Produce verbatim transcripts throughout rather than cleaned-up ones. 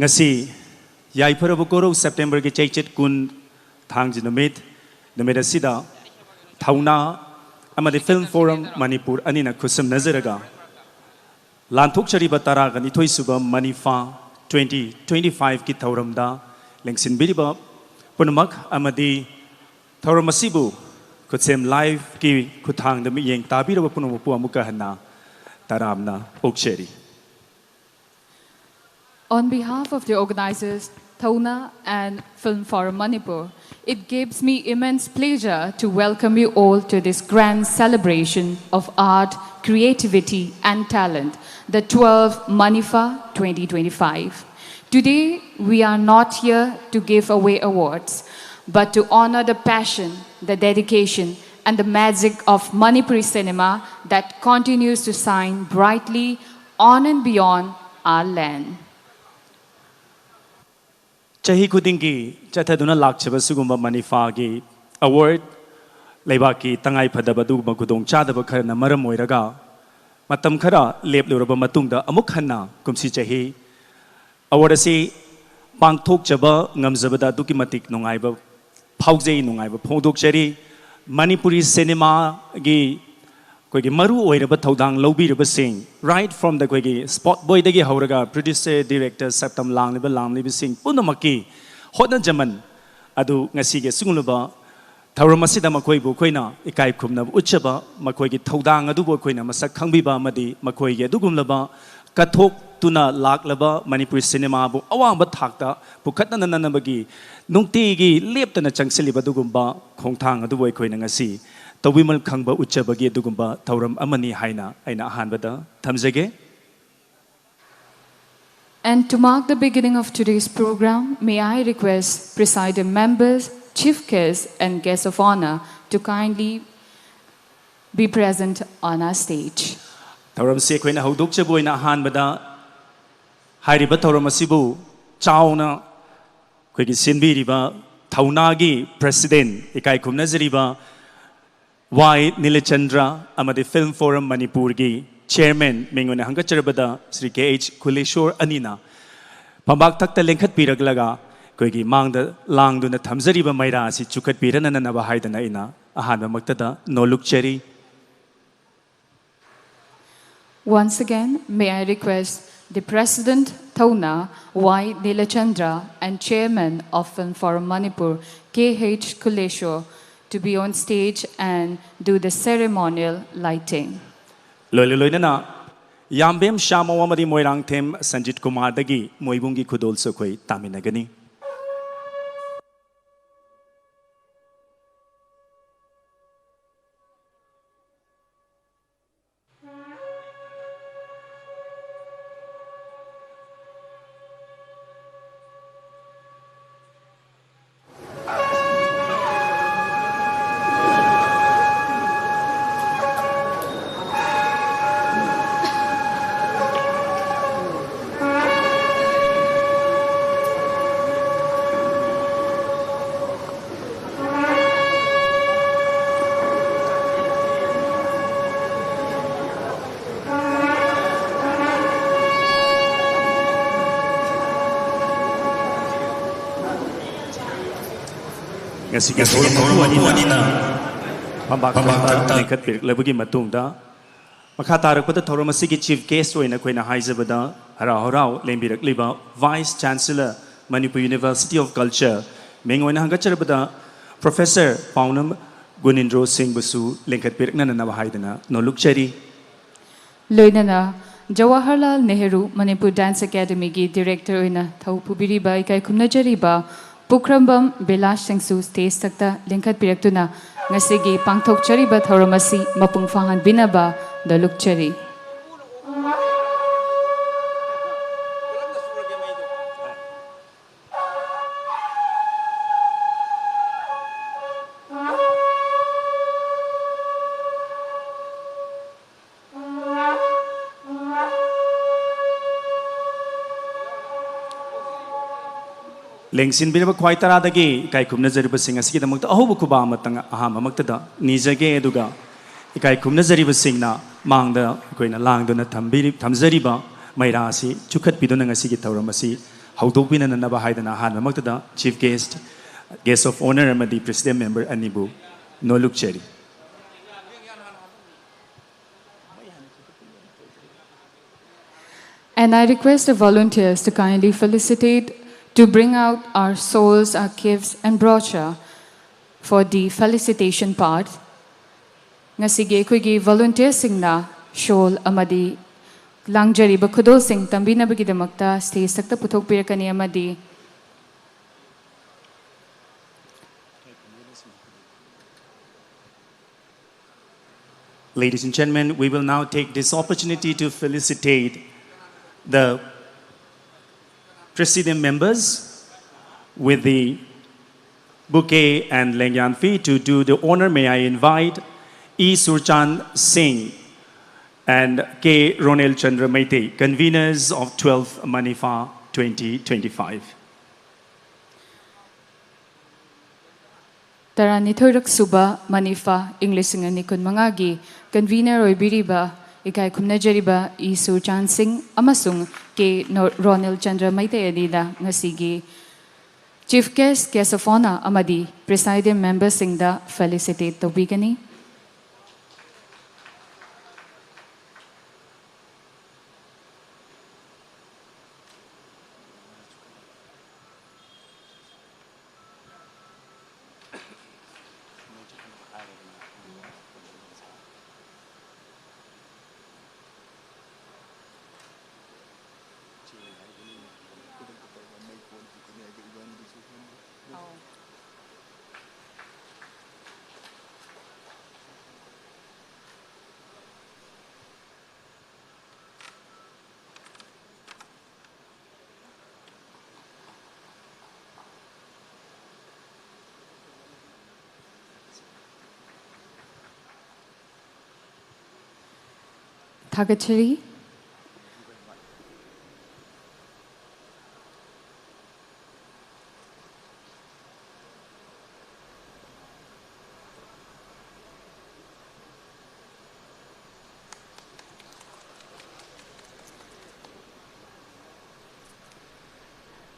ꯉꯁꯤ ꯌꯥꯏꯐꯔꯕ ꯀꯣꯔꯧ ꯁꯦꯞꯇꯦꯝꯕꯔꯒꯤ ꯆꯩꯆꯠ ꯀꯨꯟ, ꯊꯥꯡꯖ ꯅꯨꯃꯤꯠ, ꯅꯨꯃꯤꯠ ꯑꯁꯤꯗ ꯊꯧꯅꯥ ꯑꯃꯗꯤ ꯐꯤꯜꯝ ꯐꯣꯔꯝ ꯃꯅꯤꯄꯨꯔ ꯑꯅꯤꯅ ꯈꯨꯠꯁꯝꯅꯖꯔꯒ ꯂꯥꯟꯊꯣꯛꯆꯔꯤꯕ ꯇꯔꯥꯒ ꯅꯤꯊꯣꯏ ꯁꯨꯕ ꯃꯅꯤꯐꯥ ꯇ꯭ꯋꯦꯟꯇꯤ ꯇ꯭ꯋꯦꯟꯇꯤ ꯐꯥꯏꯚꯀꯤ ꯊꯧꯔꯝꯗ ꯂꯦꯡꯁꯤꯟꯕꯤꯔꯤꯕ ꯄꯨꯝꯅꯃꯛ ꯑꯃꯗꯤ ꯊꯧꯔꯝ ꯑꯁꯤꯕꯨ ꯈꯨꯠꯁꯦꯝ ꯂꯥꯏꯚꯀꯤ ꯈꯨꯠꯊꯥꯡꯗ ꯃꯤꯠꯌꯦꯡ ꯇꯥꯕꯤꯔꯕ ꯄꯨꯝꯅꯃꯛꯄꯨ ꯑꯃꯨꯛꯀ ꯍꯟꯅ ꯇꯔꯥꯝꯅ ꯑꯣꯛꯆꯔꯤ꯫ On behalf of the organizers, Thauna and Film Forum Manipur, it gives me immense pleasure to welcome you all to this grand celebration of art, creativity, and talent, the twelfth Manifa twenty twenty-five. Today, we are not here to give away awards, but to honor the passion, the dedication, and the magic of Manipuri cinema that continues to shine brightly on and beyond our land. ꯆꯍꯤ ꯈꯨꯗꯤꯡꯒꯤ ꯆꯠꯊꯗꯨꯅ ꯂꯥꯛꯆꯕ ꯁꯤꯒꯨꯝꯕ ꯃꯅꯤꯐꯥꯒꯤ award ꯂꯩꯕꯥꯛꯀꯤ ꯇꯉꯥꯏ ꯐꯗꯕ ꯑꯗꯨꯒꯨꯝꯕ ꯈꯨꯗꯣꯡꯆꯥꯗꯕ ꯈꯔꯅ ꯃꯔꯝ ꯑꯣꯏꯔꯒ ꯃꯇꯝ ꯈꯔ ꯂꯦꯞꯂꯨꯔꯕ ꯃꯇꯨꯡꯗ ꯑꯃꯨꯛ ꯍꯟꯅ ꯀꯨꯝꯁꯤ ꯆꯍꯤ ꯑꯦꯋꯥꯔꯗ ꯑꯁꯤ ꯄꯥꯡꯊꯣꯛꯆꯕ ꯉꯝꯖꯕꯗ ꯑꯗꯨꯛꯀꯤ ꯃꯇꯤꯛ ꯅꯨꯡꯉꯥꯏꯕ ꯐꯥꯎꯖꯩ, ꯅꯨꯡꯉꯥꯏꯕ ꯐꯣꯡꯗꯣꯛꯆꯔꯤ꯫ ꯃꯅꯤꯄꯨꯔꯤ ꯁꯤꯅꯦꯃꯥꯒꯤ ꯑꯩꯈꯣꯏꯒꯤ ꯃꯔꯨ ꯑꯣꯏꯔꯕ ꯊꯧꯗꯥꯡ ꯂꯧꯕꯤꯔꯕꯁꯤꯡ, right from the ꯑꯩꯈꯣꯏꯒꯤ ꯁ꯭ꯄꯣꯠ ꯕꯣꯏꯗꯒꯤ ꯍꯧꯔꯒ ꯄ꯭ꯔꯣꯗ꯭ꯌꯨꯁꯔ, ꯗꯤꯔꯦꯛꯇꯔ, ꯁꯛꯇꯝ ꯂꯥꯡꯂꯤꯕ ꯂꯥꯡꯂꯤꯕꯁꯤꯡ ꯄꯨꯝꯅꯃꯛꯀꯤ ꯍꯣꯠꯅꯖꯃꯟ ꯑꯗꯨ ꯉꯁꯤꯒꯤ ꯑꯁꯤꯒꯨꯝꯂꯕ ꯊꯧꯔꯝ ꯑꯁꯤꯗ ꯃꯈꯣꯏꯕꯨ ꯑꯩꯈꯣꯏꯅ ꯏꯀꯥꯏ ꯈꯨꯝꯅꯕ ꯎꯠꯆꯕ, ꯃꯈꯣꯏꯒꯤ ꯊꯧꯗꯥꯡ ꯑꯗꯨꯕꯨ ꯑꯩꯈꯣꯏꯅ ꯃꯁꯛ ꯈꯪꯕꯤꯕ ꯑꯃꯗꯤ ꯃꯈꯣꯏꯒꯤ ꯑꯗꯨꯒꯨꯝꯂꯕ ꯀꯠꯊꯣꯛꯇꯨꯅ ꯂꯥꯛꯂꯕ ꯃꯅꯤꯄꯨꯔꯤ ꯁꯤꯅꯦꯃꯥꯕꯨ ꯑꯋꯥꯡꯕ ꯊꯥꯛꯇ ꯄꯨꯈꯠꯅꯅꯅꯕꯒꯤ ꯅꯨꯡꯇꯤꯒꯤ ꯂꯦꯞꯇꯅ ꯆꯪꯁꯤꯜꯂꯤꯕ ꯑꯗꯨꯒꯨꯝꯕ ꯈꯣꯡꯊꯥꯡ ꯑꯗꯨꯕꯨ ꯑꯩꯈꯣꯏꯅ ꯉꯁꯤ ꯇꯧꯕꯤꯃꯜ ꯈꯪꯕ ꯎꯠꯆꯕꯒꯤ ꯑꯗꯨꯒꯨꯝꯕ ꯊꯧꯔꯝ ꯑꯃꯅꯤ ꯍꯥꯏꯅ ꯑꯩꯅ ꯑꯍꯥꯟꯕꯗ ꯊꯝꯖꯒꯦ꯫ And to mark the beginning of today's program, may I request presiding members, chief guests, and guests of honor to kindly be present on our stage. ꯊꯧꯔꯝꯁꯤ ꯑꯩꯈꯣꯏꯅ ꯍꯧꯗꯣꯛꯆꯕ ꯑꯣꯏꯅ ꯑꯍꯥꯟꯕꯗ ꯍꯥꯏꯔꯤꯕ ꯊꯧꯔꯝ ꯑꯁꯤꯕꯨ ꯆꯥꯎꯅ ꯑꯩꯈꯣꯏꯒꯤ ꯁꯤꯟꯕꯤꯔꯤꯕ ꯊꯧꯅꯥꯒꯤ ꯄ꯭ꯔꯦꯁꯤꯗꯦꯟ, ꯏꯀꯥꯏ ꯈꯨꯝꯅꯖꯔꯤꯕ ꯋꯥꯏ ꯅꯤꯂꯆꯟꯗ꯭ꯔ ꯑꯃꯗꯤ ꯐꯤꯜꯝ ꯐꯣꯔꯝ ꯃꯅꯤꯄꯨꯔꯒꯤ ꯆꯤꯌꯔꯃꯦꯟ ꯃꯤꯡ ꯑꯣꯏꯅ ꯍꯪꯒꯠꯆꯔꯕꯗ ꯁ꯭ꯔꯤ ꯀꯦ ꯑꯩꯆ ꯀꯨꯂꯦꯁꯣꯔ ꯑꯅꯤꯅ ꯐꯝꯕꯥꯛ ꯊꯛꯇ ꯂꯦꯡꯈꯠꯄꯤꯔꯛꯂꯒ ꯑꯩꯈꯣꯏꯒꯤ ꯃꯥꯡꯗ ꯂꯥꯡꯗꯨꯅ ꯊꯝꯖꯔꯤꯕ ꯃꯩꯔꯥ ꯑꯁꯤ ꯆꯨꯈꯠꯄꯤꯔꯅꯅꯕ ꯍꯥꯏꯗꯅ ꯑꯩꯅ ꯑꯍꯥꯟꯕꯃꯛꯇꯗ ꯅꯣꯜꯂꯨꯛꯆꯔꯤ꯫ Once again, may I request the President Thauna Y Nilachandra and Chairman of Film Forum Manipur K H Kuleshwar to be on stage and do the ceremonial lighting. ꯂꯣꯏꯅ ꯂꯣꯏꯅꯅ ꯌꯥꯝꯕꯦꯝ ꯁ꯭ꯌꯥꯃꯣ ꯑꯃꯗꯤ ꯃꯣꯏꯔꯥꯡꯊꯦꯝ ꯁꯟꯖꯤꯠ ꯀꯨꯃꯥꯔꯗꯒꯤ ꯃꯣꯏꯕꯨꯡꯒꯤ ꯈꯨꯗꯣꯜꯁꯨ ꯑꯩꯈꯣꯏ ꯇꯥꯃꯤꯟꯅꯒꯅꯤ꯫ ꯉꯁꯤꯒꯤ ꯊꯧꯔꯝ ꯃꯄꯨ ꯑꯅꯤꯅ ꯐꯝꯕꯥꯛ ꯊꯛꯇ ꯂꯦꯡꯈꯠꯄꯤꯔꯛꯂꯕꯒꯤ ꯃꯇꯨꯡꯗ, ꯃꯈꯥ ꯇꯥꯔꯛꯄꯗ ꯊꯧꯔꯝ ꯑꯁꯤꯒꯤ chief guest ꯑꯣꯏꯅ ꯑꯩꯈꯣꯏꯅ ꯍꯥꯏꯖꯕꯗ, ꯍꯔꯥꯎ ꯍꯔꯥꯎ ꯂꯦꯡꯕꯤꯔꯛꯂꯤꯕ Vice Chancellor, Manipur University of Culture, ꯃꯤꯡ ꯑꯣꯏꯅ ꯍꯪꯒꯠꯆꯔꯕꯗ Professor ꯄꯥꯎꯅꯝ ꯒꯨꯅꯤꯟꯗ꯭ꯔꯣ ꯁꯤꯡꯕꯨꯁꯨ ꯂꯦꯡꯈꯠꯄꯤꯔꯛꯅꯅꯕ ꯍꯥꯏꯗꯅ ꯅꯣꯜꯂꯨꯛꯆꯔꯤ꯫ ꯂꯣꯏꯅꯅ ꯖꯋꯥꯍꯔꯂꯥꯜ ꯅꯦꯍꯔꯨ ꯃꯅꯤꯄꯨꯔ Dance Academyꯒꯤ Director ꯑꯣꯏꯅ ꯊꯧ ꯄꯨꯕꯤꯔꯤꯕ ꯏꯀꯥꯏ ꯈꯨꯝꯅꯖꯔꯤꯕ ꯄꯨꯈ꯭ꯔꯝꯕꯝ ꯕꯤꯂꯥꯁ ꯁꯤꯡꯁꯨ stage ꯊꯛꯇ ꯂꯦꯡꯈꯠꯄꯤꯔꯛꯇꯨꯅ ꯉꯁꯤꯒꯤ ꯄꯥꯡꯊꯣꯛꯆꯔꯤꯕ ꯊꯧꯔꯝ ꯑꯁꯤ ꯃꯄꯨꯡ ꯐꯥꯍꯟꯕꯤꯅꯕ ꯅꯣꯜꯂꯨꯛꯆꯔꯤ꯫ ꯂꯦꯡꯁꯤꯟꯕꯤꯔꯕ ꯈ꯭ꯋꯥꯏ ꯇꯔꯥꯗꯒꯤ ꯏꯀꯥꯏ ꯈꯨꯝꯅꯖꯔꯤꯕꯁꯤꯡ ꯑꯁꯤꯒꯤꯗꯃꯛꯇ ꯑꯍꯧꯕ ꯈꯨꯕꯥꯛ ꯑꯃꯇꯪ ꯑꯍꯥꯟꯕꯃꯛꯇꯗ ꯅꯤꯖꯒꯦ, ꯑꯗꯨꯒ ꯏꯀꯥꯏ ꯈꯨꯝꯅꯖꯔꯤꯕꯁꯤꯡꯅ ꯃꯥꯡꯗ ꯑꯩꯈꯣꯏꯅ ꯂꯥꯡꯗꯨꯅ ꯊꯝꯕꯤꯔꯤ-, ꯊꯝꯖꯔꯤꯕ ꯃꯩꯔꯥ ꯑꯁꯤ ꯆꯨꯈꯠꯄꯤꯗꯨꯅ ꯉꯁꯤꯒꯤ ꯊꯧꯔꯝ ꯑꯁꯤ ꯍꯧꯗꯣꯛꯄꯤꯅꯅꯕ ꯍꯥꯏꯗꯅ ꯑꯍꯥꯟꯕꯃꯛꯇꯗ Chief Guest, Guest of Honour ꯑꯃꯗꯤ President Member ꯑꯅꯤꯕꯨ ꯅꯣꯜꯂꯨꯛꯆꯔꯤ꯫ And I request the volunteers to kindly felicitate, to bring out our souls, our gifts and brochure for the felicitation part. ꯉꯁꯤꯒꯤ ꯑꯩꯈꯣꯏꯒꯤ volunteersꯁꯤꯡꯅ shawl ꯑꯃꯗꯤ ꯂꯥꯡꯖꯔꯤꯕ ꯈꯨꯗꯣꯜꯁꯤꯡ ꯇꯝꯕꯤꯅꯕꯒꯤꯗꯃꯛꯇ stageꯇ ꯄꯨꯊꯣꯛꯄꯤꯔꯛꯀꯅꯤ ꯑꯃꯗꯤ Ladies and gentlemen, we will now take this opportunity to felicitate the President members with the bouquet and lengyanphy. To do the honor, may I invite E Surchan Singh and K Ronel Chandra Meitei, conveners of twelfth Manifa twenty twenty-five. ꯇꯔꯥꯅꯤꯊꯣꯏꯔꯛ ꯁꯨꯕ ꯃꯅꯤꯐꯥ ꯏꯪ ꯂꯤꯁꯤꯡ ꯑꯅꯤ ꯀꯨꯟꯃꯉꯥꯒꯤ convener ꯑꯣꯏꯕꯤꯔꯤꯕ ꯏꯀꯥꯏ ꯈꯨꯝꯅꯖꯔꯤꯕ E ꯁꯨꯔꯆꯥꯟ ꯁꯤꯡ ꯑꯃꯁꯨꯡ ꯀꯦ ꯅꯣ-, ꯔꯣꯅꯦꯜ ꯆꯟꯗ꯭ꯔ ꯃꯩꯇꯩ ꯑꯅꯤꯅ ꯉꯁꯤꯒꯤ Chief Guest, Guest of Honour ꯑꯃꯗꯤ Presiding Memberꯁꯤꯡꯗ felicitate ꯇꯧꯕꯤꯒꯅꯤ꯫ ꯊꯥꯒꯠꯆꯔꯤ꯫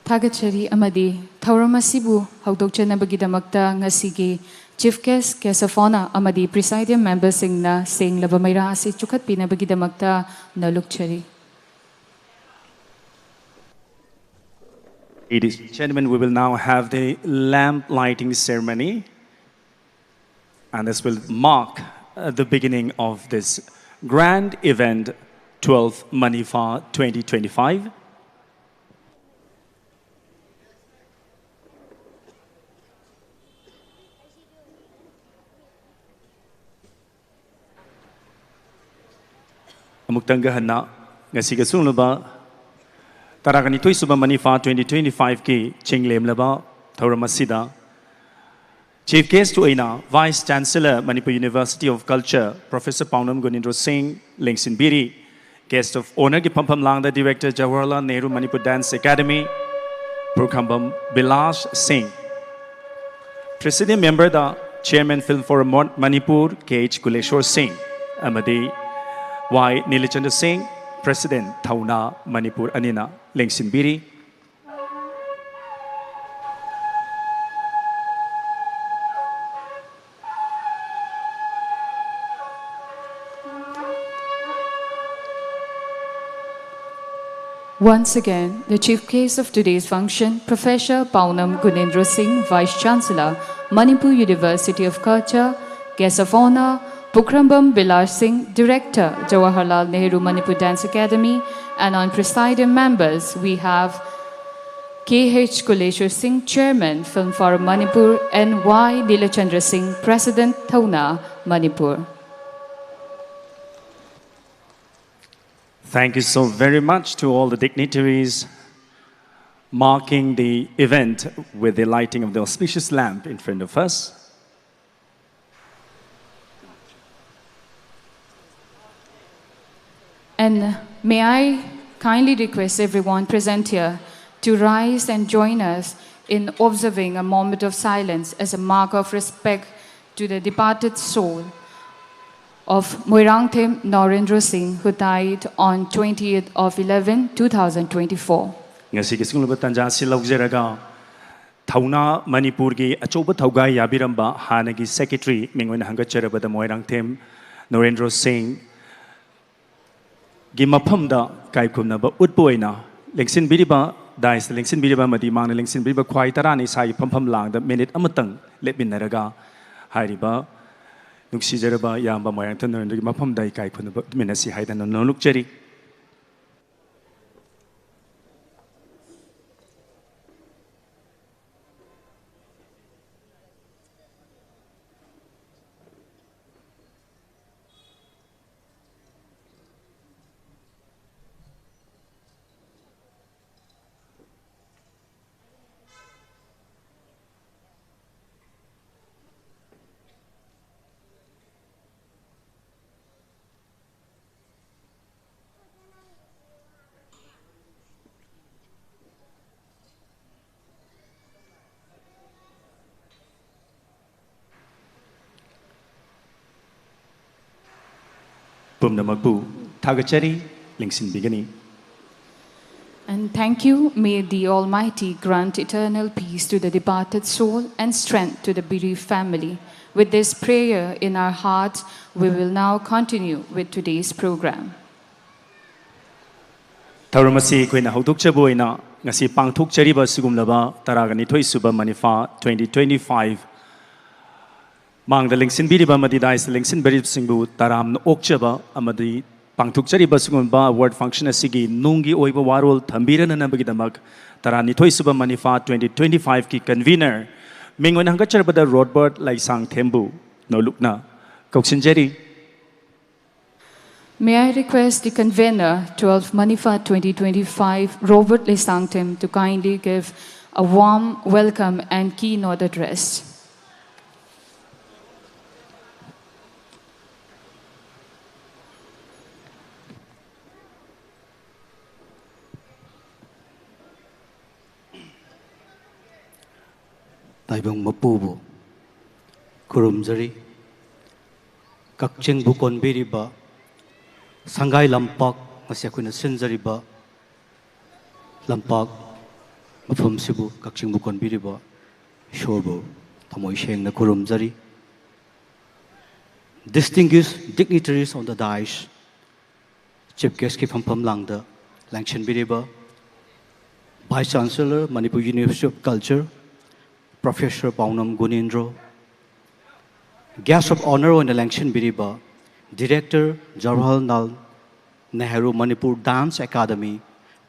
ꯊꯥꯒꯠꯆꯔꯤ ꯑꯃꯗꯤ ꯊꯧꯔꯝ ꯑꯁꯤꯕꯨ ꯍꯧꯗꯣꯛꯆꯅꯕꯒꯤꯗꯃꯛꯇ ꯉꯁꯤꯒꯤ Chief Guest, Guest of Honour ꯑꯃꯗꯤ Presidium Memberꯁꯤꯡꯅ ꯁꯦꯡꯂꯕ ꯃꯩꯔꯥ ꯑꯁꯤ ꯆꯨꯈꯠꯄꯤꯅꯕꯒꯤꯗꯃꯛꯇ ꯅꯣꯂꯨꯛꯆꯔꯤ꯫ Ladies and gentlemen, we will now have the lamp lighting ceremony, and this will mark uh, the beginning of this grand event, twelfth Manipha twenty twenty-five. ꯑꯃꯨꯛꯇꯪꯒ ꯍꯟꯅ ꯉꯁꯤꯒ ꯁꯨꯡꯂꯕ ꯇꯔꯥꯒ ꯅꯤꯊꯣꯏ ꯁꯨꯕ ꯃꯅꯤꯐꯥ twenty twenty-five ꯀꯤ ꯆꯤꯡꯂꯦꯝꯂꯕ ꯊꯧꯔꯝ ꯑꯁꯤꯗ Chief Guest ꯑꯣꯏꯅ Vice Chancellor, Manipur University of Culture, Professor ꯄꯥꯎꯅꯝ Gunindro ꯁꯤꯡ ꯂꯦꯡꯁꯤꯟꯕꯤꯔꯤ꯫ Guest of Honourꯒꯤ ꯐꯝꯐꯝ ꯂꯥꯡꯗ Director, Jawaharlal Nehru Manipur Dance Academy, Pukhrambam villas Singh. Presidium Memberꯗ Chairman Film Forum Mon- Manipur, K H Kuleshor Singh ꯑꯃꯗꯤ ꯋꯥꯏ ꯅꯤꯂꯆꯟꯗ꯭ꯔ ꯁꯤꯡ, President ꯊꯧꯅꯥ ꯃꯅꯤꯄꯨꯔ ꯑꯅꯤꯅ ꯂꯦꯡꯁꯤꯟꯕꯤꯔꯤ꯫ Once again, the chief guest of today's function, Professor Paunam Gunendra Singh, Vice Chancellor, Manipur University of Culture, Guest of Honour, Pukhrambam Bilas Singh, Director, Jawaharlal Nehru Manipur Dance Academy, and on presiding members, we have K H Kuleshwar Singh, Chairman, Film Forum Manipur, and Y Nilachandra Singh, President, Thauna, Manipur. Thank you so very much to all the dignitaries marking the event with the lighting of the auspicious lamp in front of us. And may I kindly request everyone present here to rise and join us in observing a moment of silence as a mark of respect to the departed soul of Moirangthem Narendra Singh, who died on twentieth of eleven, two thousand twenty-four. ꯉꯁꯤꯒꯤ ꯁꯤꯒꯨꯝꯂꯕ ꯇꯥꯟꯖꯥ ꯑꯁꯤ ꯂꯧꯖꯔꯒ ꯊꯧꯅꯥ ꯃꯅꯤꯄꯨꯔꯒꯤ ꯑꯆꯧꯕ ꯊꯧꯒꯥꯏ ꯌꯥꯕꯤꯔꯝꯕ ꯍꯥꯟꯅꯒꯤ secretary, ꯃꯤꯡ ꯑꯣꯏꯅ ꯍꯪꯒꯠꯆꯔꯕꯗ ꯃꯣꯏꯔꯥꯡꯊꯦꯝ ꯅꯔꯦꯟꯗ꯭ꯔꯣ ꯁꯤꯡꯒꯤ ꯃꯐꯝꯗ ꯏꯀꯥꯏ ꯈꯨꯝꯅꯕ ꯎꯠꯄ ꯑꯣꯏꯅ ꯂꯦꯡꯁꯤꯟꯕꯤꯔꯤꯕ, ꯗꯥꯏꯁꯇ ꯂꯦꯡꯁꯤꯟꯕꯤꯔꯤꯕ ꯑꯃꯗꯤ ꯃꯥꯡꯗ ꯂꯦꯡꯁꯤꯟꯕꯤꯔꯤꯕ ꯈ꯭ꯋꯥꯏ ꯇꯔꯥꯅ ꯏꯁꯥꯒꯤ ꯐꯝꯐꯝ ꯂꯥꯡꯗ ꯃꯤꯅꯤꯠ ꯑꯃꯇꯪ ꯂꯦꯞꯃꯤꯟꯅꯔꯒ ꯍꯥꯏꯔꯤꯕ ꯅꯨꯡꯁꯤꯖꯔꯕ ꯏꯌꯥꯝꯕ ꯃꯣꯏꯔꯥꯡꯊꯦꯝ ꯅꯔꯦꯟꯗ꯭ꯔꯣꯒꯤ ꯃꯐꯝꯗ ꯏꯀꯥꯏ ꯈꯨꯝꯅꯕ ꯎꯠꯃꯤꯟꯅꯁꯤ ꯍꯥꯏꯗꯅ ꯅꯣꯂꯨꯛꯆꯔꯤ꯫ ꯄꯨꯝꯅꯃꯛꯄꯨ ꯊꯥꯒꯠꯆꯔꯤ, ꯂꯦꯡꯁꯤꯟꯕꯤꯒꯅꯤ꯫ And thank you. May the Almighty grant eternal peace to the departed soul and strength to the bereaved family. With this prayer in our heart, we will now continue with today's program. ꯊꯧꯔꯝ ꯑꯁꯤ ꯑꯩꯈꯣꯏꯅ ꯍꯧꯗꯣꯛꯆꯕ ꯑꯣꯏꯅ ꯉꯁꯤ ꯄꯥꯡꯊꯣꯛꯆꯔꯤꯕ ꯑꯁꯤꯒꯨꯝꯂꯕ ꯇꯔꯥꯒ ꯅꯤꯊꯣꯏ ꯁꯨꯕ ꯃꯅꯤꯐꯥ twenty twenty-five ꯃꯥꯡꯗ ꯂꯦꯡꯁꯤꯟꯕꯤꯔꯤꯕ ꯑꯃꯗꯤ ꯗꯥꯏꯁꯇ ꯂꯦꯡꯁꯤꯟꯕꯤꯔꯤꯕꯁꯤꯡꯕꯨ ꯇꯔꯥꯝꯅ ꯑꯣꯛꯆꯕ ꯑꯃꯗꯤ ꯄꯥꯡꯊꯣꯛꯆꯔꯤꯕ ꯑꯁꯤꯒꯨꯝꯕ award function ꯑꯁꯤꯒꯤ ꯅꯨꯡꯒꯤ ꯑꯣꯏꯕ ꯋꯥꯔꯣꯜ ꯊꯝꯕꯤꯔꯅꯅꯕꯒꯤꯗꯃꯛ ꯇꯔꯥꯅꯤꯊꯣꯏ ꯁꯨꯕ ꯃꯅꯤꯐꯥ twenty twenty-five ꯀꯤ convener, ꯃꯤꯡ ꯑꯣꯏꯅ ꯍꯪꯒꯠꯆꯔꯕꯗ Robert ꯂꯩꯁꯥꯡꯊꯦꯝꯕꯨ ꯅꯣꯂꯨꯛꯅ ꯀꯧꯁꯤꯟꯖꯔꯤ꯫ May I request the convener, twelve Manifa twenty twenty-five, Robert Leisangthem, to kindly give a warm welcome and keynote address. ꯇꯥꯏꯕꯪ ꯃꯄꯨꯕꯨ ꯈꯨꯔꯨꯝꯖꯔꯤ꯫ ꯀꯛꯆꯤꯡꯕꯨ ꯀꯣꯟꯕꯤꯔꯤꯕ ꯁꯪꯒꯥꯏ ꯂꯝꯄꯥꯛ ꯉꯁꯤ ꯑꯩꯈꯣꯏꯅ ꯁꯤꯟꯖꯔꯤꯕ ꯂꯝꯄꯥꯛ ꯃꯐꯝꯁꯤꯕꯨ, ꯀꯛꯆꯤꯡꯕꯨ ꯀꯣꯟꯕꯤꯔꯤꯕ ꯏꯁꯣꯔꯕꯨ ꯊꯃꯣꯏ ꯁꯦꯡꯅ ꯈꯨꯔꯨꯝꯖꯔꯤ꯫ Distinguished dignitaries on the dais, Chief Guestꯀꯤ ꯐꯝꯐꯝ ꯂꯥꯡꯗ ꯂꯦꯡꯁꯤꯟꯕꯤꯔꯤꯕ Vice Chancellor, Manipur University of Culture, Professor ꯄꯥꯎꯅꯝ ꯒꯨꯅꯦꯟꯗ꯭ꯔꯣ, Guest of Honour ꯑꯣꯏꯅ ꯂꯦꯡꯁꯤꯟꯕꯤꯔꯤꯕ Director, Jawaharlal Nehru Manipur Dance Academy,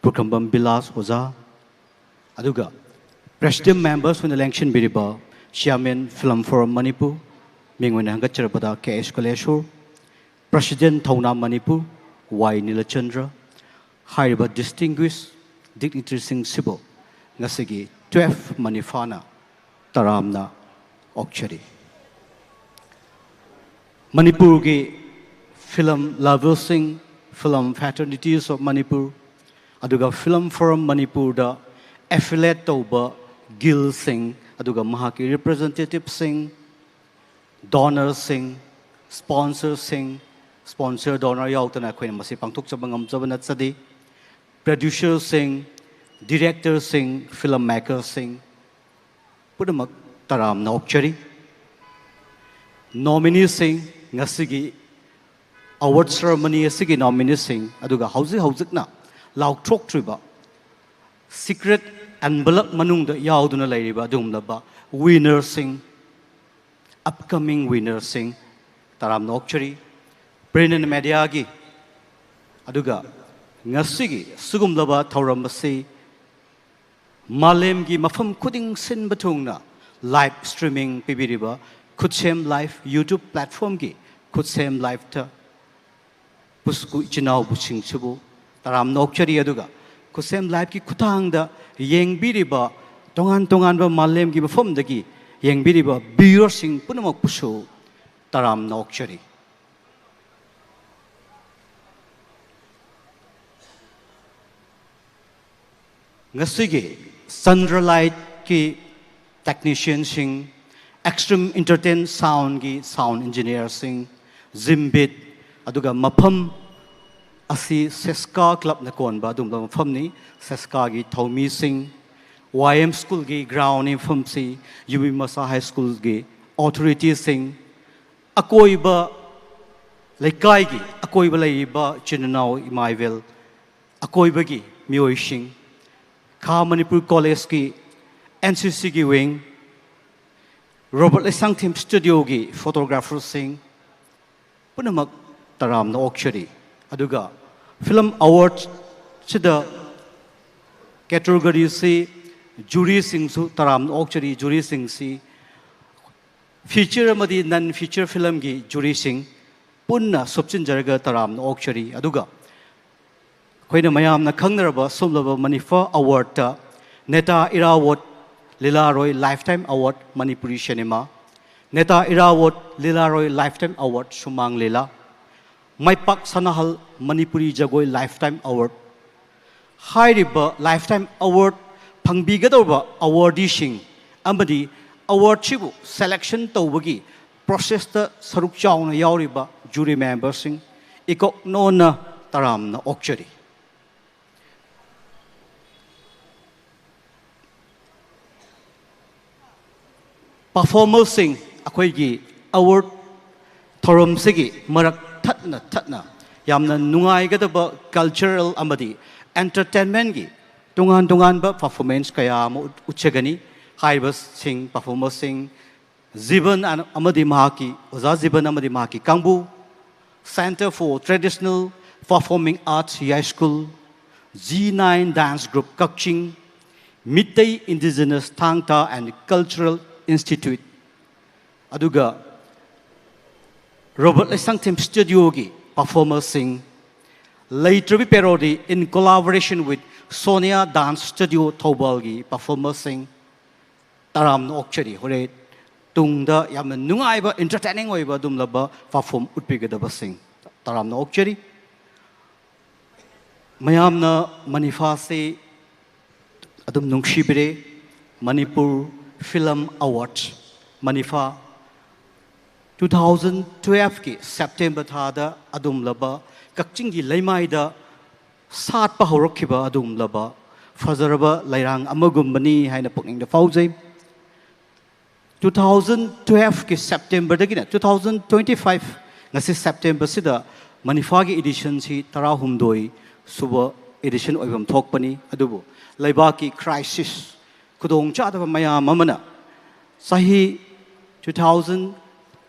Pukhrambam Bilash ꯑꯣꯖꯥ, ꯑꯗꯨꯒ President Members ꯑꯣꯏꯅ ꯂꯦꯡꯁꯤꯟꯕꯤꯔꯤꯕ Chairman Film Forum Manipur, ꯃꯤꯡ ꯑꯣꯏꯅ ꯍꯪꯒꯠꯆꯔꯛꯄꯗ ꯀꯦ ꯑꯦꯁ ꯀꯂꯦꯁꯣꯔ, President ꯊꯧꯅꯥ ꯃꯅꯤꯄꯨꯔ, ꯋꯥꯏ ꯅꯤꯂꯆꯟꯗ꯭ꯔ, ꯍꯥꯏꯔꯤꯕ distinguished dignitaryꯁꯤꯡꯁꯤꯕꯨ ꯉꯁꯤꯒꯤ twelve ꯃꯅꯤꯐꯥꯅ ꯇꯔꯥꯝꯅ ꯑꯣꯛꯆꯔꯤ꯫ ꯃꯅꯤꯄꯨꯔꯒꯤ film loversꯁꯤꯡ, Film Fraternities of Manipur, ꯑꯗꯨꯒ Film Forum ꯃꯅꯤꯄꯨꯔꯗ affiliate ꯇꯧꯕ guildꯁꯤꯡ, ꯑꯗꯨꯒ ꯃꯍꯥꯛꯀꯤ representativeꯁꯤꯡ, donorꯁꯤꯡ, sponsorꯁꯤꯡ, sponsor donor ꯌꯥꯎꯗꯅ ꯑꯩꯈꯣꯏꯅ ꯃꯁꯤ ꯄꯥꯡꯊꯣꯛꯆꯕ ꯉꯝꯖꯕ ꯅꯠꯆꯗꯦ꯫ Producerꯁꯤꯡ, directorꯁꯤꯡ, film makerꯁꯤꯡ ꯄꯨꯝꯅꯃꯛ ꯇꯔꯥꯝꯅ ꯑꯣꯛꯆꯔꯤ꯫ Nomineeꯁꯤꯡ, ꯉꯁꯤꯒꯤ award ceremony ꯑꯁꯤꯒꯤ nomineeꯁꯤꯡ, ꯑꯗꯨꯒ ꯍꯧꯖꯤꯛ ꯍꯧꯖꯤꯛꯅ ꯂꯥꯎꯊꯣꯛꯇ꯭ꯔꯤꯕ secret envelope ꯃꯅꯨꯡꯗ ꯌꯥꯎꯗꯨꯅ ꯂꯩꯔꯤꯕ ꯑꯗꯨꯒꯨꯝꯂꯕ winnerꯁꯤꯡ, upcoming winnerꯁꯤꯡ ꯇꯔꯥꯝꯅ ꯑꯣꯛꯆꯔꯤ꯫ Print and mediaꯒꯤ, ꯑꯗꯨꯒ ꯉꯁꯤꯒꯤ ꯁꯤꯒꯨꯝꯂꯕ ꯊꯧꯔꯝ ꯑꯁꯤ ꯃꯥꯂꯦꯝꯒꯤ ꯃꯐꯝ ꯈꯨꯗꯤꯡ ꯁꯤꯟꯕ ꯊꯨꯡꯅ live streaming ꯄꯤꯕꯤꯔꯤꯕ ꯈꯨꯠꯁꯦꯝ Live YouTube platformꯒꯤ ꯈꯨꯠꯁꯦꯝ Liveꯇ ꯄꯨꯁꯀꯨ ꯏꯆꯤꯟ ꯏꯅꯥꯎꯕꯨꯁꯤꯡꯁꯤꯕꯨ ꯇꯔꯥꯝꯅ ꯑꯣꯛꯆꯔꯤ꯫ ꯑꯗꯨꯒ ꯈꯨꯠꯁꯦꯝ Liveꯀꯤ ꯈꯨꯠꯊꯥꯡꯗ ꯌꯦꯡꯕꯤꯔꯤꯕ ꯇꯣꯉꯥꯟ ꯇꯣꯉꯥꯟꯕ ꯃꯥꯂꯦꯝꯒꯤ ꯃꯐꯝꯗꯒꯤ ꯌꯦꯡꯕꯤꯔꯤꯕ viewerꯁꯤꯡ ꯄꯨꯝꯅꯃꯛꯄꯨꯁꯨ ꯇꯔꯥꯝꯅ ꯑꯣꯛꯆꯔꯤ꯫ ꯉꯁꯤꯒꯤ Chandra Lightꯀꯤ technicianꯁꯤꯡ, Extreme Entertain Soundꯒꯤ sound engineerꯁꯤꯡ, Zimbit, ꯑꯗꯨꯒ ꯃꯐꯝ ꯑꯁꯤ ꯁꯦꯁꯀꯥ ꯀ꯭ꯂꯕꯅ ꯀꯣꯟꯕ ꯑꯗꯨꯒꯨꯝꯕ ꯃꯐꯝꯅꯤ꯫ ꯁꯦꯁꯀꯥꯒꯤ ꯊꯧꯃꯤꯁꯤꯡ, ꯋꯥꯏ ꯑꯦꯝ ꯁ꯭ꯀꯨꯜꯒꯤ ꯒ꯭ꯔꯥꯎꯟ ꯃꯐꯝꯁꯤ, ꯌꯨꯕꯤꯃꯁꯥ ꯍꯥꯏ ꯁ꯭ꯀꯨꯜꯒꯤ ꯑꯣꯊꯣꯔꯤꯇꯤꯁꯤꯡ, ꯑꯀꯣꯏꯕ ꯂꯩꯀꯥꯏꯒꯤ ꯑꯀꯣꯏꯕ ꯂꯩꯔꯤꯕ ꯏꯆꯤꯟ ꯏꯅꯥꯎ ꯏꯃꯥ ꯏꯕꯦꯜ, ꯑꯀꯣꯏꯕꯒꯤ ꯃꯤꯑꯣꯏꯁꯤꯡ, ꯈꯥ ꯃꯅꯤꯄꯨꯔ ꯀꯣꯂꯦꯖꯀꯤ ꯑꯦꯟ ꯁꯤ ꯁꯤꯒꯤ ꯋꯤꯡ, ꯔꯣꯕꯔꯠ ꯂꯩꯁꯥꯡꯊꯦꯝ ꯁ꯭ꯇꯨꯗꯤꯑꯣꯒꯤ ꯐꯣꯇꯣꯒ꯭ꯔꯥꯐꯔꯁꯤꯡ ꯄꯨꯝꯅꯃꯛ ꯇꯔꯥꯝꯅ ꯑꯣꯛꯆꯔꯤ꯫ ꯑꯗꯨꯒ ꯐꯤꯂꯝ ꯑꯦꯋꯥꯔꯗꯁꯤꯗ ꯀꯦꯇꯦꯒꯣꯔꯤꯁꯤ ꯖꯨꯔꯤꯁꯤꯡꯁꯨ ꯇꯔꯥꯝꯅ ꯑꯣꯛꯆꯔꯤ꯫ ꯖꯨꯔꯤꯁꯤꯡꯁꯤ ꯐꯤꯆꯔ ꯑꯃꯗꯤ ꯅꯟ ꯐꯤꯆꯔ ꯐꯤꯂꯝꯒꯤ ꯖꯨꯔꯤꯁꯤꯡ ꯄꯨꯟꯅ ꯁꯨꯞꯆꯤꯟꯖꯔꯒ ꯇꯔꯥꯝꯅ ꯑꯣꯛꯆꯔꯤ꯫ ꯑꯗꯨꯒ ꯑꯩꯈꯣꯏꯅ ꯃꯌꯥꯝꯅ ꯈꯪꯅꯔꯕ ꯁꯨꯝꯂꯕ ꯃꯅꯤꯐꯥ ꯑꯦꯋꯥꯔꯗꯇ Neta Irawat Lilaroi lifetime award Manipuri cinema, Neta Irawat Lilaroi lifetime award Sumang Lila, Maipak Sanahal Manipuri Jagoi lifetime award, ꯍꯥꯏꯔꯤꯕ ꯂꯥꯏꯐꯇꯥꯏꯝ ꯑꯦꯋꯥꯔꯗ ꯐꯪꯕꯤꯒꯗꯧꯔꯕ ꯑꯦꯋꯥꯔꯗꯤꯁꯤꯡ ꯑꯃꯗꯤ ꯑꯦꯋꯥꯔꯗꯁꯤꯕꯨ ꯁꯦꯂꯦꯛꯁꯟ ꯇꯧꯕꯒꯤ ꯄ꯭ꯔꯣꯁꯦꯁꯇ ꯁꯔꯨꯛ ꯆꯥꯎꯅ ꯌꯥꯎꯔꯤꯕ ꯖꯨꯔꯤ ꯃꯦꯝꯕꯔꯁꯤꯡ ꯏꯀꯣꯛꯅꯣꯟꯅ ꯇꯔꯥꯝꯅ ꯑꯣꯛꯆꯔꯤ꯫ ꯄꯔꯐꯣꯔꯃꯔꯁꯤꯡ, ꯑꯩꯈꯣꯏꯒꯤ ꯑꯦꯋꯥꯔꯗ ꯊꯧꯔꯝꯁꯤꯒꯤ ꯃꯔꯛ ꯊꯠꯅ ꯊꯠꯅ ꯌꯥꯝꯅ ꯅꯨꯡꯉꯥꯏꯒꯗꯕ ꯀꯜꯆꯔꯦꯜ ꯑꯃꯗꯤ ꯑꯦꯟꯇꯔꯇꯦꯟꯃꯦꯟꯒꯤ ꯇꯣꯉꯥꯟ ꯇꯣꯉꯥꯟꯕ ꯄꯔꯐꯣꯔꯃꯦꯟꯁ ꯀꯌꯥ ꯑꯃ ꯎꯠ-, ꯎꯠꯆꯒꯅꯤ꯫ ꯍꯥꯏꯔꯤꯕꯁꯤꯡ, ꯄꯔꯐꯣꯔꯃꯔꯁꯤꯡ ꯖꯤꯕꯟ ꯑ-, ꯑꯃꯗꯤ ꯃꯍꯥꯛꯀꯤ, ꯑꯣꯖꯥ ꯖꯤꯕꯟ ꯑꯃꯗꯤ ꯃꯍꯥꯛꯀꯤ ꯀꯥꯡꯕꯨ, Centre for Traditional Performing Arts ꯌꯥꯏꯁ꯭ꯀꯨꯜ, G nine Dance Group Kakching, Meitei Indigenous ꯊꯥꯡ ꯇꯥ and Cultural Institute, ꯑꯗꯨꯒ ꯔꯣꯕꯔꯠ ꯂꯩꯁꯥꯡꯊꯦꯝ ꯁ꯭ꯇꯨꯗꯤꯑꯣꯒꯤ ꯄꯔꯐꯣꯔꯃꯔꯁꯤꯡ, ꯂꯩꯇ꯭ꯔꯕꯤ parody in collaboration with Sonia Dance Studio ꯊꯧꯕꯥꯜꯒꯤ ꯄꯔꯐꯣꯔꯃꯔꯁꯤꯡ, ꯇꯔꯥꯝꯅ ꯑꯣꯛꯆꯔꯤ꯫ ꯍꯣꯔꯦꯟ ꯇꯨꯡꯗ ꯌꯥꯝꯅ ꯅꯨꯡꯉꯥꯏꯕ, ꯑꯦꯟꯇꯔꯇꯦꯅꯤꯡ ꯑꯣꯏꯕ ꯑꯗꯨꯝꯂꯕ ꯄꯔꯐꯣꯔꯝ ꯎꯠꯄꯤꯒꯗꯕꯁꯤꯡ ꯇꯔꯥꯝꯅ ꯑꯣꯛꯆꯔꯤ꯫ ꯃꯌꯥꯝꯅ ꯃꯅꯤꯐꯥꯁꯤ ꯑꯗꯨꯝ ꯅꯨꯡꯁꯤꯕꯤꯔꯦ꯫ Manipur film award, MANIFA, two thousand twelve ꯀꯤ ꯁꯦꯞꯇꯦꯝꯕꯔ ꯊꯥꯗ ꯑꯗꯨꯝꯂꯕ ꯀꯛꯆꯤꯡꯒꯤ ꯂꯩꯃꯥꯏꯗ ꯁꯥꯠꯄ ꯍꯧꯔꯛꯈꯤꯕ ꯑꯗꯨꯒꯨꯝꯂꯕ ꯐꯖꯔꯕ ꯂꯩꯔꯥꯡ ꯑꯃꯒꯨꯝꯕꯅꯤ ꯍꯥꯏꯅ ꯄꯨꯛꯅꯤꯡꯗ ꯐꯥꯎꯖꯩ꯫ Two thousand twelveꯀꯤ Septemberꯗꯒꯤꯅ two thousand twenty five ꯉꯁꯤ Septemberꯁꯤꯗ ꯃꯅꯤꯐꯥꯒꯤ editionꯁꯤ ꯇꯔꯥꯍꯨꯝꯗꯣꯏ ꯁꯨꯕ edition ꯑꯣꯏꯐꯝ ꯊꯣꯛꯄꯅꯤ꯫ ꯑꯗꯨꯕꯨ ꯂꯩꯕꯥꯛꯀꯤ crisis, ꯈꯨꯗꯣꯡꯆꯥꯗꯕ ꯃꯌꯥꯝ ꯑꯃꯅ ꯆꯍꯤ two thousand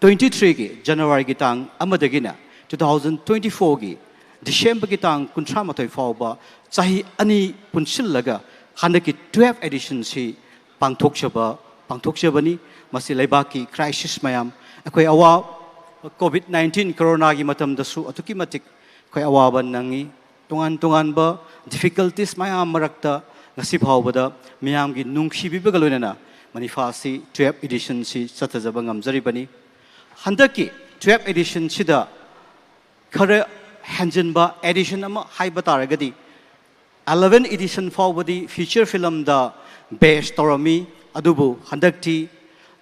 twenty threeꯒꯤ Januaryꯒꯤ ꯇꯥꯡ ꯑꯃꯗꯒꯤꯅ two thousand twenty fourꯒꯤ Decemberꯒꯤ ꯇꯥꯡ ꯀꯨꯟꯊ꯭ꯔꯥ ꯃꯥꯊꯣꯏ ꯐꯥꯎꯕ ꯆꯍꯤ ꯑꯅꯤ ꯄꯨꯟꯁꯤꯜꯂꯒ ꯍꯟꯗꯛꯀꯤ twelve editionꯁꯤ ꯄꯥꯡꯊꯣꯛꯆꯕ ꯄꯥꯡꯊꯣꯛꯆꯕꯅꯤ꯫ ꯃꯁꯤ ꯂꯩꯕꯥꯛꯀꯤ crisis ꯃꯌꯥꯝ, ꯑꯩꯈꯣꯏ ꯑꯋꯥ COVID nineteen coronaꯒꯤ ꯃꯇꯝꯗꯁꯨ ꯑꯗꯨꯛꯀꯤ ꯃꯇꯤꯛ ꯑꯩꯈꯣꯏ ꯑꯋꯥꯕ ꯅꯪꯉꯤ꯫ ꯇꯣꯉꯥꯟ ꯇꯣꯉꯥꯟꯕ difficulties ꯃꯌꯥꯝ ꯃꯔꯛꯇ ꯉꯁꯤ ꯐꯥꯎꯕꯗ ꯃꯤꯌꯥꯝꯒꯤ ꯅꯨꯡꯁꯤꯕꯤꯕꯒ ꯂꯣꯏꯅꯅ ꯃꯅꯤꯐꯥꯁꯤ twelve editionꯁꯤ ꯆꯠꯊꯖꯕ ꯉꯝꯖꯔꯤꯕꯅꯤ꯫ ꯍꯟꯗꯛꯀꯤ twelve editionꯁꯤꯗ ꯈꯔ ꯍꯦꯟꯖꯤꯟꯕ edition ꯑꯃ ꯍꯥꯏꯕ ꯇꯥꯔꯒꯗꯤ eleven edition ꯐꯥꯎꯕꯗꯤ feature filmꯗ base ꯇꯧꯔꯝꯃꯤ, ꯑꯗꯨꯕꯨ ꯍꯟꯗꯛꯇꯤ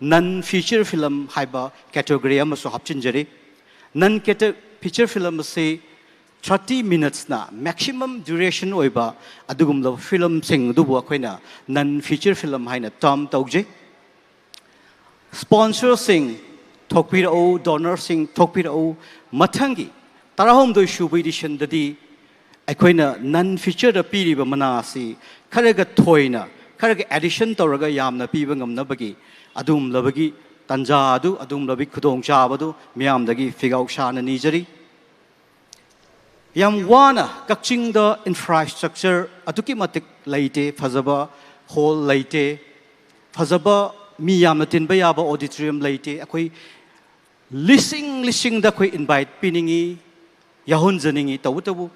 non feature film ꯍꯥꯏꯕ category ꯑꯃꯁꯨ ꯍꯥꯞꯆꯤꯟꯖꯔꯤ꯫ Non feature film ꯑꯁꯤ thirty minutesꯅ maximum duration ꯑꯣꯏꯕ ꯑꯗꯨꯒꯨꯝꯂꯕ filmꯁꯤꯡ ꯑꯗꯨꯕꯨ ꯑꯩꯈꯣꯏꯅ non feature film ꯍꯥꯏꯅ term ꯇꯧꯖꯩ꯫ Sponsorꯁꯤꯡ ꯊꯣꯛꯄꯤꯔꯛꯎ, donorꯁꯤꯡ ꯊꯣꯛꯄꯤꯔꯛꯎ꯫ ꯃꯊꯪꯒꯤ ꯇꯔꯥꯍꯨꯝꯗꯣꯏ ꯁꯨꯕ editionꯗꯗꯤ ꯑꯩꯈꯣꯏꯅ non featureꯗ ꯄꯤꯔꯤꯕ ꯃꯅꯥ ꯑꯁꯤ ꯈꯔꯒ ꯊꯣꯏꯅ, ꯈꯔꯒ addition ꯇꯧꯔꯒ ꯌꯥꯝꯅ ꯄꯤꯕ ꯉꯝꯅꯕꯒꯤ ꯑꯗꯨꯒꯨꯝꯂꯕꯒꯤ ꯇꯥꯟꯖꯥ ꯑꯗꯨ, ꯑꯗꯨꯒꯨꯝꯂꯕꯒꯤ ꯈꯨꯗꯣꯡꯆꯥꯕ ꯑꯗꯨ ꯃꯤꯌꯥꯝꯗꯒꯤ ꯐꯤꯒꯥꯎ ꯁꯥꯅ ꯅꯤꯖꯔꯤ꯫ ꯌꯥꯝ ꯋꯥꯅ ꯀꯛꯆꯤꯡꯗ infrastructure ꯑꯗꯨꯛꯀꯤ ꯃꯇꯤꯛ ꯂꯩꯇꯦ, ꯐꯖꯕ hall ꯂꯩꯇꯦ, ꯐꯖꯕ ꯃꯤ ꯌꯥꯝꯅ ꯇꯤꯟꯕ ꯌꯥꯕ auditorium ꯂꯩꯇꯦ꯫ ꯑꯩꯈꯣꯏ ꯂꯤꯁꯤꯡ ꯂꯤꯁꯤꯡꯗ ꯑꯩꯈꯣꯏ invite ꯄꯤꯅꯤꯡꯉꯤ, ꯌꯥꯎꯍꯟꯖꯅꯤꯡꯉꯤ, ꯇꯧꯕꯇꯕꯨ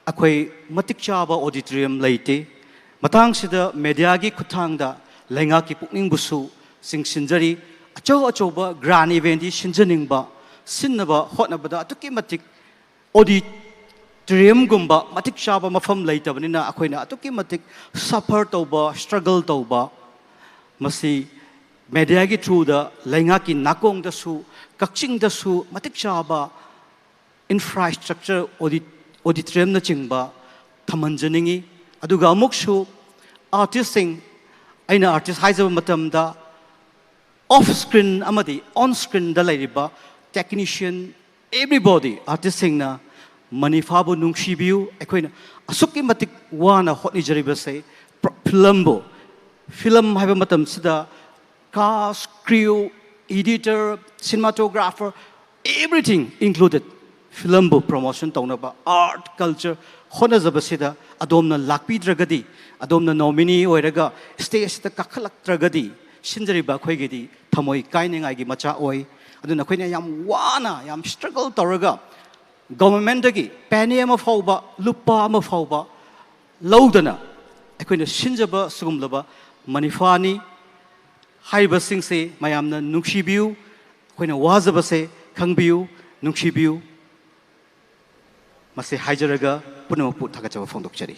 ꯑꯩꯈꯣꯏ ꯃꯇꯤꯛ ꯆꯥꯕ auditorium ꯂꯩꯇꯦ꯫ ꯃꯇꯥꯡꯁꯤꯗ mediaꯒꯤ ꯈꯨꯠꯊꯥꯡꯗ ꯂꯩꯉꯥꯛꯀꯤ ꯄꯨꯛꯅꯤꯡꯕꯨꯁꯨ ꯆꯤꯡꯁꯤꯟꯖꯔꯤ꯫ ꯑꯆꯧ ꯑꯆꯧꯕ grand eventꯗꯤ ꯁꯤꯟꯖꯅꯤꯡꯕ, ꯁꯤꯟꯅꯕ ꯍꯣꯠꯅꯕꯗ ꯑꯗꯨꯛꯀꯤ ꯃꯇꯤꯛ auditoriumꯒꯨꯝꯕ ꯃꯇꯤꯛ ꯆꯥꯕ ꯃꯐꯝ ꯂꯩꯇꯕꯅꯤꯅ ꯑꯩꯈꯣꯏꯅ ꯑꯗꯨꯛꯀꯤ ꯃꯇꯤꯛ suffer ꯇꯧꯕ, struggle ꯇꯧꯕ꯫ ꯃꯁꯤ mediaꯒꯤ throughꯗ ꯂꯩꯉꯥꯛꯀꯤ ꯅꯥꯀꯣꯡꯗꯁꯨ, ꯀꯛꯆꯤꯡꯗꯁꯨ ꯃꯇꯤꯛ ꯆꯥꯕ ꯏꯟꯐ꯭ꯔꯥꯁ꯭ꯇ꯭ꯔꯛꯆꯔ, ꯑꯣꯗꯤꯇꯣꯔꯤꯌꯝꯅꯆꯤꯡꯕ ꯊꯝꯍꯟꯖꯅꯤꯡꯏ꯫ ꯑꯗꯨꯒ ꯑꯃꯨꯛꯁꯨ ꯑꯥꯔꯇꯤꯁꯁꯤꯡ, ꯑꯩꯅ ꯑꯥꯔꯇꯤꯁ ꯍꯥꯏꯖꯕ ꯃꯇꯝꯗ ꯑꯣꯐ ꯁ꯭ꯀ꯭ꯔꯤꯟ ꯑꯃꯗꯤ ꯑꯣꯟ ꯁ꯭ꯀ꯭ꯔꯤꯟꯗ ꯂꯩꯔꯤꯕ ꯇꯦꯛꯅꯤꯁꯤꯌꯟ, ꯑꯦꯕ꯭ꯔꯤꯕꯣꯗꯤ, ꯑꯥꯔꯇꯤꯁꯁꯤꯡꯅ ꯃꯅꯤꯐꯥꯕꯨ ꯅꯨꯡꯁꯤꯕꯤꯌꯨ꯫ ꯑꯩꯈꯣꯏꯅ ꯑꯁꯨꯛꯀꯤ ꯃꯇꯤꯛ ꯋꯥꯅ ꯍꯣꯠꯅꯖꯔꯤꯕꯁꯦ, ꯐꯤꯂꯝꯕꯨ, ꯐꯤꯂꯝ ꯍꯥꯏꯕ ꯃꯇꯝꯁꯤꯗ cast, crew, editor, cinematographer, everything included, ꯐꯤꯂꯝꯕꯨ ꯄ꯭ꯔꯣꯃꯣꯁꯟ ꯇꯧꯅꯕ, ꯑꯥꯔꯠ, ꯀꯜꯆꯔ ꯍꯣꯠꯅꯖꯕꯁꯤꯗ ꯑꯗꯣꯝꯅ ꯂꯥꯛꯄꯤꯗ꯭ꯔꯒꯗꯤ, ꯑꯗꯣꯝꯅ ꯅꯣꯃꯤꯅꯤ ꯑꯣꯏꯔꯒ ꯁ꯭ꯇꯦꯖꯇ ꯀꯥꯈꯠꯂꯛꯇ꯭ꯔꯒꯗꯤ, ꯁꯤꯟꯖꯔꯤꯕ ꯑꯩꯈꯣꯏꯒꯤꯗꯤ ꯊꯃꯣꯏ ꯀꯥꯏꯅꯤꯡꯉꯥꯏꯒꯤ ꯃꯆꯥꯛ ꯑꯣꯏ꯫ ꯑꯗꯨꯅ ꯑꯩꯈꯣꯏꯅ ꯌꯥꯝ ꯋꯥꯅ, ꯌꯥꯝ ꯁ꯭ꯇ꯭ꯔꯒꯜ ꯇꯧꯔꯒ, ꯒꯣꯕꯔꯃꯦꯟꯗꯒꯤ ꯄꯦꯅꯤ ꯑꯃ ꯐꯥꯎꯕ, ꯂꯨꯄꯥ ꯑꯃ ꯐꯥꯎꯕ ꯂꯧꯗꯅ ꯑꯩꯈꯣꯏꯅ ꯁꯤꯟꯖꯕ ꯁꯤꯒꯨꯝꯂꯕ ꯃꯅꯤꯐꯥꯅꯤ꯫ ꯍꯥꯏꯔꯤꯕꯁꯤꯡꯁꯦ ꯃꯌꯥꯝꯅ ꯅꯨꯡꯁꯤꯕꯤꯌꯨ, ꯑꯩꯈꯣꯏꯅ ꯋꯥꯖꯕꯁꯦ ꯈꯪꯕꯤꯌꯨ, ꯅꯨꯡꯁꯤꯕꯤꯌꯨ꯫ ꯃꯁꯤ ꯍꯥꯏꯖꯔꯒ ꯄꯨꯝꯅꯃꯛꯄꯨ ꯊꯥꯒꯠꯆꯕ ꯐꯣꯡꯗꯣꯛꯆꯔꯤ꯫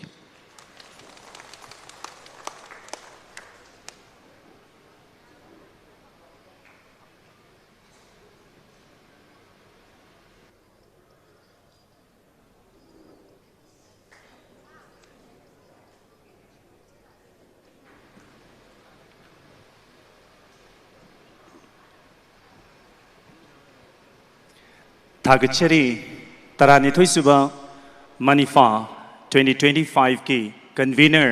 ꯊꯥꯒꯠꯆꯔꯤ꯫ ꯇꯔꯥꯅꯤꯊꯣꯏ ꯁꯨꯕ ꯃꯅꯤꯐꯥ twenty twenty-five ꯀꯤ convener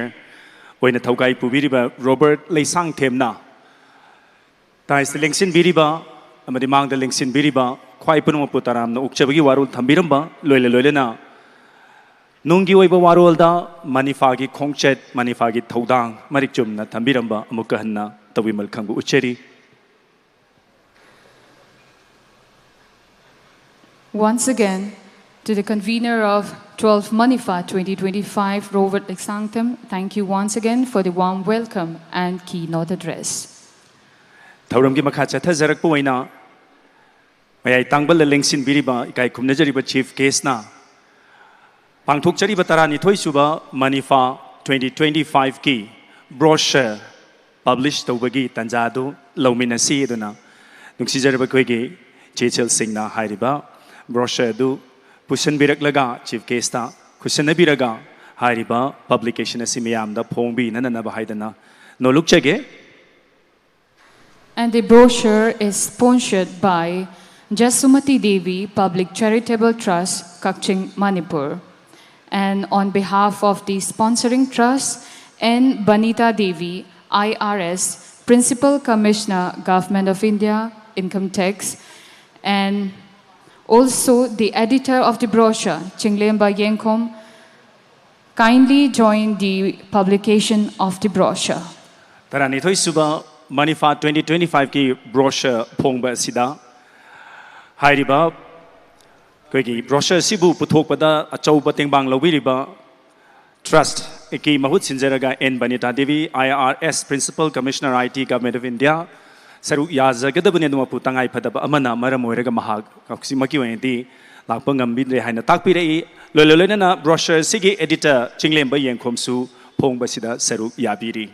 ꯑꯣꯏꯅ ꯊꯧꯒꯥꯏ ꯄꯨꯕꯤꯔꯤꯕ ꯔꯣꯕꯔꯠ ꯂꯩꯁꯥꯡꯊꯦꯝꯅ ꯇꯥꯏꯁꯇ ꯂꯦꯡꯁꯤꯟꯕꯤꯔꯤꯕ ꯑꯃꯗꯤ ꯃꯥꯡꯗ ꯂꯦꯡꯁꯤꯟꯕꯤꯔꯤꯕ ꯈ꯭ꯋꯥꯏ ꯄꯨꯝꯅꯃꯛꯄꯨ ꯇꯔꯥꯝꯅ ꯑꯣꯛꯆꯕꯒꯤ ꯋꯥꯔꯣꯜ ꯊꯝꯕꯤꯔꯝꯕ ꯂꯣꯏꯅ ꯂꯣꯏꯅꯅ ꯅꯨꯡꯒꯤ ꯑꯣꯏꯕ ꯋꯥꯔꯣꯜꯗ ꯃꯅꯤꯐꯥꯒꯤ ꯈꯣꯡꯆꯠ, ꯃꯅꯤꯐꯥꯒꯤ ꯊꯧꯗꯥꯡ ꯃꯔꯤꯛ ꯆꯨꯝꯅ ꯊꯝꯕꯤꯔꯝꯕ ꯑꯃꯨꯛꯀ ꯍꯟꯅ ꯇꯧꯕꯤꯃꯜ ꯈꯪꯕ ꯎꯠꯆꯔꯤ꯫ Once again, to the convener of twelve Manifa twenty twenty-five, Robert Leksangtham, thank you once again for the warm welcome and keynote address. ꯊꯧꯔꯝꯒꯤ ꯃꯈꯥ ꯆꯠꯊꯖꯔꯛꯄ ꯑꯣꯏꯅ ꯃꯌꯥꯏ ꯇꯥꯡꯕꯜꯗ ꯂꯦꯡꯁꯤꯟꯕꯤꯔꯤꯕ ꯏꯀꯥꯏ ꯈꯨꯝꯅꯖꯔꯤꯕ ꯆꯤꯐ ꯒꯦꯁꯅ ꯄꯥꯡꯊꯣꯛꯆꯔꯤꯕ ꯇꯔꯥꯅꯤꯊꯣꯏ ꯁꯨꯕ ꯃꯅꯤꯐꯥ twenty twenty-five ꯀꯤ brochure publish ꯇꯧꯕꯒꯤ ꯇꯥꯟꯖꯥ ꯑꯗꯨ ꯂꯧꯃꯤꯟꯅꯁꯤ ꯑꯗꯨꯅ ꯅꯨꯡꯁꯤꯖꯔꯕ ꯑꯩꯈꯣꯏꯒꯤ ꯆꯦ ꯆꯦꯜꯁꯤꯡꯅ ꯍꯥꯏꯔꯤꯕ brochure ꯑꯗꯨ ꯄꯨꯁꯤꯟꯕꯤꯔꯛꯂꯒ ꯆꯤꯐ ꯒꯦꯁꯇ ꯈꯨꯠꯁꯤꯟꯅꯕꯤꯔꯒ ꯍꯥꯏꯔꯤꯕ ꯄꯕ꯭ꯂꯤꯀꯦꯁꯟ ꯑꯁꯤ ꯃꯤꯌꯥꯝꯗ ꯐꯣꯡꯕꯤꯅꯅꯕ ꯍꯥꯏꯗꯅ ꯅꯣꯂꯨꯛꯆꯒꯦ꯫ And the brochure is sponsored by Jasumati Devi Public Charitable Trust, Kakching, Manipur. And on behalf of the sponsoring trust, N Banita Devi, I R S, Principal Commissioner, Government of India, Income Tax, and also the editor of the brochure, Chinglemba Yengkhom, kindly join the publication of the brochure. ꯇꯔꯥꯅꯤꯊꯣꯏ ꯁꯨꯕ ꯃꯅꯤꯐꯥ twenty twenty-five ꯀꯤ ꯕ꯭ꯔꯣꯁꯔ ꯐꯣꯡꯕ ꯑꯁꯤꯗ ꯍꯥꯏꯔꯤꯕ ꯑꯩꯈꯣꯏꯒꯤ ꯕ꯭ꯔꯣꯁꯔ ꯑꯁꯤꯕꯨ ꯄꯨꯊꯣꯛꯄꯗ ꯑꯆꯧꯕ ꯇꯦꯡꯕꯥꯡ ꯂꯧꯕꯤꯔꯤꯕ ꯇ꯭ꯔꯁꯀꯤ ꯃꯍꯨꯠ ꯁꯤꯟꯖꯔꯒ N Banita Devi, I R S, Principal Commissioner I T, Government of India, ꯁꯔꯨꯛ ꯌꯥꯖꯒꯗꯕꯅꯤ꯫ ꯑꯗꯨꯃꯛꯄꯨ ꯇꯉꯥꯏ ꯐꯗꯕ ꯑꯃꯅ ꯃꯔꯝ ꯑꯣꯏꯔꯒ ꯃꯍꯥꯛ ꯍꯧꯖꯤꯛꯃꯛꯀꯤ ꯑꯣꯏꯅꯗꯤ ꯂꯥꯛꯄ ꯉꯝꯕꯤꯗ꯭ꯔꯦ ꯍꯥꯏꯅ ꯇꯥꯛꯄꯤꯔꯛꯏ꯫ ꯂꯣꯏꯅ ꯂꯣꯏꯅꯅ ꯕ꯭ꯔꯣꯁꯔ ꯑꯁꯤꯒꯤ ꯑꯦꯗꯤꯇꯔ ꯆꯤꯡꯂꯦꯝꯕ ꯌꯦꯡꯈꯣꯝꯁꯨ ꯐꯣꯡꯕꯁꯤꯗ ꯁꯔꯨꯛ ꯌꯥꯕꯤꯔꯤ꯫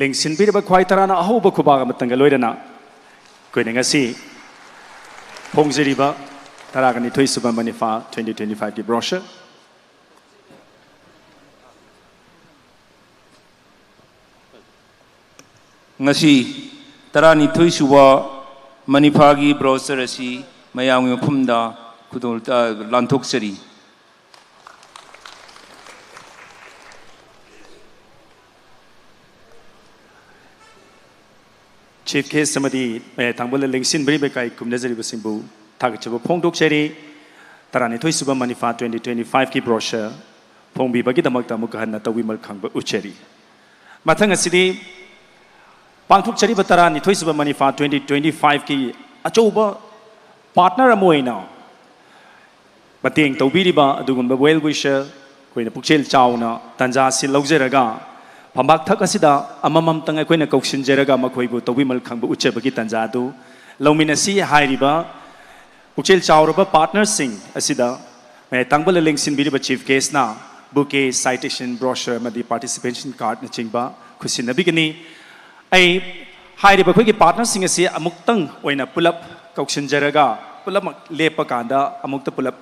ꯂꯦꯡꯁꯤꯟꯕꯤꯔꯕ ꯈ꯭ꯋꯥꯏ ꯇꯔꯥꯅ ꯑꯍꯧꯕ ꯈꯨꯕꯥꯛ ꯑꯃꯇꯪꯒ ꯂꯣꯏꯅꯅ ꯑꯩꯈꯣꯏꯅ ꯉꯁꯤ ꯐꯣꯡꯖꯔꯤꯕ ꯇꯔꯥꯒ ꯅꯤꯊꯣꯏ ꯁꯨꯕ ꯃꯅꯤꯐꯥ twenty twenty-five ꯀꯤ ꯕ꯭ꯔꯣꯁꯔ꯫ ꯉꯁꯤ ꯇꯔꯥꯅꯤꯊꯣꯏ ꯁꯨꯕ ꯃꯅꯤꯐꯥꯒꯤ ꯕ꯭ꯔꯣꯁꯔ ꯑꯁꯤ ꯃꯌꯥꯝꯒꯤ ꯃꯐꯝꯗ ꯈꯨꯗꯣꯜ ꯂꯥꯟꯊꯣꯛꯆꯔꯤ꯫ ꯆꯤꯐ ꯒꯦꯁ ꯑꯃꯗꯤ ꯃꯌꯥꯏ ꯊꯪꯕ ꯂꯦꯡꯁꯤꯟꯕꯤꯔꯤꯕ ꯏꯀꯥꯏ ꯈꯨꯝꯅꯖꯔꯤꯕꯁꯤꯡꯕꯨ ꯊꯥꯒꯠꯆꯕ ꯐꯣꯡꯗꯣꯛꯆꯔꯤ꯫ ꯇꯔꯥꯅꯤꯊꯣꯏ ꯁꯨꯕ ꯃꯅꯤꯐꯥ twenty twenty-five ꯀꯤ ꯕ꯭ꯔꯣꯁꯔ ꯐꯣꯡꯕꯤꯕꯒꯤꯗꯃꯛꯇ ꯑꯃꯨꯛꯀ ꯍꯟꯅ ꯇꯧꯕꯤꯃꯜ ꯈꯪꯕ ꯎꯠꯆꯔꯤ꯫ ꯃꯊꯪ ꯑꯁꯤꯗꯤ ꯄꯥꯡꯊꯣꯛꯆꯔꯤꯕ ꯇꯔꯥꯅꯤꯊꯣꯏ ꯁꯨꯕ ꯃꯅꯤꯐꯥ twenty twenty five ꯀꯤ ꯑꯆꯧꯕ partner ꯑꯃ ꯑꯣꯏꯅ ꯃꯇꯦꯡ ꯇꯧꯕꯤꯔꯤꯕ ꯑꯗꯨꯒꯨꯝꯕ well wisher ꯑꯩꯈꯣꯏꯅ ꯄꯨꯛꯆꯦꯜ ꯆꯥꯎꯅ ꯇꯥꯟꯖꯥ ꯑꯁꯤ ꯂꯧꯖꯔꯒ ꯐꯝꯕꯥꯛ ꯊꯛ ꯑꯁꯤꯗ ꯑꯃꯃꯝꯇꯪ ꯑꯩꯈꯣꯏꯅ ꯀꯧꯁꯤꯟꯖꯔꯒ ꯃꯈꯣꯏꯕꯨ ꯇꯧꯕꯤꯃꯜ ꯈꯪꯕ ꯎꯠꯆꯕꯒꯤ ꯇꯥꯟꯖꯥ ꯑꯗꯨ ꯂꯧꯃꯤꯟꯅꯁꯤ꯫ ꯍꯥꯏꯔꯤꯕ ꯄꯨꯛꯆꯦꯜ ꯆꯥꯎꯔꯕ partner ꯁꯤꯡ ꯑꯁꯤꯗ ꯃꯌꯥꯏ ꯇꯥꯡꯕꯜꯗ ꯂꯦꯡꯁꯤꯟꯕꯤꯔꯤꯕ chief guest ꯅ bouquet, citation, brochure ꯑꯃꯗꯤ participation card ꯅꯆꯤꯡꯕ ꯈꯨꯠꯁꯤꯟꯅꯕꯤꯒꯅꯤ꯫ ꯑꯩ ꯍꯥꯏꯔꯤꯕ ꯑꯩꯈꯣꯏꯒꯤ partner ꯁꯤꯡ ꯑꯁꯤ ꯑꯃꯨꯛꯇꯪ ꯑꯣꯏꯅ ꯄꯨꯂꯞ ꯀꯧꯁꯤꯟꯖꯔꯒ ꯄꯨꯂꯞꯃꯛ ꯂꯦꯞꯄ ꯀꯥꯟꯗ ꯑꯃꯨꯛꯇ ꯄꯨꯂꯞ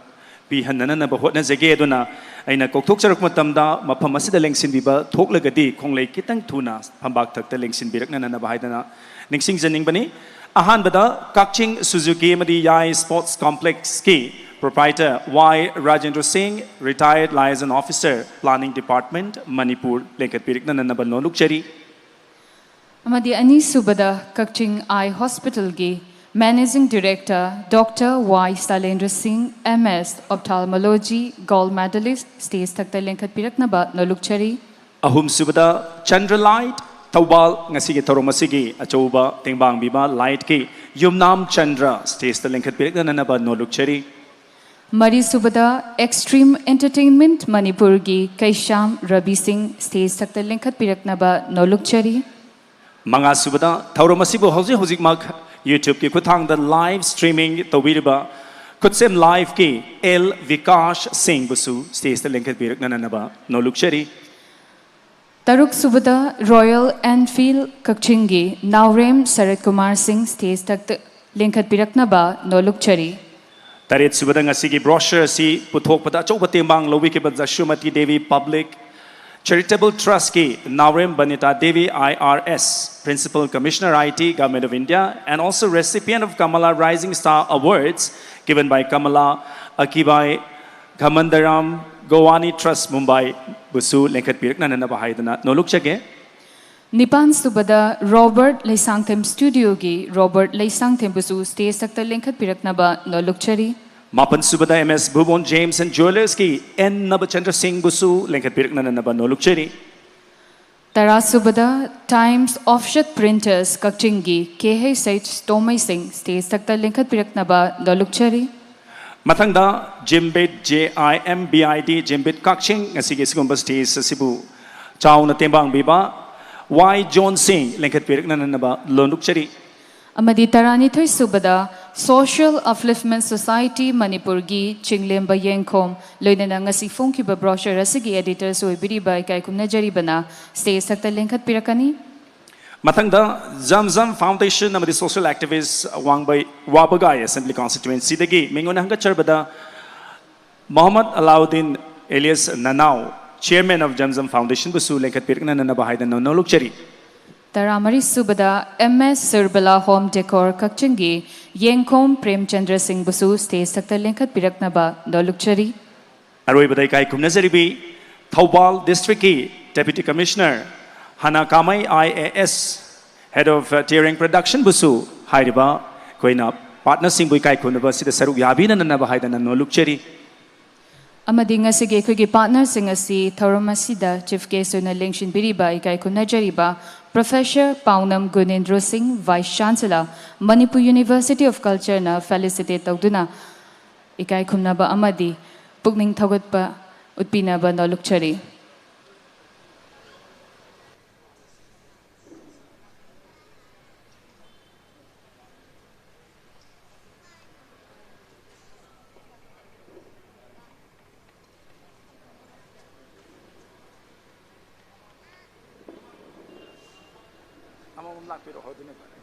ꯄꯤꯍꯟꯅꯅꯕ ꯍꯣꯠꯅꯖꯒꯦ꯫ ꯑꯗꯨꯅ ꯑꯩꯅ ꯀꯧꯊꯣꯛꯆꯔꯛꯄ ꯃꯇꯝꯗ ꯃꯐꯝ ꯑꯁꯤꯗ ꯂꯦꯡꯁꯤꯟꯕꯤꯕ ꯊꯣꯛꯂꯒꯗꯤ ꯈꯣꯡꯂꯩ ꯈꯤꯇꯪ ꯊꯨꯅ ꯐꯝꯕꯥꯛ ꯊꯛꯇ ꯂꯦꯡꯁꯤꯟꯕꯤꯔꯛꯅꯅꯕ ꯍꯥꯏꯗꯅ ꯅꯤꯡꯁꯤꯡꯖꯅꯤꯡꯕꯅꯤ꯫ ꯑꯍꯥꯟꯕꯗ ꯀꯛꯆꯤꯡ ꯁꯨꯖꯨꯀꯤ ꯑꯃꯗꯤ ꯌꯥꯏ sports complex ꯀꯤ proprietor ꯋꯥꯏ ꯔꯥꯖꯦꯟꯗ꯭ꯔ ꯁꯤꯡ, retired liaison officer, planning department, Manipur, ꯂꯦꯡꯈꯠꯄꯤꯔꯛꯅꯅꯕ ꯅꯣꯜꯂꯨꯛꯆꯔꯤ꯫ ꯑꯃꯗꯤ ꯑꯅꯤꯁꯨꯕꯗ ꯀꯛꯆꯤꯡ Eye Hospital ꯒꯤ Managing Director Doctor ꯋꯥꯏ ꯁꯥꯂꯦꯟꯗ꯭ꯔ ꯁꯤꯡ, M S, Ophthalmology, Gold Medalist, stage ꯊꯛꯇ ꯂꯦꯡꯈꯠꯄꯤꯔꯛꯅꯕ ꯅꯣꯜꯂꯨꯛꯆꯔꯤ꯫ ꯑꯍꯨꯝꯁꯨꯕꯗ ꯆꯟꯗ꯭ꯔ ꯂꯥꯏꯠ, ꯊꯧꯕꯥꯜ, ꯉꯁꯤꯒꯤ ꯊꯧꯔꯝ ꯑꯁꯤꯒꯤ ꯑꯆꯧꯕ ꯇꯦꯡꯕꯥꯡꯕꯤꯕ ꯂꯥꯏꯠꯀꯤ ꯌꯨꯝꯅꯥꯝ ꯆꯟꯗ꯭ꯔ stage ꯇ ꯂꯦꯡꯈꯠꯄꯤꯔꯛꯅꯅꯕ ꯅꯣꯜꯂꯨꯛꯆꯔꯤ꯫ ꯃꯔꯤꯁꯨꯕꯗ Xtreme Entertainment ꯃꯅꯤꯄꯨꯔꯒꯤ ꯀꯩꯁꯥꯝ ꯔꯕꯤ ꯁꯤꯡ stage ꯊꯛꯇ ꯂꯦꯡꯈꯠꯄꯤꯔꯛꯅꯕ ꯅꯣꯜꯂꯨꯛꯆꯔꯤ꯫ ꯃꯉꯥꯁꯨꯕꯗ ꯊꯧꯔꯝ ꯑꯁꯤꯕꯨ ꯍꯧꯖꯤꯛ ꯍꯧꯖꯤꯛꯃꯛ YouTube ꯀꯤ ꯈꯨꯠꯊꯥꯡꯗ live streaming ꯇꯧꯕꯤꯔꯤꯕ ꯈꯨꯠꯁꯦꯝ live ꯀꯤ ꯑꯦꯜ ꯕꯤꯀꯥꯁ ꯁꯤꯡꯕꯨꯁꯨ stage ꯇ ꯂꯦꯡꯈꯠꯄꯤꯔꯛꯅꯅꯕ ꯅꯣꯜꯂꯨꯛꯆꯔꯤ꯫ ꯇꯔꯨꯛꯁꯨꯕꯗ Royal Enfield ꯀꯛꯆꯤꯡꯒꯤ ꯅꯥꯎꯔꯦꯝ ꯁꯔꯠ ꯀꯨꯃꯥꯔ ꯁꯤꯡ stage ꯊꯛꯇ ꯂꯦꯡꯈꯠꯄꯤꯔꯛꯅꯕ ꯅꯣꯜꯂꯨꯛꯆꯔꯤ꯫ ꯇꯔꯦꯠꯁꯨꯕꯗ ꯉꯁꯤꯒꯤ brochure ꯑꯁꯤ ꯄꯨꯊꯣꯛꯄꯗ ꯑꯆꯧꯕ ꯇꯦꯡꯕꯥꯡ ꯂꯧꯕꯤꯈꯤꯕ ꯖꯁꯨꯃꯇꯤ ꯗꯦꯕꯤ Public Charitable Trust ꯀꯤ ꯅꯥꯎꯔꯦꯝ Banita Devi, I R S, Principal Commissioner, I T, Government of India, and also recipient of Kamala Rising Star Awards given by Kamala Akibai Ghamandaram Gowani Trust Mumbai ꯕꯨꯁꯨ ꯂꯦꯡꯈꯠꯄꯤꯔꯛꯅꯅꯕ ꯍꯥꯏꯗꯅ ꯅꯣꯜꯂꯨꯛꯆꯒꯦ꯫ ꯅꯤꯄꯥꯟꯁꯨꯕꯗ Robert Leishangthem Studio ꯒꯤ Robert ꯂꯩꯁꯥꯡꯊꯦꯝꯕꯨꯁꯨ stage ꯊꯛꯇ ꯂꯦꯡꯈꯠꯄꯤꯔꯛꯅꯕ ꯅꯣꯜꯂꯨꯛꯆꯔꯤ꯫ ꯃꯥꯄꯟ ꯁꯨꯕꯗ M S Bhuban Gems and Jewellersꯀꯤ N ꯅꯕꯆꯟꯗ꯭ꯔ ꯁꯤꯡꯕꯨꯁꯨ ꯂꯦꯡꯈꯠꯄꯤꯔꯛꯅꯅꯕ ꯅꯣꯜꯂꯨꯛꯆꯔꯤ꯫ ꯇꯔꯥ ꯁꯨꯕꯗ Times Offshoot Printers ꯀꯛꯆꯤꯡꯒꯤ K H H ꯇꯣꯃꯩ ꯁꯤꯡ ꯁ꯭ꯇꯦꯖ ꯊꯛꯇ ꯂꯦꯡꯈꯠꯄꯤꯔꯛꯅꯕ ꯅꯣꯜꯂꯨꯛꯆꯔꯤ꯫ ꯃꯊꯪꯗ Jimbit, J I M B I T, Jimbit ꯀꯛꯆꯤꯡ, ꯉꯁꯤꯒꯤ ꯑꯁꯤꯒꯨꯝꯕ ꯁ꯭ꯇꯦꯖ ꯑꯁꯤꯕꯨ ꯆꯥꯎꯅ ꯇꯦꯡꯕꯥꯡꯕꯤꯕ Y ꯖꯣꯟ ꯁꯤꯡ ꯂꯦꯡꯈꯠꯄꯤꯔꯛꯅꯅꯕ ꯅꯣꯜꯂꯨꯛꯆꯔꯤ꯫ ꯑꯃꯗꯤ ꯇꯔꯥꯅꯤꯊꯣꯏ ꯁꯨꯕꯗ Social Upliftment Society ꯃꯅꯤꯄꯨꯔꯒꯤ ꯆꯤꯡꯂꯦꯝꯕ ꯌꯦꯡꯈꯣꯝ, ꯂꯣꯏꯅꯅ ꯉꯁꯤ ꯐꯣꯡꯈꯤꯕ brochure ꯑꯁꯤꯒꯤ editors ꯑꯣꯏꯕꯤꯔꯤꯕ ꯏꯀꯥꯏ ꯈꯨꯝꯅꯖꯔꯤꯕꯅ ꯁ꯭ꯇꯦꯖ ꯊꯛꯇ ꯂꯦꯡꯈꯠꯄꯤꯔꯛꯀꯅꯤ꯫ ꯃꯊꯪꯗ Zam Zam Foundation ꯑꯃꯗꯤ social activist ꯋꯥꯡꯕꯩ ꯋꯥꯕꯒꯥꯏ Assembly Constituencyꯗꯒꯤ ꯃꯤꯡ ꯑꯣꯏꯅ ꯍꯪꯒꯠꯆꯔꯕꯗ ꯃꯣꯍꯝꯃꯗ ꯑꯂꯥꯎꯗꯤꯟ alias ꯅꯅꯥꯎ, Chairman of Zam Zam Foundationꯕꯨꯁꯨ ꯂꯦꯡꯈꯠꯄꯤꯔꯛꯅꯅꯕ ꯍꯥꯏꯗꯅ ꯅꯣꯜꯂꯨꯛꯆꯔꯤ꯫ ꯇꯔꯥꯃꯔꯤ ꯁꯨꯕꯗ M S Surbala Home Decor ꯀꯛꯆꯤꯡꯒꯤ ꯌꯦꯡꯈꯣꯝ ꯄ꯭ꯔꯦꯝꯆꯟꯗ꯭ꯔ ꯁꯤꯡꯕꯨꯁꯨ ꯁ꯭ꯇꯦꯖ ꯊꯛꯇ ꯂꯦꯡꯈꯠꯄꯤꯔꯛꯅꯕ ꯅꯣꯜꯂꯨꯛꯆꯔꯤ꯫ ꯑꯔꯣꯏꯕꯗ ꯏꯀꯥꯏ ꯈꯨꯝꯅꯖꯔꯤꯕꯤ Thoubal districtꯀꯤ Deputy Commissioner ꯍꯅꯥ ꯀꯥꯃꯩ I A S, Head of Tearing Productionꯕꯨꯁꯨ ꯍꯥꯏꯔꯤꯕ ꯑꯩꯈꯣꯏꯅ partnerꯁꯤꯡꯕꯨ ꯏꯀꯥꯏ ꯈꯨꯝꯅꯕ ꯑꯁꯤꯗ ꯁꯔꯨꯛ ꯌꯥꯕꯤꯅꯅꯕ ꯍꯥꯏꯗꯅ ꯅꯣꯜꯂꯨꯛꯆꯔꯤ꯫ ꯑꯃꯗꯤ ꯉꯁꯤꯒꯤ ꯑꯩꯈꯣꯏꯒꯤ partnerꯁꯤꯡ ꯑꯁꯤ ꯊꯧꯔꯝ ꯑꯁꯤꯗ chief guest ꯑꯣꯏꯅ ꯂꯦꯡꯁꯤꯟꯕꯤꯔꯤꯕ ꯏꯀꯥꯏ ꯈꯨꯝꯅꯖꯔꯤꯕ Professor ꯄꯥꯎꯅꯝ ꯒꯨꯅꯦꯟꯗ꯭ꯔꯣ ꯁꯤꯡ, Vice Chancellor, Manipur University of Cultureꯅ felicitate ꯇꯧꯗꯨꯅ ꯏꯀꯥꯏ ꯈꯨꯝꯅꯕ ꯑꯃꯗꯤ ꯄꯨꯛꯅꯤꯡ ꯊꯧꯒꯠꯄ ꯎꯠꯄꯤꯅꯕ ꯅꯣꯜꯂꯨꯛꯆꯔꯤ꯫ ꯑꯃꯃꯝ ꯂꯥꯛꯄꯤꯔꯣ, ꯍꯧꯗꯨꯅ ꯐꯔꯦ꯫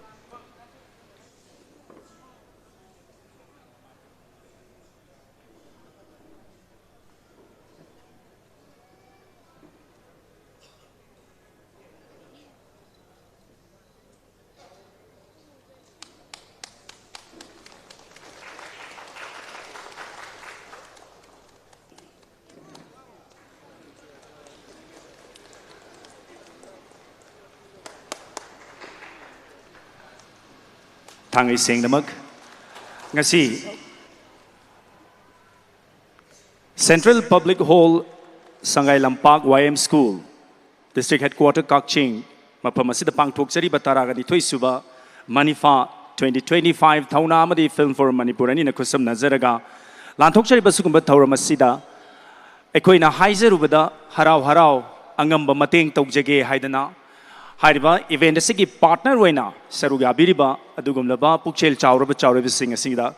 ꯊꯥꯡꯉꯩ ꯁꯦꯡꯅꯃꯛ ꯉꯁꯤ Central Public Hall, ꯁꯉꯥꯏ ꯂꯝꯄꯥꯛ Y M School, District Headquarter ꯀꯛꯆꯤꯡ, ꯃꯐꯝ ꯑꯁꯤꯗ ꯄꯥꯡꯊꯣꯛꯆꯔꯤꯕ ꯇꯔꯥꯒ ꯅꯤꯊꯣꯏ ꯁꯨꯕ ꯃꯅꯤꯐꯥ twenty twenty-five ꯊꯧꯅꯥ ꯑꯃꯗꯤ Film for Manipur ꯑꯅꯤꯅ ꯈꯨꯠꯁꯝꯅꯖꯔꯒ ꯂꯥꯟꯊꯣꯛꯆꯔꯤꯕ ꯁꯤꯒꯨꯝꯕ ꯊꯧꯔꯝ ꯑꯁꯤꯗ ꯑꯩꯈꯣꯏꯅ ꯍꯥꯏꯖꯔꯨꯕꯗ ꯍꯔꯥꯎ ꯍꯔꯥꯎ ꯑꯉꯝꯕ ꯃꯇꯦꯡ ꯇꯧꯖꯒꯦ ꯍꯥꯏꯗꯅ ꯍꯥꯏꯔꯤꯕ event ꯑꯁꯤꯒꯤ partner ꯑꯣꯏꯅ ꯁꯔꯨꯛ ꯌꯥꯕꯤꯔꯤꯕ ꯑꯗꯨꯒꯨꯝꯂꯕ ꯄꯨꯛꯆꯦꯜ ꯆꯥꯎꯔꯕ ꯆꯥꯎꯔꯕꯁꯤꯡ ꯑꯁꯤꯗ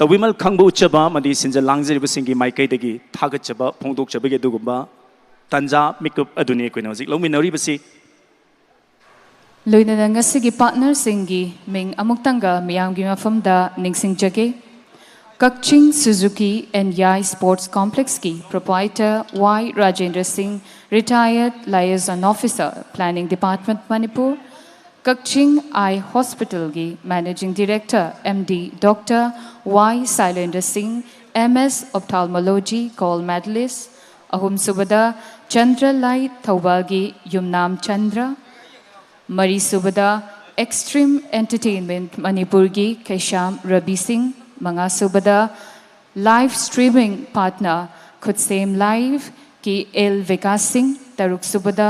ꯇꯧꯕꯤꯃꯜ ꯈꯪꯕ ꯎꯠꯆꯕ ꯑꯃꯗꯤ ꯁꯤꯟꯖ ꯂꯥꯡꯖꯔꯤꯕꯁꯤꯡꯒꯤ ꯃꯥꯏꯀꯩꯗꯒꯤ ꯊꯥꯒꯠꯆꯕ ꯐꯣꯡꯗꯣꯛꯆꯕꯒꯤ ꯑꯗꯨꯒꯨꯝꯕ ꯇꯥꯟꯖꯥ ꯃꯤꯀꯨꯞ ꯑꯗꯨꯅꯤ ꯑꯩꯈꯣꯏꯅ ꯍꯧꯖꯤꯛ ꯂꯧꯃꯤꯟꯅꯔꯤꯕꯁꯤ꯫ ꯂꯣꯏꯅꯅ ꯉꯁꯤꯒꯤ partnerꯁꯤꯡꯒꯤ ꯃꯤꯡ ꯑꯃꯨꯛꯇꯪꯒ ꯃꯤꯌꯥꯝꯒꯤ ꯃꯐꯝꯗ ꯅꯤꯡꯁꯤꯡꯖꯒꯦ꯫ Kakching Suzuki and Yai Sports Complexꯀꯤ proprietor Y Rajendra Singh, retired liaison officer, Planning Department, Manipur, Kakching Eye Hospitalꯒꯤ managing director M D Doctor Y Sailendra Singh, M S Ophthalmology gold medalist, ꯑꯍꯨꯝꯁꯨꯕꯗ ꯆꯟꯗ꯭ꯔ ꯂꯥꯏꯠ ꯊꯧꯕꯥꯜꯒꯤ ꯌꯨꯝꯅꯥꯝ ꯆꯟꯗ꯭ꯔ, ꯃꯔꯤꯁꯨꯕꯗ Extreme Entertainment ꯃꯅꯤꯄꯨꯔꯒꯤ ꯀꯩꯁꯥꯝ ꯔꯕꯤ ꯁꯤꯡ, ꯃꯉꯥꯁꯨꯕꯗ live streaming partner ꯈꯨꯠꯁꯦꯝ ꯂꯥꯏꯚꯀꯤ L Bikash Singh, ꯇꯔꯨꯛꯁꯨꯕꯗ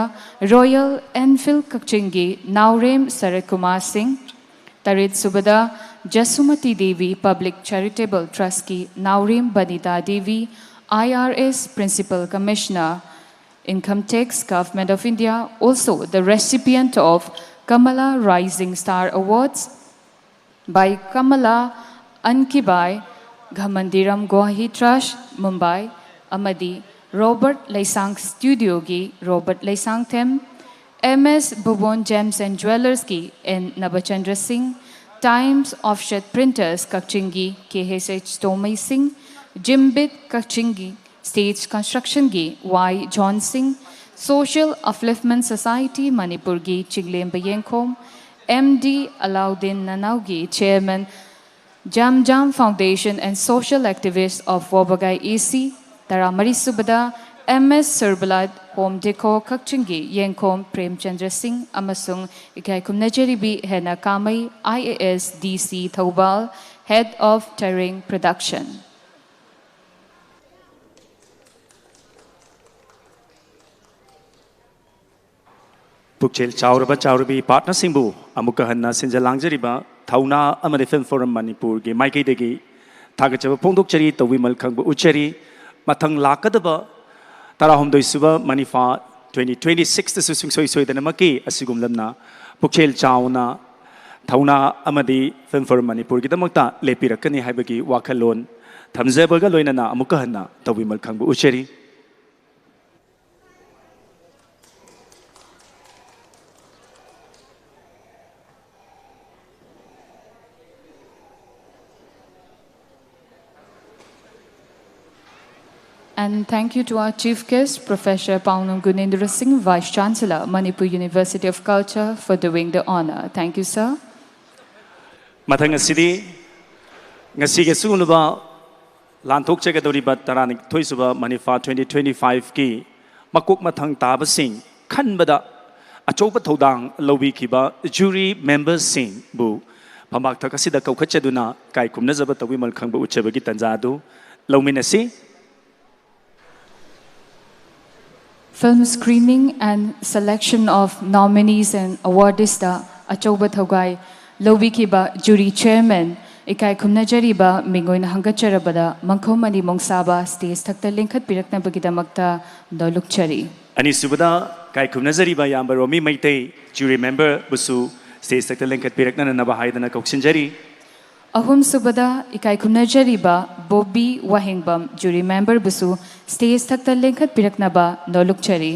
Royal Enfield ꯀꯛꯆꯤꯡꯒꯤ ꯅꯥꯎꯔꯦꯝ ꯁꯔꯠ ꯀꯨꯃꯥꯔ ꯁꯤꯡ, ꯇꯔꯦꯠꯁꯨꯕꯗ ꯖꯁꯨꯃꯇꯤ Devi Public Charitable Trustꯀꯤ Naorem Banita Devi, I R S Principal Commissioner, Income Tax, Government of India, also the recipient of Kamala Rising Star Awards by Kamala Ankibai, Ghamandiram Guwahati Trust, Mumbai, ꯑꯃꯗꯤ Robert ꯂꯩꯁꯥꯡ Studioꯒꯤ Robert Leishangthem, M S Bhuban Gems and Jewellersꯀꯤ N Nabachandra Singh, Times Offset Printers ꯀꯛꯆꯤꯡꯒꯤ K H H ꯇꯣꯃꯩ ꯁꯤꯡ, Jimbit ꯀꯛꯆꯤꯡꯒꯤ Stage Constructionꯒꯤ Y John Singh, Social Upliftment Society ꯃꯅꯤꯄꯨꯔꯒꯤ ꯆꯤꯡꯂꯦꯝꯕ ꯌꯦꯡꯈꯣꯝ, M D Alauddin Nanauꯒꯤ Chairman, Jam Jam Foundation and Social Activist of Wabagai A C, ꯇꯔꯥꯃꯔꯤꯁꯨꯕꯗ M S Surbalat Home Decor ꯀꯛꯆꯤꯡꯒꯤ ꯌꯦꯡꯈꯣꯝ ꯄ꯭ꯔꯦꯝꯆꯟꯗ꯭ꯔ ꯁꯤꯡ ꯑꯃꯁꯨꯡ ꯏꯀꯥꯏ ꯈꯨꯝꯅꯖꯔꯤꯕꯤ ꯍꯦꯅꯥ ꯀꯥꯃꯩ, I A S D C Thoubal, Head of Tereng Production꯫ ꯄꯨꯛꯆꯦꯜ ꯆꯥꯎꯔꯕ ꯆꯥꯎꯔꯕꯤ ꯄꯥꯔꯠꯅꯔꯁꯤꯡꯕꯨ ꯑꯃꯨꯛꯀ ꯍꯟꯅ ꯁꯤꯟꯖ ꯂꯥꯡꯖꯔꯤꯕ ꯊꯧꯅꯥ ꯑꯃꯗꯤ ꯐꯤꯜꯝ ꯐꯣꯔꯝ ꯃꯅꯤꯄꯨꯔꯒꯤ ꯃꯥꯏꯀꯩꯗꯒꯤ ꯊꯥꯒꯠꯆꯕ ꯐꯣꯡꯗꯣꯛꯆꯔꯤ, ꯇꯧꯕꯤꯃꯜ ꯈꯪꯕ ꯎꯠꯆꯔꯤ꯫ ꯃꯊꯪ ꯂꯥꯛꯀꯗꯕ ꯇꯔꯥꯍꯨꯝꯗꯣꯏ ꯁꯨꯕ ꯃꯅꯤꯐꯥ twenty twenty sixꯇꯁꯨ ꯁꯨꯡꯁꯣꯏ ꯁꯣꯏꯗꯅꯃꯛꯀꯤ ꯑꯁꯤꯒꯨꯝꯂꯝꯅ ꯄꯨꯛꯆꯦꯜ ꯆꯥꯎꯅ ꯊꯧꯅꯥ ꯑꯃꯗꯤ ꯐꯤꯜꯝ ꯐꯣꯔꯝ ꯃꯅꯤꯄꯨꯔꯒꯤꯗꯃꯛꯇ ꯂꯦꯞꯄꯤꯔꯛꯀꯅꯤ ꯍꯥꯏꯕꯒꯤ ꯋꯥꯈꯜꯂꯣꯟ ꯊꯝꯖꯕꯒ ꯂꯣꯏꯅꯅ ꯑꯃꯨꯛꯀ ꯍꯟꯅ ꯇꯧꯕꯤꯃꯜ ꯈꯪꯕ ꯎꯠꯆꯔꯤ꯫ And thank you to our chief guest, Professor Paonam Gunendra Singh, Vice Chancellor, Manipur University of Culture, for doing the honor. Thank you, sir. ꯃꯊꯪ ꯑꯁꯤꯗꯤ ꯉꯁꯤꯒꯤ ꯑꯁꯤꯒꯨꯝꯂꯕ ꯂꯥꯟꯊꯣꯛꯆꯒꯗꯧꯔꯤꯕ ꯇꯔꯥꯅꯤꯊꯣꯏ ꯁꯨꯕ ꯃꯅꯤꯐꯥ twenty twenty fiveꯀꯤ ꯃꯀꯣꯛ ꯃꯊꯪ ꯇꯥꯕꯁꯤꯡ ꯈꯟꯕꯗ ꯑꯆꯧꯕ ꯊꯧꯗꯥꯡ ꯂꯧꯕꯤꯈꯤꯕ ꯖꯨꯔꯤ ꯃꯦꯝꯕꯔꯁꯤꯡꯕꯨ ꯐꯝꯕꯥꯛꯊꯛ ꯑꯁꯤꯗ ꯀꯧꯈꯠꯆꯗꯨꯅ ꯏꯀꯥꯏ ꯈꯨꯝꯅꯖꯕ ꯇꯧꯕꯤꯃꯜ ꯈꯪꯕ ꯎꯠꯆꯕꯒꯤ ꯇꯥꯟꯖꯥ ꯑꯗꯨ ꯂꯧꯃꯤꯟꯅꯁꯤ꯫ Film screening and selection of nominees and awardeesꯇ ꯑꯆꯧꯕ ꯊꯧꯒꯥꯏ ꯂꯧꯕꯤꯈꯤꯕ ꯖꯨꯔꯤ ꯆꯤꯌꯔꯃꯦꯟ, ꯏꯀꯥꯏ ꯈꯨꯝꯅꯖꯔꯤꯕ ꯃꯤꯡ ꯑꯣꯏꯅ ꯍꯪꯒꯠꯆꯔꯕꯗ ꯃꯪꯈꯣꯝ ꯑꯅꯤ ꯃꯣꯡꯁꯥꯕ ꯁ꯭ꯇꯦꯖ ꯊꯛꯇ ꯂꯦꯡꯈꯠꯄꯤꯔꯛꯅꯕꯒꯤꯗꯃꯛꯇ ꯅꯣꯜꯂꯨꯛꯆꯔꯤ꯫ ꯑꯅꯤꯁꯨꯕꯗ ꯏꯀꯥꯏ ꯈꯨꯝꯅꯖꯔꯤꯕ ꯏꯌꯥꯝꯕ ꯔꯣꯃꯤ ꯃꯩꯇꯩ ꯖꯨꯔꯤ ꯃꯦꯝꯕꯔꯕꯨꯁꯨ ꯁ꯭ꯇꯦꯖ ꯊꯛꯇ ꯂꯦꯡꯈꯠꯄꯤꯔꯛꯅꯅꯕ ꯍꯥꯏꯗꯅ ꯀꯧꯁꯤꯟꯖꯔꯤ꯫ ꯑꯍꯨꯝꯁꯨꯕꯗ ꯏꯀꯥꯏ ꯈꯨꯝꯅꯖꯔꯤꯕ ꯕꯣꯕꯤ ꯋꯥꯍꯦꯡꯕꯝ ꯖꯨꯔꯤ ꯃꯦꯝꯕꯔꯕꯨꯁꯨ ꯁ꯭ꯇꯦꯖ ꯊꯛꯇ ꯂꯦꯡꯈꯠꯄꯤꯔꯛꯅꯕ ꯅꯣꯜꯂꯨꯛꯆꯔꯤ꯫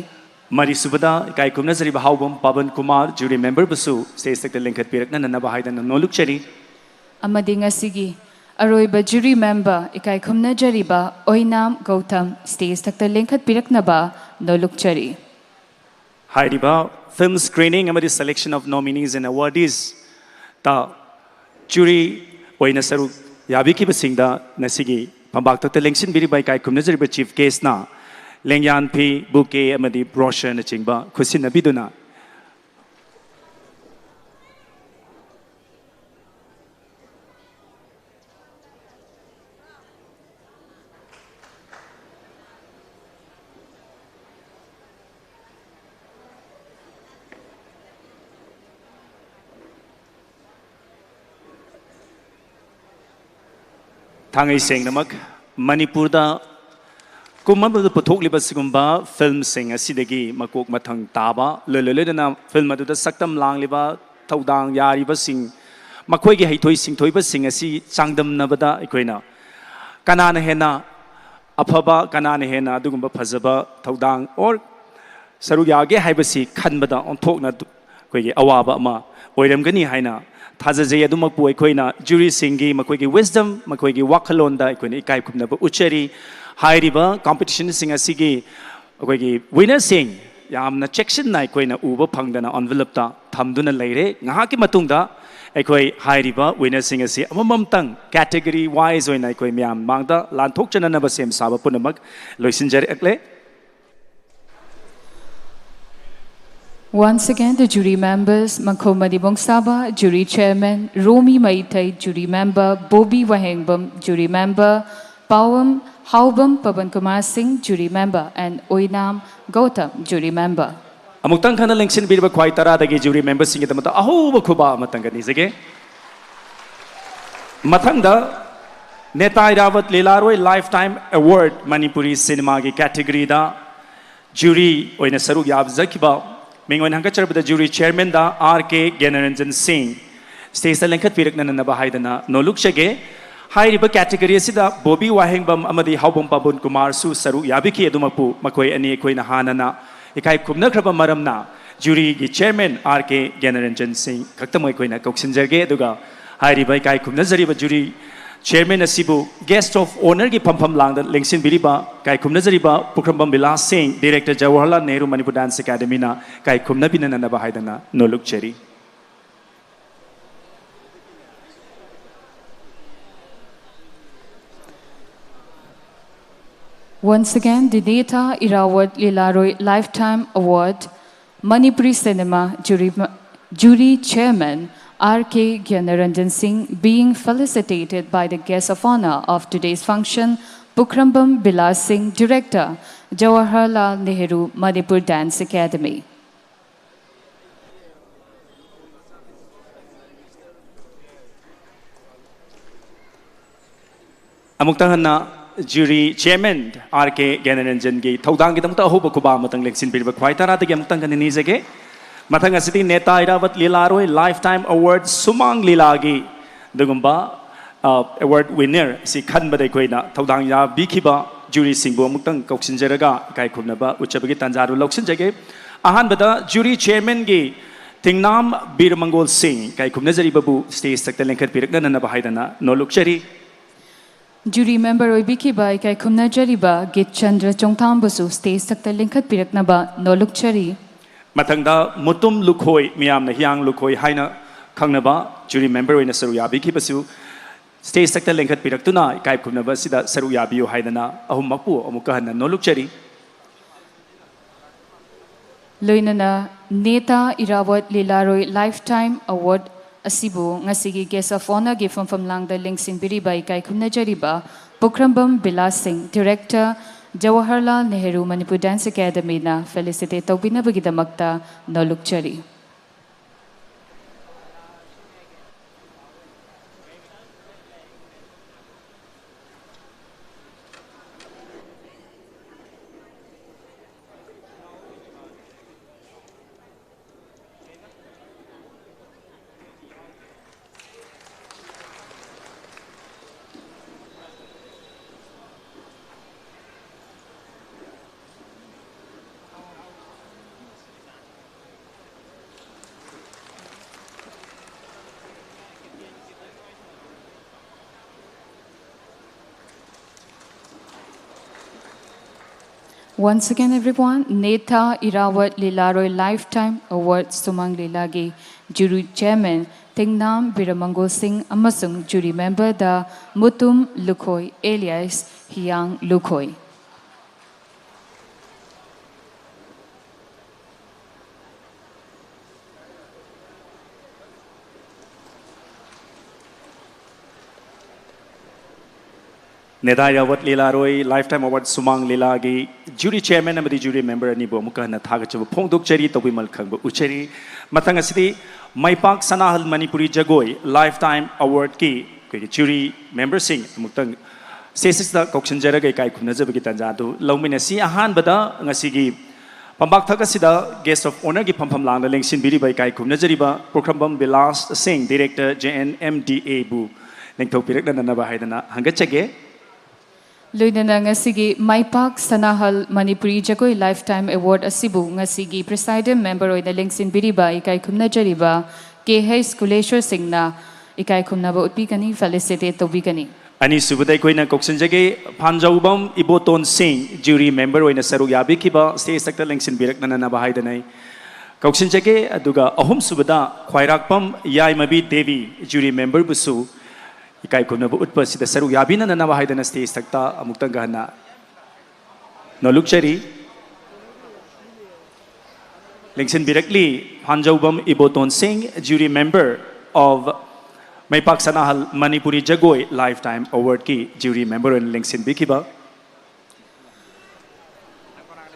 ꯃꯔꯤꯁꯨꯕꯗ ꯏꯀꯥꯏ ꯈꯨꯝꯅꯖꯔꯤꯕ ꯍꯥꯎꯕꯝ ꯄꯥꯕꯟ ꯀꯨꯃꯥꯔ ꯖꯨꯔꯤ ꯃꯦꯝꯕꯔꯕꯨꯁꯨ ꯁ꯭ꯇꯦꯖ ꯊꯛꯇ ꯂꯦꯡꯈꯠꯄꯤꯔꯛꯅꯅꯕ ꯍꯥꯏꯗꯅ ꯅꯣꯜꯂꯨꯛꯆꯔꯤ꯫ ꯑꯃꯗꯤ ꯉꯁꯤꯒꯤ ꯑꯔꯣꯏꯕ ꯖꯨꯔꯤ ꯃꯦꯝꯕꯔ ꯏꯀꯥꯏ ꯈꯨꯝꯅꯖꯔꯤꯕ ꯑꯣꯏꯅꯥꯝ ꯒꯧꯇꯝ ꯁ꯭ꯇꯦꯖ ꯊꯛꯇ ꯂꯦꯡꯈꯠꯄꯤꯔꯛꯅꯕ ꯅꯣꯜꯂꯨꯛꯆꯔꯤ꯫ ꯍꯥꯏꯔꯤꯕ film screening ꯑꯃꯗꯤ selection of nominees and awardeesꯇ ꯖꯨꯔꯤ ꯑꯣꯏꯅ ꯁꯔꯨꯛ ꯌꯥꯕꯤꯈꯤꯕꯁꯤꯡꯗ ꯉꯁꯤꯒꯤ ꯐꯝꯕꯥꯛꯊꯛꯇ ꯂꯦꯡꯁꯤꯟꯕꯤꯔꯤꯕ ꯏꯀꯥꯏ ꯈꯨꯝꯅꯖꯔꯤꯕ ꯆꯤꯐ ꯒꯦꯁꯅ ꯂꯦꯡꯌꯥꯟ ꯐꯤ, ꯕꯨꯀꯦ ꯑꯃꯗꯤ ꯕ꯭ꯔꯣꯁꯔꯅꯆꯤꯡꯕ ꯈꯨꯠꯁꯤꯟꯅꯕꯤꯗꯨꯅ ꯊꯥꯡꯉꯩ ꯁꯦꯡꯅꯃꯛ ꯃꯅꯤꯄꯨꯔꯗ ꯀꯨꯝ ꯑꯃꯗ ꯄꯨꯊꯣꯛꯂꯤꯕ ꯁꯤꯒꯨꯝꯕ ꯐꯤꯂꯝꯁꯤꯡ ꯑꯁꯤꯗꯒꯤ ꯃꯀꯣꯛ ꯃꯊꯪ ꯇꯥꯕ, ꯂꯣꯏ ꯂꯣꯏ ꯂꯣꯏꯅꯅ ꯐꯤꯂꯝ ꯑꯗꯨꯗ ꯁꯛꯇꯝ ꯂꯥꯡꯂꯤꯕ, ꯊꯧꯗꯥꯡ ꯌꯥꯔꯤꯕꯁꯤꯡ, ꯃꯈꯣꯏꯒꯤ ꯍꯩꯊꯣꯏ ꯁꯤꯡꯊꯣꯏꯕꯁꯤꯡ ꯑꯁꯤ ꯆꯥꯡꯗꯝꯅꯕꯗ ꯑꯩꯈꯣꯏꯅ ꯀꯅꯥꯅ ꯍꯦꯟꯅ ꯑꯐꯕ, ꯀꯅꯥꯅ ꯍꯦꯟꯅ ꯑꯗꯨꯒꯨꯝꯕ ꯐꯖꯕ ꯊꯧꯗꯥꯡ or ꯁꯔꯨꯛ ꯌꯥꯒꯦ ꯍꯥꯏꯕꯁꯤ ꯈꯟꯕꯗ ꯑꯣꯟꯊꯣꯛꯅ ꯑꯩꯈꯣꯏꯒꯤ ꯑꯋꯥꯕ ꯑꯃ ꯑꯣꯏꯔꯝꯒꯅꯤ ꯍꯥꯏꯅ ꯊꯥꯖꯖꯩ꯫ ꯑꯗꯨꯃꯛꯄꯨ ꯑꯩꯈꯣꯏꯅ ꯖꯨꯔꯤꯁꯤꯡꯒꯤ ꯃꯈꯣꯏꯒꯤ wisdom, ꯃꯈꯣꯏꯒꯤ ꯋꯥꯈꯜꯂꯣꯟꯗ ꯑꯩꯈꯣꯏꯅ ꯏꯀꯥꯏ ꯈꯨꯝꯅꯕ ꯎꯠꯆꯔꯤ꯫ ꯍꯥꯏꯔꯤꯕ ꯀꯝꯄꯤꯇꯤꯁꯟꯁꯤꯡ ꯑꯁꯤꯒꯤ ꯑꯩꯈꯣꯏꯒꯤ ꯋꯤꯅꯔꯁꯤꯡ ꯌꯥꯝꯅ ꯆꯦꯛꯁꯤꯟꯅ ꯑꯩꯈꯣꯏꯅ ꯎꯕ ꯐꯪꯗꯅ ꯑꯦꯟꯚꯦꯂꯞꯇ ꯊꯝꯗꯨꯅ ꯂꯩꯔꯦ꯫ ꯉꯥꯏꯍꯥꯛꯀꯤ ꯃꯇꯨꯡꯗ ꯑꯩꯈꯣꯏ ꯍꯥꯏꯔꯤꯕ ꯋꯤꯅꯔꯁꯤꯡ ꯑꯁꯤ ꯑꯃꯃꯝꯇꯪ category wise ꯑꯣꯏꯅ ꯑꯩꯈꯣꯏ ꯃꯌꯥꯝ ꯃꯥꯡꯗ ꯂꯥꯟꯊꯣꯛꯆꯅꯅꯕ ꯁꯦꯝ ꯁꯥꯕ ꯄꯨꯝꯅꯃꯛ ꯂꯣꯏꯁꯤꯟꯖꯔꯛꯂꯦ꯫ Once again, the jury members, Mangkhomadi Bongsaba, jury chairman, Romi Maithei, jury member, Bobi Wahengbam, jury member, Pawam Haubam Paban Kumar Singh, jury member, and Oinam Gautam, jury member. ꯑꯃꯨꯛꯇꯪ ꯈꯟꯅ ꯂꯦꯡꯁꯤꯟꯕꯤꯔꯤꯕ ꯈ꯭ꯋꯥꯏ ꯇꯔꯥꯗꯒꯤ ꯖꯨꯔꯤ ꯃꯦꯝꯕꯔꯁꯤꯡꯒꯤꯗꯃꯛꯇ ꯑꯍꯧꯕ ꯈꯨꯕꯥꯛ ꯑꯃꯇꯪꯒ ꯅꯤꯖꯒꯦ꯫ ꯃꯊꯪꯗ ꯅꯦꯇꯥ ꯏꯔꯥꯕꯠ ꯂꯤꯂꯥꯔꯣꯏ lifetime award ꯃꯅꯤꯄꯨꯔꯤ ꯁꯤꯅꯦꯃꯥꯒꯤ categoryꯗ ꯖꯨꯔꯤ ꯑꯣꯏꯅ ꯁꯔꯨꯛ ꯌꯥꯖꯈꯤꯕ ꯃꯤꯡ ꯑꯣꯏꯅ ꯍꯪꯒꯠꯆꯔꯕꯗ jury ꯆꯤꯌꯔꯃꯦꯟꯗ R ꯀꯦ ꯒ꯭ꯌꯥꯅꯔꯟꯖꯟ ꯁꯤꯡ ꯁ꯭ꯇꯦꯖꯇ ꯂꯦꯡꯈꯠꯄꯤꯔꯛꯅꯅꯕ ꯍꯥꯏꯗꯅ ꯅꯣꯜꯂꯨꯛꯆꯒꯦ꯫ ꯍꯥꯏꯔꯤꯕ category ꯑꯁꯤꯗ ꯕꯣꯕꯤ ꯋꯥꯍꯦꯡꯕꯝ ꯑꯃꯗꯤ ꯍꯥꯎꯕꯝ ꯄꯥꯕꯨꯟ ꯀꯨꯃꯥꯔꯁꯨ ꯁꯔꯨꯛ ꯌꯥꯕꯤꯈꯤ꯫ ꯑꯗꯨꯃꯛꯄꯨ ꯃꯈꯣꯏ ꯑꯅꯤ ꯑꯩꯈꯣꯏꯅ ꯍꯥꯟꯅꯅ ꯏꯀꯥꯏ ꯈꯨꯝꯅꯈ꯭ꯔꯕ ꯃꯔꯝꯅ ꯖꯨꯔꯤꯒꯤ ꯆꯤꯌꯔꯃꯦꯟ ꯑꯥꯔ ꯀꯦ ꯒ꯭ꯌꯥꯅꯔꯟꯖꯟ ꯁꯤꯡ ꯈꯛꯇꯃꯛ ꯑꯩꯈꯣꯏꯅ ꯀꯧꯁꯤꯟꯖꯒꯦ꯫ ꯑꯗꯨꯒ ꯍꯥꯏꯔꯤꯕ ꯏꯀꯥꯏ ꯈꯨꯝꯅꯖꯔꯤꯕ ꯖꯨꯔꯤ ꯆꯤꯌꯔꯃꯦꯟ ꯑꯁꯤꯕꯨ guest of honourꯒꯤ ꯐꯝꯐꯝ ꯂꯥꯡꯗ ꯂꯦꯡꯁꯤꯟꯕꯤꯔꯤꯕ ꯏꯀꯥꯏ ꯈꯨꯝꯅꯖꯔꯤꯕ ꯄꯨꯈ꯭ꯔꯝꯕꯝ ꯕꯤꯂꯥꯁ ꯁꯤꯡ, director ꯖꯋꯥꯍꯔꯂꯥꯜ ꯅꯦꯍꯔꯨ ꯃꯅꯤꯄꯨꯔ dance academyꯅ ꯏꯀꯥꯏ ꯈꯨꯝꯅꯕꯤꯅꯅꯕ ꯍꯥꯏꯗꯅ ꯅꯣꯜꯂꯨꯛꯆꯔꯤ꯫ Once again, the Neta Irawat Lilaroi Lifetime Award, Manipuri Cinema Jury, Jury Chairman R K Gyanaranjan Singh being felicitated by the guest of honor of today's function, Pukhrambam Bilas Singh, Director, Jawaharlal Nehru Manipur Dance Academy. ꯑꯃꯨꯛꯇꯪ ꯍꯟꯅ jury chairman R ꯀꯦ ꯒ꯭ꯌꯥꯅꯔꯟꯖꯟꯒꯤ ꯊꯧꯗꯥꯡꯒꯤꯗꯃꯛꯇ ꯑꯍꯧꯕ ꯈꯨꯕꯥꯛ ꯑꯃꯇꯪ ꯂꯦꯡꯁꯤꯟꯕꯤꯔꯤꯕ ꯈ꯭ꯋꯥꯏ ꯇꯔꯥꯗꯒꯤ ꯑꯃꯨꯛꯇꯪ ꯍꯟꯅ ꯅꯤꯖꯒꯦ꯫ ꯃꯊꯪ ꯑꯁꯤꯗꯤ ꯅꯦꯇꯥ ꯏꯔꯥꯕꯠ ꯂꯤꯂꯥꯔꯣꯏ lifetime award ꯁꯨꯃꯥꯡ ꯂꯤꯂꯥꯒꯤ ꯑꯗꯨꯒꯨꯝꯕ ꯑꯦꯋꯥꯔꯗ ꯋꯤꯟꯅꯔ ꯑꯁꯤ ꯈꯟꯕꯗ ꯑꯩꯈꯣꯏꯅ ꯊꯧꯗꯥꯡ ꯌꯥꯕꯤꯈꯤꯕ ꯖꯨꯔꯤꯁꯤꯡꯕꯨ ꯑꯃꯨꯛꯇꯪ ꯀꯧꯁꯤꯟꯖꯔꯒ ꯏꯀꯥꯏ ꯈꯨꯝꯅꯕ ꯎꯠꯆꯕꯒꯤ ꯇꯥꯟꯖꯥꯗꯨ ꯂꯧꯁꯤꯟꯖꯒꯦ꯫ ꯑꯍꯥꯟꯕꯗ ꯖꯨꯔꯤ ꯆꯤꯌꯔꯃꯦꯟꯒꯤ ꯊꯤꯡꯅꯥꯝ ꯕꯤꯔꯃꯪꯒꯣꯜ ꯁꯤꯡ ꯏꯀꯥꯏ ꯈꯨꯝꯅꯖꯔꯤꯕꯕꯨ ꯁ꯭ꯇꯦꯖ ꯊꯛꯇ ꯂꯦꯡꯈꯠꯄꯤꯔꯛꯅꯅꯕ ꯍꯥꯏꯗꯅ ꯅꯣꯜꯂꯨꯛꯆꯔꯤ꯫ ꯖꯨꯔꯤ ꯃꯦꯝꯕꯔ ꯑꯣꯏꯕꯤꯈꯤꯕ ꯏꯀꯥꯏ ꯈꯨꯝꯅꯖꯔꯤꯕ ꯒꯤꯠꯆꯟꯗ꯭ꯔ ꯆꯣꯡꯊꯥꯝꯕꯨꯁꯨ ꯁ꯭ꯇꯦꯖ ꯊꯛꯇ ꯂꯤꯡꯈꯠꯄꯤꯔꯛꯅꯕ ꯅꯣꯜꯂꯨꯛꯆꯔꯤ꯫ ꯃꯊꯪꯗ ꯃꯨꯇꯨꯝ ꯂꯨꯈꯣꯏ, ꯃꯤꯌꯥꯝꯅ ꯍꯤꯌꯥꯡ ꯂꯨꯈꯣꯏ ꯍꯥꯏꯅ ꯈꯪꯅꯕ ꯖꯨꯔꯤ ꯃꯦꯝꯕꯔ ꯑꯣꯏꯅ ꯁꯔꯨꯛ ꯌꯥꯕꯤꯈꯤꯕꯁꯨ ꯁ꯭ꯇꯦꯖ ꯊꯛꯇ ꯂꯦꯡꯈꯠꯄꯤꯔꯛꯇꯨꯅ ꯏꯀꯥꯏ ꯈꯨꯝꯅꯕ ꯑꯁꯤꯗ ꯁꯔꯨꯛ ꯌꯥꯕꯤꯌꯨ ꯍꯥꯏꯗꯅ ꯑꯍꯨꯝꯃꯛꯄꯨ ꯑꯃꯨꯛꯀ ꯍꯟꯅ ꯅꯣꯜꯂꯨꯛꯆꯔꯤ꯫ ꯂꯣꯏꯅꯅ Neta Irawat Lilaroi lifetime award ꯑꯁꯤꯕꯨ ꯉꯁꯤꯒꯤ ꯒꯦꯁ ꯑꯣꯐ ꯑꯣꯅꯔꯒꯤ ꯐꯝꯐꯝ ꯂꯥꯡꯗ ꯂꯦꯡꯁꯤꯟꯕꯤꯔꯤꯕ ꯏꯀꯥꯏ ꯈꯨꯝꯅꯖꯔꯤꯕ Pukhrambam villas Singh, director, Jawaharlal Nehru Manipur dance ꯑꯦꯀꯥꯗꯃꯤꯅ ꯐꯦꯂꯤꯁꯤꯇꯦꯠ ꯇꯧꯕꯤꯅꯕꯒꯤꯗꯃꯛꯇ ꯅꯣꯜꯂꯨꯛꯆꯔꯤ꯫ Once again, everyone, Neta Irawat Lilaroi lifetime award ꯁꯨꯃꯥꯡ ꯂꯤꯂꯥꯒꯤ ꯖꯨꯔꯤ ꯆꯤꯌꯔꯃꯦꯟ ꯇꯦꯡꯅꯥꯝ ꯕꯤꯔꯃꯪꯒꯣꯜ ꯁꯤꯡ ꯑꯃꯁꯨꯡ ꯖꯨꯔꯤ ꯃꯦꯝꯕꯔꯗ ꯃꯨꯇꯨꯝ ꯂꯨꯈꯣꯏ ꯑꯦꯂꯤꯌꯥꯁ ꯍꯤꯌꯥꯡ Lukhoi. ꯅꯦꯗꯥ ꯏꯔꯥꯋꯠ Lilaroi lifetime award ꯁꯨꯃꯥꯡ ꯂꯤꯂꯥꯒꯤ ꯖꯨꯔꯤ ꯆꯤꯌꯔꯃꯦꯟ ꯑꯃꯗꯤ ꯖꯨꯔꯤ ꯃꯦꯝꯕꯔ ꯑꯅꯤꯕꯨ ꯑꯃꯨꯛꯀ ꯍꯟꯅ ꯊꯥꯒꯠꯆꯕ ꯐꯣꯡꯗꯣꯛꯆꯔꯤ, ꯇꯧꯕꯤꯃꯜ ꯈꯪꯕ ꯎꯠꯆꯔꯤ꯫ ꯃꯊꯪ ꯑꯁꯤꯗꯤ ꯃꯥꯏꯄꯥꯛ ꯁꯅꯥꯍꯜ ꯃꯅꯤꯄꯨꯔꯤ ꯖꯒꯣꯏ ꯂꯥꯏꯐ ꯇꯥꯏꯝ ꯑꯦꯋꯥꯔꯗꯀꯤ ꯑꯩꯈꯣꯏꯒꯤ ꯖꯨꯔꯤ ꯃꯦꯝꯕꯔꯁꯤꯡ ꯑꯃꯨꯛꯇꯪ ꯁꯦꯁꯤꯁꯇ ꯀꯧꯁꯤꯟꯖꯔꯒ ꯏꯀꯥꯏ ꯈꯨꯝꯅꯖꯕꯒꯤ ꯇꯥꯟꯖꯥ ꯑꯗꯨ ꯂꯧꯃꯤꯟꯅꯁꯤ꯫ ꯑꯍꯥꯟꯕꯗ ꯉꯁꯤꯒꯤ ꯐꯝꯄꯥꯛ ꯊꯛ ꯑꯁꯤꯗ guest of honourꯒꯤ ꯐꯝꯐꯝ ꯂꯥꯡꯗ ꯂꯦꯡꯁꯤꯟꯕꯤꯔꯤꯕ ꯏꯀꯥꯏ ꯈꯨꯝꯅꯖꯔꯤꯕ ꯄꯨꯈ꯭ꯔꯝꯕꯝ ꯕꯤꯂꯥꯁ ꯁꯤꯡ, Director J N M D Aꯕꯨ ꯂꯦꯡꯊꯣꯛꯄꯤꯔꯛꯅꯅꯕ ꯍꯥꯏꯗꯅ ꯍꯪꯒꯠꯆꯒꯦ꯫ ꯂꯣꯏꯅꯅ ꯉꯁꯤꯒꯤ ꯃꯥꯏꯄꯥꯛ ꯁꯅꯥꯍꯜ ꯃꯅꯤꯄꯨꯔꯤ ꯖꯒꯣꯏ Lifetime Award ꯑꯁꯤꯕꯨ ꯉꯁꯤꯒꯤ presiding member ꯑꯣꯏꯅ ꯂꯦꯡꯁꯤꯟꯕꯤꯔꯤꯕ ꯏꯀꯥꯏ ꯈꯨꯝꯅꯖꯔꯤꯕ ꯀꯦ ꯍꯩꯁ ꯀꯨꯂꯦꯁ꯭ꯋꯔ ꯁꯤꯡꯅ ꯏꯀꯥꯏ ꯈꯨꯝꯅꯕ ꯎꯠꯄꯤꯒꯅꯤ, felicitate ꯇꯧꯕꯤꯒꯅꯤ꯫ ꯑꯅꯤꯁꯨꯕꯗ ꯑꯩꯈꯣꯏꯅ ꯀꯧꯁꯤꯟꯖꯒꯦ ꯐꯥꯟꯖꯧꯕꯝ ꯏꯕꯣꯇꯣꯟ ꯁꯤꯡ, jury member ꯑꯣꯏꯅ ꯁꯔꯨꯛ ꯌꯥꯕꯤꯈꯤꯕ, stage ꯊꯛꯇ ꯂꯦꯡꯁꯤꯟꯕꯤꯔꯛꯅꯅꯕ ꯍꯥꯏꯗꯅ ꯑꯩ ꯀꯧꯁꯤꯟꯖꯒꯦ꯫ ꯑꯗꯨꯒ ꯑꯍꯨꯝꯁꯨꯕꯗ ꯈ꯭ꯋꯥꯏꯔꯥꯛꯄꯝ ꯌꯥꯏꯃꯕꯤ ꯗꯦꯕꯤ, jury memberꯕꯨꯁꯨ ꯏꯀꯥꯏ ꯈꯨꯝꯅꯕ ꯎꯠꯄ ꯑꯁꯤꯗ ꯁꯔꯨꯛ ꯌꯥꯕꯤꯅꯅꯕ ꯍꯥꯏꯗꯅ stage ꯊꯛꯇ ꯑꯃꯨꯛꯇꯪꯒ ꯍꯟꯅ ꯅꯣꯂꯨꯛꯆꯔꯤ꯫ ꯂꯦꯡꯁꯤꯟꯕꯤꯔꯛꯂꯤ ꯐꯥꯟꯖꯧꯕꯝ ꯏꯕꯣꯇꯣꯟ ꯁꯤꯡ, jury member of ꯃꯩꯄꯥꯛ ꯁꯅꯥꯍꯜ ꯃꯅꯤꯄꯨꯔꯤ ꯖꯒꯣꯏ Lifetime Awardꯀꯤ jury member ꯑꯣꯏꯅ ꯂꯦꯡꯁꯤꯟꯕꯤꯈꯤꯕ꯫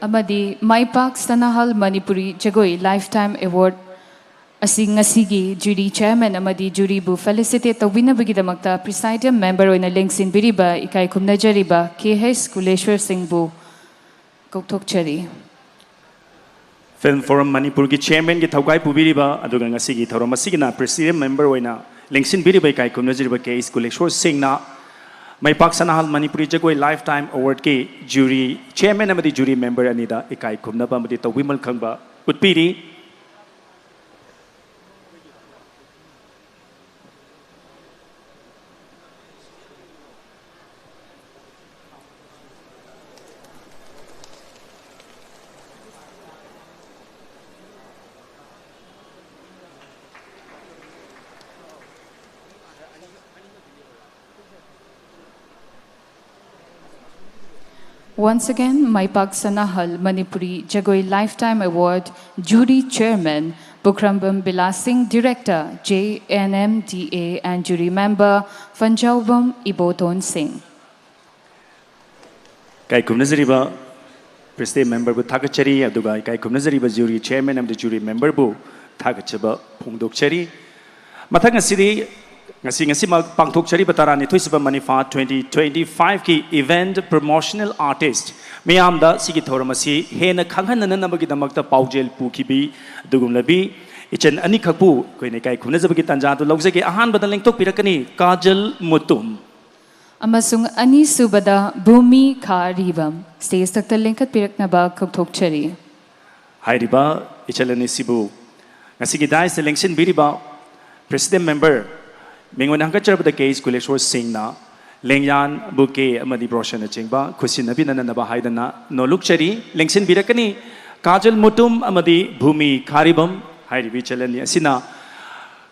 ꯑꯃꯗꯤ ꯃꯥꯏꯄꯥꯛ ꯁꯅꯥꯍꯜ ꯃꯅꯤꯄꯨꯔꯤ ꯖꯒꯣꯏ Lifetime Award ꯑꯁꯤ ꯉꯁꯤꯒꯤ jury chairman ꯑꯃꯗꯤ juryꯕꯨ felicitate ꯇꯧꯕꯤꯅꯕꯒꯤꯗꯃꯛꯇ presiding member ꯑꯣꯏꯅ ꯂꯦꯡꯁꯤꯟꯕꯤꯔꯤꯕ ꯏꯀꯥꯏ ꯈꯨꯝꯅꯖꯔꯤꯕ ꯀꯦ ꯍꯩꯁ ꯀꯨꯂꯦꯁ꯭ꯋꯔ ꯁꯤꯡꯕꯨ ꯀꯧꯊꯣꯛꯆꯔꯤ꯫ Film Forum ꯃꯅꯤꯄꯨꯔꯒꯤ chairmanꯒꯤ ꯊꯧꯒꯥꯏ ꯄꯨꯕꯤꯔꯤꯕ ꯑꯗꯨꯒ ꯉꯁꯤꯒꯤ ꯊꯧꯔꯝ ꯑꯁꯤꯒꯤꯅ presiding member ꯑꯣꯏꯅ ꯂꯦꯡꯁꯤꯟꯕꯤꯔꯤꯕ ꯏꯀꯥꯏ ꯈꯨꯝꯅꯖꯔꯤꯕ ꯀꯦ ꯑꯩꯆ ꯀꯨꯂꯦꯁ꯭ꯋꯔ ꯁꯤꯡꯅ ꯃꯩꯄꯥꯛ ꯁꯅꯥꯍꯜ ꯃꯅꯤꯄꯨꯔꯤ ꯖꯒꯣꯏ Lifetime Awardꯀꯤ jury chairman ꯑꯃꯗꯤ jury member ꯑꯅꯤꯗ ꯏꯀꯥꯏ ꯈꯨꯝꯅꯕ ꯑꯃꯗꯤ ꯇꯧꯕꯤꯃꯜ ꯈꯪꯕ ꯎꯠꯄꯤꯔꯤ꯫ Once again, ꯃꯥꯏꯄꯥꯛ ꯁꯅꯥꯍꯜ ꯃꯅꯤꯄꯨꯔꯤ ꯖꯒꯣꯏ Lifetime Award jury chairman Pukhrambam villas ꯁꯤꯡ, director J N M D A and jury member Phanjoubam Ibotom Singh. ꯏꯀꯥꯏ ꯈꯨꯝꯅꯖꯔꯤꯕ presiding memberꯕꯨ ꯊꯥꯒꯠꯆꯔꯤ, ꯑꯗꯨꯒ ꯏꯀꯥꯏ ꯈꯨꯝꯅꯖꯔꯤꯕ jury chairman ꯑꯃꯗꯤ jury memberꯕꯨ ꯊꯥꯒꯠꯆꯕ ꯐꯣꯡꯗꯣꯛꯆꯔꯤ꯫ ꯃꯊꯪ ꯑꯁꯤꯗꯤ ꯉꯁꯤ ꯉꯁꯤꯃꯛ ꯄꯥꯡꯊꯣꯛꯆꯔꯤꯕ ꯇꯔꯥꯅꯤꯊꯣꯏꯁꯨꯕ ꯃꯅꯤꯐꯥ twenty twenty five ꯀꯤ event promotional artist ꯃꯤꯌꯥꯝꯗ ꯁꯤꯒꯤ ꯊꯧꯔꯝ ꯑꯁꯤ ꯍꯦꯟꯅ ꯈꯪꯍꯟꯅꯅꯕꯒꯤꯗꯃꯛꯇ ꯄꯥꯎꯖꯦꯜ ꯄꯨꯈꯤꯕꯤ ꯑꯗꯨꯒꯨꯝꯂꯕꯤ ꯏꯆꯟ ꯑꯅꯤꯈꯛꯄꯨ ꯑꯩꯈꯣꯏꯅ ꯏꯀꯥꯏ ꯈꯨꯝꯅꯖꯕꯒꯤ ꯇꯥꯟꯖꯥ ꯑꯗꯨ ꯂꯧꯖꯒꯦ꯫ ꯑꯍꯥꯟꯕꯗ ꯂꯦꯡꯊꯣꯛꯄꯤꯔꯛꯀꯅꯤ ꯀꯥꯖꯜ ꯃꯨꯇꯨꯝ꯫ ꯑꯃꯁꯨꯡ ꯑꯅꯤꯁꯨꯕꯗ ꯚꯨꯃꯤ ꯈꯥꯔꯤꯕꯝ꯫ Stage ꯊꯛꯇ ꯂꯦꯡꯈꯠꯄꯤꯔꯛꯅꯕ ꯀꯧꯊꯣꯛꯆꯔꯤ꯫ ꯍꯥꯏꯔꯤꯕ ꯏꯆꯜ ꯑꯅꯤꯁꯤꯕꯨ ꯉꯁꯤꯒꯤ dais ꯇ ꯂꯦꯡꯁꯤꯟꯕꯤꯔꯤꯕ president member ꯃꯤꯡ ꯑꯣꯏꯅ ꯍꯪꯒꯠꯆꯔꯕꯗ ꯀꯦ ꯑꯩꯆ ꯀꯨꯂꯦꯁꯣꯔ ꯁꯤꯡꯅ ꯂꯦꯡꯌꯥꯟ, bouquet ꯑꯃꯗꯤ brochure ꯅꯆꯤꯡꯕ ꯈꯨꯠꯁꯤꯟꯅꯕꯤꯅꯅꯕ ꯍꯥꯏꯗꯅ ꯅꯣꯜꯂꯨꯛꯆꯔꯤ꯫ ꯂꯦꯡꯁꯤꯟꯕꯤꯔꯛꯀꯅꯤ ꯀꯥꯖꯜ ꯃꯨꯇꯨꯝ ꯑꯃꯗꯤ ꯚꯨꯃꯤ ꯈꯥꯔꯤꯕꯝ꯫ ꯍꯥꯏꯔꯤꯕ ꯏꯆꯜ ꯑꯅꯤ ꯑꯁꯤꯅ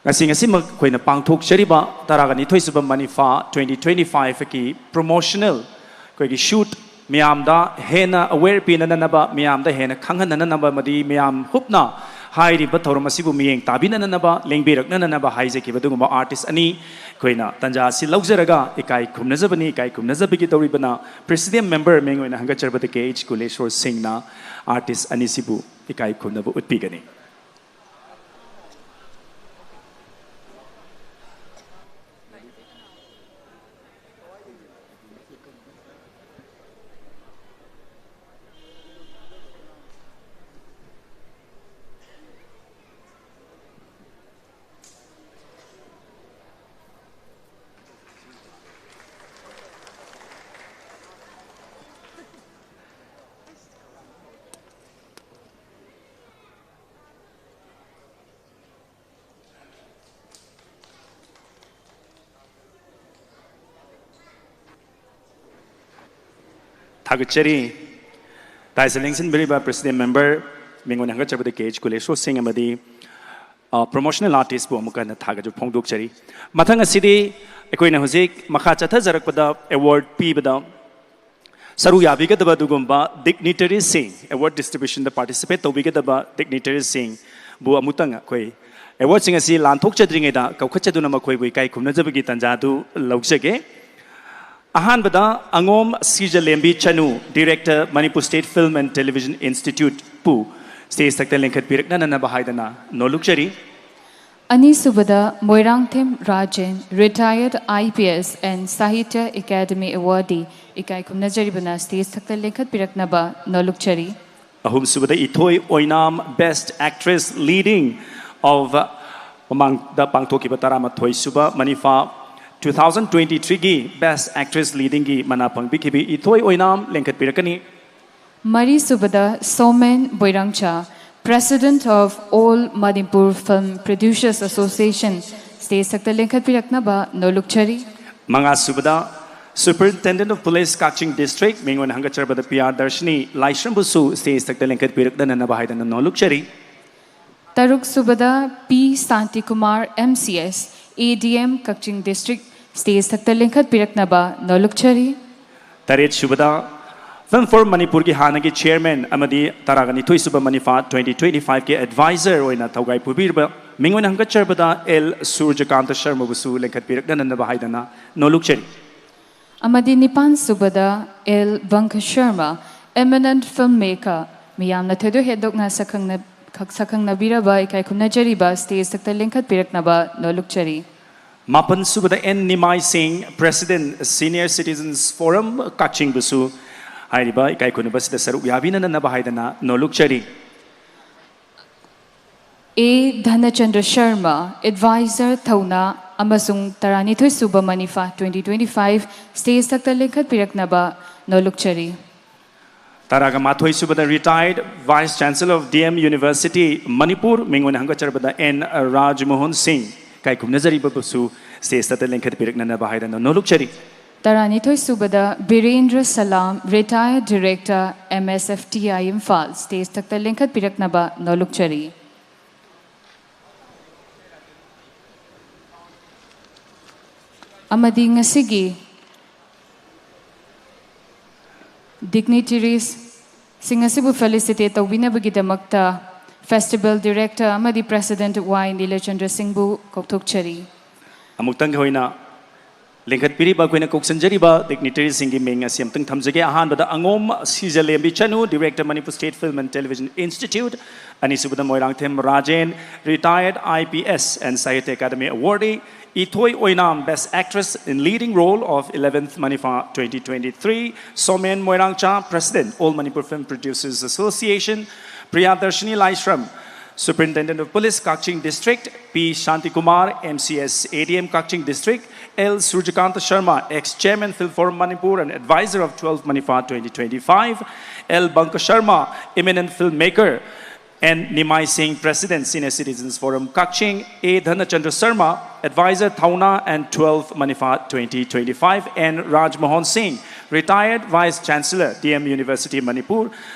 ꯉꯁꯤ ꯉꯁꯤꯃꯛ ꯑꯩꯈꯣꯏꯅ ꯄꯥꯡꯊꯣꯛꯆꯔꯤꯕ ꯇꯔꯥꯒ ꯅꯤꯊꯣꯏꯁꯨꯕ ꯃꯅꯤꯐꯥ twenty twenty five ꯀꯤ promotional ꯑꯩꯈꯣꯏꯒꯤ shoot ꯃꯤꯌꯥꯝꯗ ꯍꯦꯟꯅ aware ꯄꯤꯅꯅꯕ, ꯃꯤꯌꯥꯝꯗ ꯍꯦꯟꯅ ꯈꯪꯍꯟꯅꯅꯕ ꯑꯃꯗꯤ ꯃꯤꯌꯥꯝ ꯍꯨꯞꯅ ꯍꯥꯏꯔꯤꯕ ꯊꯧꯔꯝ ꯑꯁꯤꯕꯨ ꯃꯤꯠꯌꯦꯡ ꯇꯥꯕꯤꯅꯅꯕ, ꯂꯦꯡꯕꯤꯔꯛꯅꯅꯕ ꯍꯥꯏꯖꯈꯤꯕ ꯑꯗꯨꯒꯨꯝꯕ artist ꯑꯅꯤ ꯑꯩꯈꯣꯏꯅ ꯇꯥꯟꯖꯥ ꯑꯁꯤ ꯂꯧꯖꯔꯒ ꯏꯀꯥꯏ ꯈꯨꯝꯅꯖꯕꯅꯤ꯫ ꯏꯀꯥꯏ ꯈꯨꯝꯅꯖꯕꯒꯤ ꯇꯧꯔꯤꯕꯅ president member ꯃꯤꯡ ꯑꯣꯏꯅ ꯍꯪꯒꯠꯆꯔꯕꯗ ꯀꯦ ꯑꯩꯆ ꯀꯨꯂꯦꯁꯣꯔ ꯁꯤꯡꯅ artist ꯑꯅꯤꯁꯤꯕꯨ ꯏꯀꯥꯏ ꯈꯨꯝꯅꯕ ꯎꯠꯄꯤꯒꯅꯤ꯫ ꯊꯥꯒꯠꯆꯔꯤ꯫ Dais ꯇ ꯂꯦꯡꯁꯤꯟꯕꯤꯔꯤꯕ president member ꯃꯤꯡ ꯑꯣꯏꯅ ꯍꯪꯒꯠꯆꯕꯗ ꯀꯦ ꯑꯩꯆ ꯀꯨꯂꯦꯁꯣꯔ ꯁꯤꯡ ꯑꯃꯗꯤ ꯑ, promotional artist ꯄꯨ ꯑꯃꯨꯛꯀ ꯍꯟꯅ ꯊꯥꯒꯠꯄ ꯐꯣꯡꯗꯣꯛꯆꯔꯤ꯫ ꯃꯊꯪ ꯑꯁꯤꯗꯤ ꯑꯩꯈꯣꯏꯅ ꯍꯧꯖꯤꯛ ꯃꯈꯥ ꯆꯠꯊꯖꯔꯛꯄꯗ award ꯄꯤꯕꯗ ꯁꯔꯨꯛ ꯌꯥꯕꯤꯒꯗꯕ ꯑꯗꯨꯒꯨꯝꯕ dignitaries ꯁꯤꯡ, award distribution ꯗ participate ꯇꯧꯕꯤꯒꯗꯕ dignitaries ꯁꯤꯡꯕꯨ ꯑꯃꯨꯛꯇꯪ ꯑꯩꯈꯣꯏ award ꯁꯤꯡ ꯑꯁꯤ ꯂꯥꯟꯊꯣꯛꯆꯗ꯭ꯔꯤꯉꯩꯗ ꯀꯧꯈꯠꯆꯗꯨꯅ ꯃꯈꯣꯏꯕꯨ ꯏꯀꯥꯏ ꯈꯨꯝꯅꯖꯕꯒꯤ ꯇꯥꯟꯖꯥ ꯑꯗꯨ ꯂꯧꯖꯒꯦ꯫ ꯑꯍꯥꯟꯕꯗ ꯑꯉꯣꯝ ꯁꯤꯖꯂꯦꯝꯕꯤ ꯆꯅꯨ, director, Manipur State Film and Television Institute ꯄꯨ stage ꯊꯛꯇ ꯂꯦꯡꯈꯠꯄꯤꯔꯛꯅꯅꯕ ꯍꯥꯏꯗꯅ ꯅꯣꯜꯂꯨꯛꯆꯔꯤ꯫ ꯑꯅꯤꯁꯨꯕꯗ Moirangthem Rajen, retired I P S and Sahitya Academy Awardee, ꯏꯀꯥꯏ ꯈꯨꯝꯅꯖꯔꯤꯕꯅ stage ꯊꯛꯇ ꯂꯦꯡꯈꯠꯄꯤꯔꯛꯅꯕ ꯅꯣꯜꯂꯨꯛꯆꯔꯤ꯫ ꯑꯍꯨꯝꯁꯨꯕꯗ ꯏꯊꯣꯏ ꯑꯣꯏꯅꯥꯝ, Best Actress Leading of ꯃꯃꯥꯡꯗ ꯄꯥꯡꯊꯣꯛꯈꯤꯕ ꯇꯔꯥꯃꯥꯊꯣꯏ ꯁꯨꯕ ꯃꯅꯤꯐꯥ two thousand twenty-threeꯒꯤ Best Actress Leadingꯒꯤ ꯃꯅꯥ ꯐꯪꯕꯤꯈꯤꯕꯤ ꯏꯊꯣꯏ ꯑꯣꯏꯅꯥꯝ ꯂꯦꯡꯈꯠꯄꯤꯔꯛꯀꯅꯤ꯫ ꯃꯔꯤꯁꯨꯕꯗ Somen Boirangcha, President of All Manipur Film Producers Association, stage ꯊꯛꯇ ꯂꯦꯡꯈꯠꯄꯤꯔꯛꯅꯕ ꯅꯣꯜꯂꯨꯛꯆꯔꯤ꯫ ꯃꯉꯥꯁꯨꯕꯗ Superintendent of Police Kakching District, ꯃꯤꯡ ꯑꯣꯏꯅ ꯍꯪꯒꯠꯆꯔꯕꯗ ꯄꯤ ꯑꯥꯔ ꯗꯔꯁꯤꯅꯤ ꯂꯥꯏꯁ꯭ꯔꯝꯕꯨꯁꯨ stage ꯊꯛꯇ ꯂꯦꯡꯈꯠꯄꯤꯔꯛꯅꯅꯕ ꯍꯥꯏꯗꯅ ꯅꯣꯜꯂꯨꯛꯆꯔꯤ꯫ ꯇꯔꯨꯛꯁꯨꯕꯗ ꯄꯤ Shantikumar, M C S, A D M, Kakching District, stage ꯊꯛꯇ ꯂꯦꯡꯈꯠꯄꯤꯔꯛꯅꯕ ꯅꯣꯜꯂꯨꯛꯆꯔꯤ꯫ ꯇꯔꯦꯠꯁꯨꯕꯗ Film for ꯃꯅꯤꯄꯨꯔꯒꯤ ꯍꯥꯟꯅꯒꯤ chairman ꯑꯃꯗꯤ ꯇꯔꯥꯒ ꯅꯤꯊꯣꯏ ꯁꯨꯕ ꯃꯅꯤꯐꯥ twenty twenty-fiveꯀꯤ advisor ꯑꯣꯏꯅ ꯊꯧꯒꯥꯏ ꯄꯨꯕꯤꯔꯤꯕ, ꯃꯤꯡ ꯑꯣꯏꯅ ꯍꯪꯒꯠꯆꯔꯕꯗ ꯑꯦꯜ ꯁꯨꯔꯖꯀꯥꯟꯇ ꯁꯔꯃꯕꯨꯁꯨ ꯂꯦꯡꯈꯠꯄꯤꯔꯛꯅꯅꯕ ꯍꯥꯏꯗꯅ ꯅꯣꯜꯂꯨꯛꯆꯔꯤ꯫ ꯑꯃꯗꯤ ꯅꯤꯄꯥꯟꯁꯨꯕꯗ L Banka Sharma, eminent filmmaker, ꯃꯤꯌꯥꯝꯅ ꯊꯣꯏꯗꯣꯛ ꯍꯦꯟꯗꯣꯛꯅ ꯁꯛꯈꯪꯅ-, ꯈꯛ-, ꯁꯛꯈꯪꯅꯕꯤꯔꯕ ꯏꯀꯥꯏ ꯈꯨꯝꯅꯖꯔꯤꯕ stage ꯊꯛꯇ ꯂꯦꯡꯈꯠꯄꯤꯔꯛꯅꯕ ꯅꯣꯜꯂꯨꯛꯆꯔꯤ꯫ ꯃꯥꯄꯟꯁꯨꯕꯗ ꯑꯦꯟ ꯅꯤꯃꯥꯏ ꯁꯤꯡ, President, Senior Citizens Forum ꯀꯛꯆꯤꯡꯕꯨꯁꯨ ꯍꯥꯏꯔꯤꯕ ꯏꯀꯥꯏ ꯈꯨꯝꯅꯕꯁꯤꯗ ꯁꯔꯨꯛ ꯌꯥꯕꯤꯅꯅꯕ ꯍꯥꯏꯗꯅ ꯅꯣꯜꯂꯨꯛꯆꯔꯤ꯫ ꯑꯦ ꯙꯅꯆꯟꯗ꯭ꯔ ꯁꯔꯃ, advisor, ꯊꯧꯅꯥ ꯑꯃꯁꯨꯡ ꯇꯔꯥꯅꯤꯊꯣꯏ ꯁꯨꯕ ꯃꯅꯤꯐꯥ twenty twenty-five, stage ꯊꯛꯇ ꯂꯦꯡꯈꯠꯄꯤꯔꯛꯅꯕ ꯅꯣꯜꯂꯨꯛꯆꯔꯤ꯫ ꯇꯔꯥꯒ ꯃꯥꯊꯣꯏ ꯁꯨꯕꯗ retired Vice Chancellor of D M University Manipur, ꯃꯤꯡ ꯑꯣꯏꯅ ꯍꯪꯒꯠꯆꯔꯕꯗ ꯑꯦꯟ ꯔꯥꯖꯃꯣꯍꯟ ꯁꯤꯡ, ꯏꯀꯥꯏ ꯈꯨꯝꯅꯖꯔꯤꯕꯕꯨꯁꯨ stage ꯊꯛꯇ ꯂꯦꯡꯈꯠꯄꯤꯔꯛꯅꯅꯕ ꯍꯥꯏꯗꯅ ꯅꯣꯜꯂꯨꯛꯆꯔꯤ꯫ ꯇꯔꯥꯅꯤꯊꯣꯏ ꯁꯨꯕꯗ ꯕꯤꯔꯦꯟꯗ꯭ꯔ ꯁꯂꯥꯝ, retired director, M S F T I Imphal, stage ꯊꯛꯇ ꯂꯦꯡꯈꯠꯄꯤꯔꯛꯅꯕ ꯅꯣꯜꯂꯨꯛꯆꯔꯤ꯫ ꯑꯃꯗꯤ ꯉꯁꯤꯒꯤ dignitaries ꯁꯤꯡ ꯑꯁꯤꯕꯨ felicitate ꯇꯧꯕꯤꯅꯕꯒꯤꯗꯃꯛꯇ Festival Director ꯑꯃꯗꯤ President ꯋꯥꯏ ꯅꯤꯂꯆꯟꯗ꯭ꯔ ꯁꯤꯡꯕꯨ ꯀꯧꯊꯣꯛꯆꯔꯤ꯫ ꯑꯃꯨꯛꯇꯪꯒꯤ ꯑꯣꯏꯅ ꯂꯤꯡꯈꯠꯄꯤꯔꯤꯕ ꯑꯩꯈꯣꯏꯅ ꯀꯧꯁꯟꯖꯔꯤꯕ dignitaryꯁꯤꯡꯒꯤ ꯃꯤꯡ ꯑꯁꯤ ꯑꯃꯇꯪ ꯊꯝꯖꯒꯦ꯫ ꯑꯍꯥꯟꯕꯗ ꯑꯉꯣꯝ ꯁꯤꯖꯂꯦꯝꯕꯤ ꯆꯅꯨ, Director, Manipur State Film and Television Institute꯫ ꯑꯅꯤꯁꯨꯕꯗ Moirangthem Rajen, Retired I P S and Sahitya Academy Awardee꯫ ꯏꯊꯣꯏ Oinam, Best Actress in Leading Role of eleventh Manipur twenty twenty-three꯫ Somen Moirangcha, President, All Manipur Film Producers Association꯫ Priyadarshini Laishram, Superintendent of Police, Kakching District, P Shantikumar, M C S A D M, Kakching District, L Surjikanta Sharma, ex-chairman, Film Forum Manipur and advisor of twelfth Manipur twenty twenty-five, L Banka Sharma, eminent filmmaker, N Nimai Singh, President, Senior Citizens Forum, Kakching, A Dhanachandra Sharma, advisor, Thauna and twelfth Manipur twenty twenty-five, N Raj Mohan Singh, retired Vice Chancellor, D M University, Manipur,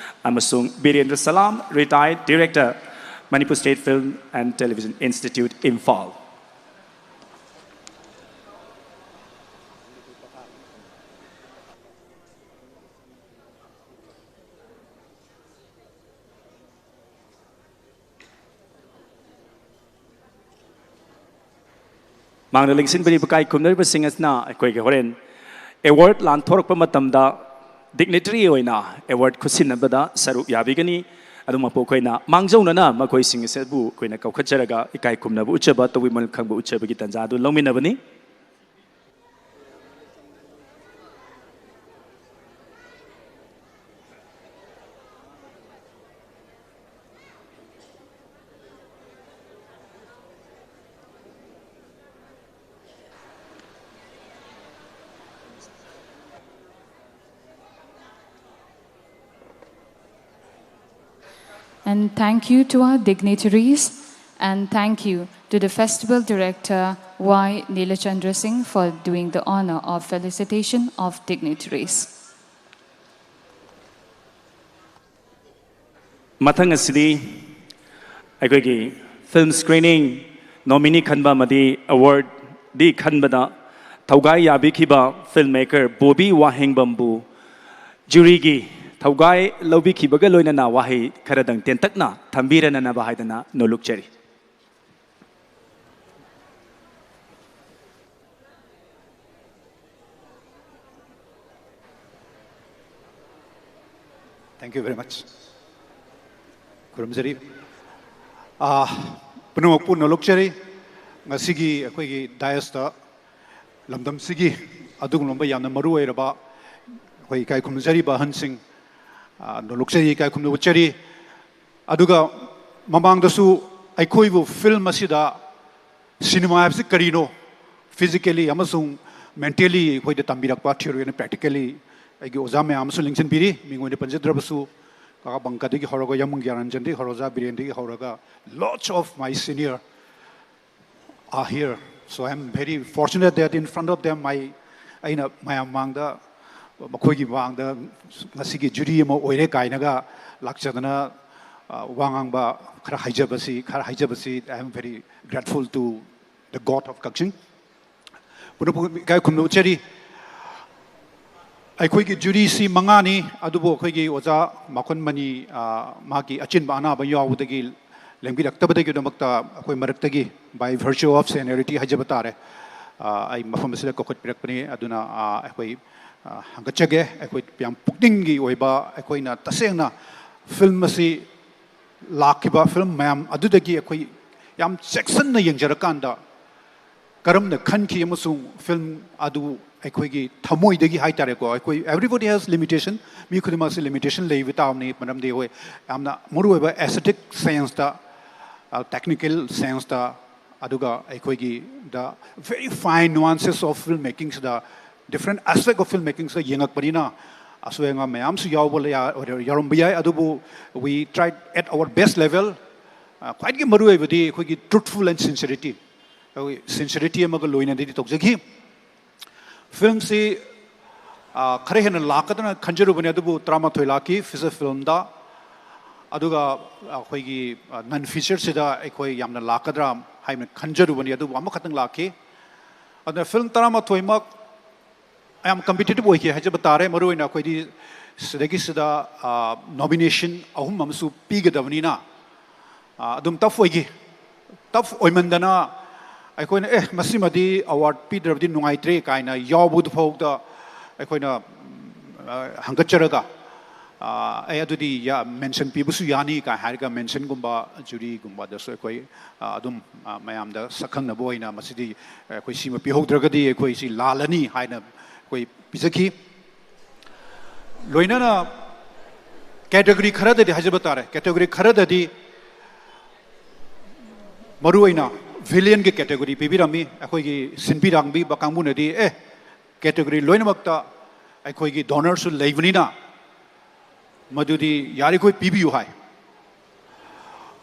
ꯑꯃꯁꯨꯡ ꯕꯤꯔꯦꯟꯗ꯭ꯔ ꯁꯂꯥꯝ, Retired Director, Manipur State Film and Television Institute, Imphal꯫ ꯃꯥꯡꯗ ꯂꯦꯡꯁꯤꯟꯕꯤꯔꯤꯕ ꯏꯀꯥꯏ ꯈꯨꯝꯅꯔꯤꯕꯁꯤꯡ ꯑꯁꯤꯅ ꯑꯩꯈꯣꯏꯒꯤ ꯍꯣꯔꯦꯟ award ꯂꯥꯟꯊꯣꯔꯛꯄ ꯃꯇꯝꯗ dignitary ꯑꯣꯏꯅ award ꯈꯨꯠꯁꯤꯟꯅꯕꯗ ꯁꯔꯨꯛ ꯌꯥꯕꯤꯒꯅꯤ꯫ ꯑꯗꯨꯃꯛꯄꯨ ꯑꯩꯈꯣꯏꯅ ꯃꯥꯡꯖꯧꯅꯅ ꯃꯈꯣꯏꯁꯤꯡ ꯑꯁꯤꯕꯨ ꯑꯩꯈꯣꯏꯅ ꯀꯧꯈꯠꯆꯔꯒ ꯏꯀꯥꯏ ꯈꯨꯝꯅꯕ ꯎꯠꯆꯕ, ꯇꯧꯕꯤꯃꯜ ꯈꯪꯕ ꯎꯠꯆꯕꯒꯤ ꯇꯥꯟꯖꯥ ꯑꯗꯨ ꯂꯧꯃꯤꯟꯅꯕꯅꯤ꯫ And thank you to our dignitaries, and thank you to the Festival Director Y Nilachandra Singh for doing the honor of felicitation of dignitaries. ꯃꯊꯪ ꯑꯁꯤꯗꯤ ꯑꯩꯈꯣꯏꯒꯤ film screening, nominee ꯈꯟꯕ ꯑꯃꯗꯤ awardee ꯈꯟꯕꯗ ꯊꯧꯒꯥꯏ ꯌꯥꯕꯤꯈꯤꯕ filmmaker ꯕꯣꯕꯤ ꯋꯥꯍꯦꯡꯕꯝꯕꯨ juryꯒꯤ ꯊꯧꯒꯥꯏ ꯂꯧꯕꯤꯈꯤꯕꯒ ꯂꯣꯏꯅꯅ ꯋꯥꯍꯩ ꯈꯔꯗꯪ ꯇꯦꯟꯇꯛꯅ ꯊꯝꯕꯤꯔꯅꯅꯕ ꯍꯥꯏꯗꯅ ꯅꯣꯂꯨꯛꯆꯔꯤ꯫ Thank you very much. ꯈꯨꯔꯨꯝꯖꯔꯤ꯫ ꯑꯥ, ꯄꯨꯝꯅꯃꯛꯄꯨ ꯅꯣꯂꯨꯛꯆꯔꯤ꯫ ꯉꯁꯤꯒꯤ ꯑꯩꯈꯣꯏꯒꯤ dais ꯇ ꯂꯝꯗꯝꯁꯤꯒꯤ ꯑꯗꯨꯒꯨꯝꯂꯕ ꯌꯥꯝꯅ ꯃꯔꯨ ꯑꯣꯏꯔꯕ ꯑꯩꯈꯣꯏ ꯏꯀꯥꯏ ꯈꯨꯝꯅꯖꯔꯤꯕ ꯑꯍꯟꯁꯤꯡ, ꯑꯥ, ꯅꯣꯂꯨꯛꯆꯔꯤ, ꯏꯀꯥꯏ ꯈꯨꯝꯅꯕ ꯎꯠꯆꯔꯤ꯫ ꯑꯗꯨꯒ ꯃꯃꯥꯡꯗꯁꯨ ꯑꯩꯈꯣꯏꯕꯨ film ꯑꯁꯤꯗ cinema ꯍꯥꯏꯕꯁꯤ ꯀꯔꯤꯅꯣ, physically ꯑꯃꯁꯨꯡ mentally ꯑꯩꯈꯣꯏꯗ ꯇꯝꯕꯤꯔꯛꯄ, theory and practically ꯑꯩꯒꯤ ꯑꯣꯖꯥ ꯃꯌꯥꯝ ꯑꯃꯁꯨ ꯂꯤꯡꯁꯤꯟꯕꯤꯔꯤ꯫ ꯃꯤꯡ ꯑꯣꯏꯅ ꯄꯟꯖꯗ꯭ꯔꯕꯁꯨ, ꯀꯀꯥ ꯕꯪꯀꯗꯒꯤ ꯍꯧꯔꯒ, ꯌꯥꯝꯕꯨꯡ ꯒ꯭ꯌꯥꯅꯔꯟꯖꯟꯗꯒꯤ ꯍꯧꯔꯒ, ꯑꯣꯖꯥ ꯕꯤꯔꯦꯟꯗꯒꯤ ꯍꯧꯔꯒ, lots of my senior are here. So I am very fortunate that in front of them, I, ꯑꯩꯅ ꯃꯌꯥꯝ ꯃꯥꯡꯗ, ꯃꯈꯣꯏꯒꯤ ꯃꯥꯡꯗ ꯉꯁꯤꯒꯤ jury ꯑꯃ ꯑꯣꯏꯔꯦ ꯀꯥꯏꯅꯒ ꯂꯥꯛꯆꯗꯅ, ꯑ, ꯋꯥ ꯉꯥꯡꯕ ꯈꯔ ꯍꯥꯏꯖꯕꯁꯤ, ꯈꯔ ꯍꯥꯏꯖꯕꯁꯤ, I am very grateful to the God of Kakching. ꯄꯨꯝꯅꯃꯛꯄꯨ ꯏꯀꯥꯏ ꯈꯨꯝꯅꯕ ꯎꯠꯆꯔꯤ꯫ ꯑꯩꯈꯣꯏꯒꯤ jury ꯁꯤ ꯃꯉꯥꯅꯤ, ꯑꯗꯨꯕꯨ ꯑꯩꯈꯣꯏꯒꯤ ꯑꯣꯖꯥ ꯃꯥꯈꯣꯟ ꯃꯅꯤ, ꯑ, ꯃꯥꯒꯤ ꯑꯆꯤꯟꯕ ꯑꯅꯥꯕ ꯌꯥꯎꯕꯗꯒꯤ ꯂꯦꯡꯕꯤꯔꯛꯇꯕꯗꯒꯤꯗꯃꯛꯇ ꯑꯩꯈꯣꯏ ꯃꯔꯛꯇꯒꯤ by virtue of seniority ꯍꯥꯏꯖꯕ ꯇꯥꯔꯦ, ꯑ, ꯑꯩ ꯃꯐꯝ ꯑꯁꯤꯗ ꯀꯧꯈꯠꯄꯤꯔꯛꯄꯅꯤ꯫ ꯑꯗꯨꯅ, ꯑ, ꯑꯩꯈꯣꯏ, ꯑ, ꯍꯪꯒꯠꯆꯒꯦ꯫ ꯑꯩꯈꯣꯏ ꯌꯥꯝ ꯄꯨꯛꯅꯤꯡꯒꯤ ꯑꯣꯏꯕ, ꯑꯩꯈꯣꯏꯅ ꯇꯁꯦꯡꯅ film ꯑꯁꯤ ꯂꯥꯛꯈꯤꯕ film ꯃꯌꯥꯝ ꯑꯗꯨꯗꯒꯤ ꯑꯩꯈꯣꯏ ꯌꯥꯝ ꯆꯦꯛꯁꯤꯟꯅ ꯌꯦꯡꯖꯔꯀꯥꯟꯗ ꯀꯔꯝꯅ ꯈꯟꯈꯤ ꯑꯃꯁꯨꯡ film ꯑꯗꯨ ꯑꯩꯈꯣꯏꯒꯤ ꯊꯃꯣꯏꯗꯒꯤ ꯍꯥꯏꯇꯥꯔꯦꯀꯣ, ꯑꯩꯈꯣꯏ everybody has limitation, ꯃꯤ ꯈꯨꯗꯤꯡꯃꯛꯁꯤ limitation ꯂꯩꯕ ꯇꯥꯕꯅꯤ, ꯃꯔꯝꯗꯤ ꯑꯩꯈꯣꯏ ꯌꯥꯝꯅ ꯃꯔꯨꯑꯣꯏꯕ aesthetic sense ꯇ, ꯑ, technical sense ꯇ, ꯑꯗꯨꯒ ꯑꯩꯈꯣꯏꯒꯤ the very fine nuances of film making ꯁꯤꯗ, different aspect of film making ꯁꯤꯗ ꯌꯦꯡꯉꯛꯄꯅꯤꯅ ꯑꯁꯣꯏ ꯑꯉꯥꯝ ꯃꯌꯥꯝꯁꯨ ꯌꯥꯎꯕ ꯂꯩ-, ꯌꯥꯎꯔꯝꯕ ꯌꯥꯏ꯫ ꯑꯗꯨꯕꯨ we tried at our best level꯫ ꯑ, ꯈ꯭ꯋꯥꯏꯗꯒꯤ ꯃꯔꯨꯑꯣꯏꯕꯗꯤ ꯑꯩꯈꯣꯏꯒꯤ truthful and sincerity, ꯑꯩꯈꯣꯏ sincerity ꯑꯃꯒ ꯂꯣꯏꯅꯅꯗꯤ ꯇꯧꯖꯈꯤ꯫ Film ꯁꯤ, ꯑ, ꯈꯔ ꯍꯦꯟꯅ ꯂꯥꯛꯀꯗ꯭ꯔꯅ ꯈꯟꯖꯔꯨꯕꯅꯤ, ꯑꯗꯨꯕꯨ ꯇꯔꯥꯃꯥꯊꯣꯏ ꯂꯥꯛꯈꯤ feature film ꯗ꯫ ꯑꯗꯨꯒ ꯑꯩꯈꯣꯏꯒꯤ, ꯑ, non feature ꯁꯤꯗ ꯑꯩꯈꯣꯏ ꯌꯥꯝꯅ ꯂꯥꯛꯀꯗ꯭ꯔꯥ ꯍꯥꯏꯅ ꯈꯟꯖꯔꯨꯕꯅꯤ, ꯑꯗꯨꯕꯨ ꯑꯃꯈꯛꯇꯪ ꯂꯥꯛꯈꯤ꯫ ꯑꯗꯨꯅ film ꯇꯔꯥꯃꯥꯊꯣꯏꯃꯛ ꯌꯥꯝ competitive ꯑꯣꯏꯈꯤ ꯍꯥꯏꯖꯕ ꯇꯥꯔꯦ꯫ ꯃꯔꯨꯑꯣꯏꯅ ꯑꯩꯈꯣꯏꯗꯤ ꯁꯤꯗꯒꯤ ꯁꯤꯗ, ꯑ, nomination ꯑꯍꯨꯝ ꯑꯃꯁꯨ ꯄꯤꯒꯗꯕꯅꯤꯅ, ꯑ, ꯑꯗꯨꯝ tough ꯑꯣꯏꯈꯤ꯫ Tough ꯑꯣꯏꯃꯟꯗꯅ ꯑꯩꯈꯣꯏꯅ, "ꯑꯦ, ꯃꯁꯤꯃꯗꯤ award ꯄꯤꯗ꯭ꯔꯕꯗꯤ ꯅꯨꯡꯉꯥꯏꯇ꯭ꯔꯦ" ꯀꯥꯏꯅ ꯌꯥꯎꯕꯗꯨ ꯐꯥꯎꯗ ꯑꯩꯈꯣꯏꯅ, ꯑ, ꯍꯪꯒꯠꯆꯔꯒ, ꯑꯥ, ꯑꯩ ꯑꯗꯨꯗꯤ ꯌꯥ-, mention ꯄꯤꯕꯁꯨ ꯌꯥꯅꯤ ꯀꯥꯏ ꯍꯥꯏꯔꯒ mentionꯒꯨꯝꯕ, juryꯒꯨꯝꯕꯗꯁꯨ ꯑꯩꯈꯣꯏ, ꯑꯥ, ꯑꯗꯨꯝ, ꯑꯥ, ꯃꯌꯥꯝꯗ ꯁꯛꯈꯪꯅꯕ ꯑꯣꯏꯅ ꯃꯁꯤꯗꯤ ꯑꯩꯈꯣꯏ ꯁꯤꯃ ꯄꯤꯍꯧꯗ꯭ꯔꯒꯗꯤ ꯑꯩꯈꯣꯏ ꯁꯤ ꯂꯥꯜꯂꯅꯤ ꯍꯥꯏꯅ ꯑꯩꯈꯣꯏ ꯄꯤꯖꯈꯤ꯫ ꯂꯣꯏꯅꯅ category ꯈꯔꯗꯗꯤ ꯍꯥꯏꯖꯕ ꯇꯥꯔꯦ, category ꯈꯔꯗꯗꯤ ꯃꯔꯨꯑꯣꯏꯅ villainꯒꯤ category ꯄꯤꯕꯤꯔꯝꯃꯤ꯫ ꯑꯩꯈꯣꯏꯒꯤ ꯁꯤꯟꯕꯤ ꯂꯥꯡꯕꯤꯕ ꯀꯥꯡꯕꯨꯅꯗꯤ, "ꯑꯦ, category ꯂꯣꯏꯅꯃꯛꯇ ꯑꯩꯈꯣꯏꯒꯤ donorꯁꯨ ꯂꯩꯕꯅꯤꯅ ꯃꯗꯨꯗꯤ ꯌꯥꯔꯤꯈꯣꯏ ꯄꯤꯕꯤꯌꯨ" ꯍꯥꯏ꯫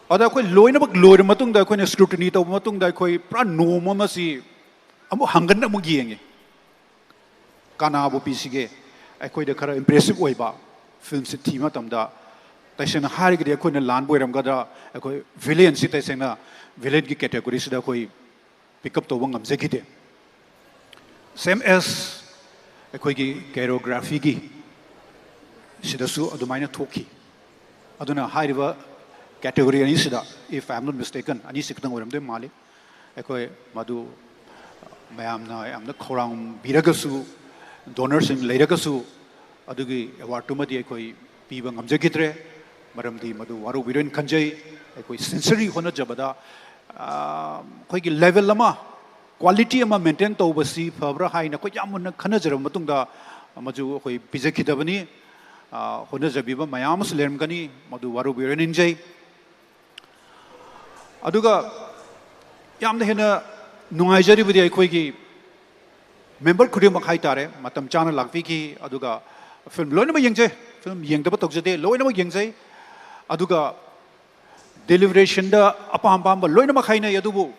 ꯑꯗ ꯑꯩꯈꯣꯏ ꯂꯣꯏꯅꯃꯛ ꯂꯣꯏꯔ ꯃꯇꯨꯡꯗ, ꯑꯩꯈꯣꯏꯅ scrutiny ꯇꯧꯕ ꯃꯇꯨꯡꯗ, ꯑꯩꯈꯣꯏ ꯄꯨꯔꯥ ꯅꯣꯡꯃ ꯑꯃ ꯁꯤ ꯑꯃꯨꯛ ꯍꯪꯒꯠꯅ ꯑꯃꯨꯛ ꯌꯦꯡꯉꯤ꯫ ꯀꯅꯥꯕꯨ ꯄꯤꯁꯤꯒꯦ? ꯑꯩꯈꯣꯏꯗ ꯈꯔ impressive ꯑꯣꯏꯕ filmꯁꯤ ꯊꯤꯕ ꯃꯇꯝꯗ, ꯇꯁꯦꯡꯅ ꯍꯥꯏꯔꯒꯗꯤ ꯑꯩꯈꯣꯏꯅ ꯂꯥꯟꯕ ꯑꯣꯏꯔꯝꯒꯗ꯭ꯔꯥ? ꯑꯩꯈꯣꯏ villainꯁꯤ ꯇꯁꯦꯡꯅ villainꯒꯤ categoryꯁꯤꯗ ꯑꯩꯈꯣꯏ pick up ꯇꯧꯕ ꯉꯝꯖꯈꯤꯗꯦ꯫ Same as ꯑꯩꯈꯣꯏꯒꯤ choreographyꯒꯤ ꯁꯤꯗꯁꯨ ꯑꯗꯨꯃꯥꯏꯅ ꯊꯣꯛꯈꯤ꯫ ꯑꯗꯨꯅ ꯍꯥꯏꯔꯤꯕ category ꯑꯅꯤꯁꯤꯗ, if I am not mistaken, ꯑꯅꯤꯁꯤ ꯈꯛꯇꯪ ꯑꯣꯏꯔꯝꯗꯣꯏ ꯃꯥꯜꯂꯤ꯫ ꯑꯩꯈꯣꯏ ꯃꯗꯨ ꯃꯌꯥꯝꯅ ꯌꯥꯝꯅ ꯈꯧꯔꯥꯡꯕꯤꯔꯒꯁꯨ, donorꯁꯤꯡ ꯂꯩꯔꯒꯁꯨ, ꯑꯗꯨꯒꯤ awardꯇꯨꯃꯗꯤ ꯑꯩꯈꯣꯏ ꯄꯤꯕ ꯉꯝꯖꯈꯤꯗ꯭ꯔꯦ꯫ ꯃꯔꯝꯗꯤ ꯃꯗꯨ ꯋꯥꯔꯧꯕꯤꯔꯣꯏꯅ ꯈꯟꯖꯩ꯫ ꯑꯩꯈꯣꯏ sincerely ꯍꯣꯠꯅꯖꯕꯗ, ꯑꯥ, ꯑꯩꯈꯣꯏꯒꯤ level ꯑꯃ, quality ꯑꯃ maintain ꯇꯧꯕꯁꯤ ꯐꯕ꯭ꯔꯥ ꯍꯥꯏꯅ ꯑꯩꯈꯣꯏ ꯌꯥꯝ ꯃꯨꯟꯅ ꯈꯟꯅꯖꯔꯕ ꯃꯇꯨꯡꯗ ꯃꯗꯨ ꯑꯩꯈꯣꯏ ꯄꯤꯖꯈꯤꯗꯕꯅꯤ꯫ ꯑꯥ, ꯍꯣꯠꯅꯖꯕꯤꯕ ꯃꯌꯥꯝ ꯑꯃꯁꯨ ꯂꯩꯔꯝꯒꯅꯤ, ꯃꯗꯨ ꯋꯥꯔꯧꯕꯤꯔꯣꯏꯅ ꯅꯤꯡꯖꯩ꯫ ꯑꯗꯨꯒ ꯌꯥꯝꯅ ꯍꯦꯟꯅ ꯅꯨꯡꯉꯥꯏꯖꯔꯤꯕꯗꯤ ꯑꯩꯈꯣꯏꯒꯤ member ꯈꯨꯗꯤꯡꯃꯛ ꯍꯥꯏꯇꯥꯔꯦ, ꯃꯇꯝ ꯆꯥꯅ ꯂꯥꯛꯄꯤꯈꯤ꯫ ꯑꯗꯨꯒ film ꯂꯣꯏꯅꯃꯛ ꯌꯦꯡꯖꯩ, film ꯌꯦꯡꯗꯕ ꯇꯧꯖꯗꯦ, ꯂꯣꯏꯅꯃꯛ ꯌꯦꯡꯖꯩ꯫ ꯑꯗꯨꯒ deliberationꯗ ꯑꯄꯥꯝ ꯑꯄꯥꯝꯕ ꯂꯣꯏꯅꯃꯛ ꯍꯥꯏꯅꯩ, ꯑꯗꯨꯕꯨ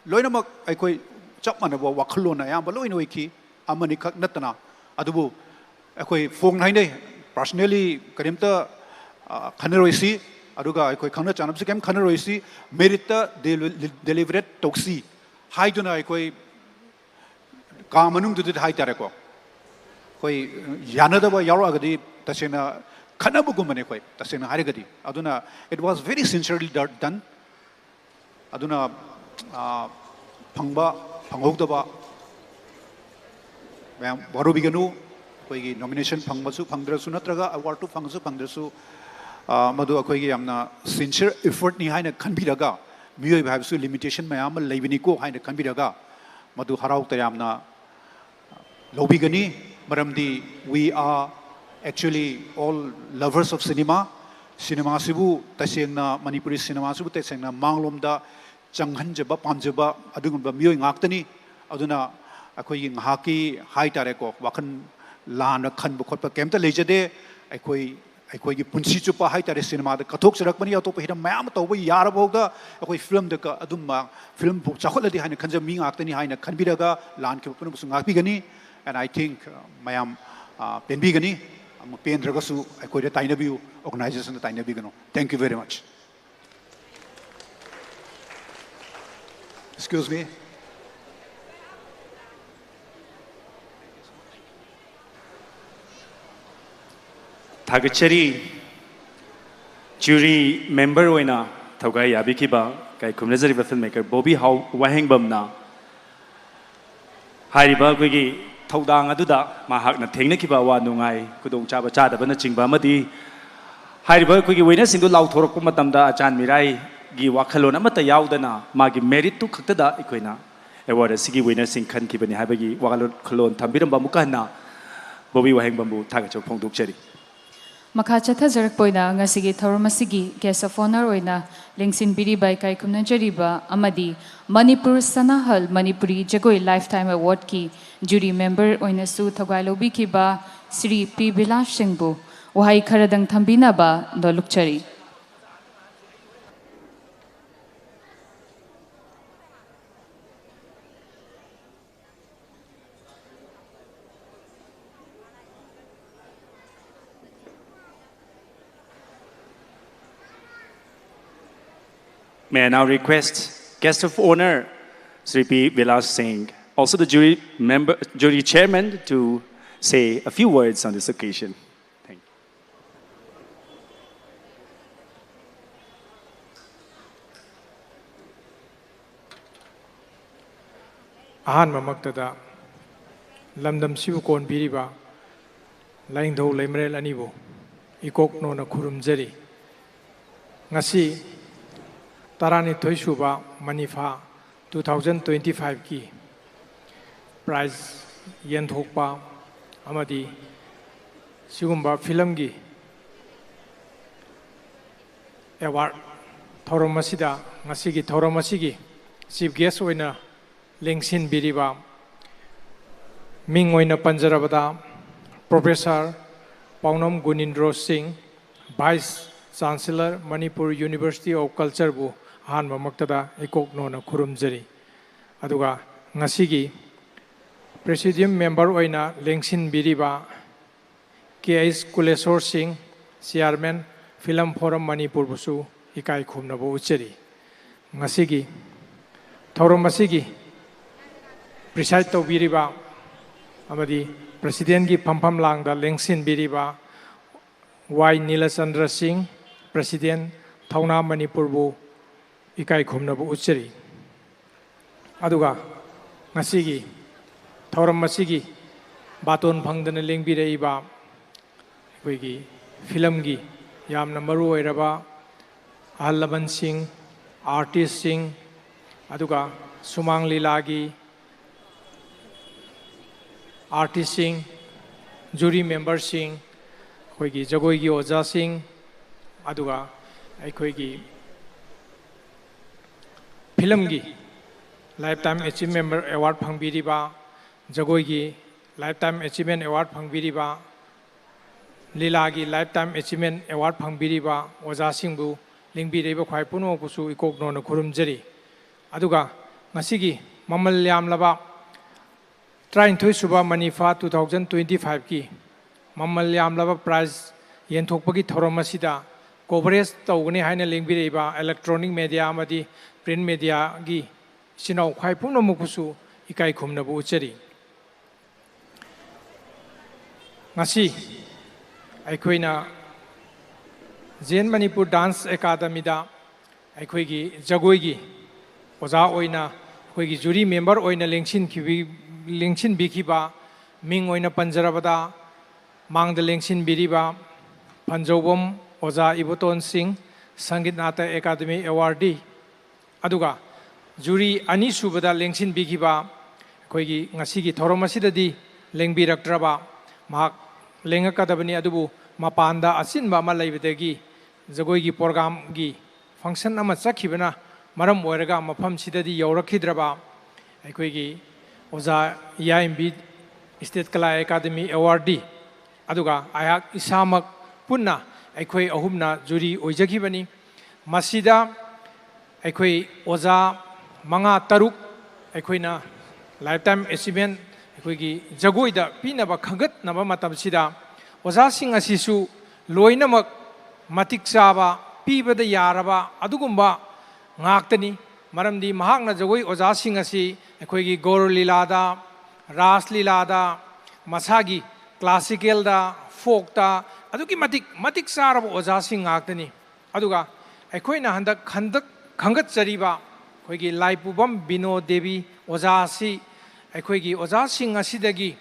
ꯂꯣꯏꯅꯃꯛ ꯑꯩꯈꯣꯏ ꯆꯞ ꯃꯥꯟꯅꯕ ꯋꯥꯈꯜꯂꯣꯟ ꯑꯌꯥꯝꯕ ꯂꯣꯏꯅ ꯑꯣꯏꯈꯤ, ꯑꯃꯅꯤꯈꯛ ꯅꯠꯇꯅ꯫ ꯑꯗꯨꯕꯨ ꯑꯩꯈꯣꯏ ꯐꯣꯡꯅ ꯍꯥꯏꯅꯩ, personally ꯀꯔꯤꯝꯇ, ꯑ, ꯈꯟꯅꯔꯣꯏꯁꯤ, ꯑꯗꯨꯒ ꯑꯩꯈꯣꯏ ꯈꯪꯅ ꯆꯥꯟꯅꯕꯁꯤ ꯀꯔꯤꯝ ꯈꯟꯅꯔꯣꯏꯁꯤ, meritꯇ deli-, deliberate ꯇꯧꯁꯤ ꯍꯥꯏꯗꯨꯅ ꯑꯩꯈꯣꯏ ꯀꯥ ꯃꯅꯨꯡꯗꯨꯗꯗꯤ ꯍꯥꯏꯇꯥꯔꯦꯀꯣ, ꯑꯩꯈꯣꯏ ꯌꯥꯅꯗꯕ ꯌꯥꯎꯔꯛꯑꯒꯗꯤ ꯇꯁꯦꯡꯅ ꯈꯠꯅꯕꯒꯨꯝꯕꯅꯦ ꯑꯩꯈꯣꯏ, ꯇꯁꯦꯡꯅ ꯍꯥꯏꯔꯒꯗꯤ꯫ ꯑꯗꯨꯅ it was very sincerely done꯫ ꯑꯗꯨꯅ, ꯑ, ꯐꯪꯕ, ꯐꯪꯍꯧꯗꯕ ꯃꯌꯥꯝ ꯋꯥꯔꯧꯕꯤꯒꯅꯨ꯫ ꯑꯩꯈꯣꯏꯒꯤ ꯅꯣꯃꯤꯅꯦꯁꯟ ꯐꯪꯕꯁꯨ ꯐꯪꯗ꯭ꯔꯁꯨ ꯅꯠꯇ꯭ꯔꯒ ꯑꯦꯋꯥꯔꯗꯇꯨ ꯐꯪꯉꯁꯨ ꯐꯪꯗ꯭ꯔꯁꯨ, ꯑ, ꯃꯗꯨ ꯑꯩꯈꯣꯏꯒꯤ ꯌꯥꯝꯅ ꯁꯤꯟꯁꯤꯌꯔ ꯏꯐꯔꯠꯅꯤ ꯍꯥꯏꯅ ꯈꯟꯕꯤꯔꯒ, ꯃꯤꯑꯣꯏꯕ ꯍꯥꯏꯕꯁꯨ ꯂꯤꯃꯤꯇꯦꯁꯟ ꯃꯌꯥꯝ ꯑꯃ ꯂꯩꯕꯅꯤꯀꯣ ꯍꯥꯏꯅ ꯈꯟꯕꯤꯔꯒ, ꯃꯗꯨ ꯍꯔꯥꯎ ꯇꯌꯥꯝꯅ ꯂꯧꯕꯤꯒꯅꯤ꯫ ꯃꯔꯝꯗꯤ we are actually all lovers of cinema꯫ ꯁꯤꯅꯦꯃꯥꯁꯤꯕꯨ ꯇꯁꯦꯡꯅ, ꯃꯅꯤꯄꯨꯔꯤ ꯁꯤꯅꯦꯃꯥꯁꯤꯕꯨ ꯇꯁꯦꯡꯅ ꯃꯥꯡꯂꯣꯝꯗ ꯆꯪꯍꯟꯖꯕ ꯄꯥꯝꯖꯕ ꯑꯗꯨꯒꯨꯝꯕ ꯃꯤꯑꯣꯏ ꯉꯥꯛꯇꯅꯤ꯫ ꯑꯗꯨꯅ ꯑꯩꯈꯣꯏꯒꯤ ꯉꯥꯏꯍꯥꯛꯀꯤ ꯍꯥꯏ ꯇꯥꯔꯦꯀꯣ, ꯋꯥꯈꯜ ꯂꯥꯟꯅ ꯈꯟꯕ ꯈꯣꯠꯄ ꯀꯩꯝꯇ ꯂꯩꯖꯗꯦ꯫ ꯑꯩꯈꯣꯏ, ꯑꯩꯈꯣꯏꯒꯤ ꯄꯨꯟꯁꯤ ꯆꯨꯞꯄ ꯍꯥꯏ ꯇꯥꯔꯦ, ꯁꯤꯅꯦꯃꯥꯗ ꯀꯠꯊꯣꯛꯆꯔꯛꯄꯅꯤ꯫ ꯑꯇꯣꯞꯄ ꯍꯤꯔꯝ ꯃꯌꯥꯝ ꯑꯃ ꯇꯧꯕ ꯌꯥꯔꯐꯥꯎꯗ ꯑꯩꯈꯣꯏ ꯐꯤꯂꯝꯗ ꯀ-, ꯑꯗꯨꯝ, ꯐꯤꯂꯝꯕꯨ ꯆꯥꯎꯈꯠꯂꯗꯤ ꯍꯥꯏꯅ ꯈꯟꯖꯕ ꯃꯤ ꯉꯥꯛꯇꯅꯤ ꯍꯥꯏꯅ ꯈꯟꯕꯤꯔꯒ, ꯂꯥꯟꯈꯤꯕ ꯄꯨꯝꯅꯃꯛꯁꯨ ꯉꯥꯛꯄꯤꯒꯅꯤ꯫ And I think, uh, ꯃꯌꯥꯝ, uh, ꯄꯦꯟꯕꯤꯒꯅꯤ꯫ ꯑꯃꯨꯛ ꯄꯦꯟꯗ꯭ꯔꯒꯁꯨ ꯑꯩꯈꯣꯏꯗ ꯇꯥꯏꯅꯕꯤꯌꯨ, organization-ꯗ ꯇꯥꯏꯅꯕꯤꯒꯅꯨ꯫ Thank you very much. Excuse me. ꯊꯥꯒꯠꯆꯔꯤ꯫ ꯖꯨꯔꯤ ꯃꯦꯝꯕꯔ ꯑꯣꯏꯅ ꯊꯧꯒꯥꯏ ꯌꯥꯕꯤꯈꯤꯕ ꯏꯀꯥꯏ ꯈꯨꯝꯅꯖꯔꯤꯕ ꯐꯤꯜꯝ ꯃꯦꯀꯔ ꯕꯣꯕꯤ ꯍꯥꯎ ꯋꯥꯍꯦꯡꯕꯝꯅ ꯍꯥꯏꯔꯤꯕ ꯑꯩꯈꯣꯏꯒꯤ ꯊꯧꯗꯥꯡ ꯑꯗꯨꯗ ꯃꯍꯥꯛꯅ ꯊꯦꯡꯅꯈꯤꯕ ꯑꯋꯥ ꯅꯨꯡꯉꯥꯏ, ꯈꯨꯗꯣꯡꯆꯥꯕ ꯆꯥꯗꯕꯅꯆꯤꯡꯕ ꯑꯃꯗꯤ ꯍꯥꯏꯔꯤꯕ ꯑꯩꯈꯣꯏꯒꯤ winner-ꯁꯤꯡꯗꯨ ꯂꯥꯎꯊꯣꯔꯛꯄ ꯃꯇꯝꯗ ꯑꯆꯥꯟ ꯃꯤꯔꯥꯏꯒꯤ ꯋꯥꯈꯜꯂꯣꯟ ꯑꯃꯠꯇ ꯌꯥꯎꯗꯅ ꯃꯥꯒꯤ merit-ꯇꯨ ꯈꯛꯇꯗ ꯑꯩꯈꯣꯏꯅ award ꯑꯁꯤꯒꯤ winner-ꯁꯤꯡ ꯈꯟꯈꯤꯕꯅꯤ ꯍꯥꯏꯕꯒꯤ ꯋꯥꯈꯜꯂꯣꯟ ꯊꯝꯕꯤꯔꯝꯕ ꯑꯃꯨꯛꯀ ꯍꯟꯅ ꯕꯣꯕꯤ ꯋꯥꯍꯦꯡꯕꯝꯕꯨ ꯊꯥꯒꯠꯆꯕ ꯐꯣꯡꯗꯣꯛꯆꯔꯤ꯫ ꯃꯈꯥ ꯆꯠꯊꯖꯔꯛꯄ ꯑꯣꯏꯅ ꯉꯁꯤꯒꯤ ꯊꯧꯔꯝ ꯑꯁꯤꯒꯤ guest of honour ꯑꯣꯏꯅ ꯂꯦꯡꯁꯤꯟꯕꯤꯔꯤꯕ ꯏꯀꯥꯏ ꯈꯨꯝꯅꯖꯔꯤꯕ ꯑꯃꯗꯤ ꯃꯅꯤꯄꯨꯔ ꯁꯅꯥꯍꯜ ꯃꯅꯤꯄꯨꯔꯤ ꯖꯒꯣꯏ lifetime award-ꯀꯤ ꯖꯨꯔꯤ ꯃꯦꯝꯕꯔ ꯑꯣꯏꯅꯁꯨ ꯊꯧꯒꯥꯏ ꯂꯧꯕꯤꯈꯤꯕ ꯁ꯭ꯔꯤ ꯄꯤ ꯕꯤꯂꯥꯁ ꯁꯤꯡꯕꯨ ꯋꯥꯍꯩ ꯈꯔꯗꯪ ꯊꯝꯕꯤꯅꯕ ꯅꯣꯜꯂꯨꯛꯆꯔꯤ꯫ May I now request guest of honour Sri P Vilas Singh, also the jury member, jury chairman, to say a few words on this occasion. Thank you. ꯑꯍꯥꯟꯕꯃꯛꯇꯗ ꯂꯝꯗꯝꯁꯤꯕꯨ ꯀꯣꯟꯕꯤꯔꯤꯕ ꯂꯥꯏꯅꯤꯡꯊꯧ ꯂꯩꯃꯔꯦꯜ ꯑꯅꯤꯕꯨ ꯏꯀꯣꯛ ꯅꯣꯟꯅ ꯈꯨꯔꯨꯝꯖꯔꯤ꯫ ꯉꯁꯤ ꯇꯔꯥꯅꯤꯊꯣꯏ ꯁꯨꯕ ꯃꯅꯤꯐꯥ two thousand twenty-five ꯀꯤ prize ꯌꯦꯟꯊꯣꯛꯄ ꯑꯃꯗꯤ ꯁꯤꯒꯨꯝꯕ ꯐꯤꯂꯝꯒꯤ award ꯊꯧꯔꯝ ꯑꯁꯤꯗ, ꯉꯁꯤꯒꯤ ꯊꯧꯔꯝ ꯑꯁꯤꯒꯤ chief guest ꯑꯣꯏꯅ ꯂꯦꯡꯁꯤꯟꯕꯤꯔꯤꯕ, ꯃꯤꯡ ꯑꯣꯏꯅ ꯄꯟꯖꯔꯕꯗ, Professor ꯄꯥꯎꯅꯝ ꯒꯨꯅꯤꯟꯗ꯭ꯔꯣ ꯁꯤꯡ, Vice Chancellor, Manipur University of Culture ꯕꯨ ꯑꯍꯥꯟꯕꯃꯛꯇꯗ ꯏꯀꯣꯛ ꯅꯣꯟꯅ ꯈꯨꯔꯨꯝꯖꯔꯤ꯫ ꯑꯗꯨꯒ ꯉꯁꯤꯒꯤ Presidium Member ꯑꯣꯏꯅ ꯂꯦꯡꯁꯤꯟꯕꯤꯔꯤꯕ ꯀꯦ ꯑꯩꯆ ꯀꯨꯂꯦꯁꯣꯔ ꯁꯤꯡ, Chairman, Film Forum ꯃꯅꯤꯄꯨꯔ ꯕꯨꯁꯨ ꯏꯀꯥꯏ ꯈꯨꯝꯅꯕ ꯎꯠꯆꯔꯤ꯫ ꯉꯁꯤꯒꯤ ꯊꯧꯔꯝ ꯑꯁꯤꯒꯤ preside ꯇꯧꯕꯤꯔꯤꯕ ꯑꯃꯗꯤ President ꯀꯤ ꯐꯝꯐꯝ ꯂꯥꯡꯗ ꯂꯦꯡꯁꯤꯟꯕꯤꯔꯤꯕ ꯋꯥꯏ ꯅꯤꯂꯆꯟꯗ꯭ꯔ ꯁꯤꯡ, President, ꯊꯧꯅꯥ ꯃꯅꯤꯄꯨꯔ ꯕꯨ ꯏꯀꯥꯏ ꯈꯨꯝꯅꯕ ꯎꯠꯆꯔꯤ꯫ ꯑꯗꯨꯒ ꯉꯁꯤꯒꯤ ꯊꯧꯔꯝ ꯑꯁꯤꯒꯤ ꯕꯥꯇꯣꯟ ꯐꯪꯗꯅ ꯂꯦꯡꯕꯤꯔꯛꯏꯕ ꯑꯩꯈꯣꯏꯒꯤ ꯐꯤꯂꯝꯒꯤ ꯌꯥꯝꯅ ꯃꯔꯨ ꯑꯣꯏꯔꯕ ꯑꯍꯜ ꯂꯃꯟꯁꯤꯡ, artist ꯁꯤꯡ, ꯑꯗꯨꯒ ꯁꯨꯃꯥꯡ ꯂꯤꯂꯥꯒꯤ artist ꯁꯤꯡ, jury member ꯁꯤꯡ, ꯑꯩꯈꯣꯏꯒꯤ ꯖꯒꯣꯏꯒꯤ ꯑꯣꯖꯥꯁꯤꯡ, ꯑꯗꯨꯒ ꯑꯩꯈꯣꯏꯒꯤ ꯐꯤꯂꯝꯒꯤ Lifetime Achievement Award ꯐꯪꯕꯤꯔꯤꯕ, ꯖꯒꯣꯏꯒꯤ Lifetime Achievement Award ꯐꯪꯕꯤꯔꯤꯕ, ꯂꯤꯂꯥꯒꯤ Lifetime Achievement Award ꯐꯪꯕꯤꯔꯤꯕ ꯑꯣꯖꯥꯁꯤꯡꯕꯨ ꯂꯦꯡꯕꯤꯔꯛꯏꯕ ꯈ꯭ꯋꯥꯏ ꯄꯨꯝꯅꯃꯛꯄꯨꯁꯨ ꯏꯀꯣꯛ ꯅꯣꯟꯅ ꯈꯨꯔꯨꯝꯖꯔꯤ꯫ ꯑꯗꯨꯒ ꯉꯁꯤꯒꯤ ꯃꯃꯜ ꯌꯥꯝꯂꯕ ꯇꯔꯥꯅꯤꯊꯣꯏ ꯁꯨꯕ ꯃꯅꯤꯐꯥ two thousand twenty-five ꯀꯤ ꯃꯃꯜ ꯌꯥꯝꯂꯕ prize ꯌꯦꯟꯊꯣꯛꯄꯒꯤ ꯊꯧꯔꯝ ꯑꯁꯤꯗ coverage ꯇꯧꯒꯅꯤ ꯍꯥꯏꯅ ꯂꯦꯡꯕꯤꯔꯛꯏꯕ electronic media ꯑꯃꯗꯤ print media ꯒꯤ ꯏꯆꯤꯟ ꯏꯅꯥꯎ ꯈ꯭ꯋꯥꯏ ꯄꯨꯝꯅꯃꯛꯄꯨꯁꯨ ꯏꯀꯥꯏ ꯈꯨꯝꯅꯕ ꯎꯠꯆꯔꯤ꯫ ꯉꯁꯤ ꯑꯩꯈꯣꯏꯅ ꯖꯦꯟ ꯃꯅꯤꯄꯨꯔ Dance Academy ꯗ ꯑꯩꯈꯣꯏꯒꯤ ꯖꯒꯣꯏꯒꯤ ꯑꯣꯖꯥ ꯑꯣꯏꯅ, ꯑꯩꯈꯣꯏꯒꯤ jury member ꯑꯣꯏꯅ ꯂꯦꯡꯁꯤꯟꯈꯤꯕꯤ-, ꯂꯦꯡꯁꯤꯟꯕꯤꯈꯤꯕ, ꯃꯤꯡ ꯑꯣꯏꯅ ꯄꯟꯖꯔꯕꯗ, ꯃꯥꯡꯗ ꯂꯦꯡꯁꯤꯟꯕꯤꯔꯤꯕ ꯐꯟꯖꯧꯕꯝ ꯑꯣꯖꯥ ꯏꯕꯣꯇꯣꯟ ꯁꯤꯡ, ꯁꯪꯒꯤꯠ ꯅꯥꯇꯛ ꯑꯦꯀꯥꯗꯃꯤ ꯑꯦꯋꯥꯔꯗꯤ, ꯑꯗꯨꯒ ꯖꯨꯔꯤ ꯑꯅꯤꯁꯨꯕꯗ ꯂꯦꯡꯁꯤꯟꯕꯤꯈꯤꯕ, ꯑꯩꯈꯣꯏꯒꯤ ꯉꯁꯤꯒꯤ ꯊꯧꯔꯝ ꯑꯁꯤꯗꯗꯤ ꯂꯦꯡꯕꯤꯔꯛꯇ꯭ꯔꯕ, ꯃꯍꯥꯛ ꯂꯦꯡꯉꯛꯀꯗꯕꯅꯤ, ꯑꯗꯨꯕꯨ ꯃꯄꯥꯟꯗ ꯑꯆꯤꯟꯕ ꯑꯃ ꯂꯩꯕꯗꯒꯤ ꯖꯒꯣꯏꯒꯤ ꯄ꯭ꯔꯣꯒ꯭ꯔꯥꯝꯒꯤ ꯐꯪꯁꯟ ꯑꯃ ꯆꯠꯈꯤꯕꯅ ꯃꯔꯝ ꯑꯣꯏꯔꯒ ꯃꯐꯝꯁꯤꯗꯗꯤ ꯌꯧꯔꯛꯈꯤꯗ꯭ꯔꯕ ꯑꯩꯈꯣꯏꯒꯤ ꯑꯣꯖꯥ ꯌꯥꯏꯝꯕꯤ ꯏꯁꯇꯦꯠ ꯀꯂꯥ ꯑꯦꯀꯥꯗꯃꯤ ꯑꯦꯋꯥꯔꯗꯤ, ꯑꯗꯨꯒ ꯑꯩꯍꯥꯛ ꯏꯁꯥꯃꯛ ꯄꯨꯟꯅ ꯑꯩꯈꯣꯏ ꯑꯍꯨꯝꯅ ꯖꯨꯔꯤ ꯑꯣꯏꯖꯈꯤꯕꯅꯤ꯫ ꯃꯁꯤꯗ ꯑꯩꯈꯣꯏ ꯑꯣꯖꯥ ꯃꯉꯥ ꯇꯔꯨꯛ ꯑꯩꯈꯣꯏꯅ ꯂꯥꯏꯐ ꯇꯥꯏꯝ ꯑꯦꯆꯤꯞꯃꯦꯟ ꯑꯩꯈꯣꯏꯒꯤ ꯖꯒꯣꯏꯗ ꯄꯤꯅꯕ ꯈꯟꯒꯠꯅꯕ ꯃꯇꯝꯁꯤꯗ, ꯑꯣꯖꯥꯁꯤꯡ ꯑꯁꯤꯁꯨ ꯂꯣꯏꯅꯃꯛ ꯃꯇꯤꯛ ꯆꯥꯕ, ꯄꯤꯕꯗ ꯌꯥꯔꯕ ꯑꯗꯨꯒꯨꯝꯕ ꯉꯥꯛꯇꯅꯤ꯫ ꯃꯔꯝꯗꯤ ꯃꯍꯥꯛꯅ ꯖꯒꯣꯏ ꯑꯣꯖꯥꯁꯤꯡ ꯑꯁꯤ ꯑꯩꯈꯣꯏꯒꯤ ꯒꯧꯔ ꯂꯤꯂꯥꯗ, ꯔꯥꯁ ꯂꯤꯂꯥꯗ, ꯃꯁꯥꯒꯤ ꯀ꯭ꯂꯥꯁꯤꯀꯦꯜꯗ, ꯐꯣꯛꯇ ꯑꯗꯨꯛꯀꯤ ꯃꯇꯤꯛ ꯃꯇꯤꯛ ꯆꯥꯔꯕ ꯑꯣꯖꯥꯁꯤꯡ ꯉꯥꯛꯇꯅꯤ꯫ ꯑꯗꯨꯒ ꯑꯩꯈꯣꯏꯅ ꯍꯟꯗꯛ ꯍꯟꯗꯛ ꯈꯟꯒꯠꯆꯔꯤꯕ ꯑꯩꯈꯣꯏꯒꯤ ꯂꯥꯏꯄꯨꯕꯝ ꯕꯤꯅꯣ ꯗꯦꯕꯤ ꯑꯣꯖꯥ ꯑꯁꯤ ꯑꯩꯈꯣꯏꯒꯤ ꯑꯣꯖꯥꯁꯤꯡ ꯑꯁꯤꯗꯒꯤ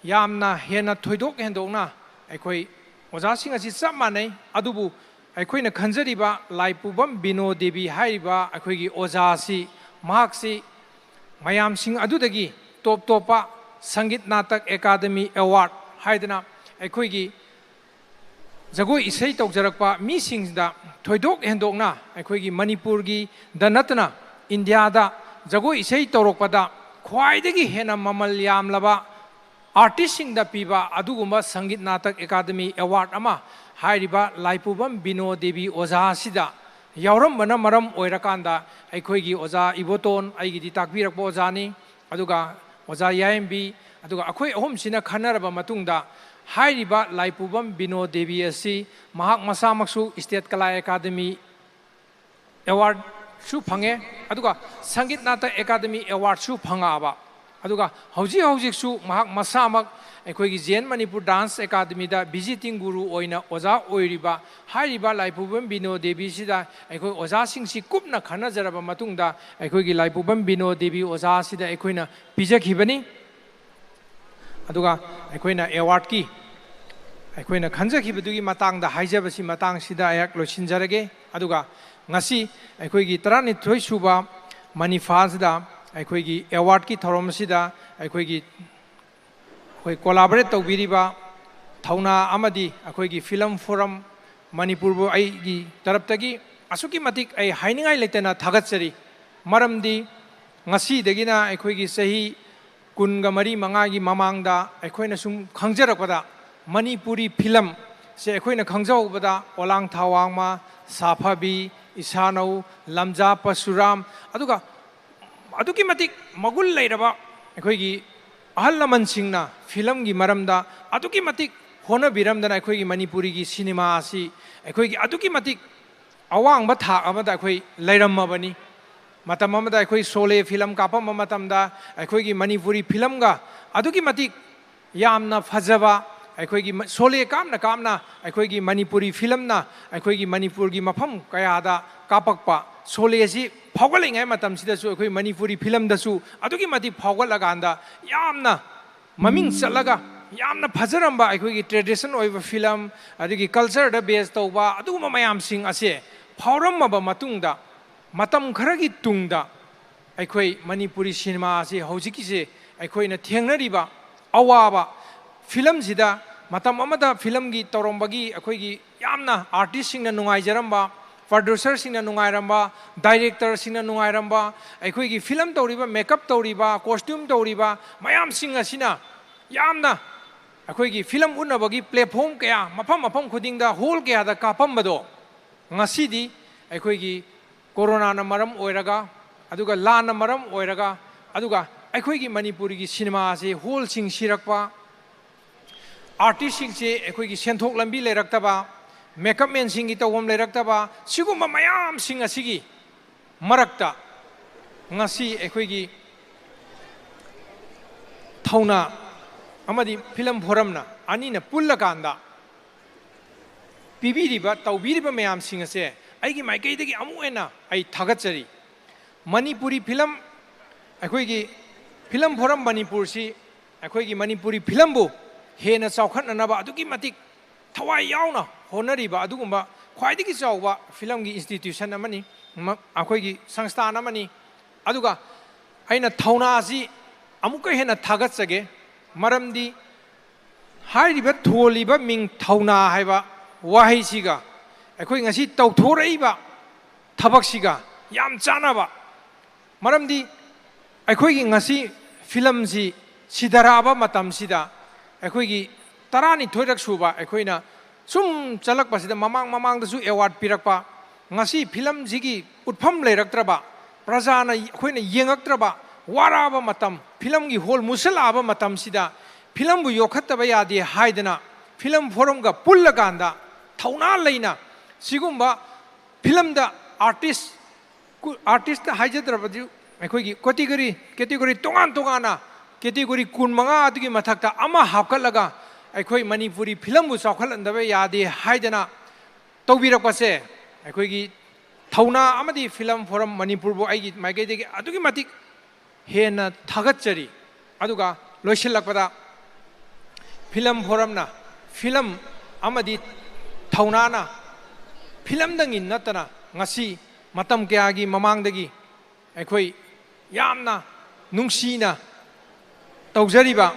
ꯌꯥꯝꯅ ꯍꯦꯟꯅ ꯊꯣꯏꯗꯣꯛ ꯍꯦꯟꯗꯣꯛꯅ ꯑꯩꯈꯣꯏ ꯑꯣꯖꯥꯁꯤꯡ ꯑꯁꯤ ꯆꯞ ꯃꯥꯟꯅꯩ, ꯑꯗꯨꯕꯨ ꯑꯩꯈꯣꯏꯅ ꯈꯟꯖꯔꯤꯕ ꯂꯥꯏꯄꯨꯕꯝ ꯕꯤꯅꯣ ꯗꯦꯕꯤ ꯍꯥꯏꯔꯤꯕ ꯑꯩꯈꯣꯏꯒꯤ ꯑꯣꯖꯥ ꯑꯁꯤ, ꯃꯍꯥꯛꯁꯤ ꯃꯌꯥꯝꯁꯤꯡ ꯑꯗꯨꯗꯒꯤ ꯇꯣꯞ ꯇꯣꯞꯄ ꯁꯪꯒꯤꯠ ꯅꯥꯇꯛ ꯑꯦꯀꯥꯗꯃꯤ ꯑꯦꯋꯥꯔꯗ ꯍꯥꯏꯗꯅ ꯑꯩꯈꯣꯏꯒꯤ ꯖꯒꯣꯏ ꯏꯁꯩ ꯇꯧꯖꯔꯛꯄ ꯃꯤꯁꯤꯡꯗ ꯊꯣꯏꯗꯣꯛ ꯍꯦꯟꯗꯣꯛꯅ ꯑꯩꯈꯣꯏꯒꯤ ꯃꯅꯤꯄꯨꯔꯒꯤꯗ ꯅꯠꯇꯅ ꯏꯟꯗꯤꯌꯥꯗ ꯖꯒꯣꯏ ꯏꯁꯩ ꯇꯧꯔꯛꯄꯗ ꯈ꯭ꯋꯥꯏꯗꯒꯤ ꯍꯦꯟꯅ ꯃꯃꯜ ꯌꯥꯝꯂꯕ ꯑꯥꯔꯇꯤꯁꯁꯤꯡꯗ ꯄꯤꯕ ꯑꯗꯨꯒꯨꯝꯕ ꯁꯪꯒꯤꯠ ꯅꯥꯇꯛ ꯑꯦꯀꯥꯗꯃꯤ ꯑꯦꯋꯥꯔꯗ ꯑꯃ ꯍꯥꯏꯔꯤꯕ ꯂꯥꯏꯄꯨꯕꯝ ꯕꯤꯅꯣ ꯗꯦꯕꯤ ꯑꯣꯖꯥ ꯑꯁꯤꯗ ꯌꯥꯎꯔꯝꯕꯅ ꯃꯔꯝ ꯑꯣꯏꯔꯀꯥꯟꯗ, ꯑꯩꯈꯣꯏꯒꯤ ꯑꯣꯖꯥ ꯏꯕꯣꯇꯣꯟ, ꯑꯩꯒꯤꯗꯤ ꯇꯥꯛꯄꯤꯔꯛꯄ ꯑꯣꯖꯥꯅꯤ, ꯑꯗꯨꯒ ꯑꯣꯖꯥ ꯌꯥꯏꯝꯕꯤ, ꯑꯗꯨꯒ ꯑꯩꯈꯣꯏ ꯑꯍꯨꯝꯁꯤꯅ ꯈꯟꯅꯔꯕ ꯃꯇꯨꯡꯗ ꯍꯥꯏꯔꯤꯕ ꯂꯥꯏꯄꯨꯕꯝ ꯕꯤꯅꯣ ꯗꯦꯕꯤ ꯑꯁꯤ ꯃꯍꯥꯛ ꯃꯁꯥꯃꯛꯁꯨ ꯏꯁꯇꯦꯠ ꯀꯂꯥ ꯑꯦꯀꯥꯗꯃꯤ ꯑꯦꯋꯥꯔꯗꯁꯨ ꯐꯪꯉꯦ, ꯑꯗꯨꯒ ꯁꯪꯒꯤꯠ ꯅꯥꯇꯛ ꯑꯦꯀꯥꯗꯃꯤ ꯑꯦꯋꯥꯔꯗꯁꯨ ꯐꯪꯉꯛꯑꯕ, ꯑꯗꯨꯒ ꯍꯧꯖꯤꯛ ꯍꯧꯖꯤꯛꯁꯨ ꯃꯍꯥꯛ ꯃꯁꯥꯃꯛ ꯑꯩꯈꯣꯏꯒꯤ ꯖꯦꯟ ꯃꯅꯤꯄꯨꯔ ꯗꯥꯟꯁ ꯑꯦꯀꯥꯗꯃꯤꯗ ꯚꯤꯖꯤꯇꯤꯡ ꯒꯨꯔꯨ ꯑꯣꯏꯅ ꯑꯣꯖꯥ ꯑꯣꯏꯔꯤꯕ ꯍꯥꯏꯔꯤꯕ ꯂꯥꯏꯄꯨꯕꯝ ꯕꯤꯅꯣ ꯗꯦꯕꯤꯁꯤꯗ ꯑꯩꯈꯣꯏ ꯑꯣꯖꯥꯁꯤꯡꯁꯤ ꯀꯨꯞꯅ ꯈꯟꯅꯖꯔꯕ ꯃꯇꯨꯡꯗ ꯑꯩꯈꯣꯏꯒꯤ ꯂꯥꯏꯄꯨꯕꯝ ꯕꯤꯅꯣ ꯗꯦꯕꯤ ꯑꯣꯖꯥꯁꯤꯗ ꯑꯩꯈꯣꯏꯅ ꯄꯤꯖꯈꯤꯕꯅꯤ꯫ ꯑꯗꯨꯒ ꯑꯩꯈꯣꯏꯅ ꯑꯦꯋꯥꯔꯗꯀꯤ ꯑꯩꯈꯣꯏꯅ ꯈꯟꯖꯈꯤꯕꯗꯨꯒꯤ ꯃꯇꯥꯡꯗ ꯍꯥꯏꯖꯕꯁꯤ ꯃꯇꯥꯡꯁꯤꯗ ꯑꯩꯍꯥꯛ ꯂꯣꯏꯁꯤꯟꯖꯔꯒꯦ꯫ ꯑꯗꯨꯒ ꯉꯁꯤ ꯑꯩꯈꯣꯏꯒꯤ ꯇꯔꯥꯅꯤꯊꯣꯏ ꯁꯨꯕ ꯃꯅꯤꯐꯥꯁꯤꯗ ꯑꯩꯈꯣꯏꯒꯤ ꯑꯦꯋꯥꯔꯗꯀꯤ ꯊꯧꯔꯝ ꯑꯁꯤꯗ ꯑꯩꯈꯣꯏꯒꯤ ꯑꯩꯈꯣꯏ ꯀꯣꯂꯥꯕꯣꯔꯦꯠ ꯇꯧꯕꯤꯔꯤꯕ ꯊꯧꯅꯥ ꯑꯃꯗꯤ ꯑꯩꯈꯣꯏꯒꯤ ꯐꯤꯂꯝ ꯐꯣꯔꯝ ꯃꯅꯤꯄꯨꯔꯕꯨ ꯑꯩꯒꯤ ꯇꯔꯞꯇꯒꯤ ꯑꯁꯨꯛꯀꯤ ꯃꯇꯤꯛ ꯑꯩ ꯍꯥꯏꯅꯤꯡꯉꯥꯏ ꯂꯩꯇꯅ ꯊꯥꯒꯠꯆꯔꯤ꯫ ꯃꯔꯝꯗꯤ ꯉꯁꯤꯗꯒꯤꯅ ꯑꯩꯈꯣꯏꯒꯤ ꯆꯍꯤ ꯀꯨꯟꯒ ꯃꯔꯤ ꯃꯉꯥꯒꯤ ꯃꯃꯥꯡꯗ ꯑꯩꯈꯣꯏꯅ ꯁꯨꯝ ꯈꯪꯖꯔꯛꯄꯗ ꯃꯅꯤꯄꯨꯔꯤ ꯐꯤꯂꯝꯁꯦ ꯑꯩꯈꯣꯏꯅ ꯈꯪꯖꯍꯧꯕꯗ ꯑꯣꯂꯥꯡꯊꯥ ꯋꯥꯡꯃ, ꯁꯥꯐꯕꯤ, ꯏꯁꯥꯅꯧ, ꯂꯝꯖꯥ ꯄꯔꯁꯨꯔꯥꯝ, ꯑꯗꯨꯒ ꯑꯗꯨꯛꯀꯤ ꯃꯇꯤꯛ ꯃꯒꯨꯟ ꯂꯩꯔꯕ ꯑꯩꯈꯣꯏꯒꯤ ꯑꯍꯜ ꯂꯃꯟꯁꯤꯡꯅ ꯐꯤꯂꯝꯒꯤ ꯃꯔꯝꯗ ꯑꯗꯨꯛꯀꯤ ꯃꯇꯤꯛ ꯍꯣꯠꯅꯕꯤꯔꯝꯗꯅ ꯑꯩꯈꯣꯏꯒꯤ ꯃꯅꯤꯄꯨꯔꯤꯒꯤ ꯁꯤꯅꯦꯃꯥ ꯑꯁꯤ ꯑꯩꯈꯣꯏꯒꯤ ꯑꯗꯨꯛꯀꯤ ꯃꯇꯤꯛ ꯑꯋꯥꯡꯕ ꯊꯥꯛ ꯑꯃꯗ ꯑꯩꯈꯣꯏ ꯂꯩꯔꯝꯃꯕꯅꯤ꯫ ꯃꯇꯝ ꯑꯃꯗ ꯑꯩꯈꯣꯏ ꯁꯣꯂꯦ ꯐꯤꯂꯝ ꯀꯥꯞꯄꯝꯕ ꯃꯇꯝꯗ ꯑꯩꯈꯣꯏꯒꯤ ꯃꯅꯤꯄꯨꯔꯤ ꯐꯤꯂꯝꯒ ꯑꯗꯨꯛꯀꯤ ꯃꯇꯤꯛ ꯌꯥꯝꯅ ꯐꯖꯕ, ꯑꯩꯈꯣꯏꯒꯤ ꯃ-, ꯁꯣꯂꯦ ꯀꯥꯞꯅ ꯀꯥꯞꯅ ꯑꯩꯈꯣꯏꯒꯤ ꯃꯅꯤꯄꯨꯔꯤ ꯐꯤꯂꯝꯅ ꯑꯩꯈꯣꯏꯒꯤ ꯃꯅꯤꯄꯨꯔꯒꯤ ꯃꯐꯝ ꯀꯌꯥꯗ ꯀꯥꯞꯄꯛꯄ, ꯁꯣꯂꯦ ꯑꯁꯤ ꯐꯥꯎꯒꯠꯂꯤꯉꯩ ꯃꯇꯝꯁꯤꯗꯁꯨ ꯑꯩꯈꯣꯏ ꯃꯅꯤꯄꯨꯔꯤ ꯐꯤꯂꯝꯗꯁꯨ ꯑꯗꯨꯛꯀꯤ ꯃꯇꯤꯛ ꯐꯥꯎꯒꯠꯂꯀꯥꯟꯗ ꯌꯥꯝꯅ ꯃꯃꯤꯡ ꯆꯠꯂꯒ ꯌꯥꯝꯅ ꯐꯖꯔꯝꯕ ꯑꯩꯈꯣꯏꯒꯤ ꯇ꯭ꯔꯦꯗꯤꯁꯟ ꯑꯣꯏꯕ ꯐꯤꯂꯝ, ꯑꯗꯒꯤ ꯀꯜꯆꯔꯗ ꯕꯦꯖ ꯇꯧꯕ ꯑꯗꯨꯒꯨꯝꯕ ꯃꯌꯥꯝꯁꯤꯡ ꯑꯁꯦ ꯐꯥꯎꯔꯝꯃꯕ ꯃꯇꯨꯡꯗ, ꯃꯇꯝ ꯈꯔꯒꯤ ꯇꯨꯡꯗ ꯑꯩꯈꯣꯏ ꯃꯅꯤꯄꯨꯔꯤ ꯁꯤꯅꯦꯃꯥ ꯑꯁꯤ ꯍꯧꯖꯤꯛꯀꯤꯁꯦ ꯑꯩꯈꯣꯏꯅ ꯊꯦꯡꯅꯔꯤꯕ ꯑꯋꯥꯕ, ꯐꯤꯂꯝꯁꯤꯗ ꯃꯇꯝ ꯑꯃꯗ ꯐꯤꯂꯝꯒꯤ ꯇꯧꯔꯝꯕꯒꯤ ꯑꯩꯈꯣꯏꯒꯤ ꯌꯥꯝꯅ ꯑꯥꯔꯇꯤꯁꯁꯤꯡꯅ ꯅꯨꯡꯉꯥꯏꯖꯔꯝꯕ, ꯄ꯭ꯔꯗ꯭ꯌꯨꯁꯔꯁꯤꯡꯅ ꯅꯨꯡꯉꯥꯏꯔꯝꯕ, ꯗꯥꯏꯔꯦꯛꯇꯔꯁꯤꯡꯅ ꯅꯨꯡꯉꯥꯏꯔꯝꯕ, ꯑꯩꯈꯣꯏꯒꯤ ꯐꯤꯂꯝ ꯇꯧꯔꯤꯕ, ꯃꯦꯀꯞ ꯇꯧꯔꯤꯕ, ꯀꯣꯁꯇ꯭ꯌꯨꯝ ꯇꯧꯔꯤꯕ ꯃꯌꯥꯝꯁꯤꯡ ꯑꯁꯤꯅ ꯌꯥꯝꯅ ꯑꯩꯈꯣꯏꯒꯤ ꯐꯤꯂꯝ ꯎꯠꯅꯕꯒꯤ ꯄ꯭ꯂꯦꯠꯐꯣꯝ ꯀꯌꯥ, ꯃꯐꯝ ꯃꯐꯝ ꯈꯨꯗꯤꯡꯗ, ꯍꯣꯜ ꯀꯌꯥꯗ ꯀꯥꯞꯄꯝꯕꯗꯣ, ꯉꯁꯤꯗꯤ ꯑꯩꯈꯣꯏꯒꯤ ꯀꯣꯔꯣꯅꯥꯅ ꯃꯔꯝ ꯑꯣꯏꯔꯒ, ꯑꯗꯨꯒ ꯂꯥꯟꯅ ꯃꯔꯝ ꯑꯣꯏꯔꯒ, ꯑꯗꯨꯒ ꯑꯩꯈꯣꯏꯒꯤ ꯃꯅꯤꯄꯨꯔꯤꯒꯤ ꯁꯤꯅꯦꯃꯥ ꯑꯁꯤ ꯍꯣꯜꯁꯤꯡ ꯁꯤꯔꯛꯄ, ꯑꯥꯔꯇꯤꯁꯁꯤꯡꯁꯦ ꯑꯩꯈꯣꯏꯒꯤ ꯁꯦꯟꯊꯣꯛ ꯂꯝꯕꯤ ꯂꯩꯔꯛꯇꯕ, ꯃꯦꯀꯞ ꯃꯦꯟꯁꯤꯡꯒꯤ ꯇꯧꯐꯝ ꯂꯩꯔꯛꯇꯕ, ꯁꯤꯒꯨꯝꯕ ꯃꯌꯥꯝꯁꯤꯡ ꯑꯁꯤꯒꯤ ꯃꯔꯛꯇ ꯉꯁꯤ ꯑꯩꯈꯣꯏꯒꯤ ꯊꯧꯅꯥ ꯑꯃꯗꯤ ꯐꯤꯂꯝ ꯐꯣꯔꯝꯅ ꯑꯅꯤꯅ ꯄꯨꯜꯂꯀꯥꯟꯗ ꯄꯤꯕꯤꯔꯤꯕ, ꯇꯧꯕꯤꯔꯤꯕ ꯃꯌꯥꯝꯁꯤꯡ ꯑꯁꯦ ꯑꯩꯒꯤ ꯃꯥꯏꯀꯩꯗꯒꯤ ꯑꯃꯨꯛ ꯍꯦꯟꯅ ꯑꯩ ꯊꯥꯒꯠꯆꯔꯤ꯫ ꯃꯅꯤꯄꯨꯔꯤ ꯐꯤꯂꯝ, ꯑꯩꯈꯣꯏꯒꯤ ꯐꯤꯂꯝ ꯐꯣꯔꯝ ꯃꯅꯤꯄꯨꯔꯁꯤ ꯑꯩꯈꯣꯏꯒꯤ ꯃꯅꯤꯄꯨꯔꯤ ꯐꯤꯂꯝꯕꯨ ꯍꯦꯟꯅ ꯆꯥꯎꯈꯠꯅꯅꯕ ꯑꯗꯨꯛꯀꯤ ꯃꯇꯤꯛ ꯊꯋꯥꯏ ꯌꯥꯎꯅ ꯍꯣꯠꯅꯔꯤꯕ ꯑꯗꯨꯒꯨꯝꯕ ꯈ꯭ꯋꯥꯏꯗꯒꯤ ꯆꯥꯎꯕ ꯐꯤꯂꯝꯒꯤ institution ꯑꯃꯅꯤ, ꯃ-, ꯑꯩꯈꯣꯏꯒꯤ ꯁꯪꯁꯊꯥꯟ ꯑꯃꯅꯤ꯫ ꯑꯗꯨꯒ ꯑꯩꯅ ꯊꯧꯅꯥꯁꯤ ꯑꯃꯨꯛꯀ ꯍꯦꯟꯅ ꯊꯥꯒꯠꯆꯒꯦ, ꯃꯔꯝꯗꯤ ꯍꯥꯏꯔꯤꯕ ꯊꯣꯜꯂꯤꯕ ꯃꯤꯡ ꯊꯧꯅꯥ ꯍꯥꯏꯕ ꯋꯥꯍꯩꯁꯤꯒ ꯑꯩꯈꯣꯏ ꯉꯁꯤ ꯇꯧꯊꯣꯔꯛꯏꯕ ꯊꯕꯛꯁꯤꯒ ꯌꯥꯝ ꯆꯥꯟꯅꯕ꯫ ꯃꯔꯝꯗꯤ ꯑꯩꯈꯣꯏꯒꯤ ꯉꯁꯤ ꯐꯤꯂꯝꯁꯤ ꯁꯤꯙꯔꯛꯑꯕ ꯃꯇꯝꯁꯤꯗ ꯑꯩꯈꯣꯏꯒꯤ ꯇꯔꯥꯅꯤꯊꯣꯏꯔꯛ ꯁꯨꯕ ꯑꯩꯈꯣꯏꯅ ꯁꯨꯝ ꯆꯠꯂꯛꯄꯁꯤꯗ ꯃꯃꯥꯡ ꯃꯃꯥꯡꯗꯁꯨ award ꯄꯤꯔꯛꯄ, ꯉꯁꯤ ꯐꯤꯂꯝꯁꯤꯒꯤ ꯎꯠꯐꯝ ꯂꯩꯔꯛꯇ꯭ꯔꯕ, ꯄ꯭ꯔꯖꯥꯅ ꯑꯩꯈꯣꯏꯅ ꯌꯦꯡꯉꯛꯇ꯭ꯔꯕ, ꯋꯥꯔꯛꯑꯕ ꯃꯇꯝ, ꯐꯤꯂꯝꯒꯤ ꯍꯣꯜ ꯃꯨꯁꯜꯂꯛꯑꯕ ꯃꯇꯝꯁꯤꯗ ꯐꯤꯂꯝꯕꯨ ꯌꯣꯛꯈꯠꯇꯕ ꯌꯥꯗꯦ ꯍꯥꯏꯗꯅ ꯐꯤꯂꯝ ꯐꯣꯔꯝꯒ ꯄꯨꯜꯂꯀꯥꯟꯗ ꯊꯧꯅꯥ ꯂꯩꯅ ꯁꯤꯒꯨꯝꯕ ꯐꯤꯂꯝꯗ artist, ꯀꯨ-, artist ꯍꯥꯏꯖꯗ꯭ꯔꯕꯗꯤ ꯑꯩꯈꯣꯏꯒꯤ category, category ꯇꯣꯉꯥꯟ ꯇꯣꯉꯥꯟꯅ category ꯀꯨꯟꯃꯉꯥ ꯑꯗꯨꯒꯤ ꯃꯊꯛꯇ ꯑꯃ ꯍꯥꯞꯀꯠꯂꯒ ꯑꯩꯈꯣꯏ ꯃꯅꯤꯄꯨꯔꯤ ꯐꯤꯂꯝꯕꯨ ꯆꯥꯎꯈꯠꯍꯟꯗꯕ ꯌꯥꯗꯦ ꯍꯥꯏꯗꯅ ꯇꯧꯕꯤꯔꯛꯄꯁꯦ ꯑꯩꯈꯣꯏꯒꯤ ꯊꯧꯅꯥ ꯑꯃꯗꯤ ꯐꯤꯂꯝ ꯐꯣꯔꯝ ꯃꯅꯤꯄꯨꯔꯕꯨ ꯑꯩꯒꯤ ꯃꯥꯏꯀꯩꯗꯒꯤ ꯑꯗꯨꯛꯀꯤ ꯃꯇꯤꯛ ꯍꯦꯟꯅ ꯊꯥꯒꯠꯆꯔꯤ꯫ ꯑꯗꯨꯒ ꯂꯣꯏꯁꯤꯜꯂꯛꯄꯗ ꯐꯤꯂꯝ ꯐꯣꯔꯝꯅ ꯐꯤꯂꯝ ꯑꯃꯗꯤ ꯊꯧꯅꯥꯅ ꯐꯤꯂꯝꯗꯪꯒꯤ ꯅꯠꯇꯅ ꯉꯁꯤ ꯃꯇꯝ ꯀꯌꯥꯒꯤ ꯃꯃꯥꯡꯗꯒꯤ ꯑꯩꯈꯣꯏ ꯌꯥꯝꯅ ꯅꯨꯡꯁꯤꯅ ꯇꯧꯖꯔꯤꯕ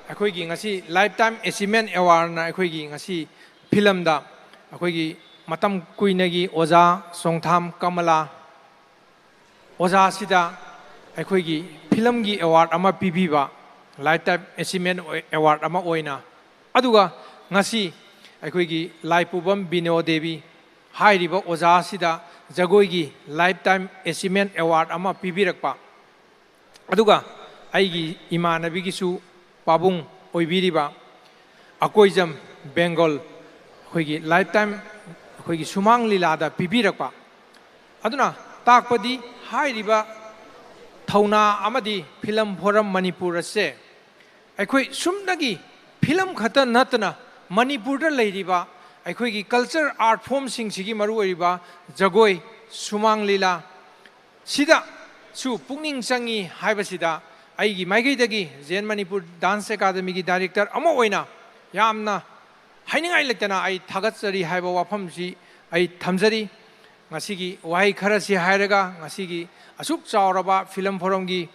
ꯑꯩꯈꯣꯏꯒꯤ ꯉꯁꯤ Lifetime Achievement Awardꯅ ꯑꯩꯈꯣꯏꯒꯤ ꯉꯁꯤ ꯐꯤꯂꯝꯗ ꯑꯩꯈꯣꯏꯒꯤ ꯃꯇꯝ ꯀꯨꯏꯅꯒꯤ ꯑꯣꯖꯥ ꯆꯣꯡꯊꯥꯝ ꯀꯃꯂꯥ ꯑꯣꯖꯥꯁꯤꯗ ꯑꯩꯈꯣꯏꯒꯤ ꯐꯤꯂꯝꯒꯤ award ꯑꯃ ꯄꯤꯕꯤꯕ, Lifetime Achievement Award ꯑꯃ ꯑꯣꯏꯅ, ꯑꯗꯨꯒ ꯉꯁꯤ ꯑꯩꯈꯣꯏꯒꯤ ꯂꯥꯏꯄꯨꯕꯝ ꯕꯤꯅꯣ ꯗꯦꯕꯤ ꯍꯥꯏꯔꯤꯕ ꯑꯣꯖꯥꯁꯤꯗ ꯖꯒꯣꯏꯒꯤ Lifetime Achievement Award ꯑꯃ ꯄꯤꯕꯤꯔꯛꯄ, ꯑꯗꯨꯒ ꯑꯩꯒꯤ ꯏꯃꯥꯟꯅꯕꯤꯒꯤꯁꯨ ꯄꯥꯕꯨꯡ ꯑꯣꯏꯕꯤꯔꯤꯕ ꯑꯀꯣꯏꯖꯝ ꯕꯦꯡꯒꯣꯜ ꯑꯩꯈꯣꯏꯒꯤ Lifetime ꯑꯩꯈꯣꯏꯒꯤ ꯁꯨꯃꯥꯡ ꯂꯤꯂꯥꯗ ꯄꯤꯕꯤꯔꯛꯄ꯫ ꯑꯗꯨꯅ ꯇꯥꯛꯄꯗꯤ ꯍꯥꯏꯔꯤꯕ ꯊꯧꯅꯥ ꯑꯃꯗꯤ ꯐꯤꯂꯝ ꯐꯣꯔꯝ ꯃꯅꯤꯄꯨꯔ ꯑꯁꯦ ꯑꯩꯈꯣꯏ ꯁꯨꯝꯅꯒꯤ ꯐꯤꯂꯝ ꯈꯛꯇ ꯅꯠꯇꯅ ꯃꯅꯤꯄꯨꯔꯗ ꯂꯩꯔꯤꯕ ꯑꯩꯈꯣꯏꯒꯤ culture art formꯁꯤꯡꯁꯤꯒꯤ ꯃꯔꯨꯑꯣꯏꯔꯤꯕ ꯖꯒꯣꯏ, ꯁꯨꯃꯥꯡ ꯂꯤꯂꯥ, ꯁꯤꯗꯁꯨ ꯄꯨꯛꯅꯤꯡ ꯆꯪꯉꯤ ꯍꯥꯏꯕꯁꯤꯗ ꯑꯩꯒꯤ ꯃꯥꯏꯀꯩꯗꯒꯤ Zen Manipur Dance Academyꯒꯤ director ꯑꯃ ꯑꯣꯏꯅ ꯌꯥꯝꯅ ꯍꯥꯏꯅꯤꯡꯉꯥꯏ ꯂꯩꯇꯅ ꯑꯩ ꯊꯥꯒꯠꯆꯔꯤ ꯍꯥꯏꯕ ꯋꯥꯐꯝꯁꯤ ꯑꯩ ꯊꯝꯖꯔꯤ꯫ ꯉꯁꯤꯒꯤ ꯋꯥꯍꯩ ꯈꯔꯁꯤ ꯍꯥꯏꯔꯒ, ꯉꯁꯤꯒꯤ ꯑꯁꯨꯛ ꯆꯥꯎꯔꯕ ꯐꯤꯂꯝ ꯐꯣꯔꯝꯒꯤ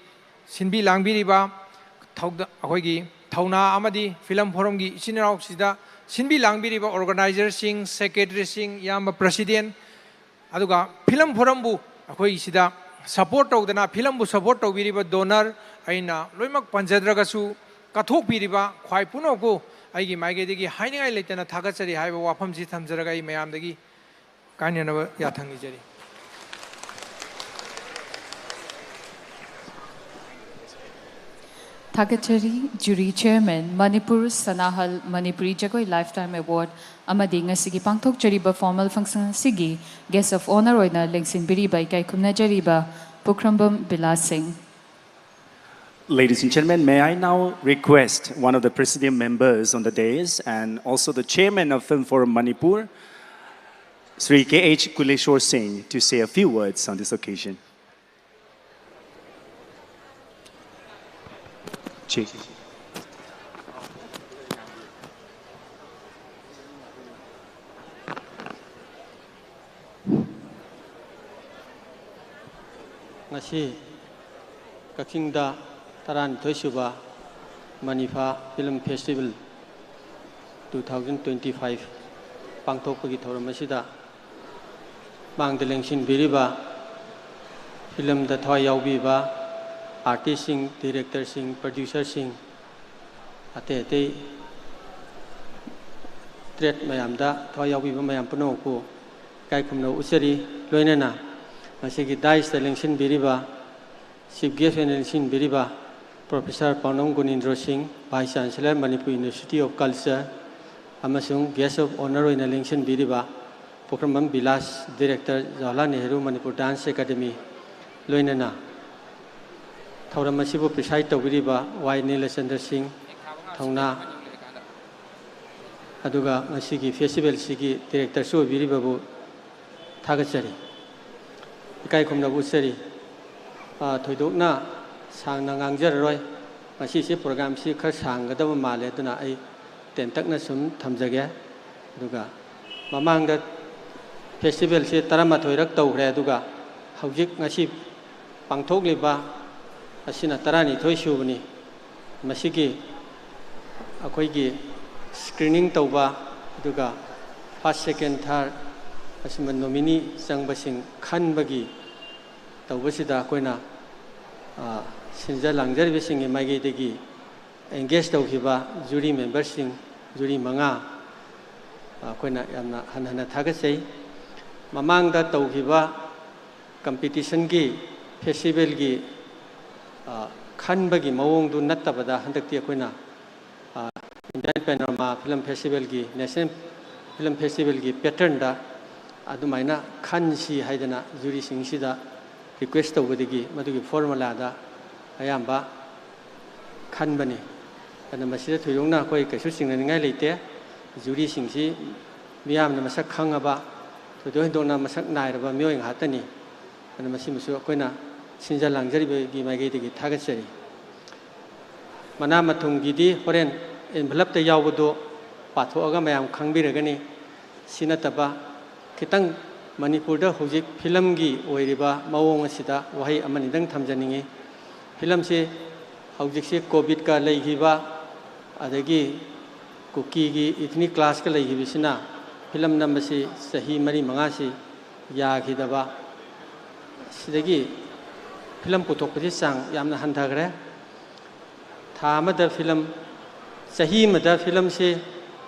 ꯁꯤꯟꯕꯤ ꯂꯥꯡꯕꯤꯔꯤꯕ ꯊꯧꯗ-, ꯑꯩꯈꯣꯏꯒꯤ ꯊꯧꯅꯥ ꯑꯃꯗꯤ ꯐꯤꯂꯝ ꯐꯣꯔꯝꯒꯤ ꯏꯆꯤꯟ ꯏꯅꯥꯎꯁꯤꯗ ꯁꯤꯟꯕꯤ ꯂꯥꯡꯕꯤꯔꯤꯕ organizerꯁꯤꯡ, secretaryꯁꯤꯡ, ꯏꯌꯥꯝꯕ president, ꯑꯗꯨꯒ ꯐꯤꯂꯝ ꯐꯣꯔꯝꯕꯨ ꯑꯩꯈꯣꯏꯒꯤꯁꯤꯗ support ꯇꯧꯗꯅ, ꯐꯤꯂꯝꯕꯨ support ꯇꯧꯕꯤꯔꯤꯕ donor, ꯑꯩꯅ ꯂꯣꯏꯅꯃꯛ ꯄꯟꯖꯗ꯭ꯔꯒꯁꯨ, ꯀꯠꯊꯣꯛꯄꯤꯔꯤꯕ ꯈ꯭ꯋꯥꯏ ꯄꯨꯝꯅꯃꯛꯄꯨ ꯑꯩꯒꯤ ꯃꯥꯏꯀꯩꯗꯒꯤ ꯍꯥꯏꯅꯤꯡꯉꯥꯏ ꯂꯩꯇꯅ ꯊꯥꯒꯠꯆꯔꯤ ꯍꯥꯏꯕ ꯋꯥꯐꯝꯁꯤ ꯊꯝꯖꯔꯒ ꯑꯩ ꯃꯌꯥꯝꯗꯒꯤ ꯀꯥꯏꯅꯅꯕ ꯌꯥꯊꯪ ꯅꯤꯖꯔꯤ꯫ ꯊꯥꯒꯠꯆꯔꯤ꯫ Jury Chairman, ꯃꯅꯤꯄꯨꯔ ꯁꯅꯥꯍꯜ ꯃꯅꯤꯄꯨꯔꯤ ꯖꯒꯣꯏ Lifetime Award ꯑꯃꯗꯤ ꯉꯁꯤꯒꯤ ꯄꯥꯡꯊꯣꯛꯆꯔꯤꯕ formal function ꯑꯁꯤꯒꯤ Guest of Honour ꯑꯣꯏꯅ ꯂꯦꯡꯁꯤꯟꯕꯤꯔꯤꯕ ꯏꯀꯥꯏ ꯈꯨꯝꯅꯖꯔꯤꯕ ꯄꯨꯈ꯭ꯔꯝꯕꯝ ꯕꯤꯂꯥꯁ ꯁꯤꯡ꯫ Ladies and gentlemen, may I now request one of the presidium members on the dais and also the chairman of Film Forum Manipur, Shri K H Kuleshwar Singh, to say a few words on this occasion. ꯉꯁꯤ ꯀꯛꯆꯤꯡꯗ ꯇꯔꯥꯅꯤꯊꯣꯏ ꯁꯨꯕ ꯃꯅꯤꯐꯥ Film Festival two thousand twenty five ꯄꯥꯡꯊꯣꯛꯄꯒꯤ ꯊꯧꯔꯝ ꯑꯁꯤꯗ ꯃꯥꯡꯗ ꯂꯦꯡꯁꯤꯟꯕꯤꯔꯤꯕ, ꯐꯤꯂꯝꯗ ꯊꯋꯥꯏ ꯌꯥꯎꯕꯤꯕ artistꯁꯤꯡ, directorꯁꯤꯡ, producerꯁꯤꯡ, ꯑꯇꯩ ꯑꯇꯩ trade ꯃꯌꯥꯝꯗ ꯊꯋꯥꯏ ꯌꯥꯎꯕꯤꯕ ꯃꯌꯥꯝ ꯄꯨꯝꯅꯃꯛꯄꯨ ꯏꯀꯥꯏ ꯈꯨꯝꯅꯕ ꯎꯠꯆꯔꯤ꯫ ꯂꯣꯏꯅꯅ ꯉꯁꯤꯒꯤ daisꯇ ꯂꯦꯡꯁꯤꯟꯕꯤꯔꯤꯕ, chief guest ꯑꯣꯏꯅ ꯂꯦꯡꯁꯤꯟꯕꯤꯔꯤꯕ Professor ꯄꯥꯎꯅꯝ ꯒꯨꯅꯤꯟꯗ꯭ꯔꯣ ꯁꯤꯡ, Vice Chancellor, Manipur University of Culture, ꯑꯃꯁꯨꯡ Guest of Honour ꯑꯣꯏꯅ ꯂꯦꯡꯁꯤꯟꯕꯤꯔꯤꯕ ꯄꯨꯈ꯭ꯔꯝꯕꯝ villas, Director, Jawaharlal Nehru Manipur Dance Academy, ꯂꯣꯏꯅꯅ ꯊꯧꯔꯝ ꯑꯁꯤꯕꯨ preside ꯇꯧꯕꯤꯔꯤꯕ ꯋꯥꯏ ꯅꯤꯂꯆꯟꯗ꯭ꯔ ꯁꯤꯡ, ꯊꯧꯅꯥ, ꯑꯗꯨꯒ ꯉꯁꯤꯒꯤ festivalꯁꯤꯒꯤ directorꯁꯨ ꯑꯣꯏꯕꯤꯔꯤꯕꯕꯨ ꯊꯥꯒꯠꯆꯔꯤ, ꯏꯀꯥꯏ ꯈꯨꯝꯅꯕ ꯎꯠꯆꯔꯤ꯫ ꯑ, ꯊꯣꯏꯗꯣꯛꯅ ꯁꯥꯡꯅ ꯉꯥꯡꯖꯔꯔꯣꯏ꯫ ꯉꯁꯤꯁꯦ programꯁꯤ ꯈꯔ ꯁꯥꯡꯒꯗꯕ ꯃꯥꯜꯂꯦ, ꯑꯗꯨꯅ ꯑꯩ ꯇꯦꯟꯇꯛꯅ ꯁꯨꯝ ꯊꯝꯖꯒꯦ꯫ ꯑꯗꯨꯒ ꯃꯃꯥꯡꯗ festivalꯁꯦ ꯇꯔꯥꯃꯥꯊꯣꯏꯔꯛ ꯇꯧꯈ꯭ꯔꯦ, ꯑꯗꯨꯒ ꯍꯧꯖꯤꯛ ꯉꯁꯤ ꯄꯥꯡꯊꯣꯛꯂꯤꯕ ꯑꯁꯤꯅ ꯇꯔꯥꯅꯤꯊꯣꯏ ꯁꯨꯕꯅꯤ꯫ ꯃꯁꯤꯒꯤ ꯑꯩꯈꯣꯏꯒꯤ screening ꯇꯧꯕ, ꯑꯗꯨꯒ first, second, third ꯑꯁꯨꯝꯕ nominee ꯆꯪꯕꯁꯤꯡ ꯈꯟꯕꯒꯤ ꯇꯧꯕꯁꯤꯗ ꯑꯩꯈꯣꯏꯅ, ꯑ, ꯁꯤꯟꯖ ꯂꯥꯡꯖꯔꯤꯕꯁꯤꯡꯒꯤ ꯃꯥꯏꯀꯩꯗꯒꯤ engage ꯇꯧꯈꯤꯕ jury memberꯁꯤꯡ, jury ꯃꯉꯥ, ꯑ, ꯑꯩꯈꯣꯏꯅ ꯌꯥꯝꯅ ꯍꯟꯅ ꯍꯟꯅ ꯊꯥꯒꯠꯆꯩ꯫ ꯃꯃꯥꯡꯗ ꯇꯧꯈꯤꯕ competitionꯒꯤ, festivalꯒꯤ, ꯑ, ꯈꯟꯕꯒꯤ ꯃꯑꯣꯡꯗꯨ ꯅꯠꯇꯕꯗ ꯍꯟꯗꯛꯇꯤ ꯑꯩꯈꯣꯏꯅ, ꯑ, Indian Panorama Film Festivalꯒꯤ, National Film Festivalꯒꯤ patternꯗ ꯑꯗꯨꯃꯥꯏꯅ ꯈꯟꯁꯤ ꯍꯥꯏꯗꯅ juryꯁꯤꯡꯁꯤꯗ request ꯇꯧꯕꯗꯒꯤ ꯃꯗꯨꯒꯤ formulaꯗ ꯑꯌꯥꯝꯕ ꯈꯟꯕꯅꯤ꯫ ꯑꯗꯨꯅ ꯃꯁꯤꯗ ꯊꯣꯏꯗꯣꯛꯅ ꯑꯩꯈꯣꯏ ꯀꯩꯁꯨ ꯆꯤꯡꯅꯅꯤꯡꯉꯥꯏ ꯂꯩꯇꯦ꯫ Juryꯁꯤꯡꯁꯤ ꯃꯤꯌꯥꯝꯅ ꯃꯁꯛ ꯈꯪꯉꯕ, ꯊꯣꯏꯗꯣꯛ ꯍꯦꯟꯗꯣꯛꯅ ꯃꯁꯛ ꯅꯥꯏꯔꯕ ꯃꯤꯑꯣꯏ ꯉꯥꯛꯇꯅꯤ꯫ ꯑꯗꯨꯅ ꯃꯁꯤꯃꯁꯨ ꯑꯩꯈꯣꯏꯅ ꯁꯤꯟꯖ ꯂꯥꯡꯖꯔꯤꯕꯒꯤ ꯃꯥꯏꯀꯩꯗꯒꯤ ꯊꯥꯒꯠꯆꯔꯤ꯫ ꯃꯅꯥ ꯃꯊꯨꯝꯒꯤꯗꯤ ꯍꯣꯔꯦꯟ envelopeꯇ ꯌꯥꯎꯕꯗꯨ ꯄꯥꯊꯣꯛꯑꯒ ꯃꯌꯥꯝ ꯈꯪꯕꯤꯔꯒꯅꯤ꯫ ꯁꯤ ꯅꯠꯇꯕ ꯈꯤꯇꯪ ꯃꯅꯤꯄꯨꯔꯗ ꯍꯧꯖꯤꯛ filmꯒꯤ ꯑꯣꯏꯔꯤꯕ ꯃꯑꯣꯡ ꯑꯁꯤꯗ ꯋꯥꯍꯩ ꯑꯃꯅꯤꯗꯪ ꯊꯝꯖꯅꯤꯡꯏ꯫ Filmꯁꯤ ꯍꯧꯖꯤꯛꯁꯤ COVIDꯀ ꯂꯩꯈꯤꯕ, ꯑꯗꯒꯤ ꯀꯨꯀꯤꯒꯤ ethnic clashꯀ ꯂꯩꯈꯤꯕꯁꯤꯅ film ꯅꯝꯕꯁꯤ ꯆꯍꯤ ꯃꯔꯤ ꯃꯉꯥꯁꯤ ꯌꯥꯈꯤꯗꯕ, ꯁꯤꯗꯒꯤ film ꯄꯨꯊꯣꯛꯄꯁꯤ ꯆꯥꯡ ꯌꯥꯝꯅ ꯍꯟꯊꯈ꯭ꯔꯦ꯫ ꯊꯥ ꯑꯃꯗ film, ꯆꯍꯤ ꯑꯃꯗ filmꯁꯤ,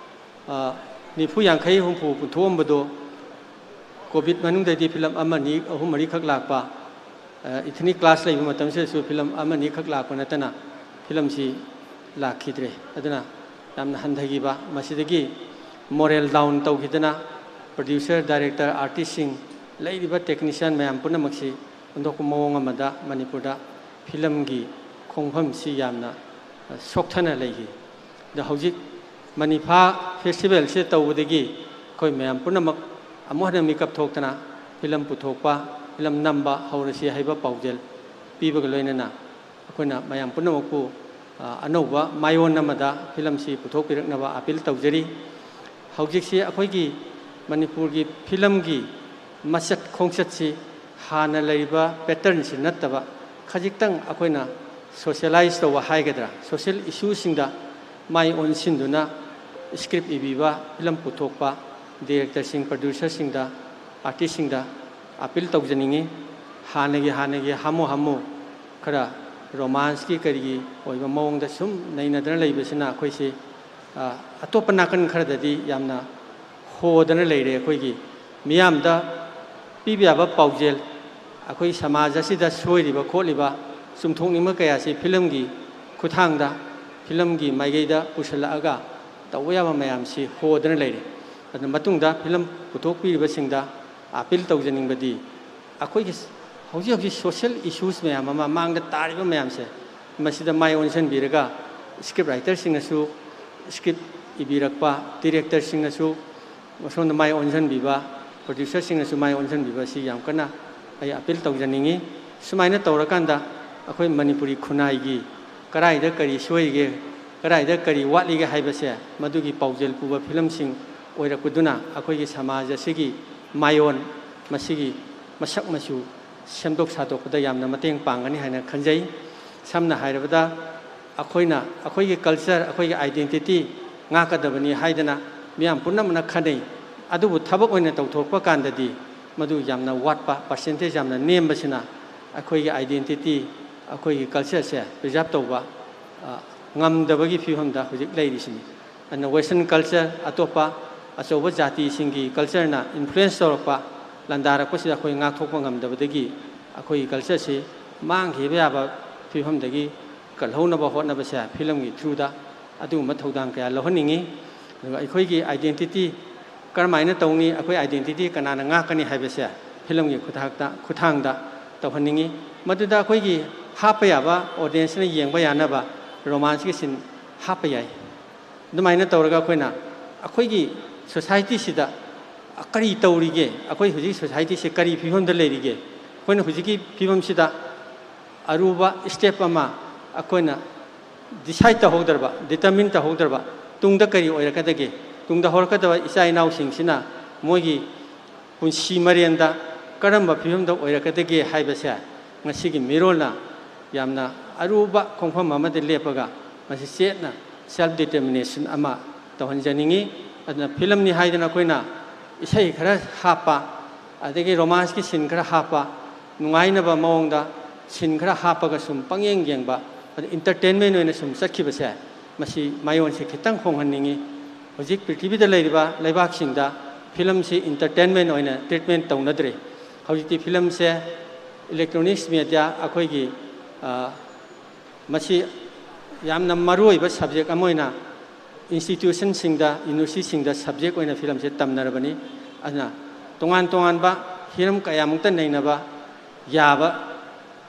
ꯑ, ꯅꯤꯐꯨ, ꯌꯥꯡꯈꯩ, ꯍꯨꯝꯐꯨ ꯄꯨꯊꯣꯛꯑꯝꯕꯗꯣ COVID ꯃꯅꯨꯡꯗꯗꯤ film ꯑꯃꯅꯤ, ꯑꯍꯨꯝ, ꯃꯔꯤꯈꯛ ꯂꯥꯛꯄ, ꯑ, ethnic clash ꯂꯩꯕ ꯃꯇꯝꯁꯤꯗꯁꯨ film ꯑꯃꯅꯤꯈꯛ ꯂꯥꯛꯄ ꯅꯠꯇꯅ filmꯁꯤ ꯂꯥꯛꯈꯤꯗ꯭ꯔꯦ꯫ ꯑꯗꯨꯅ ꯌꯥꯝꯅ ꯍꯟꯊꯈꯤꯕ, ꯃꯁꯤꯗꯒꯤ moral down ꯇꯧꯈꯤꯗꯅ producer, director, artistꯁꯤꯡ, ꯂꯩꯔꯤꯕ technician ꯃꯌꯥꯝ ꯄꯨꯝꯅꯃꯛꯁꯤ ꯑꯣꯟꯊꯣꯛꯄ ꯃꯑꯣꯡ ꯑꯃꯗ ꯃꯅꯤꯄꯨꯔꯗ filmꯒꯤ ꯈꯣꯡꯐꯝꯁꯤ ꯌꯥꯝꯅ, ꯑ, ꯁꯣꯛꯊꯅ ꯂꯩꯈꯤ꯫ ꯑꯗꯣ ꯍꯧꯖꯤꯛ ꯃꯅꯤꯐꯥ festivalꯁꯤꯗ ꯇꯧꯕꯗꯒꯤ ꯑꯩꯈꯣꯏ ꯃꯌꯥꯝ ꯄꯨꯝꯅꯃꯛ ꯑꯃꯨꯛ ꯍꯟꯅ ꯃꯤꯀꯞ ꯊꯣꯛꯇꯅ film ꯄꯨꯊꯣꯛꯄ, film ꯅꯝꯕ ꯍꯧꯔꯁꯤ ꯍꯥꯏꯕ ꯄꯥꯎꯖꯦꯜ ꯄꯤꯕꯒ ꯂꯣꯏꯅꯅ ꯑꯩꯈꯣꯏꯅ ꯃꯌꯥꯝ ꯄꯨꯝꯅꯃꯛꯄꯨ ꯑ, ꯑꯅꯧꯕ ꯃꯥꯏꯑꯣꯟ ꯑꯃꯗ ꯐꯤꯂꯝꯁꯤ ꯄꯨꯊꯣꯛꯄꯤꯔꯛꯅꯕ ꯑꯥꯄꯤꯜ ꯇꯧꯖꯔꯤ꯫ ꯍꯧꯖꯤꯛꯁꯤ ꯑꯩꯈꯣꯏꯒꯤ ꯃꯅꯤꯄꯨꯔꯒꯤ ꯐꯤꯂꯝꯒꯤ ꯃꯁꯛ ꯈꯣꯡꯆꯠꯁꯤ ꯍꯥꯟꯅ ꯂꯩꯔꯤꯕ ꯄꯦꯇꯔꯟꯁꯤ ꯅꯠꯇꯕ, ꯈꯖꯤꯛꯇꯪ ꯑꯩꯈꯣꯏꯅ ꯁꯣꯁꯤꯌꯦꯂꯥꯏꯁ ꯇꯧꯕ ꯍꯥꯏꯒꯗ꯭ꯔꯥ, ꯁꯣꯁꯤꯌꯦꯜ ꯏꯁꯨꯁꯤꯡꯗ ꯃꯥꯏ ꯑꯣꯟꯁꯤꯟꯗꯨꯅ ꯁ꯭ꯀ꯭ꯔꯤꯞ ꯏꯕꯤꯕ, ꯐꯤꯂꯝ ꯄꯨꯊꯣꯛꯄ, ꯗꯤꯔꯦꯛꯇꯔꯁꯤꯡ, ꯄ꯭ꯔꯗ꯭ꯌꯨꯁꯔꯁꯤꯡꯗ, ꯑꯥꯔꯇꯤꯁꯁꯤꯡꯗ ꯑꯥꯄꯤꯜ ꯇꯧꯖꯅꯤꯡꯏ꯫ ꯍꯥꯟꯅꯒꯤ, ꯍꯥꯟꯅꯒꯤ ꯍꯥꯃꯨ ꯍꯥꯃꯨ ꯈꯔ ꯔꯣꯃꯥꯟꯁꯀꯤ ꯀꯔꯤꯒꯤ ꯑꯣꯏꯕ ꯃꯑꯣꯡꯗ ꯁꯨꯝ ꯅꯩꯅꯗꯅ ꯂꯩꯕꯁꯤꯅ ꯑꯩꯈꯣꯏꯁꯤ, ꯑ, ꯑꯇꯣꯞꯄ ꯅꯥꯀꯟ ꯈꯔꯗꯗꯤ ꯌꯥꯝꯅ ꯍꯣꯗꯅ ꯂꯩꯔꯦ꯫ ꯑꯩꯈꯣꯏꯒꯤ ꯃꯤꯌꯥꯝꯗ ꯄꯤꯕ ꯌꯥꯕ ꯄꯥꯎꯖꯦꯜ, ꯑꯩꯈꯣꯏ ꯁꯃꯥꯖ ꯑꯁꯤꯗ ꯁꯣꯏꯔꯤꯕ ꯈꯣꯠꯂꯤꯕ ꯆꯨꯝꯊꯣꯛꯅꯤꯡꯕ ꯀꯌꯥꯁꯤ ꯐꯤꯂꯝꯒꯤ ꯈꯨꯠꯊꯥꯡꯗ, ꯐꯤꯂꯝꯒꯤ ꯃꯥꯏꯀꯩꯗ ꯄꯨꯁꯤꯜꯂꯛꯑꯒ ꯇꯧꯕ ꯌꯥꯕ ꯃꯌꯥꯝꯁꯤ ꯍꯣꯗꯅ ꯂꯩꯔꯦ꯫ ꯑꯗꯨꯅ ꯃꯇꯨꯡꯗ ꯐꯤꯂꯝ ꯄꯨꯊꯣꯛꯄꯤꯔꯤꯕꯁꯤꯡꯗ ꯑꯥꯄꯤꯜ ꯇꯧꯖꯅꯤꯡꯕꯗꯤ, ꯑꯩꯈꯣꯏꯒꯤ ꯍꯧꯖꯤꯛ ꯍꯧꯖꯤꯛ ꯁꯣꯁꯤꯌꯦꯜ ꯏꯁꯨꯁ ꯃꯌꯥꯝ ꯑꯃ, ꯃꯥꯡꯗ ꯇꯥꯔꯤꯕ ꯃꯌꯥꯝꯁꯦ, ꯃꯁꯤꯗ ꯃꯥꯏ ꯑꯣꯟꯁꯤꯟꯕꯤꯔꯒ ꯁ꯭ꯀ꯭ꯔꯤꯞ ꯔꯥꯏꯇꯔꯁꯤꯡꯅꯁꯨ ꯁ꯭ꯀ꯭ꯔꯤꯞ ꯏꯕꯤꯔꯛꯄ, ꯗꯤꯔꯦꯛꯇꯔꯁꯤꯡꯅꯁꯨ ꯃꯁꯣꯝꯗ ꯃꯥꯏ ꯑꯣꯟꯁꯤꯟꯕꯤꯕ, ꯄ꯭ꯔꯣꯗ꯭ꯌꯨꯁꯔꯁꯤꯡꯅꯁꯨ ꯃꯥꯏ ꯑꯣꯟꯁꯤꯟꯕꯤꯕ, ꯁꯤ ꯌꯥꯝ ꯀꯟꯅ ꯑꯩ ꯑꯥꯄꯤꯜ ꯇꯧꯖꯅꯤꯡꯏ꯫ ꯁꯨꯃꯥꯏꯅ ꯇꯧꯔꯀꯥꯟꯗ ꯑꯩꯈꯣꯏ ꯃꯅꯤꯄꯨꯔꯤ ꯈꯨꯟꯅꯥꯏꯒꯤ ꯀꯗꯥꯏꯗ ꯀꯔꯤ ꯁꯣꯏꯔꯤꯒꯦ, ꯀꯗꯥꯏꯗ ꯀꯔꯤ ꯋꯥꯠꯂꯤꯒꯦ ꯍꯥꯏꯕꯁꯦ ꯃꯗꯨꯒꯤ ꯄꯥꯎꯖꯦꯜ ꯄꯨꯕ ꯐꯤꯂꯝꯁꯤꯡ ꯑꯣꯏꯔꯛꯄꯗꯨꯅ ꯑꯩꯈꯣꯏꯒꯤ ꯁꯃꯥꯖ ꯑꯁꯤꯒꯤ ꯃꯥꯏꯑꯣꯟ, ꯃꯁꯤꯒꯤ ꯃꯁꯛ ꯃꯆꯨ ꯁꯦꯝꯗꯣꯛ ꯁꯥꯗꯣꯛꯄꯗ ꯌꯥꯝꯅ ꯃꯇꯦꯡ ꯄꯥꯡꯒꯅꯤ ꯍꯥꯏꯅ ꯈꯟꯖꯩ꯫ ꯁꯝꯅ ꯍꯥꯏꯔꯕꯗ, ꯑꯩꯈꯣꯏꯅ ꯑꯩꯈꯣꯏꯒꯤ ꯀꯜꯆꯔ, ꯑꯩꯈꯣꯏꯒꯤ ꯑꯥꯏꯗꯦꯟꯇꯤꯇꯤ ꯉꯥꯛꯀꯗꯕꯅꯤ ꯍꯥꯏꯗꯅ ꯃꯤꯌꯥꯝ ꯄꯨꯝꯅꯃꯛꯅ ꯈꯟꯅꯩ꯫ ꯑꯗꯨꯕꯨ ꯊꯕꯛ ꯑꯣꯏꯅ ꯇꯧꯊꯣꯔꯛꯄ ꯀꯥꯟꯗꯗꯤ ꯃꯗꯨ ꯌꯥꯝꯅ ꯋꯥꯠꯄ, ꯄꯥꯔꯁꯦꯟꯇꯦꯖ ꯌꯥꯝꯅ ꯅꯦꯝꯕꯁꯤꯅ ꯑꯩꯈꯣꯏꯒꯤ ꯑꯥꯏꯗꯦꯟꯇꯤꯇꯤ, ꯑꯩꯈꯣꯏꯒꯤ ꯀꯜꯆꯔꯁꯦ ꯄ꯭ꯔꯤꯖꯥꯔꯕ ꯇꯧꯕ, ꯑ, ꯉꯝꯗꯕꯒꯤ ꯐꯤꯕꯝꯗ ꯍꯧꯖꯤꯛ ꯂꯩꯔꯤꯁꯤꯅꯤ꯫ ꯑꯗꯨꯅ ꯋꯦꯁꯇꯔꯟ ꯀꯜꯆꯔ, ꯑꯇꯣꯞꯄ ꯑꯆꯧꯕ ꯖꯥꯇꯤꯁꯤꯡꯒꯤ ꯀꯜꯆꯔꯅ ꯏꯟꯐ꯭ꯂꯨꯌꯦꯟꯁ ꯇꯧꯔꯛꯄ, ꯂꯥꯟꯗꯥꯔꯛꯄꯁꯤꯗ ꯑꯩꯈꯣꯏ ꯉꯥꯛꯊꯣꯛꯄ ꯉꯝꯗꯕꯗꯒꯤ ꯑꯩꯈꯣꯏꯒꯤ ꯀꯜꯆꯔꯁꯤ ꯃꯥꯡꯈꯤꯕ ꯌꯥꯕ ꯐꯤꯕꯝꯗꯒꯤ ꯀꯜꯍꯧꯅꯕ ꯍꯣꯠꯅꯕꯁꯦ ꯐꯤꯂꯝꯒꯤ ꯊ꯭ꯔꯨꯗ ꯑꯗꯨꯒꯨꯝꯕ ꯊꯧꯗꯥꯡ ꯀꯌꯥ ꯂꯧꯍꯟꯅꯤꯡꯉꯤ꯫ ꯑꯗꯨꯒ ꯑꯩꯈꯣꯏꯒꯤ ꯑꯥꯏꯗꯦꯟꯇꯤꯇꯤ ꯀꯔꯝꯍꯥꯏꯅ ꯇꯧꯅꯤ, ꯑꯩꯈꯣꯏ ꯑꯥꯏꯗꯦꯟꯇꯤꯇꯤ ꯀꯅꯥꯅ ꯉꯥꯛꯀꯅꯤ ꯍꯥꯏꯕꯁꯦ ꯐꯤꯂꯝꯒꯤ ꯈꯨꯊꯥꯡꯗ, ꯈꯨꯊꯥꯡꯗ ꯇꯧꯍꯟꯅꯤꯡꯉꯤ꯫ ꯃꯗꯨꯗ ꯑꯩꯈꯣꯏꯒꯤ ꯍꯥꯞꯄ ꯌꯥꯕ, ꯑꯣꯗꯤꯌꯦꯟꯁꯅ ꯌꯦꯡꯕ ꯌꯥꯅꯕ ꯔꯣꯃꯥꯟꯁꯀꯤ ꯁꯤꯟ ꯍꯥꯞꯄ ꯌꯥꯏ꯫ ꯑꯗꯨꯃꯥꯏꯅ ꯇꯧꯔꯒ ꯑꯩꯈꯣꯏꯅ ꯑꯩꯈꯣꯏꯒꯤ ꯁꯣꯁꯥꯏꯇꯤꯁꯤꯗ ꯀꯔꯤ ꯇꯧꯔꯤꯒꯦ, ꯑꯩꯈꯣꯏ ꯍꯧꯖꯤꯛ ꯁꯣꯁꯥꯏꯇꯤꯁꯦ ꯀꯔꯤ ꯐꯤꯕꯝꯗ ꯂꯩꯔꯤꯒꯦ, ꯑꯩꯈꯣꯏꯅ ꯍꯧꯖꯤꯛꯀꯤ ꯐꯤꯕꯝꯁꯤꯗ ꯑꯔꯨꯕ ꯁ꯭ꯇꯦꯞ ꯑꯃ ꯑꯩꯈꯣꯏꯅ ꯗꯤꯁꯥꯏꯠ ꯇꯧꯍꯧꯗ꯭ꯔꯕ, ꯗꯤꯇꯔꯃꯤꯟ ꯇꯧꯍꯧꯗ꯭ꯔꯕ, ꯇꯨꯡꯗ ꯀꯔꯤ ꯑꯣꯏꯔꯛꯀꯗꯒꯦ, ꯇꯨꯡꯗ ꯍꯧꯔꯛꯀꯗꯕ ꯏꯆꯥ ꯏꯅꯥꯎꯁꯤꯡꯁꯤꯅ ꯃꯣꯏꯒꯤ ꯄꯨꯟꯁꯤ ꯃꯔꯦꯟꯗ ꯀꯔꯝꯕ ꯐꯤꯕꯝꯗ ꯑꯣꯏꯔꯛꯀꯗꯒꯦ ꯍꯥꯏꯕꯁꯦ ꯉꯁꯤꯒꯤ ꯃꯤꯔꯣꯜꯅ ꯌꯥꯝꯅ ꯑꯔꯨꯕ ꯈꯣꯡꯐꯝ ꯑꯃꯗ ꯂꯦꯞꯄꯒ ꯃꯁꯤ ꯆꯦꯠꯅ ꯁꯦꯜꯐ ꯗꯤꯇꯔꯃꯤꯅꯦꯁꯟ ꯑꯃ ꯇꯧꯍꯟꯖꯅꯤꯡꯏ꯫ ꯑꯗꯨꯅ ꯐꯤꯂꯝꯅꯤ ꯍꯥꯏꯗꯅ ꯑꯩꯈꯣꯏꯅ ꯏꯁꯩ ꯈꯔ ꯍꯥꯞꯄ, ꯑꯗꯒꯤ ꯔꯣꯃꯥꯟꯁꯀꯤ ꯁꯤꯟ ꯈꯔ ꯍꯥꯞꯄ, ꯅꯨꯡꯉꯥꯏꯅꯕ ꯃꯑꯣꯡꯗ ꯁꯤꯟ ꯈꯔ ꯍꯥꯞꯄꯒ ꯁꯨꯝ ꯄꯪꯌꯦꯡ ꯌꯦꯡꯕ, ꯑꯗ ꯏꯟꯇꯔꯇꯦꯟꯃꯦꯟ ꯑꯣꯏꯅ ꯁꯨꯝ ꯆꯠꯈꯤꯕꯁꯦ, ꯃꯁꯤ ꯃꯥꯏꯑꯣꯟꯁꯦ ꯈꯤꯇꯪ ꯍꯣꯡꯍꯟꯅꯤꯡꯏ꯫ ꯍꯧꯖꯤꯛ ꯄ꯭ꯔꯤꯊꯤꯕꯤꯗ ꯂꯩꯔꯤꯕ ꯂꯩꯕꯥꯛꯁꯤꯡꯗ ꯐꯤꯂꯝꯁꯤ ꯏꯟꯇꯔꯇꯦꯟꯃꯦꯟ ꯑꯣꯏꯅ ꯇ꯭ꯔꯤꯠꯃꯦꯟ ꯇꯧꯅꯗ꯭ꯔꯦ꯫ ꯍꯧꯖꯤꯛꯇꯤ ꯐꯤꯂꯝꯁꯦ ꯏꯂꯦꯛꯇ꯭ꯔꯣꯅꯤꯛꯁ ꯃꯦꯗꯤꯌꯥ, ꯑꯩꯈꯣꯏꯒꯤ, ꯑ, ꯃꯁꯤ ꯌꯥꯝꯅ ꯃꯔꯨꯑꯣꯏꯕ ꯁꯕꯖꯦꯛ ꯑꯃ ꯑꯣꯏꯅ ꯏꯟꯁꯇꯤꯇ꯭ꯌꯨꯁꯟꯁꯤꯡꯗ, ꯌꯨꯅꯤꯚꯔꯁꯤꯇꯤꯁꯤꯡꯗ ꯁꯕꯖꯦꯛ ꯑꯣꯏꯅ ꯐꯤꯂꯝꯁꯦ ꯇꯝꯅꯔꯕꯅꯤ꯫ ꯑꯗꯨꯅ ꯇꯣꯉꯥꯟ ꯇꯣꯉꯥꯟꯕ ꯍꯤꯔꯝ ꯀꯌꯥꯃꯨꯛꯇ ꯅꯩꯅꯕ ꯌꯥꯕ,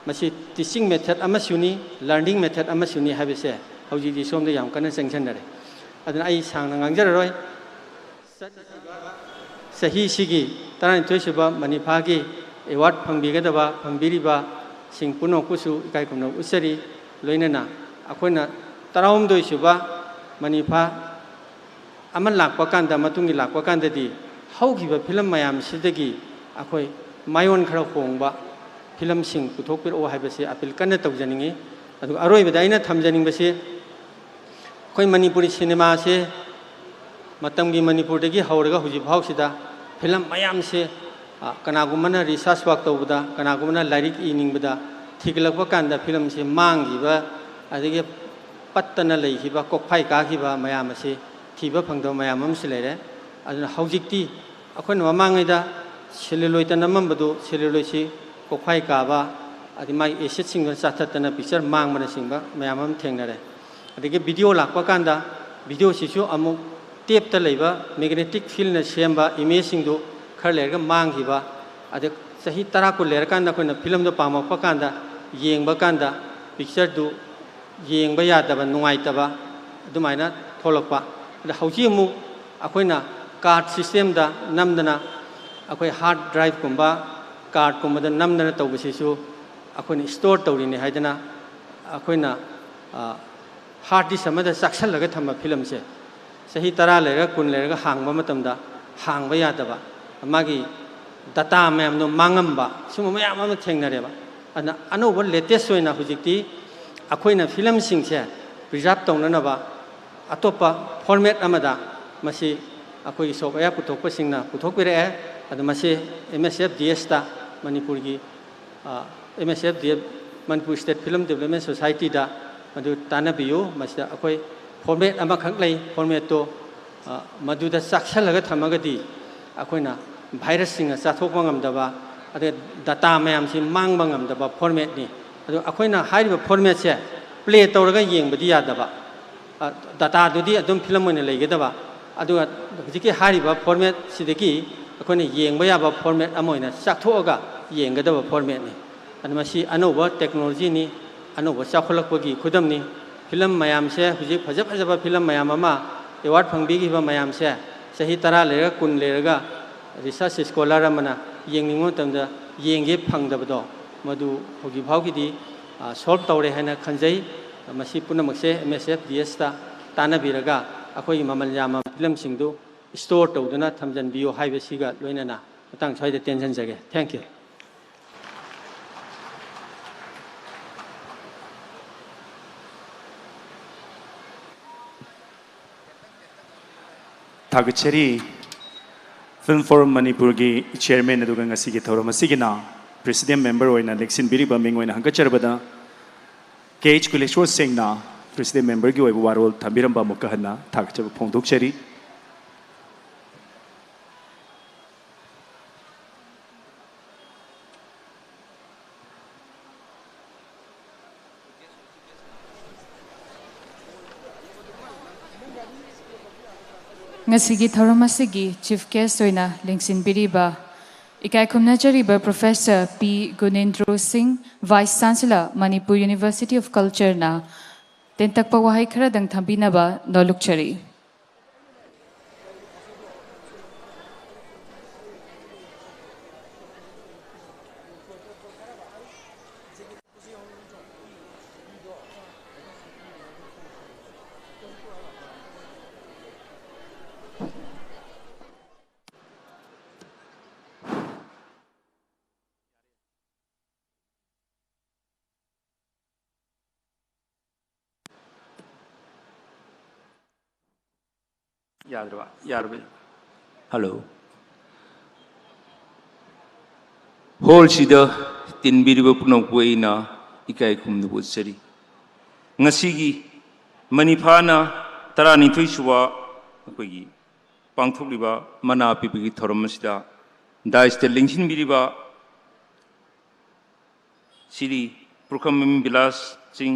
ꯃꯁꯤ ꯇꯤꯆꯤꯡ ꯃꯦꯊꯠ ꯑꯃꯁꯨꯅꯤ, ꯂꯔꯅꯤꯡ ꯃꯦꯊꯠ ꯑꯃꯁꯨꯅꯤ ꯍꯥꯏꯕꯁꯦ ꯍꯧꯖꯤꯛꯇꯤ ꯁꯣꯝꯗ ꯌꯥꯝ ꯀꯟꯅ ꯆꯪꯁꯤꯟꯅꯔꯦ꯫ ꯑꯗꯨꯅ ꯑꯩ ꯁꯥꯡꯅ ꯉꯥꯡꯖꯔꯔꯣꯏ꯫ ꯆꯍꯤꯁꯤꯒꯤ ꯇꯔꯥꯅꯤꯊꯣꯏ ꯁꯨꯕ ꯃꯅꯤꯐꯥꯒꯤ ꯑꯦꯋꯥꯔꯗ ꯐꯪꯕꯤꯒꯗꯕ, ꯐꯪꯕꯤꯔꯤꯕꯁꯤꯡ ꯄꯨꯝꯅꯃꯛꯄꯨꯁꯨ ꯏꯀꯥꯏ ꯈꯨꯝꯅꯕ ꯎꯠꯆꯔꯤ꯫ ꯂꯣꯏꯅꯅ ꯑꯩꯈꯣꯏꯅ ꯇꯔꯥꯍꯨꯝꯗꯣꯏ ꯁꯨꯕ ꯃꯅꯤꯐꯥ ꯑꯃ ꯂꯥꯛꯄ ꯀꯥꯟꯗ, ꯃꯇꯨꯡꯒꯤ ꯂꯥꯛꯄ ꯀꯥꯟꯗꯗꯤ ꯍꯧꯈꯤꯕ ꯐꯤꯂꯝ ꯃꯌꯥꯝꯁꯤꯗꯒꯤ ꯑꯩꯈꯣꯏ ꯃꯥꯏꯑꯣꯟ ꯈꯔ ꯍꯣꯡꯕ ꯐꯤꯂꯝꯁꯤꯡ ꯄꯨꯊꯣꯛꯄꯤꯔꯛꯑꯣ ꯍꯥꯏꯕꯁꯤ ꯑꯄꯤꯜ ꯀꯟꯅ ꯇꯧꯖꯅꯤꯡꯏ꯫ ꯑꯗꯨꯒ ꯑꯔꯣꯏꯕꯗ ꯑꯩꯅ ꯊꯝꯖꯅꯤꯡꯕꯁꯤ, ꯑꯩꯈꯣꯏ ꯃꯅꯤꯄꯨꯔꯤ ꯁꯤꯅꯦꯃꯥꯁꯦ ꯃꯇꯝꯒꯤ ꯃꯅꯤꯄꯨꯔꯗꯒꯤ ꯍꯧꯔꯒ ꯍꯧꯖꯤꯛ ꯐꯥꯎꯁꯤꯗ ꯐꯤꯂꯝ ꯃꯌꯥꯝꯁꯦ, ꯑ, ꯀꯅꯥꯒꯨꯝꯕꯅ ꯔꯤꯁꯔꯁ ꯋꯥꯔꯛ ꯇꯧꯕꯗ, ꯀꯅꯥꯒꯨꯝꯕꯅ ꯂꯥꯏꯔꯤꯛ ꯏꯅꯤꯡꯕꯗ ꯊꯤꯒꯠꯂꯛꯄ ꯀꯥꯟꯗ ꯐꯤꯂꯝꯁꯦ ꯃꯥꯡꯈꯤꯕ, ꯑꯗꯒꯤ ꯄꯠꯇꯅ ꯂꯩꯈꯤꯕ, ꯀꯣꯛꯐꯥꯏ ꯀꯥꯈꯤꯕ ꯃꯌꯥꯝ ꯑꯁꯤ ꯊꯤꯕ ꯐꯪꯗꯕ ꯃꯌꯥꯝ ꯑꯃꯁꯨ ꯂꯩꯔꯦ꯫ ꯑꯗꯨꯅ ꯍꯧꯖꯤꯛꯇꯤ ꯑꯩꯈꯣꯏꯅ ꯃꯃꯥꯡꯉꯩꯗ ꯁꯦꯂꯨꯂꯣꯏꯗꯇ ꯅꯝꯃꯝꯕꯗꯨ, ꯁꯦꯂꯨꯂꯣꯏꯗꯁꯤ ꯀꯣꯛꯐꯥꯏ ꯀꯥꯕ, ꯑꯗꯩ ꯃꯥꯒꯤ ꯑꯦꯁꯤꯠꯁꯤꯡꯗꯨꯅ ꯆꯥꯊꯠꯇꯅ ꯄꯤꯛꯆꯔ ꯃꯥꯡꯕꯅꯆꯤꯡꯕ ꯃꯌꯥꯝ ꯑꯃ ꯊꯦꯡꯅꯔꯦ꯫ ꯑꯗꯒꯤ ꯚꯤꯗꯤꯑꯣ ꯂꯥꯛꯄ ꯀꯥꯟꯗ, ꯚꯤꯗꯤꯑꯣꯁꯤꯁꯨ ꯑꯃꯨꯛ ꯇꯦꯞꯇ ꯂꯩꯕ ꯃꯦꯒꯅꯦꯇꯤꯛ ꯐꯤꯜꯅ ꯁꯦꯝꯕ ꯏꯃꯦꯖꯁꯤꯡꯗꯨ ꯈꯔ ꯂꯩꯔꯒ ꯃꯥꯡꯈꯤꯕ, ꯑꯗꯩ ꯆꯍꯤ ꯇꯔꯥ ꯀꯨꯟ ꯂꯩꯔꯀꯥꯟꯗ ꯑꯩꯈꯣꯏꯅ ꯐꯤꯂꯝꯗꯣ ꯄꯥꯝꯃꯛꯄ ꯀꯥꯟꯗ, ꯌꯦꯡꯕ ꯀꯥꯟꯗ ꯄꯤꯛꯆꯔꯗꯨ ꯌꯦꯡꯕ ꯌꯥꯗꯕ, ꯅꯨꯡꯉꯥꯏꯇꯕ ꯑꯗꯨꯃꯥꯏꯅ ꯊꯣꯛꯂꯛꯄ꯫ ꯑꯗ ꯍꯧꯖꯤꯛ ꯑꯃꯨꯛ ꯑꯩꯈꯣꯏꯅ ꯀꯥꯔꯠ ꯁꯤꯁꯇꯦꯝꯗ ꯅꯝꯗꯅ, ꯑꯩꯈꯣꯏ ꯍꯥꯔꯠ ꯗ꯭ꯔꯥꯏꯚꯀꯨꯝꯕ, ꯀꯥꯔꯠꯀꯨꯝꯕꯗ ꯅꯝꯗꯅ ꯇꯧꯕꯁꯤꯁꯨ ꯑꯩꯈꯣꯏꯅ ꯁ꯭ꯇꯣꯔ ꯇꯧꯔꯤꯅꯤ ꯍꯥꯏꯗꯅ ꯑꯩꯈꯣꯏꯅ, ꯑ, ꯍꯥꯔꯗ ꯗꯤꯁ ꯑꯃꯗ ꯆꯥꯛꯁꯜꯂꯒ ꯊꯝꯕ ꯐꯤꯂꯝꯁꯦ ꯆꯍꯤ ꯇꯔꯥ ꯂꯩꯔꯒ, ꯀꯨꯟ ꯂꯩꯔꯒ ꯍꯥꯡꯕ ꯃꯇꯝꯗ ꯍꯥꯡꯕ ꯌꯥꯗꯕ, ꯃꯥꯒꯤ ꯗꯇꯥ ꯃꯌꯥꯝꯗꯣ ꯃꯥꯡꯉꯝꯕ, ꯁꯤꯒꯨꯝꯕ ꯃꯌꯥꯝ ꯑꯃ ꯊꯦꯡꯅꯔꯦꯕ꯫ ꯑꯗꯨꯅ ꯑꯅꯧꯕ ꯂꯦꯇꯦꯁ ꯑꯣꯏꯅ ꯍꯧꯖꯤꯛꯇꯤ ꯑꯩꯈꯣꯏꯅ ꯐꯤꯂꯝꯁꯤꯡꯁꯦ ꯄ꯭ꯔꯤꯖꯥꯔꯕ ꯇꯧꯅꯅꯕ ꯑꯇꯣꯞꯄ ꯐꯣꯔꯃꯦꯠ ꯑꯃꯗ ꯃꯁꯤ ꯑꯩꯈꯣꯏꯒꯤ ꯁꯣꯐꯋꯦꯌꯔ ꯄꯨꯊꯣꯛꯄꯁꯤꯡꯅ ꯄꯨꯊꯣꯛꯄꯤꯔꯛꯑꯦ꯫ ꯑꯗꯨ ꯃꯁꯤ ꯑꯦꯝ ꯑꯦꯁ ꯑꯦꯐ ꯗꯤ ꯑꯦꯁꯇ, ꯃꯅꯤꯄꯨꯔꯒꯤ M S F D F, Manipur state film development ꯁꯣꯁꯥꯏꯇꯤꯗ ꯃꯗꯨ ꯇꯥꯟꯅꯕꯤꯌꯨ꯫ ꯃꯁꯤꯗ ꯑꯩꯈꯣꯏ ꯐꯣꯔꯃꯦꯠ ꯑꯃꯈꯛ ꯂꯩ꯫ ꯐꯣꯔꯃꯦꯠꯇꯣ, ꯑ, ꯃꯗꯨꯗ ꯆꯥꯛꯁꯜꯂꯒ ꯊꯝꯃꯒꯗꯤ ꯑꯩꯈꯣꯏꯅ ꯚꯥꯏꯔꯁꯁꯤꯡꯅ ꯆꯥꯊꯣꯛꯄ ꯉꯝꯗꯕ, ꯑꯗꯨꯒ ꯗꯇꯥ ꯃꯌꯥꯝꯁꯤ ꯃꯥꯡꯕ ꯉꯝꯗꯕ ꯐꯣꯔꯃꯦꯠꯅꯤ꯫ ꯑꯗꯣ ꯑꯩꯈꯣꯏꯅ ꯍꯥꯏꯔꯤꯕ ꯐꯣꯔꯃꯦꯠꯁꯦ ꯄ꯭ꯂꯦ ꯇꯧꯔꯒ ꯌꯦꯡꯕꯗꯤ ꯌꯥꯗꯕ, ꯑ, ꯗꯇꯥꯗꯨꯗꯤ ꯑꯗꯨꯝ ꯐꯤꯂꯝ ꯑꯣꯏꯅ ꯂꯩꯒꯗꯕ꯫ ꯑꯗꯨꯒ ꯍꯧꯖꯤꯛꯀꯤ ꯍꯥꯏꯔꯤꯕ ꯐꯣꯔꯃꯦꯠꯁꯤꯗꯒꯤ ꯑꯩꯈꯣꯏꯅ ꯌꯦꯡꯕ ꯌꯥꯕ ꯐꯣꯔꯃꯦꯠ ꯑꯃ ꯑꯣꯏꯅ ꯆꯥꯛꯊꯣꯛꯑꯒ ꯌꯦꯡꯒꯗꯕ ꯐꯣꯔꯃꯦꯠꯅꯤ꯫ ꯑꯗꯨ ꯃꯁꯤ ꯑꯅꯧꯕ ꯇꯦꯛꯅꯣꯂꯣꯖꯤꯅꯤ, ꯑꯅꯧꯕ ꯆꯥꯎꯈꯠꯂꯛꯄꯒꯤ ꯈꯨꯗꯝꯅꯤ꯫ ꯐꯤꯂꯝ ꯃꯌꯥꯝꯁꯦ, ꯍꯧꯖꯤꯛ ꯐꯖ ꯐꯖꯕ ꯐꯤꯂꯝ ꯃꯌꯥꯝ ꯑꯃ ꯑꯦꯋꯥꯔꯗ ꯐꯪꯕꯤꯈꯤꯕ ꯃꯌꯥꯝꯁꯦ, ꯆꯍꯤ ꯇꯔꯥ ꯂꯩꯔꯒ, ꯀꯨꯟ ꯂꯩꯔꯒ ꯔꯤꯁꯔꯁ ꯁ꯭ꯀꯣꯂꯔ ꯑꯃꯅ ꯌꯦꯡꯅꯤꯡꯕ ꯃꯇꯝꯗ ꯌꯦꯡꯒꯦ ꯐꯪꯗꯕꯗꯣ, ꯃꯗꯨ ꯍꯧꯖꯤꯛ ꯐꯥꯎꯒꯤꯗꯤ, ꯑ, ꯁꯣꯜꯕ ꯇꯧꯔꯦ ꯍꯥꯏꯅ ꯈꯟꯖꯩ꯫ ꯃꯁꯤ ꯄꯨꯝꯅꯃꯛꯁꯦ ꯑꯦꯝ ꯑꯦꯁ ꯑꯦꯐ ꯗꯤ ꯑꯦꯁꯇ ꯇꯥꯟꯅꯕꯤꯔꯒ ꯑꯩꯈꯣꯏꯒꯤ ꯃꯃꯜ ꯌꯥꯝꯕ ꯐꯤꯂꯝꯁꯤꯡꯗꯨ ꯁ꯭ꯇꯣꯔ ꯇꯧꯗꯨꯅ ꯊꯝꯖꯤꯟꯕꯤꯌꯨ ꯍꯥꯏꯕꯁꯤꯒ ꯂꯣꯏꯅꯅ ꯃꯇꯥꯡ ꯁ꯭ꯋꯥꯏꯗ ꯇꯦꯟꯁꯤꯟꯖꯒꯦ꯫ Thank you꯫ ꯊꯥꯒꯠꯆꯔꯤ꯫ ꯐꯤꯜꯝ ꯐꯣꯔꯝ ꯃꯅꯤꯄꯨꯔꯒꯤ ꯆꯤꯌꯔꯃꯦꯟ ꯑꯗꯨꯒ ꯉꯁꯤꯒꯤ ꯊꯧꯔꯝ ꯑꯁꯤꯒꯤꯅ ꯄ꯭ꯔꯦꯁꯤꯗꯦꯟ ꯃꯦꯝꯕꯔ ꯑꯣꯏꯅ ꯂꯦꯡꯁꯤꯟꯕꯤꯔꯤꯕ ꯃꯤꯡ ꯑꯣꯏꯅ ꯍꯪꯒꯠꯆꯔꯕꯗ ꯀꯦ ꯑꯩꯆ ꯀꯨꯂꯦꯁꯣꯔ ꯁꯤꯡꯅ ꯄ꯭ꯔꯦꯁꯤꯗꯦꯟ ꯃꯦꯝꯕꯔꯒꯤ ꯑꯣꯏꯕ ꯋꯥꯔꯣꯜ ꯊꯝꯕꯤꯔꯝꯕ ꯑꯃꯨꯛꯀ ꯍꯟꯅ ꯊꯥꯒꯠꯆꯕ ꯐꯣꯡꯗꯣꯛꯆꯔꯤ꯫ ꯉꯁꯤꯒꯤ ꯊꯧꯔꯝ ꯑꯁꯤꯒꯤ ꯆꯤꯐ ꯒꯦꯁ꯭ꯠ ꯑꯣꯏꯅ ꯂꯦꯡꯁꯤꯟꯕꯤꯔꯤꯕ ꯏꯀꯥꯏ ꯈꯨꯝꯅꯖꯔꯤꯕ professor P Gunendro Singh, vice chancellor, Manipur university of ꯀꯜꯆꯔꯅ ꯇꯦꯟꯇꯛꯄ ꯋꯥꯍꯩ ꯈꯔꯗꯪ ꯊꯝꯕꯤꯅꯕ ꯅꯣꯜꯂꯨꯛꯆꯔꯤ꯫ ꯌꯥꯗ꯭ꯔꯕ? ꯌꯥꯔꯕ? ꯍꯜꯂꯣ꯫ ꯍꯣꯜꯁꯤꯗ ꯇꯤꯟꯕꯤꯔꯤꯕ ꯄꯨꯝꯅꯃꯛꯄꯨ ꯑꯩꯅ ꯏꯀꯥꯏ ꯈꯨꯝꯅꯕ ꯎꯠꯆꯔꯤ꯫ ꯉꯁꯤꯒꯤ ꯃꯅꯤꯐꯥꯅ ꯇꯔꯥꯅꯤꯊꯣꯏ ꯁꯨꯕ ꯑꯩꯈꯣꯏꯒꯤ ꯄꯥꯡꯊꯣꯛꯂꯤꯕ ꯃꯅꯥ ꯄꯤꯕꯒꯤ ꯊꯧꯔꯝ ꯑꯁꯤꯗ ꯗꯥꯏꯁꯇ ꯂꯦꯡꯁꯤꯟꯕꯤꯔꯤꯕ ꯁ꯭ꯔꯤ ꯄꯨꯈ꯭ꯔꯝꯕꯝ ꯕꯤꯂꯥꯁ ꯁꯤꯡ,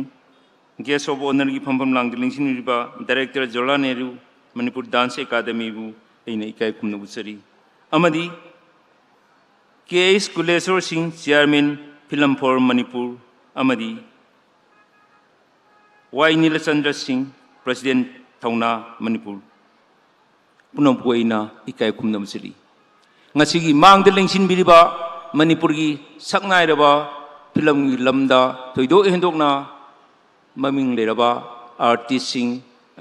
Guest of Honourꯒꯤ ꯐꯝꯐꯝ ꯂꯥꯡꯗ ꯂꯦꯡꯁꯤꯟꯕꯤꯔꯤꯕ Director Jawaharlal Nehru Manipur Dance Academyꯕꯨ ꯑꯩꯅ ꯏꯀꯥꯏ ꯈꯨꯝꯅꯕ ꯎꯠꯆꯔꯤ꯫ ꯑꯃꯗꯤ ꯀꯦ ꯑꯩꯆ ꯀꯨꯂꯦꯁꯣꯔ ꯁꯤꯡ, Chairman Film for Manipur, ꯑꯃꯗꯤ ꯋꯥꯏ ꯅꯤꯂꯆꯟꯗ꯭ꯔ ꯁꯤꯡ, President ꯊꯧꯅꯥ ꯃꯅꯤꯄꯨꯔ, ꯄꯨꯝꯅꯃꯛꯄꯨ ꯑꯩꯅ ꯏꯀꯥꯏ ꯈꯨꯝꯅꯕ ꯎꯠꯆꯔꯤ꯫ ꯉꯁꯤꯒꯤ ꯃꯥꯡꯗ ꯂꯦꯡꯁꯤꯟꯕꯤꯔꯤꯕ ꯃꯅꯤꯄꯨꯔꯒꯤ ꯁꯛꯅꯥꯏꯔꯕ ꯐꯤꯂꯝꯒꯤ ꯂꯝꯗ ꯊꯣꯏꯗꯣꯛ ꯍꯦꯟꯗꯣꯛꯅ ꯃꯃꯤꯡ ꯂꯩꯔꯕ ꯑꯥꯔꯇꯤꯁꯁꯤꯡ,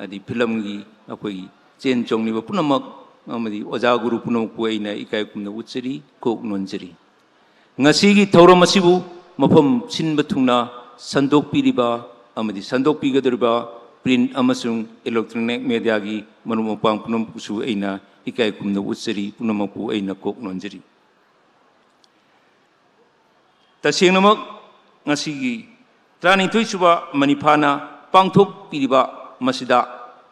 ꯑꯗꯩ ꯐꯤꯂꯝꯒꯤ ꯑꯩꯈꯣꯏꯒꯤ ꯆꯦꯟ ꯆꯣꯡꯂꯤꯕ ꯄꯨꯝꯅꯃꯛ ꯑꯃꯗꯤ ꯑꯣꯖꯥ ꯒꯨꯔꯨ ꯄꯨꯝꯅꯃꯛꯄꯨ ꯑꯩꯅ ꯏꯀꯥꯏ ꯈꯨꯝꯅꯕ ꯎꯠꯆꯔꯤ, ꯀꯣꯛ ꯅꯣꯟꯖꯔꯤ꯫ ꯉꯁꯤꯒꯤ ꯊꯧꯔꯝ ꯑꯁꯤꯕꯨ ꯃꯐꯝ ꯁꯤꯟꯕ ꯊꯨꯡꯅ ꯁꯟꯗꯣꯛꯄꯤꯔꯤꯕ ꯑꯃꯗꯤ ꯁꯟꯗꯣꯛꯄꯤꯒꯗꯧꯔꯤꯕ print ꯑꯃꯁꯨꯡ electronic mediaꯒꯤ ꯃꯔꯨꯞ ꯃꯄꯥꯡ ꯄꯨꯝꯅꯃꯛꯄꯨꯁꯨ ꯑꯩꯅ ꯏꯀꯥꯏ ꯈꯨꯝꯅꯕ ꯎꯠꯆꯔꯤ, ꯄꯨꯝꯅꯃꯛꯄꯨ ꯑꯩꯅ ꯀꯣꯛ ꯅꯣꯟꯖꯔꯤ꯫ ꯇꯁꯦꯡꯅꯃꯛ ꯉꯁꯤꯒꯤ ꯇꯔꯥꯅꯤꯊꯣꯏ ꯁꯨꯕ ꯃꯅꯤꯐꯥꯅ ꯄꯥꯡꯊꯣꯛꯄꯤꯔꯤꯕ ꯃꯁꯤꯗ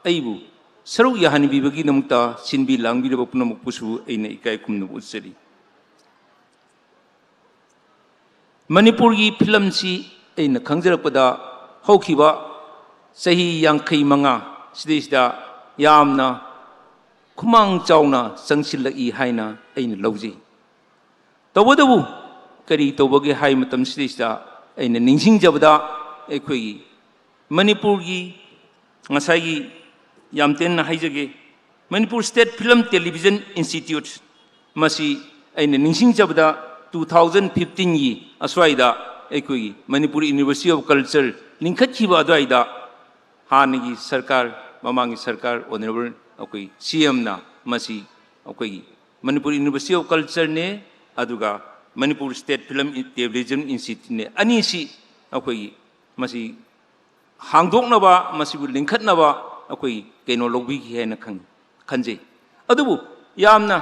ꯑꯩꯕꯨ ꯁꯔꯨꯛ ꯌꯥꯍꯟꯕꯤꯕꯒꯤꯗꯃꯛꯇ ꯁꯤꯟꯕꯤ ꯂꯥꯡꯕꯤꯔꯕ ꯄꯨꯝꯅꯃꯛꯄꯨꯁꯨ ꯑꯩꯅ ꯏꯀꯥꯏ ꯈꯨꯝꯅꯕ ꯎꯠꯆꯔꯤ꯫ ꯃꯅꯤꯄꯨꯔꯒꯤ ꯐꯤꯂꯝꯁꯤ ꯑꯩꯅ ꯈꯪꯖꯔꯛꯄꯗ ꯍꯧꯈꯤꯕ ꯆꯍꯤ ꯌꯥꯡꯈꯩ ꯃꯉꯥ ꯁꯤꯗꯩꯁꯤꯗ ꯌꯥꯝꯅ ꯈꯨꯃꯥꯡ ꯆꯥꯎꯅ ꯆꯪꯁꯤꯜꯂꯛꯏ ꯍꯥꯏꯅ ꯑꯩꯅ ꯂꯧꯖꯩ꯫ ꯇꯧꯕꯇꯕꯨ ꯀꯔꯤ ꯇꯧꯕꯒꯦ ꯍꯥꯏ ꯃꯇꯝꯁꯤꯗꯩꯁꯤꯗ ꯑꯩꯅ ꯅꯤꯡꯁꯤꯡꯖꯕꯗ ꯑꯩꯈꯣꯏꯒꯤ ꯃꯅꯤꯄꯨꯔꯒꯤ ꯉꯁꯥꯏꯒꯤ ꯌꯥꯝ ꯇꯦꯟꯅ ꯍꯥꯏꯖꯒꯦ, Manipur State Film Television Institute ꯃꯁꯤ ꯑꯩꯅ ꯅꯤꯡꯁꯤꯡꯖꯕꯗ two thousand fifteenꯒꯤ ꯑꯁ꯭ꯋꯥꯏꯗ ꯑꯩꯈꯣꯏꯒꯤ ꯃꯅꯤꯄꯨꯔ University of Culture ꯂꯤꯡꯈꯠꯈꯤꯕ ꯑꯗꯨꯋꯥꯏꯗ ꯍꯥꯟꯅꯒꯤ ꯁꯔꯀꯥꯔ, ꯃꯃꯥꯡꯒꯤ ꯁꯔꯀꯥꯔ, Honourable ꯑꯩꯈꯣꯏ ꯁꯤ ꯑꯦꯝꯅ ꯃꯁꯤ ꯑꯩꯈꯣꯏꯒꯤ ꯃꯅꯤꯄꯨꯔ University of Cultureꯅꯦ, ꯑꯗꯨꯒ ꯃꯅꯤꯄꯨꯔ State Film Television Instituteꯅꯦ, ꯑꯅꯤꯁꯤ ꯑꯩꯈꯣꯏꯒꯤ ꯃꯁꯤ ꯍꯥꯡꯗꯣꯛꯅꯕ, ꯃꯁꯤꯕꯨ ꯂꯤꯡꯈꯠꯅꯕ ꯑꯩꯈꯣꯏ ꯀꯩꯅꯣ ꯂꯧꯕꯤꯈꯤ ꯍꯥꯏꯅ ꯈꯪꯉꯤ꯫ ꯈꯟꯖꯩ꯫ ꯑꯗꯨꯕꯨ ꯌꯥꯝꯅ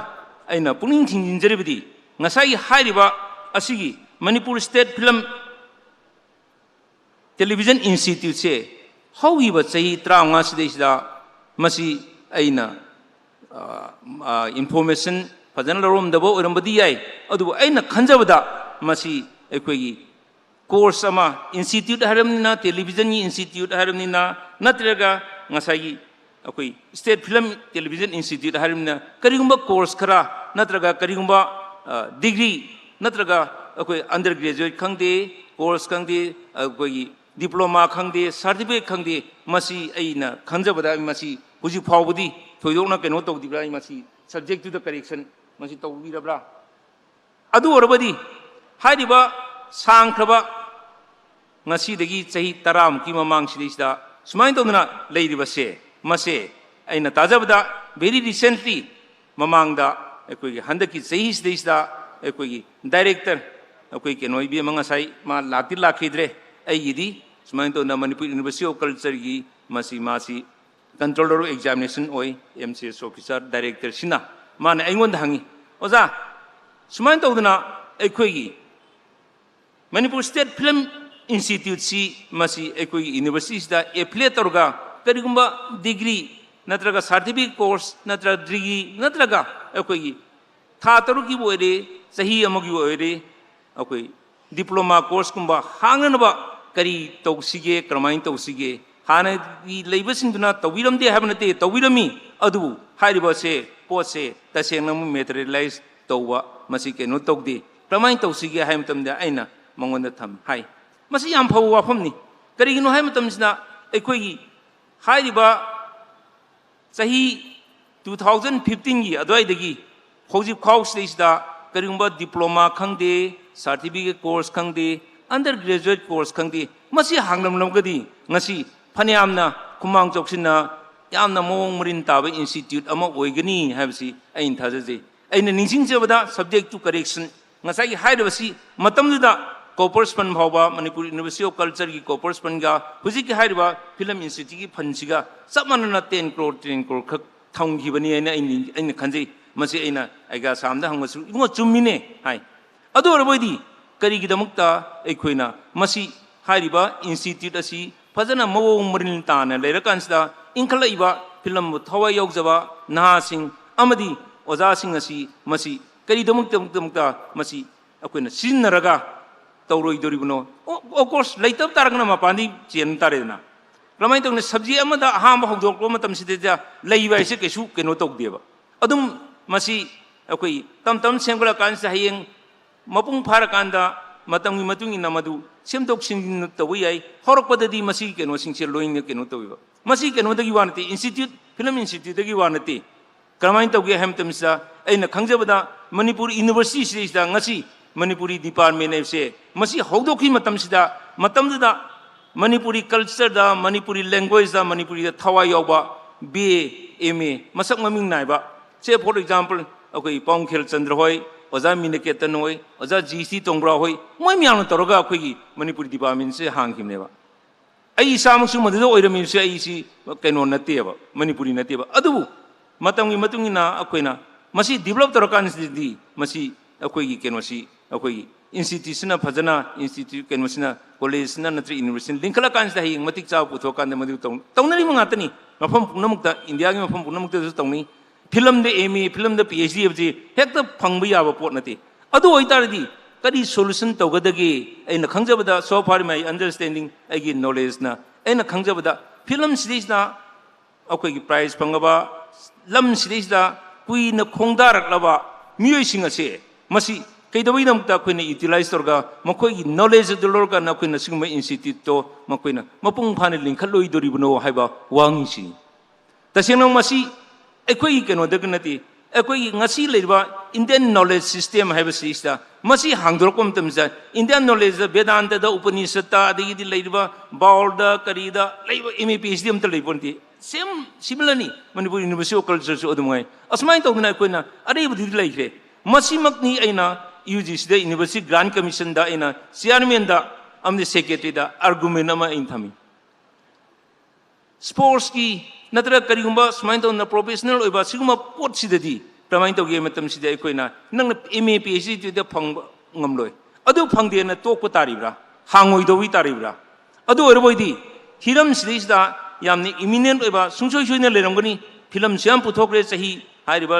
ꯑꯩꯅ ꯄꯨꯛꯅꯤꯡ ꯊꯤꯡꯖꯤꯟꯖꯔꯤꯕꯗꯤ, ꯉꯁꯥꯏꯒꯤ ꯍꯥꯏꯔꯤꯕ ꯑꯁꯤꯒꯤ ꯃꯅꯤꯄꯨꯔ ꯁ꯭ꯇꯦꯠ ꯐꯤꯂꯝ ꯇꯦꯂꯤꯚꯤꯖꯟ ꯏꯟꯁꯇꯤꯇ꯭ꯌꯨꯠꯁꯦ ꯍꯧꯈꯤꯕ ꯆꯍꯤ ꯇꯔꯥꯃꯉꯥ ꯁꯤꯗꯩꯁꯤꯗ ꯃꯁꯤ ꯑꯩꯅ, ꯑ, ꯑ, ꯏꯟꯐꯣꯔꯃꯦꯁꯟ ꯐꯖꯅ ꯂꯧꯔꯝꯗꯕ ꯑꯣꯏꯔꯝꯕꯗꯤ ꯌꯥꯏ, ꯑꯗꯨꯕꯨ ꯑꯩꯅ ꯈꯟꯖꯕꯗ ꯃꯁꯤ ꯑꯩꯈꯣꯏꯒꯤ ꯀꯣꯔꯁ ꯑꯃ, ꯏꯟꯁꯇꯤꯇ꯭ꯌꯨꯠ ꯍꯥꯏꯔꯕꯅꯤꯅ, ꯇꯦꯂꯤꯚꯤꯖꯟꯒꯤ ꯏꯟꯁꯇꯤꯇ꯭ꯌꯨꯠ ꯍꯥꯏꯔꯕꯅꯤꯅ, ꯅꯠꯇ꯭ꯔꯒ ꯉꯁꯥꯏꯒꯤ ꯑꯩꯈꯣꯏ ꯁ꯭ꯇꯦꯠ ꯐꯤꯂꯝ ꯇꯦꯂꯤꯚꯤꯖꯟ ꯏꯟꯁꯇꯤꯇ꯭ꯌꯨꯠ ꯍꯥꯏꯔꯕꯅꯤꯅ, ꯀꯔꯤꯒꯨꯝꯕ ꯀꯣꯔꯁ ꯈꯔ ꯅꯠꯇ꯭ꯔꯒ ꯀꯔꯤꯒꯨꯝꯕ, ꯑ, ꯗꯤꯒ꯭ꯔꯤ ꯅꯠꯇ꯭ꯔꯒ ꯑꯩꯈꯣꯏ ꯑꯟꯗꯔ ꯒ꯭ꯔꯦꯖꯨꯋꯦꯠ ꯈꯪꯗꯦ, ꯀꯣꯔꯁ ꯈꯪꯗꯦ, ꯑꯩꯈꯣꯏꯒꯤ ꯗꯤꯄ꯭ꯂꯣꯃꯥ ꯈꯪꯗꯦ, ꯁꯥꯔꯇꯤꯐꯤꯀꯦꯠ ꯈꯪꯗꯦ, ꯃꯁꯤ ꯑꯩꯅ ꯈꯟꯖꯕꯗ ꯑꯩ ꯃꯁꯤ ꯍꯧꯖꯤꯛ ꯐꯥꯎꯕꯗꯤ ꯊꯣꯏꯗꯣꯛꯅ ꯀꯩꯅꯣ ꯇꯧꯗ꯭ꯔꯤꯕ꯭ꯔꯥ, ꯑꯩ ꯃꯁꯤ ꯁꯕꯖꯦꯛꯇꯨꯗ ꯀꯔꯦꯛꯁꯟ ꯃꯁꯤ ꯇꯧꯕꯤꯔꯕ꯭ꯔꯥ? ꯑꯗꯨ ꯑꯣꯏꯔꯕꯗꯤ ꯍꯥꯏꯔꯤꯕ ꯁꯥꯡꯈ꯭ꯔꯕ ꯉꯁꯤꯗꯒꯤ ꯆꯍꯤ ꯇꯔꯥꯃꯨꯛꯀꯤ ꯃꯃꯥꯡꯁꯤꯗꯩꯁꯤꯗ ꯁꯨꯃꯥꯏꯅ ꯇꯧꯗꯅ ꯂꯩꯔꯤꯕꯁꯦ, ꯃꯁꯦ ꯑꯩꯅ ꯇꯥꯖꯕꯗ very recently, ꯃꯃꯥꯡꯗ ꯑꯩꯈꯣꯏꯒꯤ ꯍꯟꯗꯛꯀꯤ ꯆꯍꯤꯁꯤꯗꯩꯁꯤꯗ ꯑꯩꯈꯣꯏꯒꯤ ꯗꯥꯏꯔꯦꯛꯇꯔ, ꯑꯩꯈꯣꯏ ꯀꯩꯅꯣ ꯏꯕꯦꯝꯃ ꯉꯁꯥꯏ ꯃꯥ ꯂꯥꯛꯇꯤ ꯂꯥꯛꯈꯤꯗ꯭ꯔꯦ, ꯑꯩꯒꯤꯗꯤ ꯁꯨꯃꯥꯏꯅ ꯇꯧꯗꯅ ꯃꯅꯤꯄꯨꯔ ꯌꯨꯅꯤꯚꯔꯁꯤꯇꯤ ꯑꯣꯐ ꯀꯜꯆꯔꯒꯤ ꯃꯁꯤ, ꯃꯥꯁꯤ ꯀꯟꯇ꯭ꯔꯣꯂꯔ ꯑꯣꯐ ꯑꯦꯛꯖꯥꯃꯤꯅꯦꯁꯟ ꯑꯣꯏ, ꯑꯦꯝ ꯁꯤ ꯑꯦꯁ ꯑꯣꯐꯤꯁꯥꯔ ꯗꯥꯏꯔꯦꯛꯇꯔꯁꯤꯅ꯫ ꯃꯥꯅ ꯑꯩꯉꯣꯟꯗ ꯍꯪꯉꯤ, "ꯑꯣꯖꯥ, ꯁꯨꯃꯥꯏꯅ ꯇꯧꯗꯅ ꯑꯩꯈꯣꯏꯒꯤ ꯃꯅꯤꯄꯨꯔ ꯁ꯭ꯇꯦꯠ ꯐꯤꯂꯝ ꯏꯟꯁꯇꯤꯇ꯭ꯌꯨꯠꯁꯤ ꯃꯁꯤ ꯑꯩꯈꯣꯏꯒꯤ ꯌꯨꯅꯤꯚꯔꯁꯤꯇꯤꯁꯤꯗ ꯑꯦꯐꯤꯂꯦꯠ ꯇꯧꯔꯒ ꯀꯔꯤꯒꯨꯝꯕ ꯗꯤꯒ꯭ꯔꯤ ꯅꯠꯇ꯭ꯔꯒ ꯁꯥꯔꯇꯤꯐꯤꯀꯦꯠ ꯀꯣꯔꯁ ꯅꯠꯇ꯭ꯔꯒ ꯗꯤꯒ꯭ꯔꯤ ꯅꯠꯇ꯭ꯔꯒ ꯑꯩꯈꯣꯏꯒꯤ ꯊꯥ ꯇꯔꯨꯛꯀꯤꯕꯨ ꯑꯣꯏꯔꯦ, ꯆꯍꯤ ꯑꯃꯒꯤ ꯑꯣꯏꯔꯦ, ꯑꯩꯈꯣꯏ ꯗꯤꯄ꯭ꯂꯣꯃꯥ ꯀꯣꯔꯁꯀꯨꯝꯕ ꯍꯥꯡꯅꯅꯕ ꯀꯔꯤ ꯇꯧꯁꯤꯒꯦ, ꯀꯔꯝꯍꯥꯏꯅ ꯇꯧꯁꯤꯒꯦ?" ꯍꯥꯟꯅꯒꯤ ꯂꯩꯕꯁꯤꯡꯗꯨꯅ ꯇꯧꯕꯤꯔꯝꯗꯦ ꯍꯥꯏꯕ ꯅꯠꯇꯦ, ꯇꯧꯕꯤꯔꯝꯃꯤ꯫ ꯑꯗꯨꯕꯨ ꯍꯥꯏꯔꯤꯕꯁꯦ, ꯄꯣꯠꯁꯦ ꯇꯁꯦꯡꯅ ꯑꯃꯨꯛ ꯃꯦꯇꯔꯤꯌꯦꯂꯥꯏꯁ ꯇꯧꯕ ꯃꯁꯤ ꯀꯩꯅꯣ ꯇꯧꯗꯦ꯫ ꯀꯔꯝꯍꯥꯏꯅ ꯇꯧꯁꯤꯒꯦ ꯍꯥꯏꯕ ꯃꯇꯝꯗ ꯑꯩꯅ ꯃꯉꯣꯟꯗ ꯊꯝ-, ꯍꯥꯏ꯫ ꯃꯁꯤ ꯌꯥꯝ ꯐꯕ ꯋꯥꯐꯝꯅꯤ꯫ ꯀꯔꯤꯒꯤꯅꯣ ꯍꯥꯏꯕ ꯃꯇꯝꯁꯤꯗ ꯑꯩꯈꯣꯏꯒꯤ ꯍꯥꯏꯔꯤꯕ ꯆꯍꯤ two thousand fifteen ꯒꯤ ꯑꯗꯨꯋꯥꯏꯗꯒꯤ ꯍꯧꯖꯤꯛ ꯐꯥꯎꯁꯤꯗꯩꯁꯤꯗ ꯀꯔꯤꯒꯨꯝꯕ ꯗꯤꯄ꯭ꯂꯣꯃꯥ ꯈꯪꯗꯦ, ꯁꯥꯔꯇꯤꯐꯤꯀꯦꯠ ꯀꯣꯔꯁ ꯈꯪꯗꯦ, ꯑꯟꯗꯔ ꯒ꯭ꯔꯦꯖꯨꯋꯦꯠ ꯀꯣꯔꯁ ꯈꯪꯗꯦ, ꯃꯁꯤ ꯍꯥꯡꯂꯝꯂꯒꯗꯤ ꯉꯁꯤ ꯐꯅꯌꯥꯝꯅ ꯈꯨꯃꯥꯡ ꯆꯥꯎꯁꯤꯟꯅ ꯌꯥꯝꯅ ꯃꯑꯣꯡ ꯃꯔꯤꯟ ꯇꯥꯕ ꯏꯟꯁꯇꯤꯇ꯭ꯌꯨꯠ ꯑꯃ ꯑꯣꯏꯒꯅꯤ ꯍꯥꯏꯕꯁꯤ ꯑꯩꯅ ꯊꯥꯖꯖꯩ꯫ ꯑꯩꯅ ꯅꯤꯡꯁꯤꯡꯖꯕꯗ, subject to correction, ꯉꯁꯥꯏꯒꯤ ꯍꯥꯏꯔꯤꯕꯁꯤ ꯃꯇꯝꯗꯨꯗ ꯀꯣꯔꯄꯁ ꯐꯟ ꯐꯥꯎꯕ, ꯃꯅꯤꯄꯨꯔ ꯌꯨꯅꯤꯚꯔꯁꯤꯇꯤ ꯑꯣꯐ ꯀꯜꯆꯔꯒꯤ ꯀꯣꯔꯄꯁ ꯐꯟꯒ ꯍꯧꯖꯤꯛꯀꯤ ꯍꯥꯏꯔꯤꯕ ꯐꯤꯂꯝ ꯏꯟꯁꯇꯤꯇ꯭ꯌꯨꯠꯀꯤ ꯐꯟꯁꯤꯒ ꯆꯞ ꯃꯥꯟꯅꯅ ten crore, ten crore ꯈꯛ ꯊꯝꯈꯤꯕꯅꯤ ꯍꯥꯏꯅ ꯑꯩꯅ ꯑꯩꯅ ꯈꯟꯖꯩ꯫ ꯃꯁꯤ ꯑꯩꯅ ꯑꯩꯒ ꯑꯁꯥꯝꯗ ꯍꯪꯕꯁꯨ, "ꯏꯕꯨꯡꯉꯣ, ꯆꯨꯝꯃꯤꯅꯦ" ꯍꯥꯏ꯫ ꯑꯗꯨ ꯑꯣꯏꯔꯕꯣꯏꯗꯤ ꯀꯔꯤꯒꯤꯗꯃꯛꯇ ꯑꯩꯈꯣꯏꯅ ꯃꯁꯤ ꯍꯥꯏꯔꯤꯕ institute ꯑꯁꯤ ꯐꯖꯅ ꯃꯑꯣꯡ ꯃꯔꯤꯜ ꯇꯥꯅ ꯂꯩꯔꯀꯥꯟꯁꯤꯗ ꯏꯟꯈꯠꯂꯛꯏꯕ ꯐꯤꯂꯝꯕꯨ ꯊꯋꯥꯏ ꯌꯥꯎꯖꯕ ꯅꯍꯥꯁꯤꯡ ꯑꯃꯗꯤ ꯑꯣꯖꯥꯁꯤꯡ ꯑꯁꯤ ꯃꯁꯤ ꯀꯔꯤꯗꯃꯛꯇ ꯃꯁꯤ ꯑꯩꯈꯣꯏꯅ ꯁꯤꯖꯤꯟꯅꯔꯒ ꯇꯧꯔꯣꯏꯗꯣꯔꯤꯕꯅꯣ? Of course, ꯂꯩꯇꯕ ꯇꯥꯔꯒꯅ ꯃꯄꯥꯟꯗꯒꯤ ꯆꯦꯟꯕ ꯇꯥꯔꯦꯗꯅ꯫ ꯀꯔꯝꯍꯥꯏꯅ ꯇꯧꯅꯤ? Subject ꯑꯃꯗ ꯑꯍꯥꯟꯕ ꯍꯧꯗꯣꯔꯛꯄ ꯃꯇꯝꯁꯤꯗꯩꯗ ꯂꯩꯕ ꯍꯥꯏꯁꯦ ꯀꯩꯁꯨ ꯀꯩꯅꯣ ꯇꯧꯗꯦꯕ꯫ ꯑꯗꯨꯝ ꯃꯁꯤ ꯑꯩꯈꯣꯏ ꯇꯝ ꯇꯝ ꯁꯦꯝꯒꯠꯂꯀꯥꯟꯁꯤꯗ ꯍꯌꯦꯡ ꯃꯄꯨꯡ ꯐꯥꯔꯀꯥꯟꯗ ꯃꯇꯝꯒꯤ ꯃꯇꯨꯡ ꯏꯟꯅ ꯃꯗꯨ ꯁꯦꯝꯗꯣꯛ ꯁꯦꯝꯖꯤꯟ ꯇꯧꯕ ꯌꯥꯏ꯫ ꯍꯧꯔꯛꯄꯗꯗꯤ ꯃꯁꯤꯒꯤ ꯀꯩꯅꯣꯁꯤꯡꯁꯦ ꯂꯣꯏꯅ ꯀꯩꯅꯣ ꯇꯧꯋꯦꯕ꯫ ꯃꯁꯤ ꯀꯩꯅꯣꯗꯒꯤ ꯋꯥ ꯅꯠꯇꯦ, institute, film instituteꯗꯒꯤ ꯋꯥ ꯅꯠꯇꯦ꯫ ꯀꯔꯝꯍꯥꯏꯅ ꯇꯧꯒꯦ ꯍꯥꯏꯕ ꯃꯇꯝꯁꯤꯗ, ꯑꯩꯅ ꯈꯪꯖꯕꯗ, ꯃꯅꯤꯄꯨꯔ ꯌꯨꯅꯤꯚꯔꯁꯤꯇꯤꯁꯤꯗ ꯉꯁꯤ ꯃꯅꯤꯄꯨꯔꯤ department ꯍꯥꯏꯕꯁꯦ ꯃꯁꯤ ꯍꯧꯗꯣꯛꯈꯤꯕ ꯃꯇꯝꯁꯤꯗ, ꯃꯇꯝꯗꯨꯗ ꯃꯅꯤꯄꯨꯔꯤ cultureꯗ, ꯃꯅꯤꯄꯨꯔꯤ language꯫ ꯃꯅꯤꯄꯨꯔꯤꯗ ꯊꯋꯥꯏ ꯌꯥꯎꯕ B A, M A, ꯃꯁꯛ ꯃꯃꯤꯡ ꯅꯥꯏꯕ, say for example, ꯑꯩꯈꯣꯏ ꯄꯥꯎꯡꯈꯦꯜ ꯆꯟꯗ꯭ꯔ ꯍꯣꯏ, ꯑꯣꯖꯥ ꯃꯤꯅꯀꯦꯇꯟ ꯍꯣꯏ, ꯑꯣꯖꯥ G C ꯇꯣꯡꯕ꯭ꯔꯥ ꯍꯣꯏ, ꯃꯣꯏ ꯃꯌꯥꯝꯅ ꯇꯧꯔꯒ ꯑꯩꯈꯣꯏꯒꯤ ꯃꯅꯤꯄꯨꯔꯤ departmentꯁꯦ ꯍꯥꯡꯈꯤꯕꯅꯦꯕ꯫ ꯑꯩ ꯏꯁꯥꯃꯛꯁꯨ ꯃꯗꯨꯗ ꯑꯣꯏꯔꯝꯃꯤꯕꯁꯦ ꯑꯩꯁꯤ ꯀꯩꯅꯣ ꯅꯠꯇꯦꯕ, ꯃꯅꯤꯄꯨꯔꯤ ꯅꯠꯇꯦꯕ꯫ ꯑꯗꯨꯕꯨ ꯃꯇꯝꯒꯤ ꯃꯇꯨꯡ ꯏꯟꯅ ꯑꯩꯈꯣꯏꯅ ꯃꯁꯤ develop ꯇꯧꯔꯀꯥꯟꯁꯤꯗꯗꯤ ꯃꯁꯤ ꯑꯩꯈꯣꯏꯒꯤ ꯀꯩꯅꯣꯁꯤ, ꯑꯩꯈꯣꯏꯒꯤ instituteꯁꯤꯅ ꯐꯖꯅ, institute ꯀꯩꯅꯣꯁꯤꯅ, collegeꯁꯤꯅ ꯅꯠꯇ꯭ꯔꯒ universityꯅ ꯂꯤꯡꯈꯠꯂꯀꯥꯟꯁꯤꯗ ꯍꯌꯦꯡ ꯃꯇꯤꯛ ꯆꯥꯕ ꯄꯨꯊꯣꯛꯑꯀꯥꯟꯗ ꯃꯗꯨ ꯇꯧ-, ꯇꯧꯅꯔꯤꯕ ꯉꯥꯛꯇꯅꯤ꯫ ꯃꯐꯝ ꯄꯨꯝꯅꯃꯛꯇ, ꯏꯟꯗꯤꯌꯥꯒꯤ ꯃꯐꯝ ꯄꯨꯝꯅꯃꯛꯇꯁꯨ ꯇꯧꯅꯩ꯫ Filmꯗ M A, filmꯗ P H D ꯍꯥꯏꯕꯁꯤ ꯍꯦꯛꯇ ꯐꯪꯕ ꯌꯥꯕ ꯄꯣꯠ ꯅꯠꯇꯦ꯫ ꯑꯗꯨ ꯑꯣꯏꯇꯥꯔꯗꯤ ꯀꯔꯤ solution ꯇꯧꯒꯗꯒꯦ? ꯑꯩꯅ ꯈꯪꯖꯕꯗ, so far my understanding, ꯑꯩꯒꯤ knowledgeꯅ, ꯑꯩꯅ ꯈꯪꯖꯕꯗ filmꯁꯤꯗꯩꯁꯤꯗ ꯑꯩꯈꯣꯏꯒꯤ prize ꯐꯪꯉꯕ, ꯂꯝꯁꯤꯗꯩꯁꯤꯗ ꯀꯨꯏꯅ ꯈꯣꯡꯗꯥꯔꯛꯂꯕ ꯃꯤꯑꯣꯏꯁꯤꯡ ꯑꯁꯦ ꯃꯁꯤ ꯀꯩꯗꯧꯕꯒꯤꯗꯃꯛꯇ ꯑꯩꯈꯣꯏꯅ utilize ꯇꯧꯔꯒ ꯃꯈꯣꯏꯒꯤ knowledge ꯑꯗꯨ ꯂꯧꯔꯀꯥꯟꯗ ꯑꯩꯈꯣꯏꯅ ꯁꯤꯒꯨꯝꯕ instituteꯇꯣ ꯃꯈꯣꯏꯅ ꯃꯄꯨꯡ ꯐꯥꯅ ꯂꯤꯡꯈꯠꯂꯣꯏꯗꯣꯔꯤꯕꯅꯣ ꯍꯥꯏꯕ ꯋꯥꯍꯪꯁꯤꯅꯤ꯫ ꯇꯁꯦꯡꯅ ꯃꯁꯤ ꯑꯩꯈꯣꯏꯒꯤ ꯀꯩꯅꯣꯗꯒꯤ ꯅꯠꯇꯦ, ꯑꯩꯈꯣꯏꯒꯤ ꯉꯁꯤ ꯂꯩꯔꯤꯕ Indian knowledge system ꯍꯥꯏꯕꯁꯤꯗ ꯃꯁꯤ ꯍꯥꯡꯗꯣꯔꯛꯄ ꯃꯇꯝꯁꯤꯗ Indian knowledgeꯗ, ꯕꯦꯗꯥꯟꯇꯗ, ꯎꯄꯅꯤꯁꯠꯇ, ꯑꯗꯒꯤꯗꯤ ꯂꯩꯔꯤꯕ ꯕꯥꯎꯜꯗ, ꯀꯔꯤꯗ ꯂꯩꯕ M A P H D ꯑꯝꯇ ꯂꯩꯕ ꯅꯠꯇꯦ꯫ Same similarly Manipur University of Cultureꯁꯨ ꯑꯗꯨꯃꯉꯥꯏ꯫ ꯑꯁꯨꯃꯥꯏꯅ ꯇꯧꯗꯅ ꯑꯩꯈꯣꯏꯅ ꯑꯔꯩꯕꯗꯨꯗꯤ ꯂꯩꯈ꯭ꯔꯦ꯫ ꯃꯁꯤꯃꯛꯅꯤ ꯑꯩꯅ UGCꯗ, University Grant Commissionꯗ ꯑꯩꯅ chairmanꯗ ꯑꯃꯗꯤ secretaryꯗ argument ꯑꯃ ꯑꯩꯅ ꯊꯝꯃꯤ꯫ Sportsꯀꯤ ꯅꯠꯇ꯭ꯔꯒ ꯀꯔꯤꯒꯨꯝꯕ ꯁꯨꯃꯥꯏꯅ ꯇꯧꯗꯅ ꯄ꯭ꯔꯣꯐꯦꯁꯅꯦꯜ ꯑꯣꯏꯕ ꯁꯤꯒꯨꯝꯕ ꯄꯣꯠꯁꯤꯗꯗꯤ ꯀꯃꯥꯏꯅ ꯇꯧꯒꯦ ꯃꯇꯝꯁꯤꯗ ꯑꯩꯈꯣꯏꯅ ꯅꯪꯅ ꯑꯦꯝ ꯑꯦ ꯄꯤ ꯑꯩꯆ ꯗꯤꯗ ꯐꯪꯕ ꯉꯝꯂꯣꯏ, ꯑꯗꯨ ꯐꯪꯗꯦꯅ ꯇꯣꯛꯄ ꯇꯥꯔꯤꯕ꯭ꯔꯥ? ꯍꯥꯡꯉꯣꯏꯗꯧꯔꯤ ꯇꯥꯔꯤꯕ꯭ꯔꯥ? ꯑꯗꯨ ꯑꯣꯏꯔꯕꯣꯏꯗꯤ ꯍꯤꯔꯝꯁꯤꯗꯩꯁꯤꯗ ꯌꯥꯝꯅ ꯏꯃꯤꯅꯦꯟ ꯑꯣꯏꯕ ꯁꯨꯡꯁꯣꯏ ꯁꯣꯏꯗꯅ ꯂꯩꯔꯝꯒꯅꯤ꯫ ꯐꯤꯂꯝꯁꯨ ꯌꯥꯝ ꯄꯨꯊꯣꯛꯈ꯭ꯔꯦ ꯆꯍꯤ ꯍꯥꯏꯔꯤꯕ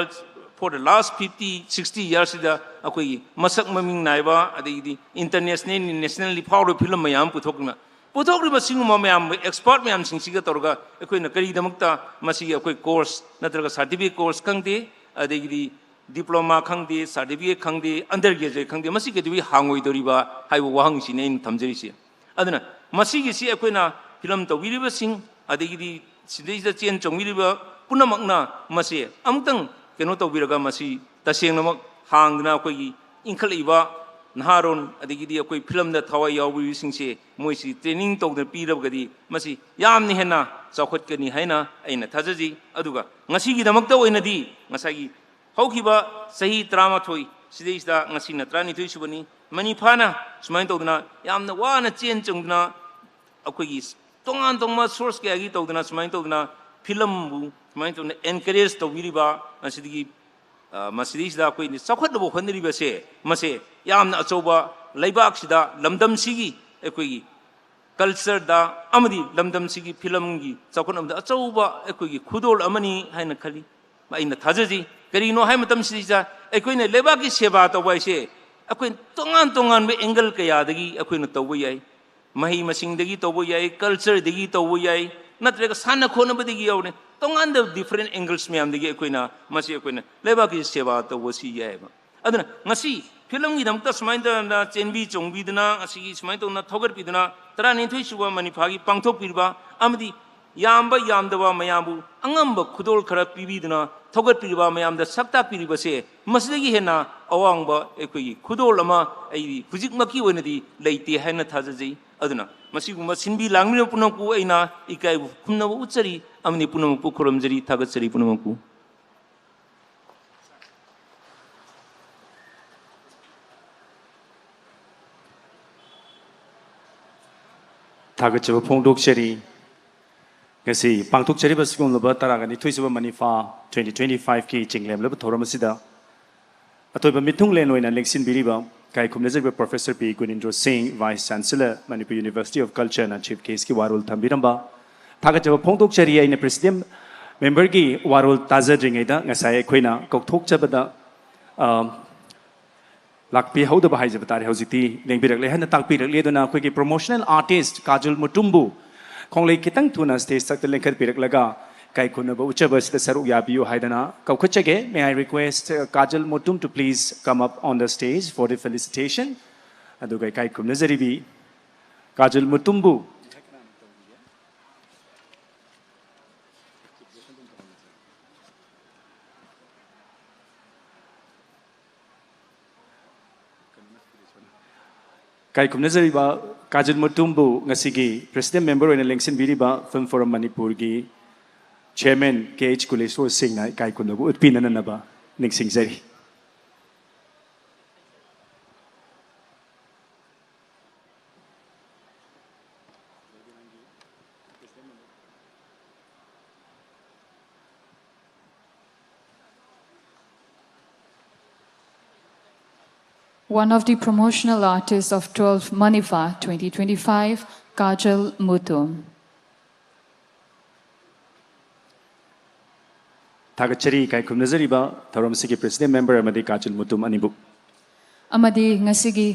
for the last fifty sixty yearsꯁꯤꯗ ꯑꯩꯈꯣꯏꯒꯤ ꯃꯁꯛ ꯃꯃꯤꯡ ꯅꯥꯏꯕ ꯑꯗꯒꯤꯗꯤ ꯏꯟꯇꯔꯅꯦꯁꯅꯦꯜ ꯅꯦꯁꯅꯦꯜꯂꯤ ꯐꯥꯎꯔꯕ ꯐꯤꯂꯝ ꯃꯌꯥꯝ ꯑꯃ ꯄꯨꯊꯣꯛꯇꯨꯅ ꯄꯨꯊꯣꯛꯂꯤꯕ ꯁꯤꯒꯨꯝꯕ ꯃꯌꯥꯝ ꯑꯦꯛꯁꯄꯥꯔꯠ ꯃꯌꯥꯝꯁꯤꯡꯁꯤꯒ ꯇꯧꯔꯒ ꯑꯩꯈꯣꯏꯅ ꯀꯔꯤꯒꯤꯗꯃꯛꯇ ꯃꯁꯤꯒꯤ ꯑꯩꯈꯣꯏ ꯀꯣꯔꯁ ꯅꯠꯇ꯭ꯔꯒ ꯁꯥꯔꯇꯤꯐꯤꯀꯦꯠ ꯀꯣꯔꯁ ꯈꯪꯗꯦ, ꯑꯗꯒꯤꯗꯤ ꯗꯤꯄ꯭ꯂꯣꯃꯥ ꯈꯪꯗꯦ, ꯁꯥꯔꯇꯤꯐꯤꯀꯦꯠ ꯈꯪꯗꯦ, ꯑꯟꯗꯔ ꯒ꯭ꯔꯦꯖꯨꯑꯦꯠ ꯈꯪꯗꯦ, ꯃꯁꯤ ꯀꯩꯗꯧꯕꯒꯤ ꯍꯥꯡꯉꯣꯏꯗꯣꯔꯤꯕ ꯍꯥꯏꯕ ꯋꯥꯍꯪꯁꯤꯅꯤ ꯑꯩꯅ ꯊꯝꯖꯔꯤꯁꯦ꯫ ꯑꯗꯨꯅ ꯃꯁꯤꯒꯤꯁꯤ ꯑꯩꯈꯣꯏꯅ ꯐꯤꯂꯝ ꯇꯧꯕꯤꯔꯤꯕꯁꯤꯡ ꯑꯗꯒꯤꯗꯤ ꯁꯤꯗꯩꯁꯤꯗ ꯆꯦꯟ ꯆꯣꯡꯕꯤꯔꯤꯕ ꯄꯨꯝꯅꯃꯛꯅ ꯃꯁꯤ ꯑꯃꯨꯛꯇꯪ ꯀꯩꯅꯣ ꯇꯧꯕꯤꯔꯒ ꯃꯁꯤ ꯇꯁꯦꯡꯅꯃꯛ ꯍꯥꯡꯗꯅ ꯑꯩꯈꯣꯏꯒꯤ ꯏꯟꯈꯠꯂꯛꯏꯕ ꯅꯍꯥꯔꯣꯟ ꯑꯗꯒꯤꯗꯤ ꯑꯩꯈꯣꯏ ꯐꯤꯂꯝꯗ ꯊꯋꯥꯏ ꯌꯥꯎꯕꯤꯕꯁꯤꯡꯁꯦ ꯃꯣꯏꯁꯤ ꯇ꯭ꯔꯦꯅꯤꯡ ꯇꯧꯗꯅ ꯄꯤꯔꯕꯒꯗꯤ ꯃꯁꯤ ꯌꯥꯝꯅ ꯍꯦꯟꯅ ꯆꯥꯎꯈꯠꯀꯅꯤ ꯍꯥꯏꯅ ꯑꯩꯅ ꯊꯥꯖꯖꯩ꯫ ꯑꯗꯨꯒ ꯉꯁꯤꯒꯤꯗꯃꯛꯇ ꯑꯣꯏꯅꯗꯤ ꯉꯁꯥꯏꯒꯤ ꯍꯧꯈꯤꯕ ꯆꯍꯤ ꯇꯔꯥꯃꯥꯊꯣꯏ ꯁꯤꯗꯩꯁꯤꯗ ꯉꯁꯤꯅ ꯇꯔꯥꯅꯤꯊꯣꯏ ꯁꯨꯕꯅꯤ, ꯃꯅꯤꯐꯥꯅ ꯁꯨꯃꯥꯏꯅ ꯇꯧꯗꯅ ꯌꯥꯝꯅ ꯋꯥꯅ ꯆꯦꯟ ꯆꯣꯡꯗꯅ ꯑꯩꯈꯣꯏꯒꯤ ꯇꯣꯉꯥꯟ ꯇꯣꯉꯥꯟꯕ ꯁꯣꯔꯁ ꯀꯌꯥꯒꯤ ꯇꯧꯗꯅ ꯁꯨꯃꯥꯏꯅ ꯇꯧꯗꯅ ꯐꯤꯂꯝꯕꯨ ꯁꯨꯃꯥꯏꯅ ꯇꯧꯗꯅ ꯑꯦꯟꯀꯔꯦꯖ ꯇꯧꯕꯤꯔꯤꯕ ꯃꯁꯤꯗꯒꯤ ꯑ, ꯃꯁꯤꯗꯩꯁꯤꯗ ꯑꯩꯈꯣꯏꯅ ꯆꯥꯎꯈꯠꯅꯕ ꯍꯣꯠꯅꯔꯤꯕꯁꯦ ꯃꯁꯦ ꯌꯥꯝꯅ ꯑꯆꯧꯕ ꯂꯩꯕꯥꯛꯁꯤꯗ ꯂꯝꯗꯝꯁꯤꯒꯤ ꯑꯩꯈꯣꯏꯒꯤ ꯀꯜꯆꯔꯗ ꯑꯃꯗꯤ ꯂꯝꯗꯝꯁꯤꯒꯤ ꯐꯤꯂꯝꯒꯤ ꯆꯥꯎꯈꯠꯅꯕꯗ ꯑꯆꯧꯕ ꯑꯩꯈꯣꯏꯒꯤ ꯈꯨꯗꯣꯜ ꯑꯃꯅꯤ ꯍꯥꯏꯅ ꯈꯜꯂꯤ, ꯑꯩꯅ ꯊꯥꯖꯖꯩ꯫ ꯀꯔꯤꯅꯣ ꯍꯥꯏꯕ ꯃꯇꯝꯁꯤꯗ ꯑꯩꯈꯣꯏꯅ ꯂꯩꯕꯥꯛꯀꯤ ꯁꯦꯕꯥ ꯇꯧꯕ ꯍꯥꯏꯁꯦ ꯑꯩꯈꯣꯏ ꯇꯣꯉꯥꯟ ꯇꯣꯉꯥꯟꯕ ꯑꯦꯡꯒꯜ ꯀꯌꯥꯗꯒꯤ ꯑꯩꯈꯣꯏꯅ ꯇꯧꯕ ꯌꯥꯏ꯫ ꯃꯍꯩ ꯃꯁꯤꯡꯗꯒꯤ ꯇꯧꯕ ꯌꯥꯏ, ꯀꯜꯆꯔꯗꯒꯤ ꯇꯧꯕ ꯌꯥꯏ, ꯅꯠꯇ꯭ꯔꯒ ꯁꯥꯟꯅ ꯈꯣꯠꯅꯕꯗꯒꯤ ꯌꯥꯎꯔꯦ, ꯇꯣꯉꯥꯟꯕ ꯗꯤꯐ꯭ꯔꯦꯟ ꯑꯦꯡꯒꯜꯁ ꯃꯌꯥꯝꯗꯒꯤ ꯑꯩꯈꯣꯏꯅ ꯃꯁꯤ ꯑꯩꯈꯣꯏꯅ ꯂꯩꯕꯥꯛꯀꯤ ꯁꯦꯕꯥ ꯇꯧꯕꯁꯤ ꯌꯥꯏꯑꯕ꯫ ꯑꯗꯨꯅ ꯉꯁꯤ ꯐꯤꯂꯝꯒꯤꯗꯃꯛꯇ ꯁꯨꯃꯥꯏꯅ ꯇꯧꯗꯅ ꯆꯦꯟꯕꯤ ꯆꯣꯡꯕꯤꯗꯨꯅ ꯉꯁꯤꯒꯤ ꯁꯨꯃꯥꯏꯅ ꯇꯧꯗꯅ ꯊꯧꯒꯠꯄꯤꯗꯨꯅ ꯇꯔꯥꯅꯤꯊꯣꯏ ꯁꯨꯕ ꯃꯅꯤꯐꯥꯒꯤ ꯄꯥꯡꯊꯣꯛꯄꯤꯔꯤꯕ ꯑꯃꯗꯤ ꯌꯥꯝꯕ ꯌꯥꯝꯗꯕ ꯃꯌꯥꯝꯕꯨ ꯑꯉꯝꯕ ꯈꯨꯗꯣꯜ ꯈꯔ ꯄꯤꯕꯤꯗꯨꯅ ꯊꯧꯒꯠꯄꯤꯔꯤꯕ ꯃꯌꯥꯝꯗ ꯁꯛ ꯇꯥꯛꯄꯤꯔꯤꯕꯁꯦ ꯃꯁꯤꯗꯒꯤ ꯍꯦꯟꯅ ꯑꯋꯥꯡꯕ ꯑꯩꯈꯣꯏꯒꯤ ꯈꯨꯗꯣꯜ ꯑꯃ ꯑꯩ ꯍꯧꯖꯤꯛꯃꯛꯀꯤ ꯑꯣꯏꯅꯗꯤ ꯂꯩꯇꯦ ꯍꯥꯏꯅ ꯊꯥꯖꯖꯩ꯫ ꯑꯗꯨꯅ ꯃꯁꯤꯒꯨꯝꯕ ꯁꯤꯟꯕꯤ ꯂꯥꯡꯕꯤꯔꯤꯕ ꯄꯨꯝꯅꯃꯛꯄꯨ ꯑꯩꯅ ꯏꯀꯥꯏꯕ ꯈꯨꯝꯅꯕ ꯎꯠꯆꯔꯤ ꯑꯃꯗꯤ ꯄꯨꯝꯅꯃꯛꯄꯨ ꯈꯨꯔꯨꯝꯖꯔꯤ, ꯊꯥꯒꯠꯆꯔꯤ ꯄꯨꯝꯅꯃꯛꯄꯨ꯫ ꯊꯥꯒꯠꯆꯕ ꯐꯣꯡꯗꯣꯛꯆꯔꯤ꯫ ꯉꯁꯤ ꯄꯥꯡꯊꯣꯛꯆꯔꯤꯕ ꯁꯤꯒꯨꯝꯂꯕ ꯇꯔꯥꯒ ꯅꯤꯊꯣꯏꯁꯨꯕ ꯃꯅꯤꯐꯥ twenty twenty-five ꯀꯤ ꯆꯤꯡꯂꯦꯝꯂꯕ ꯊꯧꯔꯝ ꯑꯁꯤꯗ ꯑꯊꯣꯏꯕ ꯃꯤꯊꯨꯡꯂꯦꯟ ꯑꯣꯏꯅ ꯂꯦꯡꯁꯤꯟꯕꯤꯔꯤꯕ ꯏꯀꯥꯏ ꯈꯨꯝꯅꯖꯔꯤꯕ Professor ꯄꯤ ꯒꯨꯅꯤꯟꯗ꯭ꯔꯣ ꯁꯤꯡ, Vice Chancellor, Manipur University of Culture ꯅ Chief Guest ꯀꯤ ꯋꯥꯔꯣꯜ ꯊꯝꯕꯤꯔꯝꯕ ꯊꯥꯒꯠꯆꯕ ꯐꯣꯡꯗꯣꯛꯆꯔꯤ꯫ ꯑꯩꯅ President Member ꯒꯤ ꯋꯥꯔꯣꯜ ꯇꯥꯖꯗ꯭ꯔꯤꯉꯩꯗ ꯉꯁꯥꯏ ꯑꯩꯈꯣꯏꯅ ꯀꯧꯊꯣꯛꯆꯕꯗ, ꯑ, ꯂꯥꯛꯄꯤꯍꯧꯗꯕ ꯍꯥꯏꯖꯕ ꯇꯥꯔꯦ꯫ ꯍꯧꯖꯤꯛꯇꯤ ꯂꯦꯡꯕꯤꯔꯛꯂꯦ ꯍꯥꯏꯅ ꯇꯥꯛꯄꯤꯔꯛꯂꯦ꯫ ꯑꯗꯨꯅ ꯑꯩꯈꯣꯏꯒꯤ Promotional Artist ꯀꯥꯖꯜ ꯃꯨꯇꯨꯝꯕꯨ ꯈꯣꯡꯂꯩ ꯈꯤꯇꯪ ꯊꯨꯅ stage ꯊꯛꯇ ꯂꯦꯡꯈꯠꯄꯤꯔꯛꯂꯒ ꯏꯀꯥꯏ ꯈꯨꯝꯅꯕ ꯎꯠꯆꯕ ꯑꯁꯤꯗ ꯁꯔꯨꯛ ꯌꯥꯕꯤꯌꯨ ꯍꯥꯏꯗꯅ ꯀꯧꯈꯠꯆꯒꯦ꯫ May I request, uh, Kajal Mutum to please come up on the stage for the felicitation. ꯑꯗꯨꯒ ꯏꯀꯥꯏ ꯈꯨꯝꯅꯖꯔꯤꯕꯤ ꯀꯥꯖꯜ ꯃꯨꯇꯨꯝꯕꯨ ꯏꯀꯥꯏ ꯈꯨꯝꯅꯖꯔꯤꯕ ꯀꯥꯖꯜ ꯃꯨꯇꯨꯝꯕꯨ ꯉꯁꯤꯒꯤ President Member ꯑꯣꯏꯅ ꯂꯦꯡꯁꯤꯟꯕꯤꯔꯤꯕ Film Forum ꯃꯅꯤꯄꯨꯔꯒꯤ Chairman ꯀꯦ ꯑꯩꯆ ꯀꯨꯂꯦꯁꯣꯔ ꯁꯤꯡꯅ ꯏꯀꯥꯏ ꯈꯨꯝꯅꯕ ꯎꯠꯄꯤꯅꯅꯕ ꯅꯤꯡꯁꯤꯡꯖꯔꯤ꯫ One of the promotional artists of twelve Manipha twenty twenty-five, Kajal Mutum. ꯊꯥꯒꯠꯆꯔꯤ ꯏꯀꯥꯏ ꯈꯨꯝꯅꯖꯔꯤꯕ ꯊꯧꯔꯝ ꯑꯁꯤꯒꯤ President Member ꯑꯃꯗꯤ ꯀꯥꯖꯜ ꯃꯨꯇꯨꯝ ꯑꯅꯤꯕꯨ꯫ ꯑꯃꯗꯤ ꯉꯁꯤꯒꯤ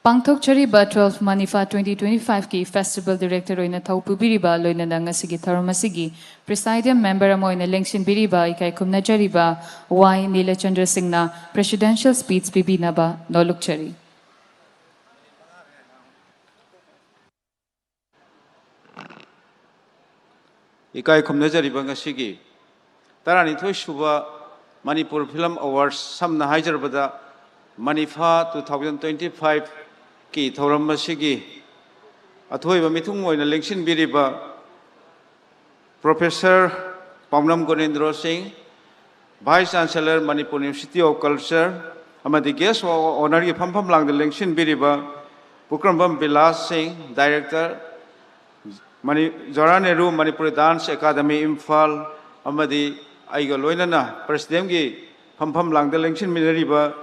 ꯄꯥꯡꯊꯣꯛꯆꯔꯤꯕ twelve Manipha twenty twenty-five ꯀꯤ Festival Director ꯑꯣꯏꯅ ꯊꯧ ꯄꯨꯕꯤꯔꯤꯕ, ꯂꯣꯏꯅꯅ ꯉꯁꯤꯒꯤ ꯊꯧꯔꯝ ꯑꯁꯤꯒꯤ Presiding Member ꯑꯃ ꯑꯣꯏꯅ ꯂꯦꯡꯁꯤꯟꯕꯤꯔꯤꯕ ꯏꯀꯥꯏ ꯈꯨꯝꯅꯖꯔꯤꯕ ꯋꯥꯏ ꯅꯤꯂꯆꯟꯗ꯭ꯔ ꯁꯤꯡꯅ Presidential Speech ꯄꯤꯕꯤꯅꯕ ꯅꯣꯜꯂꯨꯛꯆꯔꯤ꯫ ꯏꯀꯥꯏ ꯈꯨꯝꯅꯖꯔꯤꯕ ꯉꯁꯤꯒꯤ ꯇꯔꯥꯅꯤꯊꯣꯏ ꯁꯨꯕ Manipur Film Awards, ꯁꯝꯅ ꯍꯥꯏꯖꯔꯕꯗ Manipha two thousand twenty-five ꯀꯤ ꯊꯧꯔꯝ ꯑꯁꯤꯒꯤ ꯑꯊꯣꯏꯕ ꯃꯤꯊꯨꯡ ꯑꯣꯏꯅ ꯂꯦꯡꯁꯤꯟꯕꯤꯔꯤꯕ Professor ꯄꯥꯎꯅꯝ ꯒꯨꯅꯦꯟꯗ꯭ꯔꯣ ꯁꯤꯡ, Vice Chancellor Manipur University of Culture, ꯑꯃꯗꯤ Guest of Honour ꯒꯤ ꯐꯝꯐꯝ ꯂꯥꯡꯗ ꯂꯦꯡꯁꯤꯟꯕꯤꯔꯤꯕ ꯄꯨꯀ꯭ꯔꯝꯕꯝ ꯕꯤꯂꯥꯁ ꯁꯤꯡ, Director, ꯃꯅꯤ-, ꯖꯋꯥꯍꯔꯂꯥꯜ ꯅꯦꯍꯔꯨ ꯃꯅꯤꯄꯨꯔꯤ ꯗꯥꯟꯁ ꯑꯦꯀꯥꯗꯃꯤ ꯏꯝꯐꯥꯜ ꯑꯃꯗꯤ ꯑꯩꯒ ꯂꯣꯏꯅꯅ ꯄ꯭ꯔꯦꯁꯤꯗꯦꯟꯒꯤ ꯐꯝꯐꯝ ꯂꯥꯡꯗ ꯂꯦꯡꯁꯤꯟꯃꯤꯟꯅꯔꯤꯕ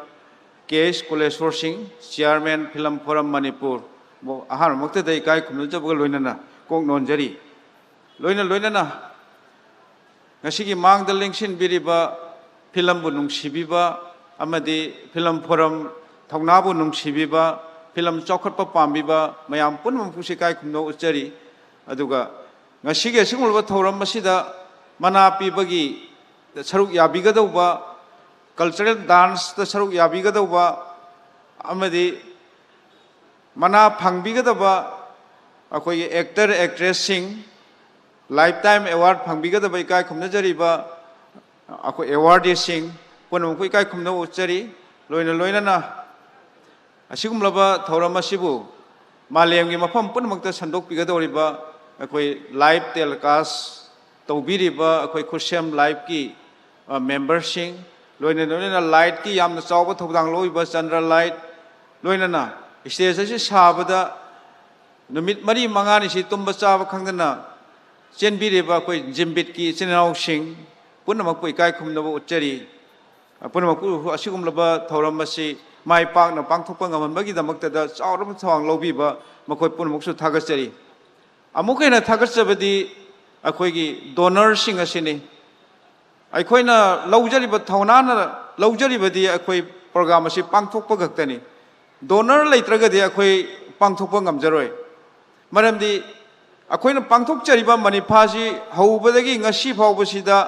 ꯀꯦ ꯑꯦꯁ ꯀꯨꯂꯦꯁꯣꯔ ꯁꯤꯡ, ꯆꯤꯌꯥꯔꯃꯦꯟ ꯐꯤꯂꯝ ꯐꯣꯔꯝ ꯃꯅꯤꯄꯨꯔ, ꯑꯍꯥꯟꯕꯃꯛꯇꯗ ꯏꯀꯥꯏ ꯈꯨꯝꯅꯖꯕꯒ ꯂꯣꯏꯅꯅ ꯀꯣꯛ ꯅꯣꯟꯖꯔꯤ꯫ ꯂꯣꯏꯅ ꯂꯣꯏꯅꯅ ꯉꯁꯤꯒꯤ ꯃꯥꯡꯗ ꯂꯦꯡꯁꯤꯟꯕꯤꯔꯤꯕ ꯐꯤꯂꯝꯕꯨ ꯅꯨꯡꯁꯤꯕꯤꯕ ꯑꯃꯗꯤ ꯐꯤꯂꯝ ꯐꯣꯔꯝ ꯊꯧꯅꯥꯕꯨ ꯅꯨꯡꯁꯤꯕꯤꯕ, ꯐꯤꯂꯝ ꯆꯥꯎꯈꯠꯄ ꯄꯥꯝꯕꯤꯕ ꯃꯌꯥꯝ ꯄꯨꯝꯅꯃꯛꯄꯨꯁꯨ ꯏꯀꯥꯏ ꯈꯨꯝꯅꯕ ꯎꯠꯆꯔꯤ꯫ ꯑꯗꯨꯒ ꯉꯁꯤꯒꯤ ꯑꯁꯤꯒꯨꯝꯂꯕ ꯊꯧꯔꯝ ꯑꯁꯤꯗ ꯃꯅꯥ ꯄꯤꯕꯒꯤ ꯁꯔꯨꯛ ꯌꯥꯕꯤꯒꯗꯧꯕ, ꯀꯜꯆꯔꯦꯜ ꯗꯥꯟꯁꯇ ꯁꯔꯨꯛ ꯌꯥꯕꯤꯒꯗꯧꯕ ꯑꯃꯗꯤ ꯃꯅꯥ ꯐꯪꯕꯤꯒꯗꯕ ꯑꯩꯈꯣꯏꯒꯤ ꯑꯦꯛꯇꯔ ꯑꯦꯛꯇ꯭ꯔꯦꯁꯁꯤꯡ, ꯂꯥꯏꯐ ꯇꯥꯏꯝ ꯑꯦꯋꯥꯔꯗ ꯐꯪꯕꯤꯒꯗꯕ ꯏꯀꯥꯏ ꯈꯨꯝꯅꯖꯔꯤꯕ ꯑꯩꯈꯣꯏ ꯑꯦꯋꯥꯔꯗꯤꯁꯤꯡ ꯄꯨꯝꯅꯃꯛꯄꯨ ꯏꯀꯥꯏ ꯈꯨꯝꯅꯕ ꯎꯠꯆꯔꯤ꯫ ꯂꯣꯏꯅ ꯂꯣꯏꯅꯅ ꯑꯁꯤꯒꯨꯝꯂꯕ ꯊꯧꯔꯝ ꯑꯁꯤꯕꯨ ꯃꯥꯂꯦꯝꯒꯤ ꯃꯐꯝ ꯄꯨꯝꯅꯃꯛꯇ ꯁꯟꯗꯣꯛꯄꯤꯒꯗꯧꯔꯤꯕ ꯑꯩꯈꯣꯏ ꯂꯥꯏꯚ ꯇꯦꯂꯤꯀꯥꯁ ꯇꯧꯕꯤꯔꯤꯕ ꯑꯩꯈꯣꯏ ꯈꯨꯠꯁꯦꯝ ꯂꯥꯏꯚꯀꯤ, ꯑ, ꯃꯦꯝꯕꯔꯁꯤꯡ, ꯂꯣꯏꯅ ꯂꯣꯏꯅꯅ ꯂꯥꯏꯠꯀꯤ ꯌꯥꯝꯅ ꯆꯥꯎꯕ ꯊꯧꯗꯥꯡ ꯂꯧꯔꯤꯕ ꯆꯟꯗ꯭ꯔ ꯂꯥꯏꯠ, ꯂꯣꯏꯅꯅ ꯁ꯭ꯇꯦꯖ ꯑꯁꯤ ꯁꯥꯕꯗ ꯅꯨꯃꯤꯠ ꯃꯔꯤ ꯃꯉꯥꯅꯤꯁꯤ ꯇꯨꯝꯕ ꯆꯥꯕ ꯈꯪꯗꯅ ꯆꯦꯟꯕꯤꯔꯤꯕ ꯑꯩꯈꯣꯏ ꯖꯤꯝꯕꯤꯠꯀꯤ ꯏꯆꯤꯟ ꯏꯅꯥꯎꯁꯤꯡ ꯄꯨꯝꯅꯃꯛꯄꯨ ꯏꯀꯥꯏ ꯈꯨꯝꯅꯕ ꯎꯠꯆꯔꯤ꯫ ꯄꯨꯝꯅꯃꯛꯄꯨ ꯑꯁꯤꯒꯨꯝꯂꯕ ꯊꯧꯔꯝ ꯑꯁꯤ ꯃꯥꯏ ꯄꯥꯛꯅ ꯄꯥꯡꯊꯣꯛꯄ ꯉꯝꯍꯟꯕꯒꯤꯗꯃꯛꯇꯗ ꯆꯥꯎꯔꯕ ꯊꯧꯗꯥꯡ ꯂꯧꯕꯤꯕ ꯃꯈꯣꯏ ꯄꯨꯝꯅꯃꯛꯁꯨ ꯊꯥꯒꯠꯆꯔꯤ꯫ ꯑꯃꯨꯛꯀ ꯍꯦꯟꯅ ꯊꯥꯒꯠꯆꯕꯗꯤ ꯑꯩꯈꯣꯏꯒꯤ ꯗꯣꯅꯔꯁꯤꯡ ꯑꯁꯤꯅꯤ꯫ ꯑꯩꯈꯣꯏꯅ ꯂꯧꯖꯔꯤꯕ ꯊꯧꯅꯥꯅ ꯂꯧꯖꯔꯤꯕꯗꯤ ꯑꯩꯈꯣꯏ ꯄ꯭ꯔꯣꯒ꯭ꯔꯥꯝ ꯑꯁꯤ ꯄꯥꯡꯊꯣꯛꯄ ꯈꯛꯇꯅꯤ꯫ ꯗꯣꯅꯔ ꯂꯩꯇ꯭ꯔꯒꯗꯤ ꯑꯩꯈꯣꯏ ꯄꯥꯡꯊꯣꯛꯄ ꯉꯝꯖꯔꯣꯏ꯫ ꯃꯔꯝꯗꯤ ꯑꯩꯈꯣꯏꯅ ꯄꯥꯡꯊꯣꯛꯆꯔꯤꯕ ꯃꯅꯤꯐꯥꯁꯤ ꯍꯧꯕꯗꯒꯤ ꯉꯁꯤ ꯐꯥꯎꯕꯁꯤꯗ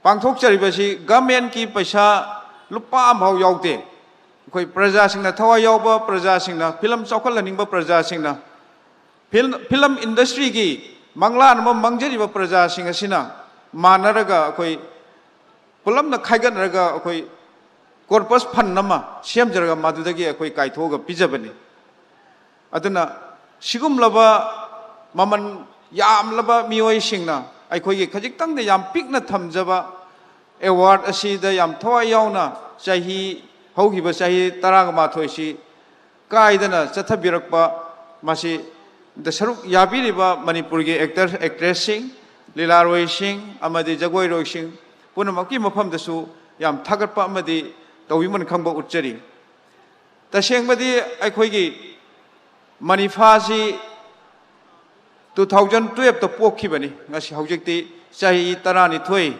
ꯄꯥꯡꯊꯣꯛꯆꯔꯤꯕꯁꯤ ꯒꯃꯦꯟꯀꯤ ꯄꯩꯁꯥ ꯂꯨꯄꯥ ꯑꯃꯐꯥꯎ ꯌꯥꯎꯗꯦ꯫ ꯑꯩꯈꯣꯏ ꯄ꯭ꯔꯖꯥꯁꯤꯡꯅ ꯊꯋꯥꯏ ꯌꯥꯎꯕ ꯄ꯭ꯔꯖꯥꯁꯤꯡꯅ, ꯐꯤꯂꯝ ꯆꯥꯎꯈꯠꯍꯟꯅꯤꯡꯕ ꯄ꯭ꯔꯖꯥꯁꯤꯡꯅ, ꯐꯤꯜ-, ꯐꯤꯂꯝ ꯏꯟꯗꯁꯇ꯭ꯔꯤꯒꯤ ꯃꯪꯂꯥꯟ ꯑꯃ ꯃꯥꯡꯖꯔꯤꯕ ꯄ꯭ꯔꯖꯥꯁꯤꯡ ꯑꯁꯤꯅ ꯃꯥꯟꯅꯔꯒ ꯑꯩꯈꯣꯏ ꯄꯨꯂꯞꯅ ꯈꯥꯏꯒꯠꯅꯔꯒ ꯑꯩꯈꯣꯏ ꯀꯣꯔꯄꯁ ꯐꯟ ꯑꯃ ꯁꯦꯝꯖꯔꯒ ꯃꯗꯨꯗꯒꯤ ꯑꯩꯈꯣꯏ ꯀꯥꯏꯊꯣꯛꯑꯒ ꯄꯤꯖꯕꯅꯤ꯫ ꯑꯗꯨꯅ ꯁꯤꯒꯨꯝꯂꯕ ꯃꯃꯜ ꯌꯥꯝꯂꯕ ꯃꯤꯑꯣꯏꯁꯤꯡꯅ ꯑꯩꯈꯣꯏꯒꯤ ꯈꯖꯤꯛꯇꯪꯗ ꯌꯥꯝ ꯄꯤꯛꯅ ꯊꯝꯖꯕ ꯑꯦꯋꯥꯔꯗ ꯑꯁꯤꯗ ꯌꯥꯝ ꯊꯋꯥꯏ ꯌꯥꯎꯅ ꯆꯍꯤ, ꯍꯧꯈꯤꯕ ꯆꯍꯤ ꯇꯔꯥꯒ ꯃꯥꯊꯣꯏꯁꯤ ꯀꯥꯏꯗꯅ ꯆꯠꯊꯕꯤꯔꯛꯄ, ꯃꯁꯤ ꯗ ꯁꯔꯨꯛ ꯌꯥꯕꯤꯔꯤꯕ ꯃꯅꯤꯄꯨꯔꯒꯤ ꯑꯦꯛꯇꯔ ꯑꯦꯛꯇ꯭ꯔꯦꯁꯁꯤꯡ, ꯂꯤꯂꯥꯔꯣꯏꯁꯤꯡ ꯑꯃꯗꯤ ꯖꯒꯣꯏꯔꯣꯏꯁꯤꯡ ꯄꯨꯝꯅꯃꯛꯀꯤ ꯃꯐꯝꯗꯁꯨ ꯌꯥꯝ ꯊꯥꯒꯠꯄ ꯑꯃꯗꯤ ꯇꯧꯕꯤꯃꯟ ꯈꯪꯕ ꯎꯠꯆꯔꯤ꯫ ꯇꯁꯦꯡꯕꯗꯤ ꯑꯩꯈꯣꯏꯒꯤ ꯃꯅꯤꯐꯥꯁꯤ ꯇꯨ ꯊꯥꯎꯖꯟ ꯇꯨꯌꯦꯜꯞꯇ ꯄꯣꯛꯈꯤꯕꯅꯤ꯫ ꯉꯁꯤ ꯍꯧꯖꯤꯛꯇꯤ ꯆꯍꯤ ꯇꯔꯥꯅꯤꯊꯣꯏ,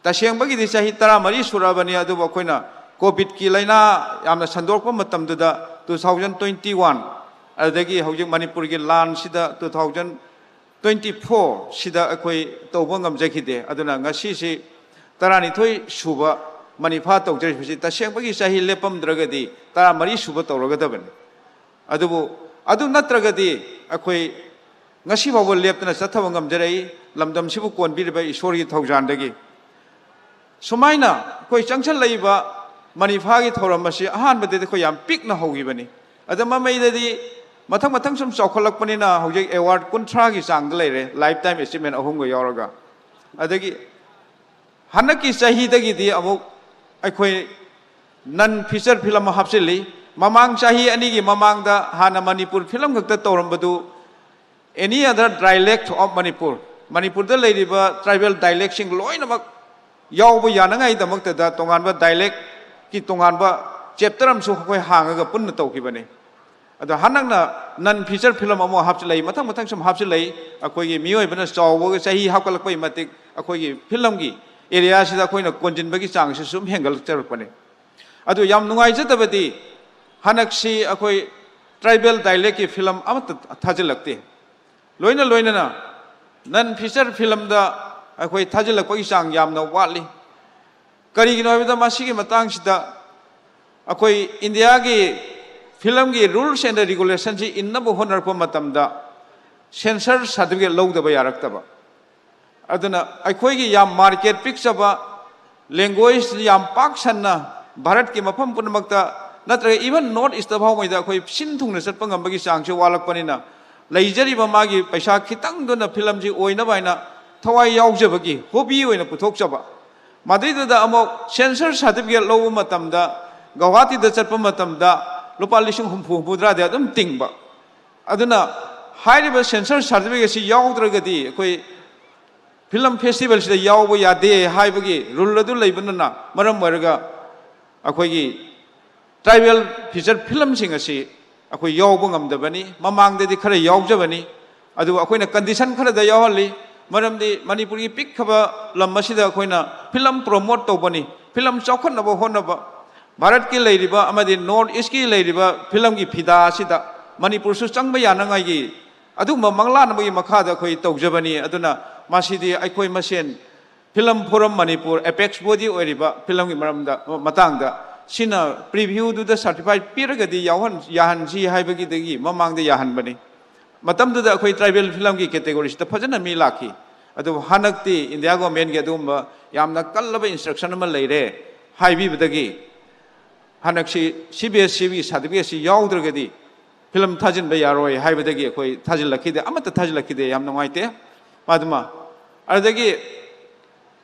ꯇꯁꯦꯡꯕꯒꯤꯗꯤ ꯆꯍꯤ ꯇꯔꯥꯃꯔꯤ ꯁꯨꯔꯛꯑꯕꯅꯤ, ꯑꯗꯨꯕꯨ ꯑꯩꯈꯣꯏꯅ ꯀꯣꯚꯤꯗꯀꯤ ꯂꯥꯏꯅꯥ ꯌꯥꯝꯅ ꯁꯟꯗꯣꯔꯛꯄ ꯃꯇꯝꯗꯨꯗ ꯇꯨ ꯊꯥꯎꯖꯟ ꯇ꯭ꯋꯦꯟꯇꯤ ꯋꯥꯟ, ꯑꯗꯨꯗꯒꯤ ꯍꯧꯖꯤꯛ ꯃꯅꯤꯄꯨꯔꯒꯤ ꯂꯥꯟꯁꯤꯗ ꯇꯨ ꯊꯥꯎꯖꯟ ꯇ꯭ꯋꯦꯟꯇꯤ ꯐꯣꯔꯁꯤꯗ ꯑꯩꯈꯣꯏ ꯇꯧꯕ ꯉꯝꯖꯈꯤꯗꯦ꯫ ꯑꯗꯨꯅ ꯉꯁꯤꯁꯤ ꯇꯔꯥꯅꯤꯊꯣꯏ ꯁꯨꯕ ꯃꯅꯤꯐꯥ ꯇꯧꯖꯔꯤꯕꯁꯤ ꯇꯁꯦꯡꯕꯒꯤ ꯆꯍꯤ ꯂꯦꯞꯄꯝꯗ꯭ꯔꯒꯗꯤ ꯇꯔꯥꯃꯔꯤ ꯁꯨꯕ ꯇꯧꯔꯒꯗꯕꯅꯤ꯫ ꯑꯗꯨꯕꯨ ꯑꯗꯨ ꯅꯠꯇ꯭ꯔꯒꯗꯤ ꯑꯩꯈꯣꯏ ꯉꯁꯤ ꯐꯥꯎꯕ ꯂꯦꯞꯇꯅ ꯆꯠꯊꯕ ꯉꯝꯖꯔꯛꯏ, ꯂꯝꯗꯝꯁꯤꯕꯨ ꯀꯣꯟꯕꯤꯔꯤꯕ ꯏꯁꯣꯔꯒꯤ ꯊꯧꯖꯥꯟꯗꯒꯤ꯫ ꯁꯨꯃꯥꯏꯅ ꯑꯩꯈꯣꯏ ꯆꯪꯁꯜꯂꯛꯏꯕ ꯃꯅꯤꯐꯥꯒꯤ ꯊꯧꯔꯝ ꯑꯁꯤ ꯑꯍꯥꯟꯕꯗꯗꯤ ꯑꯩꯈꯣꯏ ꯌꯥꯝ ꯄꯤꯛꯅ ꯍꯧꯈꯤꯕꯅꯤ꯫ ꯑꯗ ꯃꯃꯩꯗꯗꯤ ꯃꯊꯪ ꯃꯊꯪ ꯁꯨꯝ ꯆꯥꯎꯈꯠꯂꯛꯄꯅꯤꯅ ꯍꯧꯖꯤꯛ ꯑꯦꯋꯥꯔꯗ ꯀꯨꯟꯊ꯭ꯔꯥꯒꯤ ꯆꯥꯡꯗ ꯂꯩꯔꯦ, ꯂꯥꯏꯐ ꯇꯥꯏꯝ ꯑꯦꯆꯤꯞꯃꯦꯟ ꯑꯍꯨꯝꯒ ꯌꯥꯎꯔꯒ꯫ ꯑꯗꯒꯤ ꯍꯟꯗꯛꯀꯤ ꯆꯍꯤꯗꯒꯤꯗꯤ ꯑꯃꯨꯛ ꯑꯩꯈꯣꯏ ꯅꯟ ꯐꯤꯆꯔ ꯐꯤꯂꯝ ꯑꯃ ꯍꯥꯞꯆꯤꯜꯂꯤ꯫ ꯃꯃꯥꯡ ꯆꯍꯤ ꯑꯅꯤꯒꯤ ꯃꯃꯥꯡꯗ ꯍꯥꯟꯅ ꯃꯅꯤꯄꯨꯔ ꯐꯤꯂꯝ ꯈꯛꯇ ꯇꯧꯔꯝꯕꯗꯨ, any other dialect of Manipur, ꯃꯅꯤꯄꯨꯔꯗ ꯂꯩꯔꯤꯕ ꯇ꯭ꯔꯥꯏꯕꯦꯜ ꯗꯥꯏꯂꯦꯛꯁꯤꯡ ꯂꯣꯏꯅꯃꯛ ꯌꯥꯎꯕ ꯌꯥꯅꯉꯥꯏꯗꯃꯛꯇꯗ ꯇꯣꯉꯥꯟꯕ ꯗꯥꯏꯂꯦꯛꯀꯤ ꯇꯣꯉꯥꯟꯕ ꯆꯦꯞꯇꯔ ꯑꯃꯁꯨ ꯑꯩꯈꯣꯏ ꯍꯥꯡꯉꯒ ꯄꯨꯟꯅ ꯇꯧꯈꯤꯕꯅꯤ꯫ ꯑꯗꯣ ꯍꯟꯗꯛꯅ ꯅꯟ ꯐꯤꯆꯔ ꯐꯤꯂꯝ ꯑꯃ ꯍꯥꯞꯆꯤꯜꯂꯛꯏ, ꯃꯊꯪ ꯃꯊꯪ ꯁꯨꯝ ꯍꯥꯞꯆꯤꯜꯂꯛꯏ꯫ ꯑꯩꯈꯣꯏꯒꯤ ꯃꯤꯑꯣꯏꯕꯅ ꯆꯥꯎꯕꯒ ꯆꯍꯤ ꯍꯥꯞꯀꯠꯂꯛꯄꯒꯤ ꯃꯇꯤꯛ ꯑꯩꯈꯣꯏꯒꯤ ꯐꯤꯂꯝꯒꯤ ꯑꯦꯔꯤꯌꯥꯁꯤꯗ ꯑꯩꯈꯣꯏꯅ ꯀꯣꯟꯁꯤꯟꯕꯒꯤ ꯆꯥꯡꯁꯤ ꯁꯨꯝ ꯍꯦꯟꯒꯠꯂꯛꯆꯔꯛꯄꯅꯤ꯫ ꯑꯗꯨ ꯌꯥꯝ ꯅꯨꯡꯉꯥꯏꯖꯗꯕꯗꯤ ꯍꯟꯗꯛꯁꯤ ꯑꯩꯈꯣꯏ ꯇ꯭ꯔꯥꯏꯕꯦꯜ ꯗꯥꯏꯂꯦꯛꯀꯤ ꯐꯤꯂꯝ ꯑꯃꯠꯇ ꯊꯥꯖꯤꯜꯂꯛꯇꯦ꯫ ꯂꯣꯏꯅ ꯂꯣꯏꯅꯅ ꯅꯟ ꯐꯤꯆꯔ ꯐꯤꯂꯝꯗ ꯑꯩꯈꯣꯏ ꯊꯥꯖꯤꯜꯂꯛꯄꯒꯤ ꯆꯥꯡ ꯌꯥꯝꯅ ꯋꯥꯠꯂꯤ꯫ ꯀꯔꯤꯒꯤꯅꯣ ꯍꯥꯏꯕꯗ ꯃꯁꯤꯒꯤ ꯃꯇꯥꯡꯁꯤꯗ ꯑꯩꯈꯣꯏ ꯏꯟꯗꯤꯌꯥꯒꯤ ꯐꯤꯂꯝꯒꯤ ꯔꯨꯜꯁ ꯑꯦꯟ ꯔꯤꯒꯨꯂꯦꯁꯟꯁꯤ ꯏꯟꯅꯕ ꯍꯣꯠꯅꯔꯛꯄ ꯃꯇꯝꯗ ꯁꯦꯟꯁꯔ ꯁꯥꯔꯇꯤꯐꯤꯀꯦꯠ ꯂꯧꯗꯕ ꯌꯥꯔꯛꯇꯕ꯫ ꯑꯗꯨꯅ ꯑꯩꯈꯣꯏꯒꯤ ꯌꯥꯝ ꯃꯥꯔꯀꯦꯠ ꯄꯤꯛꯆꯕ, ꯂꯦꯡꯒ꯭ꯋꯦꯖ ꯌꯥꯝ ꯄꯥꯛ ꯁꯟꯅ ꯚꯥꯔꯠꯀꯤ ꯃꯐꯝ ꯄꯨꯝꯅꯃꯛꯇ ꯅꯠꯇ꯭ꯔꯒ ꯏꯚꯟ ꯅꯣꯔꯠ ꯏꯁꯇ ꯐꯥꯎꯉꯩꯗ ꯑꯩꯈꯣꯏ ꯁꯤꯟ ꯊꯨꯡꯅ ꯆꯠꯄ ꯉꯝꯕꯒꯤ ꯆꯥꯡꯁꯤ ꯋꯥꯠꯂꯛꯄꯅꯤꯅ, ꯂꯩꯖꯔꯤꯕ ꯃꯥꯒꯤ ꯄꯩꯁꯥ ꯈꯤꯇꯪꯗꯨꯅ ꯐꯤꯂꯝꯁꯤ ꯑꯣꯏꯅꯕ ꯍꯥꯏꯅ ꯊꯋꯥꯏ ꯌꯥꯎꯖꯕꯒꯤ ꯍꯣꯕꯤ ꯑꯣꯏꯅ ꯄꯨꯊꯣꯛꯆꯕ, ꯃꯗꯨꯏꯗꯨꯗ ꯑꯃꯨꯛ ꯁꯦꯟꯁꯔ ꯁꯥꯔꯇꯤꯐꯤꯀꯦꯠ ꯂꯧꯕ ꯃꯇꯝꯗ ꯒꯧꯍꯥꯇꯤꯗ ꯆꯠꯄ ꯃꯇꯝꯗ ꯂꯨꯄꯥ ꯂꯤꯁꯤꯡ ꯍꯨꯝꯐꯨ ꯍꯨꯝꯐꯨꯇꯔꯥꯗꯤ ꯑꯗꯨꯝ ꯇꯤꯡꯕ꯫ ꯑꯗꯨꯅ ꯍꯥꯏꯔꯤꯕ ꯁꯦꯟꯁꯔ ꯁꯥꯔꯇꯤꯐꯤꯀꯦꯠꯁꯤ ꯌꯥꯎꯗ꯭ꯔꯒꯗꯤ ꯑꯩꯈꯣꯏ ꯐꯤꯂꯝ ꯐꯦꯁꯇꯤꯚꯦꯜꯁꯤꯗ ꯌꯥꯎꯕ ꯌꯥꯗꯦ ꯍꯥꯏꯕꯒꯤ ꯔꯨꯜ ꯑꯗꯨ ꯂꯩꯕꯅ ꯃꯔꯝ ꯑꯣꯏꯔꯒ ꯑꯩꯈꯣꯏꯒꯤ ꯇ꯭ꯔꯥꯏꯕꯦꯜ ꯐꯤꯆꯔ ꯐꯤꯂꯝꯁꯤꯡ ꯑꯁꯤ ꯑꯩꯈꯣꯏ ꯌꯥꯎꯕ ꯉꯝꯗꯕꯅꯤ꯫ ꯃꯃꯥꯡꯗꯗꯤ ꯈꯔ ꯌꯥꯎꯖꯕꯅꯤ, ꯑꯗꯨꯕꯨ ꯑꯩꯈꯣꯏꯅ ꯀꯟꯗꯤꯁꯟ ꯈꯔꯗ ꯌꯥꯎꯍꯜꯂꯤ꯫ ꯃꯔꯝꯗꯤ ꯃꯅꯤꯄꯨꯔꯒꯤ ꯄꯤꯛꯈ꯭ꯔꯕ ꯂꯝ ꯑꯁꯤꯗ ꯑꯩꯈꯣꯏꯅ ꯐꯤꯂꯝ ꯄ꯭ꯔꯣꯃꯣꯠ ꯇꯧꯕꯅꯤ, ꯐꯤꯂꯝ ꯆꯥꯎꯈꯠꯅꯕ ꯍꯣꯠꯅꯕ, ꯚꯥꯔꯠꯀꯤ ꯂꯩꯔꯤꯕ ꯑꯃꯗꯤ ꯅꯣꯔꯠ ꯏꯁꯀꯤ ꯂꯩꯔꯤꯕ ꯐꯤꯂꯝꯒꯤ ꯐꯤꯗꯥ ꯑꯁꯤꯗ ꯃꯅꯤꯄꯨꯔꯁꯨ ꯆꯪꯕ ꯌꯥꯅꯉꯥꯏꯒꯤ ꯑꯗꯨꯒꯨꯝꯕ ꯃꯪꯂꯥꯟ ꯑꯃꯒꯤ ꯃꯈꯥꯗ ꯑꯩꯈꯣꯏ ꯇꯧꯖꯕꯅꯤ꯫ ꯑꯗꯨꯅ ꯃꯁꯤꯗꯤ ꯑꯩꯈꯣꯏ ꯃꯁꯦꯟ film form Manipur apex body ꯑꯣꯏꯔꯤꯕ ꯐꯤꯂꯝꯒꯤ ꯃꯔꯝꯗ, ꯃꯇꯥꯡꯗ ꯁꯤꯅ ꯄ꯭ꯔꯤꯚ꯭ꯌꯨꯗꯨꯗ ꯁꯥꯔꯇꯤꯐꯥꯏꯠ ꯄꯤꯔꯒꯗꯤ ꯌꯥꯎꯍꯟ-, ꯌꯥꯍꯟꯁꯤ ꯍꯥꯏꯕꯒꯤꯗꯒꯤ ꯃꯃꯥꯡꯗ ꯌꯥꯍꯟꯕꯅꯤ꯫ ꯃꯇꯝꯗꯨꯗ ꯑꯩꯈꯣꯏ ꯇ꯭ꯔꯥꯏꯕꯦꯜ ꯐꯤꯂꯝꯒꯤ ꯀꯦꯇꯦꯒꯣꯔꯤꯁꯤꯗ ꯐꯖꯅ ꯃꯤ ꯂꯥꯛꯈꯤ꯫ ꯑꯗꯨꯕꯨ ꯍꯟꯗꯛꯇꯤ ꯏꯟꯗꯤꯌꯥ ꯒꯣꯔꯃꯦꯟꯒꯤ ꯑꯗꯨꯒꯨꯝꯕ ꯌꯥꯝꯅ ꯀꯜꯂꯕ ꯏꯟꯁꯇ꯭ꯔꯛꯁꯟ ꯑꯃ ꯂꯩꯔꯦ ꯍꯥꯏꯕꯤꯕꯗꯒꯤ ꯍꯟꯗꯛꯁꯤ ꯁꯤ ꯕꯤ ꯑꯦꯁ ꯁꯤꯒꯤ ꯁꯥꯔꯇꯤꯐꯤꯀꯦꯠꯁꯤ ꯌꯥꯎꯗ꯭ꯔꯒꯗꯤ ꯐꯤꯂꯝ ꯊꯥꯖꯤꯟꯕ ꯌꯥꯔꯣꯏ ꯍꯥꯏꯕꯗꯒꯤ ꯑꯩꯈꯣꯏ ꯊꯥꯖꯤꯜꯂꯛꯈꯤꯗꯦ, ꯑꯃꯠꯇ ꯊꯥꯖꯤꯜꯂꯛꯈꯤꯗꯦ꯫ ꯌꯥꯝ ꯅꯨꯡꯉꯥꯏꯇꯦ꯫ ꯃꯗꯨꯃ ꯑꯗꯨꯗꯒꯤ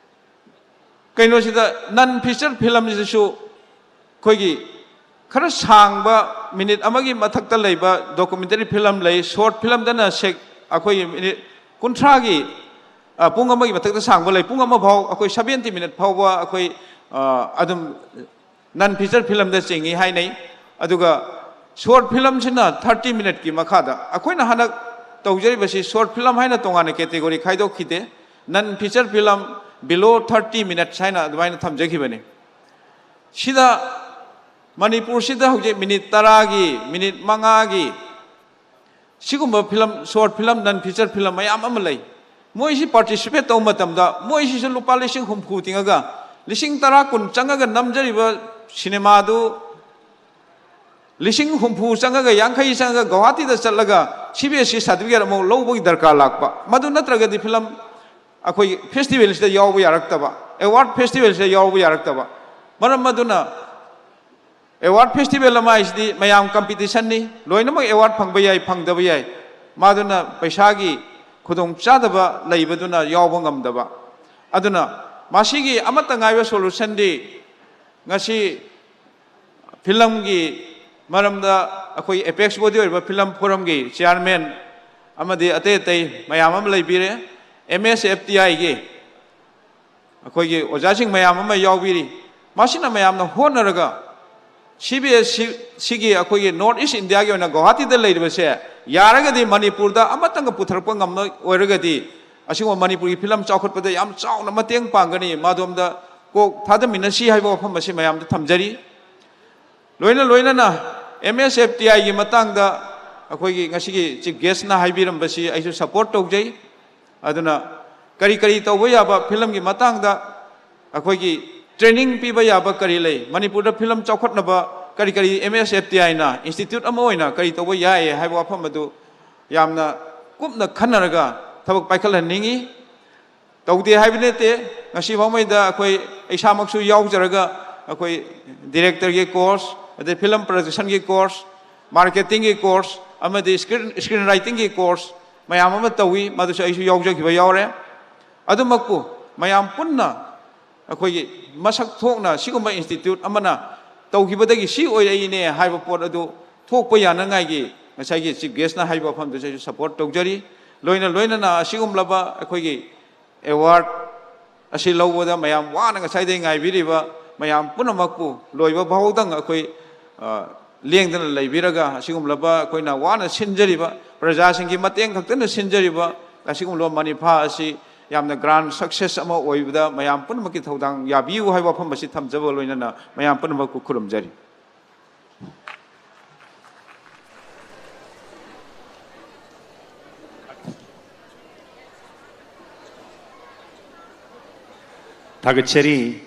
ꯀꯩꯅꯣꯁꯤꯗ ꯅꯟ ꯐꯤꯆꯔ ꯐꯤꯂꯝꯁꯤꯁꯨ ꯑꯩꯈꯣꯏꯒꯤ ꯈꯔ ꯁꯥꯡꯕ, ꯃꯤꯅꯤꯠ ꯑꯃꯒꯤ ꯃꯊꯛꯇ ꯂꯩꯕ ꯗꯣꯀꯨꯃꯦꯟꯇꯔꯤ ꯐꯤꯂꯝ ꯂꯩ, ꯁꯣꯔꯠ ꯐꯤꯂꯝꯗꯅ ꯁꯦꯛ ꯑꯩꯈꯣꯏꯒꯤ ꯃꯤꯅꯤꯠ ꯀꯨꯟꯊ꯭ꯔꯥꯒꯤ, ꯑ, ꯄꯨꯡ ꯑꯃꯒꯤ ꯃꯊꯛꯇ ꯁꯥꯡꯕ ꯂꯩ, ꯄꯨꯡ ꯑꯃ ꯐꯥꯎ, ꯑꯩꯈꯣꯏ ꯁꯕꯦꯟꯇꯤ ꯃꯤꯅꯤꯠ ꯐꯥꯎꯕ ꯑꯩꯈꯣꯏ, ꯑ, ꯑꯗꯨꯝ ꯅꯟ ꯐꯤꯆꯔ ꯐꯤꯂꯝꯗ ꯆꯤꯡꯏ ꯍꯥꯏꯅꯩ꯫ ꯑꯗꯨꯒ ꯁꯣꯔꯠ ꯐꯤꯂꯝꯁꯤꯅ ꯊꯥꯔꯇꯤ ꯃꯤꯅꯠꯀꯤ ꯃꯈꯥꯗ꯫ ꯑꯩꯈꯣꯏꯅ ꯍꯟꯗꯛ ꯇꯧꯖꯔꯤꯕꯁꯤ ꯁꯣꯔꯠ ꯐꯤꯂꯝ ꯍꯥꯏꯅ ꯇꯣꯉꯥꯟꯅ ꯀꯦꯇꯦꯒꯣꯔꯤ ꯈꯥꯏꯗꯣꯛꯈꯤꯗꯦ, non feature film below thirty minutes ꯍꯥꯏꯅ ꯑꯗꯨꯃꯥꯏꯅ ꯊꯝꯖꯈꯤꯕꯅꯤ꯫ ꯁꯤꯗ ꯃꯅꯤꯄꯨꯔꯁꯤꯗ ꯍꯧꯖꯤꯛ ꯃꯤꯅꯤꯠ ꯇꯔꯥꯒꯤ, ꯃꯤꯅꯤꯠ ꯃꯉꯥꯒꯤ ꯁꯤꯒꯨꯝꯕ ꯐꯤꯂꯝ, ꯁꯣꯔꯠ ꯐꯤꯂꯝ, ꯅꯟ ꯐꯤꯆꯔ ꯐꯤꯂꯝ ꯃꯌꯥꯝ ꯑꯃ ꯂꯩ꯫ ꯃꯣꯏꯁꯤ ꯄꯥꯔꯇꯤꯁꯤꯄꯦꯠ ꯇꯧꯕ ꯃꯇꯝꯗ ꯃꯣꯏꯁꯤꯁꯨ ꯂꯨꯄꯥ ꯂꯤꯁꯤꯡ ꯍꯨꯝꯐꯨ ꯇꯤꯡꯉꯒ, ꯂꯤꯁꯤꯡ ꯇꯔꯥ, ꯀꯨꯟ ꯆꯪꯉꯒ ꯅꯝꯖꯔꯤꯕ ꯁꯤꯅꯦꯃꯥꯗꯨ ꯂꯤꯁꯤꯡ ꯍꯨꯝꯐꯨ ꯆꯪꯉꯒ, ꯌꯥꯡꯈꯩ ꯆꯪꯉꯒ ꯒꯧꯍꯥꯇꯤꯗ ꯆꯠꯂꯒ C B S C certificate ꯑꯃꯨꯛ ꯂꯧꯕꯒꯤ ꯗꯔꯀꯥꯔ ꯂꯥꯛꯄ꯫ ꯃꯗꯨ ꯅꯠꯇ꯭ꯔꯒꯗꯤ ꯐꯤꯂꯝ ꯑꯩꯈꯣꯏ ꯐꯦꯁꯇꯤꯚꯦꯜꯁꯤꯗ ꯌꯥꯎꯕ ꯌꯥꯔꯛꯇꯕ, ꯑꯦꯋꯥꯔꯗ ꯐꯦꯁꯇꯤꯚꯦꯜꯁꯤꯗ ꯌꯥꯎꯕ ꯌꯥꯔꯛꯇꯕ꯫ ꯃꯔꯝ ꯑꯗꯨꯅ ꯑꯦꯋꯥꯔꯗ ꯐꯦꯁꯇꯤꯚꯦꯜ ꯑꯃ ꯍꯥꯏꯁꯤꯗꯤ ꯃꯌꯥꯝ ꯀꯝꯄꯤꯇꯤꯁꯟꯅꯤ, ꯂꯣꯏꯅꯃꯛ ꯑꯦꯋꯥꯔꯗ ꯐꯪꯕ ꯌꯥꯏ, ꯐꯪꯗꯕ ꯌꯥꯏ꯫ ꯃꯗꯨꯅ ꯄꯩꯁꯥꯒꯤ ꯈꯨꯗꯣꯡꯆꯥꯗꯕ ꯂꯩꯕꯗꯨꯅ ꯌꯥꯎꯕ ꯉꯝꯗꯕ꯫ ꯑꯗꯨꯅ ꯃꯁꯤꯒꯤ ꯑꯃꯠꯇ ꯉꯥꯏꯕ ꯁꯣꯂꯨꯁꯟꯗꯤ ꯉꯁꯤ ꯐꯤꯂꯝꯒꯤ ꯃꯔꯝꯗ ꯑꯩꯈꯣꯏ ꯑꯦꯄꯦꯛꯁ ꯕꯣꯗꯤ ꯑꯣꯏꯔꯤꯕ ꯐꯤꯂꯝ ꯐꯣꯔꯝꯒꯤ ꯆꯤꯌꯥꯔꯃꯦꯟ ꯑꯃꯗꯤ ꯑꯇꯩ ꯑꯇꯩ ꯃꯌꯥꯝ ꯑꯃ ꯂꯩꯕꯤꯔꯦ꯫ ꯑꯦꯝ ꯑꯦꯁ ꯑꯦꯐ ꯇꯤ ꯑꯥꯏꯒꯤ ꯑꯩꯈꯣꯏꯒꯤ ꯑꯣꯖꯥꯁꯤꯡ ꯃꯌꯥꯝ ꯑꯃ ꯌꯥꯎꯕꯤꯔꯤ꯫ ꯃꯁꯤꯅ ꯃꯌꯥꯝꯅ ꯍꯣꯠꯅꯔꯒ ꯁꯤ ꯕꯤ ꯑꯦꯁ ꯁꯤ ꯁꯤꯒꯤ ꯑꯩꯈꯣꯏꯒꯤ ꯅꯣꯔꯠ ꯏꯁ ꯏꯟꯗꯤꯌꯥꯒꯤ ꯑꯣꯏꯅ ꯒꯧꯍꯥꯇꯤꯗ ꯂꯩꯔꯤꯕꯁꯦ ꯌꯥꯔꯒꯗꯤ ꯃꯅꯤꯄꯨꯔꯗ ꯑꯃꯇꯪꯒ ꯄꯨꯊꯔꯛꯄ ꯉꯝꯕ ꯑꯣꯏꯔꯒꯗꯤ ꯑꯁꯤꯒꯨꯝꯕ ꯃꯅꯤꯄꯨꯔꯒꯤ ꯐꯤꯂꯝ ꯆꯥꯎꯈꯠꯄꯗ ꯌꯥꯝ ꯆꯥꯎꯅ ꯃꯇꯦꯡ ꯄꯥꯡꯒꯅꯤ꯫ ꯃꯗꯣꯝꯗ ꯀꯣꯛ ꯊꯥꯗꯃꯤꯟꯅꯁꯤ ꯍꯥꯏꯕ ꯋꯥꯐꯝ ꯑꯁꯤ ꯃꯌꯥꯝꯗ ꯊꯝꯖꯔꯤ꯫ ꯂꯣꯏꯅ ꯂꯣꯏꯅꯅ ꯑꯦꯝ ꯑꯦꯁ ꯑꯦꯐ ꯇꯤ ꯑꯥꯏꯒꯤ ꯃꯇꯥꯡꯗ ꯑꯩꯈꯣꯏꯒꯤ ꯉꯁꯤꯒꯤ ꯆꯤꯐ ꯒꯦꯁꯅ ꯍꯥꯏꯕꯤꯔꯝꯕꯁꯤ ꯑꯩꯁꯨ ꯁꯄꯣꯔꯠ ꯇꯧꯖꯩ꯫ ꯑꯗꯨꯅ ꯀꯔꯤ ꯀꯔꯤ ꯇꯧꯕ ꯌꯥꯕ ꯐꯤꯂꯝꯒꯤ ꯃꯇꯥꯡꯗ ꯑꯩꯈꯣꯏꯒꯤ ꯇ꯭ꯔꯦꯅꯤꯡ ꯄꯤꯕ ꯌꯥꯕ ꯀꯔꯤ ꯂꯩ, ꯃꯅꯤꯄꯨꯔꯗ ꯐꯤꯂꯝ ꯆꯥꯎꯈꯠꯅꯕ ꯀꯔꯤ ꯀꯔꯤ ꯑꯦꯝ ꯑꯦꯁ ꯑꯦꯐ ꯇꯤ ꯑꯥꯏꯅ ꯏꯟꯁꯇꯤꯇ꯭ꯌꯨꯠ ꯑꯃ ꯑꯣꯏꯅ ꯀꯔꯤ ꯇꯧꯕ ꯌꯥꯏ ꯍꯥꯏꯕ ꯋꯥꯐꯝ ꯑꯗꯨ ꯌꯥꯝꯅ ꯀꯨꯞꯅ ꯈꯟꯅꯔꯒ ꯊꯕꯛ ꯄꯥꯏꯈꯠꯍꯟꯅꯤꯡꯏ꯫ ꯇꯧꯗꯦ ꯍꯥꯏꯕ ꯅꯠꯇꯦ꯫ ꯉꯁꯤ ꯐꯥꯎꯉꯩꯗ ꯑꯩꯈꯣꯏ, ꯑꯩ ꯏꯁꯥꯃꯛꯁꯨ ꯌꯥꯎꯖꯔꯒ, ꯑꯩꯈꯣꯏ ꯗꯤꯔꯦꯛꯇꯔꯒꯤ ꯀꯣꯔꯁ, ꯑꯗꯩ ꯐꯤꯂꯝ ꯄ꯭ꯔꯗꯛꯁꯟꯒꯤ ꯀꯣꯔꯁ, ꯃꯥꯔꯀꯦꯇꯤꯡꯒꯤ ꯀꯣꯔꯁ, ꯑꯃꯗꯤ ꯁ꯭ꯀ꯭ꯔꯤꯟ, ꯁ꯭ꯀ꯭ꯔꯤꯟ ꯔꯥꯏꯇꯤꯡꯒꯤ ꯀꯣꯔꯁ ꯃꯌꯥꯝ ꯑꯃ ꯇꯧꯏ꯫ ꯃꯗꯨꯁꯨ ꯑꯩꯁꯨ ꯌꯥꯎꯖꯈꯤꯕ ꯌꯥꯎꯔꯦ꯫ ꯑꯗꯨꯃꯛꯄꯨ ꯃꯌꯥꯝ ꯄꯨꯟꯅ ꯑꯩꯈꯣꯏꯒꯤ ꯃꯁꯛ ꯊꯣꯛꯅ ꯁꯤꯒꯨꯝꯕ ꯏꯟꯁꯇꯤꯇ꯭ꯌꯨꯠ ꯑꯃꯅ ꯇꯧꯈꯤꯕꯗꯒꯤ ꯁꯤ ꯑꯣꯏꯔꯛꯏꯅꯦ ꯍꯥꯏꯕ ꯄꯣꯠ ꯑꯗꯨ ꯊꯣꯛꯄ ꯌꯥꯅꯉꯥꯏꯒꯤ ꯉꯁꯥꯏꯒꯤ ꯆꯤꯐ ꯒꯦꯁꯅ ꯍꯥꯏꯕ ꯋꯥꯐꯝꯗꯨꯁꯨ ꯑꯩꯁꯨ ꯁꯄꯣꯔꯠ ꯇꯧꯖꯔꯤ꯫ ꯂꯣꯏꯅ ꯂꯣꯏꯅꯅ ꯑꯁꯤꯒꯨꯝꯂꯕ ꯑꯩꯈꯣꯏꯒꯤ ꯑꯦꯋꯥꯔꯗ ꯑꯁꯤ ꯂꯧꯕꯗ ꯃꯌꯥꯝ ꯋꯥꯅ ꯉꯁꯥꯏꯗꯒꯤ ꯉꯥꯏꯕꯤꯔꯤꯕ ꯃꯌꯥꯝ ꯄꯨꯝꯅꯃꯛꯄꯨ ꯂꯣꯏꯕ ꯐꯥꯎꯗꯪ ꯑꯩꯈꯣꯏ, ꯑ, ꯂꯦꯡꯗꯅ ꯂꯩꯕꯤꯔꯒ, ꯑꯁꯤꯒꯨꯝꯂꯕ ꯑꯩꯈꯣꯏꯅ ꯋꯥꯅ ꯁꯤꯟꯖꯔꯤꯕ, ꯄ꯭ꯔꯖꯥꯁꯤꯡꯒꯤ ꯃꯇꯦꯡ ꯈꯛꯇꯅ ꯁꯤꯟꯖꯔꯤꯕ ꯑꯁꯤꯒꯨꯝꯂꯕ ꯃꯅꯤꯐꯥ ꯑꯁꯤ ꯌꯥꯝꯅ ꯒ꯭ꯔꯥꯟ ꯁꯛꯁꯦꯁ ꯑꯃ ꯑꯣꯏꯕꯗ ꯃꯌꯥꯝ ꯄꯨꯝꯅꯃꯛꯀꯤ ꯊꯧꯗꯥꯡ ꯌꯥꯕꯤꯌꯨ ꯍꯥꯏꯕ ꯋꯥꯐꯝ ꯑꯁꯤ ꯊꯝꯖꯕ ꯂꯣꯏꯅꯅ ꯃꯌꯥꯝ ꯄꯨꯝꯅꯃꯛꯄꯨ ꯈꯨꯔꯨꯝꯖꯔꯤ꯫ ꯊꯥꯒꯠꯆꯔꯤ꯫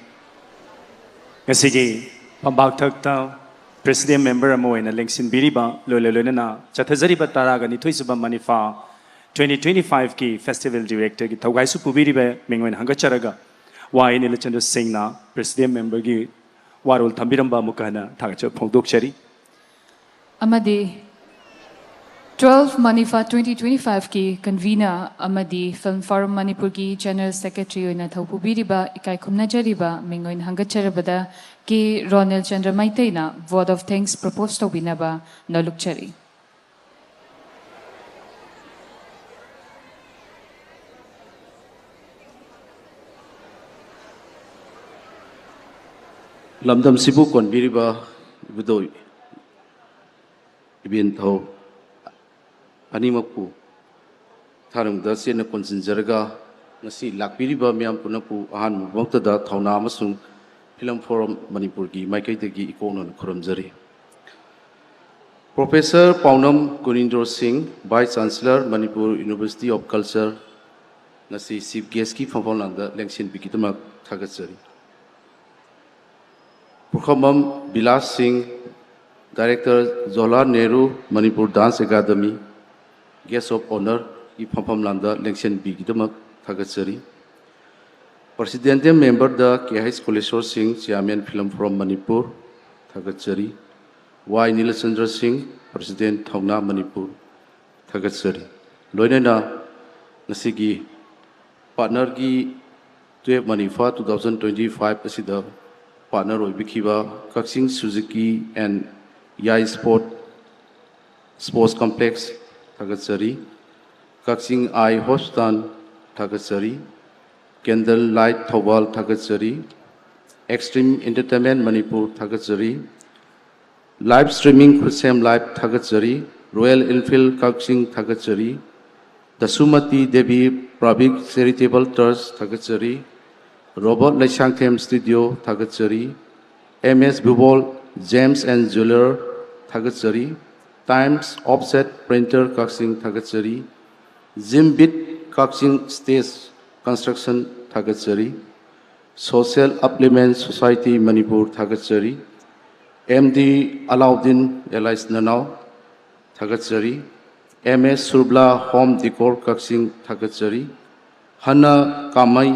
ꯉꯁꯤꯒꯤ ꯐꯝꯕꯥꯛꯊꯛꯇ ꯄ꯭ꯔꯦꯁꯤꯗꯦꯟ ꯃꯦꯝꯕꯔ ꯑꯃ ꯑꯣꯏꯅ ꯂꯦꯡꯁꯤꯟꯕꯤꯔꯤꯕ, ꯂꯣꯏꯅ ꯂꯣꯏꯅꯅ ꯆꯠꯊꯖꯔꯤꯕ ꯇꯔꯥꯒ ꯅꯤꯊꯣꯏ ꯁꯨꯕ ꯃꯅꯤꯐꯥ twenty twenty five ꯀꯤ ꯐꯦꯁꯇꯤꯚꯦꯜ ꯗꯤꯔꯦꯛꯇꯔꯒꯤ ꯊꯧꯒꯥꯏꯁꯨ ꯄꯨꯕꯤꯔꯤꯕ ꯃꯤꯡ ꯑꯣꯏꯅ ꯍꯪꯒꯠꯆꯔꯒ, ꯋꯥ ꯑꯩ ꯅꯤꯂꯆꯟꯗ꯭ꯔ ꯁꯤꯡꯅ ꯄ꯭ꯔꯦꯁꯤꯗꯦꯟ ꯃꯦꯝꯕꯔꯒꯤ ꯋꯥꯔꯣꯜ ꯊꯝꯕꯤꯔꯝꯕ ꯑꯃꯨꯛꯀ ꯍꯟꯅ ꯊꯥꯒꯠꯆꯕ ꯐꯣꯡꯗꯣꯛꯆꯔꯤ꯫ ꯑꯃꯗꯤ twelve ꯃꯅꯤꯐꯥ twenty twenty five ꯀꯤ ꯀꯟꯚꯤꯅꯔ ꯑꯃꯗꯤ ꯐꯤꯜꯝ ꯐꯣꯔꯝ ꯃꯅꯤꯄꯨꯔꯒꯤ ꯖꯦꯅꯔꯦꯜ ꯁꯦꯀ꯭ꯔꯦꯇꯔꯤ ꯑꯣꯏꯅ ꯊꯧꯄꯨꯕꯤꯔꯤꯕ, ꯏꯀꯥꯏ ꯈꯨꯝꯅꯖꯔꯤꯕ ꯃꯤꯡ ꯑꯣꯏꯅ ꯍꯪꯒꯠꯆꯔꯕꯗ ꯀꯦ Ronel Chandra ꯃꯩꯇꯩꯅ vote of thanks propose ꯇꯧꯕꯤꯅꯕ ꯅꯣꯜꯂꯨꯛꯆꯔꯤ꯫ ꯂꯝꯗꯝꯁꯤꯕꯨ ꯀꯣꯟꯕꯤꯔꯤꯕ ꯏꯕꯨꯙꯧ ꯏꯕꯦꯟꯊꯧ ꯑꯅꯤꯃꯛꯄꯨ ꯊꯥꯔꯝꯗ ꯆꯦꯠꯅ ꯀꯣꯟꯁꯤꯟꯖꯔꯒ, ꯉꯁꯤ ꯂꯥꯛꯄꯤꯔꯤꯕ ꯃꯤꯌꯥꯝ ꯄꯨꯝꯅꯃꯛꯄꯨ ꯑꯍꯥꯟꯕ ꯃꯛꯇꯗ ꯊꯧꯅꯥ ꯑꯃꯁꯨꯡ ꯐꯤꯂꯝ ꯐꯣꯔꯝ ꯃꯅꯤꯄꯨꯔꯒꯤ ꯃꯥꯏꯀꯩꯗꯒꯤ ꯏꯀꯣꯛꯅꯅ ꯈꯨꯔꯨꯝꯖꯔꯤ꯫ Professor Paonam Gunindro Singh, vice chancellor, Manipur university of culture, ꯉꯁꯤ ꯆꯤꯐ ꯒꯦꯁꯀꯤ ꯐꯝꯐꯝ ꯂꯥꯟꯗ ꯂꯦꯡꯁꯤꯟꯕꯤꯒꯤꯗꯃꯛ ꯊꯥꯒꯠꯆꯔꯤ꯫ Pukhrambam villas Singh, director Jawaharlal Nehru Manipur dance academy, guest of ꯑꯣꯅꯔꯒꯤ ꯐꯝꯐꯝ ꯂꯥꯟꯗ ꯂꯦꯡꯁꯤꯟꯕꯤꯒꯤꯗꯃꯛ ꯊꯥꯒꯠꯆꯔꯤ꯫ ꯄ꯭ꯔꯁꯤꯗꯦꯟꯇꯦꯜ ꯃꯦꯝꯕꯔꯗ ꯀꯦ ꯍꯩꯆ ꯀꯨꯂꯦꯁꯣꯔ ꯁꯤꯡ, ꯆꯤꯌꯥꯔꯃꯦꯟ ꯐꯤꯂꯝ ꯐꯣꯔꯝ ꯃꯅꯤꯄꯨꯔ, ꯊꯥꯒꯠꯆꯔꯤ꯫ ꯋꯥꯏ ꯅꯤꯂꯆꯟꯗ꯭ꯔ ꯁꯤꯡ, ꯄ꯭ꯔꯁꯤꯗꯦꯟ ꯊꯧꯅꯥ ꯃꯅꯤꯄꯨꯔ, ꯊꯥꯒꯠꯆꯔꯤ꯫ ꯂꯣꯏꯅꯅ ꯉꯁꯤꯒꯤ ꯄꯥꯔꯠꯅꯔꯒꯤ ꯇꯨꯌꯦꯜꯐ ꯃꯅꯤꯐꯥ ꯇꯨ ꯊꯥꯎꯖꯟ ꯇ꯭ꯋꯦꯟꯇꯤ ꯐꯥꯏꯚ ꯑꯁꯤꯗ ꯄꯥꯔꯠꯅꯔ ꯑꯣꯏꯕꯤꯈꯤꯕ ꯀꯛꯆꯤꯡ ꯁꯨꯖꯨꯀꯤ ꯑꯦꯟ ꯌꯥꯏ ꯁ꯭ꯄꯣꯔꯠ, ꯁ꯭ꯄꯣꯔꯠꯁ ꯀꯝꯄ꯭ꯂꯦꯛꯁ ꯊꯥꯒꯠꯆꯔꯤ꯫ ꯀꯛꯆꯤꯡ ꯑꯥꯏ ꯍꯣꯁꯄꯤꯇꯥꯜ ꯊꯥꯒꯠꯆꯔꯤ꯫ ꯀꯦꯟꯗꯜ ꯂꯥꯏꯠ ꯊꯧꯕꯥꯜ ꯊꯥꯒꯠꯆꯔꯤ꯫ ꯑꯦꯛꯁꯇ꯭ꯔꯤꯝ ꯑꯦꯟꯇꯔꯇꯦꯟꯃꯦꯟ ꯃꯅꯤꯄꯨꯔ ꯊꯥꯒꯠꯆꯔꯤ꯫ ꯂꯥꯏꯚ ꯁ꯭ꯇ꯭ꯔꯤꯃꯤꯡ ꯈꯨꯠꯁꯦꯝ ꯂꯥꯏꯚ ꯊꯥꯒꯠꯆꯔꯤ꯫ ꯔꯣꯌꯦꯜ ꯏꯟꯐꯤꯜ ꯀꯛꯆꯤꯡ ꯊꯥꯒꯠꯆꯔꯤ꯫ ꯗꯁꯨꯃꯇꯤ ꯗꯦꯕꯤ ꯄꯕ꯭ꯂꯤꯛ ꯆꯦꯔꯤꯇꯦꯕꯜ ꯇ꯭ꯔꯁ ꯊꯥꯒꯠꯆꯔꯤ꯫ ꯔꯣꯕꯔꯠ ꯂꯩꯁꯥꯡꯊꯦꯝ ꯁ꯭ꯇꯨꯗꯤꯑꯣ ꯊꯥꯒꯠꯆꯔꯤ꯫ ꯑꯦꯝ ꯑꯦꯁ ꯕꯨꯕꯣꯜ ꯖꯦꯝꯁ ꯑꯦꯟ ꯖ꯭ꯋꯦꯂꯔ ꯊꯥꯒꯠꯆꯔꯤ꯫ ꯇꯥꯏꯝꯁ ꯑꯣꯐꯁꯦꯠ ꯄ꯭ꯔꯤꯟꯇꯔ ꯀꯛꯆꯤꯡ ꯊꯥꯒꯠꯆꯔꯤ꯫ ꯖꯤꯝ ꯕꯤꯠ ꯀꯛꯆꯤꯡ ꯁ꯭ꯇꯦꯖ ꯀꯟꯁꯇ꯭ꯔꯛꯁꯟ ꯊꯥꯒꯠꯆꯔꯤ꯫ ꯁꯣꯁꯤꯌꯦꯜ ꯑꯞꯂꯤꯃꯦꯟ ꯁꯣꯁꯥꯏꯇꯤ ꯃꯅꯤꯄꯨꯔ ꯊꯥꯒꯠꯆꯔꯤ꯫ ꯑꯦꯝ ꯗꯤ ꯑꯂꯥꯎꯗꯤꯟ ꯑꯦꯂꯥꯏꯁ ꯅꯅꯥꯎ ꯊꯥꯒꯠꯆꯔꯤ꯫ ꯑꯦꯝ ꯑꯦꯁ ꯁꯨꯔꯕ꯭ꯂꯥ ꯍꯣꯝ ꯗꯤꯀꯣꯔ ꯀꯛꯆꯤꯡ ꯊꯥꯒꯠꯆꯔꯤ꯫ ꯍꯅ ꯀꯥꯃꯩ,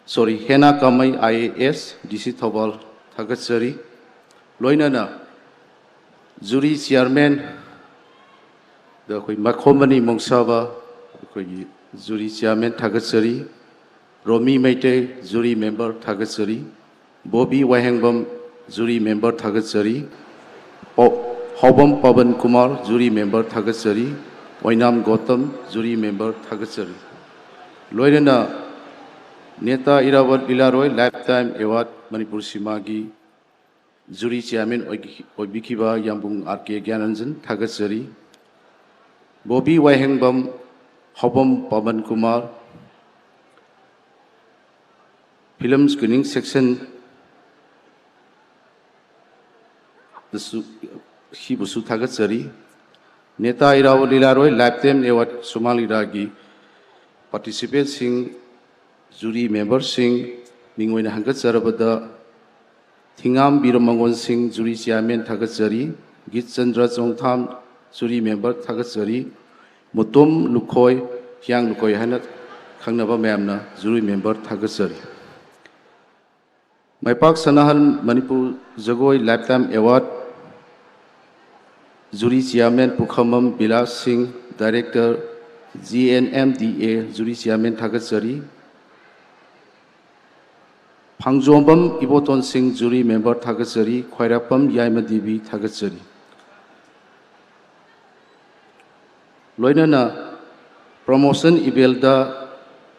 ꯁꯣꯔꯤ, ꯍꯦꯅꯥ ꯀꯥꯃꯩ ꯑꯥꯏ ꯑꯦ ꯑꯦꯁ, ꯗꯤ ꯁꯤ ꯊꯧꯕꯥꯜ ꯊꯥꯒꯠꯆꯔꯤ꯫ ꯂꯣꯏꯅꯅ ꯖꯨꯔꯤ ꯆꯤꯌꯥꯔꯃꯦꯟ ꯗ ꯑꯩꯈꯣꯏ ꯃꯈꯣꯝꯃꯅꯤ ꯃꯣꯡꯁꯥꯕ ꯑꯩꯈꯣꯏꯒꯤ ꯖꯨꯔꯤ ꯆꯤꯌꯥꯔꯃꯦꯟ ꯊꯥꯒꯠꯆꯔꯤ꯫ ꯔꯣꯃꯤ ꯃꯩꯇꯩ ꯖꯨꯔꯤ ꯃꯦꯝꯕꯔ ꯊꯥꯒꯠꯆꯔꯤ꯫ ꯕꯣꯕꯤ ꯋꯥꯍꯦꯡꯕꯝ ꯖꯨꯔꯤ ꯃꯦꯝꯕꯔ ꯊꯥꯒꯠꯆꯔꯤ꯫ ꯄꯥꯎ-, ꯍꯥꯎꯕꯝ ꯄꯕꯟ ꯀꯨꯃꯥꯔ ꯖꯨꯔꯤ ꯃꯦꯝꯕꯔ ꯊꯥꯒꯠꯆꯔꯤ꯫ ꯑꯣꯏꯅꯥꯝ ꯒꯣꯇꯝ ꯖꯨꯔꯤ ꯃꯦꯝꯕꯔ ꯊꯥꯒꯠꯆꯔꯤ꯫ ꯂꯣꯏꯅꯅ Neta Irabot Lilaroi lifetime award Manipur ꯁꯤꯃꯥꯒꯤ Jury Chairman ꯑꯣꯏꯈꯤ-, ꯑꯣꯏꯕꯤꯈꯤꯕ ꯌꯥꯝꯕꯨꯡ ꯑꯥꯔ ꯀꯦ ꯒ꯭ꯌꯥꯅꯔꯟꯖꯟ ꯊꯥꯒꯠꯆꯔꯤ꯫ Bobby ꯋꯥꯏꯍꯦꯡꯕꯝ, ꯍꯥꯎꯕꯝ Pabon Kumar, Film Screening Section ꯗꯁꯨ, ꯁꯤꯕꯨꯁꯨ ꯊꯥꯒꯠꯆꯔꯤ꯫ ꯅꯦꯇꯥ ꯏꯔꯥꯕꯣꯠ ꯂꯤꯂꯥꯔꯣꯏ Lifetime Award ꯁꯨꯃꯥꯡ ꯂꯤꯂꯥꯒꯤ participantꯁꯤꯡ, jury memberꯁꯤꯡ, ꯃꯤꯡ ꯑꯣꯏꯅ ꯍꯪꯒꯠꯆꯔꯕꯗ, ꯊꯤꯉꯥꯝ ꯕꯤꯔꯃꯉꯣꯟ ꯁꯤꯡ, jury chairman ꯊꯥꯒꯠꯆꯔꯤ꯫ ꯒꯤꯠꯆꯟꯗ꯭ꯔ ꯆꯣꯡꯊꯥꯝ, jury member ꯊꯥꯒꯠꯆꯔꯤ꯫ ꯃꯨꯇꯨꯝ ꯂꯨꯈꯣꯏ, ꯍꯤꯌꯥꯡ ꯂꯨꯈꯣꯏ ꯍꯥꯏꯅ ꯈꯪꯅꯕ ꯃꯌꯥꯝꯅ jury member ꯊꯥꯒꯠꯆꯔꯤ꯫ ꯃꯥꯏꯄꯥꯛ ꯁꯅꯥꯍꯜ ꯃꯅꯤꯄꯨꯔ ꯖꯒꯣꯏ Lifetime Award jury chairman Pukhambam Bilas ꯁꯤꯡ, director, G N M D A, jury chairman ꯊꯥꯒꯠꯆꯔꯤ꯫ ꯐꯥꯡꯖꯣꯝꯕꯝ ꯏꯕꯣꯇꯣꯟ ꯁꯤꯡ, jury member ꯊꯥꯒꯠꯆꯔꯤ꯫ ꯈ꯭ꯋꯥꯏꯔꯥꯛꯄꯝ ꯌꯥꯏꯃ ꯗꯦꯕꯤ ꯊꯥꯒꯠꯆꯔꯤ꯫ ꯂꯣꯏꯅꯅ promotion evalꯗ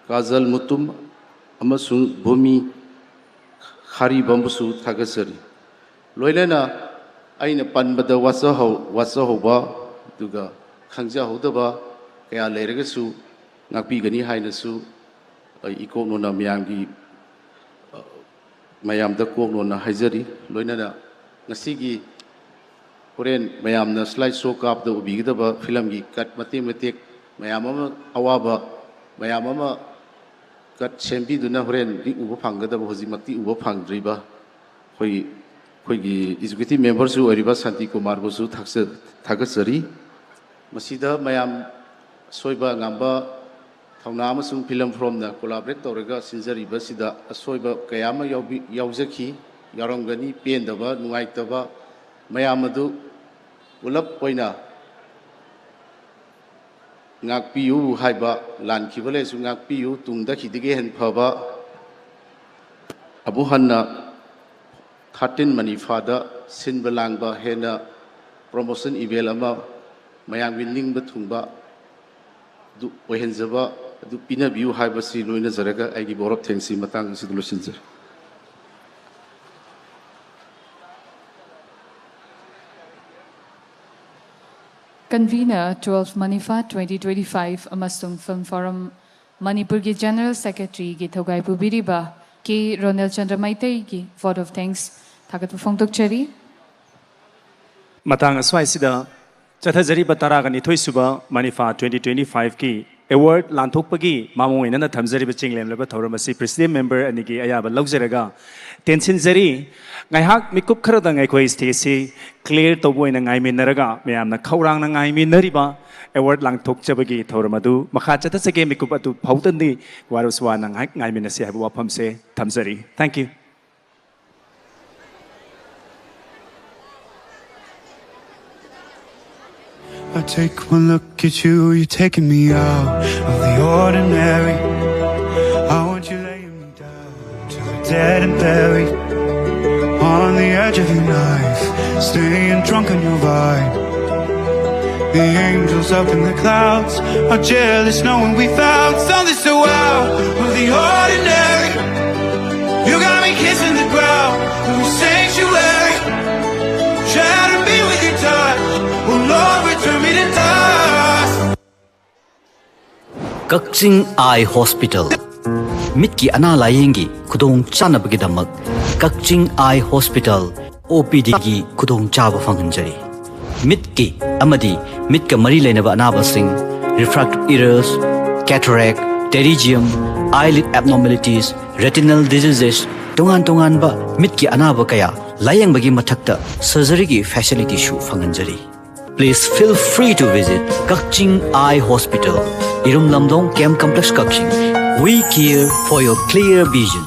ꯀꯥꯖꯜ ꯃꯨꯇꯨꯝ ꯑꯃꯁꯨꯡ ꯚꯨꯃꯤ ꯈꯥꯔꯤꯕꯝꯕꯨꯁꯨ ꯊꯥꯒꯠꯆꯔꯤ꯫ ꯂꯣꯏꯅꯅ ꯑꯩꯅ ꯄꯟꯕꯗ ꯋꯥꯠꯆꯍꯧ-, ꯋꯥꯠꯆꯍꯧꯕ ꯑꯗꯨꯒ ꯈꯪꯖꯍꯧꯗꯕ ꯀꯌꯥ ꯂꯩꯔꯒꯁꯨ ꯉꯥꯛꯄꯤꯒꯅꯤ ꯍꯥꯏꯅꯁꯨ ꯑꯩ ꯏꯀꯣꯛꯅꯣꯅ ꯃꯌꯥꯝꯒꯤ, ꯑ, ꯃꯌꯥꯝꯗ ꯀꯣꯛꯅꯣꯅ ꯍꯥꯏꯖꯔꯤ꯫ ꯂꯣꯏꯅꯅ ꯉꯁꯤꯒꯤ ꯍꯣꯔꯦꯟ ꯃꯌꯥꯝꯅ slide show ꯀꯥꯞꯄꯗ ꯎꯕꯤꯒꯗꯕ filmꯒꯤ cut ꯃꯇꯦꯛ ꯃꯇꯦꯛ ꯃꯌꯥꯝ ꯑꯃ, ꯑꯋꯥꯕ ꯃꯌꯥꯝ ꯑꯃ cut ꯁꯦꯝꯕꯤꯗꯨꯅ ꯍꯣꯔꯦꯟꯗꯤ ꯎꯕ ꯐꯪꯒꯗꯕ, ꯍꯧꯖꯤꯛꯃꯛꯇꯤ ꯎꯕ ꯐꯪꯗ꯭ꯔꯤꯕ ꯑꯩꯈꯣꯏ, ꯑꯩꯈꯣꯏꯒꯤ executive memberꯁꯨ ꯑꯣꯏꯔꯤꯕ ꯁꯥꯟꯇꯤ ꯀꯨꯃꯥꯔꯕꯨꯁꯨ ꯊꯥꯛꯆ-, ꯊꯥꯒꯠꯆꯔꯤ꯫ ꯃꯁꯤꯗ ꯃꯌꯥꯝ ꯑꯁꯣꯏꯕ ꯑꯉꯥꯝꯕ ꯊꯧꯅꯥ ꯑꯃꯁꯨꯡ film forumꯅ collaborate ꯇꯧꯔꯒ ꯁꯤꯟꯖꯔꯤꯕꯁꯤꯗ ꯑꯁꯣꯏꯕ ꯀꯌꯥ ꯑꯃ ꯌꯥꯎꯕꯤ-, ꯌꯥꯎꯖꯈꯤ, ꯌꯥꯎꯔꯝꯒꯅꯤ, ꯄꯦꯟꯗꯕ, ꯅꯨꯡꯉꯥꯏꯇꯕ ꯃꯌꯥꯝ ꯑꯗꯨ ꯄꯨꯂꯞ ꯑꯣꯏꯅ ꯉꯥꯛꯄꯤꯌꯨ ꯍꯥꯏꯕ, ꯂꯥꯟꯈꯤꯕ ꯂꯩꯔꯁꯨ ꯉꯥꯛꯄꯤꯌꯨ, ꯇꯨꯡꯗ ꯈꯤꯗꯒꯤ ꯍꯦꯟꯅ ꯐꯕ, ꯑꯃꯨꯛ ꯍꯟꯅ thirteen ꯃꯅꯤꯐꯥꯗ ꯁꯤꯟꯕ ꯂꯥꯡꯕ ꯍꯦꯟꯅ promotion eval ꯑꯃ ꯃꯌꯥꯝꯒꯤ ꯅꯤꯡꯕ ꯊꯨꯡꯕ ꯑꯗꯨ ꯑꯣꯏꯍꯟꯖꯕ ꯑꯗꯨ ꯄꯤꯅꯕꯤꯌꯨ ꯍꯥꯏꯕꯁꯤ ꯂꯣꯏꯅꯖꯔꯒ ꯑꯩꯒꯤ vote of thanksꯁꯤ ꯃꯇꯥꯡ ꯑꯁꯤꯗ ꯂꯣꯏꯁꯤꯟꯖꯔꯦ꯫ Convener, twelve Manipha twenty twenty-five ꯑꯃꯁꯨꯡ Film Forum ꯃꯅꯤꯄꯨꯔꯒꯤ General Secretaryꯒꯤ ꯊꯧꯒꯥꯏ ꯄꯨꯕꯤꯔꯤꯕ ꯀꯦ ꯔꯣꯅꯦꯜ ꯆꯟꯗ꯭ꯔ ꯃꯩꯇꯩꯒꯤ vote of thanks ꯊꯥꯒꯠꯄ ꯐꯣꯡꯗꯣꯛꯆꯔꯤ꯫ ꯃꯇꯥꯡ ꯑꯁ꯭ꯋꯥꯏꯁꯤꯗ ꯆꯠꯊꯖꯔꯤꯕ ꯇꯔꯥꯒ ꯅꯤꯊꯣꯏ ꯁꯨꯕ ꯃꯅꯤꯐꯥ twenty twenty-fiveꯀꯤ award ꯂꯥꯟꯊꯣꯛꯄꯒꯤ ꯃꯃꯣ ꯑꯣꯏꯅꯅ ꯊꯝꯖꯔꯤꯕ ꯆꯤꯡꯂꯦꯝꯂꯕ ꯊꯧꯔꯝ ꯑꯁꯤ President Member ꯑꯅꯤꯒꯤ ꯑꯌꯥꯕ ꯂꯧꯖꯔꯒ ꯇꯦꯟꯁꯤꯟꯖꯔꯤ꯫ ꯉꯥꯏꯍꯥꯛ ꯃꯤꯀꯨꯞ ꯈꯔꯗꯪ ꯑꯩꯈꯣꯏ stageꯁꯤ clear ꯇꯧꯕ ꯑꯣꯏꯅ ꯉꯥꯏꯃꯤꯟꯅꯔꯒ ꯃꯌꯥꯝꯅ ꯈꯧꯔꯥꯡꯅ ꯉꯥꯏꯃꯤꯟꯅꯔꯤꯕ award ꯂꯥꯟꯊꯣꯛꯆꯕꯒꯤ ꯊꯧꯔꯝ ꯑꯗꯨ ꯃꯈꯥ ꯆꯠꯊꯖꯒꯦ꯫ ꯃꯤꯀꯨꯞ ꯑꯗꯨ ꯐꯥꯎꯗꯅꯗꯤ ꯋꯥꯔꯁꯨ ꯋꯥꯅ ꯉꯥꯏꯍꯥꯛ ꯉꯥꯏꯃꯤꯟꯅꯁꯤ ꯍꯥꯏꯕ ꯋꯥꯐꯝꯁꯦ ꯊꯝꯖꯔꯤ꯫ Thank you. I take one look at you, you're taking me out of the ordinary. I want you laying me down to the dead and buried. On the edge of your knife, staying drunk on your vine. The angels up in the clouds are jealous knowing we found something so out of the ordinary. You got me kissing the ground in the sanctuary. Trying to be with your touch will overturn me to dust. Kakching I hospital. ꯃꯤꯠꯀꯤ ꯑꯅꯥ ꯂꯥꯌꯦꯡꯒꯤ ꯈꯨꯗꯣꯡ ꯆꯥꯅꯕꯒꯤꯗꯃꯛ ꯀꯛꯆꯤꯡ ꯑꯥꯏ hospital ꯑꯣ ꯄꯤ ꯗꯤꯒꯤ ꯈꯨꯗꯣꯡꯆꯥꯕ ꯐꯪꯍꯟꯖꯔꯤ꯫ ꯃꯤꯠꯀꯤ ꯑꯃꯗꯤ ꯃꯤꯠꯀ ꯃꯔꯤ ꯂꯩꯅꯕ ꯑꯅꯥꯕꯁꯤꯡ, refractive errors, cataract, pterygium, eyelid abnormalities, retinal diseases, ꯇꯣꯉꯥꯟ ꯇꯣꯉꯥꯟꯕ ꯃꯤꯠꯀꯤ ꯑꯅꯥꯕ ꯀꯌꯥ ꯂꯥꯌꯦꯡꯕꯒꯤ ꯃꯊꯛꯇ surgeryꯒꯤ facilityꯁꯨ ꯐꯪꯍꯟꯖꯔꯤ꯫ Please feel free to visit Kakching Eye Hospital, Irum Lamdong Camp Complex, Kakching. We care for your clear vision.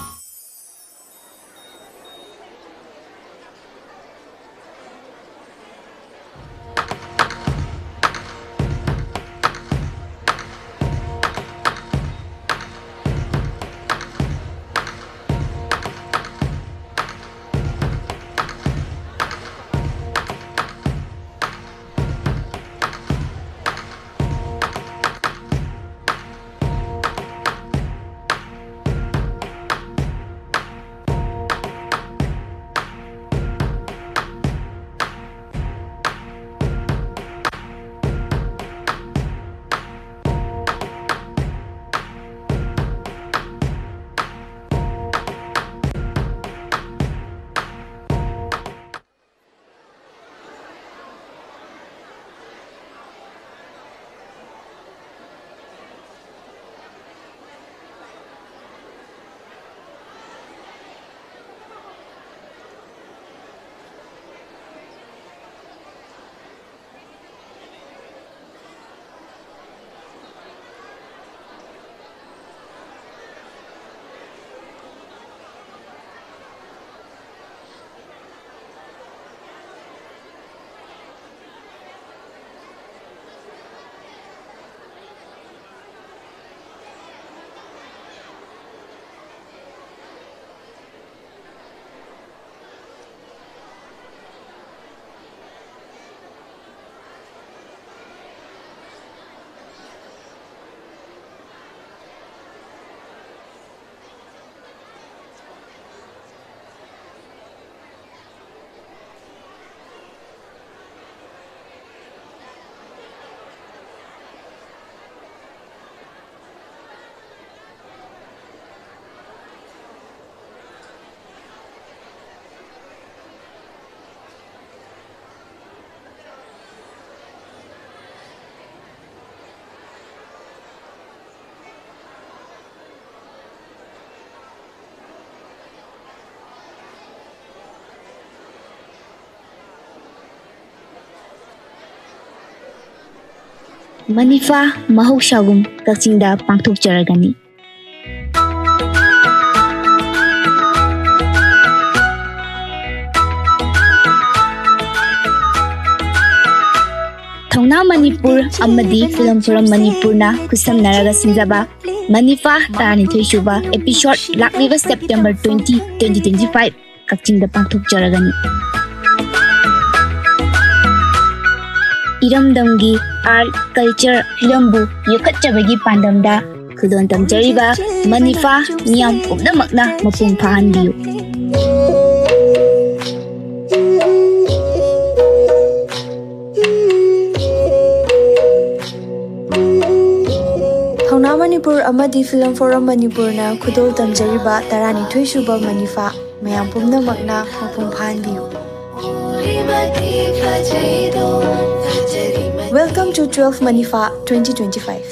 ꯃꯅꯤꯐꯥ ꯃꯍꯧꯁꯥꯒꯨꯝ ꯀꯛꯆꯤꯡꯗ ꯄꯥꯡꯊꯣꯛꯆꯔꯒꯅꯤ꯫ ꯊꯧꯅꯥ ꯃꯅꯤꯄꯨꯔ ꯑꯃꯗꯤ ꯐꯤꯂꯝ ꯐꯣꯔꯝ ꯃꯅꯤꯄꯨꯔꯅ ꯈꯨꯠꯁꯝꯅꯔꯒ ꯁꯤꯟꯖꯕ ꯃꯅꯤꯐꯥ ꯇꯔꯥꯅꯤꯊꯣꯏ ꯁꯨꯕ episode ꯂꯥꯛꯂꯤꯕ September twenty, twenty twenty five ꯀꯛꯆꯤꯡꯗ ꯄꯥꯡꯊꯣꯛꯆꯔꯒꯅꯤ꯫ ꯏꯔꯝꯗꯝꯒꯤ art, culture, ꯐꯤꯂꯝꯕꯨ ꯌꯣꯛꯈꯠꯆꯕꯒꯤ ꯄꯥꯟꯗꯝꯗ ꯈꯨꯗꯣꯜ ꯇꯝꯖꯔꯤꯕ ꯃꯅꯤꯐꯥ ꯃꯤꯌꯥꯝ ꯄꯨꯝꯅꯃꯛꯅ ꯃꯄꯨꯡ ꯐꯥꯍꯟꯕꯤꯌꯨ꯫ ꯊꯧꯅꯥ ꯃꯅꯤꯄꯨꯔ ꯑꯃꯗꯤ ꯐꯤꯂꯝ ꯐꯣꯔꯝ ꯃꯅꯤꯄꯨꯔꯅ ꯈꯨꯗꯣꯜ ꯇꯝꯖꯔꯤꯕ ꯇꯔꯥꯅꯤꯊꯣꯏ ꯁꯨꯕ ꯃꯅꯤꯐꯥ ꯃꯌꯥꯝ ꯄꯨꯝꯅꯃꯛꯅ ꯃꯄꯨꯡ ꯐꯥꯍꯟꯕꯤꯌꯨ꯫ Welcome to twelve Manifa twenty twenty-five.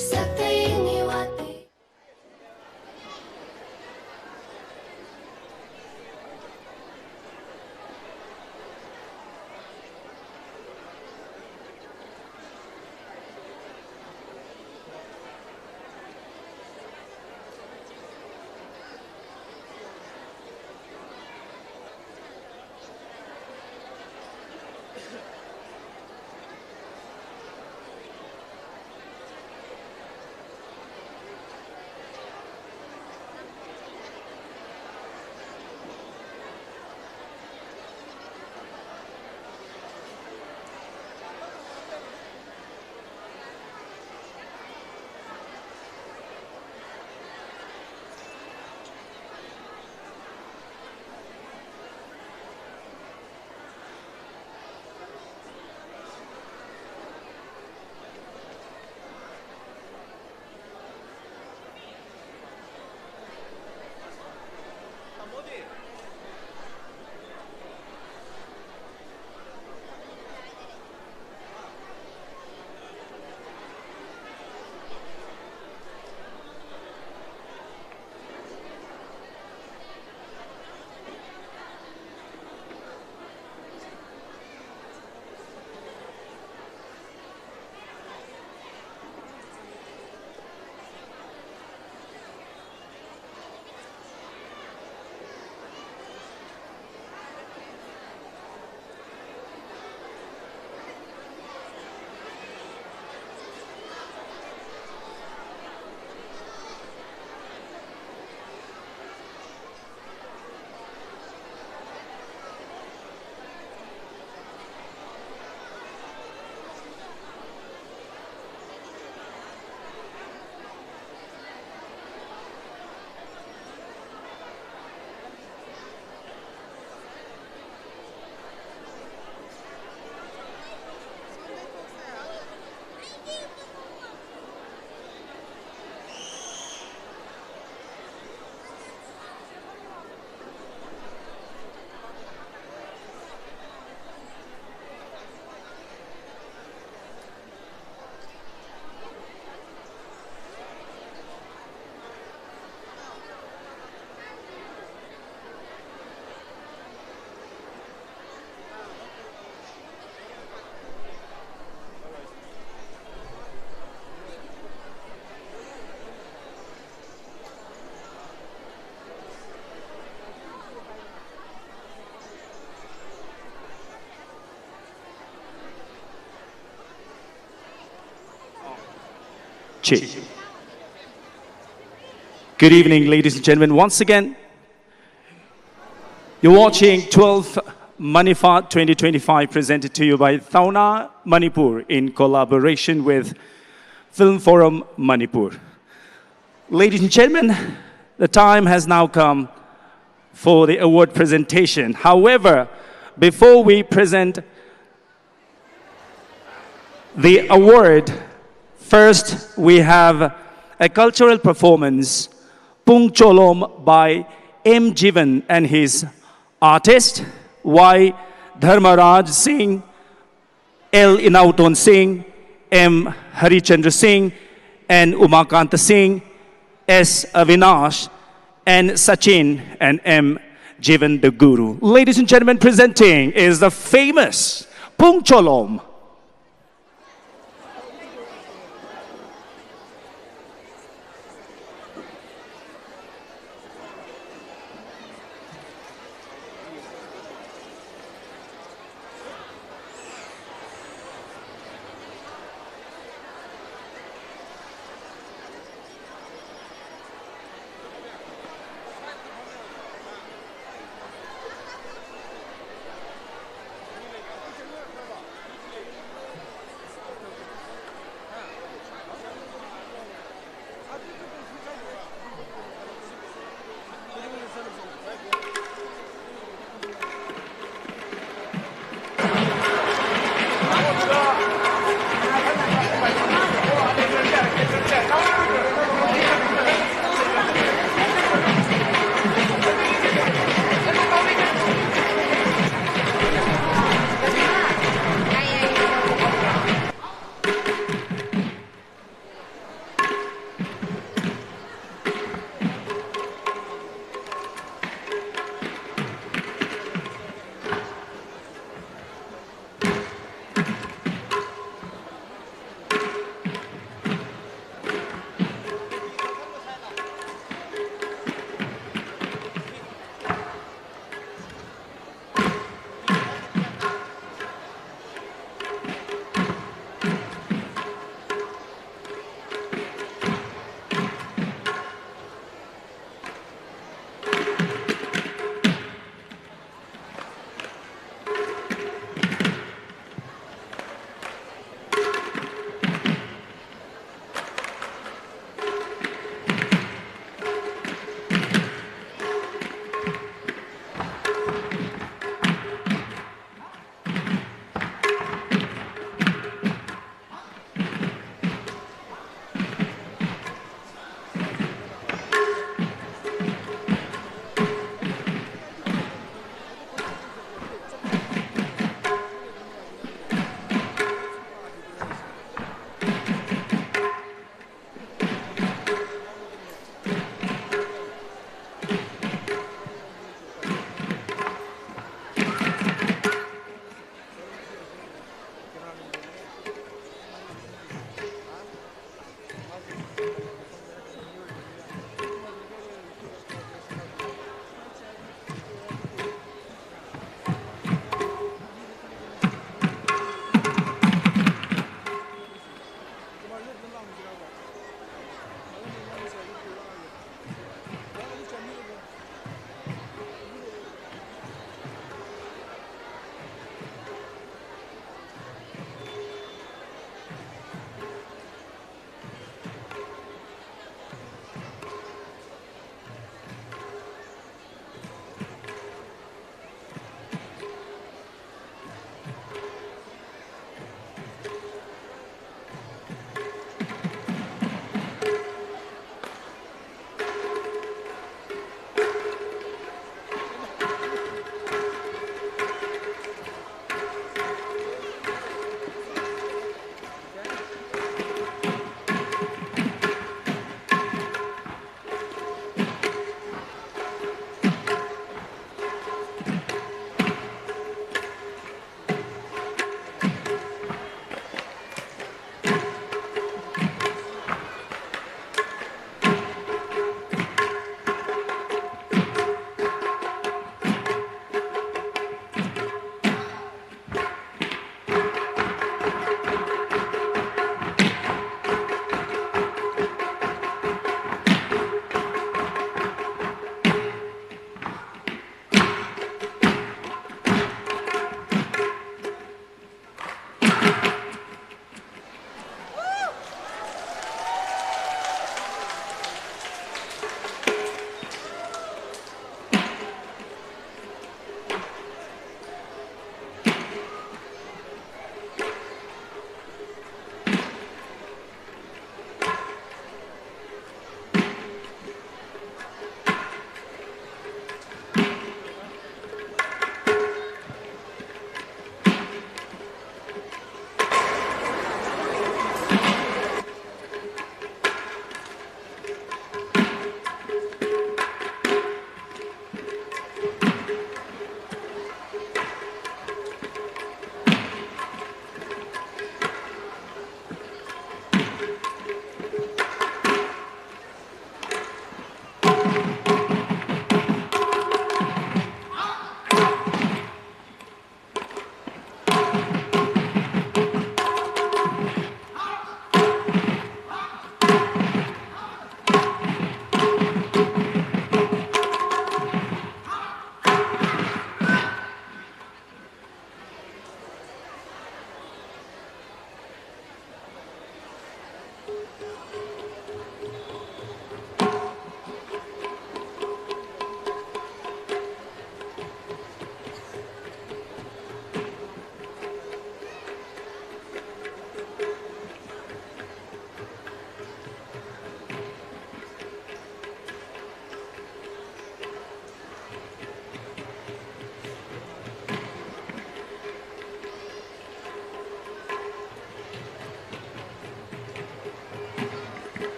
Chi. Good evening, ladies and gentlemen. Once again, you're watching twelfth Manipur twenty twenty-five, presented to you by Thauna Manipur in collaboration with Film Forum Manipur. Ladies and gentlemen, the time has now come for the award presentation. However, before we present the award, first we have a cultural performance, Pung Cholom by M Jivan and his artist, Y Dharmaraj Singh, L Inauton Singh, M Harichandra Singh, N Umakanta Singh, S Avinash, N Sachin, and M Jivan the Guru. Ladies and gentlemen, presenting is the famous Pung Cholom.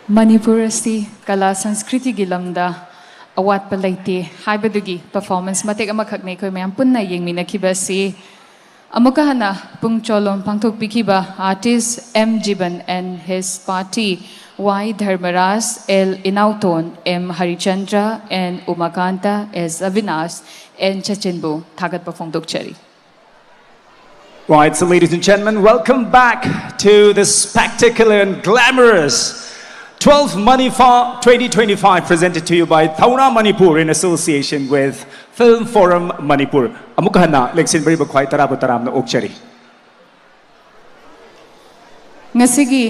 Manipur ꯑꯁꯤ ꯀꯂꯥ ꯁꯪꯁꯀ꯭ꯔꯤꯇꯤꯒꯤ ꯂꯝꯗ ꯑꯋꯥꯠꯄ ꯂꯩꯇꯦ ꯍꯥꯏꯕꯗꯨꯒꯤ performance ꯃꯇꯦꯛ ꯑꯃꯈꯛꯅꯤ ꯑꯩꯈꯣꯏ ꯃꯌꯥꯝ ꯄꯨꯟꯅ ꯌꯦꯡꯃꯤꯟꯅꯈꯤꯕ ꯑꯁꯤ꯫ ꯑꯃꯨꯛꯀ ꯍꯟꯅ ꯄꯨꯡ ꯆꯣꯂꯣꯝ ꯄꯥꯡꯊꯣꯛꯄꯤꯈꯤꯕ artist M Jiban and his party, Y Dharmaraj, L Inauton, M Harichandra, N Umakanta, S Avinash, N Sachinꯕꯨ ꯊꯥꯒꯠꯄ ꯐꯣꯡꯗꯣꯛꯆꯔꯤ꯫ Right, so ladies and gentlemen, welcome back to the spectacular and glamorous twelfth Manipha twenty twenty-five, presented to you by Thauna Manipur in association with Film Forum Manipur. ꯑꯃꯨꯛ ꯍꯟꯅ ꯂꯦꯡꯁꯤꯟꯕꯤꯔꯤꯕ ꯈ꯭ꯋꯥꯏ ꯇꯔꯥꯕꯨ ꯇꯔꯥꯝꯅ ꯑꯣꯛꯆꯔꯤ꯫ ꯉꯁꯤꯒꯤ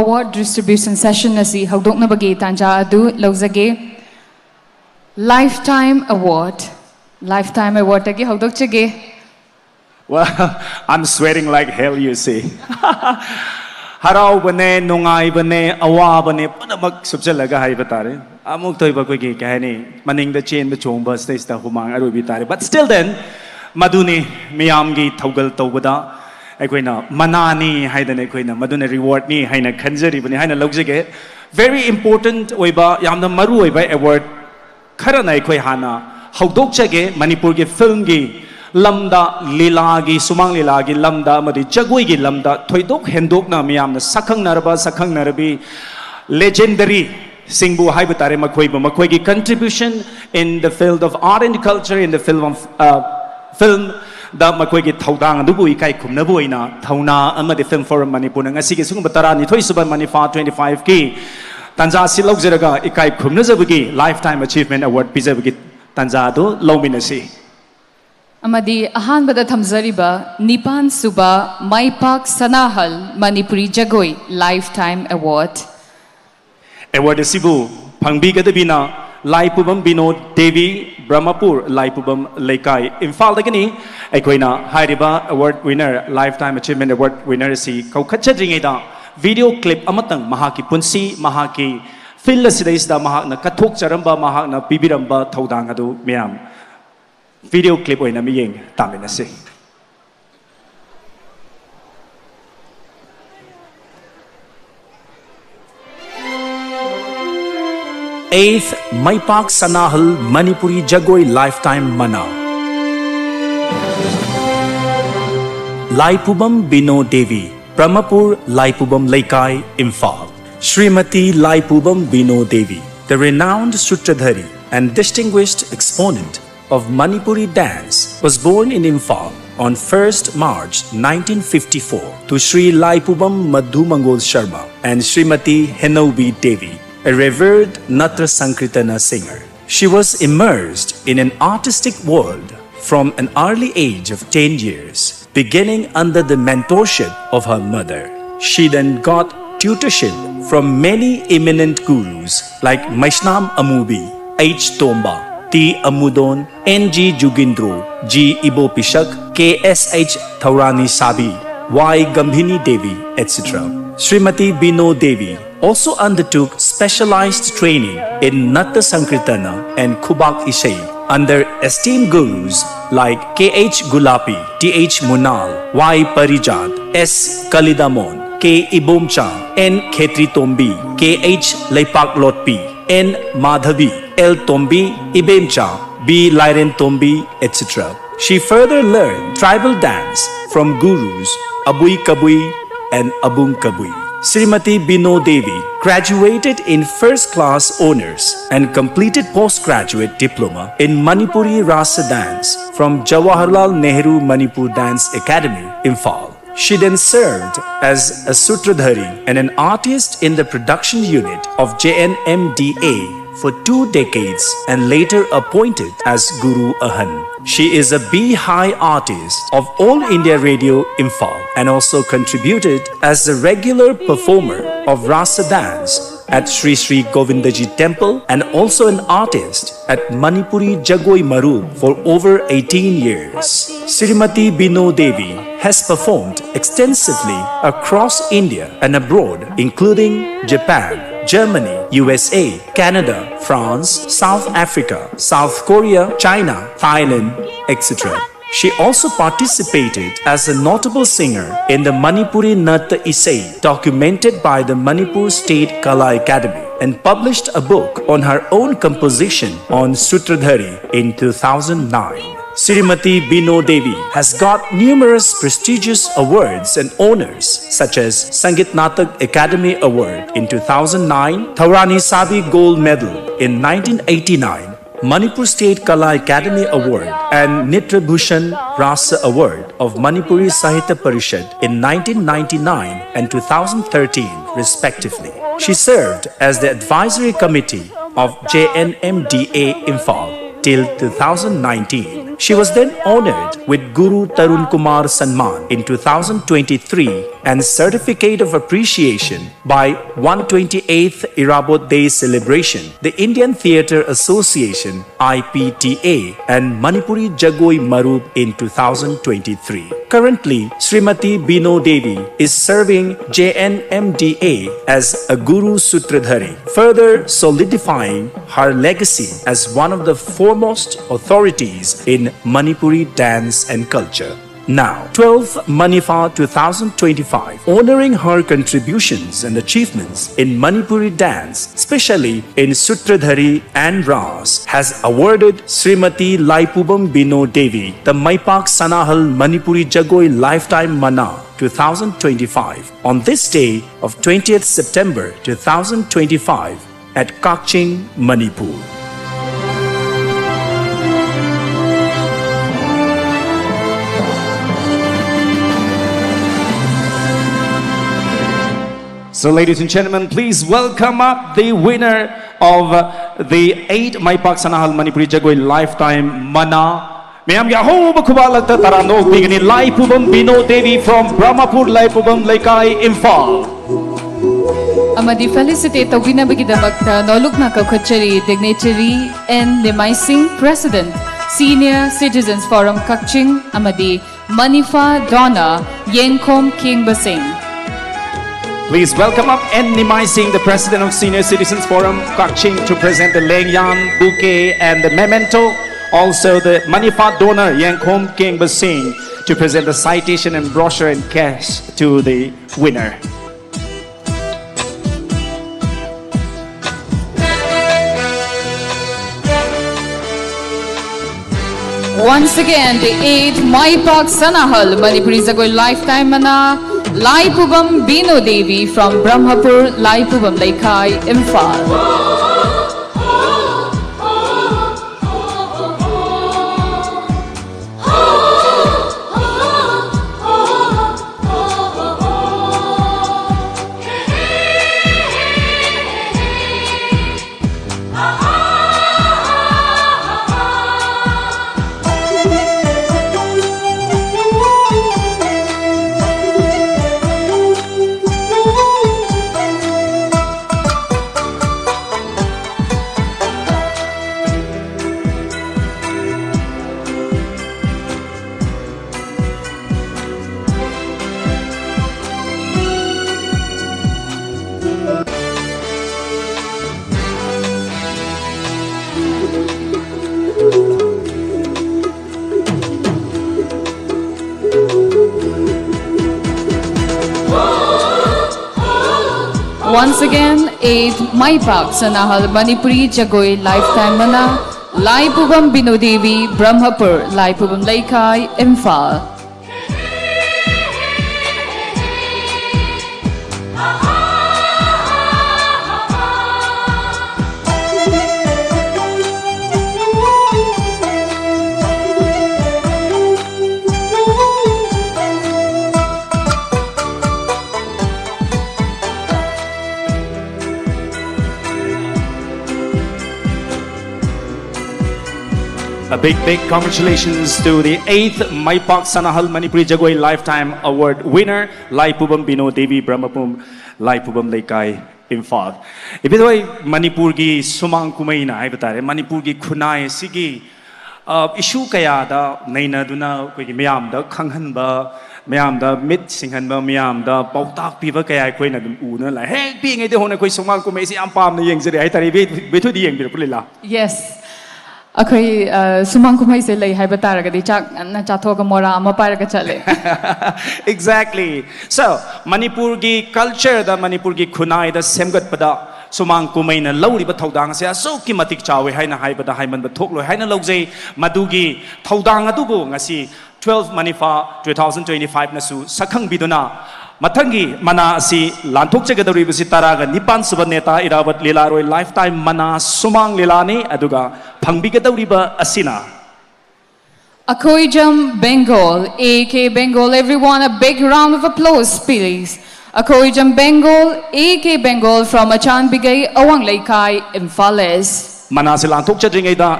award distribution session ꯑꯁꯤ ꯍꯧꯗꯣꯛꯅꯕꯒꯤ ꯇꯥꯟꯖꯥ ꯑꯗꯨ ꯂꯧꯖꯒꯦ꯫ Lifetime Award, Lifetime Awardꯗꯒꯤ ꯍꯧꯗꯣꯛꯆꯒꯦ꯫ Well, I'm sweating like hell, you see. ꯍꯔꯥꯎꯕꯅꯦ, ꯅꯨꯡꯉꯥꯏꯕꯅꯦ, ꯑꯋꯥꯕꯅꯦ, ꯄꯨꯝꯅꯃꯛ ꯁꯨꯞꯆꯜꯂꯒ ꯍꯥꯏꯕ ꯇꯥꯔꯦ꯫ ꯑꯃꯨꯛꯇ ꯑꯣꯏꯕ ꯑꯩꯈꯣꯏꯒꯤ ꯀꯩ ꯍꯥꯏꯅꯤ, ꯃꯅꯤꯡꯗ ꯆꯦꯟꯕ ꯆꯣꯡꯕ ꯁꯤꯗꯩꯁꯤꯗ ꯍꯨꯃꯥꯡ ꯑꯔꯣꯏꯕꯤ ꯇꯥꯔꯦ꯫ But still then, ꯃꯗꯨꯅꯤ ꯃꯤꯌꯥꯝꯒꯤ ꯊꯧꯒꯜ ꯇꯧꯕꯗ ꯑꯩꯈꯣꯏꯅ ꯃꯅꯥꯅꯤ ꯍꯥꯏꯗꯅ ꯑꯩꯈꯣꯏꯅ ꯃꯗꯨꯅ rewardꯅꯤ ꯍꯥꯏꯅ ꯈꯟꯖꯔꯤꯕꯅꯤ ꯍꯥꯏꯅ ꯂꯧꯖꯒꯦ꯫ Very important ꯑꯣꯏꯕ, ꯌꯥꯝꯅ ꯃꯔꯨ ꯑꯣꯏꯕ award ꯈꯔꯅ ꯑꯩꯈꯣꯏ ꯍꯥꯟꯅ ꯍꯧꯗꯣꯛꯆꯒꯦ꯫ ꯃꯅꯤꯄꯨꯔꯒꯤ filmꯒꯤ ꯂꯝꯗ, ꯂꯤꯂꯥꯒꯤ, ꯁꯨꯃꯥꯡ ꯂꯤꯂꯥꯒꯤ ꯂꯝꯗ ꯑꯃꯗꯤ ꯖꯒꯣꯏꯒꯤ ꯂꯝꯗ ꯊꯣꯏꯗꯣꯛ ꯍꯦꯟꯗꯣꯛꯅ ꯃꯤꯌꯥꯝꯅ ꯁꯛꯈꯪꯅꯔꯕ, ꯁꯛꯈꯪꯅꯔꯕꯤ legendary ꯁꯤꯡꯕꯨ ꯍꯥꯏꯕ ꯇꯥꯔꯦ, ꯃꯈꯣꯏꯕꯨ ꯃꯈꯣꯏꯒꯤ contribution in the field of art and culture, in the field of, uh, filmꯗ ꯃꯈꯣꯏꯒꯤ ꯊꯧꯗꯥꯡ ꯑꯗꯨꯕꯨ ꯏꯀꯥꯏ ꯈꯨꯝꯅꯕ ꯑꯣꯏꯅ ꯊꯧꯅꯥ ꯑꯃꯗꯤ Film Forum ꯃꯅꯤꯄꯨꯔꯅ ꯉꯁꯤꯒꯤ ꯁꯤꯒꯨꯝꯕ ꯇꯔꯥꯅꯤꯊꯣꯏ ꯁꯨꯕ ꯃꯅꯤꯐꯥ twenty fiveꯀꯤ ꯇꯥꯟꯖꯥ ꯑꯁꯤ ꯂꯧꯖꯔꯒ ꯏꯀꯥꯏ ꯈꯨꯝꯅꯖꯕꯒꯤ Lifetime Achievement Award ꯄꯤꯖꯕꯒꯤ ꯇꯥꯟꯖꯥ ꯑꯗꯨ ꯂꯧꯃꯤꯟꯅꯁꯤ꯫ ꯑꯃꯗꯤ ꯑꯍꯥꯟꯕꯗ ꯊꯝꯖꯔꯤꯕ ꯅꯤꯄꯥꯟ ꯁꯨꯕ ꯃꯥꯏꯄꯥꯛ ꯁꯅꯥꯍꯜ ꯃꯅꯤꯄꯨꯔꯤ ꯖꯒꯣꯏ Lifetime Award꯫ Award ꯑꯁꯤꯕꯨ ꯐꯪꯕꯤꯒꯗꯕꯤꯅ ꯂꯥꯏꯄꯨꯕꯝ ꯕꯤꯅꯣꯗ ꯗꯦꯕꯤ, ꯕ꯭ꯔꯍꯃꯄꯨꯔ ꯂꯥꯏꯄꯨꯕꯝ ꯂꯩꯀꯥꯏ, ꯏꯝꯐꯥꯜꯗꯒꯤꯅꯤ꯫ ꯑꯩꯈꯣꯏꯅ ꯍꯥꯏꯔꯤꯕ award winner, Lifetime Achievement Award winner ꯑꯁꯤ ꯀꯧꯈꯠꯆꯗ꯭ꯔꯤꯉꯩꯗ video clip ꯑꯃꯇꯪ ꯃꯍꯥꯛꯀꯤ ꯄꯨꯟꯁꯤ, ꯃꯍꯥꯛꯀꯤ field ꯑꯁꯤꯗꯩꯁꯤꯗ ꯃꯍꯥꯛꯅ ꯀꯠꯊꯣꯛꯆꯔꯝꯕ, ꯃꯍꯥꯛꯅ ꯄꯤꯕꯤꯔꯝꯕ ꯊꯧꯗꯥꯡ ꯑꯗꯨ ꯃꯤꯌꯥꯝ video clip ꯑꯣꯏꯅ ꯃꯤꯠꯌꯦꯡ ꯇꯥꯃꯤꯟꯅꯁꯤ꯫ Eighth Maipak Sanahal Manipuri Jagoi Lifetime Mana. Laipubam Bino Devi, Brahmapur Laipubam Leikai, Imphal. Srimati Laipubam Bino Devi, the renowned Sutradhari and distinguished exponent of Manipuri dance, was born in Imphal on first March nineteen fifty-four to Sri Laipubam Madhumangol Sharma and Srimati Henobi Devi, a revered Natra Sankirtana singer. She was immersed in an artistic world from an early age of ten years, beginning under the mentorship of her mother. She then got tutorship from many eminent gurus like Maishnam Amubi, H Tomba, T Amudon, N G Jugindro, G Ibo Pishak, K S H Thaurani Sabi, Y Gambhini Devi, et cetera. Srimati Bino Devi also undertook specialized training in Natta Sankirtana and Khubak Isai under esteemed gurus like K H Gulapi, T H Munal, Y Parijat, S Kalidamon, K Ibomcha, N Khetri Tombi, K H Leipak Lotpi, N Madhavi, L Tombi, Ibemcha, B Lairen Tombi, et cetera. She further learned tribal dance from gurus Abui Kabui and Abung Kabui. Srimati Bino Devi graduated in first class honors and completed postgraduate diploma in Manipuri Rasa dance from Jawaharlal Nehru Manipur Dance Academy, Imphal. She then served as a sutradhari and an artist in the production unit of J N M D A for two decades and later appointed as Guru Ahan. She is a Bihai artist of All India Radio Imphal and also contributed as a regular performer of Rasa dance at Sri Sri Govindaji Temple and also an artist at Manipuri Jagoi Maru for over eighteen years. Srimati Bino Devi has performed extensively across India and abroad, including Japan, Germany, U S A, Canada, France, South Africa, South Korea, China, Thailand, et cetera. She also participated as a notable singer in the Manipuri Natta Isai, documented by the Manipur State Kala Academy. and published a book on her own composition on Sutradhari in two thousand nine. Srimati Bino Devi has got numerous prestigious awards and honors such as Sangeet Natak Akademi Award in two thousand nine, Thaurani Sabi Gold Medal in nineteen eighty-nine, Manipur State Kala Academy Award and Nitra Bhushan Rasa Award of Manipuri Sahitya Parishad in nineteen ninety-nine and two thousand thirteen, respectively. She served as the advisory committee of J N M D A Imphal till two thousand nineteen. She was then honored with Guru Tarun Kumar Sanman in two thousand twenty-three and Certificate of Appreciation by one twenty-eighth Irabot Day Celebration, the Indian Theatre Association, I P T A, and Manipuri Jagoi Marup in two thousand twenty-three. Currently, Srimati Bino Devi is serving J N M D A as a Guru Sutradhari, further solidifying her legacy as one of the foremost authorities in Manipuri dance and culture. Now, twelfth Manifa two thousand twenty-five, honoring her contributions and achievements in Manipuri dance, especially in Sutradhari and Ras, has awarded Srimati Laipubam Bino Devi the Maipak Sanahal Manipuri Jagoi Lifetime Mana two thousand twenty-five on this day of twentieth September two thousand twenty-five at Kakching, Manipur. So, ladies and gentlemen, please welcome up the winner of uh, the eighth Maipak Sanahal Manipuri Jagoi Lifetime Mana. ꯃꯌꯥꯝꯒꯤ ꯑꯍꯧꯕ ꯈꯨꯕꯥꯛ ꯂꯛꯇ ꯇꯔꯥꯝꯅ ꯑꯣꯛꯄꯤꯒꯅꯤ, ꯂꯥꯏꯄꯨꯕꯝ ꯕꯤꯅꯣ Devi from Brahmapur ꯂꯥꯏꯄꯨꯕꯝ ꯂꯩꯀꯥꯏ, ꯏꯝꯐꯥꯜ꯫ ꯑꯃꯗꯤ felicitate ꯇꯧꯕꯤꯅꯕꯒꯤꯗꯃꯛꯇ ꯅꯣꯂꯨꯛꯅ ꯀꯧꯈꯠꯆꯔꯤ dignitary N Nimaising, President, Senior Citizens Forum ꯀꯛꯆꯤꯡ, ꯑꯃꯗꯤ Manifa Dona, ꯌꯦꯡꯈꯣꯝ ꯀꯦꯡꯕꯁꯤꯡ꯫ Please welcome up N Nimaising, the President of Senior Citizens Forum Kakching, to present the Lengyan bouquet and the memento. Also, the Manifa Dona, Yengkhom Kengba Singh, to present the citation and brochure and cash to the winner. Once again, the eighth Maipak Sanahal Manipuri Zagoi Lifetime Mana, Laipubam Bino Devi from Brahmapur, Laipubam Leikai, Imphal. Once again, eighth Maipak Sanahal Manipuri Jagoi Lifetime Mana, Laipubam Bino Devi, Brahmapur, Laipubam Leikai, Imphal. A big, big congratulations to the eighth Maipak Sanahal Manipuri Jagoi Lifetime Award winner, Laipubam Bino Devi, Brahmapur, Laipubam Leikai, Imphal. ꯏꯕꯤꯗꯣꯏ, ꯃꯅꯤꯄꯨꯔꯒꯤ ꯁꯨꯃꯥꯡ ꯀꯨꯝꯍꯩꯅ ꯍꯥꯏꯕ ꯇꯥꯔꯦ, ꯃꯅꯤꯄꯨꯔꯒꯤ ꯈꯨꯟꯅꯥꯏ ꯑꯁꯤꯒꯤ, ꯑ, issue ꯀꯌꯥꯗ ꯅꯩꯅꯗꯨꯅ ꯑꯩꯈꯣꯏꯒꯤ ꯃꯌꯥꯝꯗ ꯈꯪꯍꯟꯕ, ꯃꯌꯥꯝꯗ ꯃꯤꯠ ꯁꯤꯡꯍꯟꯕ, ꯃꯌꯥꯝꯗ ꯄꯥꯎꯇꯥꯛ ꯄꯤꯕ ꯀꯌꯥ ꯑꯩꯈꯣꯏꯅ ꯑꯗꯨꯝ ꯎꯗꯨꯅ ꯂꯥꯛꯑꯦ꯫ ꯍꯦꯛ ꯄꯤꯛꯏꯉꯩꯗꯒꯤ ꯍꯧꯅ ꯑꯩꯈꯣꯏ ꯁꯨꯃꯥꯡ ꯀꯨꯝꯍꯩꯁꯤ ꯌꯥꯝ ꯄꯥꯝꯅ ꯌꯦꯡꯖꯔꯦ ꯍꯥꯏꯇꯥꯔꯦ꯫ ꯏꯕꯦ-, ꯏꯕꯦꯊꯣꯏꯗꯤ ꯌꯦꯡꯕꯤꯔꯛꯄ ꯂꯤꯂꯥ? Yes. ꯑꯩꯈꯣꯏ, ꯑ, ꯁꯨꯃꯥꯡ ꯀꯨꯝꯍꯩꯁꯦ ꯂꯩ ꯍꯥꯏꯕ ꯇꯥꯔꯒꯗꯤ ꯆꯥꯛ ꯉꯟꯅ ꯆꯥꯊꯣꯛꯑꯒ ꯃꯣꯔꯥ ꯑꯃ ꯄꯥꯏꯔꯒ ꯆꯠꯂꯦ꯫ Exactly. So, ꯃꯅꯤꯄꯨꯔꯒꯤ cultureꯗ, ꯃꯅꯤꯄꯨꯔꯒꯤ ꯈꯨꯟꯅꯥꯏꯗ ꯁꯦꯝꯒꯠꯄꯗ ꯁꯨꯃꯥꯡ ꯀꯨꯝꯍꯩꯅ ꯂꯧꯔꯤꯕ ꯊꯧꯗꯥꯡ ꯑꯁꯦ ꯑꯁꯨꯛꯀꯤ ꯃꯇꯤꯛ ꯆꯥꯎꯏ ꯍꯥꯏꯅ ꯍꯥꯏꯕꯗ ꯍꯥꯏꯃꯟꯕ ꯊꯣꯛꯂꯣꯏ ꯍꯥꯏꯅ ꯂꯧꯖꯩ꯫ ꯃꯗꯨꯒꯤ ꯊꯧꯗꯥꯡ ꯑꯗꯨꯕꯨ ꯉꯁꯤ twelve ꯃꯅꯤꯐꯥ two thousand twenty five ꯅꯁꯨ ꯁꯛꯈꯪꯕꯤꯗꯨꯅ ꯃꯊꯪꯒꯤ ꯃꯅꯥ ꯑꯁꯤ ꯂꯥꯟꯊꯣꯛꯆꯒꯗꯧꯔꯤꯕꯁꯤ ꯇꯔꯥꯒ ꯅꯤꯄꯥꯟ ꯁꯨꯕ ꯅꯦꯇꯥ ꯏꯔꯥꯕꯠ ꯂꯤꯂꯥꯔꯣꯏ lifetime ꯃꯅꯥ ꯁꯨꯃꯥꯡ ꯂꯤꯂꯥꯅꯤ꯫ ꯑꯗꯨꯒ ꯐꯪꯕꯤꯒꯗꯧꯔꯤꯕ ꯑꯁꯤꯅ Akoijam Bengal, A K Bengal. Everyone, a big round of applause, please. Akoijam Bengal, A K Bengal from Achanbigai, Awang Leikai, Imphal East. ꯃꯅꯥꯁꯤ ꯂꯥꯟꯊꯣꯛꯆꯗ꯭ꯔꯤꯉꯩꯗ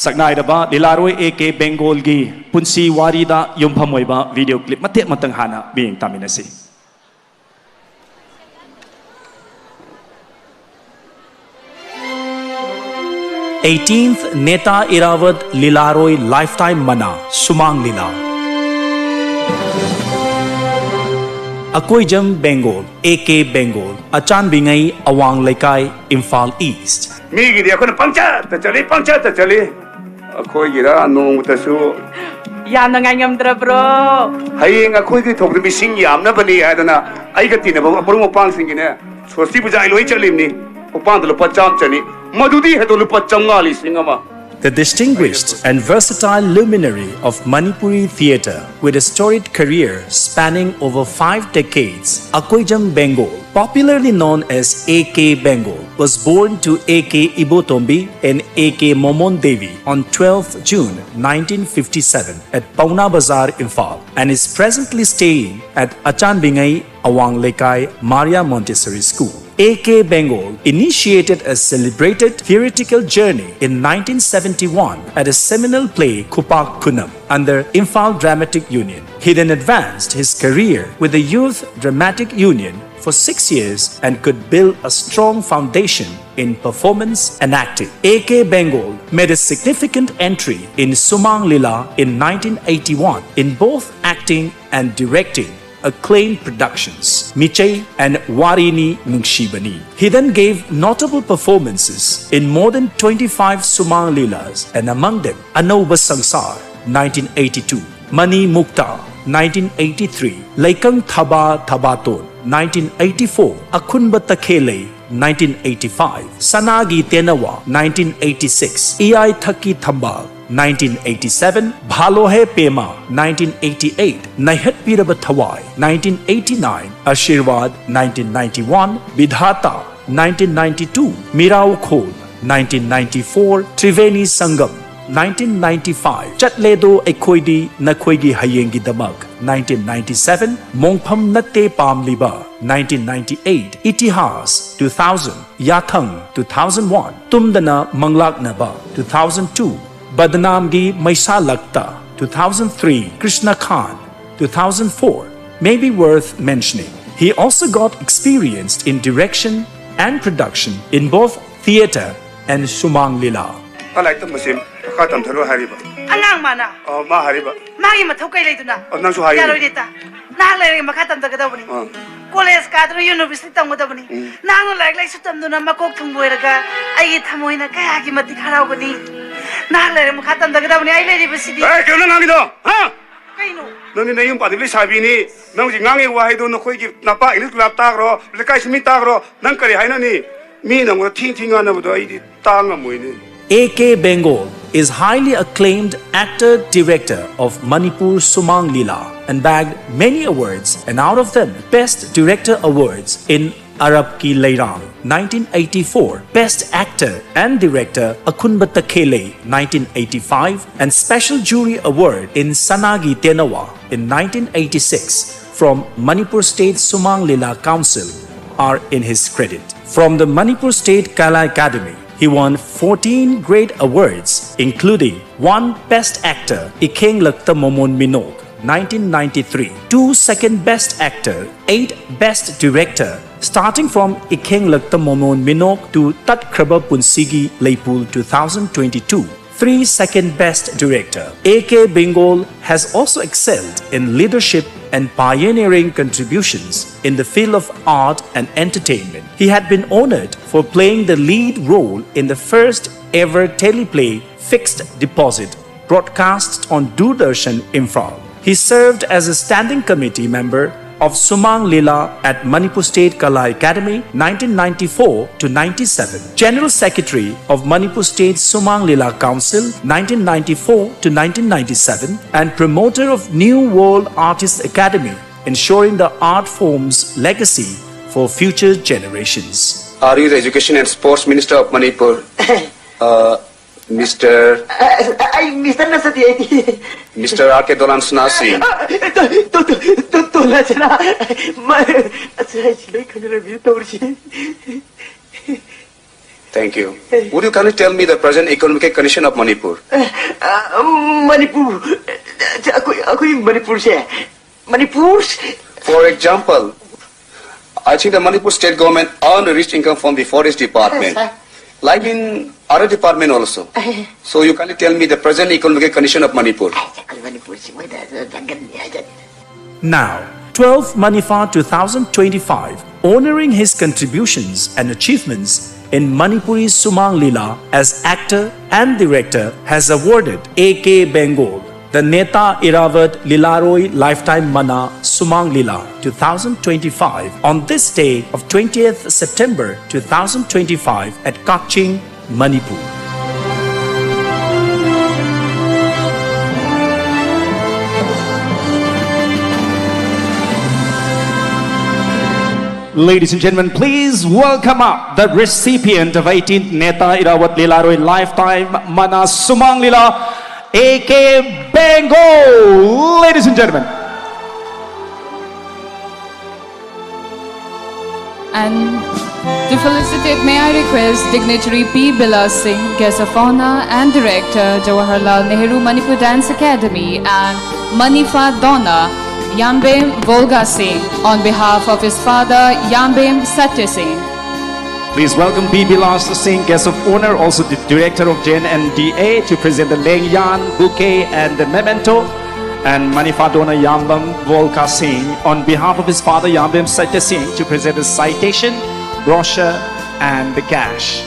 ꯁꯛꯅꯥꯏꯔꯕ ꯂꯤꯂꯥꯔꯣꯏ A K ꯕꯦꯡꯒꯣꯜꯒꯤ ꯄꯨꯟꯁꯤ ꯋꯥꯔꯤꯗ ꯌꯨꯝꯐꯝ ꯑꯣꯏꯕ video clip ꯃꯇꯦꯛ ꯑꯃꯇꯪ ꯍꯥꯟꯅ ꯃꯤꯠꯌꯦꯡ ꯇꯥꯃꯤꯟꯅꯁꯤ꯫ eighteenth Neta Irawat Lilaroi Lifetime Mana Sumang Lila. Akoijam Bengal, A K Bengal, Achanbingai Awang Leikai, Imphal East. ꯃꯤꯒꯤꯗꯤ ꯑꯩꯈꯣꯏꯅ ꯄꯪꯆꯠꯇ ꯆꯠꯂꯤ, ꯄꯪꯆꯠꯇ ꯆꯠꯂꯤ꯫ ꯑꯩꯈꯣꯏꯒꯤꯔ ꯅꯣꯡꯃꯇꯁꯨ ꯌꯥꯝꯅ ꯉꯥꯏꯉꯝꯗ꯭ꯔꯕ꯭ꯔꯣ? ꯍꯌꯦꯡ ꯑꯩꯈꯣꯏꯒꯤ ꯊꯣꯛꯄꯗ ꯃꯤꯁꯤꯡ ꯌꯥꯝꯅꯕꯅꯤ ꯍꯥꯏꯗꯅ ꯑꯩꯒ ꯇꯤꯟꯅꯕ ꯃꯔꯨꯞ ꯃꯄꯥꯡꯁꯤꯡꯒꯤꯅꯦ ꯁꯣꯁꯇꯤ ꯄꯨꯖꯥ ꯑꯩ ꯂꯣꯏ ꯆꯠꯂꯤꯕꯅꯤ꯫ ꯃꯄꯥꯡꯗ ꯂꯨꯄꯥ ꯆꯥꯝ ꯆꯅꯤ, ꯃꯗꯨꯗꯤ ꯍꯦꯛꯇ ꯂꯨꯄꯥ ꯆꯥꯝꯃꯉꯥ ꯂꯤꯁꯤꯡ ꯑꯃ꯫ The distinguished and versatile luminary of Manipuri theatre with a storied career spanning over five decades, Akoijam Bengal, popularly known as A K Bengal, was born to A K Ibotombi and A K Momon Devi on twelfth June nineteen fifty-seven at Pauna Bazar, Imphal, and is presently staying at Achanbingai Awang Leikai Maria Montessori School. A K Bengal initiated a celebrated theatrical journey in nineteen seventy-one at a seminal play Khupak Khunam under Imphal Dramatic Union. He then advanced his career with the Youth Dramatic Union for six years and could build a strong foundation in performance and acting. A K Bengal made a significant entry in Sumang Lila in nineteen eighty-one in both acting and directing acclaimed productions, Michei and Warini Nungshibani. He then gave notable performances in more than twenty-five Sumang Lilas, and among them Anouba Sangsar, nineteen eighty-two, Mani Mukta, nineteen eighty-three, Leikang Thaba Thabaton, nineteen eighty-four, Akhunba Takhelei, nineteen eighty-five, Sanagi Tenawa, nineteen eighty-six, Iyai Thaki Thambal, nineteen eighty-seven, Bhalo He Pema, nineteen eighty-eight, Naihat Piraba Thawai, nineteen eighty-nine, Ashirwad, nineteen ninety-one, Bidhata, nineteen ninety-two, Mirau Khol, nineteen ninety-four, Triveni Sangam, nineteen ninety-five, Chatledo Ekhoidi Nakhoigi Hayengi Damak, nineteen ninety-seven, Mongpham Natte Pamliba, nineteen ninety-eight, Itihas, two thousand, Yathang, two thousand one, Tumdana Manglak Naba, two thousand two, Badanamgi Maisa Lakta, two thousand three, Krishna Khan, two thousand four, may be worth mentioning. He also got experienced in direction and production in both theatre and Sumang Lila. ꯀ ꯂꯥꯏꯔꯤꯛ ꯇꯝꯕꯁꯦ ꯃꯈꯥ ꯇꯝꯊꯔꯣꯏ ꯍꯥꯏꯔꯤꯕ꯫ ꯑꯉꯥꯡ ꯃꯥꯅ ꯑ, ꯃꯥ ꯍꯥꯏꯔꯤꯕ꯫ ꯃꯥꯒꯤ ꯃꯊꯧ ꯀꯩ ꯂꯩꯗꯨꯅ? ꯑ, ꯅꯪꯁꯨ ꯍꯥꯏꯌꯨꯅꯦ꯫ ꯌꯥꯔꯣꯏꯅꯦ ꯇ꯫ ꯅꯍꯥꯛ ꯂꯩꯔꯒ ꯃꯈꯥ ꯇꯝꯊꯒꯗꯧꯕꯅꯤ꯫ ꯑ꯫ ꯀꯣꯂꯦꯖ ꯀꯥꯗꯨꯅ ꯌꯨꯅꯤꯚꯔꯁꯤꯇꯤ ꯇꯝꯒꯗꯕꯅꯤ꯫ ꯅꯍꯥꯛꯅ ꯂꯥꯏꯔꯤꯛ ꯂꯥꯏꯁꯨ ꯇꯝꯗꯨꯅ ꯃꯀꯣꯛ ꯊꯣꯡꯕ ꯑꯣꯏꯔꯒ ꯑꯩꯒꯤ ꯊꯃꯣꯏꯅ ꯀꯌꯥꯒꯤ ꯃꯇꯤꯛ ꯍꯔꯥꯎꯒꯅꯤ꯫ ꯅꯍꯥꯛ ꯂꯩꯔꯒ ꯃꯈꯥ ꯇꯝꯊꯒꯗꯕꯅꯤ꯫ ꯑꯩ ꯂꯩꯔꯤꯕꯁꯤꯗꯤ꯫ ꯑꯦ, ꯀꯩꯅꯣ ꯅꯪ ꯉꯥꯡꯉꯤꯗꯣ? ꯍꯥ? ꯀꯩꯅꯣ? ꯅꯪꯗꯤ ꯅꯌꯨꯝ ꯄꯥꯟꯗꯕꯤ ꯂꯩꯁꯥꯕꯤꯅꯤ꯫ ꯅꯪ ꯍꯧꯖꯤꯛ ꯉꯥꯡꯉꯤ ꯋꯥꯍꯩꯗꯣ ꯅꯈꯣꯏꯒꯤ ꯅꯄꯥ ꯏꯪꯂꯤꯁ ꯀ꯭ꯂꯥꯕ ꯇꯥꯈ꯭ꯔꯣ, ꯂꯩꯀꯥꯏ ꯁꯤꯃꯤ ꯇꯥꯈ꯭ꯔꯣ, ꯅꯪ ꯀꯔꯤ ꯍꯥꯏꯅꯅꯤ? ꯃꯤ ꯅꯪꯉꯣꯟꯗ ꯊꯤ ꯊꯤ ꯉꯥꯡꯅꯕꯗꯣ ꯑꯩꯗꯤ ꯇꯥ ꯉꯝꯃꯣꯏꯅꯦ꯫ A K Bengal is highly acclaimed actor director of Manipur Sumang Lila and bagged many awards, and out of them, Best Director Awards in Arab Ki Leirang, nineteen eighty-four, Best Actor and Director Akhunba Takhelei, nineteen eighty-five, and Special Jury Award in Sanagi Tenawa in nineteen eighty-six from Manipur State Sumang Lila Council are in his credit. From the Manipur State Kala Academy, he won fourteen great awards, including one Best Actor, Ikheng Lakta Momon Minok, nineteen ninety-three, two Second Best Actor, eight Best Director, starting from Ikheng Lakta Momon Minok to Tatkraba Punsigi Leipul two thousand twenty-two, three Second Best Director. A K Bengal has also excelled in leadership and pioneering contributions in the field of art and entertainment. He had been honored for playing the lead role in the first ever teleplay Fixed Deposit, broadcast on Doordarshan Imphal. He served as a standing committee member of Sumang Lila at Manipur State Kala Academy, nineteen ninety-four to ninety-seven, General Secretary of Manipur State Sumang Lila Council, nineteen ninety-four to nineteen ninety-seven, and promoter of New World Artist Academy, ensuring the art form's legacy for future generations. Are you the Education and Sports Minister of Manipur? Uh, Mister ꯑꯩ mister ꯅꯠꯆꯗꯦ ꯑꯩꯗꯤ꯫ Mister R K Dolan Snasi. ꯇꯣ ꯇꯣ ꯇꯣ ꯇꯣꯂꯥ ꯆꯅꯥ꯫ ꯑꯁ ꯑꯩꯁꯤ ꯂꯣꯏ ꯈꯪꯅꯔꯝꯃꯤ ꯇꯧꯔꯤꯁꯤ꯫ Thank you. Would you kindly tell me the present economic condition of Manipur? Manipur ꯑꯩꯈꯣꯏ ꯑꯩꯈꯣꯏ ꯃꯅꯤꯄꯨꯔꯁꯦ Manipur For example, I think the Manipur state government earned a rich income from the forest department, like in other department also. So you kindly tell me the present economic condition of Manipur. ꯑꯩꯈꯣꯏ ꯃꯅꯤꯄꯨꯔꯁꯤ ꯃꯣꯏꯗ ꯖꯪꯒꯜꯅꯤ ꯍꯥꯏꯖꯔꯤ꯫ Now, twelfth Manipur two thousand twenty-five, honoring his contributions and achievements in Manipuri Sumang Lila as actor and director, has awarded A K Bengal the Neta Irawat Lilaroi Lifetime Mana Sumang Lila two thousand twenty-five on this day of twentieth September two thousand twenty-five at Kakching, Manipur. Ladies and gentlemen, please welcome up the recipient of eighteenth Neta Irawat Lilaroi Lifetime Mana Sumang Lila, A K Bengal. Ladies and gentlemen. And to felicitate, may I request dignitary P Bilal Singh, Guest of Honor and Director, Jawaharlal Nehru Manipur Dance Academy, and Manifa Dona, Yambem Volga Singh, on behalf of his father, Yambem Satya Singh. Please welcome P Bilal Singh, Guest of Honor, also the Director of J N N D A, to present the Lengyan bouquet and the memento, and Manifa Dona Yambem Volka Singh, on behalf of his father Yambem Satya Singh, to present the citation, brochure, and the cash.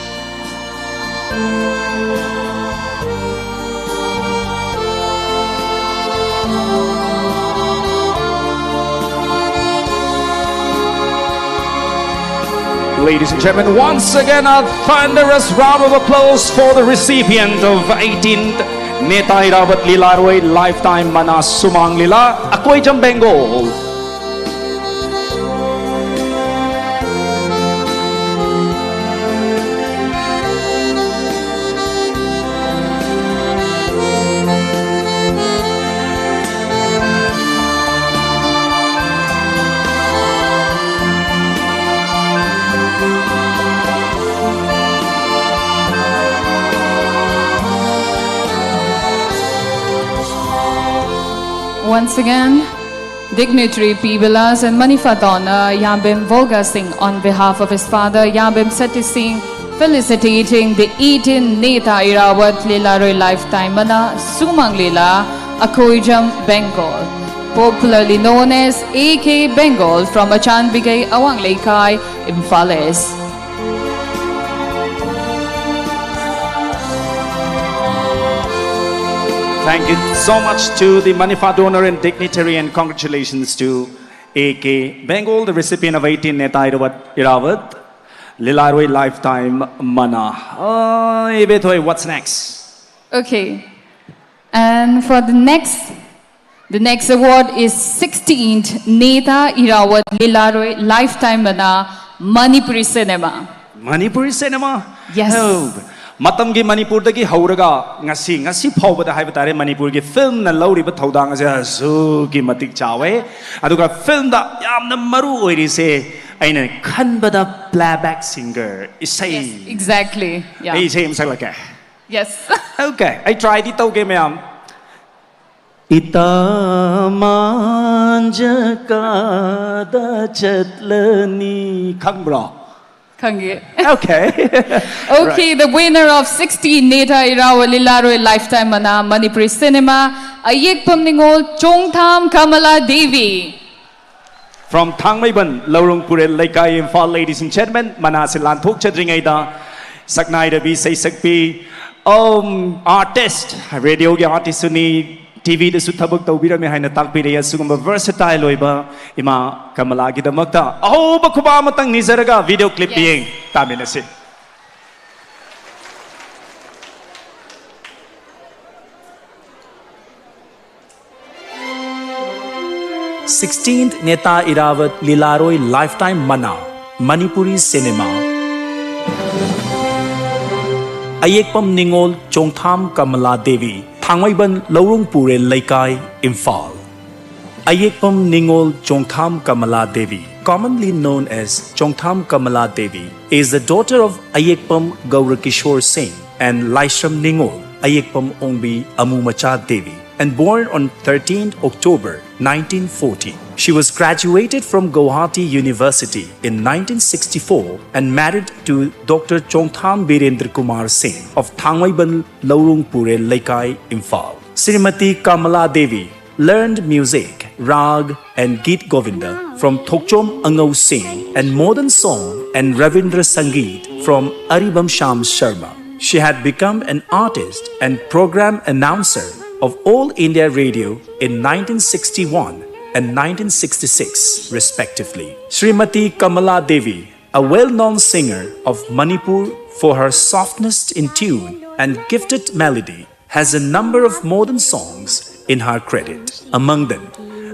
Ladies and gentlemen, once again, a thunderous round of applause for the recipient of eighteenth Neta Irrawadh Lilaroi Lifetime Mana Sumang Lila, Akoijam Bengal. Once again, dignitary P. Vilas and Manipha donor Yambim Volga Singh, on behalf of his father Yambim Seti Singh, felicitating the eighteenth Neta Irrawadh Lilaroi Lifetime Mana Sumang Lila, Akoijam Bengal, popularly known as A K Bengal, from Achanbigei Awang Leikai, Imphal East. Thank you so much to the Manipha donor and dignitary, and congratulations to A K Bengal, the recipient of eighteenth Neta Irrawadh, Irrawadh Lilaroi Lifetime Mana. Uh, Ibethoi, what's next? Okay. And for the next, the next award is sixteenth Neta Irrawadh Lilaroi Lifetime Mana, Manipuri Cinema. Manipuri Cinema? Yes. Oh, ꯃꯇꯝꯒꯤ ꯃꯅꯤꯄꯨꯔꯗꯒꯤ ꯍꯧꯔꯒ ꯉꯁꯤ, ꯉꯁꯤ ꯐꯥꯎꯕꯗ ꯍꯥꯏꯕ ꯇꯥꯔꯦ, ꯃꯅꯤꯄꯨꯔꯒꯤ ꯐꯤꯜꯝꯅ ꯂꯧꯔꯤꯕ ꯊꯧꯗꯥꯡ ꯑꯁꯦ ꯑꯁꯨꯛꯀꯤ ꯃꯇꯤꯛ ꯆꯥꯎꯋꯦ꯫ ꯑꯗꯨꯒ ꯐꯤꯜꯝꯗ ꯌꯥꯝꯅ ꯃꯔꯨ ꯑꯣꯏꯔꯤꯁꯦ, ꯑꯩꯅ ꯈꯟꯕꯗ, playback singer, ꯏꯁꯩ꯫ Exactly. Yeah. ꯑꯩ ꯏꯁꯩ ꯑꯃ ꯁꯛꯂꯛꯀꯦ꯫ Yes. Okay, ꯑꯩ tryꯗꯤ ꯇꯧꯒꯦ, ꯃꯌꯥꯝ꯫ ꯏꯇꯥ ꯃꯥꯟꯖ ꯀꯥꯗ ꯆꯠꯂꯅꯤ꯫ ꯈꯪꯕ꯭ꯔꯣ? ꯈꯪꯉꯦ꯫ Okay. Okay, the winner of sixteenth Neta Irrawadh Lilaroi Lifetime Mana, Manipuri Cinema, ꯑꯌꯦꯛꯄꯝ ꯅꯤꯉꯣꯜ, ꯆꯣꯡꯊꯥꯝ ꯀꯃꯂꯥ ꯗꯦꯕꯤ꯫ From ꯊꯥꯡꯃꯩꯕꯟ ꯂꯧꯔꯣꯡ ꯄꯨꯔꯦꯜ ꯂꯩꯀꯥꯏ, Imphal, ladies and gentlemen, ꯃꯅꯥꯁꯦ ꯂꯥꯟꯊꯣꯛꯆꯗ꯭ꯔꯤꯉꯩꯗ, ꯁꯛꯅꯥꯏꯔꯕꯤ, ꯁꯩꯁꯛꯄꯤ, um, artist, radioꯒꯤ artistꯁꯨꯅꯤ, ꯇꯤꯚꯤꯗꯁꯨ ꯊꯕꯛ ꯇꯧꯕꯤꯔꯝꯃꯤ ꯍꯥꯏꯅ ꯇꯥꯛꯄꯤꯔꯛꯏ꯫ ꯑꯁꯤꯒꯨꯝꯕ versatile ꯑꯣꯏꯕ ꯏꯃꯥ ꯀꯃꯂꯥꯒꯤꯗꯃꯛꯇ ꯑꯍꯧꯕ ꯈꯨꯕꯥꯛ ꯑꯃꯇꯪ ꯅꯤꯖꯔꯒ video clip ꯌꯦꯡ ꯇꯥꯃꯤꯟꯅꯁꯤ꯫ Sixteenth Neta Irawat Lilaroi Lifetime Mana, Manipuri Cinema. ꯑꯌꯦꯛꯄꯝ ꯅꯤꯉꯣꯜ ꯆꯣꯡꯊꯥꯝ ꯀꯃꯂꯥ ꯗꯦꯕꯤ, ꯊꯥꯡꯃꯩꯕꯟ ꯂꯧꯔꯣꯡ ꯄꯨꯔꯦꯜ ꯂꯩꯀꯥꯏ, ꯏꯝꯐꯥꯜ꯫ ꯑꯌꯦꯛꯄꯝ ꯅꯤꯉꯣꯜ ꯆꯣꯡꯊꯥꯝ Kamala Devi, commonly known as Chongtham Kamala Devi, is the daughter of ꯑꯌꯦꯛꯄꯝ ꯒꯧꯔꯀꯤꯁꯣꯔ ꯁꯤꯡ and ꯂꯥꯏꯁ꯭ꯔꯝ ꯅꯤꯉꯣꯜ ꯑꯌꯦꯛꯄꯝ ꯑꯣꯡꯕꯤ ꯑꯃꯨꯃꯆꯥ Devi, and born on thirteenth October nineteen forty. She was graduated from Guwahati University in nineteen sixty-four and married to Doctor Chongtham Birendra Kumar Singh of Thangmeiban Laurung Purel Leikai, Imphal. Srimati Kamala Devi learned music, rag, and Geet Govinda from Thokchom Angau Singh and modern song and Ravindra Sangeet from Aribam Sham Sharma. She had become an artist and program announcer of All India Radio in nineteen sixty-one and nineteen sixty-six, respectively. Srimati Kamala Devi, a well-known singer of Manipur for her softness in tune and gifted melody, has a number of modern songs in her credit. Among them,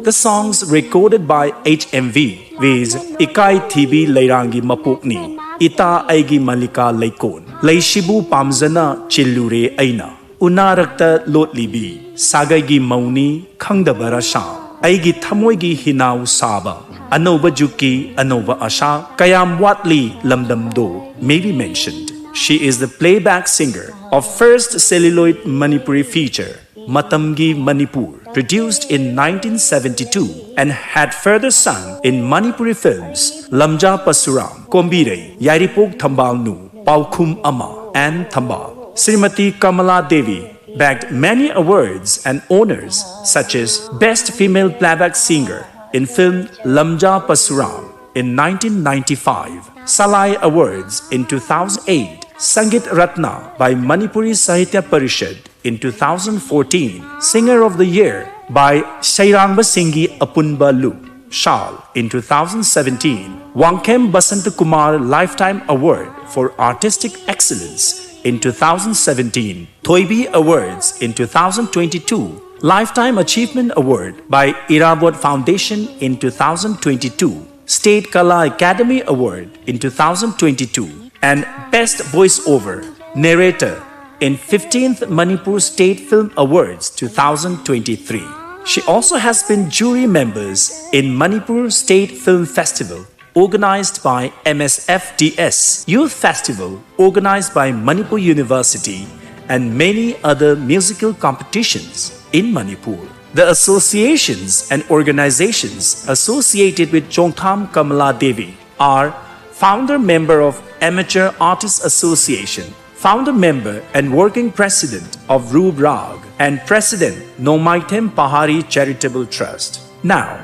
the songs recorded by H M V is Ikai Thibi Leirangi Mapokni, Ita Aigi Malika Leikon, Leishibu Pamzana Chilure Aina, Unarakta Lotlibi, Sagaigi Mauni Khangdabara Sha, Aigi Thamoigi Hinau Saba, Anova Juki, Anova Asha, Kayam Watli Lamdamdo may be mentioned. She is the playback singer of first celluloid Manipuri feature, Matamgi Manipur, produced in nineteen seventy-two and had further sung in Manipuri films Lamja Pasuram, Kombirei, Yairipok Thambalnu, Paukhum Ama, and Thambal. Srimati Kamala Devi bagged many awards and honors such as Best Female Playback Singer in film Lamja Pasuram in nineteen ninety-five, Salai Awards in two thousand eight, Sangit Ratna by Manipuri Sahitya Parishad In two thousand fourteen, Singer of the Year by Shairangba Singhi Apunba Lu, Shal. In two thousand seventeen, Wangkhem Basanta Kumar Lifetime Award for Artistic Excellence. In two thousand seventeen, Thoibi Awards. In two thousand twenty-two, Lifetime Achievement Award by Irabot Foundation. In two thousand twenty-two, State Kala Academy Award. In two thousand twenty-two, and Best Voiceover Narrator in fifteenth Manipur State Film Awards two thousand twenty-three. She also has been jury members in Manipur State Film Festival, organized by M S F D S, Youth Festival, organized by Manipur University, and many other musical competitions in Manipur. The associations and organizations associated with Chongtham Kamala Devi are founder member of Amateur Artists Association, founder member and working president of Rub Rag, and president Nomaithem Pahari Charitable Trust. Now,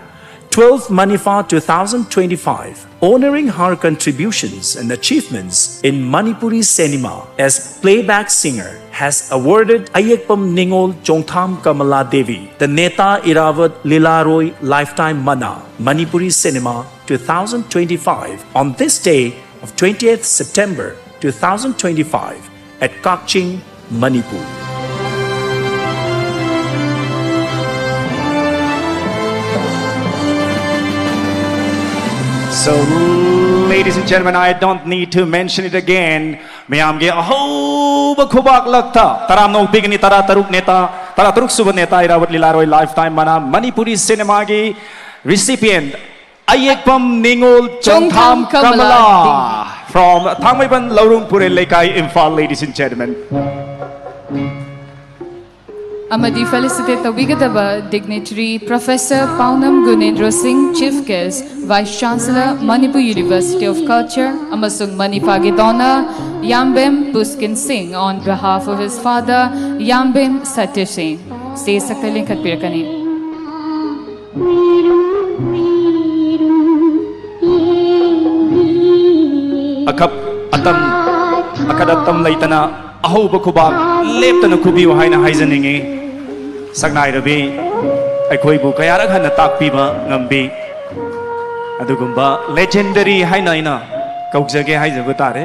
twelfth Manifa two thousand twenty-five, honoring her contributions and achievements in Manipuri cinema as playback singer, has awarded Ayekpam Ningol Chongtham Kamala Devi the Neta Irawat Lilaroi Lifetime Mana Manipuri Cinema two thousand twenty-five on this day of twentieth September two thousand twenty-five at Kakching, Manipur. So, ladies and gentlemen, I don't need to mention it again. ꯃꯌꯥꯝꯒꯤ ꯑꯍꯧꯕ ꯈꯨꯕꯥꯛ ꯂꯛꯇ ꯇꯔꯥꯃꯅꯧ ꯄꯤꯒꯅꯤ, ꯇꯔꯥꯇꯔꯨꯛ ꯅꯦꯇꯥ, ꯇꯔꯥꯇꯔꯨꯛ ꯁꯨꯕ ꯅꯦꯇꯥ ꯏꯔꯥꯕꯠ ꯂꯤꯂꯥꯔꯣꯏ Lifetime Mana Manipuri ꯁꯤꯅꯦꯃꯥꯒꯤ recipient ꯑꯌꯦꯛꯄꯝ ꯅꯤꯉꯣꯜ ꯆꯣꯡꯊꯥꯝ ꯆꯣꯡꯊꯥꯝ Kamala Kamala from ꯊꯥꯡꯃꯩꯕꯟ ꯂꯧꯔꯨꯡ ꯄꯨꯔꯦꯜ ꯂꯩꯀꯥꯏ, Imphal, ladies and gentlemen. ꯑꯃꯗꯤ felicitate ꯇꯧꯕꯤꯒꯗꯕ dignitary Professor ꯄꯥꯎꯅꯝ ꯒꯨꯅꯦꯟꯗ꯭ꯔꯣ ꯁꯤꯡ, Chief Guest, Vice Chancellor, Manipur University of Culture, ꯑꯃꯁꯨꯡ ꯃꯅꯤꯐꯥꯒꯤ donor ꯌꯥꯝꯕꯦꯝ ꯄꯨꯁꯀꯤꯟ ꯁꯤꯡ, on behalf of his father ꯌꯥꯝꯕꯦꯝ Satya ꯁꯤꯡ, stage ꯁꯛꯇ ꯂꯤꯡꯈꯠꯄꯤꯔꯛꯀꯅꯤ꯫ ꯑꯈꯞ ꯑꯇꯝ, ꯑꯈꯠ ꯑꯇꯝ ꯂꯩꯇꯅ ꯑꯍꯧꯕ ꯈꯨꯕꯥꯛ ꯂꯦꯞꯇꯅ ꯈꯨꯕꯤꯌꯨ ꯍꯥꯏꯅ ꯍꯥꯏꯖꯅꯤꯡꯏ꯫ ꯁꯛꯅꯥꯏꯔꯕꯤ ꯑꯩꯈꯣꯏꯕꯨ ꯀꯌꯥꯔꯛ ꯍꯟꯅ ꯇꯥꯛꯄꯤꯕ ꯉꯝꯕꯤ, ꯑꯗꯨꯒꯨꯝꯕ legendary ꯍꯥꯏꯅ ꯑꯩꯅ ꯀꯧꯖꯒꯦ ꯍꯥꯏꯖꯕ ꯇꯥꯔꯦ꯫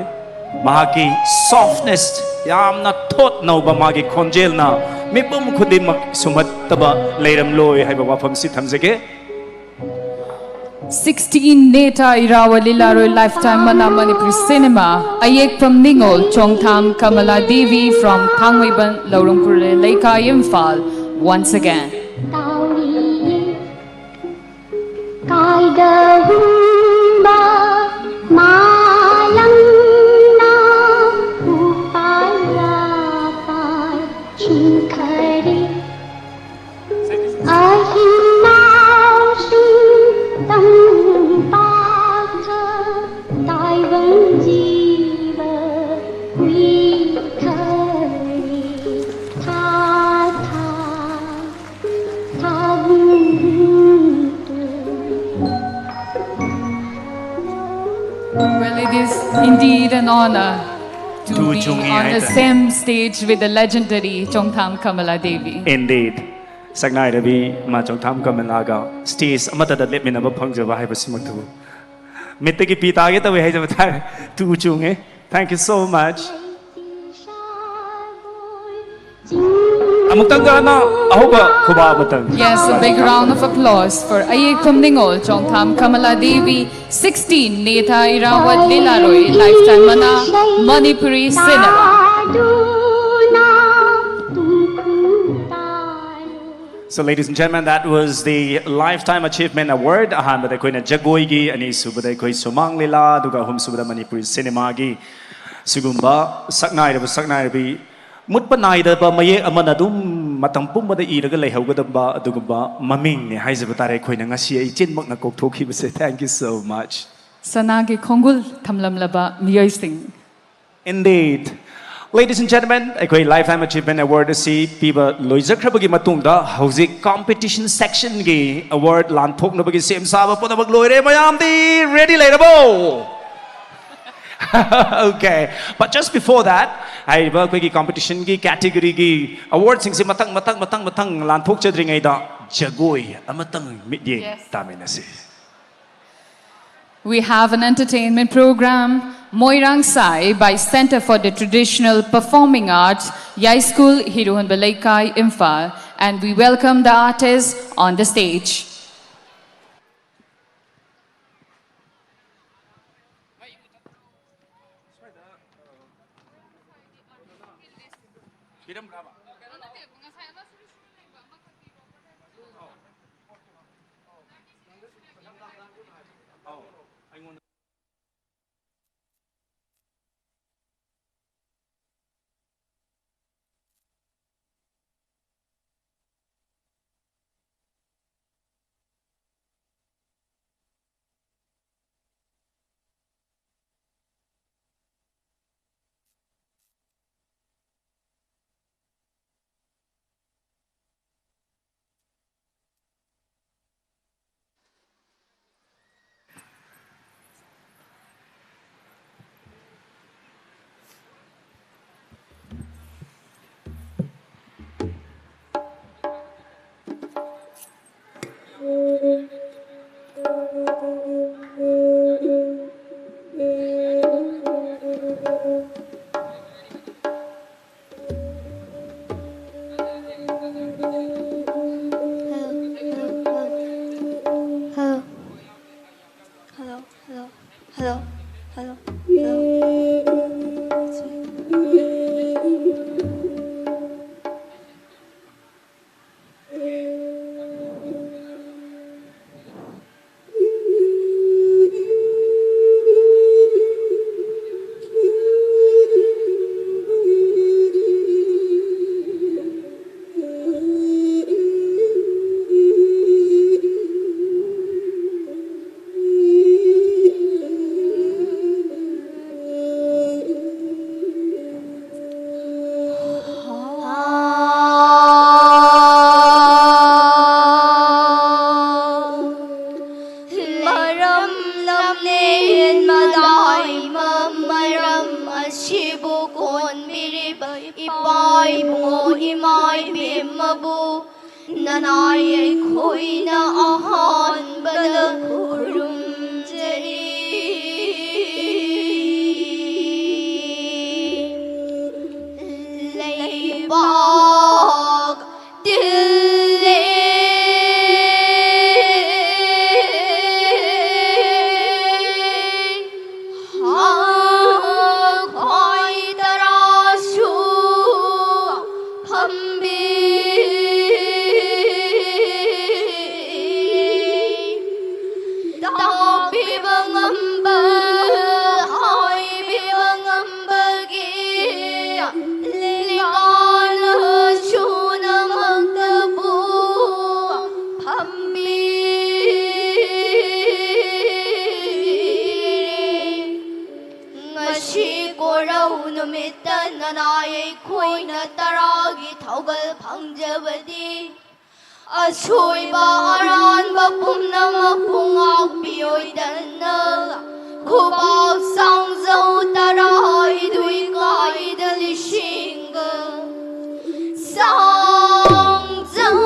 ꯃꯍꯥꯛꯀꯤ softness, ꯌꯥꯝꯅ ꯊꯣꯠ ꯅꯧꯕ ꯃꯥꯒꯤ ꯈꯣꯟꯖꯦꯜꯅ ꯃꯤꯄꯨꯝ ꯈꯨꯗꯤꯡꯃꯛ ꯁꯨꯝꯍꯠꯇꯕ ꯂꯩꯔꯝꯂꯣꯏ ꯍꯥꯏꯕ ꯋꯥꯐꯝꯁꯤ ꯊꯝꯖꯒꯦ꯫ Sixteen Neta Irawa Lilaroi Lifetime Mana Manipuri Cinema, Ayekpam Ningol, Chongtham Kamala Devi from Thangmeiban, Laurungpur Leikai, Imphal, once again. ꯀꯥꯏꯗꯒꯨꯝꯕ ꯃꯥꯂꯪꯅ ꯎꯄꯥꯜ ꯋꯥꯄꯥꯜ ꯆꯤꯡꯈꯔꯦ꯫ ꯑꯍꯤꯡ ꯅꯥꯎꯁꯤꯡ ꯇꯝꯄꯥꯛꯇ ꯇꯥꯏꯕꯪ ꯖꯤꯕ ꯍꯨꯏꯊꯔꯦ꯫ ꯊꯥ ꯊꯥ ꯊꯥꯕꯨꯡ Well, it is indeed an honor to two be ꯆꯣꯡꯉꯤ on the ꯍꯥꯏꯇꯥꯔꯦ꯫ Same stage with the legendary Chongtham Kamala Devi. Indeed. ꯁꯛꯅꯥꯏꯔꯕꯤ ꯃꯥ ꯆꯣꯡꯊꯥꯝ ꯀꯃꯂꯥꯒ stage ꯑꯃꯠꯇꯗ ꯂꯦꯞꯃꯤꯟꯅꯕ ꯐꯪꯖꯕ ꯍꯥꯏꯕꯁꯤꯃꯛꯇꯕꯨ ꯃꯤꯠꯇꯒꯤ ꯄꯤ ꯇꯥꯒꯦ ꯇꯧꯋꯦ ꯍꯥꯏꯖꯕ ꯇꯥꯔꯦ꯫ ꯇꯨ ꯆꯣꯡꯉꯦ꯫ Thank you so much. ꯑꯃꯨꯛꯇꯪꯒ ꯍꯟꯅ ꯑꯍꯧꯕ ꯈꯨꯕꯥꯛ ꯑꯃꯇꯪ꯫ Yes, a big round of applause for Ayekpam Ningol, Chongtham Kamala Devi, sixteen Neta Irawa Lilaroi Lifetime Mana Manipuri Cinema. ꯁꯥꯗꯨꯅ ꯇꯨꯡꯈꯨꯜ ꯇꯥꯔꯣ꯫ So, ladies and gentlemen, that was the Lifetime Achievement Award. ꯑꯍꯥꯟꯕꯗ ꯑꯩꯈꯣꯏꯅ ꯖꯒꯣꯏꯒꯤ, ꯑꯅꯤꯁꯨꯕꯗ ꯑꯩꯈꯣꯏ ꯁꯨꯃꯥꯡ ꯂꯤꯂꯥ, ꯑꯗꯨꯒ ꯑꯍꯨꯝꯁꯨꯕꯗ ꯃꯅꯤꯄꯨꯔꯤ ꯁꯤꯅꯦꯃꯥꯒꯤ ꯁꯤꯒꯨꯝꯕ ꯁꯛꯅꯥꯏꯔꯕ ꯁꯛꯅꯥꯏꯔꯕꯤ ꯃꯨꯠꯄ ꯅꯥꯏꯗꯕ ꯃꯌꯦꯛ ꯑꯃꯅ ꯑꯗꯨꯝ ꯃꯇꯝ ꯄꯨꯝꯕꯗ ꯏꯔꯒ ꯂꯩꯍꯧꯒꯗꯕ ꯑꯗꯨꯒꯨꯝꯕ ꯃꯃꯤꯡꯅꯦ ꯍꯥꯏꯖꯕ ꯇꯥꯔꯦ ꯑꯩꯈꯣꯏꯅ ꯉꯁꯤ ꯏꯆꯤꯟꯃꯛꯅ ꯀꯧꯊꯣꯛꯈꯤꯕꯁꯦ꯫ Thank you so much. ꯁꯅꯥꯒꯤ ꯈꯣꯡꯒꯨꯜ ꯊꯝꯂꯝꯂꯕ ꯃꯤꯑꯣꯏꯁꯤꯡ꯫ Indeed. Ladies and gentlemen, ꯑꯩꯈꯣꯏ Lifetime Achievement Award ꯑꯁꯤ ꯄꯤꯕ ꯂꯣꯏꯖꯈ꯭ꯔꯕꯒꯤ ꯃꯇꯨꯡꯗ ꯍꯧꯖꯤꯛ competition sectionꯒꯤ award ꯂꯥꯟꯊꯣꯛꯅꯕꯒꯤ ꯁꯦꯝ ꯁꯥꯕ ꯄꯨꯝꯅꯃꯛ ꯂꯣꯏꯔꯦ꯫ ꯃꯌꯥꯝꯗꯤ ready ꯂꯩꯔꯕꯣ? Okay, but just before that, ꯍꯥꯏꯔꯤꯕ ꯑꯩꯈꯣꯏꯒꯤ ꯀꯝꯄꯤꯇꯤꯁꯟꯒꯤ ꯀꯦꯇꯤꯒꯣꯔꯤꯒꯤ ꯑꯦꯋꯥꯔꯗꯁꯤꯡꯁꯦ ꯃꯊꯪ ꯃꯊꯪ ꯃꯊꯪ ꯃꯊꯪ ꯂꯥꯟꯊꯣꯛꯆꯗ꯭ꯔꯤꯉꯩꯗ ꯖꯒꯣꯏ ꯑꯃꯇꯪ ꯃꯤꯠꯌꯦꯡ Yes. ꯇꯥꯃꯤꯟꯅꯁꯤ. We have an entertainment program, Moirang Sai by Center for the Traditional Performing Arts, Yaischool, Hiruhunba Leikai, Imphal, and we welcome the artists on the stage. ꯅꯅꯥꯏ ꯑꯩꯈꯣꯏꯅ ꯑꯍꯥꯟꯕꯗ ꯈꯨꯔꯨꯝꯖꯔꯤ꯫ ꯂꯩꯕꯥꯛ ꯇꯤꯜꯂꯦ꯫ ꯍꯥ, ꯈ꯭ꯋꯥꯏ ꯇꯔꯥꯁꯨ ꯐꯝꯕꯤ꯫ ꯇꯥꯛꯄꯤꯕ ꯉꯝꯕ, ꯍꯥꯏꯕꯤꯕ ꯉꯝꯕꯒꯤ ꯂꯤꯡꯒꯥꯅ ꯁꯨꯅꯃꯛꯇꯕꯨ ꯐꯝꯕꯤ꯫ ꯉꯁꯤ ꯀꯣꯔꯧ ꯅꯨꯃꯤꯠꯇ ꯅꯅꯥꯏ ꯑꯩꯈꯣꯏꯅ ꯇꯔꯥꯒꯤ ꯊꯧꯒꯜ ꯐꯪꯖꯕꯗꯤ ꯑꯁꯣꯏꯕ ꯑꯔꯥꯟꯕ ꯄꯨꯝꯅꯃꯛꯄꯨ ꯉꯥꯛꯄꯤꯌꯣꯏꯗꯅ ꯈꯨꯕꯥꯛ ꯁꯥꯡꯖꯧ ꯇꯔꯥ ꯏꯗꯨꯏ ꯀꯥꯏꯗ ꯂꯤꯁꯤꯡꯒ ꯁꯥꯡꯖꯧ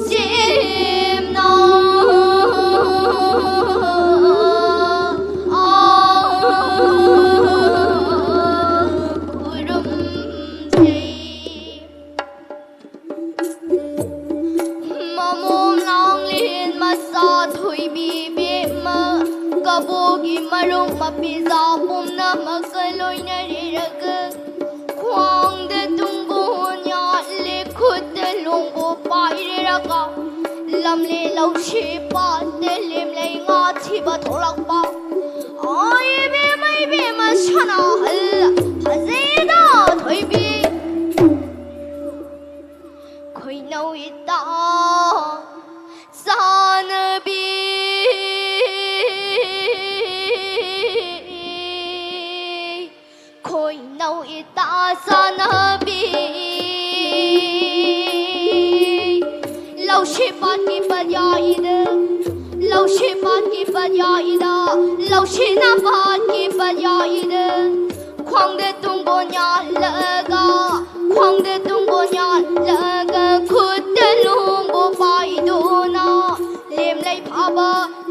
ꯆꯦꯝꯅ ꯈꯨꯔꯨꯝꯖꯩ꯫ ꯃꯃꯣꯝ ꯂꯥꯡꯂꯦꯟ ꯃꯆꯥ ꯊꯣꯏꯕꯤ ꯕꯦꯝꯃ, ꯀꯕꯣꯛꯀꯤ ꯃꯔꯨꯞ ꯃꯄꯤꯖꯥ ꯄꯨꯝꯅꯃꯛꯀ ꯂꯣꯏꯅꯔꯤꯔꯒ, ꯈ꯭ꯋꯥꯡꯗ ꯇꯨꯡꯒꯣꯟ ꯌꯥꯜꯂꯦ, ꯈꯨꯠꯇ ꯂꯣꯡꯕꯨ ꯄꯥꯏꯔꯤꯔꯒ, ꯂꯝꯂꯦ ꯂꯧꯁꯤ ꯄꯥꯠꯇ ꯂꯦꯝꯂꯩ ꯉꯥ ꯊꯤꯕ ꯊꯣꯛꯂꯛꯄ꯫ ꯑꯣ ꯏꯕꯦꯝꯃ, ꯏꯕꯦꯝꯃ ꯁꯅꯥꯍꯜ, ꯐꯖꯩꯗ ꯊꯣꯏꯕꯤ꯫ ꯈꯣꯏꯅꯧ ꯏꯇꯥ ꯆꯥꯅꯕꯤ꯫ ꯈꯣꯏꯅꯧ ꯏꯇꯥ ꯆꯥꯅꯕꯤ꯫ ꯂꯧꯁꯤ ꯄꯥꯠꯀꯤ ꯄꯠꯌꯥꯏꯗ, ꯂꯧꯁꯤ ꯄꯥꯠꯀꯤ ꯄꯠꯌꯥꯏꯗ, ꯂꯧꯁꯤꯅ ꯄꯥꯠꯀꯤ ꯄꯠꯌꯥꯏꯗ꯫ ꯈ꯭ꯋꯥꯡꯗ ꯇꯨꯡꯒꯣꯟ ꯌꯥꯜꯂꯒ, ꯈ꯭ꯋꯥꯡꯗ ꯇꯨꯡꯒꯣꯟ ꯌꯥꯜꯂꯒ, ꯈꯨꯠꯇ ꯂꯣꯡꯕꯨ ꯄꯥꯏꯗꯨꯅ, ꯂꯦꯝꯂꯩ ꯐꯥꯕ,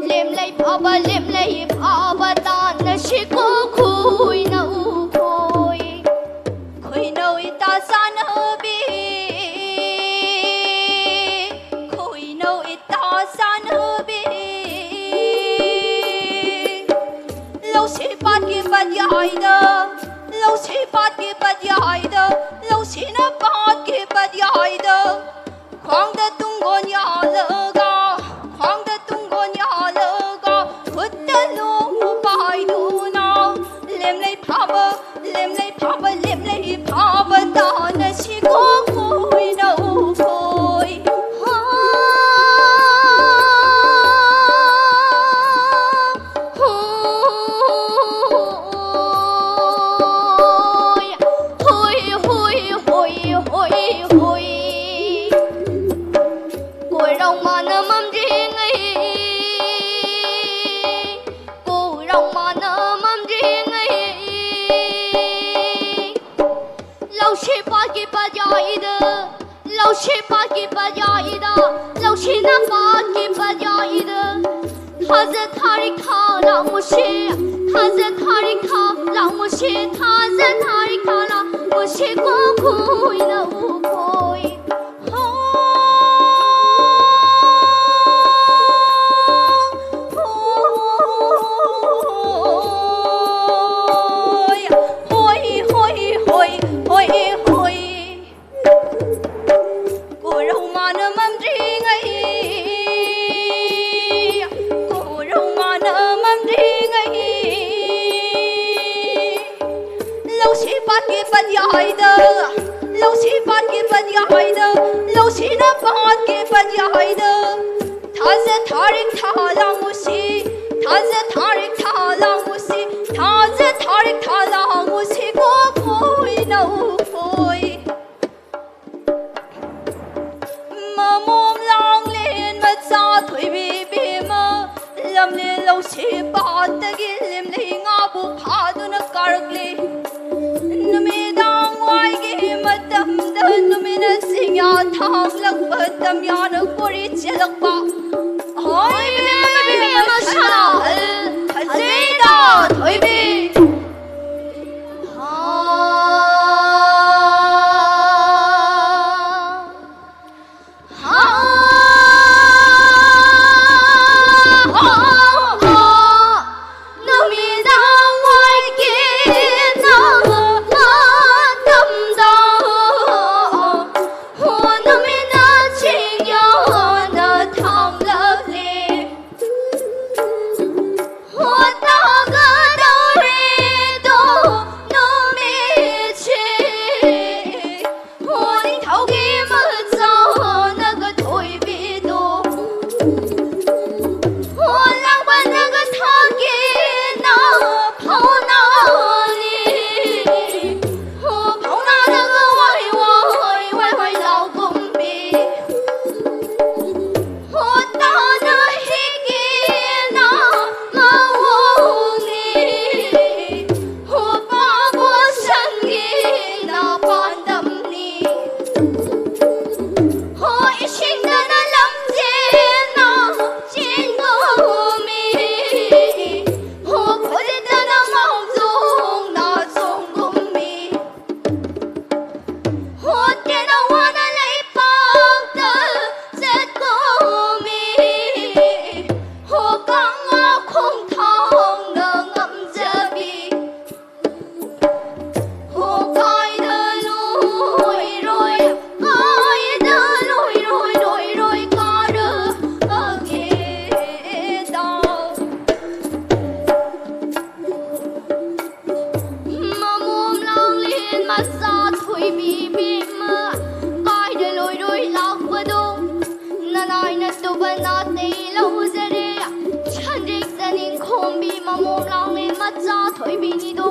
ꯂꯦꯝꯂꯩ ꯐꯥꯕ, ꯂꯦꯝꯂꯩ ꯐꯥꯕ ꯇꯥꯟꯅꯁꯤꯀꯣ ꯈꯣꯏꯅꯧ ꯈꯣꯏ꯫ ꯈꯣꯏꯅꯧ ꯏꯇꯥ ꯆꯥꯟꯅꯕꯤ, ꯈꯣꯏꯅꯧ ꯏꯇꯥ ꯆꯥꯟꯅꯕꯤ꯫ ꯂꯧꯁꯤ ꯄꯥꯠꯀꯤ ꯄꯠꯌꯥꯏꯗ, ꯂꯧꯁꯤ ꯄꯥꯠꯀꯤ ꯄꯠꯌꯥꯏꯗ, ꯂꯧꯁꯤꯅ ꯄꯥꯠꯀꯤ ꯄꯠꯌꯥꯏꯗ꯫ ꯈ꯭ꯋꯥꯡꯗ ꯇꯨꯡꯒꯣꯟ ꯌꯥꯜꯂꯒ, ꯈ꯭ꯋꯥꯡꯗ ꯇꯨꯡꯒꯣꯟ ꯌꯥꯜꯂꯒ, ꯈꯨꯠꯇ ꯂꯣꯡꯕꯨ ꯄꯥꯏꯗꯨꯅ, ꯂꯦꯝꯂꯩ ꯐꯥꯕ, ꯂꯦꯝꯂꯩ ꯐꯥꯕ, ꯂꯦꯝꯂꯩ ꯐꯥꯕ ꯇꯥꯟꯅꯁꯤꯀꯣ ꯈꯣꯏꯅꯧ ꯈꯣꯏ꯫ ꯍꯥ, ꯍꯣ, ꯍꯣꯏ, ꯍꯣꯏ, ꯍꯣꯏ, ꯍꯣꯏ, ꯍꯣꯏ, ꯍꯣꯏ꯫ ꯀꯣꯏꯔꯧ ꯃꯥꯅ ꯃꯝꯗ꯭ꯔꯤꯉꯩ, ꯀꯣꯏꯔꯧ ꯃꯥꯅ ꯃꯝꯗ꯭ꯔꯤꯉꯩ, ꯂꯧꯁꯤ ꯄꯥꯠꯀꯤ ꯄꯠꯌꯥꯏꯗ, ꯂꯧꯁꯤ ꯄꯥꯠꯀꯤ ꯄꯠꯌꯥꯏꯗ, ꯂꯧꯁꯤꯅ ꯄꯥꯠꯀꯤ ꯄꯠꯌꯥꯏꯗ꯫ ꯊꯥꯖ ꯊꯥꯔꯤꯛ ꯊꯥ ꯂꯥꯡꯉꯨꯁꯤ, ꯊꯥꯖ ꯊꯥꯔꯤꯛ ꯊꯥ ꯂꯥꯡꯉꯨꯁꯤ, ꯊꯥꯖ ꯊꯥꯔꯤꯛ ꯊꯥ ꯂꯥꯡꯉꯨꯁꯤ ꯀꯣ ꯈꯣꯏꯅꯧ ꯈꯣꯏ꯫ ꯍꯣ, ꯍꯣꯏ, ꯍꯣꯏ, ꯍꯣꯏ, ꯍꯣꯏ, ꯍꯣꯏ, ꯍꯣꯏ꯫ ꯀꯣꯔꯧ ꯃꯥꯅ ꯃꯝꯗ꯭ꯔꯤꯉꯩ, ꯀꯣꯔꯧ ꯃꯥꯅ ꯃꯝꯗ꯭ꯔꯤꯉꯩ, ꯂꯧꯁꯤ ꯄꯥꯠꯀꯤ ꯄꯠꯌꯥꯏꯗ, ꯂꯧꯁꯤ ꯄꯥꯠꯀꯤ ꯄꯠꯌꯥꯏꯗ, ꯂꯧꯁꯤꯅ ꯄꯥꯠꯀꯤ ꯄꯠꯌꯥꯏꯗ꯫ ꯊꯥꯖ ꯊꯥꯔꯤꯛ ꯊꯥ ꯂꯥꯡꯉꯨꯁꯤ, ꯊꯥꯖ ꯊꯥꯔꯤꯛ ꯊꯥ ꯂꯥꯡꯉꯨꯁꯤ, ꯊꯥꯖ ꯊꯥꯔꯤꯛ ꯊꯥ ꯂꯥꯡꯉꯨꯁꯤ ꯀꯣ ꯈꯣꯏꯅꯧ ꯈꯣꯏ꯫ ꯃꯃꯣꯝ ꯂꯥꯡꯂꯦꯟ ꯃꯆꯥ ꯊꯣꯏꯕꯤ ꯕꯦꯝꯃ, ꯂꯝꯂꯦꯟ ꯂꯧꯁꯤ ꯄꯥꯠꯇꯒꯤ ꯂꯦꯝꯂꯩ ꯉꯥꯕꯨ ꯐꯥꯗꯨꯅ ꯀꯥꯔꯛꯂꯤ꯫ ꯌꯥꯅ ꯀꯣꯔꯤ ꯆꯦꯜꯂꯛꯄ꯫ ꯍꯣꯏ, ꯏꯕꯦꯝꯃ, ꯏꯕꯦꯝꯃ, ꯁꯅꯥꯍꯜ, ꯐꯖꯩꯗ, ꯊꯣꯏꯕꯤ꯫ ꯍꯥ, ꯍꯥ, ꯍꯥ, ꯍꯥ꯫ ꯅꯨꯃꯤꯗꯥꯡ ꯋꯥꯏꯒꯤ ꯅꯥ ꯃꯇꯝꯗ, ꯍꯣ, ꯅꯨꯃꯤꯠꯅ ꯆꯤꯡ ꯌꯥꯅ ꯊꯥꯡꯂꯛꯂꯦ꯫ ꯍꯣ, ꯇꯥꯒꯗꯧꯔꯦꯗꯣ ꯅꯨꯃꯤꯠꯁꯦ꯫ ꯍꯣ, ꯅꯤꯡꯊꯧꯒꯤ ꯃꯆꯥꯅꯒ ꯊꯣꯏꯕꯤꯗꯣ꯫ ꯍꯣ, ꯂꯥꯡꯕꯅꯒ ꯊꯥꯒꯦꯅ ꯐꯥꯎꯅꯅꯤ꯫ ꯍꯣ, ꯐꯥꯎꯅꯔꯒ ꯋꯥꯏ ꯋꯥꯏ ꯋꯥꯏ ꯋꯥꯏ ꯂꯥꯎꯒꯨꯝꯕꯤ꯫ ꯍꯣ, ꯇꯥꯅ ꯍꯤꯒꯦꯅ ꯃꯑꯣꯡꯅꯤ꯫ ꯍꯣ, ꯄꯥꯕꯣ ꯁꯪꯒꯦꯅ ꯄꯥꯟꯗꯝꯅꯤ꯫ ꯍꯣ, ꯏꯁꯤꯡꯗꯅ ꯂꯝꯖꯦꯟꯅ ꯆꯦꯟꯒꯨꯝꯃꯤ꯫ ꯍꯣ, ꯈꯨꯖꯤꯟꯗꯅ ꯃꯥꯎꯖꯣꯡꯅ ꯆꯣꯡꯒꯨꯝꯃꯤ꯫ ꯍꯣ, ꯇꯦꯅꯋꯥꯅ ꯂꯩꯄꯥꯛꯇ ꯆꯠꯀꯨꯝꯃꯤ꯫ ꯍꯣ, ꯀꯪꯂꯥ ꯈꯣꯡꯊꯥꯡꯅ ꯉꯝꯖꯕꯤ꯫ ꯍꯣ, ꯀꯥꯏꯗ ꯂꯣꯏꯔꯣꯏ, ꯀꯥꯏꯗ ꯂꯣꯏꯔꯣꯏ, ꯂꯣꯏꯔꯣꯏ ꯀꯥꯔꯛꯑꯒꯦꯗ꯫ ꯃꯃꯣꯝ ꯂꯥꯡꯂꯦꯟ ꯃꯆꯥ ꯊꯣꯏꯕꯤ ꯏꯕꯦꯝꯃ, ꯀꯥꯏꯗ ꯂꯣꯏꯔꯣꯏ ꯂꯥꯛꯄꯗꯣ? ꯅꯅꯥꯏꯅ ꯇꯨꯕ ꯅꯥꯇꯩ ꯂꯧꯖꯔꯦ꯫ ꯁꯟꯗ꯭ꯔꯤꯛ ꯆꯅꯤꯡꯈꯣꯝꯕꯤ ꯃꯃꯣꯝ ꯂꯥꯡꯂꯦꯟ ꯃꯆꯥ ꯊꯣꯏꯕꯤꯅꯤꯗꯣ꯫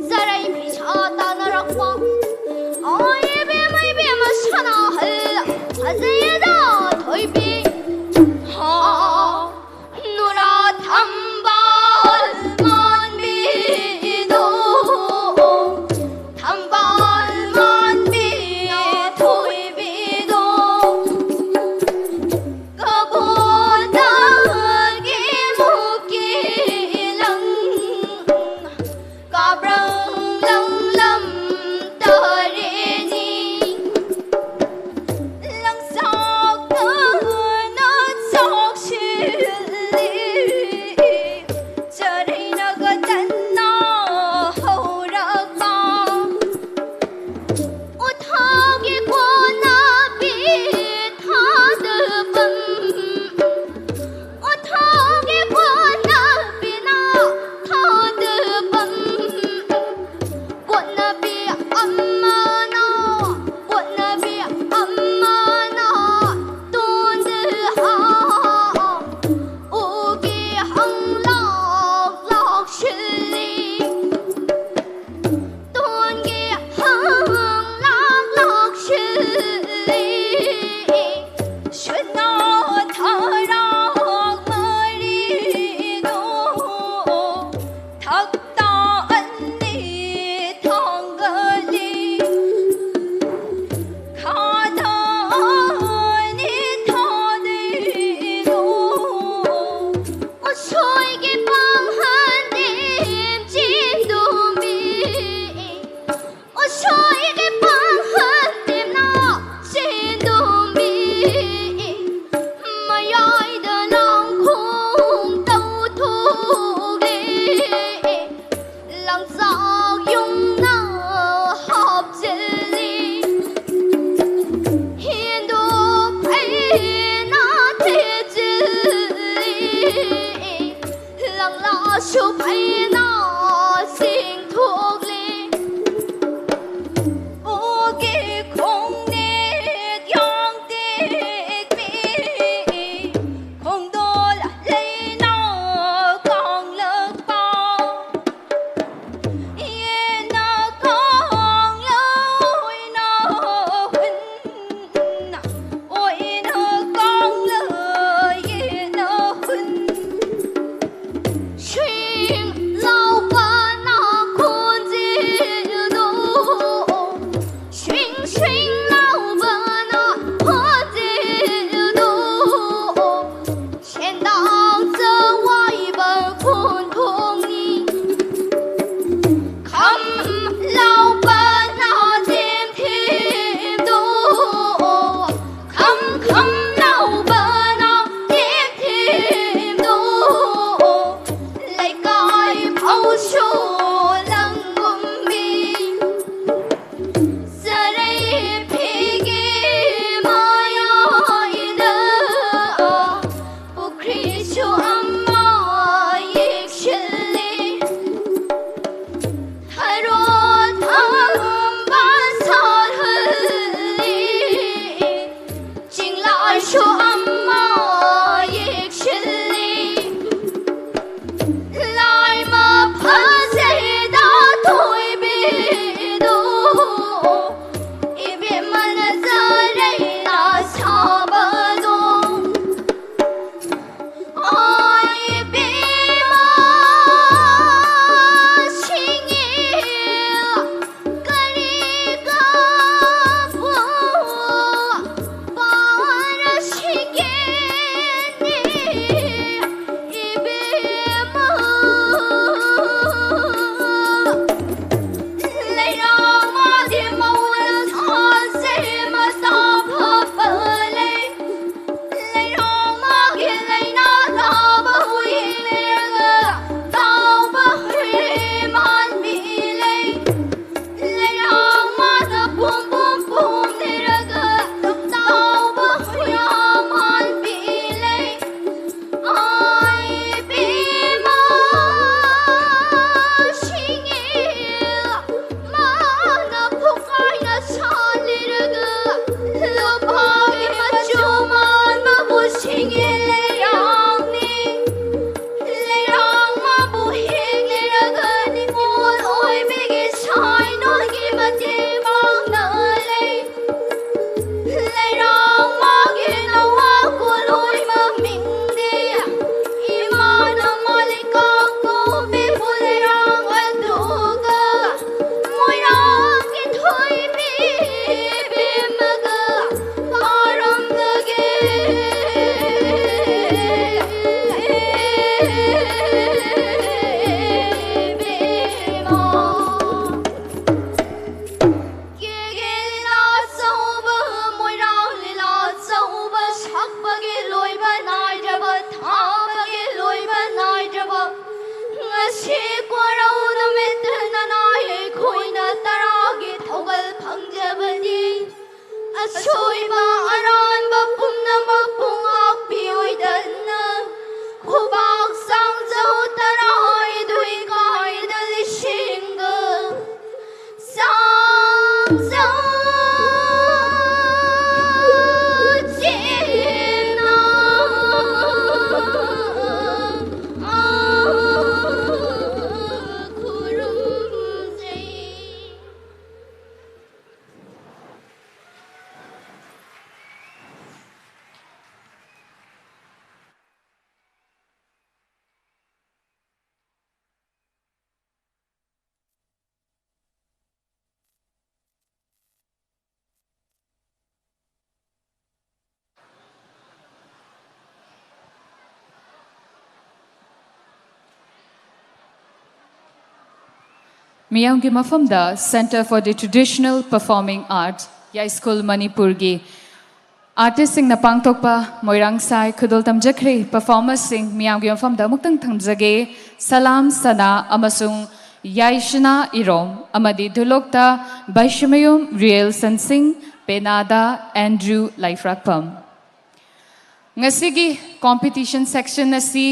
ꯆꯔꯩ ꯐꯤꯁꯥ ꯇꯥꯅꯔꯛꯄ꯫ ꯑꯣ ꯏꯕꯦꯝꯃ, ꯏꯕꯦꯝꯃ ꯁꯅꯥꯍꯜ, ꯐꯖꯩꯌꯦꯗ ꯊꯣꯏꯕꯤ꯫ ꯍꯥ, ꯅꯨꯔꯥ ꯊꯝꯕꯥꯜ ꯃꯥꯟꯕꯤꯗꯣ꯫ ꯊꯝꯕꯥꯜ ꯃꯥꯟꯕꯤ ꯊꯣꯏꯕꯤꯗꯣ꯫ ꯑꯁꯣꯏꯕ ꯑꯔꯥꯟꯕ ꯄꯨꯝꯅꯃꯛꯄꯨ ꯉꯥꯛꯄꯤꯌꯨꯗꯅ, ꯈꯨꯕꯥꯛ ꯆꯥꯡꯖꯧ ꯇꯔꯥꯍꯥꯏꯗꯣꯏ ꯀꯥꯏꯗ ꯂꯤꯁꯤꯡꯒ ꯆꯥꯡꯖꯧ ꯆꯦꯅ ꯈꯨꯔꯨꯝꯖꯩ꯫ ꯃꯤꯌꯥꯝꯒꯤ ꯃꯐꯝꯗ Centre for the Traditional Performing Arts, ꯌꯥꯏꯁ꯭ꯀꯨꯜ ꯃꯅꯤꯄꯨꯔꯒꯤ ꯑꯥꯔꯇꯤꯁꯁꯤꯡꯅ ꯄꯥꯡꯊꯣꯛꯄ ꯃꯣꯏꯔꯥꯡ ꯁꯥꯏ ꯈꯨꯗꯣꯜ ꯇꯝꯖꯈ꯭ꯔꯦ꯫ ꯄꯔꯐꯣꯔꯃꯔꯁꯤꯡ ꯃꯤꯌꯥꯝꯒꯤ ꯃꯐꯝꯗ ꯑꯃꯨꯛꯇꯪ ꯊꯝꯖꯒꯦ꯫ ꯁꯂꯥꯝ ꯁꯅꯥ ꯑꯃꯁꯨꯡ ꯌꯥꯏꯁꯅꯥ ꯏꯔꯣꯝ ꯑꯃꯗꯤ ꯙꯨꯂꯣꯛꯇ ꯕꯩꯁꯃꯌꯨꯝ ꯔꯤꯌꯦꯜ ꯁꯟꯁꯤꯡ, ꯄꯦꯅꯥꯗ ꯑꯦꯟꯗ꯭ꯔꯨ ꯂꯥꯏꯐ꯭ꯔꯥꯛꯄꯝ꯫ ꯉꯁꯤꯒꯤ competition section ꯑꯁꯤ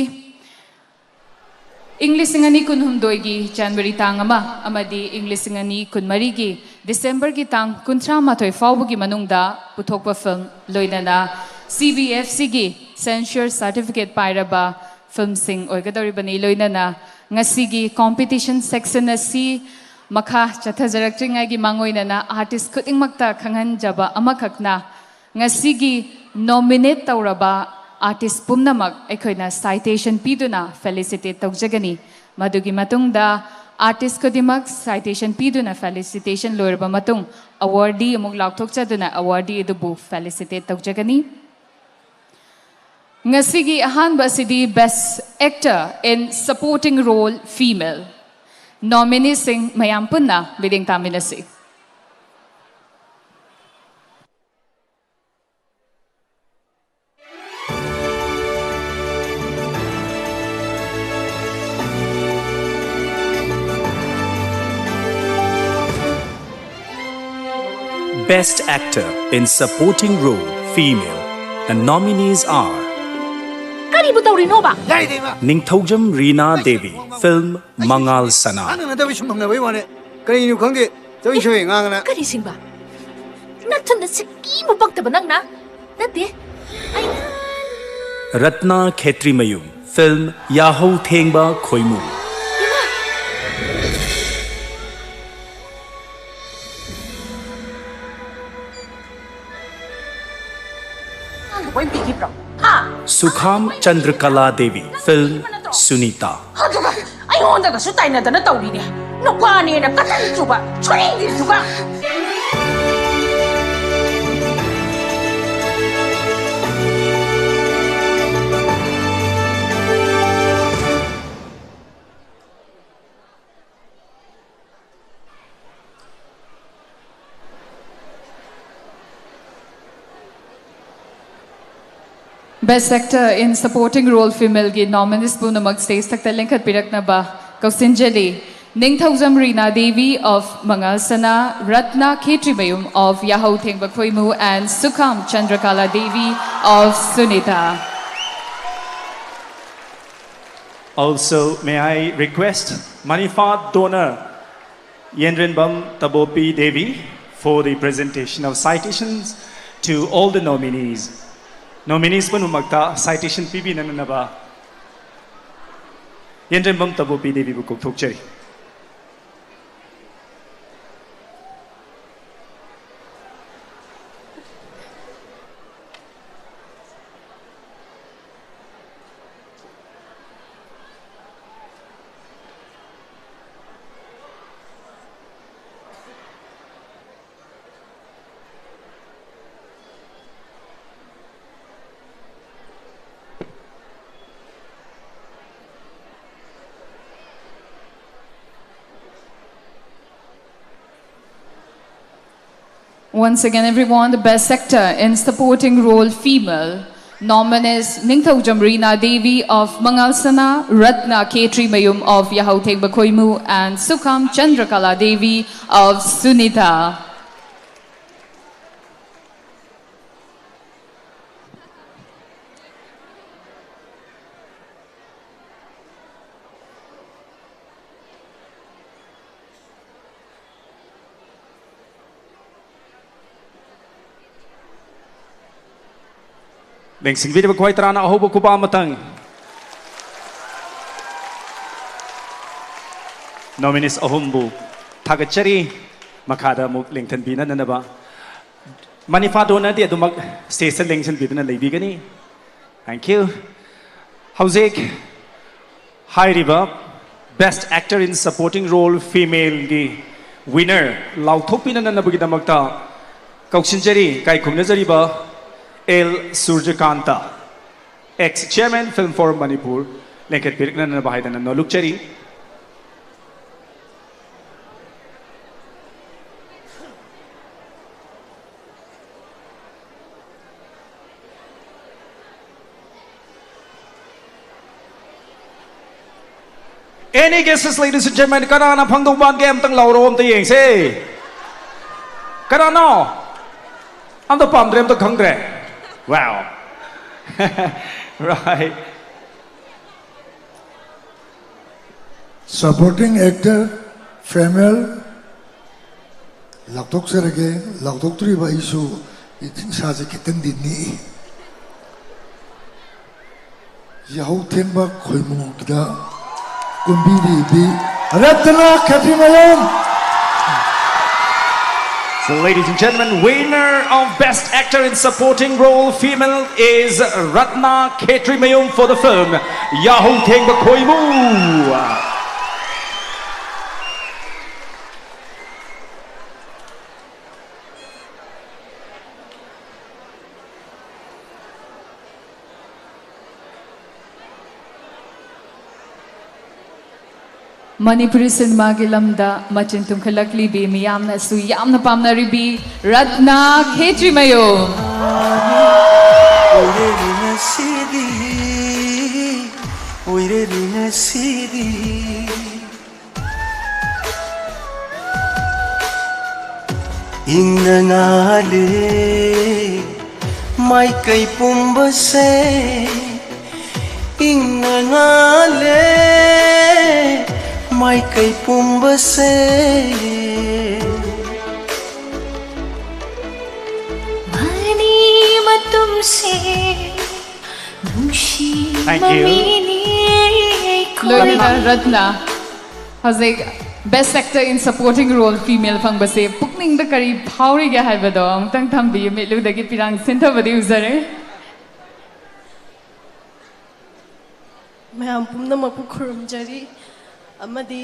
ꯏꯪ ꯂꯤꯁꯤꯡ ꯑꯅꯤ ꯀꯨꯟꯍꯨꯝꯗꯣꯏꯒꯤ ꯖꯅꯋꯥꯔꯤ ꯇꯥꯡ ꯑꯃ ꯑꯃꯗꯤ ꯏꯪ ꯂꯤꯁꯤꯡ ꯑꯅꯤ ꯀꯨꯟꯃꯔꯤꯒꯤ ꯗꯤꯁꯦꯝꯕꯔꯒꯤ ꯇꯥꯡ ꯀꯨꯟꯊ꯭ꯔꯥ ꯃꯥꯊꯣꯏ ꯐꯥꯎꯕꯒꯤ ꯃꯅꯨꯡꯗ ꯄꯨꯊꯣꯛꯄ ꯐꯤꯂꯝ, ꯂꯣꯏꯅꯅ C B F Cꯒꯤ censure certificate ꯄꯥꯏꯔꯕ ꯐꯤꯂꯝꯁꯤꯡ ꯑꯣꯏꯒꯗꯧꯔꯤꯕꯅꯤ꯫ ꯂꯣꯏꯅꯅ ꯉꯁꯤꯒꯤ competition section ꯑꯁꯤ ꯃꯈꯥ ꯆꯠꯊꯖꯔꯛꯇ꯭ꯔꯤꯉꯩꯒꯤ ꯃꯥꯡꯑꯣꯏꯅꯅ ꯑꯥꯔꯇꯤꯁ ꯈꯨꯗꯤꯡꯃꯛꯇ ꯈꯪꯍꯟꯖꯕ ꯑꯃꯈꯛꯅ, ꯉꯁꯤꯒꯤ nominate ꯇꯧꯔꯕ ꯑꯥꯔꯇꯤꯁ ꯄꯨꯝꯅꯃꯛ ꯑꯩꯈꯣꯏꯅ citation ꯄꯤꯗꯨꯅ felicitate ꯇꯧꯖꯒꯅꯤ꯫ ꯃꯗꯨꯒꯤ ꯃꯇꯨꯡꯗ ꯑꯥꯔꯇꯤꯁ ꯈꯨꯗꯤꯡꯃꯛ citation ꯄꯤꯗꯨꯅ felicitation ꯂꯣꯏꯔꯕ ꯃꯇꯨꯡ, awardee ꯑꯃꯨꯛ ꯂꯥꯎꯊꯣꯛꯆꯗꯨꯅ awardee ꯑꯗꯨꯕꯨ felicitate ꯇꯧꯖꯒꯅꯤ꯫ ꯉꯁꯤꯒꯤ ꯑꯍꯥꯟꯕ ꯑꯁꯤꯗꯤ Best Actor in Supporting Role Female꯫ Nomineeꯁꯤꯡ ꯃꯌꯥꯝ ꯄꯨꯟꯅ ꯃꯤꯠꯌꯦꯡ ꯇꯥꯃꯤꯟꯅꯁꯤ꯫ Best Actor in Supporting Role, Female. The nominees are ꯀꯔꯤꯕꯨ ꯇꯧꯔꯤꯅꯣꯕ? ꯅꯤꯡꯊꯧꯖꯝ ꯔꯤꯅꯥ ꯗꯦꯕꯤ, film ꯃꯉꯥꯜ ꯁꯅꯥ. ꯀꯥꯟꯅꯅꯗꯕ ꯁꯨꯝ ꯍꯪꯅꯕꯩ ꯋꯥꯅꯦ꯫ ꯀꯔꯤꯅꯣ ꯈꯪꯗꯦ, ꯆꯠꯅꯤꯡ ꯆꯠꯅꯤꯡ ꯉꯥꯡꯉꯅ꯫ ꯀꯔꯤ ꯁꯤꯡꯕ? ꯅꯊꯨꯟꯗ ꯁꯤꯀꯤꯕꯨ ꯄꯛꯇꯕ ꯅꯪꯅ? ꯅꯠꯇꯦ, ꯑꯩꯅ ꯔꯠꯅꯥ ꯈꯦꯇ꯭ꯔꯤꯃꯌꯨꯝ, film ꯌꯥꯍꯧ ꯊꯦꯡꯕ ꯈꯣꯏꯃꯨ. ꯑꯉꯥꯡꯗꯨ ꯂꯣꯏ ꯄꯤꯈꯤꯕ꯭ꯔꯣ? ꯍꯥ? ꯁꯨꯈꯥꯝ ꯆꯟꯗ꯭ꯔꯀꯂꯥ ꯗꯦꯕꯤ, film ꯁꯨꯅꯤꯇꯥ. ꯑꯗꯨꯒ ꯑꯩꯉꯣꯟꯗꯒꯁꯨ ꯇꯥꯏꯅꯗꯅ ꯇꯧꯔꯤꯅꯦ꯫ ꯅꯨꯄꯥꯅꯦꯅ ꯀꯇꯟ ꯆꯨꯕ ꯁꯣꯔꯤꯡꯗꯤꯗꯨꯒ꯫ Best Actor in Supporting Role Female ꯒꯤ nominees ꯄꯨꯝꯅꯃꯛ stage ꯊꯛꯇ ꯂꯦꯡꯈꯠꯄꯤꯔꯛꯅꯕ ꯀꯧꯁꯤꯟꯖꯔꯤ꯫ ꯅꯤꯡꯊꯧꯖꯝ ꯔꯤꯅꯥ ꯗꯦꯕꯤ of ꯃꯉꯥꯜ ꯁꯅꯥ, ꯔꯠꯅꯥ ꯈꯦꯇ꯭ꯔꯤꯃꯌꯨꯝ of ꯌꯥꯍꯧ ꯊꯦꯡꯕ ꯈꯣꯏꯃꯨ, and ꯁꯨꯈꯥꯝ ꯆꯟꯗ꯭ꯔꯀꯥꯂꯥ Devi of Sunita. Also, may I request Manipha donor Yenrenbam Tabopi Devi for the presentation of citations to all the nominees. Nominees ꯄꯨꯝꯅꯃꯛꯇ citation ꯄꯤꯕꯤꯅꯅꯕ ꯌꯦꯟꯗ꯭ꯔꯦꯝꯕꯝ ꯇꯕꯣꯄꯤ ꯗꯦꯕꯤꯕꯨ ꯀꯧꯊꯣꯛꯆꯔꯤ꯫ Once again, everyone, the best actor in supporting role female. Nominees Ningthoujam Rina Devi of Mangalsana, Ratna Khetri Mayum of Yahau Thengba Khoimu, and Sukham Chandrakala Devi of Sunita. ꯂꯦꯡꯁꯤꯟꯕꯤꯔꯤꯕ ꯈ꯭ꯋꯥꯏ ꯇꯔꯥꯅ ꯑꯍꯧꯕ ꯈꯨꯕꯥꯛ ꯑꯃꯇꯪ꯫ Nominees ꯑꯍꯨꯝꯕꯨ ꯊꯥꯒꯠꯆꯔꯤ꯫ ꯃꯈꯥꯗ ꯑꯃꯨꯛ ꯂꯦꯡꯊꯟꯕꯤꯅꯅꯕ ꯃꯅꯤꯐꯥꯗꯣꯅꯗꯤ ꯑꯗꯨꯃꯛ stageꯇ ꯂꯦꯡꯁꯤꯟꯕꯤꯗꯨꯅ ꯂꯩꯕꯤꯒꯅꯤ꯫ Thank you. ꯍꯧꯖꯤꯛ ꯍꯥꯏꯔꯤꯕ Best Actor in Supporting Role Femaleꯒꯤ winner ꯂꯥꯎꯊꯣꯛꯄꯤꯅꯅꯕꯒꯤꯗꯃꯛꯇ ꯀꯧꯁꯤꯟꯖꯔꯤ, ꯏꯀꯥꯏ ꯈꯨꯝꯅꯖꯔꯤꯕ L Surjakant, ex chairman Film for Manipur, ꯂꯦꯡꯈꯠꯄꯤꯔꯛꯅꯅꯕ ꯍꯥꯏꯗꯅ ꯅꯣꯂꯨꯛꯆꯔꯤ꯫ Any guesses, ladies and gentlemen? ꯀꯅꯥꯅ ꯐꯪꯗꯧ ꯃꯥꯟꯒꯦ? ꯑꯝꯇꯪ ꯂꯥꯎꯔꯣ, ꯑꯝꯇ ꯌꯦꯡꯁꯦ꯫ ꯀꯅꯥꯅꯣ? ꯑꯝꯇ ꯄꯥꯝꯗ꯭ꯔꯦ, ꯑꯝꯇ ꯈꯪꯗ꯭ꯔꯦ꯫ Wow. Right. Supporting actor, female, ꯂꯥꯎꯊꯣꯛꯆꯔꯒꯦ꯫ ꯂꯥꯎꯊꯣꯛꯇ꯭ꯔꯤꯕ ꯑꯩꯁꯨ ꯏꯁꯥꯁꯦ ꯈꯤꯇꯪꯗꯤ ꯅꯤꯛꯏ꯫ ꯌꯥꯍꯧ ꯊꯦꯡꯕ ꯈꯣꯏꯃꯨꯒꯤꯗ ꯀꯨꯝꯕꯤꯔꯤꯕꯤ ꯔꯇꯅꯥ ꯈꯦꯇ꯭ꯔꯤꯃꯌꯨꯝ꯫ So, ladies and gentlemen, winner of Best Actor in Supporting Role Female is Ratna Khetrimayum for the film Yahoo Thengba Khoimu. Manipuri ꯁꯤꯅꯦꯃꯥꯒꯤ ꯂꯝꯗ ꯃꯆꯤꯟ ꯇꯨꯝꯈꯠꯂꯛꯂꯤꯕꯤ, ꯃꯤꯌꯥꯝꯅꯁꯨ ꯌꯥꯝꯅ ꯄꯥꯝꯅꯔꯤꯕꯤ ꯔꯠꯅꯥ ꯈꯦꯇ꯭ꯔꯤꯃꯌꯨꯝ꯫ ꯑꯣꯏꯔꯦ ꯉꯁꯤꯗꯤ, ꯑꯣꯏꯔꯦ ꯉꯁꯤꯗꯤ꯫ ꯏꯪꯅ ꯉꯥꯜꯂꯦ ꯃꯥꯏꯀꯩ ꯄꯨꯝꯕꯁꯦ, ꯏꯪꯅ ꯉꯥꯜꯂꯦ ꯃꯥꯏꯀꯩ ꯄꯨꯝꯕꯁꯦ꯫ ꯃꯥꯅꯤ, तुमसे नुशी Thank you. ममिनी ꯂꯣꯏꯔꯒ ꯔꯠꯅ ꯍꯧꯖꯤꯛ Best Actor in Supporting Role Female ꯐꯪꯕꯁꯦ ꯄꯨꯛꯅꯤꯡꯗ ꯀꯔꯤ ꯐꯥꯎꯔꯤꯒꯦ ꯍꯥꯏꯕꯗꯣ ꯑꯃꯨꯛꯇꯪ ꯊꯝꯕꯤꯌꯨ꯫ ꯃꯤꯠꯂꯨꯗꯒꯤ ꯄꯤꯔꯥꯡ ꯁꯤꯟꯊꯕꯗꯤ ꯎꯖꯔꯦ꯫ ꯃꯌꯥꯝ ꯄꯨꯝꯅꯃꯛꯄꯨ ꯈꯨꯔꯨꯝꯖꯔꯤ ꯑꯃꯗꯤ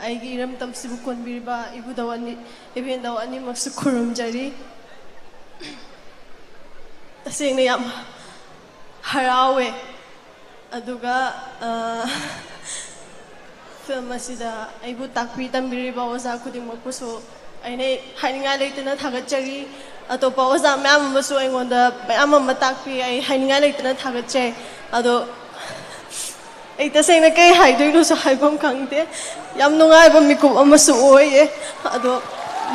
ꯑꯩꯒꯤ ꯏꯔꯝꯗꯝꯁꯤꯕꯨ ꯀꯣꯟꯕꯤꯔꯤꯕ ꯏꯕꯨꯙꯧ ꯑꯅꯤ, ꯏꯕꯦꯟꯙꯧ ꯑꯅꯤꯃꯛꯁꯨ ꯈꯨꯔꯨꯝꯖꯔꯤ꯫ ꯇꯁꯦꯡꯅ ꯌꯥꯝ ꯍꯔꯥꯎꯋꯦ꯫ ꯑꯗꯨꯒ ꯐꯤꯂꯝ ꯑꯁꯤꯗ ꯑꯩꯕꯨ ꯇꯥꯛꯄꯤ ꯇꯝꯕꯤꯔꯤꯕ ꯑꯣꯖꯥ ꯈꯨꯗꯤꯡꯃꯛꯄꯨꯁꯨ ꯑꯩꯅ ꯍꯥꯏꯅꯤꯡꯉꯥꯏ ꯂꯩꯇꯅ ꯊꯥꯒꯠꯆꯔꯤ꯫ ꯑꯇꯣꯞꯄ ꯑꯣꯖꯥ ꯃꯌꯥꯝ ꯑꯃꯁꯨ ꯑꯩꯉꯣꯟꯗ ꯃꯌꯥꯝ ꯑꯃ ꯇꯥꯛꯄꯤ꯫ ꯑꯩ ꯍꯥꯏꯅꯤꯡꯉꯥꯏ ꯂꯩꯇꯅ ꯊꯥꯒꯠꯆꯩ꯫ ꯑꯗꯣ ꯑꯩ ꯇꯁꯦꯡꯅ ꯀꯩ ꯍꯥꯏꯗꯣꯏꯅꯣꯁꯨ ꯍꯥꯏꯐꯝ ꯈꯪꯗꯦ꯫ ꯌꯥꯝ ꯅꯨꯡꯉꯥꯏꯕ ꯃꯤꯀꯨꯞ ꯑꯃꯁꯨ ꯑꯣꯏꯌꯦ꯫ ꯑꯗꯣ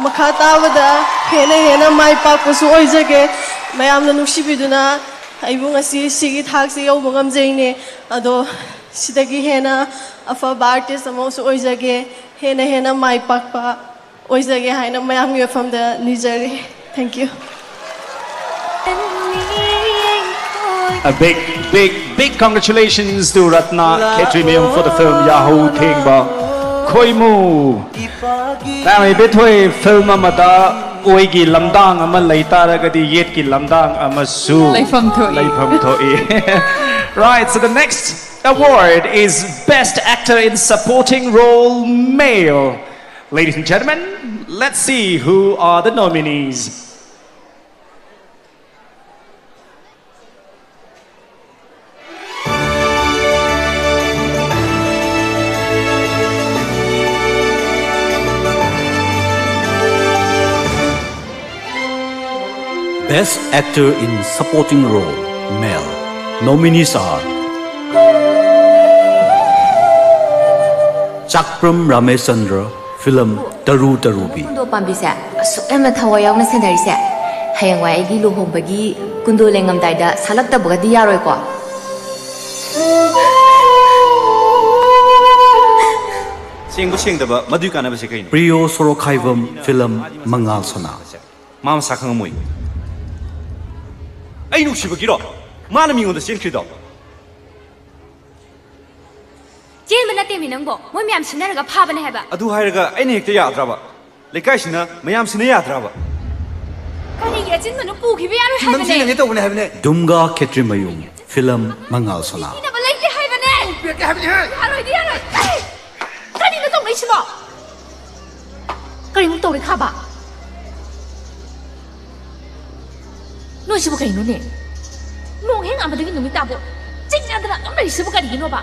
ꯃꯈꯥ ꯇꯥꯕꯗ ꯍꯦꯟꯅ ꯍꯦꯟꯅ ꯃꯥꯏ ꯄꯥꯛꯄꯁꯨ ꯑꯣꯏꯖꯒꯦ꯫ ꯃꯌꯥꯝꯅ ꯅꯨꯡꯁꯤꯕꯤꯗꯨꯅ ꯑꯩꯕꯨ ꯉꯁꯤ ꯁꯤꯒꯤ ꯊꯥꯛꯁꯤ ꯌꯧꯕ ꯉꯝꯖꯩꯅꯦ꯫ ꯑꯗꯣ ꯁꯤꯗꯒꯤ ꯍꯦꯟꯅ ꯑꯐꯕ ꯑꯥꯔꯇꯤꯁ ꯑꯃꯁꯨ ꯑꯣꯏꯖꯒꯦ꯫ ꯍꯦꯟꯅ ꯍꯦꯟꯅ ꯃꯥꯏ ꯄꯥꯛꯄ ꯑꯣꯏꯖꯒꯦ ꯍꯥꯏꯅ ꯃꯌꯥꯝꯒꯤ ꯃꯐꯝꯗ ꯅꯤꯖꯔꯤ꯫ Thank you. A big, big, big congratulations to Ratna Khetrimyum for the film Yahoo Thengba Khoimu. ꯃꯌꯥꯝ ꯏꯕꯦꯊꯣꯏ, ꯐꯤꯂꯝ ꯑꯃꯗ ꯑꯣꯏꯒꯤ ꯂꯝꯗꯥꯡ ꯑꯃ ꯂꯩ ꯇꯥꯔꯒꯗꯤ ꯌꯦꯠꯀꯤ ꯂꯝꯗꯥꯡ ꯑꯃꯁꯨ ꯂꯩꯐꯝ ꯊꯣꯛꯏ꯫ ꯂꯩꯐꯝ ꯊꯣꯛꯏ. Right, so the next award is Best Actor in Supporting Role Male. Ladies and gentlemen, let's see who are the nominees. Best Actor in Supporting Role, Male. Nominees are Chakpram Ramachandra, film Taru Tarubi. ꯀꯨꯟꯗꯣ ꯄꯥꯝꯕꯤꯁꯦ ꯑꯁꯨꯛ ꯌꯥꯝꯅ ꯊꯋꯥꯏ ꯌꯥꯎꯅ ꯁꯦꯟꯅꯔꯤꯁꯦ, ꯍꯌꯦꯡꯋꯥꯏ ꯑꯩꯒꯤ ꯂꯨꯍꯣꯡꯕꯒꯤ ꯀꯨꯟꯗꯣ ꯂꯦꯡꯉꯝꯗꯥꯏꯗ ꯁꯥꯠꯂꯛꯇꯕꯒꯗꯤ ꯌꯥꯔꯣꯏꯀꯣ? ꯁꯦꯡꯕ ꯁꯦꯡꯗꯕ ꯃꯗꯨꯒꯤ ꯀꯥꯟꯅꯕꯁꯦ ꯀꯩꯅꯣ? Priyo Sorokhaibam, film Mangal Sana. ꯃꯥ ꯃꯁꯥ ꯈꯪꯉꯝꯃꯣꯏ꯫ ꯑꯩ ꯅꯨꯡꯁꯤꯕꯒꯤꯔꯣ ꯃꯥꯅ ꯃꯤꯉꯣꯟꯗ ꯆꯦꯟꯈ꯭ꯔꯤꯗꯣ? ꯆꯦꯟꯕ ꯅꯠꯇꯦꯃꯤ ꯅꯪꯕꯣ, ꯃꯣꯏ ꯃꯌꯥꯝ ꯁꯤꯟꯅꯔꯒ ꯐꯥꯕꯅꯦ ꯍꯥꯏꯕ꯫ ꯑꯗꯨ ꯍꯥꯏꯔꯒ ꯑꯩꯅ ꯍꯦꯛꯇ ꯌꯥꯗ꯭ꯔꯕ? ꯂꯩꯀꯥꯏꯁꯤꯅ ꯃꯌꯥꯝꯁꯤꯅ ꯌꯥꯗ꯭ꯔꯕ? ꯀꯔꯤꯒꯤ ꯑꯆꯤꯟꯕꯅꯣ? ꯄꯨꯈꯤꯕ ꯌꯥꯔꯣꯏ ꯅꯪ ꯆꯦꯟꯅꯒꯦ ꯍꯥꯏꯕꯅꯦ꯫ ꯇꯧꯕꯅꯦ ꯍꯥꯏꯕꯅꯦ꯫ ꯗꯨꯝꯒꯥ ꯈꯦꯇ꯭ꯔꯤꯃꯌꯨꯝ ꯐꯤꯂꯝ ꯃꯉꯥꯜ ꯁꯅꯥ꯫ ꯄꯤꯅꯕ ꯂꯩꯇꯦ ꯍꯥꯏꯕꯅꯦ꯫ ꯄꯤꯔꯛꯀꯦ ꯍꯥꯏꯕꯅꯦ꯫ ꯌꯥꯔꯣꯏꯗꯤ ꯌꯥꯔꯣꯏ꯫ ꯑꯦ! ꯀꯔꯤꯅꯣ ꯇꯧꯅꯩꯁꯤꯕꯣ? ꯀꯔꯤꯃꯨꯛ ꯇꯧꯔꯤ ꯈꯥꯕ? ꯅꯣꯏꯁꯤꯕꯨ ꯀꯩꯅꯣꯅꯦ? ꯅꯣꯡ ꯍꯦꯛ ꯉꯥꯟꯕꯗꯒꯤ ꯅꯨꯃꯤꯠ ꯇꯥꯕꯣ ꯆꯤꯡꯅꯗꯅ ꯑꯗꯨꯝ ꯂꯩꯔꯤꯁꯤꯕꯨ ꯀꯔꯤꯒꯤꯅꯣꯕ?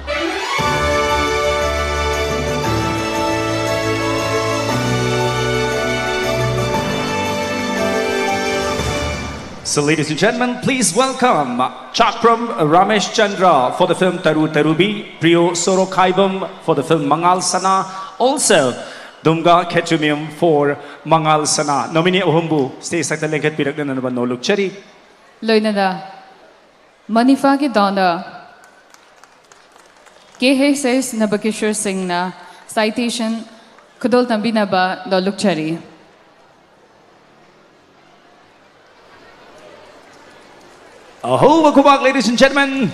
So, ladies and gentlemen, please welcome Chakpram Ramesh Chandra for the film Taru Tarubi, Priyo Sorokhaibam for the film Mangal Sana, also Dumga Khetrimium for Mangal Sana. Nominee ꯑꯍꯨꯝꯕꯨ stage ꯊꯛꯇ ꯂꯦꯡꯈꯠꯄꯤꯔꯛꯅꯅꯕ ꯅꯣꯜꯂꯨꯛꯆꯔꯤ꯫ ꯂꯣꯏꯅꯅ ꯃꯅꯤꯐꯥꯒꯤ ꯗꯣꯅꯔ ꯀꯦ ꯑꯦꯁ ꯑꯦꯁ ꯅꯕꯀꯤꯁꯣꯔ ꯁꯤꯡꯅ citation ꯈꯨꯗꯣꯜ ꯇꯝꯕꯤꯅꯕ ꯅꯣꯜꯂꯨꯛꯆꯔꯤ꯫ ꯑꯍꯧꯕ ꯈꯨꯕꯥꯛ, ladies and gentlemen.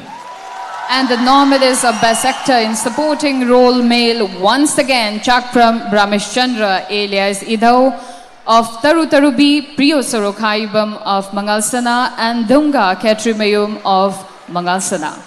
And the nominees of Best Actor in Supporting Role Male, once again, Chakpram Ramesh Chandra alias Idhau of Taru Tarubi, Priyo Sorokhaibam of Mangalsana, and Dunga Ketrimayum of Mangalsana.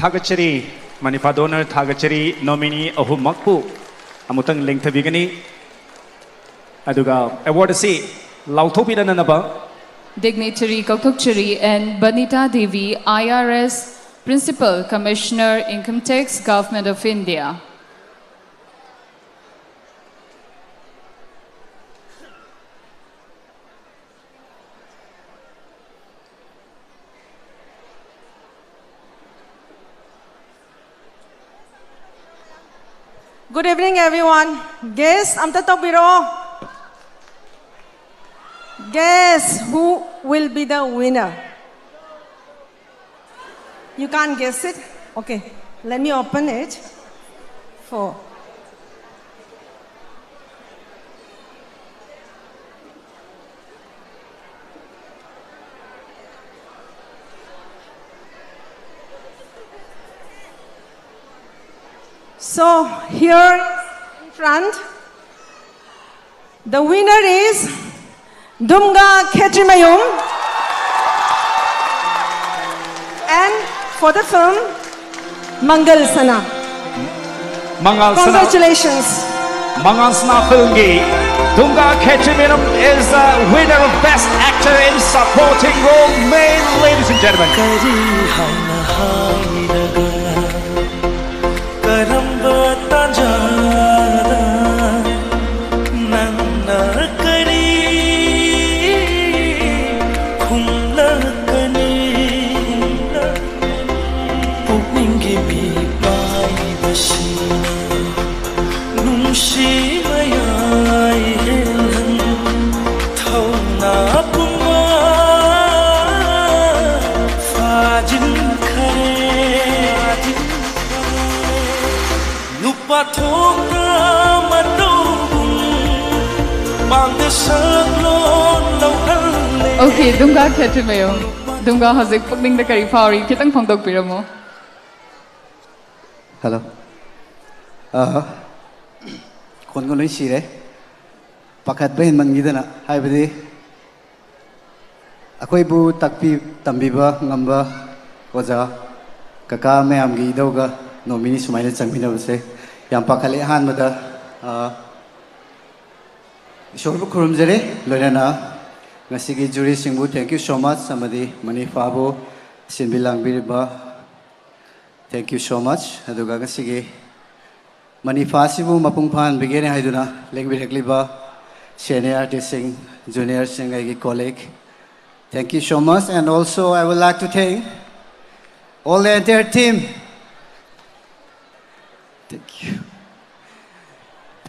ꯊꯥꯒꯠꯆꯔꯤ, ꯃꯅꯤꯄꯥ donor ꯊꯥꯒꯠꯆꯔꯤ꯫ ꯅꯣꯃꯤꯅꯤ ꯑꯍꯨꯝꯃꯛꯄꯨ ꯑꯃꯨꯛꯇꯪ ꯂꯦꯡꯊꯕꯤꯒꯅꯤ꯫ ꯑꯗꯨꯒ award ꯑꯁꯤ ꯂꯥꯎꯊꯣꯛꯄꯤꯅꯅꯕ Dignitary ꯀꯧꯊꯣꯛꯆꯔꯤ N Banita Devi, I R S, Principal Commissioner, Income Tax, Government of India. Good evening, everyone. Guess, ꯑꯝꯇ ꯇꯧꯕꯤꯔꯣ. Guess who will be the winner? You can't guess it? Okay, let me open it for. So, here in front, the winner is Dumga Khetrimayum. And for the film, Mangal Sana. Mangal Sana. Congratulations. ꯃꯉꯥꯜ ꯁꯅꯥ ꯐꯤꯜꯝꯒꯤ Dumga Khetrimayum is the winner of Best Actor in Supporting Role, male, ladies and gentlemen. ꯀꯔꯤ ꯍꯥꯏꯅ ꯍꯥꯏꯔꯒ, ꯀꯔꯝꯕ ꯇꯥꯟꯖꯥꯗ ꯅꯪꯅ ꯀꯔꯤ ꯈꯨꯝꯂꯛꯀꯅꯤ? ꯄꯨꯛꯅꯤꯡꯒꯤ ꯃꯤꯄꯥꯏꯕꯁꯤꯅ ꯅꯨꯡꯁꯤ ꯃꯌꯥꯏ ꯍꯦꯜꯍꯟ ꯊꯧꯅꯥ ꯄꯨꯝꯕ ꯐꯥꯖꯤꯟꯈꯔꯦ꯫ ꯅꯨꯄꯥ ꯊꯣꯛꯇ ꯃꯇꯧꯒꯨꯝ ꯄꯥꯝꯗꯦ ꯁꯛꯂꯣꯟ ꯂꯧꯍꯜꯂꯦ꯫ Okay, ꯗꯨꯝꯒꯥ ꯈꯦꯇ꯭ꯔꯤꯃꯌꯨꯝ꯫ ꯗꯨꯝꯒꯥ ꯍꯧꯖꯤꯛ ꯄꯨꯛꯅꯤꯡꯗ ꯀꯔꯤ ꯐꯥꯎꯔꯤ? ꯈꯤꯇꯪ ꯐꯣꯡꯗꯣꯛꯄꯤꯔꯝꯃꯣ꯫ ꯍꯜꯂꯣ꯫ ꯑ, ꯈꯣꯟꯒ ꯂꯣꯏ ꯁꯤꯔꯦ꯫ ꯄꯥꯈꯠꯄ ꯍꯦꯟꯃꯟꯈꯤꯗꯅ, ꯍꯥꯏꯕꯗꯤ ꯑꯩꯈꯣꯏꯕꯨ ꯇꯥꯛꯄꯤ ꯇꯝꯕꯤꯕ ꯉꯝꯕ ꯑꯣꯖꯥ ꯀꯀꯥ ꯃꯌꯥꯝꯒꯤ ꯏꯙꯧꯒ ꯅꯣꯃꯤꯅꯤ ꯁꯨꯃꯥꯏꯅ ꯆꯪꯃꯤꯟꯅꯕꯁꯦ ꯌꯥꯝ ꯄꯥꯈꯠꯂꯦ꯫ ꯑꯍꯥꯟꯕꯗ, ꯑ, ꯏꯁꯣꯔꯕꯨ ꯈꯨꯔꯨꯝꯖꯔꯤ, ꯂꯣꯏꯅꯅ ꯉꯁꯤꯒꯤ ꯖꯨꯔꯤꯁꯤꯡꯕꯨ thank you so much ꯑꯃꯗꯤ ꯃꯅꯤꯐꯥꯕꯨ ꯁꯤꯟꯕꯤ ꯂꯥꯡꯕꯤꯔꯤꯕ thank you so much꯫ ꯑꯗꯨꯒ ꯉꯁꯤꯒꯤ ꯃꯅꯤꯐꯥ ꯑꯁꯤꯕꯨ ꯃꯄꯨꯡ ꯐꯥꯍꯟꯕꯤꯒꯦꯅ ꯍꯥꯏꯗꯨꯅ ꯂꯦꯡꯕꯤꯔꯛꯂꯤꯕ senior artistꯁꯤꯡ, juniorꯁꯤꯡ, ꯑꯩꯒꯤ colleague, thank you so much, and also I would like to thank all the entire team. Thank you.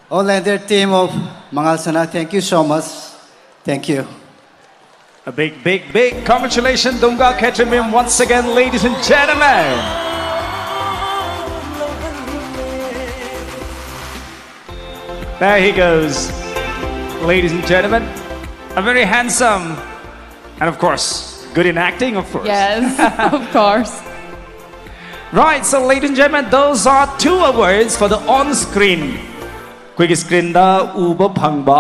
All the entire team of Mangal Sana, thank you so much. Thank you. A big, big, big congratulations, Dumga Khetrimim, once again, ladies and gentlemen. There he goes, ladies and gentlemen. A very handsome, and of course, good in acting, of course. Yes, of course. Right, so ladies and gentlemen, those are two awards for the on-screen. ꯑꯩꯈꯣꯏꯒꯤ screenꯗ ꯎꯕ ꯐꯪꯕ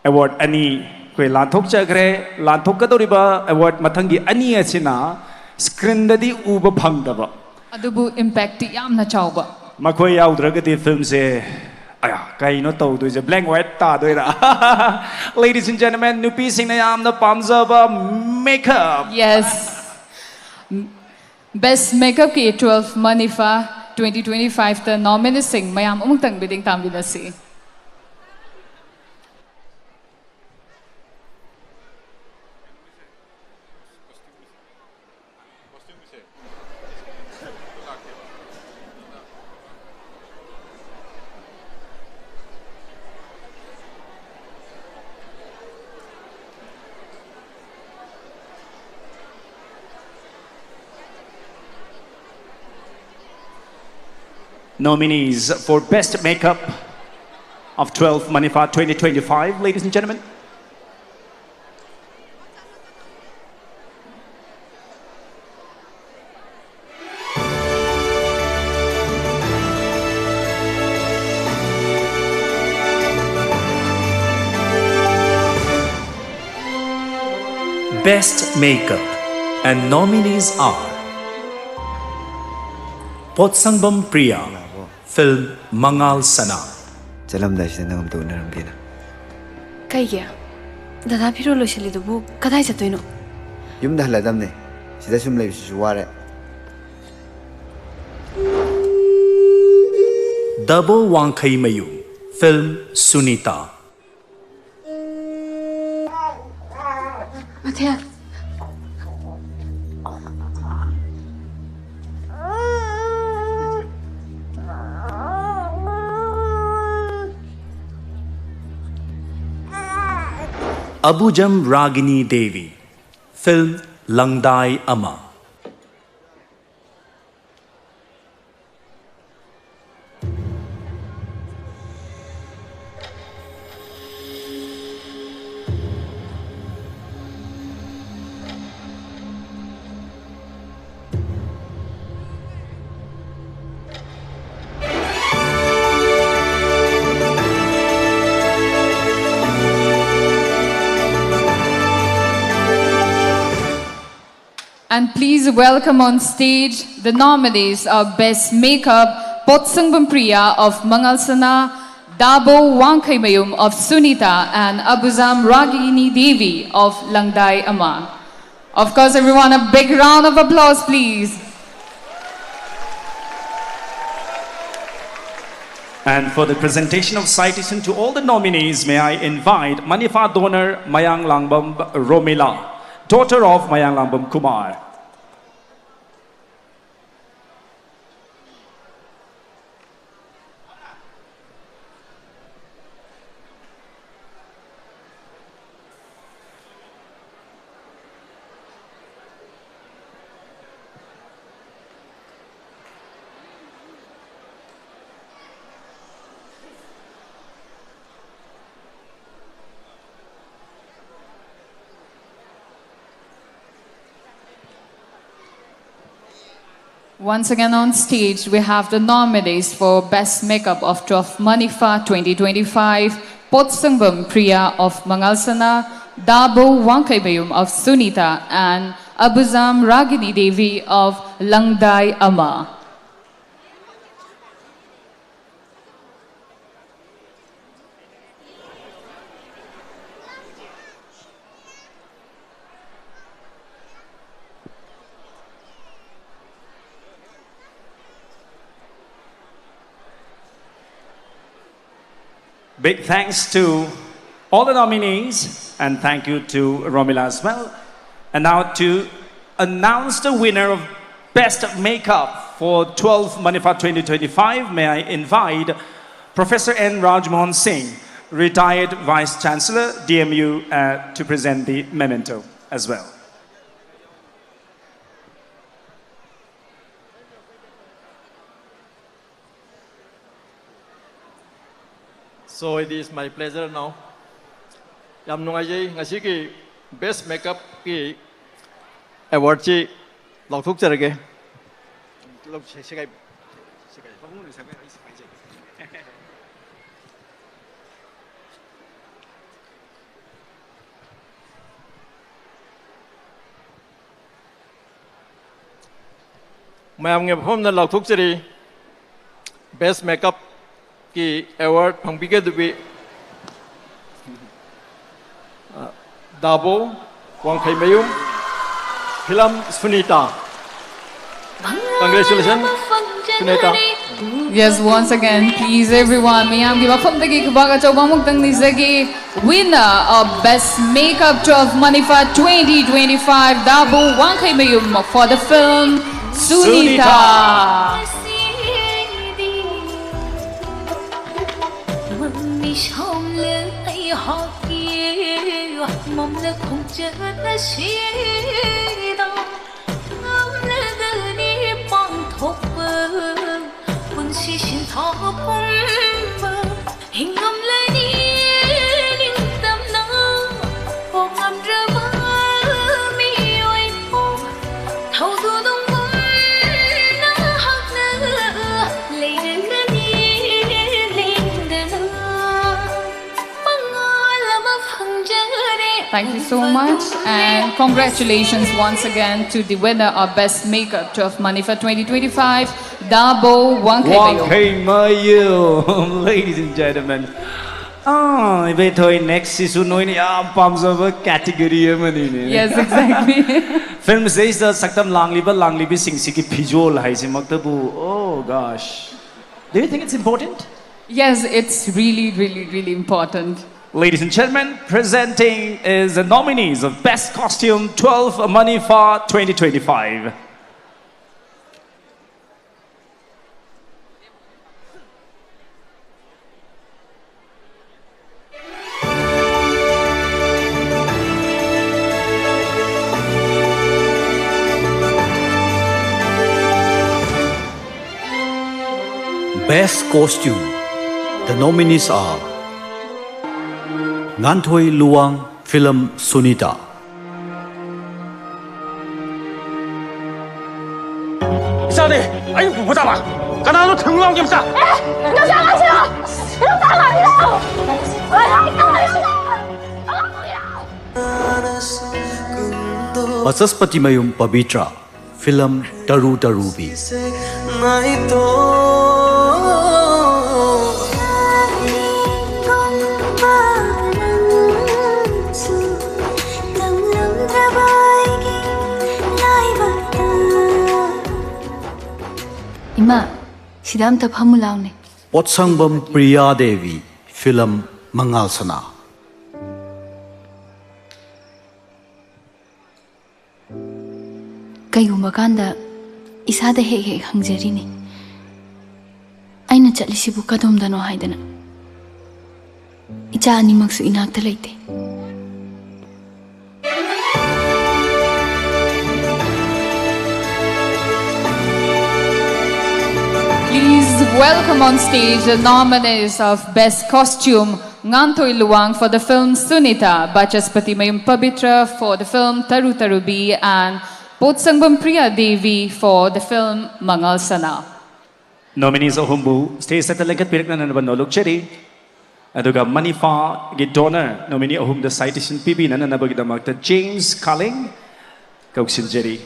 award ꯑꯅꯤ ꯑꯩꯈꯣꯏ ꯂꯥꯟꯊꯣꯛꯆꯈ꯭ꯔꯦ꯫ ꯂꯥꯟꯊꯣꯛꯀꯗꯧꯔꯤꯕ award ꯃꯊꯪꯒꯤ ꯑꯅꯤ ꯑꯁꯤꯅ screenꯗꯗꯤ ꯎꯕ ꯐꯪꯗꯕ꯫ ꯑꯗꯨꯕꯨ impactꯇꯤ ꯌꯥꯝꯅ ꯆꯥꯎꯕ꯫ ꯃꯈꯣꯏ ꯌꯥꯎꯗ꯭ꯔꯒꯗꯤ filmꯁꯦ, ꯑꯌꯥ, ꯀꯩꯅꯣ ꯇꯧꯗꯣꯏꯁꯦ, blank white ꯇꯥꯗꯣꯏꯔꯥ? Ladies and gentlemen, ꯅꯨꯄꯤꯁꯤꯡꯅ ꯌꯥꯝꯅ ꯄꯥꯝꯖꯕ makeup. Yes. Best Makeupꯀꯤ twelve ꯃꯅꯤꯐꯥ twenty twenty-fiveꯇ nomineeꯁꯤꯡ ꯃꯌꯥꯝ ꯑꯃꯨꯛꯇꯪ ꯃꯤꯠꯌꯦꯡ ꯇꯥꯡꯕꯤꯔꯁꯤ꯫ Nominees for Best Makeup of twelve Manipur twenty twenty-five, ladies and gentlemen. Best Makeup, and nominees are Potsangbam Priya, film Mangal Sana. ꯆꯠꯂꯝꯗꯥꯏꯁꯤꯗ ꯅꯪ ꯑꯝꯇ ꯎꯅꯔꯝꯒꯦꯅ꯫ ꯀꯩꯒꯤ? ꯗꯗꯥ ꯐꯤꯔꯣꯜ ꯂꯣꯏꯁꯤꯜꯂꯤꯗꯨꯕꯨ ꯀꯗꯥꯏ ꯆꯠꯇꯣꯏꯅꯣ? ꯌꯨꯝꯗ ꯍꯜꯂꯗꯝꯅꯦ꯫ ꯁꯤꯗ ꯁꯨꯝ ꯂꯩꯕꯁꯤꯁꯨ ꯋꯥꯔꯦ꯫ ꯗꯥꯕꯣ ꯋꯥꯡꯈꯩꯃꯌꯨꯝ, ꯐꯤꯜꯝ ꯁꯨꯅꯤꯇꯥ꯫ ꯃꯊꯦꯜ꯫ ꯑꯕꯨꯖꯝ ꯔꯥꯒꯤꯅꯤ ꯗꯦꯕꯤ, ꯐꯤꯜꯝ ꯂꯪꯗꯥꯏ ꯑꯃ꯫ And please welcome on stage the nominees of Best Makeup, Potsangpam Priya of Mangalsana, Dabo Wangkhaimayum of Sunita, and Abuzam Ragini Devi of Langdai Ama. Of course, everyone, a big round of applause, please. And for the presentation of citation to all the nominees, may I invite Manifa donor Mayang Langbam Romila, daughter of Mayang Langbam Kumar. Once again on stage, we have the nominees for Best Makeup of twelve Manifa twenty twenty-five, Potsangbam Priya of Mangalsana, Dabo Wangkaibayum of Sunita, and Abuzam Ragini Devi of Langdai Ama. Big thanks to all the nominees, and thank you to Romila as well. And now, to announce the winner of Best Makeup for twelve Manipha twenty twenty-five, may I invite Professor N Rajmohan Singh, retired Vice Chancellor, D M U, uh, to present the memento as well. So it is my pleasure now. ꯌꯥꯝ ꯅꯨꯡꯉꯥꯏꯖꯩ, ꯉꯁꯤꯒꯤ Best Makeupꯀꯤ awardꯁꯤ ꯂꯥꯎꯊꯣꯛꯆꯔꯒꯦ꯫ ꯃꯌꯥꯝꯒꯤ ꯃꯐꯝꯗ ꯂꯥꯎꯊꯣꯛꯆꯔꯤ꯫ Best Makeupꯀꯤ award ꯐꯪꯕꯤꯒꯗꯕꯤ, ꯑ, ꯗꯥꯕꯣ ꯋꯥꯡꯈꯩꯃꯌꯨꯝ, film Sunita. Congratulations, Sunita. Yes, once again, please everyone, ꯃꯌꯥꯝꯒꯤ ꯃꯐꯝꯗꯒꯤ ꯈꯨꯕꯥꯛ ꯑꯆꯧꯕ ꯑꯃꯨꯛꯇꯪ ꯅꯤꯖꯒꯦ꯫ Winner of Best Makeup twelve Manipha twenty twenty-five, Dabu Wangkheimayum for the film Sunita. ꯃꯝꯃꯤ ꯁꯣꯝꯂ ꯑꯩꯍꯥꯛꯀꯤ ꯃꯝꯂ ꯈꯣꯡꯆꯠ ꯑꯁꯤꯗ ꯉꯝꯂꯒꯅꯤ ꯄꯥꯡꯊꯣꯛꯄ ꯄꯨꯟꯁꯤ ꯁꯤꯟꯊꯥ ꯄꯨꯝꯕ ꯍꯤꯡꯉꯝꯂꯅꯤ ꯅꯤꯡꯇꯝꯅ ꯄꯣꯛꯉꯝꯗ꯭ꯔꯕ ꯃꯤꯑꯣꯏ ꯊꯧꯗꯨꯗꯨꯝꯒꯨꯝꯅ ꯍꯛꯅ ꯂꯩꯔꯒꯅꯤ ꯂꯦꯡꯗꯅ ꯃꯉꯥꯜ ꯑꯃ ꯐꯪꯖꯔꯦ꯫ Thank you so much and congratulations once again to the winner of Best Makeup twelve Manipha twenty twenty-five, Dabo Wangkheimayum. Wangkheimayum, ladies and gentlemen. Ah, Ibethoi, next ꯁꯤꯁꯨ ꯅꯣꯏꯅ ꯌꯥꯝ ꯄꯥꯝꯖꯕ category ꯑꯃꯅꯤꯅꯦ꯫ Yes, exactly. Film ꯁꯤꯗꯩꯁꯤꯗ ꯁꯛꯇꯝ ꯂꯥꯡꯂꯤꯕ ꯂꯥꯡꯂꯤꯕꯤꯁꯤꯡꯁꯤꯒꯤ ꯐꯤꯖꯣꯜ ꯍꯥꯏꯁꯤꯃꯛꯇꯕꯨ, oh gosh. Do you think it's important? Yes, it's really, really, really important. Ladies and gentlemen, presenting is the nominees of Best Costume twelve Manipha twenty twenty-five. Best Costume. The nominees are Nganthoi Luwang, film Sunita. ꯏꯆꯥꯅꯦ! ꯑꯩ ꯄꯨꯕ ꯇꯥꯕ! ꯀꯅꯥꯅꯣ ꯊꯤꯜꯂꯨ ꯂꯥꯎꯒꯦ, ꯃꯆꯥ? ꯅꯆꯥ ꯉꯥꯏꯁꯤꯔꯣ! ꯅꯆꯥ ꯉꯥꯏꯁꯤꯔꯣ! Bachaspati Mayum Pabitra, film Taru Tarubi. ꯏꯃꯥ, ꯁꯤꯗ ꯑꯝꯇ ꯐꯝꯃꯨ ꯂꯥꯎꯅꯦ꯫ ꯄꯣꯠꯁꯪꯕꯝ ꯄ꯭ꯔꯤꯌꯥ ꯗꯦꯕꯤ, film ꯃꯉꯥꯜ ꯁꯅꯥ꯫ ꯀꯩꯒꯨꯝꯕ ꯀꯥꯟꯗ ꯏꯁꯥꯗ ꯍꯦꯛ ꯍꯦꯛ ꯍꯪꯖꯔꯤꯅꯤ, ꯑꯩꯅ ꯆꯠꯂꯤꯁꯤꯕꯨ ꯀꯗꯣꯝꯗꯅꯣ ꯍꯥꯏꯗꯅ꯫ ꯏꯆꯥ ꯑꯅꯤꯃꯛꯁꯨ ꯏꯅꯥꯛꯇ ꯂꯩꯇꯦ꯫ Please welcome on stage the nominees of Best Costume, Nganthoi Luwang for the film Sunita, Bachaspati Mayum Pabitra for the film Taru Tarubi, and Potsangam Priya Devi for the film Mangal Sana. Nominees ꯑꯍꯨꯝꯕꯨ stage ꯁꯦꯠꯇ ꯂꯦꯡꯈꯠꯄꯤꯔꯛꯅꯅꯕ ꯅꯣꯜꯂꯨꯛꯆꯔꯤ꯫ ꯑꯗꯨꯒ ꯃꯅꯤꯐꯥꯒꯤ donor nominee ꯑꯍꯨꯝꯗ citation ꯄꯤꯕꯤꯅꯅꯕꯒꯤꯗꯃꯛꯇ James Kaling ꯀꯧꯁꯤꯟꯖꯔꯤ꯫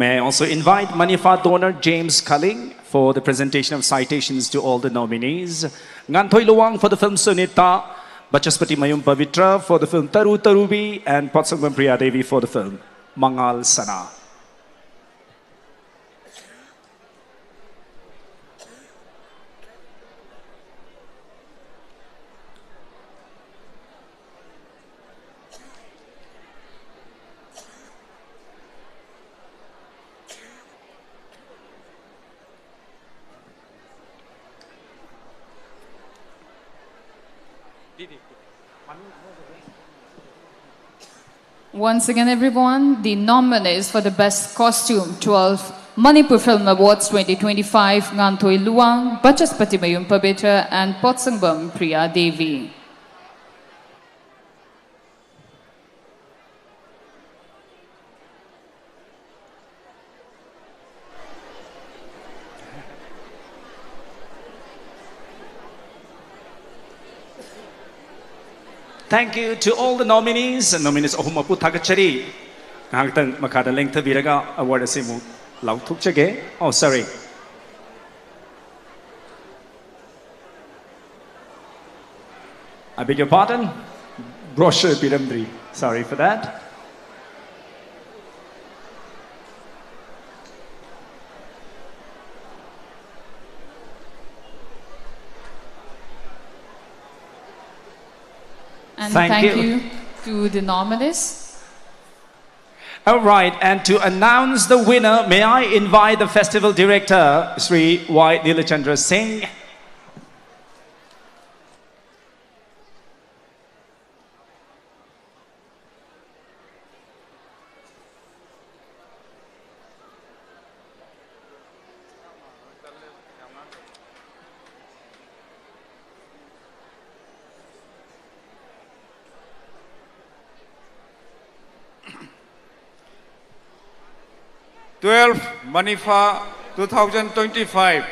May I also invite Manifa donor James Kaling for the presentation of citations to all the nominees. Nganthoi Luwang for the film Sunita, Bachaspati Mayum Pavitra for the film Taru Tarubi, and Potsangam Priya Devi for the film Mangal Sana. Once again, everyone, the nominees for the Best Costume, twelve Manipur Film Awards twenty twenty-five, Nganthoi Luwang, Bachaspati Mayum Pavitra, and Potsangbam Priya Devi. Thank you to all the nominees. Nominees ꯑꯍꯨꯝꯃꯛꯄꯨ ꯊꯥꯒꯠꯆꯔꯤ꯫ ꯉꯥꯏꯍꯥꯛꯇꯪ ꯃꯈꯥꯗ ꯂꯦꯡꯊꯕꯤꯔꯒ award ꯑꯁꯤ ꯑꯃꯨꯛ ꯂꯥꯎꯊꯣꯛꯆꯒꯦ꯫ Oh, sorry. I beg your pardon. Brochure ꯄꯤꯔꯝꯗ꯭ꯔꯤ. Sorry for that. And thank you. Thank you to the nominees. All right, and to announce the winner, may I invite the festival director, Sri Y Nilachandra Singh. Twelve Manifa two thousand twenty-five.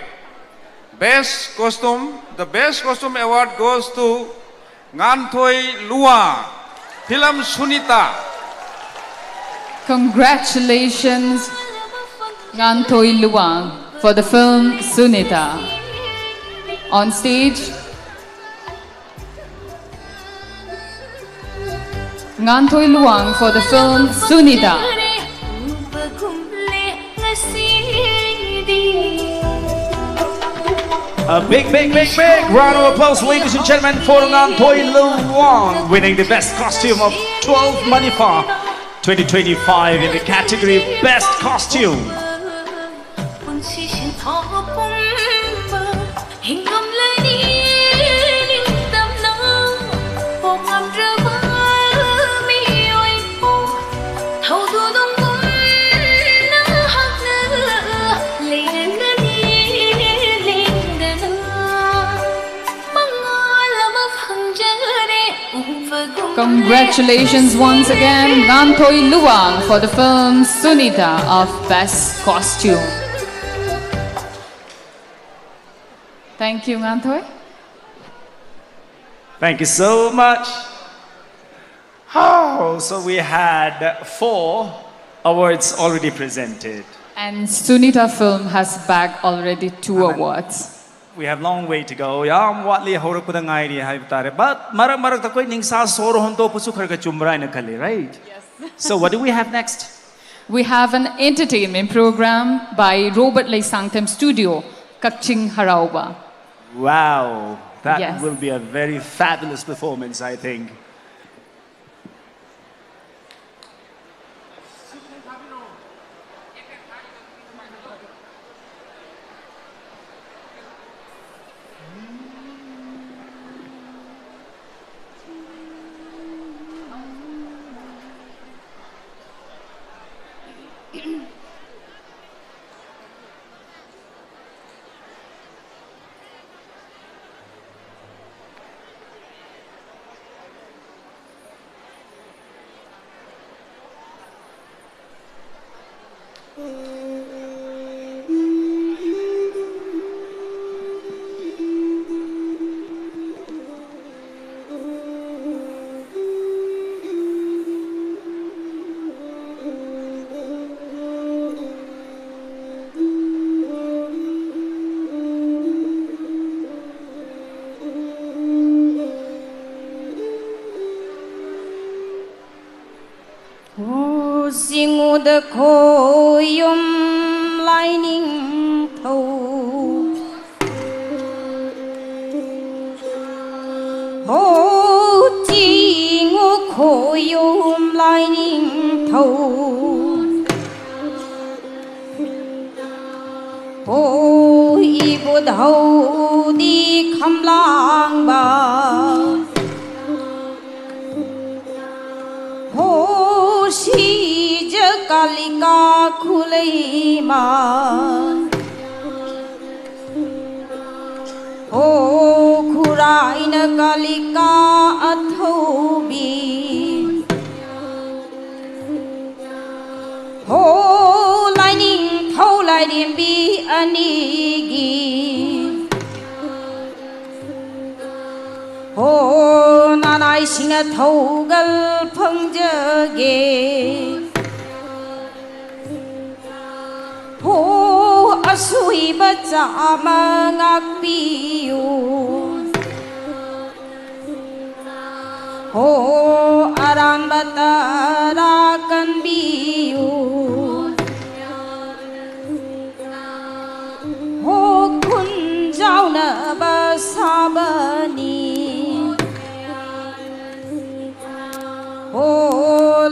Best costume, the best costume award goes to Nganthoi Luwang, film Sunita. Congratulations. Nganthoi Luang for the film Sunita. On stage, Nganthoi Luang for the film Sunita. A big, big, big, big round of applause, ladies and gentlemen, for Nganthoi Luang, winning the best costume of twelve Manipur twenty twenty-five in the category Best Costume. Congratulations once again, Nganthoi Luang, for the film Sunita of Best Costume. Thank you, Nganthoi. Thank you so much. Oh, so we had four awards already presented. And Sunita film has bagged already two awards. We have long way to go. ꯌꯥꯝ ꯋꯥꯠꯂꯤ, ꯍꯧꯔꯛꯄꯗ ꯉꯥꯏꯔꯤ ꯍꯥꯏꯕ ꯇꯥꯔꯦ꯫ But ꯃꯔꯛ ꯃꯔꯛꯇ ꯑꯩꯈꯣꯏ ꯅꯤꯡꯁꯥ ꯁꯣꯔ ꯍꯣꯟꯗꯣꯛꯄꯁꯨ ꯈꯔ ꯈꯔ ꯆꯨꯝꯕ꯭ꯔꯥ ꯍꯥꯏꯅ ꯈꯜꯂꯤ, right? Yes. So what do we have next? We have an entertainment program by Robert Leisangthem Studio, Kakching Haraoba. Wow, that Yes. will be a very fabulous performance, I think. ꯍꯣ ꯆꯤꯡꯉꯨꯗ ꯈꯣꯌꯨꯝ ꯂꯥꯏꯅꯤꯡꯊꯧ꯫ ꯍꯣ ꯆꯤꯡꯉꯨ ꯈꯣꯌꯨꯝ ꯂꯥꯏꯅꯤꯡꯊꯧ꯫ ꯍꯣ ꯏꯕꯨꯙꯧꯗꯤ ꯈꯝꯂꯥꯡꯕ꯫ ꯍꯣ ꯁꯤꯖ ꯀꯥꯂꯤꯀꯥ ꯈꯨꯂꯩꯃ꯫ ꯍꯣ ꯈꯨꯔꯥꯏꯅ ꯀꯥꯂꯤꯀꯥ ꯑꯊꯧꯕꯤ꯫ ꯍꯣ ꯂꯥꯏꯅꯤꯡꯊꯧ ꯂꯥꯏꯔꯦꯝꯕꯤ ꯑꯅꯤꯒꯤ꯫ ꯍꯣ ꯅꯅꯥꯏꯁꯤꯡꯅ ꯊꯧꯒꯜ ꯐꯪꯖꯒꯦ꯫ ꯍꯣ ꯑꯁꯣꯏꯕ ꯆꯥꯝꯃ ꯉꯥꯛꯄꯤꯌꯨ꯫ ꯍꯣ ꯑꯔꯥꯟꯕ ꯇꯔꯥ ꯀꯟꯕꯤꯌꯨ꯫ ꯍꯣ ꯈꯨꯟꯖꯥꯎꯅꯕ ꯁꯥꯕꯅꯤ꯫ ꯍꯣ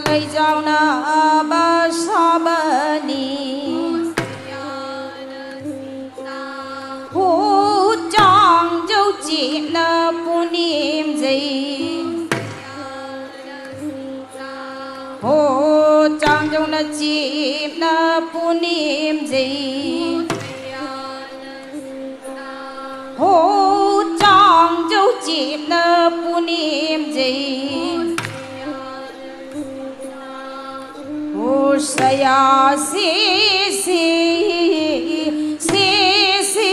ꯂꯩꯖꯥꯎꯅꯕ ꯁꯥꯕꯅꯤ꯫ ꯍꯣ ꯆꯥꯡꯖꯧ ꯆꯦꯞꯅ ꯄꯨꯅꯦꯝꯖꯩ꯫ ꯍꯣ ꯆꯥꯡꯖꯧꯅ ꯆꯦꯞꯅ ꯄꯨꯅꯦꯝꯖꯩ꯫ ꯍꯣ ꯆꯥꯡꯖꯧ ꯆꯦꯞꯅ ꯄꯨꯅꯦꯝꯖꯩ꯫ ꯍꯣ ꯁꯌꯥ ꯁꯤ ꯁꯤ ꯁꯤ ꯁꯤ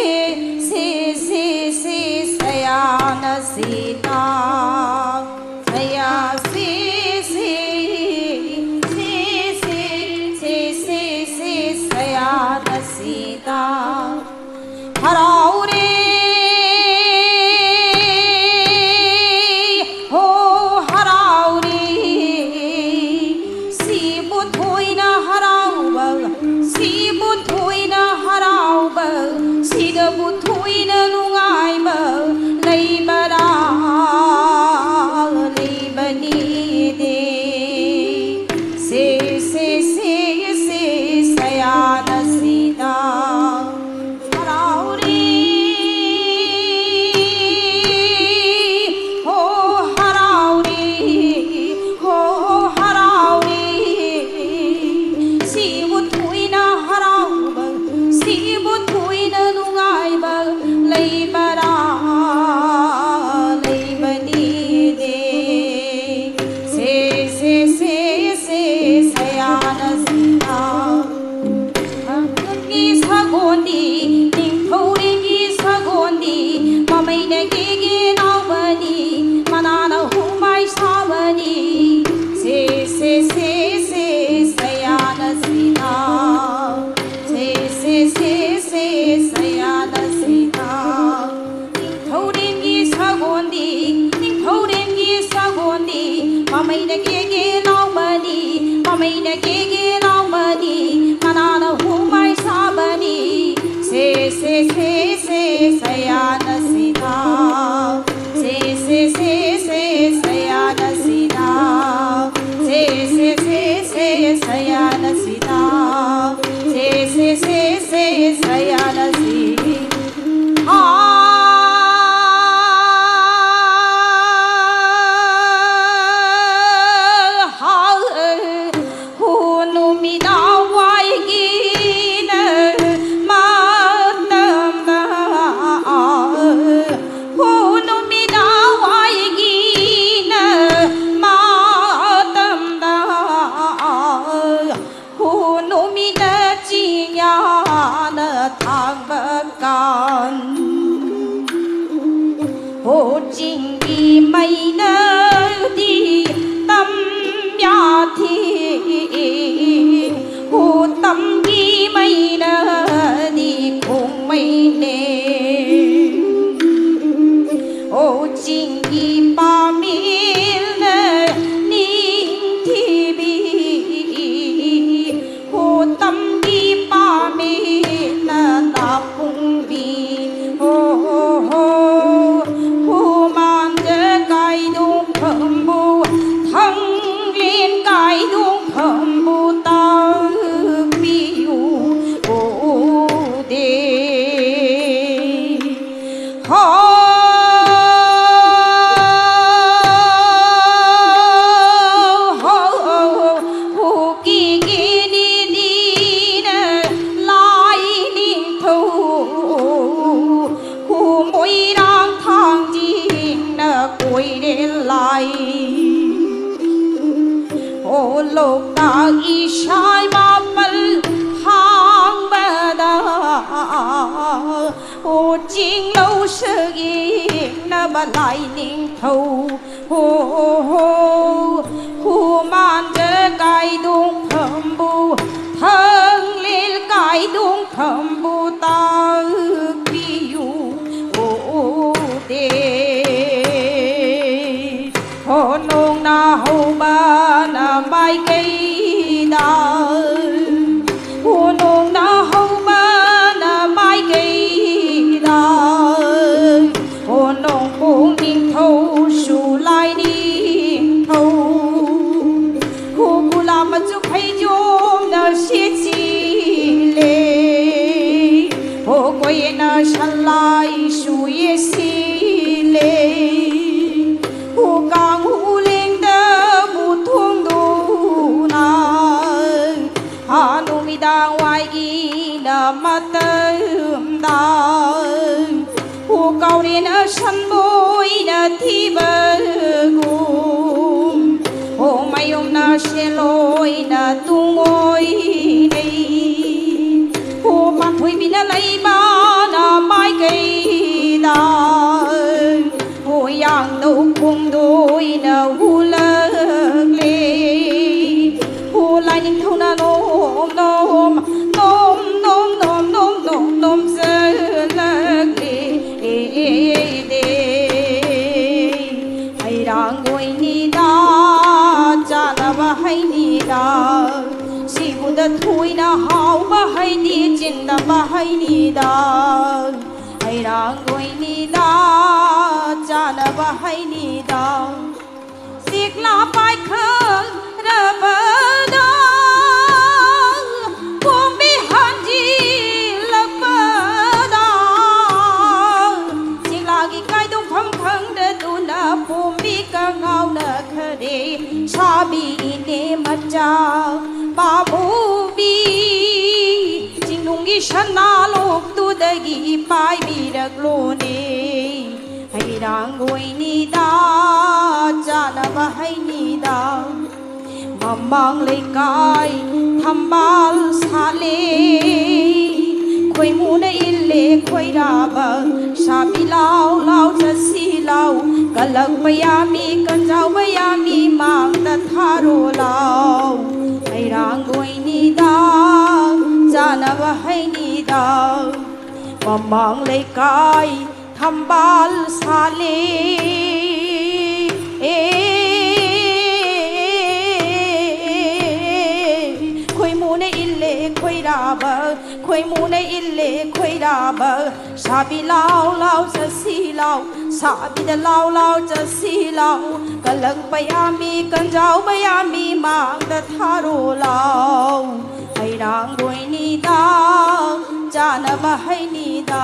ꯁꯤ ꯁꯤ ꯁꯤ ꯁꯌꯥꯅ ꯁꯤꯇꯥ꯫ ꯁꯌꯥ ꯁꯤ ꯁꯤ ꯁꯤ ꯁꯤ ꯁꯤ ꯁꯤ ꯁꯤ ꯁꯌꯥꯅ ꯁꯤꯇꯥ꯫ ꯍꯔꯥꯎꯔꯦ ꯍꯣ ꯍꯔꯥꯎꯔꯦ꯫ ꯑꯩꯅ ꯀꯦꯒꯦ ꯂꯥꯎꯕꯅꯤ, ꯃꯅꯥꯅ ꯍꯨꯃꯥꯏ ꯁꯥꯕꯅꯤ꯫ ꯁꯦ, ꯁꯦ, ꯁꯦ, ꯁꯦ, ꯁꯌꯥꯅ ꯁꯤꯗꯥ꯫ ꯁꯦ, ꯁꯦ, ꯁꯦ, ꯁꯦ, ꯁꯌꯥꯅ ꯁꯤꯗꯥ꯫ ꯁꯦ, ꯁꯦ, ꯁꯦ, ꯁꯦ, ꯁꯌꯥꯅ ꯁꯤꯗꯥ꯫ ꯁꯦ, ꯁꯦ, ꯁꯦ, ꯁꯦ, ꯁꯌꯥꯅ ꯁꯤ꯫ ꯍꯥ, ꯍꯥ, ꯍꯨ ꯅꯨꯃꯤꯗꯥꯡ ꯋꯥꯏꯒꯤꯅ ꯃꯇꯝꯗ, ꯍꯨ ꯅꯨꯃꯤꯗꯥꯡ ꯋꯥꯏꯒꯤꯅ ꯃꯇꯝꯗ, ꯍꯨ ꯅꯨꯃꯤꯠꯅ ꯆꯤꯡꯌꯥꯅ ꯊꯥꯡꯕ ꯀꯥꯟ, ꯍꯣ ꯆꯤꯡꯒꯤ ꯃꯩꯅꯗꯤ ꯇꯝ ꯌꯥꯊꯤ꯫ ꯍꯣ ꯇꯝꯒꯤ ꯃꯩꯅꯗꯤ ꯈꯣꯡꯃꯩꯅꯦ꯫ ꯍꯣ ꯆꯤꯡꯒꯤ ꯄꯥꯃꯦꯜꯅ ꯅꯤꯡꯊꯤꯕꯤ꯫ ꯍꯣ ꯇꯝꯒꯤ ꯄꯥꯃꯦꯜꯅ ꯇꯥꯄꯨꯡꯕꯤ꯫ ꯍꯣ, ꯍꯣ, ꯍꯣ, ꯍꯣ ꯃꯥꯟꯗ ꯀꯥꯏꯗꯣꯡꯐꯝꯕꯨ, ꯊꯪꯂꯦꯟ ꯀꯥꯏꯗꯣꯡꯐꯝꯕꯨ ꯇꯥꯛꯄꯤꯌꯨ꯫ ꯑꯣ, ꯑꯣ, ꯗꯦ꯫ ꯍꯣ, ꯍꯣ, ꯍꯣ, ꯍꯣ, ꯀꯤꯒꯤꯅꯤꯗꯤꯅ ꯂꯥꯏ ꯅꯤꯡꯊꯧ, ꯍꯣ ꯃꯣꯏꯔꯥꯡ ꯊꯥꯡꯖꯤꯡꯅ ꯀꯣꯏꯔꯦ ꯂꯥꯏ꯫ ꯍꯣ ꯂꯣꯛꯇꯥꯛ ꯏꯁꯥꯏ ꯃꯥꯄꯜ ꯍꯥꯡꯕꯗ, ꯑꯣ ꯆꯤꯡꯂꯧ ꯁꯒꯦꯡꯅꯕ ꯂꯥꯏꯅꯤꯡꯊꯧ꯫ ꯍꯣ, ꯍꯣ, ꯍꯣ, ꯍꯨꯃꯥꯟꯗ ꯀꯥꯏꯗꯣꯡꯐꯝꯕꯨ, ꯊꯪꯂꯦꯜ ꯀꯥꯏꯗꯣꯡꯐꯝꯕꯨ ꯇꯥꯛꯄꯤꯌꯨ꯫ ꯑꯣ, ꯑꯣ, ꯗꯦ꯫ ꯍꯣ ꯅꯣꯡꯅ ꯍꯧꯕꯅ ꯃꯥꯏꯀꯩ ꯁꯟꯕꯣꯏꯅ ꯊꯤꯕꯒꯨꯝ, ꯍꯣ ꯃꯌꯨꯝꯅ ꯁꯦꯂꯣꯏꯅ ꯇꯨꯡꯑꯣꯏꯅꯩ꯫ ꯍꯣ ꯄꯥꯟꯊꯣꯏꯕꯤꯅ ꯂꯩꯃꯅ ꯃꯥꯏꯀꯩꯗ, ꯍꯣ ꯌꯥꯡꯗꯧ ꯈꯣꯡꯗꯣꯏꯅ ꯍꯨꯂꯛꯂꯦ꯫ ꯍꯣ ꯂꯥꯏꯅꯤꯡꯊꯧꯅ ꯅꯣꯝ ꯅꯣꯝ, ꯅꯣꯝ ꯅꯣꯝ ꯅꯣꯝ ꯅꯣꯝ ꯅꯣꯝ ꯅꯣꯝꯖꯜꯂꯛꯂꯦ꯫ ꯍꯩꯔꯥꯡꯒꯣꯏꯅꯤꯗ, ꯆꯥꯅꯕ ꯍꯩꯅꯤꯗ, ꯁꯤꯕꯨꯗ ꯊꯣꯏꯅ ꯍꯥꯎꯕ ꯍꯩꯅꯤ, ꯆꯤꯟꯗꯕ ꯍꯩꯅꯤꯗ꯫ ꯍꯩꯔꯥꯡꯒꯣꯏꯅꯤꯗ, ꯆꯥꯅꯕ ꯍꯩꯅꯤꯗ꯫ ꯆꯦꯛꯂꯥ ꯄꯥꯏꯈ꯭ꯔꯕꯗ, ꯄꯣꯝꯕꯤ ꯍꯟꯖꯤꯜꯂꯛꯄꯗ, ꯆꯦꯛꯂꯥꯒꯤ ꯀꯥꯏꯗꯣꯡꯐꯝ ꯈꯪꯗꯗꯨꯅ ꯄꯣꯝꯕꯤ ꯀꯉꯥꯎꯅꯈ꯭ꯔꯦ꯫ ꯁꯥꯕꯤ ꯏꯅꯦ ꯃꯆꯥ ꯄꯥꯃꯨꯕꯤ, ꯆꯤꯡꯅꯨꯡꯒꯤ ꯁꯅꯥ ꯂꯣꯛꯇꯨꯗꯒꯤ ꯄꯥꯏꯕꯤꯔꯛꯂꯣꯅꯦ꯫ ꯍꯩꯔꯥꯡꯒꯣꯏꯅꯤꯗ, ꯆꯥꯅꯕ ꯍꯩꯅꯤꯗ꯫ ꯃꯃꯥꯡ ꯂꯩꯀꯥꯏ ꯊꯝꯕꯥꯜ ꯁꯥꯠꯂꯦ, ꯈꯣꯏꯃꯨꯅ ꯏꯜꯂꯦ ꯈꯣꯏꯔꯥꯕ꯫ ꯁꯥꯕꯤ ꯂꯥꯎ ꯂꯥꯎ ꯆꯠꯁꯤ ꯂꯥꯎ, ꯀꯜꯂꯛꯄ ꯌꯥꯝꯃꯤ ꯀꯟꯖꯥꯎꯕ ꯌꯥꯝꯃꯤ ꯃꯥꯡꯗ ꯊꯥꯔꯣ ꯂꯥꯎ꯫ ꯍꯩꯔꯥꯡꯒꯣꯏꯅꯤꯗ, ꯆꯥꯅꯕ ꯍꯩꯅꯤꯗ꯫ ꯃꯃꯥꯡ ꯂꯩꯀꯥꯏ ꯊꯝꯕꯥꯜ ꯁꯥꯠꯂꯦ꯫ ꯑꯦ, ꯈꯣꯏꯃꯨꯅ ꯏꯜꯂꯦ ꯈꯣꯏꯔꯥꯕ, ꯈꯣꯏꯃꯨꯅ ꯏꯜꯂꯦ ꯈꯣꯏꯔꯥꯕ꯫ ꯁꯥꯕꯤ ꯂꯥꯎ ꯂꯥꯎ ꯆꯠꯁꯤ ꯂꯥꯎ, ꯁꯥꯕꯤꯗ ꯂꯥꯎ ꯂꯥꯎ ꯆꯠꯁꯤ ꯂꯥꯎ꯫ ꯀꯜꯂꯛꯄ ꯌꯥꯝꯃꯤ ꯀꯟꯖꯥꯎꯕ ꯌꯥꯝꯃꯤ ꯃꯥꯡꯗ ꯊꯥꯔꯣ ꯂꯥꯎ꯫ ꯍꯩꯔꯥꯡꯒꯣꯏꯅꯤꯗ, ꯆꯥꯅꯕ ꯍꯩꯅꯤꯗ꯫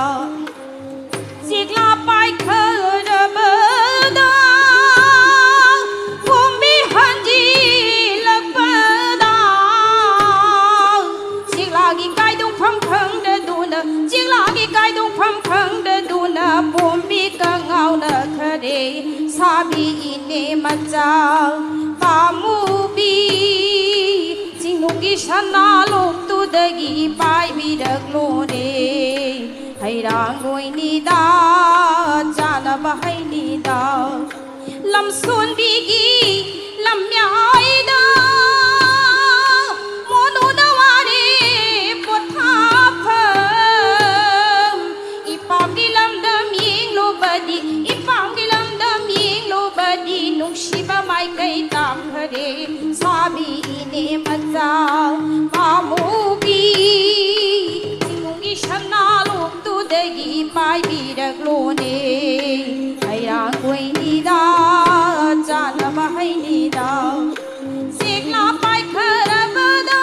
ꯆꯦꯛꯂꯥ ꯄꯥꯏꯈ꯭ꯔꯕꯗ ꯀꯣꯝꯕꯤ ꯍꯟꯖꯤꯜꯂꯛꯄꯗ, ꯆꯦꯛꯂꯥꯒꯤ ꯀꯥꯏꯗꯣꯡꯐꯝ ꯈꯪꯗꯗꯨꯅ, ꯆꯦꯛꯂꯥꯒꯤ ꯀꯥꯏꯗꯣꯡꯐꯝ ꯈꯪꯗꯗꯨꯅ ꯄꯣꯝꯕꯤ ꯀꯪ ꯆꯥꯎ ꯄꯥꯝꯃꯨꯕꯤ, ꯆꯤꯡꯅꯨꯡꯒꯤ ꯁꯅꯥ ꯂꯣꯛꯇꯨꯗꯒꯤ ꯄꯥꯏꯕꯤꯔꯛꯂꯣꯅꯦ꯫ ꯍꯩꯔꯥꯡꯒꯣꯏꯅꯤꯗ ꯆꯥꯅꯕ ꯍꯩꯅꯤꯗ, ꯂꯝꯁꯣꯟꯕꯤꯒꯤ ꯂꯝꯌꯥꯏꯗ ꯃꯣꯅꯨꯅ ꯋꯥꯔꯦ ꯄꯣꯊꯥꯐꯝ꯫ ꯏꯄꯥꯝꯒꯤ ꯂꯝꯗꯝ ꯌꯦꯡꯂꯨꯕꯗꯤ, ꯏꯄꯥꯝꯒꯤ ꯂꯝꯗꯝ ꯌꯦꯡꯂꯨꯕꯗꯤ, ꯅꯨꯡꯁꯤꯕ ꯃꯥꯏꯀꯩ ꯇꯥꯡꯈꯔꯦ꯫ ꯁꯥꯕꯤ ꯏꯅꯦ ꯃꯆꯥ ꯄꯥꯝꯃꯨꯕꯤ, ꯆꯤꯡꯅꯨꯡꯒꯤ ꯁꯅꯥ ꯂꯣꯛꯇꯨꯗꯒꯤ ꯄꯥꯏꯕꯤꯔꯛꯂꯣꯅꯦ꯫ ꯍꯩꯔꯥꯡꯒꯣꯏꯅꯤꯗ ꯆꯥꯅꯕ ꯍꯩꯅꯤꯗ, ꯆꯦꯛꯂꯥ ꯄꯥꯏꯈꯔꯕꯗ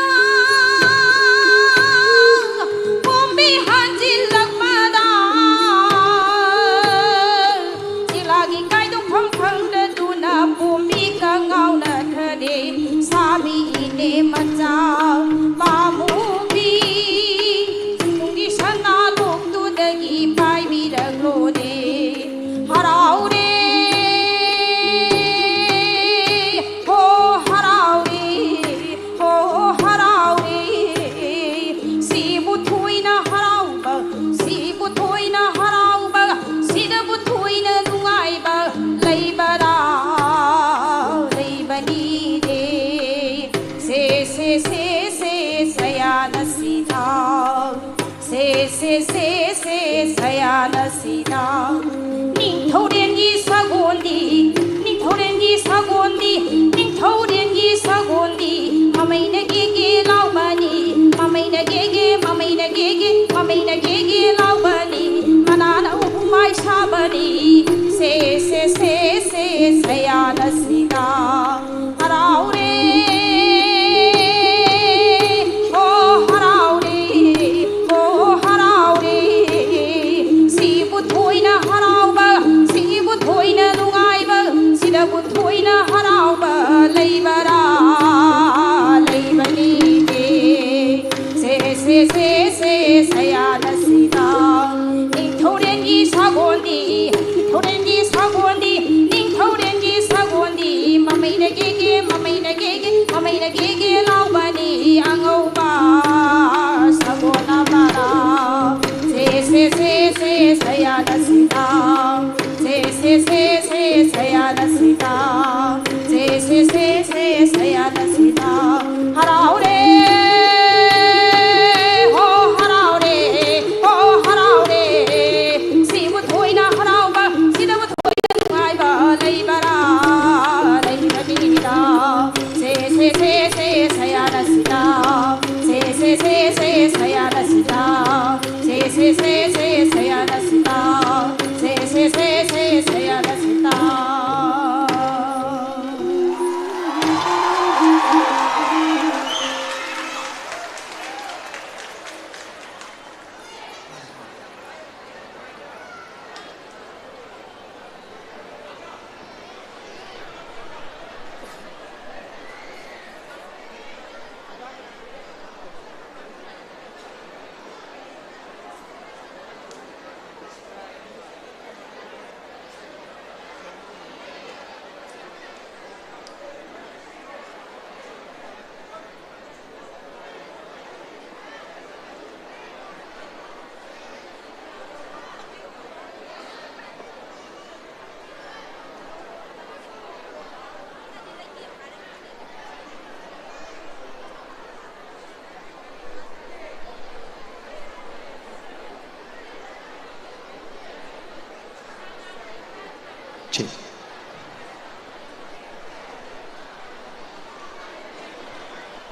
ꯄꯣꯝꯕꯤ ꯍꯟꯖꯤꯜꯂꯛꯄꯗ, ꯆꯦꯛꯂꯥꯒꯤ ꯀꯥꯏꯗꯣꯛꯐꯝ ꯈꯪꯗꯗꯨꯅ ꯄꯣꯝꯕꯤ ꯀꯉꯥꯎꯅꯈ꯭ꯔꯦ꯫ ꯁꯥꯕꯤ ꯏꯅꯦ ꯃꯆꯥ ꯄꯥꯝꯃꯨꯕꯤ, ꯆꯤꯡꯅꯨꯡꯒꯤ ꯁꯅꯥ ꯂꯣꯛꯇꯨꯗꯒꯤ ꯄꯥꯏꯕꯤꯔꯛꯂꯣꯅꯦ꯫ ꯍꯔꯥꯎꯔꯦ, ꯍꯣ ꯍꯔꯥꯎꯔꯦ, ꯍꯣ ꯍꯔꯥꯎꯔꯦ꯫ ꯁꯤꯕꯨ ꯊꯣꯏꯅ ꯍꯔꯥꯎꯕ, ꯁꯤꯕꯨ ꯊꯣꯏꯅ ꯍꯔꯥꯎꯕ, ꯁꯤꯗꯕꯨ ꯊꯣꯏꯅ ꯅꯨꯡꯉꯥꯏꯕ ꯂꯩꯕꯔꯥ, ꯂꯩꯕꯅꯤꯗꯦ꯫ ꯁꯦ ꯁꯦ ꯁꯦ ꯁꯦ ꯁꯌꯥꯅꯁꯤꯗ, ꯁꯦ ꯁꯦ ꯁꯦ ꯁꯦ ꯁꯌꯥꯅꯁꯤꯗ꯫ ꯅꯤꯡꯊꯧꯔꯦꯟꯒꯤ ꯁꯒꯣꯜꯗꯤ, ꯅꯤꯡꯊꯧꯔꯦꯟꯒꯤ ꯁꯒꯣꯜꯗꯤ, ꯅꯤꯡꯊꯧꯔꯦꯟꯒꯤ ꯁꯒꯣꯜꯗꯤ ꯃꯃꯩꯅ ꯒꯦꯒꯦ ꯂꯥꯎꯕꯅꯤ, ꯃꯃꯩꯅ ꯒꯦꯒꯦ, ꯃꯃꯩꯅ ꯒꯦꯒꯦ, ꯃꯃꯩꯅ ꯒꯦꯒꯦ ꯂꯥꯎꯕꯅꯤ, ꯃꯅꯥꯅ ꯎꯄꯨꯃꯥꯏ ꯁꯥꯕꯅꯤ꯫ ꯁꯦ ꯁꯦ ꯁꯦ ꯁꯦ ꯁꯌꯥꯅꯁꯤꯗ꯫ ꯍꯔꯥꯎꯔꯦ, ꯍꯣ ꯍꯔꯥꯎꯔꯦ, ꯍꯣ ꯍꯔꯥꯎꯔꯦ꯫ ꯁꯤꯕꯨ ꯊꯣꯏꯅ ꯍꯔꯥꯎꯕ, ꯁꯤꯕꯨ ꯊꯣꯏꯅ ꯅꯨꯡꯉꯥꯏꯕ, ꯁꯤꯗꯕꯨ ꯊꯣꯏꯅ ꯍꯔꯥꯎꯕ ꯂꯩꯕꯔꯥ, ꯂꯩꯕꯅꯤꯗꯦ꯫ ꯁꯦ ꯁꯦ ꯁꯦ ꯁꯦ ꯁꯌꯥꯅꯁꯤꯗ꯫ ꯅꯤꯡꯊꯧꯔꯦꯟꯒꯤ ꯁꯒꯣꯜꯗꯤ, ꯅꯤꯡꯊꯧꯔꯦꯟꯒꯤ ꯁꯒꯣꯜꯗꯤ, ꯅꯤꯡꯊꯧꯔꯦꯟꯒꯤ ꯁꯒꯣꯜꯗꯤ ꯃꯩꯅ ꯒꯦꯒꯦ ꯂꯥꯎꯕꯅꯤ ꯑꯉꯧꯕ ꯁꯒꯣꯜ ꯑꯃꯅ꯫ ꯁꯦ, ꯁꯦ, ꯁꯦ, ꯁꯦ, ꯁꯌꯥꯅ ꯁꯤꯗ꯫ ꯁꯦ, ꯁꯦ, ꯁꯦ, ꯁꯦ, ꯁꯌꯥꯅ ꯁꯤꯗ꯫ ꯁꯦ, ꯁꯦ, ꯁꯦ, ꯁꯦ, ꯁꯌꯥꯅ ꯁꯤꯗ꯫ ꯍꯔꯥꯎꯔꯦ, ꯍꯣ, ꯍꯔꯥꯎꯔꯦ, ꯍꯣ, ꯍꯔꯥꯎꯔꯦ꯫ ꯁꯤꯕꯨ ꯊꯣꯏꯅ ꯍꯔꯥꯎꯕ, ꯁꯤꯗꯕꯨ ꯊꯣꯏꯅ ꯅꯨꯡꯉꯥꯏꯕ ꯂꯩꯕꯔꯥ? ꯂꯩꯕꯅꯤꯗ꯫ ꯁꯦ, ꯁꯦ, ꯁꯦ, ꯁꯦ, ꯁꯌꯥꯅ ꯁꯤꯗ꯫ ꯁꯦ, ꯁꯦ, ꯁꯦ, ꯁꯦ, ꯁꯌꯥꯅ ꯁꯤꯗ꯫ ꯁꯦ, ꯁꯦ, ꯁꯦ, ꯁꯦ, ꯁꯌꯥꯅ ꯁꯤꯗ꯫ ꯁꯦ, ꯁꯦ, ꯁꯦ, ꯁꯦ, ꯁꯌꯥꯅ ꯁꯤꯗ꯫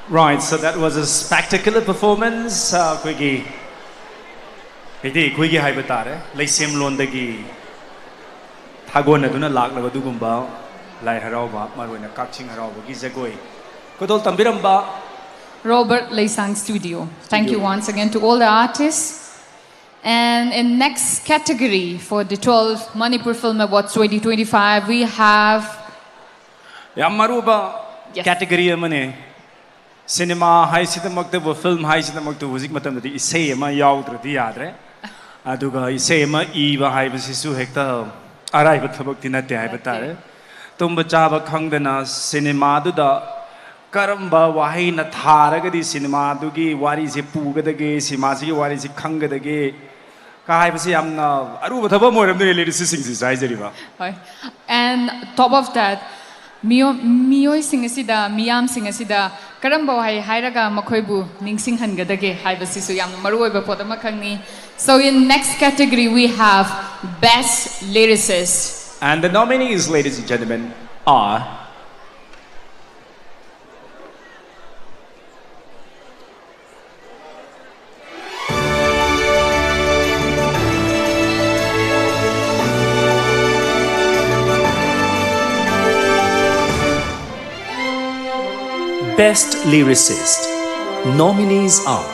Right, so that was a spectacular performance. Uh, ꯑꯩꯈꯣꯏꯒꯤ, ꯍꯥꯏꯗꯤ ꯑꯩꯈꯣꯏꯒꯤ ꯍꯥꯏꯕ ꯇꯥꯔꯦ, ꯂꯩꯁꯦꯝꯂꯣꯟꯗꯒꯤ ꯊꯥꯒꯣꯟꯅꯗꯨꯅ ꯂꯥꯛꯂꯕ ꯑꯗꯨꯒꯨꯝꯕ ꯂꯥꯏ ꯍꯔꯥꯎꯕ, ꯃꯔꯨꯑꯣꯏꯅ ꯀꯛꯆꯤꯡ ꯍꯔꯥꯎꯕꯒꯤ ꯖꯒꯣꯏ꯫ ꯈꯨꯗꯣꯜ ꯇꯝꯕꯤꯔꯝꯕ Robert Leisang Studio. Thank you once again to all the artists. And in next category for the twelfth Manipur Film Awards twenty twenty-five, we have ꯌꯥꯝ ꯃꯔꯨ ꯑꯣꯏꯕ Yes. category ꯑꯃꯅꯦ꯫ ꯁꯤꯅꯦꯃꯥ ꯍꯥꯏꯁꯤꯗꯃꯛꯇꯕꯨ, film ꯍꯥꯏꯁꯤꯗꯃꯛꯇꯕꯨ ꯍꯧꯖꯤꯛ ꯃꯇꯝꯗꯗꯤ ꯏꯁꯩ ꯑꯃ ꯌꯥꯎꯗ꯭ꯔꯗꯤ ꯌꯥꯗ꯭ꯔꯦ꯫ ꯑꯗꯨꯒ ꯏꯁꯩ ꯑꯃ ꯏꯕ ꯍꯥꯏꯕꯁꯤꯁꯨ ꯍꯦꯛꯇ ꯑꯔꯥꯏꯕ ꯊꯕꯛꯇꯤ ꯅꯠꯇꯦ ꯍꯥꯏꯕ ꯅꯠꯇꯦ꯫ ꯇꯥꯔꯦ꯫ ꯇꯨꯝꯕ ꯆꯥꯕ ꯈꯪꯗꯅ ꯁꯤꯅꯦꯃꯥꯗꯨꯗ ꯀꯔꯝꯕ ꯋꯥꯍꯩꯅ ꯊꯥꯔꯒꯗꯤ ꯁꯤꯅꯦꯃꯥꯗꯨꯒꯤ ꯋꯥꯔꯤꯁꯦ ꯄꯨꯒꯗꯒꯦ, ꯁꯤꯅꯦꯃꯥꯁꯤꯒꯤ ꯋꯥꯔꯤꯁꯤ ꯈꯪꯒꯗꯒꯦ ꯀ ꯍꯥꯏꯕꯁꯤ ꯌꯥꯝꯅ ꯑꯔꯨꯕ ꯊꯕꯛ ꯑꯃ ꯑꯣꯏꯔꯝꯗꯣꯏꯅꯦ ꯂꯤꯔꯤꯁꯤꯁꯤꯡꯁꯤꯁꯨ ꯍꯥꯏꯖꯔꯤꯕ꯫ ꯍꯣꯏ꯫ And top of that, ꯃꯤꯑꯣ- ꯃꯤꯑꯣꯏꯁꯤꯡ ꯑꯁꯤꯗ, ꯃꯤꯌꯥꯝꯁꯤꯡ ꯑꯁꯤꯗ ꯀꯔꯝꯕ ꯋꯥꯍꯩ ꯍꯥꯏꯔꯒ ꯃꯈꯣꯏꯕꯨ ꯅꯤꯡꯁꯤꯡꯍꯟꯒꯗꯒꯦ ꯍꯥꯏꯕꯁꯤꯁꯨ ꯌꯥꯝꯅ ꯃꯔꯨꯑꯣꯏꯕ ꯄꯣꯠ ꯑꯃꯈꯛꯅꯤ꯫ So in next category we have best lyricist. And the nominees, ladies and gentlemen, are Best Lyricist. Nominees are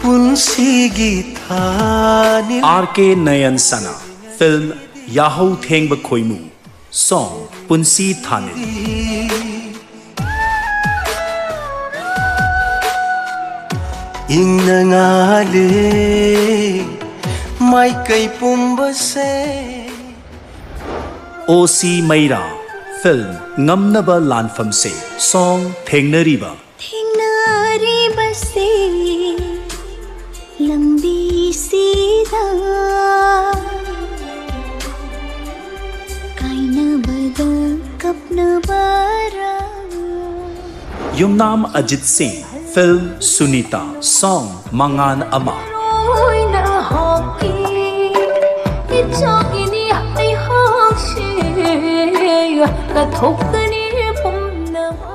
ꯄꯨꯟꯁꯤꯒꯤ ꯊꯥꯅꯤ R K Nayansana, film ꯌꯥꯍꯧ ꯊꯦꯡꯕ ꯈꯣꯏꯃꯨ, song ꯄꯨꯟꯁꯤ ꯊꯥꯅꯤꯜ꯫ ꯏꯪꯅ ꯉꯥꯜꯂꯦ ꯃꯥꯏꯀꯩ ꯄꯨꯝꯕꯁꯦ O C Meira, film ꯉꯝꯅꯕ ꯂꯥꯟꯐꯝꯁꯦ, song ꯊꯦꯡꯅꯔꯤꯕ꯫ ꯊꯦꯡꯅꯔꯤꯕꯁꯦ ꯂꯝꯕꯤꯁꯤꯗ ꯀꯥꯏꯅꯕꯗ ꯀꯞꯅꯕꯔꯥ ꯌꯨꯝꯅꯥꯝ ꯑꯖꯤꯠ ꯁꯤꯡ, film ꯁꯨꯅꯤꯇꯥ, song ꯃꯉꯥꯜ ꯑꯃ꯫ ꯂꯣꯏꯅ ꯍꯣꯞꯀꯤ ꯏꯆꯥꯛꯀꯤꯅꯤ ꯑꯩꯍꯥꯛꯁꯦ ꯀꯠꯊꯣꯛꯀꯅꯤ ꯄꯨꯝꯅꯃꯛ꯫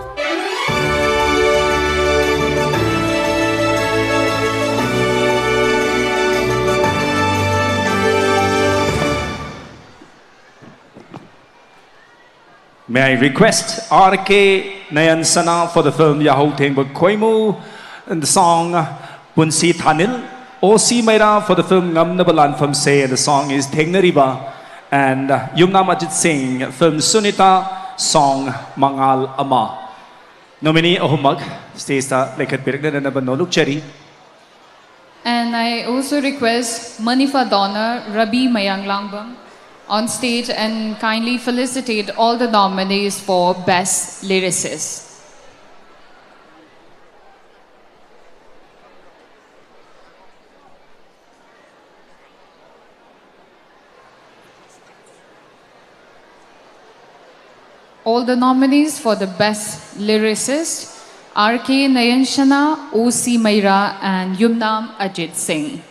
May I request R K Nayansana for the film Yahou Thengba Khoimu and the song Punsi Thanil, O C Meira for the film Ngamnaba Lanfamse and the song is Thengnariba, and uh, Yumnam Ajit Singh, film Sunita, song Mangal Ama. Nominee ꯑꯍꯨꯝꯃꯛ stage ꯇ ꯂꯩꯈꯠꯄꯤꯔꯛꯅꯅꯕ ꯅꯣꯂꯨꯛꯆꯔꯤ꯫ And I also request Manifa Donor, Rabi Mayanglangbam on stage and kindly felicitate all the nominees for Best Lyricist. All the nominees for the best lyricist, R K Nayanshana, O C Meira, and Yumnam Ajit Singh.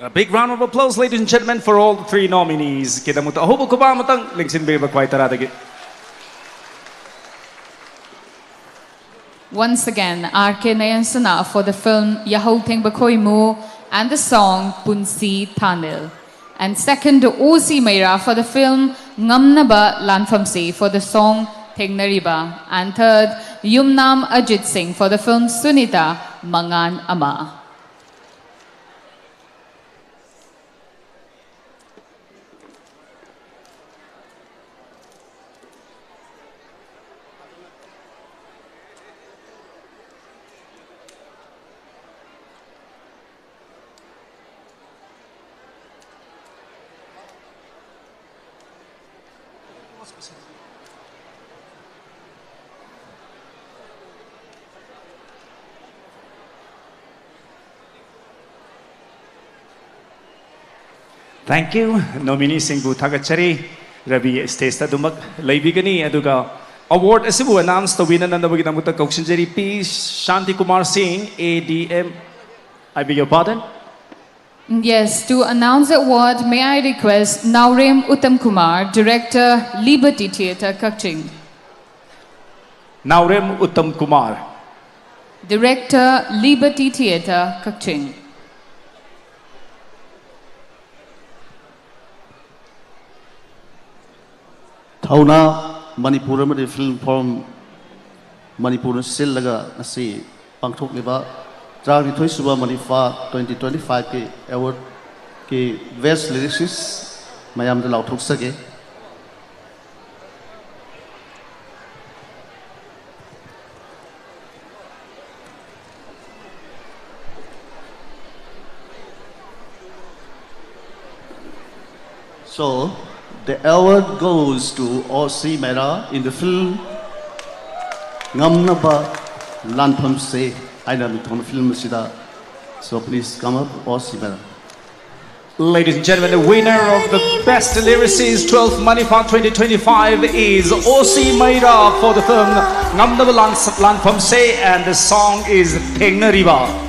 A big round of applause, ladies and gentlemen, for all the three nominees. ꯀꯤꯗꯃꯛꯇ ꯑꯍꯧꯕ ꯈꯨꯕꯥꯛ ꯑꯃꯇꯪ ꯂꯦꯡꯁꯤꯟꯕꯤꯔꯕ ꯈ꯭ꯋꯥꯏ ꯇꯔꯥꯗꯒꯤ꯫ Once again, R K Nayansana for the film Yahou Thengba Khoimu and the song Punsi Thanil. And second, O C Meira for the film Ngamnaba Lanfamse for the song Thengnariba. And third, Yumnam Ajit Singh for the film Sunita Mangan Ama. Thank you. Nomineesꯁꯤꯡꯕꯨ ꯊꯥꯒꯠꯆꯔꯤ꯫ Ravi stage ꯑꯗꯨꯃꯛ ꯂꯩꯕꯤꯒꯅꯤ꯫ ꯑꯗꯨꯒ award ꯑꯁꯤꯕꯨ announce ꯇꯧꯕꯤꯅꯅꯕꯒꯤꯗꯃꯛꯇ ꯀꯧꯁꯤꯟꯖꯔꯤ ꯄꯤ ꯁꯥꯟꯇꯤ ꯀꯨꯃꯥꯔ ꯁꯤꯡ, A D M. I beg your pardon? Yes, to announce the award, may I request Naorem Uttam Kumar, Director, Liberty Theatre, Kakching. Naorem Uttam Kumar. Director, Liberty Theatre, Kakching. ꯊꯧꯅꯥ ꯃꯅꯤꯄꯨꯔ ꯑꯃꯗꯤ Film Forum ꯃꯅꯤꯄꯨꯔꯅ ꯁꯤꯜꯂꯒ ꯉꯁꯤ ꯄꯥꯡꯊꯣꯛꯂꯤꯕ ꯇꯔꯥꯅꯤꯊꯣꯏ ꯁꯨꯕ ꯃꯅꯤꯐꯥ twenty twenty-five ꯀꯤ award ꯀꯤ best lyricist ꯃꯌꯥꯝꯗ ꯂꯥꯎꯊꯣꯛꯆꯒꯦ꯫ So, the award goes to O C Meira in the film Ngamnaba Lanphamse ꯍꯥꯏꯅ ꯃꯤꯡꯊꯣꯟꯕ film ꯑꯁꯤꯗ. So please come up, O C Meira. Ladies and gentlemen, the winner of the Best Lyricist twelve Manipur twenty twenty-five is O C Meira for the film Ngamnaba Lan- Lanphamse, and the song is Thengnariba.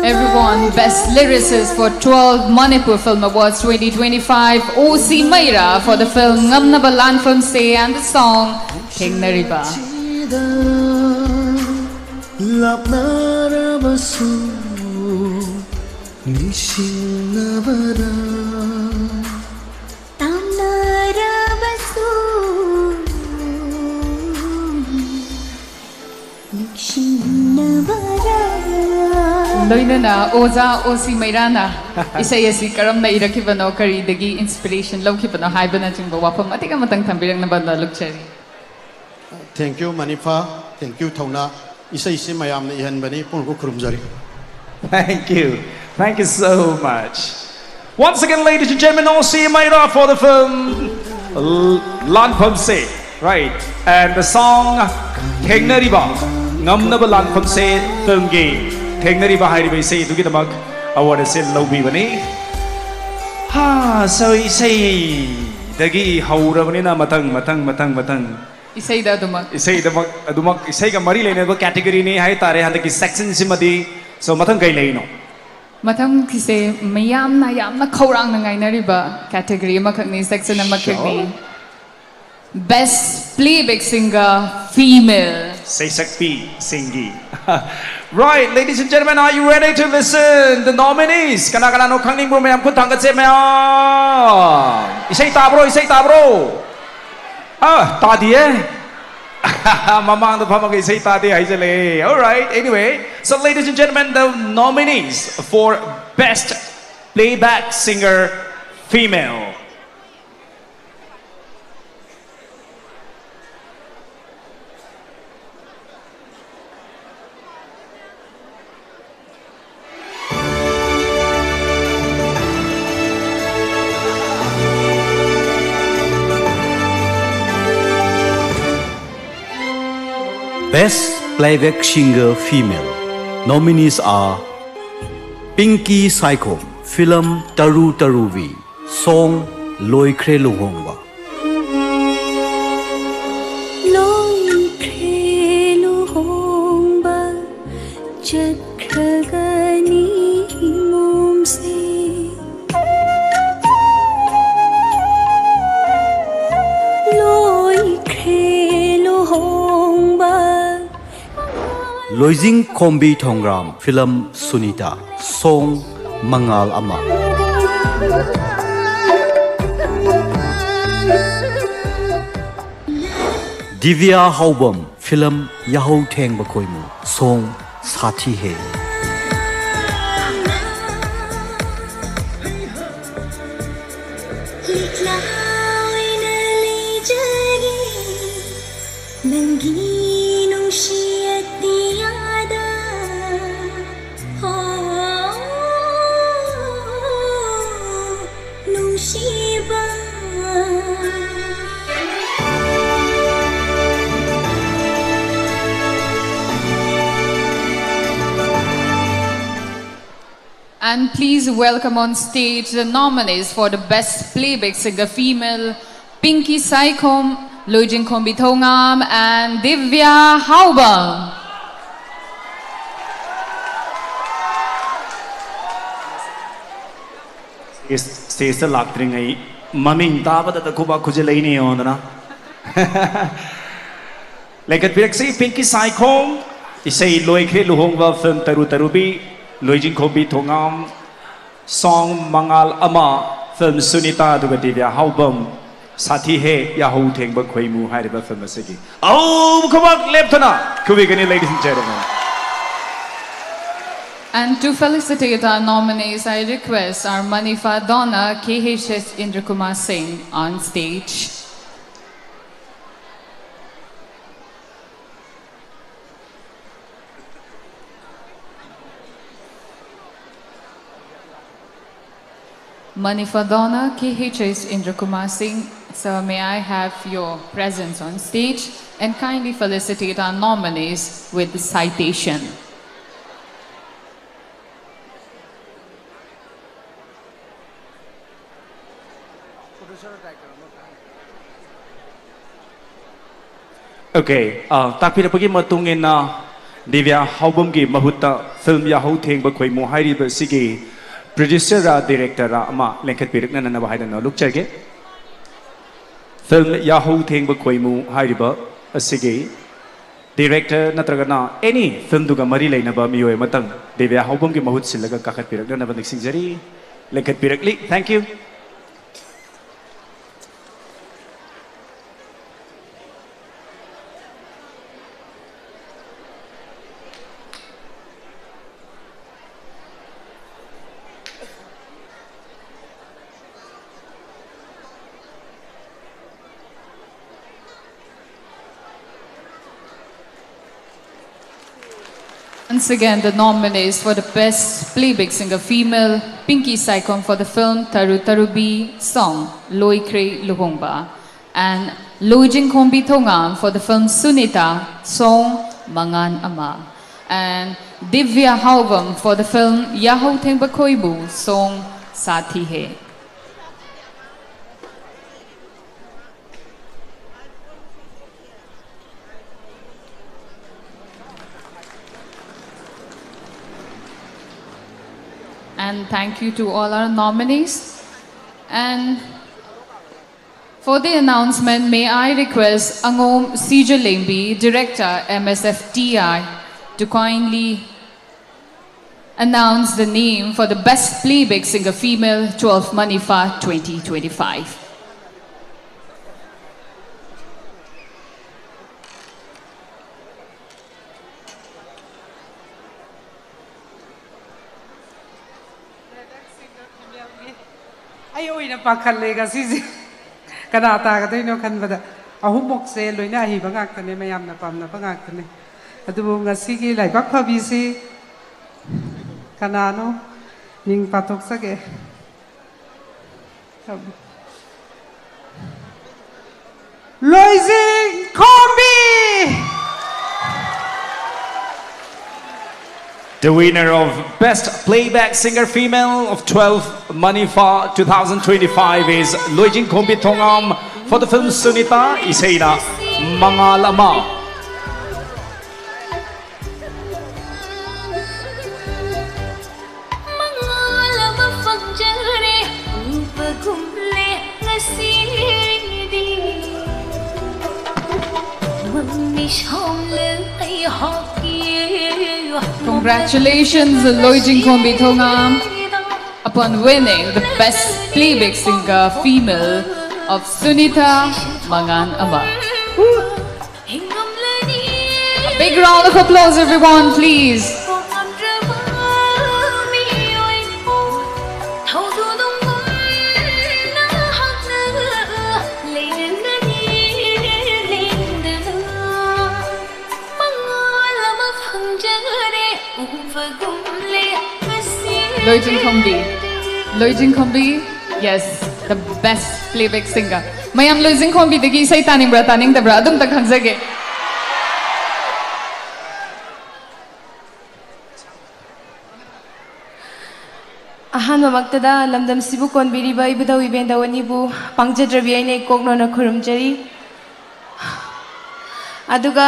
Everyone, best lyricist for twelve Manipur Film Awards twenty twenty-five, O C Meira for the film Ngamnaba Lanphamse and the song Thengnariba. ꯂꯥꯞꯅꯔꯕꯁꯨ ꯅꯤꯡꯁꯤꯡꯅꯕꯗ ꯇꯥꯝꯅꯔꯕꯁꯨ ꯅꯤꯡꯁꯤꯡꯅꯕꯗ ꯂꯣꯏꯅꯅ ꯑꯣꯖꯥ ꯑꯣ ꯁꯤ ꯃꯩꯔꯥꯅ ꯏꯁꯩ ꯑꯁꯤ ꯀꯔꯝꯅ ꯏꯔꯛꯈꯤꯕꯅꯣ, ꯀꯔꯤꯗꯒꯤ inspiration ꯂꯧꯈꯤꯕꯅꯣ ꯍꯥꯏꯕꯅꯆꯤꯡꯕ ꯋꯥꯐꯝ ꯃꯇꯦꯛ ꯑꯃꯇꯪ ꯊꯝꯕꯤꯔꯛꯅꯕ ꯂꯨꯛꯆꯔꯤ꯫ Thank you, ꯃꯅꯤꯐꯥ. Thank you, ꯊꯧꯅꯥ. ꯏꯁꯩꯁꯤ ꯃꯌꯥꯝꯅ ꯏꯍꯟꯕꯅꯤ꯫ ꯄꯨꯡ ꯈꯨꯔꯨꯝꯖꯔꯤ꯫ Thank you. Thank you so much. Once again, ladies and gentlemen, O C Meira for the film L- Lanphamse, right? And the song Thengnariba, Ngamnaba Lanphamse filmꯒꯤ Thengnariba ꯍꯥꯏꯔꯤꯕ ꯏꯁꯩ ꯑꯗꯨꯒꯤꯗꯃꯛ award ꯑꯁꯤ ꯂꯧꯕꯤꯕꯅꯤ꯫ ꯍꯥ, so ꯏꯁꯩꯗꯒꯤ ꯍꯧꯔꯕꯅꯤꯅ ꯃꯊꯪ, ꯃꯊꯪ, ꯃꯊꯪ, ꯃꯊꯪ꯫ ꯏꯁꯩꯗ ꯑꯗꯨꯃꯛ꯫ ꯏꯁꯩꯗꯃꯛ ꯑꯗꯨꯃꯛ ꯏꯁꯩꯒ ꯃꯔꯤ ꯂꯩꯅꯕ categoryꯅꯤ ꯍꯥꯏꯇꯥꯔꯦ ꯍꯟꯗꯛꯀꯤ sectionꯁꯤꯃꯗꯤ꯫ So ꯃꯊꯪ ꯀꯩ ꯂꯩꯔꯤꯅꯣ? ꯃꯊꯪꯒꯤꯁꯦ ꯃꯤꯌꯥꯝꯅ ꯌꯥꯝꯅ ꯈꯧꯔꯥꯡꯅ ꯉꯥꯏꯅꯔꯤꯕ category ꯑꯃꯈꯛꯅꯤ, section ꯑꯃꯈꯛꯅꯤ꯫ Best Playback Singer Female. ꯁꯩꯁꯛꯄꯤꯁꯤꯡꯒꯤ꯫ Right, ladies and gentlemen, are you ready to listen the nominees? ꯀꯅꯥ ꯀꯅꯥꯅꯣ ꯈꯪꯅꯤꯡꯕ꯭ꯔꯣ ꯃꯌꯥꯝ? ꯈꯨꯠ ꯊꯥꯡꯒꯠꯁꯦ ꯃꯌꯥꯝ꯫ ꯏꯁꯩ ꯇꯥꯕ꯭ꯔꯣ? ꯏꯁꯩ ꯇꯥꯕ꯭ꯔꯣ? ꯑ, ꯇꯥꯗꯤꯌꯦ꯫ ꯃꯃꯥꯡꯗ ꯐꯝꯃꯒ ꯏꯁꯩ ꯇꯥꯗꯦ ꯍꯥꯏꯖꯜꯂꯦ. Alright, anyway, so ladies and gentlemen, the nominees for Best Playback Singer Female. Best Playback Singer Female. Nominees are Pinky Saikhom, film Taru Taruvi, song Loikhre Luhongba. ꯂꯣꯏꯈ꯭ꯔꯦ ꯂꯨꯍꯣꯡꯕ, ꯆꯠꯈ꯭ꯔꯒꯅꯤ ꯏꯃꯣꯝꯁꯦ꯫ ꯂꯣꯏꯈ꯭ꯔꯦ ꯂꯨꯍꯣꯡꯕ꯫ ꯂꯣꯏꯖꯤꯡ ꯈꯣꯝꯕꯤ ꯊꯣꯡꯒ꯭ꯔꯥꯝ, film Sunita, song ꯃꯉꯥꯜ ꯑꯃ꯫ ꯗꯤꯕ꯭ꯌꯥ ꯍꯥꯎꯕꯝ, film ꯌꯥꯍꯧ ꯊꯦꯡꯕ ꯈꯣꯏꯃꯨ, song ꯁꯥꯊꯤ ꯍꯦ꯫ ꯂꯤꯛꯂꯥ ꯑꯣꯏꯅ ꯂꯩꯖꯒꯦ ꯅꯪꯒꯤ ꯅꯨꯡꯁꯤ ꯑꯇꯤꯌꯥꯗ꯫ ꯍꯣ, ꯅꯨꯡꯁꯤꯕ꯫ And please welcome on stage the nominees for the Best Playback Singer Female, Pinky Saikhom, Loijingkhombi Thongam, and Divya Haubam. Stage, stage ꯂꯥꯛꯇ꯭ꯔꯤꯉꯩ ꯃꯃꯤꯡ ꯇꯥꯕꯗ ꯈꯨꯕꯥꯛ ꯈꯨꯖꯤꯜꯂꯛꯏꯅꯦ ꯌꯦꯡꯉꯣꯗꯅ꯫ ꯂꯩꯈꯠꯄꯤꯔꯛꯁꯤ ꯄꯤꯡꯀꯤ ꯁꯥꯏꯈꯣꯝ, ꯏꯁꯩ ꯂꯣꯏꯈ꯭ꯔꯦ ꯂꯨꯍꯣꯡꯕ film ꯇꯔꯨ ꯇꯔꯨꯕꯤ, ꯂꯣꯏꯖꯤꯡꯈꯣꯝꯕꯤ ꯊꯣꯉꯥꯝ, song ꯃꯉꯥꯜ ꯑꯃ film ꯁꯨꯅꯤꯇꯥ, ꯑꯗꯨꯒ ꯗꯤꯕ꯭ꯌꯥ ꯍꯥꯎꯕꯝ, ꯁꯥꯊꯤ ꯍꯦ ꯌꯥꯍꯧ ꯊꯦꯡꯕ ꯈꯣꯏꯃꯨ ꯍꯥꯏꯔꯤꯕ ꯐꯤꯂꯝ ꯑꯁꯤꯒꯤ ꯑꯍꯧꯕ ꯈꯨꯕꯥꯛ ꯂꯦꯞꯇꯅ ꯈꯨꯕꯤꯒꯅꯤ, ladies and gentlemen. And to felicitate our nominees, I request our Manifa Donna K H S Indrakumar Singh on stage. Manifadona K H S Indrakumar Singh, sir, may I have your presence on stage and kindly felicitate our nominees with the citation. Okay, uh, ꯇꯥꯛꯄꯤꯔꯛꯄꯒꯤ ꯃꯇꯨꯡ ꯏꯟꯅ ꯗꯤꯕ꯭ꯌꯥ ꯍꯥꯎꯕꯝꯒꯤ ꯃꯍꯨꯠꯇ film ꯌꯥꯍꯧ ꯊꯦꯡꯕ ꯈꯣꯏꯃꯨ ꯍꯥꯏꯔꯤꯕ ꯑꯁꯤꯒꯤ producer ꯔ director ꯔ ꯑꯃ ꯂꯦꯡꯈꯠꯄꯤꯔꯛꯅꯅꯕ ꯍꯥꯏꯗꯅ ꯂꯨꯛꯆꯒꯦ꯫ ꯐꯤꯂꯝ ꯌꯥꯍꯧ ꯊꯦꯡꯕ ꯈꯣꯏꯃꯨ ꯍꯥꯏꯔꯤꯕ ꯑꯁꯤꯒꯤ director ꯅꯠꯇ꯭ꯔꯒꯅ any ꯐꯤꯂꯝꯗꯨꯒ ꯃꯔꯤ ꯂꯩꯅꯕ ꯃꯤꯑꯣꯏ ꯑꯃꯇꯪ ꯗꯤꯕ꯭ꯌꯥ ꯍꯥꯎꯕꯝꯒꯤ ꯃꯍꯨꯠ ꯁꯤꯜꯂꯒ ꯀꯥꯈꯠꯄꯤꯔꯛꯅꯅꯕ ꯅꯤꯡꯁꯤꯡꯖꯔꯤ꯫ ꯂꯦꯡꯈꯠꯄꯤꯔꯛꯂꯤ꯫ Thank you. Once again, the nominees for the Best Playback Singer Female, Pinky Saikom for the film Taru Tarubi, song Loikre Luhongba, and Lojing Khombi Thongam for the film Sunita, song Mangan Ama, and Divya Haovam for the film Yahoo Thengba Khoibu, song Sathi Hai. And thank you to all our nominees. And for the announcement, may I request Angom Sijalengbi, Director, M S F T I, to kindly announce the name for the Best Playback Singer Female, twelve Manifa twenty twenty-five. ꯑꯩ ꯑꯣꯏꯅ ꯄꯥꯈꯠꯂꯦ ꯉꯁꯤꯁꯦ꯫ ꯀꯅꯥ ꯇꯥꯒꯗꯣꯏꯅꯣ ꯈꯟꯕꯗ꯫ ꯑꯍꯨꯝꯃꯛꯁꯦ ꯂꯣꯏꯅ ꯑꯍꯩꯕ ꯉꯥꯛꯇꯅꯦ, ꯃꯌꯥꯝꯅ ꯄꯥꯝꯅꯕ ꯉꯥꯛꯇꯅꯦ꯫ ꯑꯗꯨꯕꯨ ꯉꯁꯤꯒꯤ ꯂꯥꯏꯕꯛ ꯐꯕꯤꯁꯤ ꯀꯅꯥꯅꯣ? ꯃꯤꯡ ꯄꯥꯊꯣꯛꯆꯒꯦ꯫ ꯂꯣꯏꯖꯤꯡ ꯈꯣꯝꯕꯤ! The winner of Best Playback Singer Female of twelve Manipha two thousand twenty-five is Loijingkhombi Thongam for the film Sunita, ꯏꯁꯩꯅ ꯃꯉꯥꯜ ꯑꯃ꯫ Congratulations, Loijingkhombi Thongam, upon winning the Best Playback Singer Female of Sunita Mangan Ama. A big round of applause, everyone, please. Loijingkhombi. Loijingkhombi. Yes, the best playback singer. ꯃꯌꯥꯝ ꯂꯣꯏꯖꯤꯡꯈꯣꯝꯕꯤꯗꯒꯤ ꯏꯁꯩ ꯇꯥꯅꯤꯡꯕ꯭ꯔꯥ ꯇꯥꯅꯤꯡꯗꯕ꯭ꯔꯥ ꯑꯗꯨꯝꯇꯪ ꯈꯪꯖꯒꯦ꯫ ꯑꯍꯥꯟꯕꯃꯛꯇꯗ ꯂꯝꯗꯝꯁꯤꯕꯨ ꯀꯣꯟꯕꯤꯔꯤꯕ ꯏꯕꯨꯙꯧ ꯏꯕꯦꯟꯗꯧ ꯑꯅꯤꯕꯨ ꯄꯥꯡꯖꯗ꯭ꯔꯕꯤ ꯑꯩꯅ ꯏꯀꯣꯛꯅꯣꯅ ꯈꯨꯔꯨꯝꯖꯔꯤ꯫ ꯑꯗꯨꯒ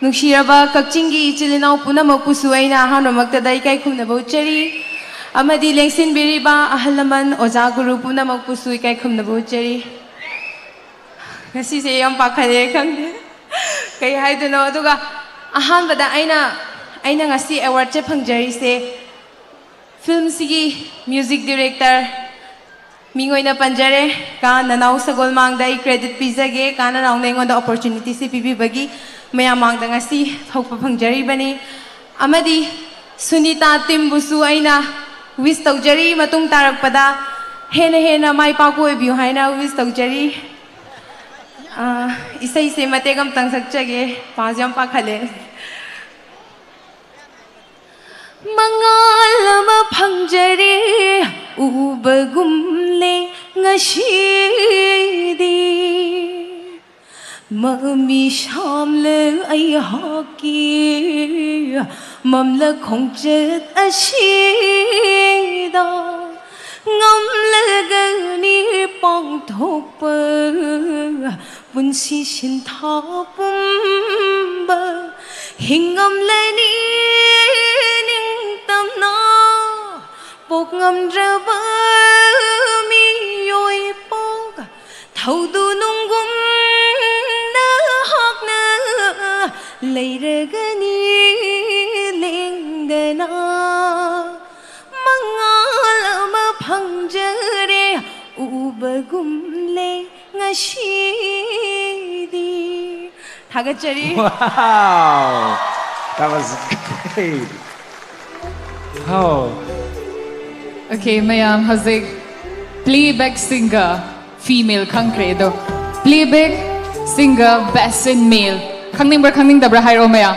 ꯅꯨꯡꯁꯤꯔꯕ ꯀꯛꯆꯤꯡꯒꯤ ꯏꯆꯤꯜ ꯏꯅꯥꯎ ꯄꯨꯝꯅꯃꯛꯄꯨꯁꯨ ꯑꯩꯅ ꯑꯍꯥꯟꯕꯃꯛꯇꯗ ꯏꯀꯥꯏ ꯈꯨꯝꯅꯕ ꯎꯠꯆꯔꯤ꯫ ꯑꯃꯗꯤ ꯂꯦꯡꯁꯤꯟꯕꯤꯔꯤꯕ ꯑꯍꯜ ꯂꯃꯟ, ꯑꯣꯖꯥ ꯒꯨꯔꯨ ꯄꯨꯝꯅꯃꯛꯄꯨꯁꯨ ꯏꯀꯥꯏ ꯈꯨꯝꯅꯕ ꯎꯠꯆꯔꯤ꯫ ꯉꯁꯤꯁꯦ ꯌꯥꯝ ꯄꯥꯈꯠꯂꯦ, ꯈꯪꯗꯦ ꯀꯩ ꯍꯥꯏꯗꯣꯏꯅꯣ꯫ ꯑꯗꯨꯒ ꯑꯍꯥꯟꯕꯗ ꯑꯩꯅ ꯑꯩꯅ ꯉꯁꯤ ꯑꯦꯋꯥꯔꯗꯁꯦ ꯐꯪꯖꯔꯤꯁꯦ ꯐꯤꯜꯝꯁꯤꯒꯤ ꯃ꯭ꯌꯨꯖꯤꯛ ꯗꯤꯔꯦꯛꯇꯔ ꯃꯤꯡ ꯑꯣꯏꯅ ꯄꯟꯖꯔꯦ꯫ ꯀꯥ ꯅꯅꯥꯎ ꯁꯒꯣꯜꯃꯥꯡꯗ ꯑꯩ ꯀ꯭ꯔꯦꯗꯤꯠ ꯄꯤꯖꯒꯦ꯫ ꯀꯥ ꯅꯅꯥꯎꯅ ꯑꯩꯉꯣꯟꯗ ꯑꯣꯄꯣꯔꯆꯨꯅꯤꯇꯤꯁꯤ ꯄꯤꯕꯤꯕꯒꯤ ꯃꯌꯥꯝ ꯃꯥꯡꯗ ꯉꯁꯤ ꯊꯣꯛꯄ ꯐꯪꯖꯔꯤꯕꯅꯤ꯫ ꯑꯃꯗꯤ ꯁꯨꯅꯤꯇꯥ ꯇꯤꯝꯕꯨꯁꯨ ꯑꯩꯅ ꯋꯤꯁ ꯇꯧꯖꯔꯤ꯫ ꯃꯇꯨꯡ ꯇꯥꯔꯛꯄꯗ ꯍꯦꯟꯅ ꯍꯦꯟꯅ ꯃꯥꯏ ꯄꯥꯛꯄ ꯑꯣꯏꯕꯤꯌꯨ ꯍꯥꯏꯅ ꯋꯤꯁ ꯇꯧꯖꯔꯤ꯫ ꯑꯥ, ꯏꯁꯩꯁꯦ ꯃꯇꯦꯛ ꯑꯃꯇꯪ ꯁꯛꯆꯒꯦ, ꯄꯥꯁꯨ ꯌꯥꯝ ꯄꯥꯈꯠꯂꯦ꯫ ꯃꯉꯥꯜ ꯑꯃ ꯐꯪꯖꯔꯦ, ꯎꯕꯒꯨꯝꯂꯦ ꯉꯁꯤꯗꯤ꯫ ꯃꯃꯤ ꯁꯥꯝꯂꯦ ꯑꯩꯍꯥꯛꯀꯤ ꯃꯝꯂ ꯈꯣꯡꯆꯠ ꯑꯁꯤꯗ꯫ ꯉꯝꯂꯒꯅꯤ ꯄꯥꯡꯊꯣꯛꯄ ꯄꯨꯟꯁꯤ ꯁꯤꯟꯊꯥ ꯄꯨꯝꯕ꯫ ꯍꯤꯡꯉꯝꯂꯅꯤ ꯅꯤꯡꯇꯝꯅ ꯄꯣꯛ ꯉꯝꯗ꯭ꯔꯕ ꯃꯤꯑꯣꯏ ꯄꯣꯛ꯫ ꯊꯧꯗꯨ ꯅꯨꯡꯒꯨꯝꯅ ꯍꯥꯛꯅ ꯂꯩꯔꯒꯅꯤ ꯂꯦꯡꯗꯅ꯫ ꯃꯉꯥꯜ ꯑꯃ ꯐꯪꯖꯔꯦ, ꯎꯕꯒꯨꯝꯂꯦ ꯉꯁꯤꯗꯤ꯫ ꯊꯥꯒꯠꯆꯔꯤ꯫ Wow! That was great. Oh. Okay, ꯃꯌꯥꯝ ꯍꯧꯖꯤꯛ playback singer female ꯈꯪꯈ꯭ꯔꯦ ꯑꯗꯣ, playback singer best in male ꯈꯪꯅꯤꯡꯕ꯭ꯔꯥ ꯈꯪꯅꯤꯡꯗꯕ꯭ꯔꯥ ꯍꯥꯏꯔꯛꯑꯣ ꯃꯌꯥꯝ꯫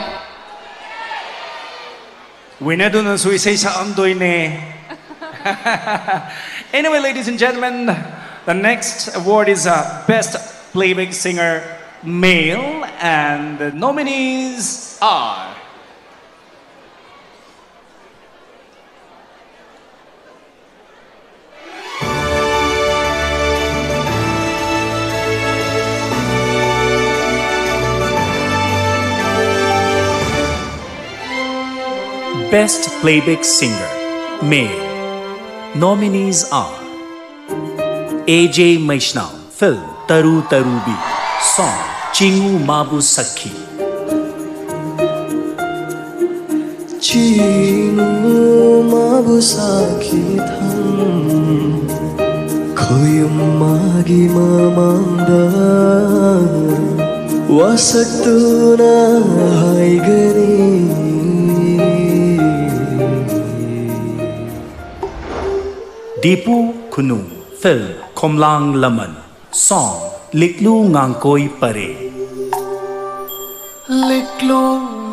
Winner ꯗꯨꯅꯁꯨ ꯏꯁꯩ ꯁꯛꯑꯝꯗꯣꯏꯅꯦ꯫ Anyway, ladies and gentlemen, the next award is a best playback singer male, and the nominees are Best Playback Singer, Male. Nominees are A J Meishnam, film Taru Tarubi, song Chingu Mabu Sakhi. ꯆꯤꯡꯉꯨ ꯃꯥꯕꯨ ꯁꯥꯈꯤ ꯊꯝ ꯈꯣꯌꯨꯝ ꯃꯥꯒꯤ ꯃꯃꯥꯡꯗ ꯋꯥꯁꯛꯇꯨꯅ ꯍꯥꯏꯒꯅꯤ꯫ Dipu ꯅꯨ꯫ Film, ꯈꯣꯝꯂꯥꯡ ꯂꯃꯟ꯫ Song, ꯂꯤꯛꯂꯨ ꯉꯥꯡꯀꯣꯏ ꯄꯔꯦꯡ꯫ ꯂꯤꯛꯂꯨ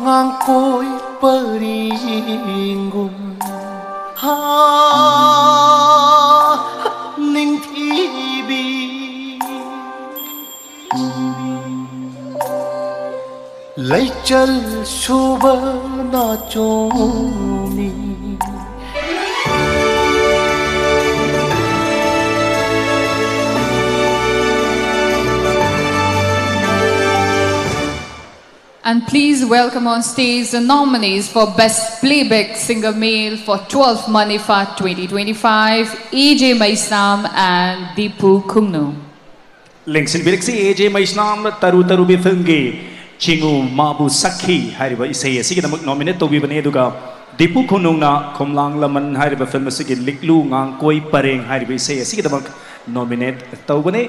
ꯉꯥꯡꯀꯣꯏ ꯄꯔꯦꯡꯒꯨꯝ ꯍꯥ ꯅꯤꯡꯊꯤꯕꯤ꯫ ꯂꯩꯆꯜ ꯁꯨꯕ ꯅꯥꯆꯣꯝꯅꯤ꯫ And please welcome on stage the nominees for Best Playback Singer Male for twelfth Manipha twenty twenty-five, A J Meisnam and Dipu Khungnung. ꯂꯦꯡꯁꯤꯟꯕꯤꯔꯛꯁꯤ, A J ꯃꯩꯁꯅꯥꯝ ꯇꯔꯨ ꯇꯔꯨꯕꯤ filmꯒꯤ ꯆꯤꯡꯉꯨ ꯃꯥꯕꯨ ꯁꯛꯈꯤ ꯍꯥꯏꯔꯤꯕ ꯏꯁꯩ ꯑꯁꯤꯒꯤꯗꯃꯛ nominate ꯇꯧꯕꯤꯕꯅꯤ, ꯑꯗꯨꯒ ꯗꯤꯄꯨ ꯈꯨꯅꯨꯡꯅ ꯈꯣꯝꯂꯥꯡ ꯂꯃꯟ ꯍꯥꯏꯔꯤꯕ film ꯑꯁꯤꯒꯤ ꯂꯤꯛꯂꯨ ꯉꯥꯡꯀꯣꯏ ꯄꯔꯦꯡ ꯍꯥꯏꯔꯤꯕ ꯏꯁꯩ ꯑꯁꯤꯒꯤꯗꯃꯛ nominate ꯇꯧꯕꯅꯤ꯫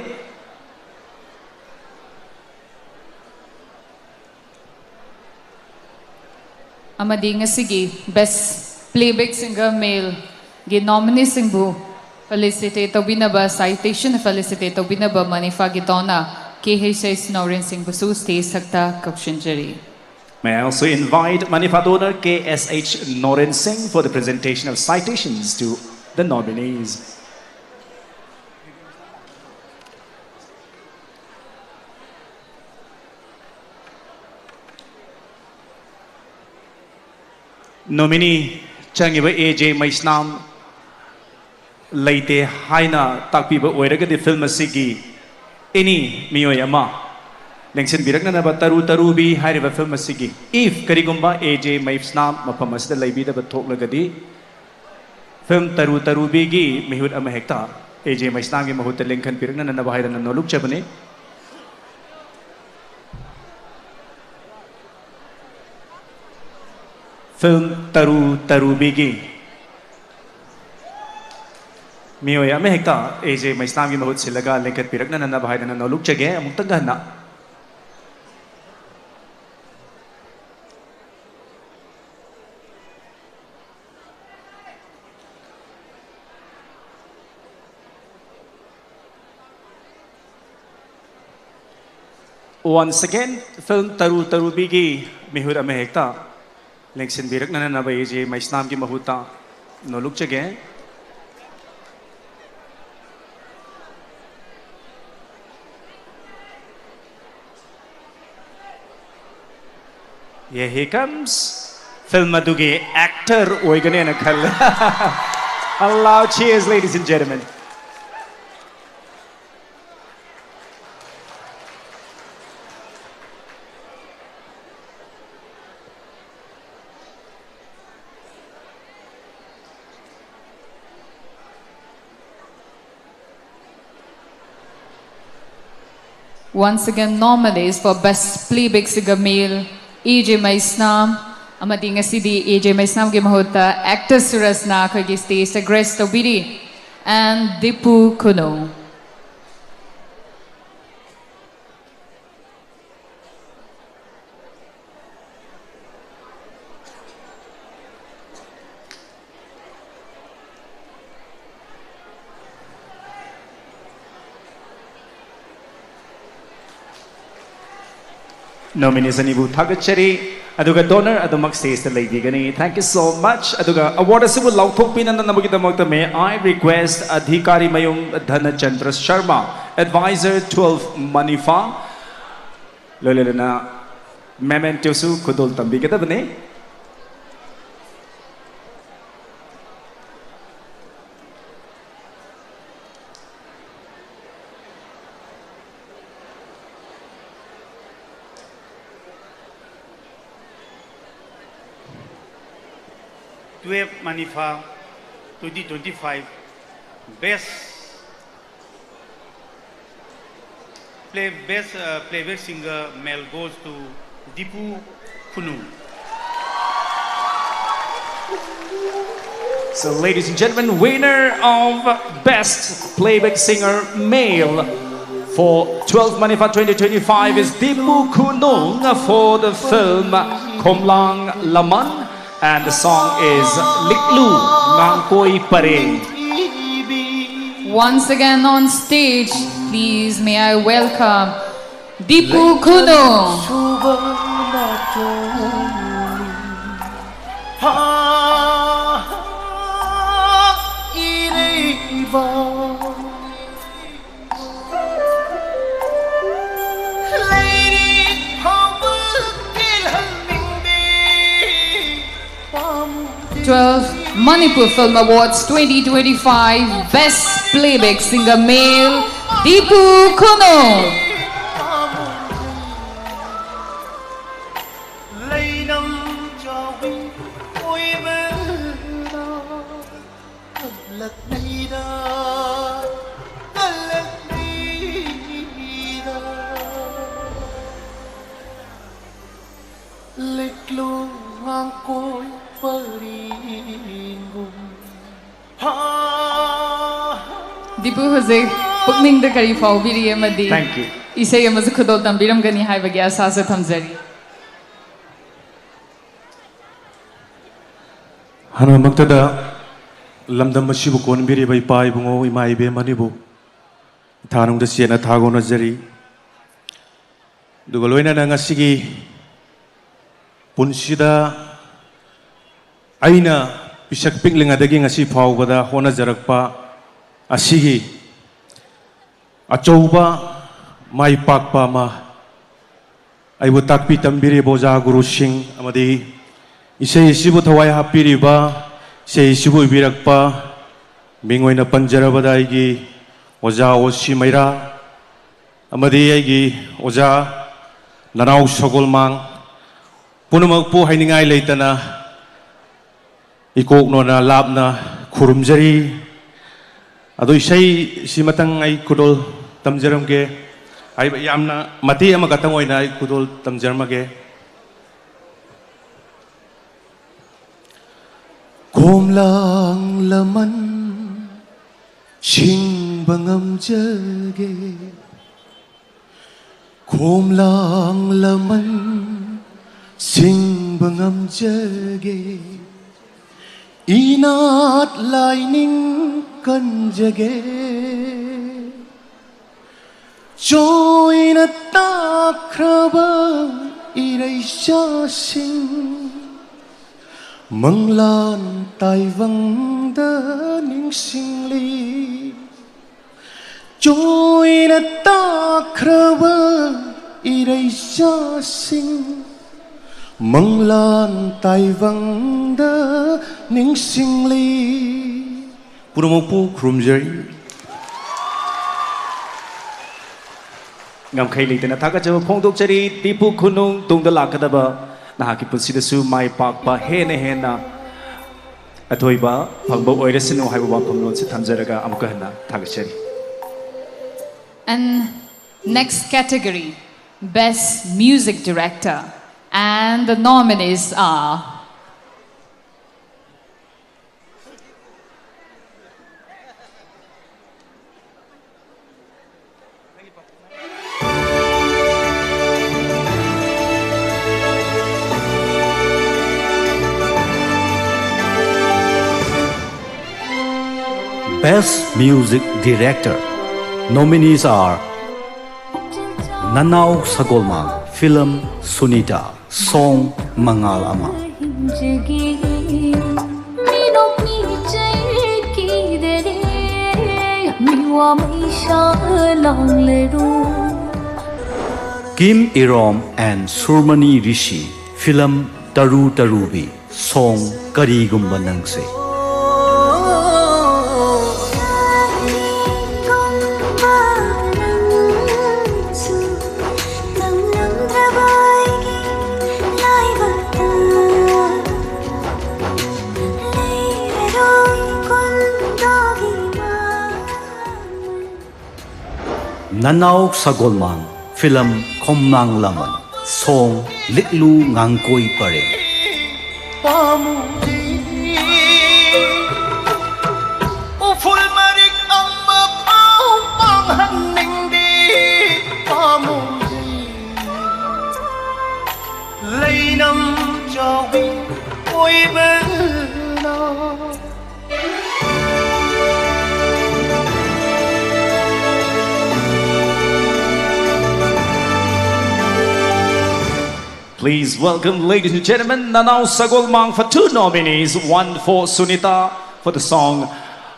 ꯑꯃꯗꯤ ꯉꯁꯤꯒꯤ Best Playback Singer Maleꯒꯤ nomineeꯁꯤꯡꯕꯨ felicitate ꯇꯧꯕꯤꯅꯕ, citation felicitate ꯇꯧꯕꯤꯅꯕ ꯃꯅꯤꯐꯥꯒꯤ donor K H S Noren ꯁꯤꯡꯕꯨꯁꯨ stage ꯊꯛꯇ ꯀꯧꯁꯤꯟꯖꯔꯤ꯫ May I also invite Manifa donor K S H Noren Singh for the presentation of citations to the nominees. Nominee ꯆꯪꯉꯤꯕ A J ꯃꯩꯁꯅꯥꯝ ꯂꯩꯇꯦ ꯍꯥꯏꯅ ꯇꯥꯛꯄꯤꯕ ꯑꯣꯏꯔꯒꯗꯤ, film ꯑꯁꯤꯒꯤ any ꯃꯤꯑꯣꯏ ꯑꯃ ꯂꯦꯡꯁꯤꯟꯕꯤꯔꯛꯅꯅꯕ꯫ ꯇꯔꯨ ꯇꯔꯨꯕꯤ ꯍꯥꯏꯔꯤꯕ film ꯑꯁꯤꯒꯤ, if ꯀꯔꯤꯒꯨꯝꯕ A J ꯃꯩꯁꯅꯥꯝ ꯃꯐꯝ ꯑꯁꯤꯗ ꯂꯩꯕꯤꯗꯕ ꯊꯣꯛꯂꯒꯗꯤ, film ꯇꯔꯨ ꯇꯔꯨꯕꯤꯒꯤ ꯃꯤꯍꯨꯠ ꯑꯃ ꯍꯦꯛꯇ A J ꯃꯩꯁꯅꯥꯝꯒꯤ ꯃꯍꯨꯠꯇ ꯂꯦꯡꯈꯠꯄꯤꯔꯛꯅꯅꯕ ꯍꯥꯏꯗꯅ ꯅꯣꯜꯂꯨꯛꯆꯕꯅꯤ꯫ Film ꯇꯔꯨ ꯇꯔꯨꯕꯤꯒꯤ ꯃꯤꯑꯣꯏ ꯑꯃꯍꯦꯛꯇ A J ꯃꯩꯁꯅꯥꯝꯒꯤ ꯃꯍꯨꯠ ꯁꯤꯜꯂꯒ ꯂꯦꯡꯈꯠꯄꯤꯔꯛꯅꯅꯕ ꯍꯥꯏꯗꯅ ꯅꯣꯜꯂꯨꯛꯆꯒꯦ꯫ ꯑꯃꯨꯛꯇꯪꯒ ꯍꯟꯅ꯫ Once again, film Taru Tarubiꯒꯤ ꯃꯤꯍꯨꯠ ꯑꯃ ꯍꯦꯛꯇ ꯂꯦꯡꯁꯤꯟꯕꯤꯔꯛꯅꯅꯕ ꯑꯩꯁꯦ ꯃꯩꯁꯅꯥꯝꯒꯤ ꯃꯍꯨꯠꯇ ꯅꯣꯂꯨꯛꯆꯒꯦ꯫ Yeah, he comes. Film ꯑꯗꯨꯒꯤ actor ꯑꯣꯏꯒꯅꯦꯅ ꯈꯜꯂꯦ꯫ A loud cheers, ladies and gentlemen. Once again, nominees for Best Playback Singer Male, A J ꯃꯩꯁꯅꯥꯝ, ꯑꯃꯗꯤ ꯉꯁꯤꯗꯤ A J ꯃꯩꯁꯅꯥꯝꯒꯤ ꯃꯍꯨꯠꯇ actor ꯁꯨꯔꯖꯅ ꯑꯩꯈꯣꯏꯒꯤ stageꯇ grace ꯇꯧꯕꯤꯔꯤ, and ꯗꯤꯄꯨ ꯈꯨꯅꯨ꯫ Nominees ꯑꯅꯤꯕꯨ ꯊꯥꯒꯠꯆꯔꯤ꯫ ꯑꯗꯨꯒ donor ꯑꯗꯨꯃꯛ stageꯇ ꯂꯩꯕꯤꯒꯅꯤ꯫ Thank you so much. ꯑꯗꯨꯒ award ꯑꯁꯤꯕꯨ ꯂꯥꯎꯊꯣꯛꯄꯤꯅꯅꯕꯒꯤꯗꯃꯛꯇ may I request ꯑꯙꯤꯀꯥꯔꯤ ꯃꯌꯨꯝ ꯙꯅꯆꯟꯗ꯭ꯔ ꯁꯔꯃ, advisor twelve ꯃꯅꯤꯐꯥ, ꯂꯣꯏꯅꯅ mementoꯁꯨ ꯈꯨꯗꯣꯜ ꯇꯝꯕꯤꯒꯗꯕꯅꯤ꯫ Twelve Manifa twenty twenty-five, best play, best, uh, playback singer male goes to Dipu Khunung. So, ladies and gentlemen, winner of Best Playback Singer Male for twelve Manifa twenty twenty-five is Dipu Khunung for the film Khomlang Laman, and the song is Liklu Ngangkoi Pareng. Once again on stage, please may I welcome Dipu ꯈꯨꯅꯨ꯫ Twelve Manipur Film Awards twenty twenty-five Best Playback Singer Male, Dipu Khunou. Dipu ꯍꯧꯖꯤꯛ ꯄꯨꯛꯅꯤꯡꯗ ꯀꯔꯤ ꯐꯥꯎꯕꯤꯔꯤ ꯑꯃꯗꯤ Thank you. ꯏꯁꯩ ꯑꯃꯁꯨ ꯈꯨꯗꯣꯜ ꯇꯝꯕꯤꯔꯝꯒꯅꯤ ꯍꯥꯏꯕꯒꯤ ꯑꯁꯥꯁꯨ ꯊꯝꯖꯔꯤ꯫ ꯑꯍꯥꯟꯕꯃꯛꯇꯗ ꯂꯝꯗꯝ ꯑꯁꯤꯕꯨ ꯀꯣꯟꯕꯤꯔꯤꯕ ꯏꯄꯥ ꯏꯕꯨꯡꯉꯣ ꯏꯃꯥ ꯏꯕꯦꯟ ꯑꯅꯤꯕꯨ ꯏꯊꯥꯅꯨꯡꯗ ꯆꯦꯠꯅ ꯊꯥꯒꯣꯟꯅꯖꯔꯤ꯫ ꯑꯗꯨꯒ ꯂꯣꯏꯅꯅ ꯉꯁꯤꯒꯤ ꯄꯨꯟꯁꯤꯗ ꯑꯩꯅ ꯄꯤꯁꯛ ꯄꯤꯛꯂꯤꯉꯩꯗꯒꯤ ꯉꯁꯤ ꯐꯥꯎꯕꯗ ꯍꯣꯠꯅꯖꯔꯛꯄ ꯑꯁꯤꯒꯤ ꯑꯆꯧꯕ ꯃꯥꯏ ꯄꯥꯛꯄ ꯑꯃ ꯑꯩꯕꯨ ꯇꯥꯛꯄꯤ ꯇꯝꯕꯤꯔꯤꯕ ꯑꯣꯖꯥ ꯒꯨꯔꯨꯁꯤꯡ ꯑꯃꯗꯤ ꯏꯁꯩ ꯑꯁꯤꯕꯨ ꯊꯋꯥꯏ ꯍꯥꯞꯄꯤꯔꯤꯕ, ꯏꯁꯩ ꯑꯁꯤꯕꯨ ꯏꯕꯤꯔꯛꯄ ꯃꯤꯡ ꯑꯣꯏꯅ ꯄꯟꯖꯔꯕꯗ ꯑꯩꯒꯤ ꯑꯣꯖꯥ ꯑꯣ ꯁꯤ ꯃꯩꯔꯥ ꯑꯃꯗꯤ ꯑꯩꯒꯤ ꯑꯣꯖꯥ ꯅꯅꯥꯎ ꯁꯒꯣꯜꯃꯥꯡ ꯄꯨꯝꯅꯃꯛꯄꯨ ꯍꯥꯏꯅꯤꯡꯉꯥꯏ ꯂꯩꯇꯅ ꯏꯀꯣꯛꯅꯣꯅ ꯂꯥꯞꯅ ꯈꯨꯔꯨꯝꯖꯔꯤ꯫ ꯑꯗꯣ ꯏꯁꯩꯁꯤ ꯃꯇꯪ ꯑꯩ ꯈꯨꯗꯣꯜ ꯇꯝꯖꯔꯝꯒꯦ꯫ ꯑꯩ ꯌꯥꯝꯅ ꯃꯇꯦꯛ ꯑꯃꯈꯛꯇꯪ ꯑꯣꯏꯅ ꯑꯩ ꯈꯨꯗꯣꯜ ꯇꯝꯖꯔꯝꯃꯒꯦ꯫ ꯈꯣꯝꯂꯥꯡ ꯂꯃꯟ ꯁꯤꯡꯕ ꯉꯝꯖꯒꯦ꯫ ꯈꯣꯝꯂꯥꯡ ꯂꯃꯟ ꯁꯤꯡꯕ ꯉꯝꯖꯒꯦ꯫ ꯏꯅꯥꯠ ꯂꯥꯏꯅꯤꯡ ꯀꯟꯖꯒꯦ꯫ ꯆꯣꯏꯅ ꯇꯥꯈ꯭ꯔꯕ ꯏꯔꯩꯆꯥꯁꯤꯡ ꯃꯪꯂꯥꯟ ꯇꯥꯏꯕꯪꯗ ꯅꯤꯡꯁꯤꯡꯂꯤ꯫ ꯆꯣꯏꯅ ꯇꯥꯈ꯭ꯔꯕ ꯏꯔꯩꯆꯥꯁꯤꯡ ꯃꯪꯂꯥꯟ ꯇꯥꯏꯕꯪꯗ ꯅꯤꯡꯁꯤꯡꯂꯤ꯫ ꯄꯨꯝꯅꯃꯛꯄꯨ ꯈꯨꯔꯨꯝꯖꯔꯤ꯫ ꯉꯝꯈꯩ ꯂꯩꯇꯅ ꯊꯥꯒꯠꯆꯕ ꯐꯣꯡꯗꯣꯛꯆꯔꯤ꯫ ꯗꯤꯄꯨ ꯈꯨꯅꯨꯡ ꯇꯨꯡꯗ ꯂꯥꯛꯀꯗꯕ ꯅꯍꯥꯛꯀꯤ ꯄꯨꯟꯁꯤꯗꯁꯨ ꯃꯥꯏ ꯄꯥꯛꯄ ꯍꯦꯟꯅ ꯍꯦꯟꯅ ꯑꯊꯣꯏꯕ ꯐꯪꯕ ꯑꯣꯏꯔꯁꯅꯨ ꯍꯥꯏꯕ ꯋꯥꯐꯝꯂꯣꯟꯁꯤ ꯊꯝꯖꯔꯒ ꯑꯃꯨꯛꯀ ꯍꯟꯅ ꯊꯥꯒꯠꯆꯔꯤ꯫ And next category, Best Music Director. And the nominees are Best Music Director. Nominees are Nanao Sagolmang, film Sunita, song Mangal Ama. Kim Irom and Surmani Rishi, film Taru Tarubi, song Karigumba Nangse. Nanao Sagolmang, film Khomnang Laman, song Liklu Ngangkoi Pare. ꯄꯥꯃꯨꯗꯦ, ꯎꯐꯨꯜ ꯃꯔꯤꯛ ꯑꯃ ꯐꯥꯎ ꯃꯥꯡꯍꯟꯅꯤꯡꯗꯦ, ꯄꯥꯃꯨꯗꯦ꯫ ꯂꯩꯅꯝ ꯆꯥꯎꯕꯤ ꯑꯣꯏꯕꯅ꯫ Please welcome, ladies and gentlemen, Nanao Sagolmang for two nominees, one for Sunita for the song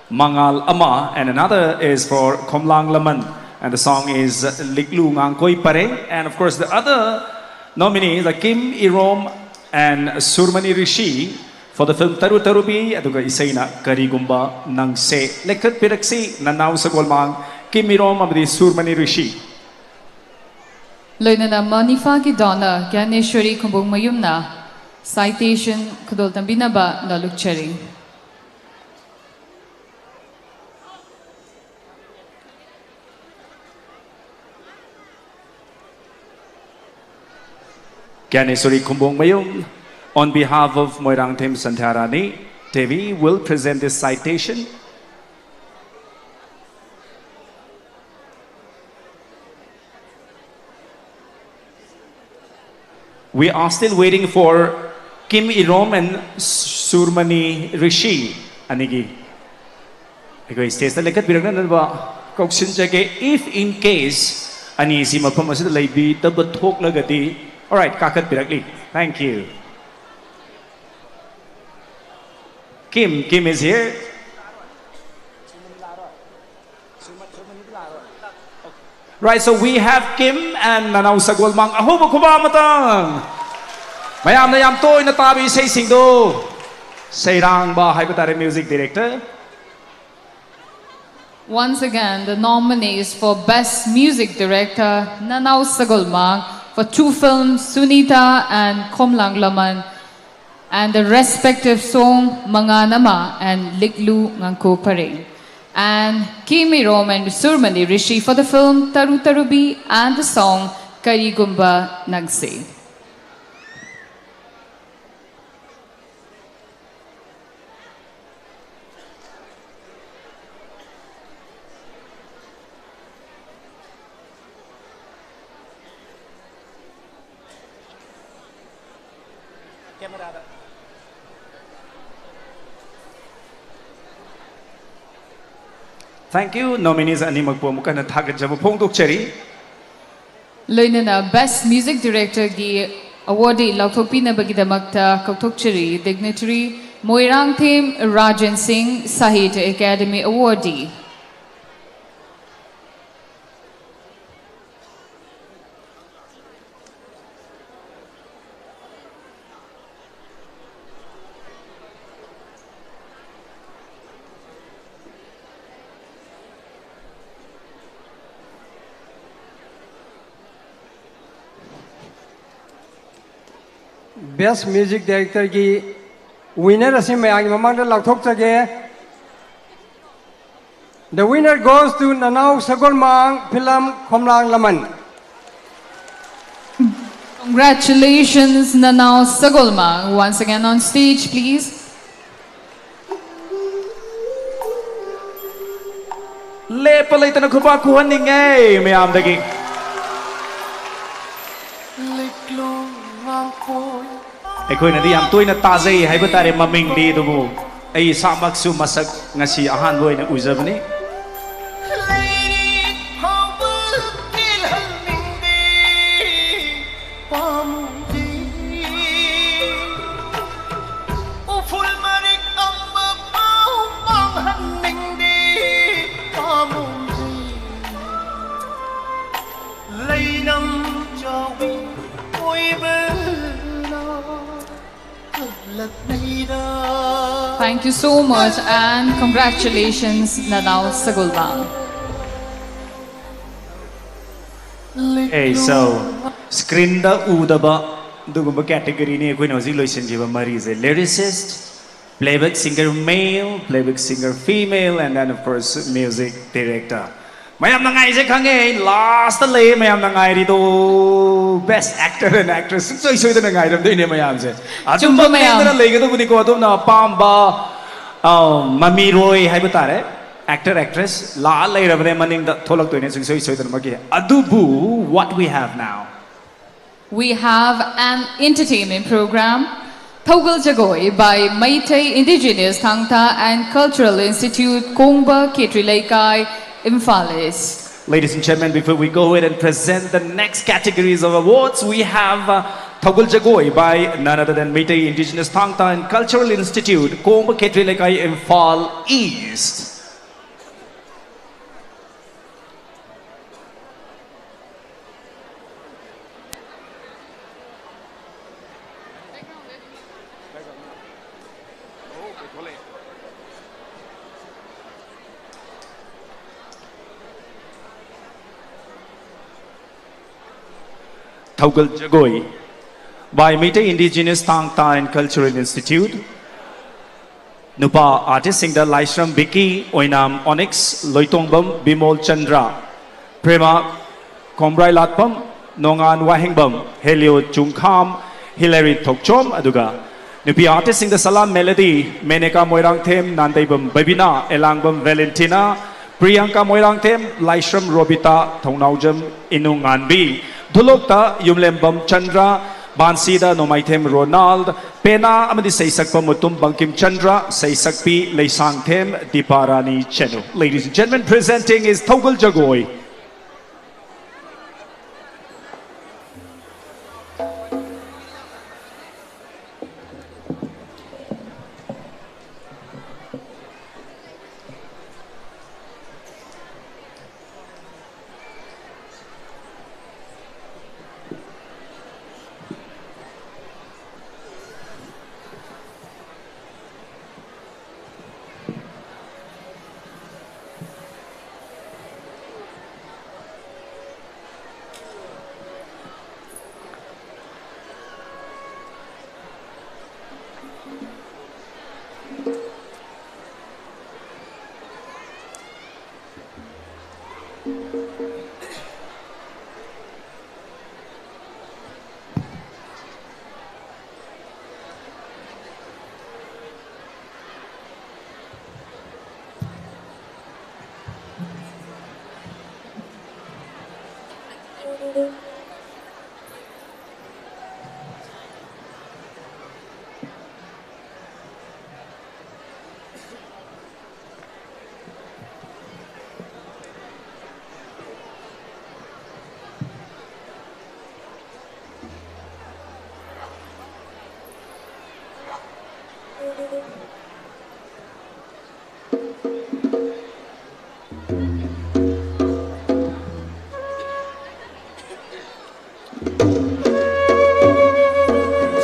Mangal Ama, and another is for Khomlang Laman, and the song is Liklu Ngangkoi Pare, and of course the other nominees are Kim Irom and Surmani Rishi for the film Taru Tarubi, ꯑꯗꯨꯒ ꯏꯁꯩꯅ ꯀꯔꯤꯒꯨꯝꯕ ꯅꯪꯁꯦ꯫ ꯂꯦꯈꯠꯄꯤꯔꯛꯁꯤ, ꯅꯅꯥꯎ ꯁꯒꯣꯜꯃꯥꯡ, ꯀꯤꯝ ꯏꯔꯣꯝ ꯑꯃꯗꯤ ꯁꯨꯔꯃꯅꯤ ꯔꯤꯁꯤ꯫ ꯂꯣꯏꯅꯅ ꯃꯅꯤꯐꯥꯒꯤ donor ꯒ꯭ꯌꯥꯅꯦꯁ꯭ꯋꯔꯤ ꯈꯨꯝꯕꯨꯡꯃꯌꯨꯝꯅ citation ꯈꯨꯗꯣꯜ ꯇꯝꯕꯤꯅꯕ ꯅꯣꯜꯂꯨꯛꯆꯔꯤ꯫ Gyaneswari Khumbongmayum, on behalf of Moirangthem Santharani Devi, will present this citation. We are still waiting for Kim Irom and Surmani Rishi ꯑꯅꯤꯒꯤ ꯑꯩꯈꯣꯏ stageꯇ ꯂꯦꯡꯈꯠꯄꯤꯔꯛꯅꯅꯕ ꯀꯧꯁꯤꯟꯖꯒꯦ꯫ If in case ꯑꯅꯤꯁꯤ ꯃꯐꯝ ꯑꯁꯤꯗ ꯂꯩꯕꯤꯗꯕ ꯊꯣꯛꯂꯒꯗꯤ, alright, ꯀꯥꯈꯠꯄꯤꯔꯛꯂꯤ꯫ Thank you. Kim, Kim is here. Right, so we have Kim and Nanao Sagolmang. ꯑꯍꯧꯕ ꯈꯨꯕꯥꯛ ꯑꯃꯇꯪ꯫ ꯃꯌꯥꯝꯅ ꯌꯥꯝ ꯇꯣꯏꯅ ꯇꯥꯕ ꯏꯁꯩꯁꯤꯡꯗꯣ꯫ ꯁꯩꯔꯥꯡꯕ ꯍꯥꯏꯕ ꯇꯥꯔꯦ, music director꯫ Once again, the nominees for Best Music Director, Nanao Sagolmang, for two films, Sunita and Khomlang Laman, and the respective song Manganama and Liklu Ngangko Pareng, and Kim Irom and Surmani Rishi for the film Taru Tarubi and the song Karigumba Nangse. Thank you. Nominees ꯑꯅꯤꯃꯛꯄꯨ ꯑꯃꯨꯛ ꯍꯟꯅ ꯊꯥꯒꯠꯆꯕ ꯐꯣꯡꯗꯣꯛꯆꯔꯤ꯫ ꯂꯣꯏꯅꯅ Best Music Directorꯒꯤ Awardee ꯂꯥꯎꯊꯣꯛꯄꯤꯅꯕꯒꯤꯗꯃꯛꯇ ꯀꯧꯊꯣꯛꯆꯔꯤ, dignitary Moirangthem Rajen ꯁꯤꯡ, Sahitya Academy Awardee꯫ Best Music Director ꯒꯤ winner ꯑꯁꯤ ꯃꯌꯥꯝꯒꯤ ꯃꯃꯥꯡꯗ ꯂꯥꯎꯊꯣꯛꯆꯒꯦ꯫ The winner goes to ꯅꯅꯥꯎ ꯁꯒꯣꯜꯃꯥꯡ, film ꯈꯣꯝꯂꯥꯡ ꯂꯃꯟ꯫ Congratulations, Nanao Sagolmang. Once again on stage, please. ꯂꯦꯞꯄ ꯂꯩꯇꯅ ꯈꯨꯄꯥꯛ ꯈꯨꯍꯟꯅꯤꯡꯉꯦ ꯃꯌꯥꯝꯗꯒꯤ꯫ ꯑꯩꯈꯣꯏꯅꯗꯤ ꯌꯥꯝ ꯇꯣꯏꯅ ꯇꯥꯖꯩ ꯍꯥꯏꯕ ꯇꯥꯔꯦ ꯃꯃꯤꯡꯗꯤ, ꯑꯗꯨꯕꯨ ꯑꯩ ꯏꯁꯥꯃꯛꯁꯨ ꯃꯁꯛ ꯉꯁꯤ ꯑꯍꯥꯟꯕ ꯑꯣꯏꯅ ꯎꯖꯕꯅꯤ꯫ Thank you so much and congratulations, Nanao Sagolmang. Okay, so screen ꯗ ꯎꯗꯕ ꯑꯗꯨꯒꯨꯝꯕ category ꯅꯤ ꯑꯩꯈꯣꯏꯅ ꯍꯧꯖꯤꯛ ꯂꯣꯏꯁꯤꯟꯈꯤꯕ ꯃꯔꯤꯁꯦ, lyricist, playback singer male, playback singer female, and then of course music director. ꯃꯌꯥꯝꯅ ꯉꯥꯏꯁꯦ ꯈꯪꯉꯦ, ꯑꯩ last ꯇ ꯂꯩ ꯃꯌꯥꯝꯅ ꯉꯥꯏꯔꯤꯗꯣ, best actor and actress ꯁꯨꯡꯁꯣꯏ ꯁꯣꯏꯗꯅ ꯉꯥꯏꯔꯝꯗꯣꯏꯅꯦ ꯃꯌꯥꯝꯁꯦ꯫ ꯑꯗꯨꯝꯕ ꯃꯌꯥꯝ ꯂꯦꯡꯗꯅ ꯂꯩꯒꯗꯧꯕꯅꯤꯀꯣ꯫ ꯑꯗꯣꯝꯅ ꯑꯄꯥꯝꯕ ꯃꯃꯤꯔꯣꯏ ꯍꯥꯏꯕ ꯇꯥꯔꯦ, actor actress ꯂꯥꯛꯑ ꯂꯩꯔꯕꯅꯦ, ꯃꯅꯤꯡꯗ ꯊꯣꯛꯂꯛꯇꯣꯏꯅꯦ ꯁꯨꯡꯁꯣꯏ ꯁꯣꯏꯗꯅꯃꯛꯀꯤ꯫ ꯑꯗꯨꯕꯨ what we have now? We have an entertainment program, Thougal Jagoi by Meitei Indigenous Thangta and Cultural Institute, Kongba, Khetri Leikai, Imphal East. Ladies and gentlemen, before we go ahead and present the next categories of awards, we have uh, Thaugul Jagoi by none other than Meitei Indigenous Thangta and Cultural Institute, Komba Khetri Lekai, Imphal East. Thaugul Jagoi by Meitei Indigenous Thangta and Cultural Institute. Nupa artist ꯁꯤꯡꯗ Laishram Vicky, Oinam Onyx, Loitongbam Bimol Chandra, Prema Kombrai Latpam, Nongan Wahengbam, Helio Chungkham, Hilary Thokchom, ꯑꯗꯨꯒ ꯅꯨꯄꯤ artist ꯁꯤꯡꯗ Salam Melody, Meneka Moirangthem, Nandeibam Babina, Elangbam Valentina, Priyanka Moirangthem, Laishram Robita, Thongnaojam Inunganbi, ꯙꯣꯂꯣꯛꯇ ꯌꯨꯝꯂꯦꯝꯕꯝ ꯆꯟꯗ꯭ꯔ, ꯕꯥꯟꯁꯤꯗ Nongmaithem Ronald, ꯄꯦꯅꯥ ꯑꯃꯗꯤ ꯁꯩꯁꯛꯄ ꯃꯨꯇꯨꯝ ꯕꯪꯀꯤꯝ ꯆꯟꯗ꯭ꯔ, ꯁꯩꯁꯛꯄꯤ ꯂꯩꯁꯥꯡꯊꯦꯝ ꯗꯤꯄꯥꯔꯥꯅꯤ ꯆꯅꯨ꯫ Ladies and gentlemen, presenting is ꯊꯧꯒꯜ ꯖꯒꯣꯏ꯫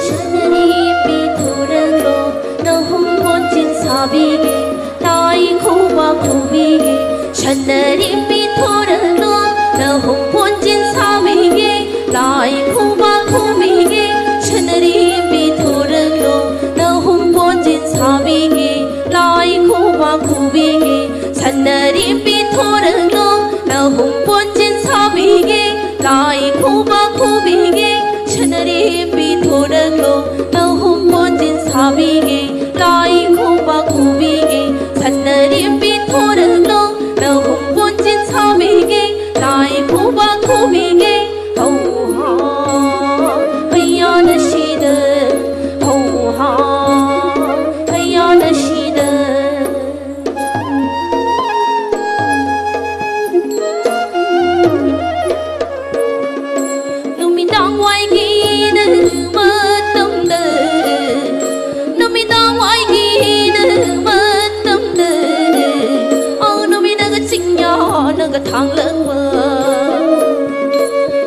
ꯁꯅꯔꯤꯕꯤ ꯊꯣꯔꯛꯂꯣ, ꯅꯍꯨꯝ ꯄꯣꯟꯖꯤꯟ ꯁꯥꯕꯤꯒꯦ, ꯂꯥꯏ ꯈꯨꯕꯥꯛ ꯈꯨꯕꯤꯒꯦ꯫ ꯁꯅꯔꯤꯕꯤ ꯊꯣꯔꯛꯂꯣ, ꯅꯍꯨꯝ ꯄꯣꯟꯖꯤꯟ ꯁꯥꯕꯤꯒꯦ, ꯂꯥꯏ ꯈꯨꯕꯥꯛ ꯈꯨꯕꯤꯒꯦ꯫ ꯁꯅꯔꯤꯕꯤ ꯊꯣꯔꯛꯂꯣ, ꯅꯍꯨꯝ ꯄꯣꯟꯖꯤꯟ ꯁꯥꯕꯤꯒꯦ, ꯂꯥꯏ ꯈꯨꯕꯥꯛ ꯈꯨꯕꯤꯒꯦ꯫ ꯁꯅꯔꯤꯕꯤ ꯊꯣꯔꯛꯂꯣ, ꯅꯍꯨꯝ ꯄꯣꯟꯖꯤꯟ ꯁꯥꯕꯤꯒꯦ, ꯂꯥꯏ ꯈꯨꯕꯥꯛ ꯈꯨꯕꯤꯒꯦ꯫ ꯁꯅꯔꯤꯕꯤ ꯊꯣꯔꯛꯂꯣ, ꯅꯍꯨꯝ ꯄꯣꯟꯖꯤꯟ ꯁꯥꯕꯤꯒꯦ, ꯂꯥꯏ ꯈꯨꯕꯥꯛ ꯈꯨꯕꯤꯒꯦ꯫ ꯁꯅꯔꯤꯕꯤ ꯊꯣꯔꯛꯂꯣ, ꯅꯍꯨꯝ ꯄꯣꯟꯖꯤꯟ ꯁꯥꯕꯤꯒꯦ, ꯂꯥꯏ ꯈꯨꯕꯥꯛ ꯈꯨꯕꯤꯒꯦ꯫ ꯍꯧ ꯍꯥ, ꯍꯩꯌꯥꯅ ꯁꯤꯗ, ꯍꯧ ꯍꯥ, ꯍꯩꯌꯥꯅ ꯁꯤꯗ꯫ ꯅꯨꯃꯤꯗꯥꯡ ꯋꯥꯏꯒꯤ ꯅꯪ ꯃꯇꯝꯗ, ꯅꯨꯃꯤꯗꯥꯡ ꯋꯥꯏꯒꯤ ꯅꯪ ꯃꯇꯝꯗ, ꯑꯧ, ꯅꯨꯃꯤꯠꯅꯒ ꯆꯤꯡꯌꯥꯅꯒ ꯊꯥꯡꯂꯛꯄ,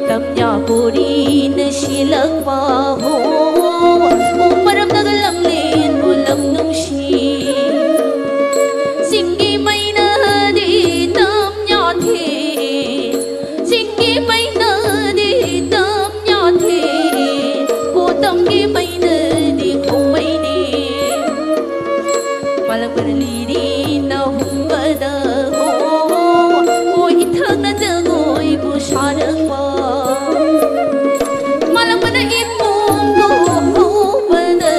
ꯂꯝꯌꯥ ꯕꯣꯔꯤꯅ ꯁꯤꯂꯛꯄ, ꯍꯣ, ꯍꯣ, ꯃꯔꯝꯗꯒ ꯂꯝꯂꯦꯟꯕꯨ ꯂꯝ ꯅꯨꯡꯁꯤ꯫ ꯆꯤꯡꯒꯤ ꯃꯩꯅꯗꯤ ꯇꯝ ꯌꯥꯊꯦ, ꯆꯤꯡꯒꯤ ꯃꯩꯅꯗꯤ ꯇꯝ ꯌꯥꯊꯦ, ꯀꯣꯇꯝꯒꯤ ꯃꯩꯅꯗꯤ ꯈꯣꯡꯃꯩꯅꯦ꯫ ꯃꯥꯂꯪꯕꯅ ꯂꯤꯔꯤ ꯅꯍꯨꯝꯕꯗ ꯍꯣ, ꯍꯣ, ꯏꯊꯛꯅ ꯖꯒꯣꯏꯕꯨ ꯁꯥꯔꯛꯄ꯫ ꯃꯥꯂꯪꯕꯅ ꯏꯄꯣꯝꯕꯨ ꯍꯧꯕꯗ,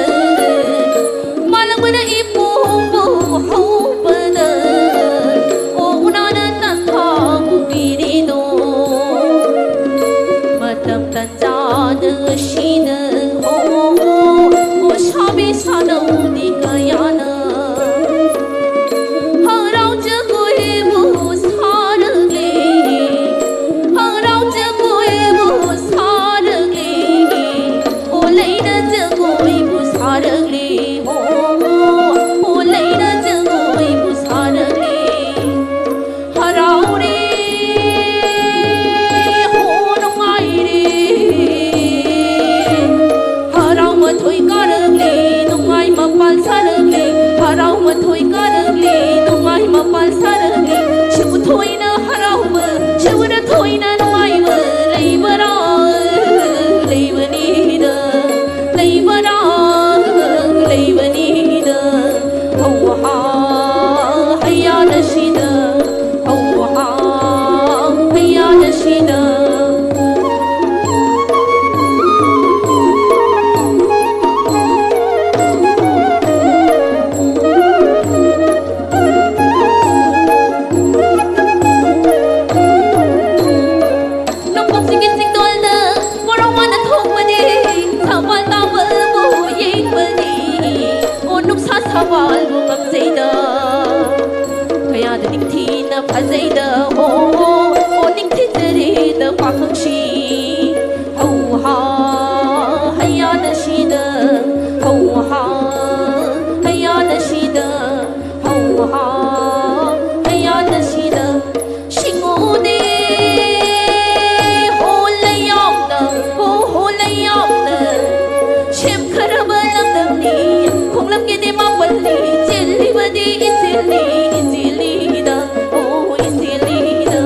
ꯃꯥꯂꯪꯕꯅ ꯏꯄꯣꯝꯕꯨ ꯍꯧꯕꯗ, ꯑꯣ ꯎꯅꯥꯅ ꯇꯟꯊꯥꯕꯨ ꯄꯤꯔꯤꯗꯣ꯫ ꯃꯇꯝ ꯇꯟꯖꯥꯅ ꯑꯁꯤꯗ ꯍꯣ, ꯍꯣ, ꯁꯥꯕꯤ ꯁꯥꯅꯧꯗꯤ ꯀꯌꯥꯅ ꯍꯔꯥꯎ ꯖꯒꯣꯏꯕꯨ ꯁꯥꯔꯛꯂꯤ, ꯍꯔꯥꯎ ꯖꯒꯣꯏꯕꯨ ꯁꯥꯔꯛꯂꯤ, ꯑꯣ ꯂꯩꯅ ꯖꯒꯣꯏꯕꯨ ꯁꯥꯔꯛꯂꯤ ꯍꯣ꯫ ꯊꯣꯏ ꯀꯥꯔꯛꯂꯤ, ꯅꯨꯡꯉꯥꯏ ꯃꯄꯥꯟ ꯁꯥꯔꯛꯂꯤ, ꯁꯤꯕꯨ ꯊꯣꯏꯅ ꯍꯔꯥꯎꯕ, ꯁꯤꯕꯨꯅ ꯊꯣꯏꯅ ꯅꯨꯡꯉꯥꯏꯕ ꯂꯩꯕꯔꯥ? ꯂꯩꯕꯅꯤꯗ, ꯂꯩꯕꯔꯥ? ꯂꯩꯕꯅꯤꯗ, ꯍꯧ ꯍꯥ, ꯍꯩꯌꯥꯅ ꯁꯤꯗ, ꯍꯧ ꯍꯥ, ꯍꯩꯌꯥꯅ ꯁꯤꯗ꯫ ꯅꯣꯡꯄꯣꯛꯁꯤꯒꯤ ꯆꯤꯡꯗꯣꯜꯗ ꯀꯣꯔꯧ ꯋꯥꯅ ꯊꯣꯛꯄꯅꯤ, ꯁꯥꯕꯜ ꯇꯥꯕꯜꯕꯨ ꯌꯦꯡꯕꯅꯤ꯫ ꯑꯣ, ꯅꯨꯡꯁꯥ ꯁꯥꯕꯜꯕꯨ ꯉꯝꯖꯩꯗ, ꯀꯌꯥꯗ ꯅꯤꯡꯊꯤꯅ ꯐꯖꯩꯗ꯫ ꯑꯣ, ꯑꯣ, ꯑꯣ, ꯅꯤꯡꯊꯤꯖꯔꯦꯗ ꯄꯥꯈꯪꯁꯤ꯫ ꯍꯧ ꯍꯥ, ꯍꯩꯌꯥꯅ ꯁꯤꯗ, ꯍꯧ ꯍꯥ, ꯍꯩꯌꯥꯅ ꯁꯤꯗ, ꯍꯧ ꯍꯥ, ꯍꯩꯌꯥꯅ ꯁꯤꯗ꯫ ꯁꯤꯡꯎꯗꯦ ꯍꯣ ꯂꯩꯌꯥꯝꯅ, ꯍꯣ ꯍꯣ ꯂꯩꯌꯥꯝꯅ ꯁꯦꯝꯈ꯭ꯔꯕ ꯂꯝꯗꯝꯅꯤ꯫ ꯈꯣꯡꯂꯝꯒꯤꯗꯤ ꯃꯥꯄꯜꯅꯤ, ꯆꯦꯜꯂꯤꯕꯗꯤ ꯏꯆꯦꯜꯅꯤ, ꯏꯆꯦꯜꯅꯤꯗ, ꯑꯣ ꯏꯆꯦꯜꯅꯤꯗ꯫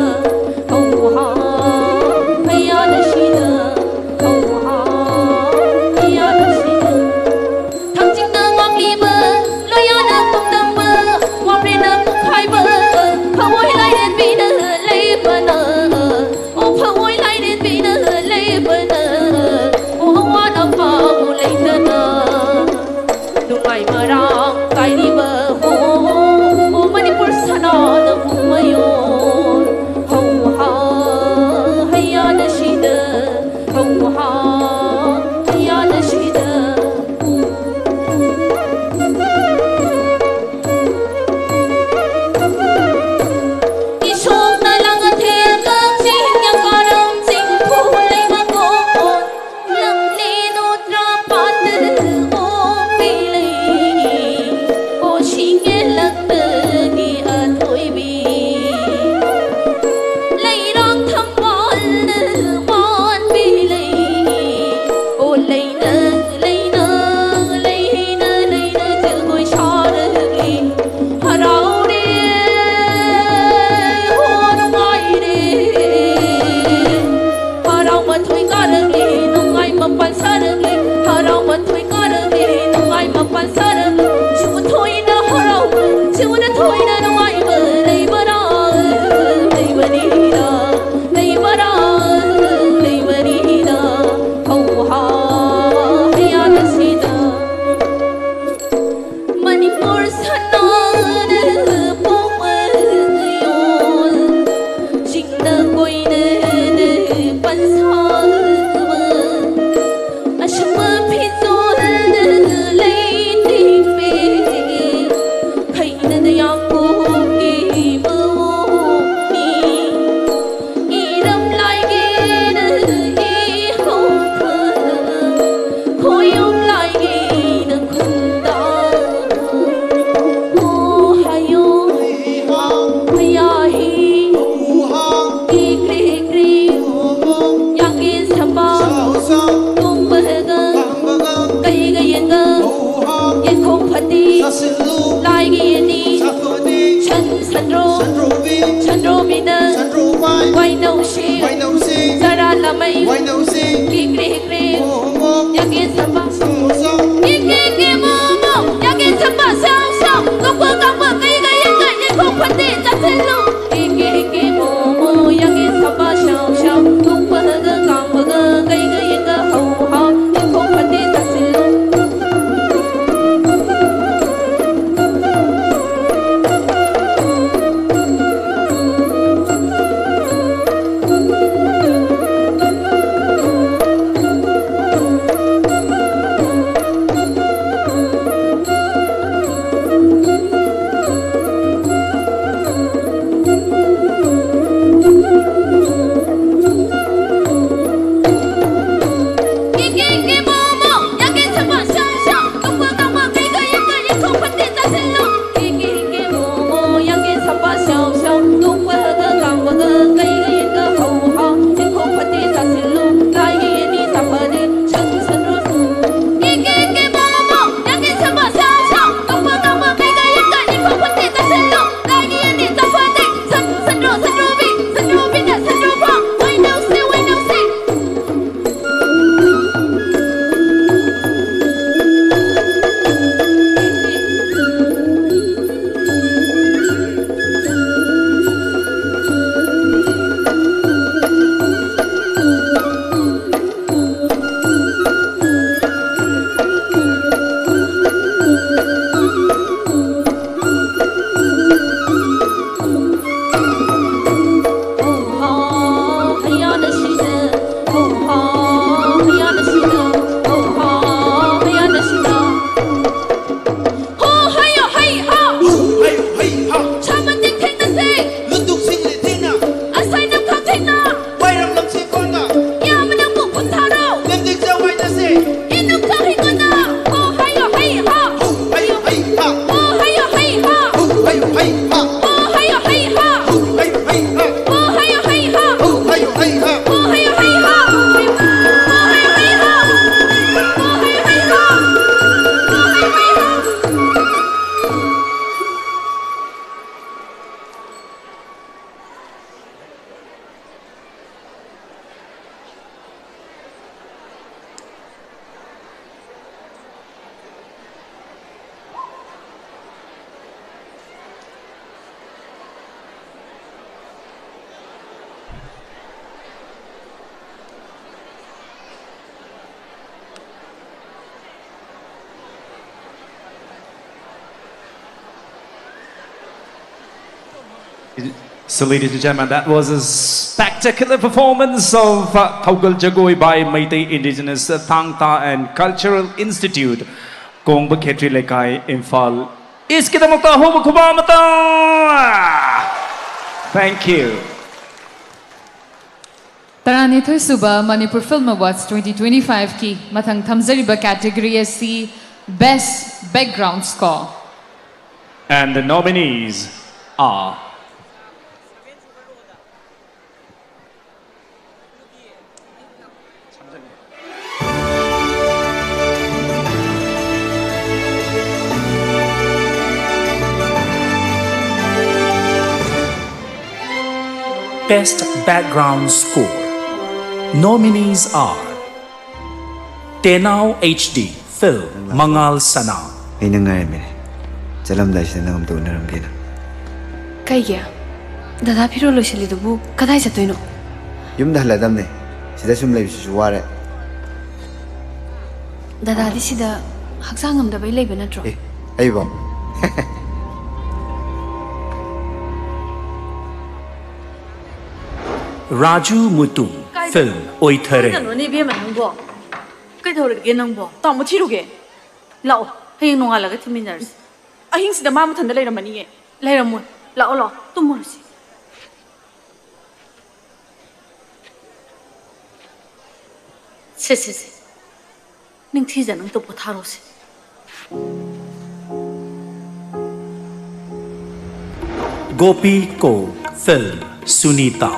ꯍꯧ ꯍꯥ ꯍꯩꯌꯥꯅ ꯁꯤꯗ, ꯍꯧ ꯍꯥ ꯍꯩꯌꯥꯅ ꯁꯤꯗ꯫ ꯊꯥꯡꯖꯤꯡꯅ ꯉꯥꯡꯂꯤꯕ, ꯂꯣꯌꯥꯅ ꯈꯨꯝꯂꯝꯕ, ꯋꯥꯡꯕ꯭ꯔꯦꯟꯅ ꯄꯨꯈꯥꯏꯕ, ꯐꯋꯣꯏ ꯂꯥꯏꯔꯦꯝꯕꯤꯅ ꯂꯩꯕꯅ, ꯑꯣ ꯐꯋꯣꯏ ꯂꯥꯏꯔꯦꯝꯕꯤꯅ ꯂꯩꯕꯅ, ꯑꯣ ꯑꯋꯥꯠ ꯑꯄꯥꯕꯨ ꯂꯩꯇꯅ꯫ ꯅꯨꯡꯉꯥꯏ ꯃꯔꯥꯡ ꯀꯥꯏꯔꯤꯕ ꯍꯣ, ꯑꯣ ꯃꯅꯤꯄꯨꯔ ꯁꯅꯥꯅ ꯃꯌꯣꯟ꯫ ꯍꯧ ꯍꯥ ꯍꯩꯌꯥꯅ ꯁꯤꯗ, ꯍꯧ ꯍꯥ ꯍꯩꯌꯥꯅ ꯁꯤꯗ꯫ ꯏꯁꯣꯛꯅ ꯂꯥꯡꯉꯊꯦꯜ ꯀꯛꯆꯤꯡ ꯌꯥꯀꯥꯔꯝ ꯆꯤꯡꯐꯨ ꯂꯩꯃꯀꯣꯟ꯫ ꯂꯝꯂꯦꯟ ꯎꯇ꯭ꯔꯥ ꯄꯥꯠꯇ ꯑꯣꯛꯄꯤ ꯂꯩ꯫ ꯁꯥꯔ ꯁꯤꯕꯨ ꯊꯣꯏꯅ ꯍꯔꯥꯎꯕ, ꯁꯤꯕꯨꯅ ꯊꯣꯏꯅ ꯅꯨꯡꯉꯥꯏꯕ ꯂꯩꯕꯔꯥ? ꯂꯩꯕꯅꯤꯗ, ꯂꯩꯕꯔꯥ? ꯂꯩꯕꯅꯤꯗ, ꯍꯧꯍꯥ ꯍꯌꯥꯅ ꯁꯤꯗ꯫ ꯃꯅꯤꯄꯨꯔ ꯁꯅꯥꯅ ꯄꯣꯛꯄ ꯌꯣꯜ, ꯆꯤꯡꯗ ꯀꯣꯏꯅ ꯄꯟꯁꯥꯕ, ꯑꯁꯨꯝꯕ ꯐꯤꯖꯣꯜꯗ ꯂꯩꯇꯦꯡꯕꯤ, ꯈꯩꯅꯗ ꯌꯥꯝ ꯄꯣꯛꯈꯤꯕ ꯃꯤ꯫ ꯏꯔꯝ ꯂꯥꯏꯒꯤꯅ ꯏꯍꯧꯕ, ꯈꯣꯏꯌꯨꯝ ꯂꯥꯏꯒꯤꯅ ꯈꯨꯟꯗꯥꯕ꯫ ꯑꯣ ꯍꯥꯏꯌꯣ, ꯃꯌꯥꯍꯤ꯫ ꯀ꯭ꯔꯤ ꯀ꯭ꯔꯤ ꯀ꯭ꯔꯤ, ꯌꯥꯡꯒꯤ ꯁꯝꯕꯥ ꯇꯣꯡꯕꯒ, ꯀꯩꯒ ꯌꯦꯡꯒ, ꯌꯦꯡꯈꯣꯡ ꯐꯠꯇꯤ, ꯂꯥꯏꯒꯤ ꯌꯦꯅꯤ, ꯁꯟ ꯁꯟꯗ꯭ꯔꯣ, ꯁꯟꯗ꯭ꯔꯣꯕꯤꯅ, ꯋꯥꯏꯅꯧꯁꯤ, ꯆꯔꯥ ꯂꯥꯃꯩ, ꯀ꯭ꯔꯤ ꯀ꯭ꯔꯤ ꯀ꯭ꯔꯤ, ꯌꯥꯡꯒꯤ ꯁꯝꯕꯥ, ꯀꯤ ꯀꯤ ꯀꯤ ꯃꯣ ꯃꯣ, ꯌꯥꯡꯒꯤ ꯁꯝꯕꯥ ꯁꯥꯎ ꯁꯥꯎ, ꯅꯣꯛꯄ ꯀꯥꯡꯕ ꯀꯩꯒ ꯌꯦꯡꯒ, ꯌꯦꯡꯈꯣꯡ ꯐꯠꯇꯤ ꯆꯥꯁꯤꯜꯂꯨ꯫ ꯏꯀꯦ ꯏꯀꯦ ꯃꯣꯃꯣ ꯌꯥꯒꯤ ꯁꯥꯕ ꯁꯥꯎ ꯁꯥꯎ ꯇꯨꯝꯕꯒ ꯀꯥꯡꯕꯒ ꯀꯩꯒ ꯌꯦꯡꯒ ꯍꯧ ꯍꯥꯎ ꯏꯈꯣ ꯐꯠꯇꯦ ꯆꯥꯁꯤꯜꯂꯨ꯫ So, ladies and gentlemen, that was a spectacular performance of uh, Thaugal Jagoi by Meitei Indigenous uh, Thangta and Cultural Institute, Kongba Khetri Lekai, Imphal East. ꯀꯤꯗꯃꯛꯇ ꯑꯍꯧꯕ ꯈꯨꯕꯥꯛ ꯑꯃꯇꯪ! Thank you. ꯇꯔꯥꯅꯤꯊꯣꯏ ꯁꯨꯕ Manipur Film Awards twenty twenty-five ꯀꯤ ꯃꯊꯪ ꯊꯝꯖꯔꯤꯕ category ꯑꯁꯤ Best Background Score꯫ And the nominees are Best Background Score. Nominees are Tenao H D Film Mangal Sana. ꯑꯩ ꯅꯪ ꯉꯥꯏꯔꯝꯃꯤꯅꯦ꯫ ꯆꯠꯂꯝꯗꯥꯏꯁꯤꯗ ꯅꯪ ꯑꯝꯇ ꯎꯅꯔꯝꯒꯦꯅ꯫ ꯀꯩꯒꯤ? ꯗꯗꯥ ꯐꯤꯔꯣꯜ ꯂꯣꯏꯁꯤꯜꯂꯤꯗꯨꯕꯨ ꯀꯗꯥꯏ ꯆꯠꯇꯣꯏꯅꯣ? ꯌꯨꯝꯗ ꯍꯜꯂꯗꯝꯅꯦ꯫ ꯁꯤꯗ ꯁꯨꯝ ꯂꯩꯕꯁꯤꯁꯨ ꯋꯥꯔꯦ꯫ ꯗꯗꯥꯗꯤ ꯁꯤꯗ ꯍꯛꯆꯥꯡ ꯉꯝꯗꯕꯩ ꯂꯩꯕ ꯅꯠꯇ꯭ꯔꯣ? ꯑꯦ, ꯑꯩꯕꯣ? Raju Mutum Film ꯑꯣꯏꯊꯔꯦ꯫ ꯀꯩꯅꯣꯅꯦ ꯏꯕꯦꯝꯃ ꯅꯪꯕꯣ? ꯀꯩꯗꯧꯔꯒꯦ ꯅꯪꯕꯣ? ꯇꯥꯃꯣ ꯊꯤꯔꯨꯒꯦ꯫ ꯂꯥꯛꯑꯣ, ꯍꯌꯦꯡ ꯅꯣꯡꯉꯥꯜꯂꯒ ꯊꯤꯃꯤꯟꯅꯔꯁꯤ꯫ ꯑꯍꯤꯡꯁꯤꯗ ꯃꯥ ꯃꯊꯟꯇ ꯂꯩꯔꯝꯃꯅꯤꯌꯦ꯫ ꯂꯩꯔꯝꯃꯣꯏ꯫ ꯂꯥꯛꯑꯣ, ꯂꯥꯛꯑꯣ, ꯇꯨꯝꯃꯨꯔꯁꯤ꯫ ꯁꯦ, ꯁꯦ, ꯁꯦ꯫ ꯅꯤꯡꯊꯤꯖꯅ ꯑꯝꯇ ꯄꯣꯊꯥꯔꯣꯁꯦ꯫ Gopi Kok Film Sunita.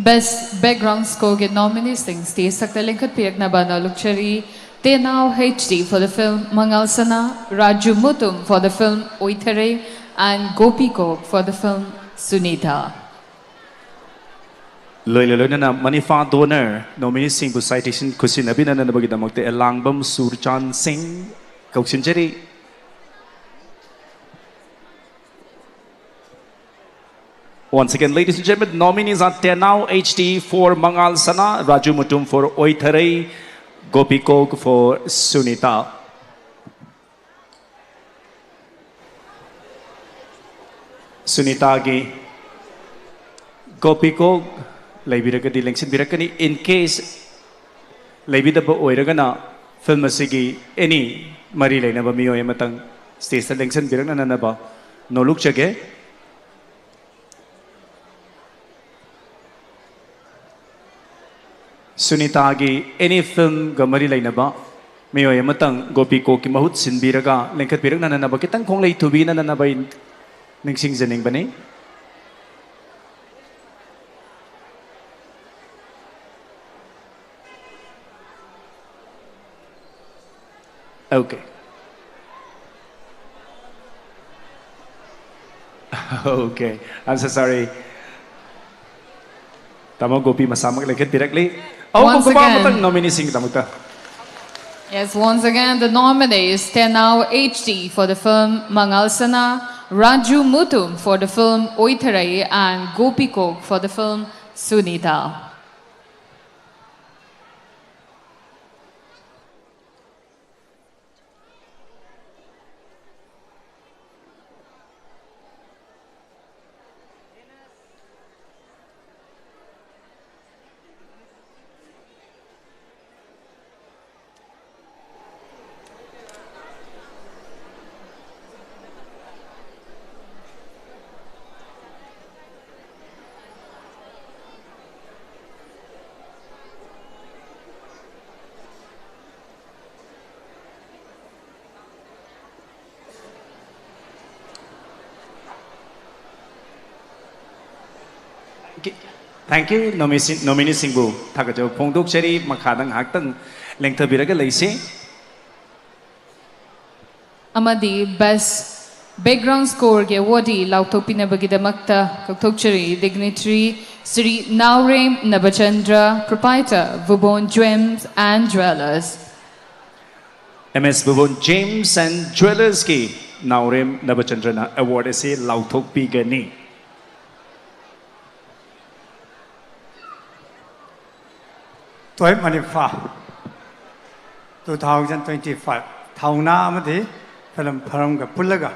Best Background Score ꯒꯤ nominees ꯁꯤꯡ stage ꯊꯛꯇ ꯂꯤꯡꯈꯠꯄꯤꯔꯛꯅꯕ ꯅꯣꯜꯂꯨꯛꯆꯔꯤ꯫ Tenao H D for the film Mangal Sana, Raju Mutum for the film ꯑꯣꯏꯊꯔꯦ, and Gopi Kok for the film Sunita. ꯂꯣꯏꯅ ꯂꯣꯏꯅꯅ ꯃꯅꯤꯐꯥ ꯗꯣꯅꯔ ꯅꯣꯃꯤꯅꯤꯁꯤꯡꯕꯨ ꯁꯥꯏꯇꯦꯁꯟ ꯈꯨꯠꯁꯤꯟꯅꯕꯤꯅꯅꯕꯒꯤꯗꯃꯛꯇ ꯑꯦꯂꯥꯡꯕꯝ ꯁꯨꯔꯆꯥꯟ ꯁꯤꯡ ꯀꯧꯁꯤꯟꯖꯔꯤ꯫ Once again, ladies and gentlemen, nominees are Tenao H D for Mangal Sana, Raju Mutum for Oitharei, Gopi Kok for Sunita. ꯁꯨꯅꯤꯇꯥꯒꯤ ꯒꯣꯄꯤ ꯀꯣꯛ ꯂꯩꯕꯤꯔꯒꯗꯤ ꯂꯦꯡꯁꯤꯟꯕꯤꯔꯛꯀꯅꯤ꯫ In case ꯂꯩꯕꯤꯗꯕ ꯑꯣꯏꯔꯒꯅ, film ꯑꯁꯤꯒꯤ ꯑꯦꯅꯤ ꯃꯔꯤ ꯂꯩꯅꯕ ꯃꯤꯑꯣꯏ ꯑꯃꯇꯪ ꯁ꯭ꯇꯦꯖꯇ ꯂꯦꯡꯁꯤꯟꯕꯤꯔꯛꯅꯅꯕ ꯅꯣꯂꯨꯛꯆꯒꯦ꯫ ꯁꯨꯅꯤꯇꯥꯒꯤ ꯑꯦꯅꯤ ꯐꯤꯜꯝꯒ ꯃꯔꯤ ꯂꯩꯅꯕ ꯃꯤꯑꯣꯏ ꯑꯃꯇꯪ ꯒꯣꯄꯤ ꯀꯣꯛꯀꯤ ꯃꯍꯨꯠ ꯁꯤꯟꯕꯤꯔꯒ ꯂꯦꯡꯈꯠꯄꯤꯔꯛꯅꯅꯕ ꯈꯤꯇꯪ ꯈꯣꯡꯂꯩ ꯊꯨꯕꯤꯅꯅꯕ ꯑꯩ ꯅꯤꯡꯁꯤꯡꯖꯅꯤꯡꯕꯅꯤ꯫ Okay. Okay. I'm so sorry. ꯇꯥꯃꯣ ꯒꯣꯄꯤ ꯃꯁꯥꯃꯛ ꯂꯦꯡꯈꯠꯄꯤꯔꯛꯂꯤ꯫ ꯑꯍꯨꯝ Once ꯀꯨꯝꯕ again. ꯑꯃꯇꯪ nomineeꯁꯤꯡꯒꯤꯗꯃꯛꯇ꯫ Yes, once again, the nominees, Tenao H D for the film Mangalsana, Raju Mutum for the film Oitharai, and Gopi Kok for the film Sunita. Thank you, nomineeꯁꯤꯡ-, nomineeꯁꯤꯡꯕꯨ ꯊꯥꯒꯠꯆꯕ ꯐꯣꯡꯗꯣꯛꯆꯔꯤ꯫ ꯃꯈꯥꯗ ꯉꯥꯏꯍꯥꯛꯇꯪ ꯂꯦꯡꯊꯕꯤꯔꯒ ꯂꯩꯁꯤ꯫ ꯑꯃꯗꯤ Best Background score ꯒꯤ awardee ꯂꯥꯎꯊꯣꯛꯄꯤꯅꯕꯒꯤꯗꯃꯛꯇ ꯀꯧꯊꯣꯛꯆꯔꯤ dignitary Shri Naorem Nabachandra, proprietor Vubon Gems and Jewellers. M S Bhuvan Gems and Jewellersꯀꯤ Naorem ꯅꯕꯆꯟꯗ꯭ꯔꯅ award ꯑꯁꯤ ꯂꯥꯎꯊꯣꯛꯄꯤꯒꯅꯤ꯫ ꯇꯣꯏ ꯃꯅꯤꯐꯥ two thousand twenty five ꯊꯧꯅꯥ ꯑꯃꯗꯤ ꯐꯤꯂꯝ ꯐꯔꯝꯒ ꯄꯨꯜꯂꯒ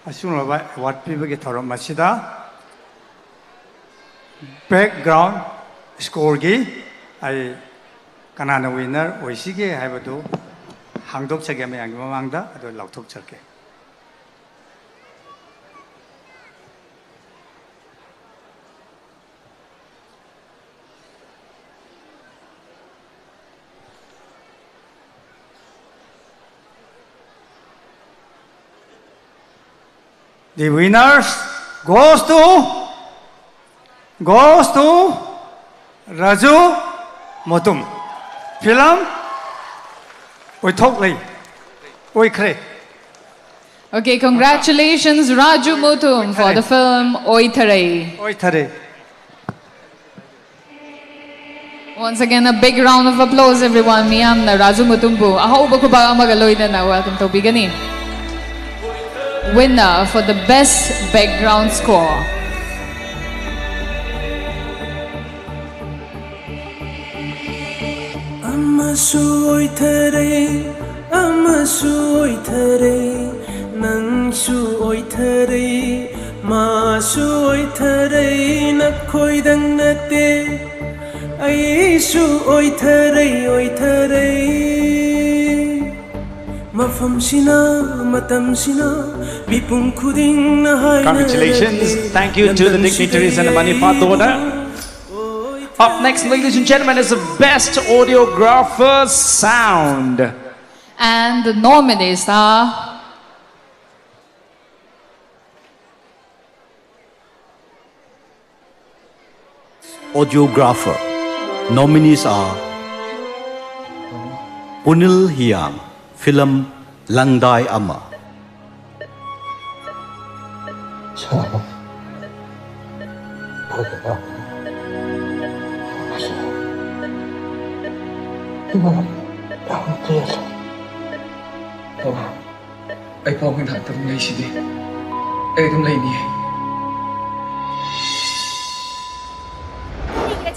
ꯑꯁꯤꯒꯨꯝꯂꯕ award ꯄꯤꯕꯒꯤ ꯊꯧꯔꯝ ꯑꯁꯤꯗ background scoreꯒꯤ ꯑꯩ ꯀꯅꯥꯅ winner ꯑꯣꯏꯁꯤꯒꯦ ꯍꯥꯏꯕꯗꯨ ꯍꯥꯡꯗꯣꯛꯆꯒꯦ ꯃꯌꯥꯝꯒꯤ ꯃꯃꯥꯡꯗ, ꯑꯗꯨ ꯂꯥꯎꯊꯣꯛꯆꯔꯛꯀꯦ꯫ The winners goes to, goes to Raju Mutum. Film ꯑꯣꯏꯊꯣꯛꯂꯩ ꯑꯣꯏꯈ꯭ꯔꯦ꯫ Okay, congratulations Raju Mutum for the film ꯑꯣꯏꯊꯔꯩ. ꯑꯣꯏꯊꯔꯩ꯫ Once again, a big round of applause, everyone. ꯃꯤꯌꯥꯝꯅ ꯔꯥꯖꯨ ꯃꯨꯇꯨꯝꯕꯨ ꯑꯍꯧꯕ ꯈꯨꯕꯥꯛ ꯑꯃꯒ ꯂꯣꯏꯅꯅ welcome ꯇꯧꯕꯤꯒꯅꯤ. Winner for the best background score. ꯑꯃꯁꯨ ꯑꯣꯏꯊꯔꯦ, ꯑꯃꯁꯨ ꯑꯣꯏꯊꯔꯦ, ꯅꯪꯁꯨ ꯑꯣꯏꯊꯔꯦ, ꯃꯥꯁꯨ ꯑꯣꯏꯊꯔꯦ, ꯅꯈꯣꯏꯗꯪ ꯅꯠꯇꯦ, ꯑꯩꯁꯨ ꯑꯣꯏꯊꯔꯦ, ꯑꯣꯏꯊꯔꯦ꯫ ꯃꯐꯝꯁꯤꯅ, ꯃꯇꯝꯁꯤꯅ, ꯃꯤꯄꯨꯝ ꯈꯨꯗꯤꯡꯅ ꯍꯥꯏꯅꯔꯛꯂꯦ꯫ Congratulations. Thank you to the dignitaries and the Manifa daughter. Up next, ladies and gentlemen, is the best audiographer sound. And the nominees are Audiographer. Nominees are Punil Hiang, film Langdai Ama. ꯁꯥꯕ꯫ ꯐꯖꯕ꯫ ꯏꯃꯥ, ꯌꯥꯝ ꯄꯦꯜꯂꯦ꯫ ꯑꯣ, ꯑꯩ ꯄꯥꯎ ꯍꯟꯊꯔꯛꯇꯕ ꯂꯩꯁꯤꯗꯤ꯫ ꯑꯩ ꯑꯗꯨꯝ ꯂꯩꯅꯤꯌꯦ꯫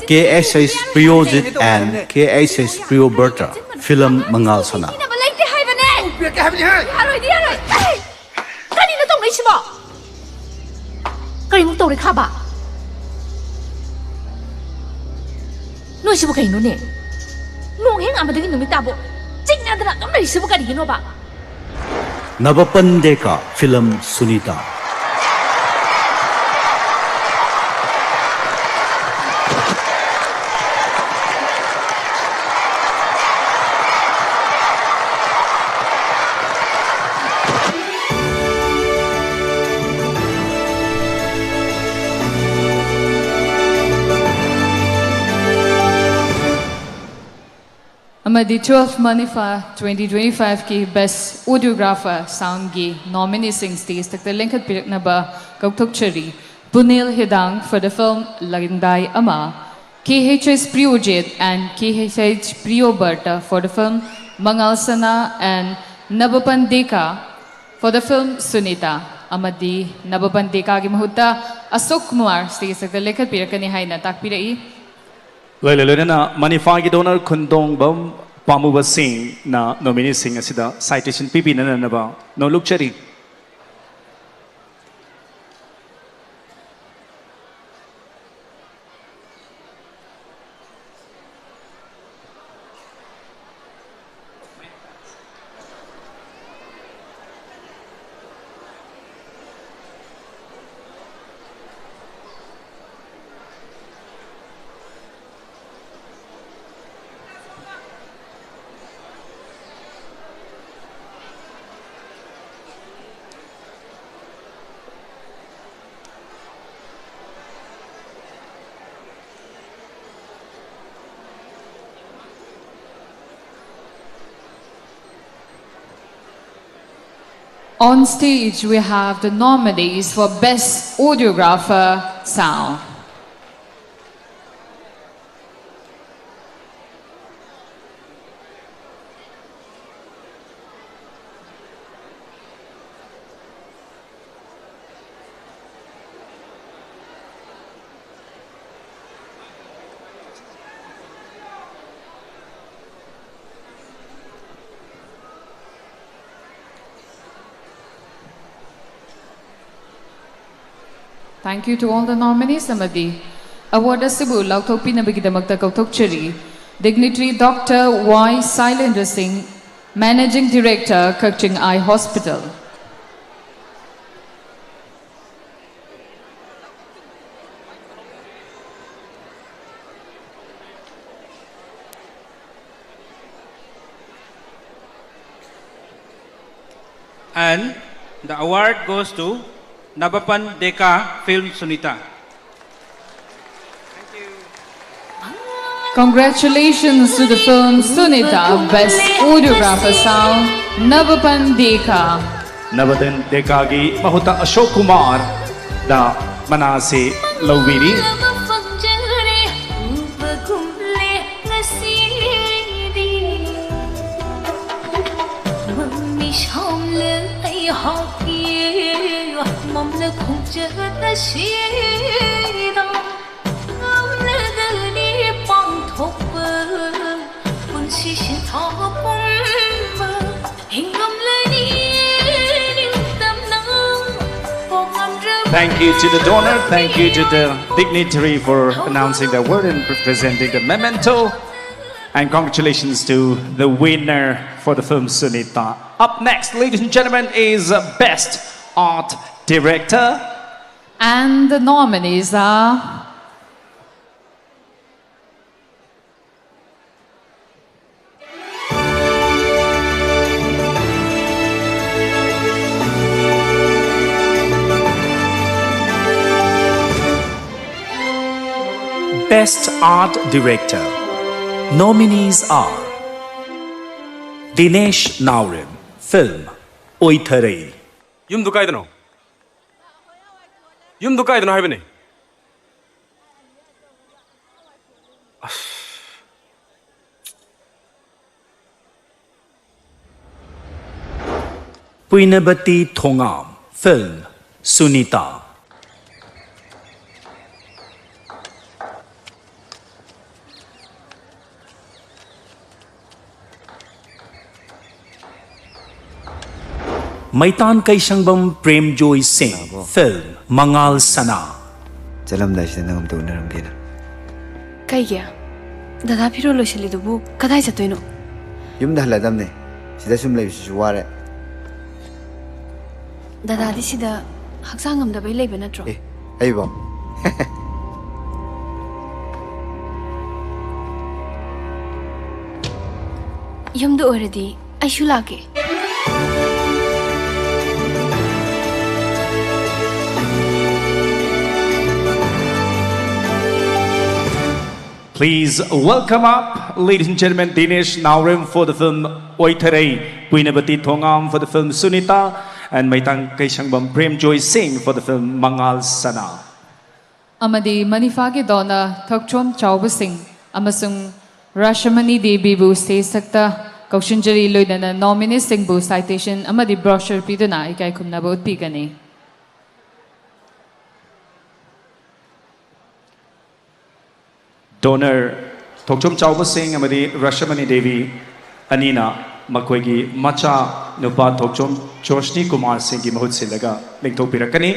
K S H Priyojit and K S H Priyoberta, film ꯃꯉꯥꯜ ꯁꯅꯥ꯫ ꯄꯤꯅꯕ ꯂꯩꯇꯦ ꯍꯥꯏꯕꯅꯦ꯫ ꯄꯤꯔꯛꯀꯦ ꯍꯥꯏꯕꯅꯤ ꯍꯦ꯫ ꯌꯥꯔꯣꯏꯗꯤ ꯌꯥꯔꯣꯏ꯫ ꯑꯩ ꯀꯔꯤꯅꯣ ꯇꯧꯅꯩꯁꯤꯕꯣ? ꯀꯔꯤꯃꯨꯛ ꯇꯧꯔꯦ ꯈꯥꯕ? ꯅꯣꯏꯁꯤꯕꯨ ꯀꯩꯅꯣꯅꯦ? ꯅꯣꯡ ꯍꯦꯛ ꯉꯥꯟꯕꯗꯒꯤ ꯅꯨꯃꯤꯠ ꯇꯥꯕꯨ ꯆꯤꯛꯅꯗꯅ ꯑꯗꯨꯝ ꯂꯩꯔꯤꯁꯤꯕꯨ ꯀꯔꯤꯒꯤꯅꯣꯕ? ꯅꯕꯄꯟ ꯗꯦꯀꯥ, film ꯁꯨꯅꯤꯇꯥ꯫ ꯑꯃꯗꯤ twelve ꯃꯅꯤꯐꯥ twenty twenty five ꯀꯤ Best Audiographer Sound ꯒꯤ nominees ꯁꯤꯡ stage ꯇ ꯂꯦꯡꯈꯠꯄꯤꯔꯛꯅꯕ ꯀꯧꯊꯣꯛꯆꯔꯤ꯫ ꯄꯨꯅꯦꯜ ꯍꯤꯗꯥꯡ for the film ꯂꯪꯗꯥꯏ ꯑꯃ, K H S Priyojit and K H H Priyoberta for the film ꯃꯉꯥꯜ ꯁꯅꯥ and ꯅꯕꯄꯟ ꯗꯦꯀꯥ for the film Sunita. ꯑꯃꯗꯤ ꯅꯕꯄꯟ ꯗꯦꯀꯥꯒꯤ ꯃꯍꯨꯠꯇ ꯑꯁꯣꯛ ꯀꯨꯃꯥꯔ stage ꯇ ꯂꯦꯡꯈꯠꯄꯤꯔꯛꯀꯅꯤ ꯍꯥꯏꯅ ꯇꯥꯛꯄꯤꯔꯛꯏ꯫ ꯂꯣꯏꯅ ꯂꯣꯏꯅꯅ ꯃꯅꯤꯐꯥꯒꯤ donor ꯈꯨꯟꯗꯣꯡꯕꯝ ꯄꯥꯝꯃꯨꯕ ꯁꯤꯡꯅ nominees ꯁꯤꯡ ꯑꯁꯤꯗ citation ꯄꯤꯕꯤꯅꯅꯕ ꯅꯣꯂꯨꯛꯆꯔꯤ꯫ On stage, we have the nominees for Best Audiographer Sound. Thank you to all the nominees ꯑꯃꯗꯤ award ꯑꯁꯤꯕꯨ ꯂꯥꯎꯊꯣꯛꯄꯤꯅꯕꯒꯤꯗꯃꯛꯇ ꯀꯧꯊꯣꯛꯆꯔꯤ, Dignitary Doctor Y Sailendra Singh, Managing Director, Kakching Eye Hospital. And the award goes to Nabapan Deka, Film Sunita. Congratulations to the film Sunita, Best Audiographer Sound, Nabapan Deka. ꯅꯕꯗꯟ ꯗꯦꯀꯥꯒꯤ ꯃꯍꯨꯠꯇ ꯑꯁꯣꯛ ꯀꯨꯃꯥꯔꯗ ꯃꯅꯥ ꯑꯁꯤ ꯂꯧꯕꯤꯔꯤ꯫ ꯐꯪꯖꯔꯦ ꯎꯕꯒꯨꯝꯂꯦ ꯉꯁꯤꯗꯤ꯫ ꯃꯝꯃꯤ ꯁꯣꯝꯂ ꯑꯩꯍꯥꯛꯀꯤ ꯃꯝꯂ ꯈꯣꯡꯆꯠ ꯑꯁꯤꯗ ꯉꯝꯂꯒꯅꯤ ꯄꯥꯡꯊꯣꯛꯄ ꯄꯨꯟꯁꯤ ꯁꯤꯟꯊꯥ ꯄꯨꯝꯕ ꯍꯤꯡꯉꯝꯂꯅꯤ ꯅꯤꯡꯇꯝꯅ ꯄꯣꯛꯉꯝꯗ꯭ꯔꯕ Thank you to the donor, thank you to the dignitary for announcing the award and presenting the memento. And congratulations to the winner for the film Sunita. Up next, ladies and gentlemen, is Best Art Director. And the nominees are Best Art Director. Nominees are Dinesh Naorem, film, ꯑꯣꯏꯊꯔꯩ꯫ ꯌꯨꯝꯗꯨ ꯀꯥꯏꯗꯅꯣ? ꯌꯨꯝꯗꯨ ꯀꯥꯏꯗꯅꯣ ꯍꯥꯏꯕꯅꯦ? ꯑꯁ꯫ ꯄꯨꯏꯅꯕꯇꯤ ꯊꯣꯉꯥꯝ, film, Sunita. ꯃꯩꯇꯥꯟ ꯀꯩꯁꯪꯕꯝ ꯄ꯭ꯔꯦꯝꯖꯣꯏ ꯁꯤꯡ, ꯂꯥꯛꯑꯕꯣ? Film, ꯃꯉꯥꯜ ꯁꯅꯥ꯫ ꯆꯠꯂꯝꯗꯥꯏꯁꯤꯗ ꯅꯪ ꯑꯝꯇ ꯎꯅꯔꯝꯒꯦꯅ꯫ ꯀꯩꯒꯤ? ꯗꯗꯥ ꯐꯤꯔꯣꯜ ꯂꯣꯏꯁꯤꯜꯂꯤꯗꯨꯕꯨ ꯀꯗꯥꯏ ꯆꯠꯇꯣꯏꯅꯣ? ꯌꯨꯝꯗ ꯍꯜꯂꯗꯝꯅꯦ꯫ ꯁꯤꯗ ꯁꯨꯝ ꯂꯩꯕꯁꯤꯁꯨ ꯋꯥꯔꯦ꯫ ꯗꯗꯥꯗꯤ ꯁꯤꯗ ꯍꯛꯆꯥꯡ ꯉꯝꯗꯕꯩ ꯂꯩꯕ ꯅꯠꯇ꯭ꯔꯣ? ꯑꯦ, ꯑꯩꯕꯣ? ꯌꯨꯝꯗ ꯑꯣꯏꯔꯗꯤ ꯑꯩꯁꯨ ꯂꯥꯛꯀꯦ꯫ Please welcome up, ladies and gentlemen, Dinesh Naorem for the film Oitharei, Puinabati Thongam for the film Sunita, and Maitang Keishangbam Premjoy Singh for the film Mangal Sana. ꯑꯃꯗꯤ ꯃꯅꯤꯐꯥꯒꯤ ꯗꯣꯅꯔ ꯊꯣꯛꯆꯣꯝ ꯆꯥꯎꯕꯁꯤꯡ ꯑꯃꯁꯨꯡ ꯔꯥꯁꯃꯅꯤ ꯗꯦꯕꯤꯕꯨ ꯁ꯭ꯇꯦꯖ ꯊꯛꯇ ꯀꯧꯁꯤꯟꯖꯔꯤ, ꯂꯣꯏꯅꯅ ꯅꯣꯃꯤꯅꯤꯁꯤꯡꯕꯨ ꯁꯥꯏꯇꯦꯁꯟ ꯑꯃꯗꯤ ꯕ꯭ꯔꯣꯁꯔ ꯄꯤꯗꯨꯅ ꯏꯀꯥꯏ ꯈꯨꯝꯅꯕ ꯎꯠꯄꯤꯒꯅꯤ꯫ Donor ꯊꯣꯛꯆꯣꯝ ꯆꯥꯎꯕꯁꯤꯡ ꯑꯃꯗꯤ ꯔꯥꯁꯃꯅꯤ ꯗꯦꯕꯤ ꯑꯅꯤꯅ ꯃꯈꯣꯏꯒꯤ ꯃꯆꯥ ꯅꯨꯄꯥ ꯊꯣꯛꯆꯣꯝ ꯖꯣꯁꯅꯤ ꯀꯨꯃꯥꯔ ꯁꯤꯡꯒꯤ ꯃꯍꯨꯠ ꯁꯤꯜꯂꯒ ꯂꯦꯡꯊꯣꯛꯄꯤꯔꯛꯀꯅꯤ꯫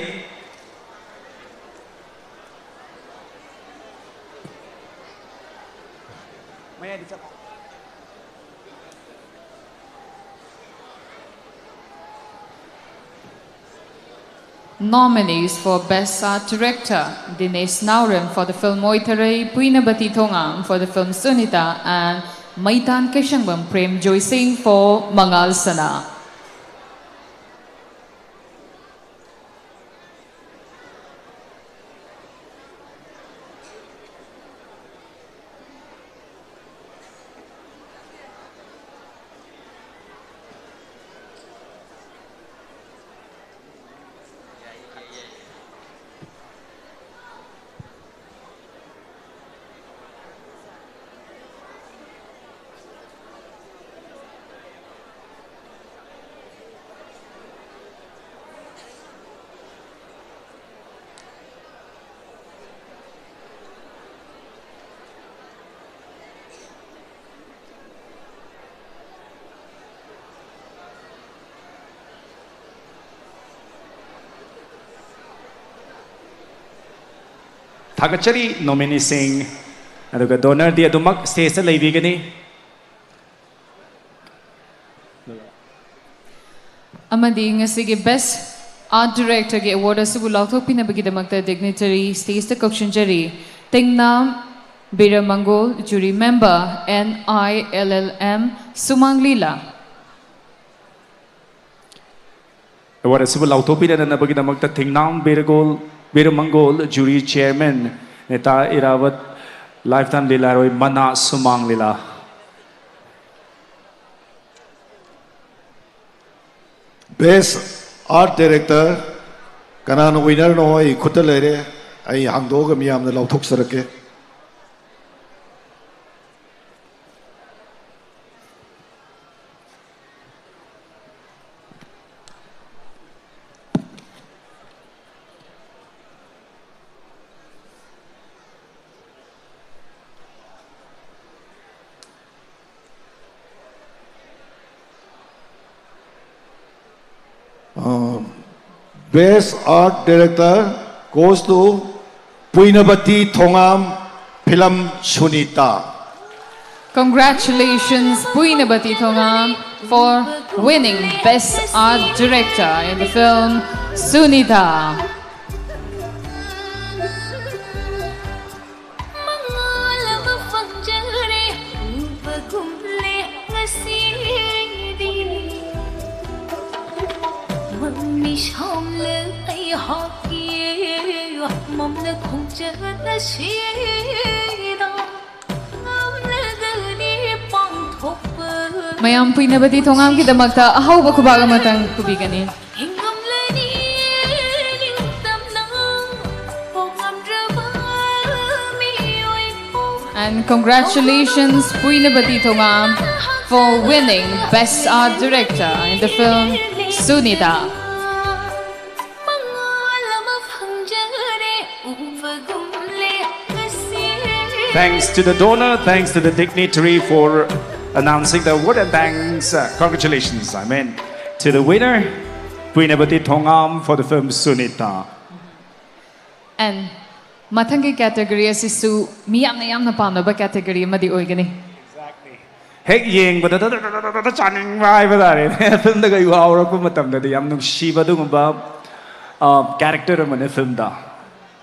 Nominees for Best Art Director, Dinesh Naorem for the film Oitharei, Puinabati Thongam for the film Sunita, and Maitan Keshangbam Prem Joy Singh for Mangal Sana. ꯊꯥꯒꯠꯆꯔꯤ ꯅꯣꯃꯤꯅꯤꯁꯤꯡ꯫ ꯑꯗꯨꯒ ꯗꯣꯅꯔꯗꯤ ꯑꯗꯨꯃꯛ ꯁ꯭ꯇꯦꯖꯇ ꯂꯩꯕꯤꯒꯅꯤ꯫ ꯑꯃꯗꯤ ꯉꯁꯤꯒꯤ Best Art Directorꯒꯤ award ꯑꯁꯤꯕꯨ ꯂꯥꯎꯊꯣꯛꯄꯤꯅꯕꯒꯤꯗꯃꯛꯇ dignitary stageꯇ ꯀꯧꯁꯤꯟꯖꯔꯤ꯫ ꯇꯦꯡꯅꯥꯝ ꯕꯤꯔꯃꯪꯒꯣꯜ, jury member, N I L L M, ꯁꯨꯃꯥꯡ ꯂꯤꯂꯥ꯫ Award ꯑꯁꯤꯕꯨ ꯂꯥꯎꯊꯣꯛꯄꯤꯅꯅꯕꯒꯤꯗꯃꯛꯇ ꯊꯦꯡꯅꯥꯝ ꯕꯤꯔꯒꯣꯜ, ꯕꯤꯔꯃꯪꯒꯣꯜ, jury chairman, ꯅꯦꯇꯥ ꯏꯔꯥꯕꯠ, lifetime ꯂꯤꯂꯥꯔꯣꯏ ꯃꯅꯥ, ꯁꯨꯃꯥꯡ ꯂꯤꯂꯥ꯫ Best Art Director ꯀꯅꯥꯅ winnerꯅꯣ ꯑꯩ ꯈꯨꯠꯇ ꯂꯩꯔꯦ꯫ ꯑꯩ ꯍꯥꯡꯗꯣꯛꯑꯒ ꯃꯤꯌꯥꯝꯅ ꯂꯥꯎꯊꯣꯛꯆꯔꯛꯀꯦ꯫ Uh, Best Art Director goes to Puinabati Thongam, film Sunita. Congratulations, Puinabati Thongam, for winning Best Art Director in the film Sunita. ꯃꯉꯥꯜ ꯑꯃ ꯐꯪꯖꯔꯦ, ꯎꯕꯒꯨꯝꯂꯦ ꯉꯁꯤꯗꯤ꯫ ꯃꯃꯤ ꯁꯣꯝꯂꯦ ꯑꯩꯍꯥꯛꯀꯤ, ꯃꯝꯂ ꯈꯣꯡꯆꯠ ꯑꯁꯤꯗ ꯉꯝꯂꯒꯅꯤ ꯄꯥꯡꯊꯣꯛꯄ꯫ ꯃꯌꯥꯝ ꯄꯨꯏꯅꯕꯗꯤ ꯊꯣꯉꯥꯝꯒꯤꯗꯃꯛꯇ ꯑꯍꯧꯕ ꯈꯨꯕꯥꯛ ꯑꯃꯇꯪ ꯈꯨꯕꯤꯒꯅꯤ꯫ ꯍꯤꯡꯉꯝꯂꯅꯤ ꯅꯤꯡꯇꯝꯅ ꯄꯣꯛꯉꯝꯗ꯭ꯔꯕ ꯃꯤꯑꯣꯏ ꯄꯣꯛ꯫ And congratulations, Puinabati Thongam, for winning Best Art Director in the film Sunita. ꯃꯉꯥꯜ ꯑꯃ ꯐꯪꯖꯔꯦ, ꯎꯕꯒꯨꯝꯂꯦ ꯉꯁꯤ꯫ Thanks to the donor, thanks to the dignitary for announcing the award, and thanks, uh, congratulations, I mean, to the winner, Puinabati Thongam, for the film Sunita. And ꯃꯊꯪꯒꯤ category ꯑꯁꯤꯁꯨ ꯃꯤꯌꯥꯝꯅ ꯌꯥꯝꯅ ꯄꯥꯝꯅꯕ category ꯑꯃꯗꯤ ꯑꯣꯏꯒꯅꯤ꯫ ꯍꯦꯛ ꯌꯦꯡꯕꯗ ꯆꯥꯅꯤꯡꯕ ꯍꯥꯏꯕ ꯇꯥꯔꯦꯅꯦ꯫ Filmꯗꯒ ꯌꯥꯎꯔꯛꯄ ꯃꯇꯝꯗꯗꯤ ꯌꯥꯝ ꯅꯨꯡꯁꯤꯕ ꯑꯗꯨꯒꯨꯝꯕ character ꯑꯃꯅꯦ filmꯗ꯫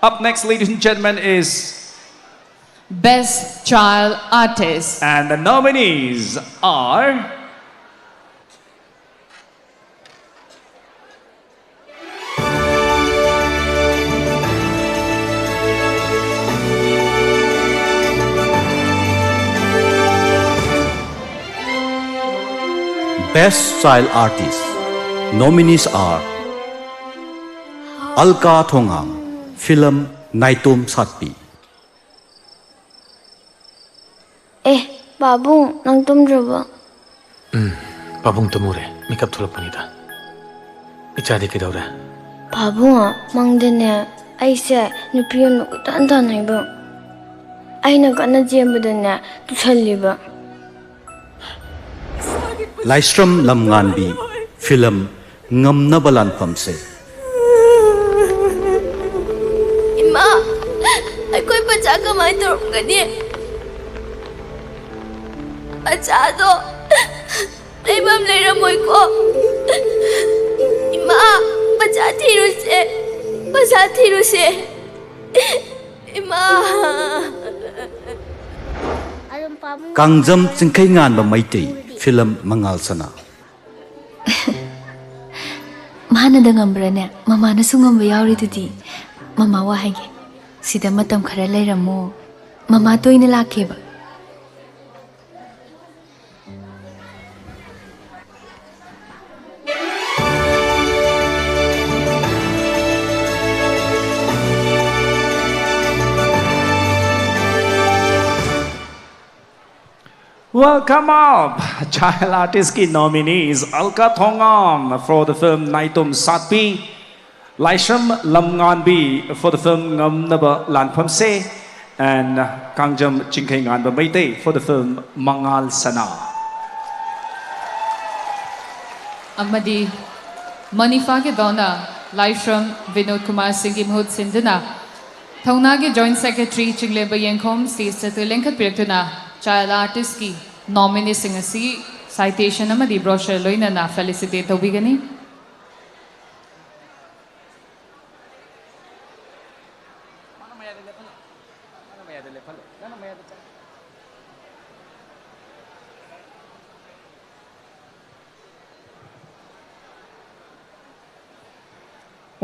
Up next, ladies and gentlemen, is Best Child Artist. And the nominees are Best Child Artist nominees are Alka Thongang, film Naitom Satpi. ꯑꯦ, ꯄꯥꯕꯨꯡ, ꯅꯪ ꯇꯨꯝꯗ꯭ꯔꯕꯣ? ꯎꯝ, ꯄꯥꯕꯨꯡ ꯇꯨꯝꯃꯨꯔꯦ꯫ ꯃꯤꯀꯞ ꯊꯣꯛꯂꯛꯄꯅꯤꯗ꯫ ꯏꯆꯥꯗꯤ ꯀꯩꯗꯧꯔꯦ? ꯄꯥꯕꯨꯡ, ꯃꯪꯗꯅꯦ, ꯑꯩꯁꯦ ꯅꯨꯄꯤ ꯑꯃ ꯀꯣꯏꯇꯥꯟ ꯇꯥꯟꯅꯩꯕ꯫ ꯑꯩꯅ ꯀꯟꯅ ꯆꯦꯟꯕꯗꯅꯦ, ꯇꯨꯁꯜꯂꯤꯕ꯫ ꯂꯥꯏꯁ꯭ꯔꯝ ꯂꯝꯉꯥꯟꯕꯤ, film ꯉꯝꯅꯕ ꯂꯥꯟꯐꯝꯁꯦ꯫ ꯏꯃꯥ, ꯑꯩꯈꯣꯏ ꯄꯆꯥ ꯀꯃꯥꯏꯅ ꯇꯧꯔꯝꯒꯅꯤ? ꯄꯆꯥꯗꯣ ꯂꯩꯐꯝ ꯂꯩꯔꯝꯃꯣꯏꯀꯣ꯫ ꯏꯃꯥ, ꯄꯆꯥ ꯊꯤꯔꯨꯁꯦ, ꯄꯆꯥ ꯊꯤꯔꯨꯁꯦ꯫ ꯏꯃꯥ꯫ ꯀꯥꯡꯖꯝ ꯆꯤꯡꯈꯩꯉꯥꯟꯕ ꯃꯩꯇꯩ, film ꯃꯉꯥꯜ ꯁꯅꯥ꯫ ꯃꯥꯅꯗ ꯉꯝꯕ꯭ꯔꯅꯦ? ꯃꯃꯥꯅꯁꯨ ꯉꯝꯕ ꯌꯥꯎꯔꯤꯗꯨꯗꯤ꯫ ꯃꯃꯥ ꯋꯥ ꯍꯥꯏꯒꯦ꯫ ꯁꯤꯗ ꯃꯇꯝ ꯈꯔ ꯂꯩꯔꯝꯃꯣ꯫ ꯃꯃꯥ ꯇꯣꯏꯅ ꯂꯥꯛꯀꯦꯕ꯫ Welcome up, child artist ki nominees, Alka Thongam for the film Naitom Satpi, Laishram Lamnganbi for the film Ngamnaba Lanphamse, and Kangjam Chingkhei Nganba Meitei for the film Mangal Sana. ꯑꯃꯗꯤ ꯃꯅꯤꯐꯥꯒꯤ ꯗꯣꯟꯅ ꯂꯥꯏꯁ꯭ꯔꯝ ꯕꯤꯅꯣꯗ ꯀꯨꯃꯥꯔ ꯁꯤꯡꯒꯤ ꯃꯍꯨꯠ ꯁꯤꯟꯗꯨꯅ ꯊꯧꯅꯥꯒꯤ Joint Secretary ꯆꯤꯡꯂꯦꯝꯕ ꯌꯦꯡꯈꯣꯝ stage ꯇ ꯂꯦꯡꯈꯠꯄꯤꯔꯛꯇꯨꯅ child artist ꯀꯤ nominees ꯁꯤꯡ ꯑꯁꯤ citation ꯑꯃꯗꯤ brochure ꯂꯣꯏꯅꯅ felicitate ꯇꯧꯕꯤꯒꯅꯤ꯫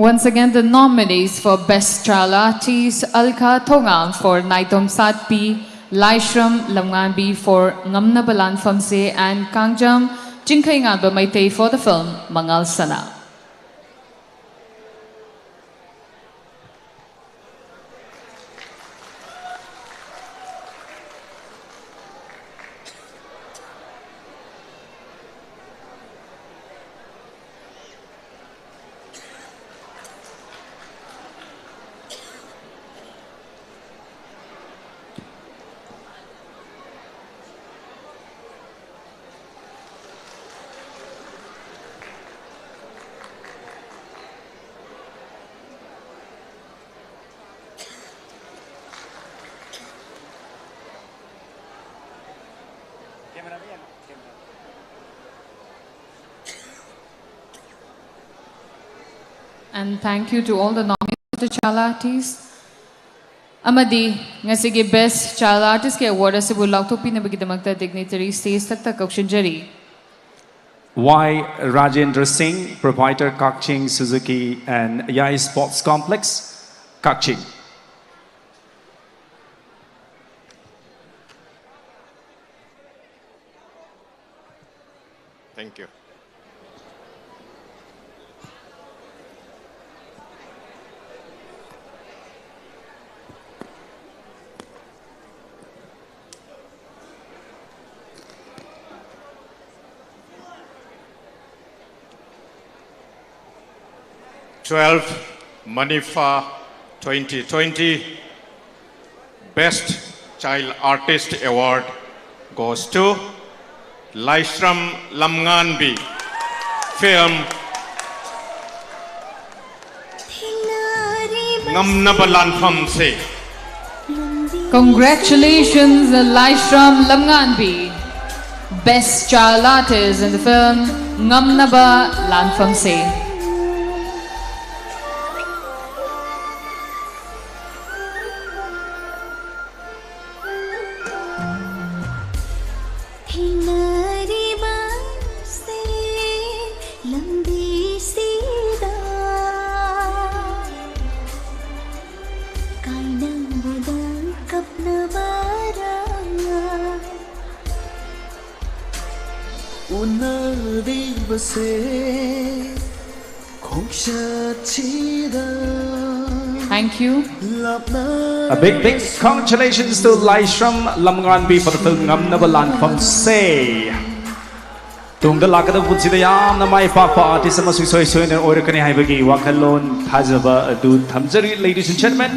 Once again, the nominees for Best Child Artist: Alka Thongam for Naitom Satpi, Laishram Lamnganbi for Ngamnaba Lanfamse, and Kangjam Chingkhaiganba Meitei for the film Mangal Sana. And thank you to all the nominees of the Child Artist. ꯑꯃꯗꯤ ꯉꯁꯤꯒꯤ Best Child Artist ꯀꯤ award ꯑꯁꯤꯕꯨ ꯂꯥꯎꯊꯣꯛꯄꯤꯅꯕꯒꯤꯗꯃꯛꯇ dignitary stage ꯊꯛꯇ ꯀꯧꯁꯤꯟꯖꯔꯤ꯫ Y Rajendra Singh, proprietor Kakching Suzuki and Yai Sports Complex, Kakching. Thank you. Twelve Manipha twenty twenty Best Child Artist Award goes to Laishram Lamnganbi, film. ꯉꯝꯅꯕ ꯂꯥꯟꯐꯝꯁꯦ꯫ Congratulations, Laishram Lamnganbi, Best Child Artist in the film Ngamnaba Lanfamse. ꯊꯦꯡꯅꯔꯤꯕꯁꯦ ꯂꯝꯕꯤꯁꯤꯗ ꯀꯥꯏꯅꯕꯗ ꯀꯞꯅꯕꯔꯥ ꯎꯅꯔꯤꯕꯁꯦ ꯈꯣꯡꯆꯠꯁꯤꯗ Thank you. ꯂꯥꯞꯅ A big, big congratulations to Laishram Lamnganbi for the film Ngamnaba Lanfamse. ꯇꯨꯡꯗ ꯂꯥꯛꯀꯗꯕ ꯄꯨꯟꯁꯤꯗ ꯌꯥꯝꯅ ꯃꯥꯏ ꯄꯥꯛꯄ artist ꯑꯃꯁꯨ ꯏꯁꯣꯏ ꯁꯣꯏꯗꯅ ꯑꯣꯏꯔꯛꯀꯅꯤ ꯍꯥꯏꯕꯒꯤ ꯋꯥꯈꯜꯂꯣꯟ ꯊꯥꯖꯕ ꯑꯗꯨ ꯊꯝꯖꯔꯤ꯫ Ladies and gentlemen,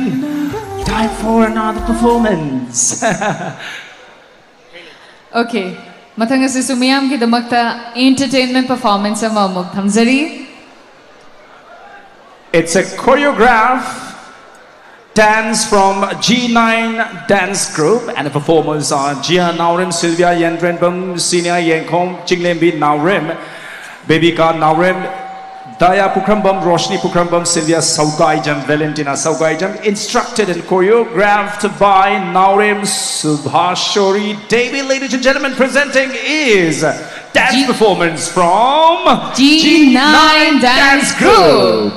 time for another performance. Okay, ꯃꯊꯪ ꯑꯁꯤꯁꯨ ꯃꯤꯌꯥꯝꯒꯤꯗꯃꯛꯇ entertainment performance ꯑꯃ ꯑꯃꯨꯛ ꯊꯝꯖꯔꯤ꯫ It's a choreograph dance from G nine Dance Group, and the performers are Jia Naorem, Sylvia Yendrenbam, Senior Yenkhom, Chinglembi Naorem, Bebika Naorem, Daya Pukrambam, Roshni Pukrambam, Sylvia Saugaijam, Valentina Saugaijam, instructed and choreographed by Naorem Subhashori Devi. Ladies and gentlemen, presenting is dance G- performance from G nine Dance Group.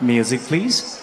Music, please.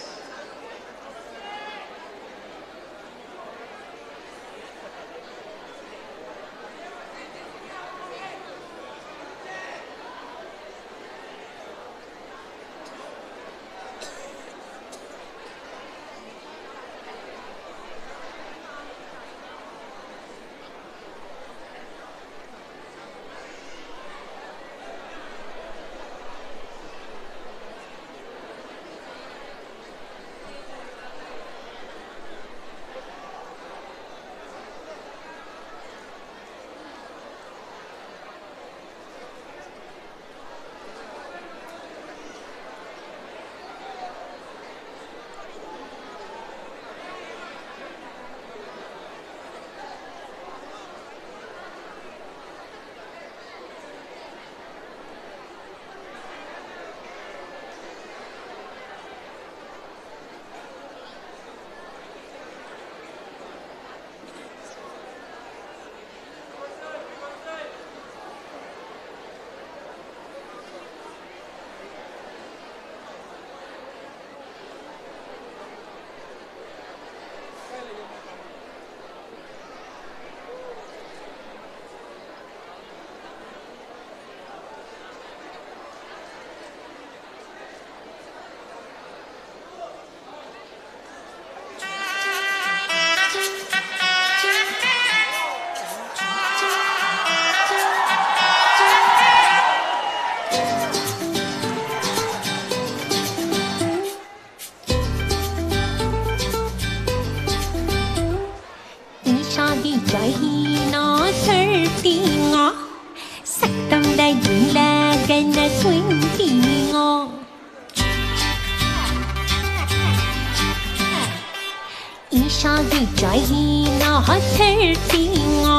ꯏꯁꯥꯒꯤ ꯆꯍꯤꯅ thirty ꯉꯥ, ꯁꯛꯇꯝꯗ ꯌꯦꯡꯂꯒꯅ twenty ꯉꯥ꯫ ꯏꯁꯥꯒꯤ ꯆꯍꯤꯅ thirty ꯉꯥ,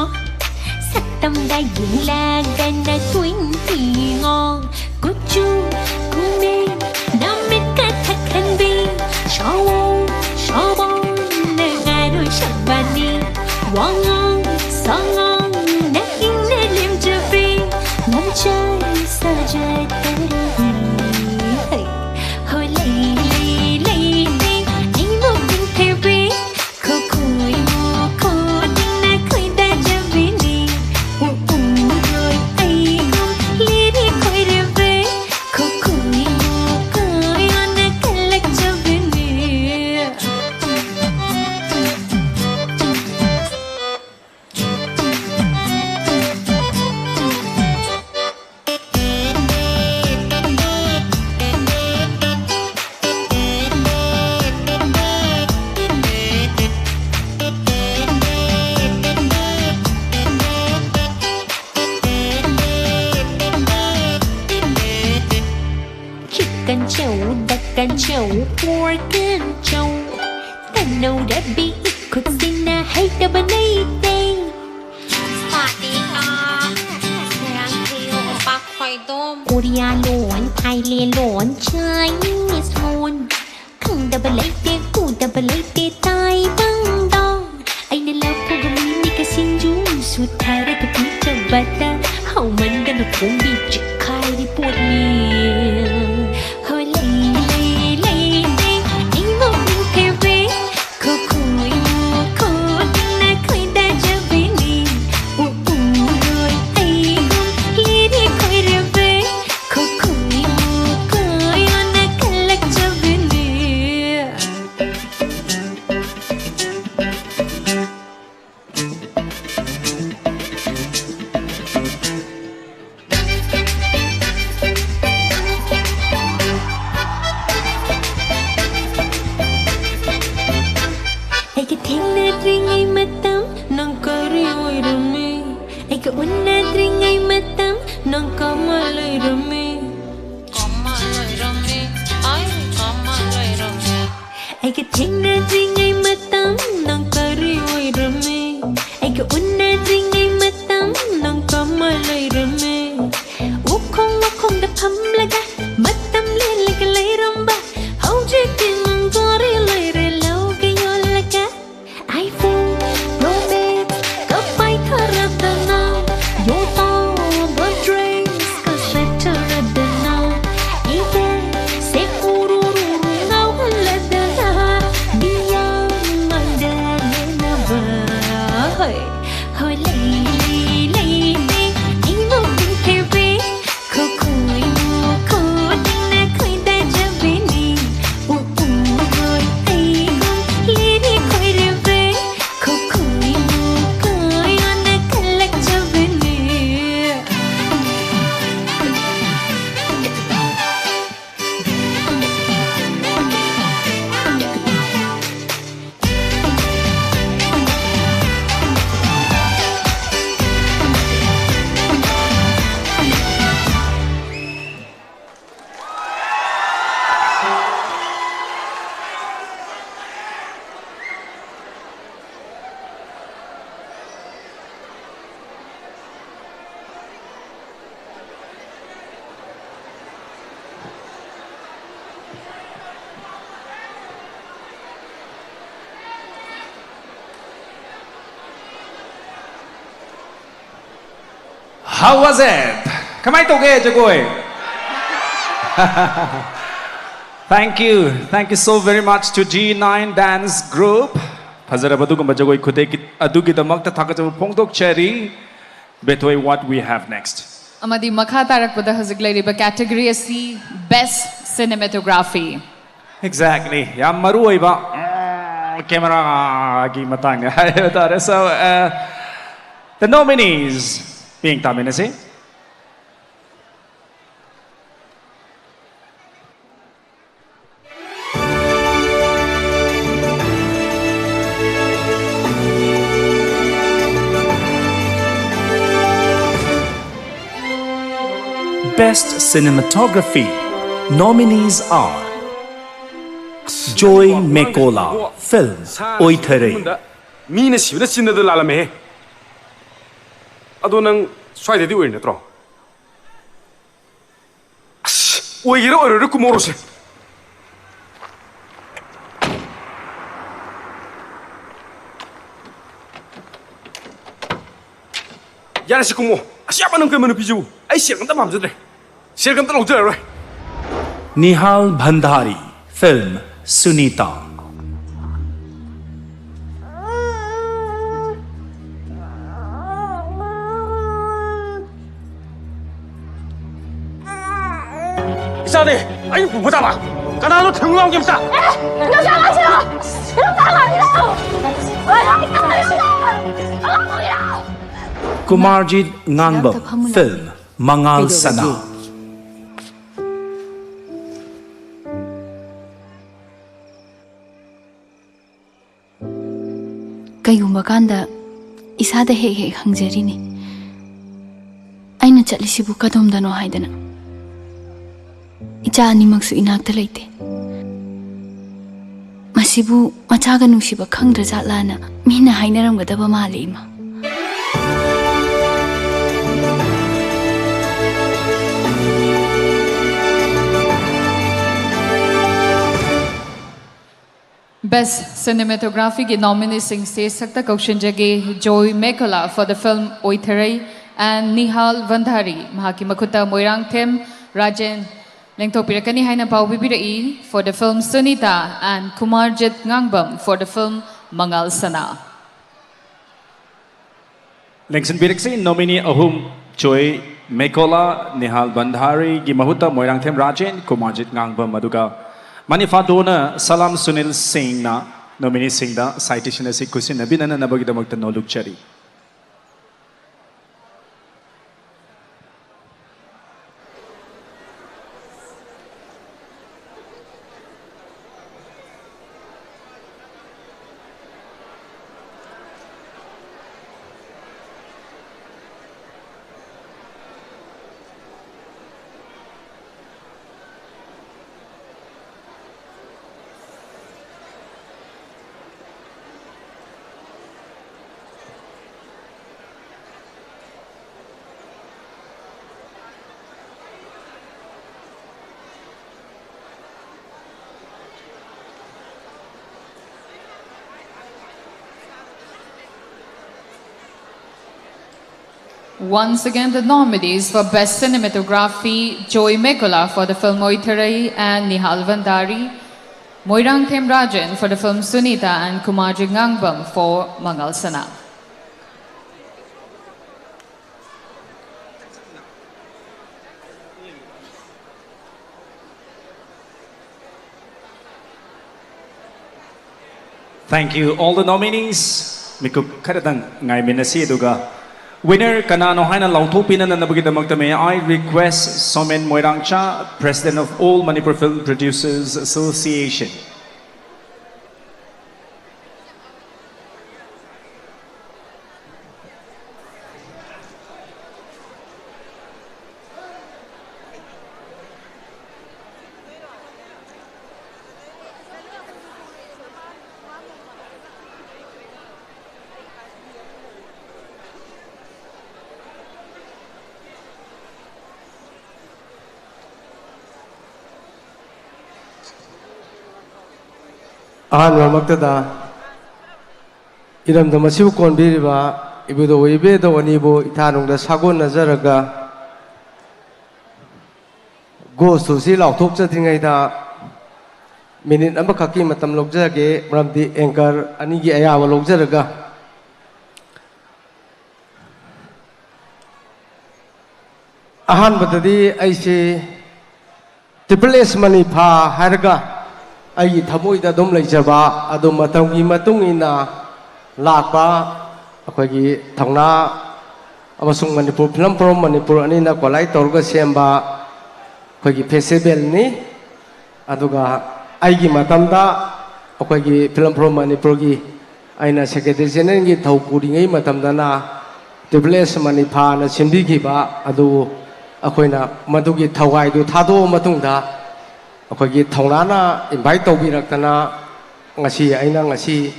ꯁꯛꯇꯝꯗ ꯌꯦꯡꯂꯒꯅ twenty ꯉꯥ꯫ ꯀꯨꯆꯨ ꯀꯨꯃꯦꯟ ꯅꯃꯤꯠ ꯀꯊꯛ ꯈꯟꯕꯤ, ꯁꯑꯣꯡ ꯁꯑꯣꯡꯅ ꯉꯥꯔꯣꯏ ꯁꯪꯕꯥꯅꯤ꯫ ꯋꯥꯉꯥꯡ ꯁꯉꯥꯡꯅ ꯏꯪꯅ ꯂꯦꯝꯖꯕꯤ, ꯂꯝꯆꯠ ꯁꯥꯖꯠ ꯇꯔꯨꯕꯤ꯫ ꯍꯣ ꯂꯩ ꯆꯧ, ꯗꯀꯟ ꯆꯧ, ꯄꯣꯔꯀꯟ ꯆꯧ꯫ ꯇꯅꯧꯔꯕꯤ ꯏꯈꯨꯠꯁꯤꯅ ꯍꯩꯇꯕ ꯂꯩꯇꯦ꯫ ꯁ꯭ꯋꯥꯇꯤꯀꯥ, ꯁꯦꯔꯥꯡꯊꯤꯌꯨ, ꯎꯄꯥꯛ ꯈꯣꯏꯗꯣꯝ꯫ ꯀꯣꯔꯤꯌꯥ ꯂꯣꯟ, ꯊꯥꯏꯂꯦꯟ ꯂꯣꯟ, ꯆꯥꯏꯅꯤꯁ ꯂꯣꯟ꯫ ꯈꯪꯗꯕ ꯂꯩꯇꯦ, ꯎꯗꯕ ꯂꯩꯇꯦ, ꯇꯥꯏꯕꯪꯗ꯫ ꯑꯩꯅ ꯂꯐꯨꯒ ꯃꯤꯃꯤꯒ ꯁꯤꯡꯖꯨ ꯁꯨꯊꯔꯒ ꯄꯤꯖꯕꯗ ꯍꯥꯎꯃꯟꯗꯅ ꯈꯣꯡꯕꯤ ꯆꯤꯛꯈꯥꯏꯔꯤ ꯄꯣꯠꯅꯤ꯫ ꯍꯣ ꯂꯩ, ꯂꯩ, ꯂꯩ, ꯂꯩ, ꯑꯩ ꯃꯄꯨ ꯐꯦꯕ꯭ꯔꯦ꯫ ꯈꯣ ꯈꯣꯏ ꯃꯣ ꯈꯣ ꯅꯪꯅ ꯈꯣꯏꯗꯥꯖꯕꯤꯅꯤ꯫ ꯎ ꯎ ꯔꯣꯏ ꯑꯩꯒꯨꯝ ꯂꯤꯔꯤ ꯈꯣꯏꯔꯕꯦ꯫ ꯈꯣ ꯈꯣꯏ ꯃꯣ ꯈꯣꯏ ꯅꯪꯅ ꯀꯜꯂꯛꯆꯕꯤꯅꯤ꯫ ꯑꯩꯒ ꯊꯦꯡꯅꯗ꯭ꯔꯤꯉꯩ ꯃꯇꯝ ꯅꯪ ꯀꯔꯤ ꯑꯣꯏꯔꯝꯃꯤ? ꯑꯩꯒ ꯎꯅꯗ꯭ꯔꯤꯉꯩ ꯃꯇꯝ ꯅꯪ ꯀꯃꯥꯏ ꯂꯩꯔꯝꯃꯤ? ꯀꯃꯥꯏ ꯂꯩꯔꯝꯃꯤ? ꯑꯩ ꯀꯃꯥꯏ ꯂꯩꯔꯝꯃꯤ? ꯑꯩꯒ ꯊꯦꯡꯅꯗ꯭ꯔꯤꯉꯩ ꯃꯇꯝ ꯅꯪ ꯀꯔꯤ ꯑꯣꯏꯔꯝꯃꯤ? ꯑꯩꯒ ꯎꯅꯗ꯭ꯔꯤꯉꯩ ꯃꯇꯝ ꯅꯪ ꯀꯃꯥꯏ ꯂꯩꯔꯝꯃꯤ? ꯎꯈꯣꯡ ꯃꯈꯣꯡꯗ ꯐꯝꯂꯒ ꯃꯇꯝ ꯂꯦꯜꯂꯒ ꯂꯩꯔꯝꯕ ꯍꯧꯖꯤꯛꯇꯤ ꯅꯪ ꯀꯔꯤ ꯂꯩꯔꯦ ꯂꯧꯒ ꯌꯣꯜꯂꯒ? iPhone Pro Max ꯀ ꯄꯥꯏꯊꯔꯗꯅ, ꯌꯣꯇꯥꯕ dress ꯀ ꯁꯦꯠꯊꯔꯗꯅ, ꯑꯩꯒꯁꯦ ꯎꯔꯨꯔꯨꯔꯨ ꯉꯥꯎꯍꯜꯂꯗꯅ, ꯃꯤꯌꯥꯝ ꯃꯥꯡꯗ How was it? ꯀꯃꯥꯏꯅ ꯇꯧꯒꯦ ꯖꯒꯣꯏ? Thank you. Thank you so very much to G nine Dance Group. ꯐꯖꯔꯕ ꯑꯗꯨꯒꯨꯝꯕ ꯖꯒꯣꯏ ꯈꯨꯊꯦꯛ ꯑꯗꯨꯒꯤꯗꯃꯛꯇ ꯊꯥꯒꯠꯆꯕ ꯐꯣꯡꯗꯣꯛꯆꯔꯤ꯫ ꯕꯦꯊꯣꯏ, what we have next? ꯑꯃꯗꯤ ꯃꯈꯥ ꯇꯥꯔꯛꯄꯗ ꯍꯧꯖꯤꯛ ꯂꯩꯔꯤꯕ category ꯑꯁꯤ Best Cinematography꯫ Exactly. ꯌꯥꯝ ꯃꯔꯨ ꯑꯣꯏꯕ, ꯎꯝ, camera ꯒꯤ ꯃꯇꯥꯡꯅꯦ ꯍꯥꯏꯕ ꯇꯥꯔꯦ꯫ So, uh, the nominees ꯌꯦꯡ ꯇꯥꯃꯤꯟꯅꯁꯤ꯫ Best Cinematography nominees are Joy Mekola film ꯑꯣꯏꯊꯔꯦ꯫ ꯃꯤꯅ ꯁꯤꯕꯅ ꯆꯤꯟꯅꯗ ꯂꯥꯜꯂꯝꯃꯦꯍꯦ꯫ ꯑꯗꯣ ꯅꯪ ꯁ꯭ꯋꯥꯏꯗꯗꯤ ꯑꯣꯏꯔꯤ ꯅꯠꯇ꯭ꯔꯣ? ꯑꯁ, ꯑꯣꯏꯒꯦꯔꯥ ꯑꯣꯏꯔꯣꯏꯔꯥ ꯀꯨꯝꯍꯧꯔꯣꯁꯦ꯫ ꯌꯥꯔꯦꯁꯦ, ꯀꯨꯝꯃꯣ꯫ ꯑꯁ, ꯌꯥꯝ ꯃꯅꯝ ꯀꯟꯕ ꯅꯨꯄꯤꯁꯤꯕꯨ꯫ ꯑꯩ ꯁꯦꯜ ꯑꯝꯇ ꯄꯥꯝꯖꯗ꯭ꯔꯦ꯫ ꯁꯦꯜ ꯑꯝꯇ ꯂꯧꯖꯔꯔꯣꯏ꯫ Nihal Bhandari film Sunita. ꯏꯆꯥꯅꯦ, ꯑꯩ ꯄꯨꯕ ꯇꯥꯕ꯫ ꯀꯅꯥꯅꯣ ꯊꯤꯡꯉꯨ ꯂꯥꯎꯒꯦ, ꯃꯆꯥ? Kumarjit Ngangbam film Mangal Sana. ꯀꯩꯒꯨꯝꯕ ꯀꯥꯟꯗ ꯏꯁꯥꯗ ꯍꯦꯛ ꯍꯦꯛ ꯍꯪꯖꯔꯤꯅꯤ, ꯑꯩꯅ ꯆꯠꯂꯤꯁꯤꯕꯨ ꯀꯗꯣꯝꯗꯅꯣ ꯍꯥꯏꯗꯅ꯫ ꯏꯆꯥ ꯑꯅꯤꯃꯛꯁꯨ ꯏꯅꯥꯛꯇ ꯂꯩꯇꯦ꯫ ꯃꯁꯤꯕꯨ ꯃꯆꯥꯒ ꯅꯨꯡꯁꯤꯕ ꯈꯪꯗ꯭ꯔꯖꯥꯠꯂꯥꯅ ꯃꯤꯅ ꯍꯥꯏꯅꯔꯝꯒꯗꯕ ꯃꯥꯜꯂꯤ, ꯏꯃꯥ꯫ Best Cinematographyꯒꯤ nomineeꯁꯤꯡꯁꯦ ꯁꯛꯇ ꯀꯧꯁꯤꯟꯖꯒꯦ꯫ Joy Mekola for the film ꯑꯣꯏꯊꯔꯩ, and Nihal Vandhari, ꯃꯍꯥꯛꯀꯤ ꯃꯈꯨꯠꯇ ꯃꯣꯏꯔꯥꯡꯊꯦꯝ ꯔꯥꯖꯦꯟ ꯂꯦꯡꯊꯣꯛꯄꯤꯔꯛꯀꯅꯤ ꯍꯥꯏꯅ ꯄꯥꯎ ꯄꯤꯕꯤꯔꯛꯏ, for the film Sunita, and Kumarjit Ngangbam for the film Mangal Sana. ꯂꯦꯡꯁꯤꯟꯕꯤꯔꯛꯁꯤ, nominee ꯑꯍꯨꯝ, ꯖꯣꯏ ꯃꯦꯀꯣꯂꯥ, ꯅꯤꯍꯥꯜ ꯕꯟꯙꯥꯔꯤꯒꯤ ꯃꯍꯨꯠꯇ ꯃꯣꯏꯔꯥꯡꯊꯦꯝ ꯔꯥꯖꯦꯟ, ꯀꯨꯃꯥꯔꯖꯤꯠ ꯉꯥꯡꯕꯝ, ꯑꯗꯨꯒ ꯃꯅꯤꯐꯥꯗꯣꯅ ꯁꯂꯥꯝ ꯁꯨꯅꯤꯜ ꯁꯤꯡꯅ nomineeꯁꯤꯡꯗ citation ꯑꯁꯤ ꯈꯨꯠꯁꯤꯟꯅꯕꯤꯅꯅꯕꯒꯤꯗꯃꯛꯇ ꯅꯣꯂꯨꯛꯆꯔꯤ꯫ Once again, the nominees for Best Cinematography, Joy Mekola for the film Oitharai and Nihal Vandari, Moirang Themrajan for the film Sunita, and Kumarjit Ngangbam for Mangal Sana. Thank you, all the nominees. ꯃꯤꯀꯨꯞ ꯈꯔꯗꯪ ꯉꯥꯏꯃꯤꯟꯅꯁꯤ, ꯑꯗꯨꯒ winner ꯀꯅꯥꯅꯣ ꯍꯥꯏꯅ ꯂꯥꯎꯊꯣꯛꯄꯤꯅꯅꯕꯒꯤꯗꯃꯛꯇ may I request Somen Moirangcha, President of All Manipur Film Producers Association. ꯑꯍꯥꯟꯕꯃꯛꯇꯗ ꯏꯔꯝꯗꯝ ꯑꯁꯤꯕꯨ ꯀꯣꯟꯕꯤꯔꯤꯕ ꯏꯕꯨꯙꯧ ꯏꯕꯦꯙꯧ ꯑꯅꯤꯕꯨ ꯏꯊꯥꯅꯨꯡꯗ ꯁꯥꯒꯣꯟꯅꯖꯔꯒ ꯒꯣꯁꯇꯨꯁꯤ ꯂꯥꯎꯊꯣꯛꯆꯗ꯭ꯔꯤꯉꯩꯗ minute ꯑꯃꯈꯛꯀꯤ ꯃꯇꯝ ꯂꯧꯖꯒꯦ, ꯃꯔꯝꯗꯤ ꯑꯦꯡꯀꯔ ꯑꯅꯤꯒꯤ ꯑꯌꯥꯕ ꯂꯧꯖꯔꯒ꯫ ꯑꯍꯥꯟꯕꯗꯗꯤ ꯑꯩꯁꯤ ꯇ꯭ꯔꯤꯄꯜ ꯑꯦꯁ ꯃꯅꯤꯐꯥ ꯍꯥꯏꯔꯒ ꯑꯩꯒꯤ ꯊꯃꯣꯏꯗ ꯑꯗꯨꯝ ꯂꯩꯖꯕ, ꯑꯗꯨ ꯃꯇꯝꯒꯤ ꯃꯇꯨꯡ ꯏꯟꯅ ꯂꯥꯛꯄ ꯑꯩꯈꯣꯏꯒꯤ ꯊꯧꯅꯥ ꯑꯃꯁꯨꯡ ꯃꯅꯤꯄꯨꯔ ꯐꯤꯂꯝ ꯐꯣꯔꯝ ꯃꯅꯤꯄꯨꯔ ꯑꯅꯤꯅ ꯀꯣꯂꯥꯏ ꯇꯧꯔꯒ ꯁꯦꯝꯕ ꯑꯩꯈꯣꯏꯒꯤ ꯐꯦꯁꯇꯤꯚꯦꯜꯅꯤ꯫ ꯑꯗꯨꯒ ꯑꯩꯒꯤ ꯃꯇꯝꯗ ꯑꯩꯈꯣꯏꯒꯤ ꯐꯤꯂꯝ ꯐꯣꯔꯝ ꯃꯅꯤꯄꯨꯔꯒꯤ ꯑꯩꯅ ꯁꯦꯀ꯭ꯔꯦꯇꯔꯤ ꯖꯦꯅꯔꯦꯜꯒꯤ ꯊꯧ ꯄꯨꯔꯤꯉꯩ ꯃꯇꯝꯗꯅ ꯇ꯭ꯔꯤꯄꯜ ꯑꯦꯁ ꯃꯅꯤꯐꯥꯅ ꯁꯤꯟꯕꯤꯈꯤꯕ ꯑꯗꯨ ꯑꯩꯈꯣꯏꯅ ꯃꯗꯨꯒꯤ ꯊꯧꯒꯥꯏꯗꯨ ꯊꯥꯗꯣꯛꯑ ꯃꯇꯨꯡꯗ ꯑꯩꯈꯣꯏꯒꯤ ꯊꯧꯅꯥꯅ ꯏꯟꯚꯥꯏꯠ ꯇꯧꯕꯤꯔꯛꯇꯅ ꯉꯁꯤ ꯑꯩꯅ ꯉꯁꯤ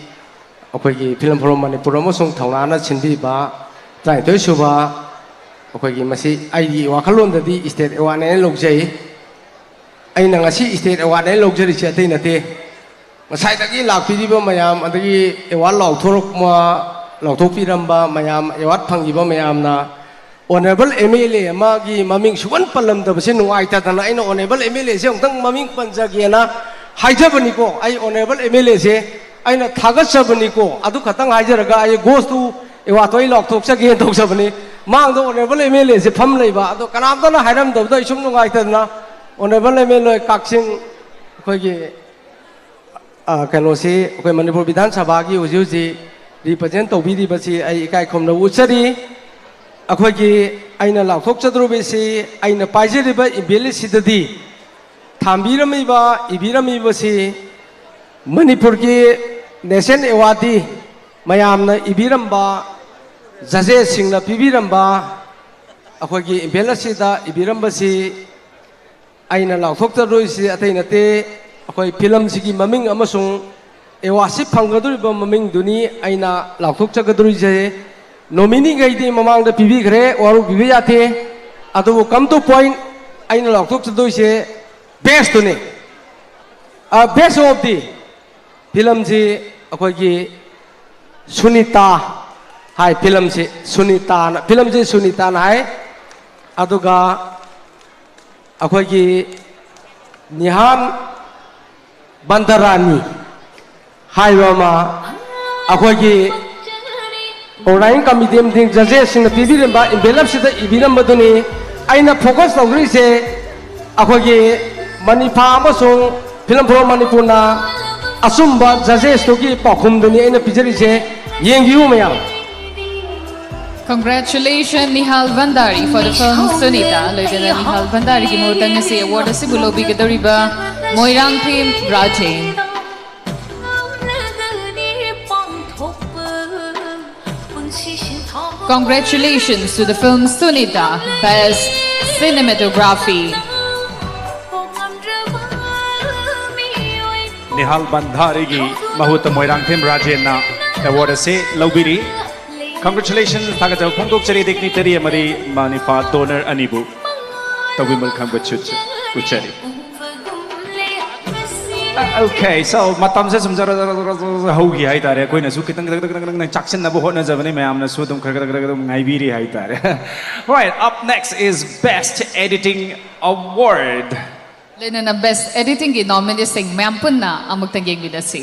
ꯑꯩꯈꯣꯏꯒꯤ ꯐꯤꯂꯝ ꯐꯣꯔꯝ ꯃꯅꯤꯄꯨꯔ ꯑꯃꯁꯨꯡ ꯊꯧꯅꯥꯅ ꯁꯤꯟꯕꯤꯕ ꯇꯔꯥꯅꯤꯊꯣꯏ ꯁꯨꯕ ꯑꯩꯈꯣꯏꯒꯤ ꯃꯁꯤ ꯑꯩꯒꯤ ꯋꯥꯈꯜꯂꯣꯟꯗꯗꯤ ꯏꯁꯇꯦꯠ ꯑꯦꯋꯥꯔꯗꯅꯦꯅ ꯂꯧꯖꯩ꯫ ꯑꯩꯅ ꯉꯁꯤ ꯏꯁꯇꯦꯠ ꯑꯦꯋꯥꯔꯗꯅꯦꯅ ꯂꯧꯖꯔꯤꯁꯤ ꯑꯇꯩ ꯅꯠꯇꯦ꯫ ꯉꯁꯥꯏꯗꯒꯤ ꯂꯥꯛꯄꯤꯔꯤꯕ ꯃꯌꯥꯝ, ꯑꯗꯒꯤ ꯑꯦꯋꯥꯔꯗ ꯂꯥꯎꯊꯣꯔꯛꯄ, ꯂꯥꯎꯊꯣꯛꯄꯤꯔꯝꯕ ꯃꯌꯥꯝ, ꯑꯦꯋꯥꯔꯗ ꯐꯪꯈꯤꯕ ꯃꯌꯥꯝꯅ ꯑꯣꯅꯔꯦꯕꯜ ꯑꯦꯝ ꯑꯦꯜ ꯑꯦ ꯑꯃꯒꯤ ꯃꯃꯤꯡ ꯁꯨꯄꯟ ꯄꯜꯂꯝꯗꯕꯁꯦ ꯅꯨꯡꯉꯥꯏꯇꯗꯅ ꯑꯩꯅ ꯑꯣꯅꯔꯦꯕꯜ ꯑꯦꯝ ꯑꯦꯜ ꯑꯦꯁꯦ ꯑꯃꯨꯛꯇꯪ ꯃꯃꯤꯡ ꯄꯟꯖꯒꯦꯅ ꯍꯥꯏꯖꯕꯅꯤꯀꯣ꯫ ꯑꯩ ꯑꯣꯅꯔꯦꯕꯜ ꯑꯦꯝ ꯑꯦꯜ ꯑꯦꯁꯦ ꯑꯩꯅ ꯊꯥꯒꯠꯆꯕꯅꯤꯀꯣ꯫ ꯑꯗꯨ ꯈꯛꯇꯪ ꯍꯥꯏꯖꯔꯒ ꯑꯩ ꯒꯣꯁꯇꯨ ꯑꯦꯋꯥꯔꯗꯇꯣ ꯑꯩ ꯂꯥꯎꯊꯣꯛꯆꯒꯦꯅ ꯇꯧꯖꯕꯅꯤ꯫ ꯃꯥꯡꯗ ꯑꯣꯅꯔꯦꯕꯜ ꯑꯦꯝ ꯑꯦꯜ ꯑꯦꯁꯦ ꯐꯝ ꯂꯩꯕ, ꯑꯗꯣ ꯀꯅꯥꯝꯇꯅ ꯍꯥꯏꯔꯝꯗꯕꯗꯣ ꯑꯩ ꯁꯨꯝ ꯅꯨꯡꯉꯥꯏꯇꯗꯅ ꯑꯣꯅꯔꯦꯕꯜ ꯑꯦꯝ ꯑꯦꯜ ꯑꯦ ꯀꯛꯆꯤꯡ ꯑꯩꯈꯣꯏꯒꯤ ꯑ, ꯀꯩꯅꯣꯁꯤ ꯑꯩꯈꯣꯏ ꯃꯅꯤꯄꯨꯔ ꯕꯤꯙꯥꯟ ꯁꯚꯥꯒꯤ ꯍꯧꯖꯤꯛ ꯍꯧꯖꯤꯛ ꯔꯤꯄ꯭ꯔꯖꯦꯟ ꯇꯧꯕꯤꯔꯤꯕꯁꯤ ꯑꯩ ꯏꯀꯥꯏ ꯈꯨꯝꯅꯕ ꯎꯠꯆꯔꯤ꯫ ꯑꯩꯈꯣꯏꯒꯤ ꯑꯩꯅ ꯂꯥꯎꯊꯣꯛꯆꯗꯧꯔꯤꯕꯁꯤ ꯑꯩꯅ ꯄꯥꯏꯖꯔꯤꯕ ꯏꯝꯄꯦꯜ ꯑꯁꯤꯗꯗꯤ ꯊꯥꯝꯕꯤꯔꯝꯃꯤꯕ, ꯏꯕꯤꯔꯝꯃꯤꯕꯁꯤ ꯃꯅꯤꯄꯨꯔꯒꯤ ꯅꯦꯁꯅꯦꯜ ꯑꯦꯋꯥꯔꯗꯤ ꯃꯌꯥꯝꯅ ꯏꯕꯤꯔꯝꯕ, ꯖꯖꯦꯁꯁꯤꯡꯅ ꯄꯤꯕꯤꯔꯝꯕ, ꯑꯩꯈꯣꯏꯒꯤ ꯏꯝꯄꯦꯜ ꯑꯁꯤꯗ ꯏꯕꯤꯔꯝꯕꯁꯤ ꯑꯩꯅ ꯂꯥꯎꯊꯣꯛꯆꯗꯣꯏꯁꯤ ꯑꯇꯩ ꯅꯠꯇꯦ, ꯑꯩꯈꯣꯏ ꯐꯤꯂꯝꯁꯤꯒꯤ ꯃꯃꯤꯡ ꯑꯃꯁꯨꯡ ꯑꯦꯋꯥꯔꯗꯁꯤ ꯐꯪꯒꯗꯧꯔꯤꯕ ꯃꯃꯤꯡꯗꯨꯅꯤ ꯑꯩꯅ ꯂꯥꯎꯊꯣꯛꯆꯒꯗꯧꯔꯤꯁꯦ꯫ ꯅꯣꯃꯤꯅꯤꯈꯩꯗꯤ ꯃꯃꯥꯡꯗ ꯄꯤꯕꯤꯈ꯭ꯔꯦ, ꯋꯥꯔꯧꯕꯤꯕ ꯌꯥꯗꯦ꯫ ꯑꯗꯨꯕꯨ come to point, ꯑꯩꯅ ꯂꯥꯎꯊꯣꯛꯆꯗꯣꯏꯁꯦ ꯕꯦꯁꯇꯨꯅꯤ꯫ ꯕꯦꯁ ꯑꯣꯐ ꯗꯤ ꯐꯤꯂꯝꯁꯤ ꯑꯩꯈꯣꯏꯒꯤ ꯁꯨꯅꯤꯇꯥ, ꯍꯥꯏ꯫ ꯐꯤꯂꯝꯁꯤ ꯁꯨꯅꯤꯇꯥꯅ, ꯐꯤꯂꯝꯁꯤ ꯁꯨꯅꯤꯇꯥꯅ ꯍꯥꯏ꯫ ꯑꯗꯨꯒ ꯑꯩꯈꯣꯏꯒꯤ ꯅꯤꯍꯥꯟ ꯕꯟꯗꯔꯥꯅꯤ ꯍꯥꯏꯕ ꯑꯃ ꯑꯩꯈꯣꯏꯒꯤ ꯑꯣꯔꯒꯅꯥꯏꯖꯤꯡ ꯀꯃꯤꯇꯤ ꯑꯃꯗꯤ ꯖꯖꯦꯁꯁꯤꯡꯅ ꯄꯤꯕꯤꯔꯝꯕ ꯏꯟꯚꯦꯂꯞꯁꯤꯗ ꯏꯕꯤꯔꯝꯕꯗꯨꯅꯤ꯫ ꯑꯩꯅ ꯐꯣꯀꯁ ꯇꯧꯖꯔꯤꯁꯦ ꯑꯩꯈꯣꯏꯒꯤ ꯃꯅꯤꯐꯥ ꯑꯃꯁꯨꯡ ꯐꯤꯂꯝ ꯐꯣꯔꯝ ꯃꯅꯤꯄꯨꯔꯅ ꯑꯆꯨꯝꯕ ꯖꯖꯦꯁꯇꯨꯒꯤ ꯄꯥꯎꯈꯨꯝꯗꯨꯅꯤ ꯑꯩꯅ ꯄꯤꯖꯔꯤꯁꯦ꯫ ꯌꯦꯡꯕꯤꯌꯨ ꯃꯌꯥꯝ꯫ Congratulations, Nihal Bhandari, for the film Sunita. ꯂꯣꯏꯅꯅ ꯅꯤꯍꯥꯜ ꯚꯟꯗꯥꯔꯤꯒꯤ ꯃꯍꯨꯠꯇ ꯉꯁꯤ ꯑꯦꯋꯥꯔꯗ ꯑꯁꯤꯕꯨ ꯂꯧꯕꯤꯒꯗꯧꯔꯤꯕ Moirangthem Rajen. Congratulations to the film Sunita, Best Cinematography. ꯅꯤꯍꯥꯜ ꯕꯟꯗꯥꯔꯤꯒꯤ ꯃꯍꯨꯠꯇ ꯃꯣꯏꯔꯥꯡꯊꯦꯝ ꯔꯥꯖꯦꯟꯅ ꯑꯦꯋꯥꯔꯗ ꯑꯁꯤ ꯂꯧꯕꯤꯔꯤ꯫ Congratulations, ꯊꯥꯒꯠꯆꯕ ꯐꯣꯡꯗꯣꯛꯆꯔꯤ ꯗꯤꯒꯅꯤꯇꯔꯤ ꯑꯃꯗꯤ ꯃꯅꯤꯐꯥ ꯗꯣꯅꯔ ꯑꯅꯤꯕꯨ ꯇꯧꯕꯤꯃꯜ ꯈꯪꯕ ꯎꯠꯆꯔꯤ꯫ Okay, so ꯃꯇꯝꯁꯦ ꯁꯨꯝ ꯖꯔ ꯖꯔ ꯖꯔ ꯖꯔ ꯍꯧꯈꯤ ꯍꯥꯏꯇꯥꯔꯦ꯫ ꯑꯩꯈꯣꯏꯅꯁꯨ ꯈꯤꯇꯪ ꯈꯤꯇꯪ ꯈꯤꯇꯪ ꯈꯤꯇꯪ ꯆꯥꯛꯁꯤꯟꯅꯕ ꯍꯣꯠꯅꯖꯕꯅꯤ, ꯃꯌꯥꯝꯅꯁꯨ ꯑꯗꯨꯝ ꯈꯔ ꯈꯔ ꯈꯔ ꯈꯔ ꯑꯗꯨꯝ ꯉꯥꯏꯕꯤꯔꯤ ꯍꯥꯏꯇꯥꯔꯦ꯫ Right, up next is Best Editing Award. ꯂꯣꯏꯅꯅ Best Editingꯒꯤ nomineesꯁꯤꯡ ꯃꯌꯥꯝ ꯄꯨꯟꯅ ꯑꯃꯨꯛꯇꯪ ꯌꯦꯡꯃꯤꯟꯅꯁꯤ꯫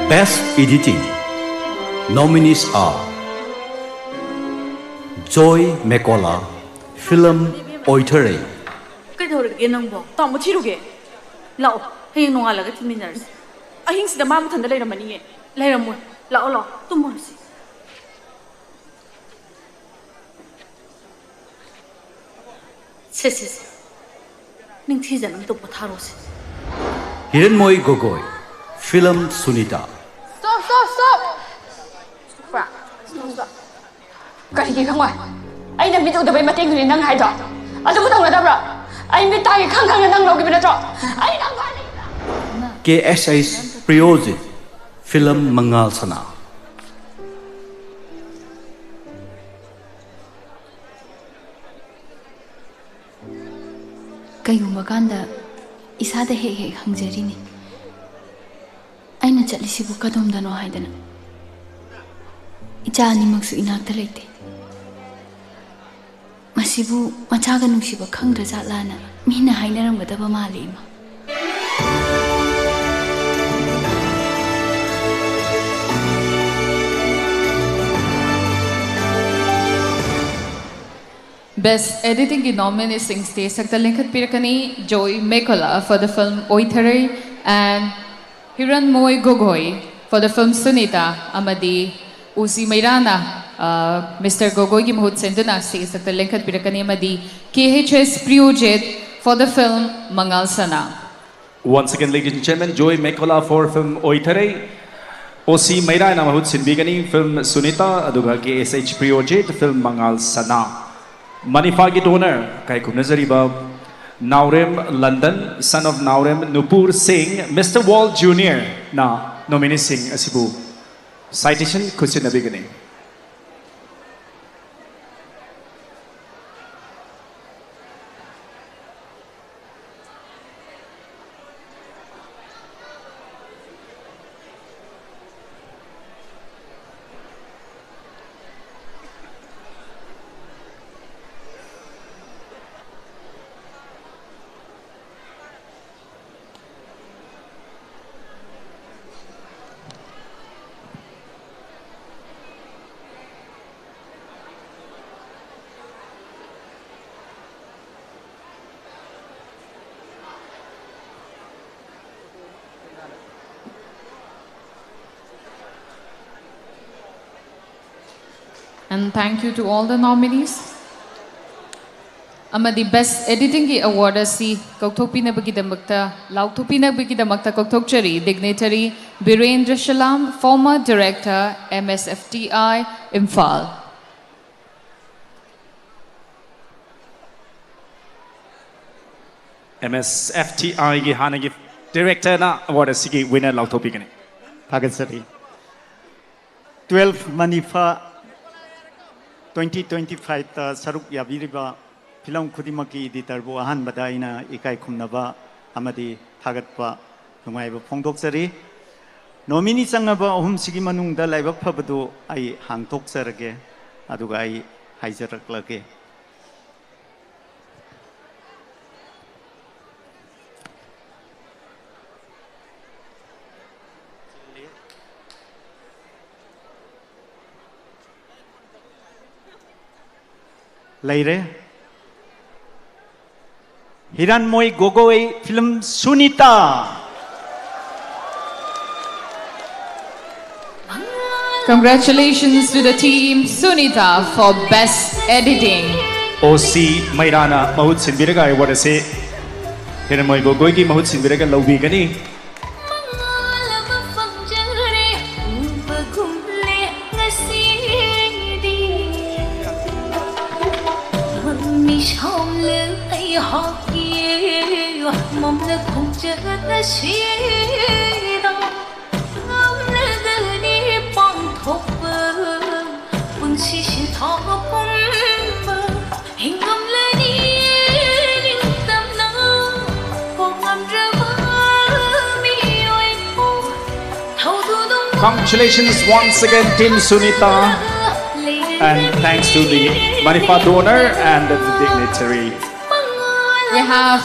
Best Editing. Nominees are Joy Mekola, Film ꯑꯣꯏꯊꯔꯩ꯫ ꯀꯩꯗꯧꯔꯒꯦ ꯅꯪꯕꯣ? ꯇꯥꯃꯣ ꯊꯤꯔꯨꯒꯦ꯫ ꯂꯥꯛꯑꯣ, ꯍꯌꯦꯡ ꯅꯣꯡꯉꯥꯜꯂꯒ ꯊꯤꯃꯤꯟꯅꯔꯁꯤ꯫ ꯑꯍꯤꯡꯁꯤꯗ ꯃꯥ ꯃꯊꯟꯇ ꯂꯩꯔꯝꯃꯅꯤꯌꯦ꯫ ꯂꯩꯔꯝꯃꯣꯏ꯫ ꯂꯥꯛꯑꯣ, ꯂꯥꯛꯑꯣ, ꯇꯨꯝꯃꯨꯔꯁꯤ꯫ ꯁꯦ, ꯁꯦ, ꯁꯦ꯫ ꯅꯤꯡꯊꯤꯖꯅ ꯑꯝꯇ ꯄꯣꯊꯥꯔꯣꯁꯦ꯫ ꯍꯤꯔꯟꯃꯣꯏ ꯒꯣꯒꯣꯏ, Film Sunita. Stop, stop, stop! ꯀꯔꯤꯒꯤ ꯈꯪꯉꯣꯏ? ꯑꯩꯅ ꯃꯤꯠ ꯎꯗꯕꯩ ꯃꯇꯦꯡꯗꯨꯅꯤ ꯅꯪ ꯍꯥꯏꯗꯣ꯫ ꯑꯗꯨꯕꯨ ꯇꯧꯅꯗꯕ꯭ꯔꯣ? ꯑꯩ ꯃꯤꯠ ꯇꯥꯒꯦ ꯈꯪ ꯈꯪꯅ ꯅꯪ ꯂꯧꯈꯤꯕ ꯅꯠꯇ꯭ꯔꯣ? ꯑꯩ ꯅꯪ ꯐꯥꯅꯤ! ꯀꯦ ꯑꯦꯁ ꯑꯩꯆ ꯄ꯭ꯔꯤꯌꯣꯖꯤꯠ, ꯐꯤꯂꯝ ꯃꯉꯥꯜ ꯁꯅꯥ꯫ ꯀꯩꯒꯨꯝꯕ ꯀꯥꯟꯗ ꯏꯁꯥꯗ ꯍꯦꯛ ꯍꯦꯛ ꯍꯪꯖꯔꯤꯅꯤ, ꯑꯩꯅ ꯆꯠꯂꯤꯁꯤꯕꯨ ꯀꯗꯣꯝꯗꯅꯣ ꯍꯥꯏꯗꯅ꯫ ꯏꯆꯥ ꯑꯅꯤꯃꯛꯁꯨ ꯏꯅꯥꯛꯇ ꯂꯩꯇꯦ꯫ ꯃꯁꯤꯕꯨ ꯃꯆꯥꯒ ꯅꯨꯡꯁꯤꯕ ꯈꯪꯗ꯭ꯔꯖꯥꯠꯂꯥꯅ ꯃꯤꯅ ꯍꯥꯏꯅꯔꯝꯒꯗꯕ ꯃꯥꯜꯂꯦ, ꯏꯃꯥ꯫ Best Editingꯒꯤ nomineeꯁꯤꯡ stage ꯁꯛꯇ ꯂꯦꯡꯈꯠꯄꯤꯔꯛꯀꯅꯤ: ꯖꯣꯏ ꯃꯦꯀꯣꯂꯥ for the film ꯑꯣꯏꯊꯔꯩ and ꯍꯤꯔꯟꯃꯣꯏ ꯒꯣꯒꯣꯏ for the film Sunita ꯑꯃꯗꯤ ꯎꯁꯤ ꯃꯩꯔꯥꯅ, ꯑ, ꯃꯤꯁꯇꯔ ꯒꯣꯒꯣꯏꯒꯤ ꯃꯍꯨꯠ ꯁꯤꯟꯗꯨꯅ stage ꯁꯛꯇ ꯂꯦꯡꯈꯠꯄꯤꯔꯛꯀꯅꯤ ꯑꯃꯗꯤ K H S Priyojit for the film ꯃꯉꯥꯜ ꯁꯅꯥ꯫ Once again, ladies and gentlemen, joy ꯃꯦꯀꯣꯂꯥ for film ꯑꯣꯏꯊꯔꯩ, ꯎꯁꯤ ꯃꯩꯔꯥꯅ ꯃꯍꯨꯠ ꯁꯤꯟꯕꯤꯒꯅꯤ film ꯁꯨꯅꯤꯇꯥ, ꯑꯗꯨꯒ ꯀꯦ ꯑꯦꯁ ꯑꯩꯆ ꯄ꯭ꯔꯤꯌꯣꯖꯤꯠ film ꯃꯉꯥꯜ ꯁꯅꯥ꯫ ꯃꯅꯤꯐꯥꯒꯤ donor, ꯏꯀꯥꯏ ꯈꯨꯝꯅꯖꯔꯤꯕ ꯅꯥꯎꯔꯦꯝ ꯂꯟꯗꯟ, son of ꯅꯥꯎꯔꯦꯝ ꯅꯨꯄꯨꯔ ꯁꯤꯡ, ꯃꯤꯁꯇꯔ ꯋꯥꯜ ꯖꯨꯅꯤꯌꯔꯅ nomineeꯁꯤꯡ ꯑꯁꯤꯕꯨ citation ꯈꯨꯠꯁꯤꯟꯅꯕꯤꯒꯅꯤ꯫ And thank you to all the nominees. ꯑꯃꯗꯤ Best Editingꯒꯤ award ꯑꯁꯤ ꯀꯧꯊꯣꯛꯄꯤꯅꯕꯒꯤꯗꯃꯛꯇ, ꯂꯥꯎꯊꯣꯛꯄꯤꯅꯕꯒꯤꯗꯃꯛꯇ ꯀꯧꯊꯣꯛꯆꯔꯤ dignitary Birendra Salam, former director, M S F T I, Imphal. M S F T Iꯒꯤ ꯍꯥꯟꯅꯒꯤ Directorꯅ award ꯑꯁꯤꯒꯤ winner ꯂꯥꯎꯊꯣꯛꯄꯤꯒꯅꯤ꯫ ꯊꯥꯒꯠꯆꯔꯤ꯫ Twelve ꯃꯅꯤꯐꯥ twenty twenty-fiveꯇ ꯁꯔꯨꯛ ꯌꯥꯕꯤꯔꯤꯕ film ꯈꯨꯗꯤꯡꯃꯛꯀꯤ editorꯕꯨ ꯑꯍꯥꯟꯕꯗ ꯑꯩꯅ ꯏꯀꯥꯏ ꯈꯨꯝꯅꯕ ꯑꯃꯗꯤ ꯊꯥꯒꯠꯄ ꯅꯨꯡꯉꯥꯏꯕ ꯐꯣꯡꯗꯣꯛꯆꯔꯤ꯫ Nominee ꯆꯪꯉꯕ ꯑꯍꯨꯝꯁꯤꯒꯤ ꯃꯅꯨꯡꯗ ꯂꯥꯏꯕꯛ ꯐꯕꯗꯨ ꯑꯩ ꯍꯥꯡꯗꯣꯛꯆꯔꯒꯦ, ꯑꯗꯨꯒ ꯑꯩ ꯍꯥꯏꯖꯔꯛꯂꯒꯦ꯫ ꯂꯩꯔꯦ꯫ ꯍꯤꯔꯟꯃꯣꯏ ꯒꯣꯒꯣꯏ, film Sunita. Congratulations to the team Sunita for best editing. ꯑꯣ ꯁꯤ ꯃꯩꯔꯥꯅ ꯃꯍꯨꯠ ꯁꯤꯟꯕꯤꯔꯒ award ꯑꯁꯤ ꯍꯤꯔꯟꯃꯣꯏ ꯒꯣꯒꯣꯏꯒꯤ ꯃꯍꯨꯠ ꯁꯤꯟꯕꯤꯔꯒ ꯂꯧꯕꯤꯒꯅꯤ꯫ ꯃꯉꯥꯜ ꯑꯃ ꯐꯪꯖꯔꯦ ꯎꯕꯒꯨꯝꯂꯦ ꯉꯁꯤꯗꯤ꯫ ꯃꯤꯁꯣꯝꯂ ꯑꯩꯍꯥꯛꯀꯤ ꯃꯝꯂ ꯈꯣꯡꯆꯠ ꯑꯁꯤꯗ ꯉꯝꯂꯒꯅꯤ ꯄꯥꯡꯊꯣꯛꯄ ꯄꯨꯟꯁꯤ ꯁꯤꯟꯊꯥ ꯄꯨꯝꯕ ꯍꯤꯡꯉꯝꯂꯅꯤ ꯅꯤꯡꯇꯝꯅ ꯄꯣꯛꯉꯝꯗ꯭ꯔꯕ ꯃꯤꯑꯣꯏ ꯊꯧꯗꯨꯗꯨꯝ Congratulations once again, Team Sunita, and thanks to the Manipur donor and the dignitary. We have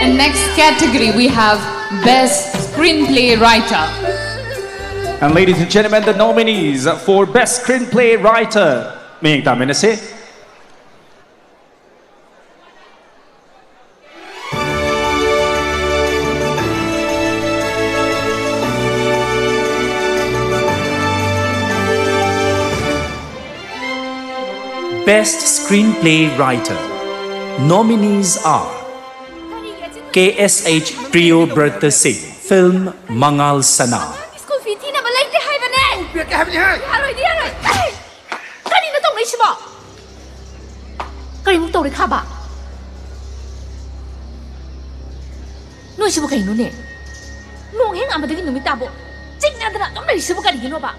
in next category we have best screenplay writer. And ladies and gentlemen, the nominees for Best Screenplay Writer. ꯃꯤꯡ ꯇꯥꯃꯤꯟꯅꯁꯤ꯫ Best Screenplay Writer. Nominees are K S H Priyobrata Singh, film Mangal Sana. School fee ꯊꯤꯅꯕ ꯂꯩꯇꯦ ꯍꯥꯏꯕꯅꯦ꯫ ꯄꯤꯔꯛꯀꯦ ꯍꯥꯏꯕꯅꯤ ꯍꯦ꯫ ꯌꯥꯔꯣꯏꯗꯤ ꯌꯥꯔꯣꯏ꯫ ꯀꯔꯤꯅꯣ ꯇꯧꯅꯩꯁꯤꯕꯣ? ꯀꯔꯤꯃꯨꯛ ꯇꯧꯔꯦ ꯈꯥꯕ? ꯅꯣꯏꯁꯤꯕꯨ ꯀꯩꯅꯣꯅꯦ? ꯅꯣꯡ ꯍꯦꯛ ꯉꯥꯟꯕꯗꯒꯤ ꯅꯨꯃꯤꯠ ꯇꯥꯕꯣ ꯆꯤꯛꯅꯗꯅ ꯑꯗꯨꯝ ꯂꯩꯔꯤꯁꯤꯕꯨ ꯀꯔꯤꯒꯤꯅꯣꯕ?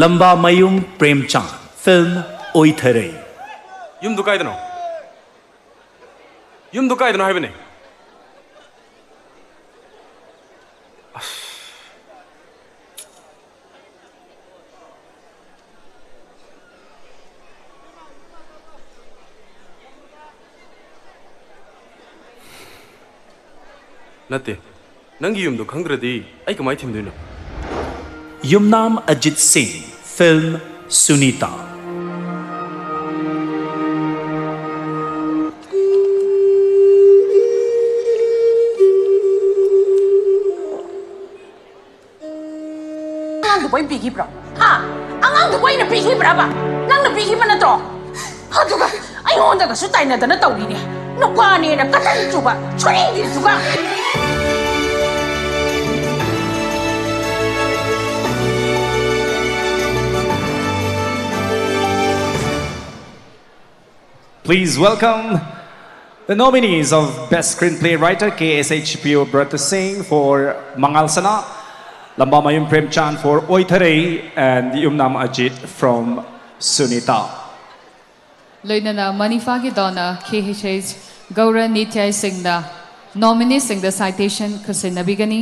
ꯂꯝꯕꯥꯃꯌꯨꯝ ꯄ꯭ꯔꯦꯝꯆꯥꯟ, ꯐꯤꯜꯝ ꯑꯣꯏꯊꯔꯩ꯫ ꯌꯨꯝꯗꯨ ꯀꯥꯏꯗꯅꯣ? ꯌꯨꯝꯗꯨ ꯀꯥꯏꯗꯅꯣ ꯍꯥꯏꯕꯅꯦ? ꯑꯁ꯫ ꯅꯠꯇꯦ, ꯅꯪꯒꯤ ꯌꯨꯝꯗꯣ ꯈꯪꯗ꯭ꯔꯗꯤ ꯑꯩ ꯀꯃꯥꯏ ꯊꯤꯟꯗꯣꯏꯅꯣ? ꯌꯨꯝꯅꯥꯝ ꯑꯖꯤꯠ ꯁꯤꯡ, ꯐꯤꯜꯝ ꯁꯨꯅꯤꯇꯥ꯫ ꯑꯉꯥꯡꯗꯨꯕꯨ ꯑꯩꯅ ꯄꯤꯈꯤꯕ꯭ꯔꯣ? ꯍꯥ? ꯑꯉꯥꯡꯗꯨꯕꯨ ꯑꯩꯅ ꯄꯤꯈꯤꯕ꯭ꯔꯕ? ꯅꯪꯅ ꯄꯤꯈꯤꯕ ꯅꯠꯇ꯭ꯔꯣ? ꯑꯗꯨꯒ ꯑꯩꯉꯣꯟꯗꯒꯁꯨ ꯇꯥꯏꯅꯗꯅ ꯇꯧꯔꯤꯅꯦ꯫ ꯅꯨꯄꯥꯅꯦꯅ ꯀꯇꯟ ꯆꯨꯕ ꯁꯣꯔꯤꯡꯗꯤꯗꯨꯒ꯫ Please welcome the nominees of Best Screenplay Writer, K S H P O Brata Singh for Mangal Sana, Lamba Mayum Premchand for Oitharei, and Yumnam Ajit from Sunita. ꯂꯣꯏꯅꯅ ꯃꯅꯤꯐꯥꯒꯤ ꯗꯣꯟꯅ ꯀꯦ ꯑꯩꯆ ꯑꯩꯆ ꯒꯧꯔ ꯅꯤꯇ꯭ꯌꯥꯏ ꯁꯤꯡꯅ ꯅꯣꯃꯤꯅꯤꯁꯤꯡꯗ citation ꯈꯨꯠꯁꯤꯟꯅꯕꯤꯒꯅꯤ꯫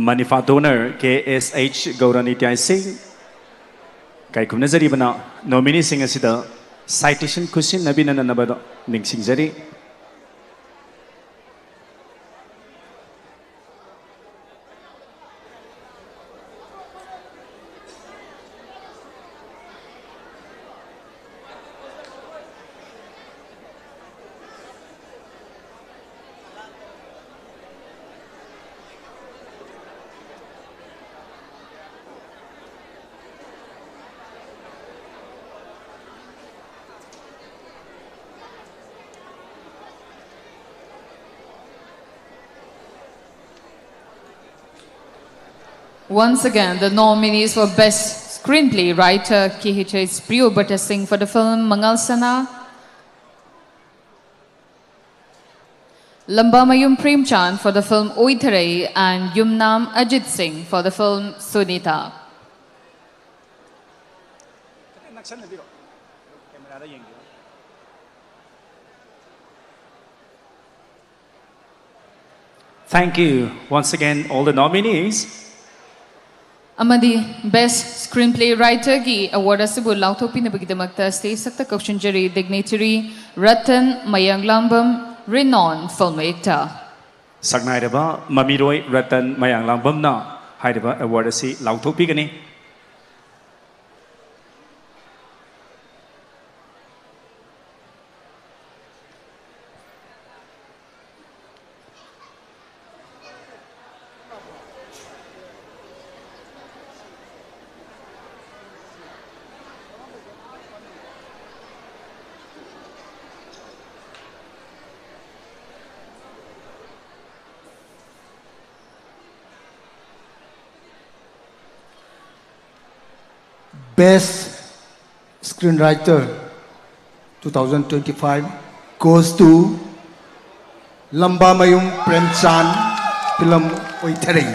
ꯃꯅꯤꯐꯥ donor ꯀꯦ ꯑꯦꯁ H ꯒꯧꯔꯅꯤꯇ꯭ꯌꯥꯏ ꯁꯤꯡ ꯀꯥꯏꯈꯨꯝꯅꯖꯔꯤꯕꯅ ꯅꯣꯃꯤꯅꯤꯁꯤꯡ ꯑꯁꯤꯗ citation ꯈꯨꯠꯁꯤꯟꯅꯕꯤꯅꯅꯕꯗ ꯅꯤꯡꯁꯤꯡꯖꯔꯤ꯫ Once again, the nominees for Best Screenplay Writer, K H S Priyo Bhatta Singh for the film Mangal Sana, Lambamayum Premchand for the film Oitharei, and Yumnam Ajit Singh for the film Sunita. Thank you once again, all the nominees. ꯑꯃꯗꯤ Best Screenplay Writer ꯒꯤ award ꯑꯁꯤꯕꯨ ꯂꯥꯎꯊꯣꯛꯄꯤꯅꯕꯒꯤꯗꯃꯛꯇ stage ꯁꯛꯇ ꯀꯧꯁꯤꯟꯖꯔꯤ dignitary Ratan ꯃꯌꯥꯡꯂꯥꯡꯕꯝ, renowned film actor. ꯁꯛꯅꯥꯏꯔꯕ ꯃꯃꯤꯔꯣꯏ ꯔꯇꯟ ꯃꯌꯥꯡꯂꯥꯡꯕꯝꯅ ꯍꯥꯏꯔꯤꯕ award ꯑꯁꯤ ꯂꯥꯎꯊꯣꯛꯄꯤꯒꯅꯤ꯫ Best Screenwriter two thousand twenty-five goes to Lambamayum Premchand, film Oitharei.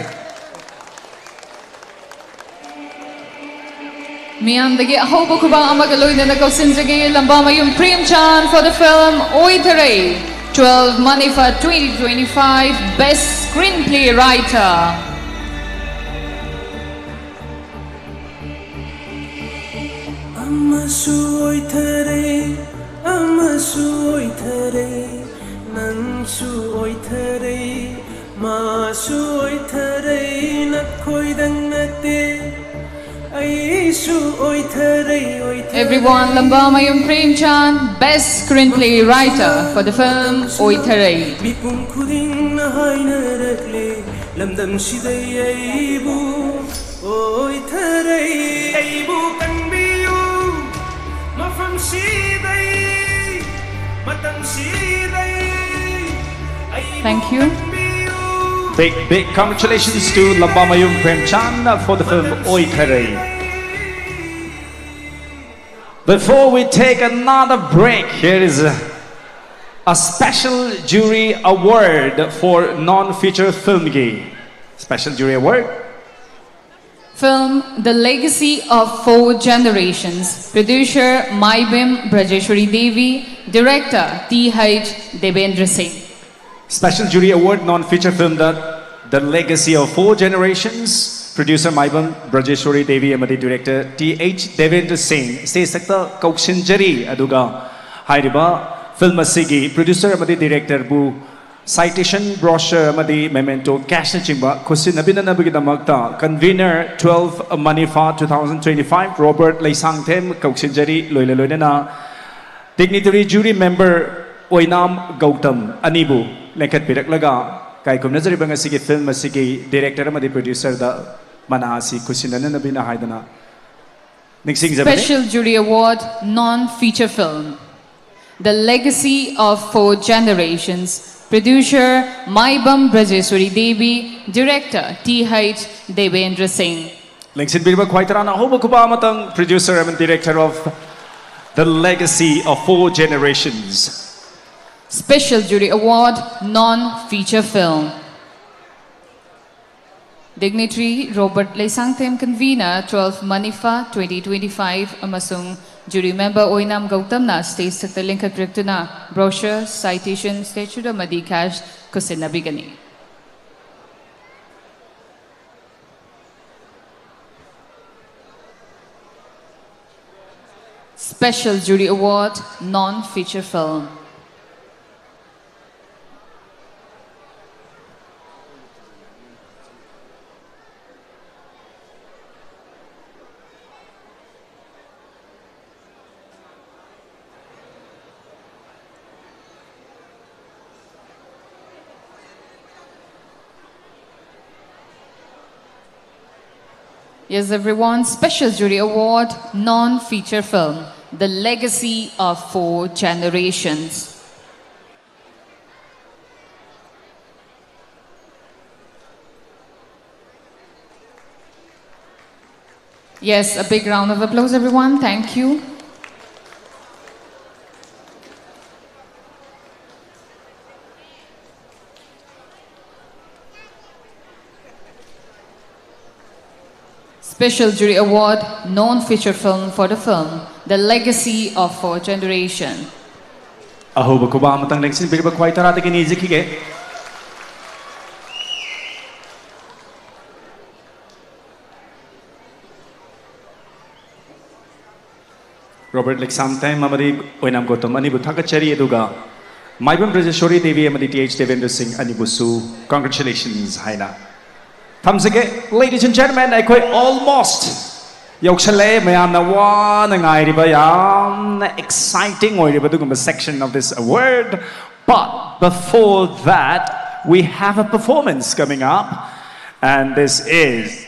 ꯃꯤꯌꯥꯝꯗꯒꯤ ꯑꯍꯧꯕ ꯈꯨꯕꯥꯛ ꯑꯃꯒ ꯂꯣꯏꯅꯅ ꯀꯧꯁꯤꯟꯖꯒꯦ ꯂꯝꯕꯥꯃꯌꯨꯝ ꯄ꯭ꯔꯦꯝꯆꯥꯟ for the film ꯑꯣꯏꯊꯔꯩ, twelve Manipur twenty twenty-five Best Screenplay Writer. ꯑꯃꯁꯨ ꯑꯣꯏꯊꯔꯦ, ꯑꯃꯁꯨ ꯑꯣꯏꯊꯔꯦ, ꯅꯪꯁꯨ ꯑꯣꯏꯊꯔꯦ, ꯃꯥꯁꯨ ꯑꯣꯏꯊꯔꯦ, ꯅꯈꯣꯏꯗꯪ ꯅꯠꯇꯦ, ꯑꯩꯁꯨ ꯑꯣꯏꯊꯔꯦ, ꯑꯣꯏꯊꯔꯦ꯫ Everyone, ꯂꯝꯕꯥꯃꯌꯨꯝ ꯄ꯭ꯔꯦꯝꯆꯥꯟ, Best Screenplay Writer for the film ꯑꯣꯏꯊꯔꯩ꯫ ꯃꯤꯄꯨꯝ ꯈꯨꯗꯤꯡꯅ ꯍꯥꯏꯅꯔꯛꯂꯦ, ꯂꯝꯗꯝꯁꯤꯗꯩ ꯑꯩꯕꯨ ꯑꯣꯏꯊꯔꯩ꯫ ꯑꯩꯕꯨ ꯀꯟꯕꯤꯌꯨ, ꯃꯐꯝꯁꯤꯗꯩ, ꯃꯇꯝꯁꯤꯗꯩ ꯑꯩꯕꯨ Thank you. ꯀꯟꯕꯤꯌꯨ, Big, big congratulations to Lambamayum Premchand for the film Oi Kharei. Before we take another break, here is a, a special jury award for non-feature film. Special jury award. Film The Legacy of Four Generations. Producer Maibim Brajeshwari Devi. Director T H Devendra Singh. Special jury award non-feature film The, The Legacy of Four Generations. Producer Maibam Brajeshwari Devi ꯑꯃꯗꯤ director T H Devendra Singh stage ꯇ ꯀꯧꯁꯤꯟꯖꯔꯤ꯫ ꯑꯗꯨꯒ ꯍꯥꯏꯔꯤꯕ film ꯑꯁꯤꯒꯤ producer ꯑꯃꯗꯤ director ꯕꯨ citation brochure ꯑꯃꯗꯤ memento cash ꯅꯆꯤꯡꯕ ꯈꯨꯠꯁꯤꯟꯅꯕꯤꯅꯅꯕꯒꯤꯗꯃꯛꯇ convener twelve Manifa two thousand twenty-five Robert Leishangthem ꯀꯧꯁꯤꯟꯖꯔꯤ꯫ ꯂꯣꯏꯅ ꯂꯣꯏꯅꯅ dignitary jury member ꯑꯣꯏꯅꯥꯝ ꯒꯧꯇꯝ ꯑꯅꯤꯕꯨ ꯂꯦꯡꯈꯠꯄꯤꯔꯛꯂꯒ ꯀꯥꯏꯀꯨꯝꯅꯖꯔꯤꯕ ꯉꯁꯤꯒꯤ film ꯑꯁꯤꯒꯤ director ꯑꯃꯗꯤ producer ꯗ ꯃꯅꯥ ꯑꯁꯤ ꯈꯨꯠꯁꯤꯟꯅꯅꯕꯤꯅ ꯍꯥꯏꯗꯅ ꯅꯤꯡꯁꯤꯡꯖꯕꯅꯤ꯫ Special Jury Award Non-Feature Film The Legacy of Four Generations. Producer Maibam Brajeshwari Devi. Director T H Devendra Singh. ꯂꯦꯡꯁꯤꯟꯕꯤꯔꯤꯕ ꯈ꯭ꯋꯥꯏ ꯇꯔꯥꯅ ꯑꯍꯧꯕ ꯈꯨꯕꯥꯛ ꯑꯃꯇꯪ, producer and director of The Legacy of Four Generations. Special Jury Award Non-Feature Film. Dignitary Robert Leishangthem, convener twelve Manifa twenty twenty-five ꯑꯃꯁꯨꯡ jury member ꯑꯣꯏꯅꯥꯝ ꯒꯧꯇꯝꯅ stage ꯁꯛꯇ ꯂꯤꯡꯈꯠꯄꯤꯔꯛꯇꯨꯅ brochure, citation, statue ꯑꯃꯗꯤ cash ꯈꯨꯠꯁꯤꯟꯅꯕꯤꯒꯅꯤ꯫ Special Jury Award Non-Feature Film. Yes, everyone, Special Jury Award, Non-Feature Film, The Legacy of Four Generations. Yes, a big round of applause, everyone. Thank you. Special Jury Award, non-feature film for the film The Legacy of Four Generation. ꯑꯍꯧꯕ ꯈꯨꯕꯥꯛ ꯑꯃꯇꯪ ꯂꯦꯡꯁꯤꯟꯕꯤꯔꯤꯕ ꯈ꯭ꯋꯥꯏ ꯇꯔꯥꯗꯒꯤ ꯅꯤꯖꯈꯤꯒꯦ꯫ Robert ꯂꯤꯛꯁꯥꯝꯊꯦꯝ ꯑꯃꯗꯤ ꯑꯣꯏꯅꯥꯝ ꯒꯣꯇꯝ ꯑꯅꯤꯕꯨ ꯊꯥꯒꯠꯆꯔꯤ, ꯑꯗꯨꯒ ꯃꯥꯏꯕꯝ ꯕ꯭ꯔꯖꯦꯁꯣꯔꯤ ꯗꯦꯕꯤ ꯑꯃꯗꯤ T H Debendra ꯁꯤꯡ ꯑꯅꯤꯕꯨꯁꯨ congratulations ꯍꯥꯏꯅ ꯊꯝꯖꯒꯦ꯫ Ladies and gentlemen, ꯑꯩꯈꯣꯏ almost ꯌꯧꯁꯜꯂꯛꯑꯦ꯫ ꯃꯌꯥꯝꯅ ꯋꯥꯅ ꯉꯥꯏꯔꯤꯕ, ꯌꯥꯝꯅ exciting ꯑꯣꯏꯔꯤꯕ ꯑꯗꯨꯒꯨꯝꯕ section of this award. But before that, we have a performance coming up, and this is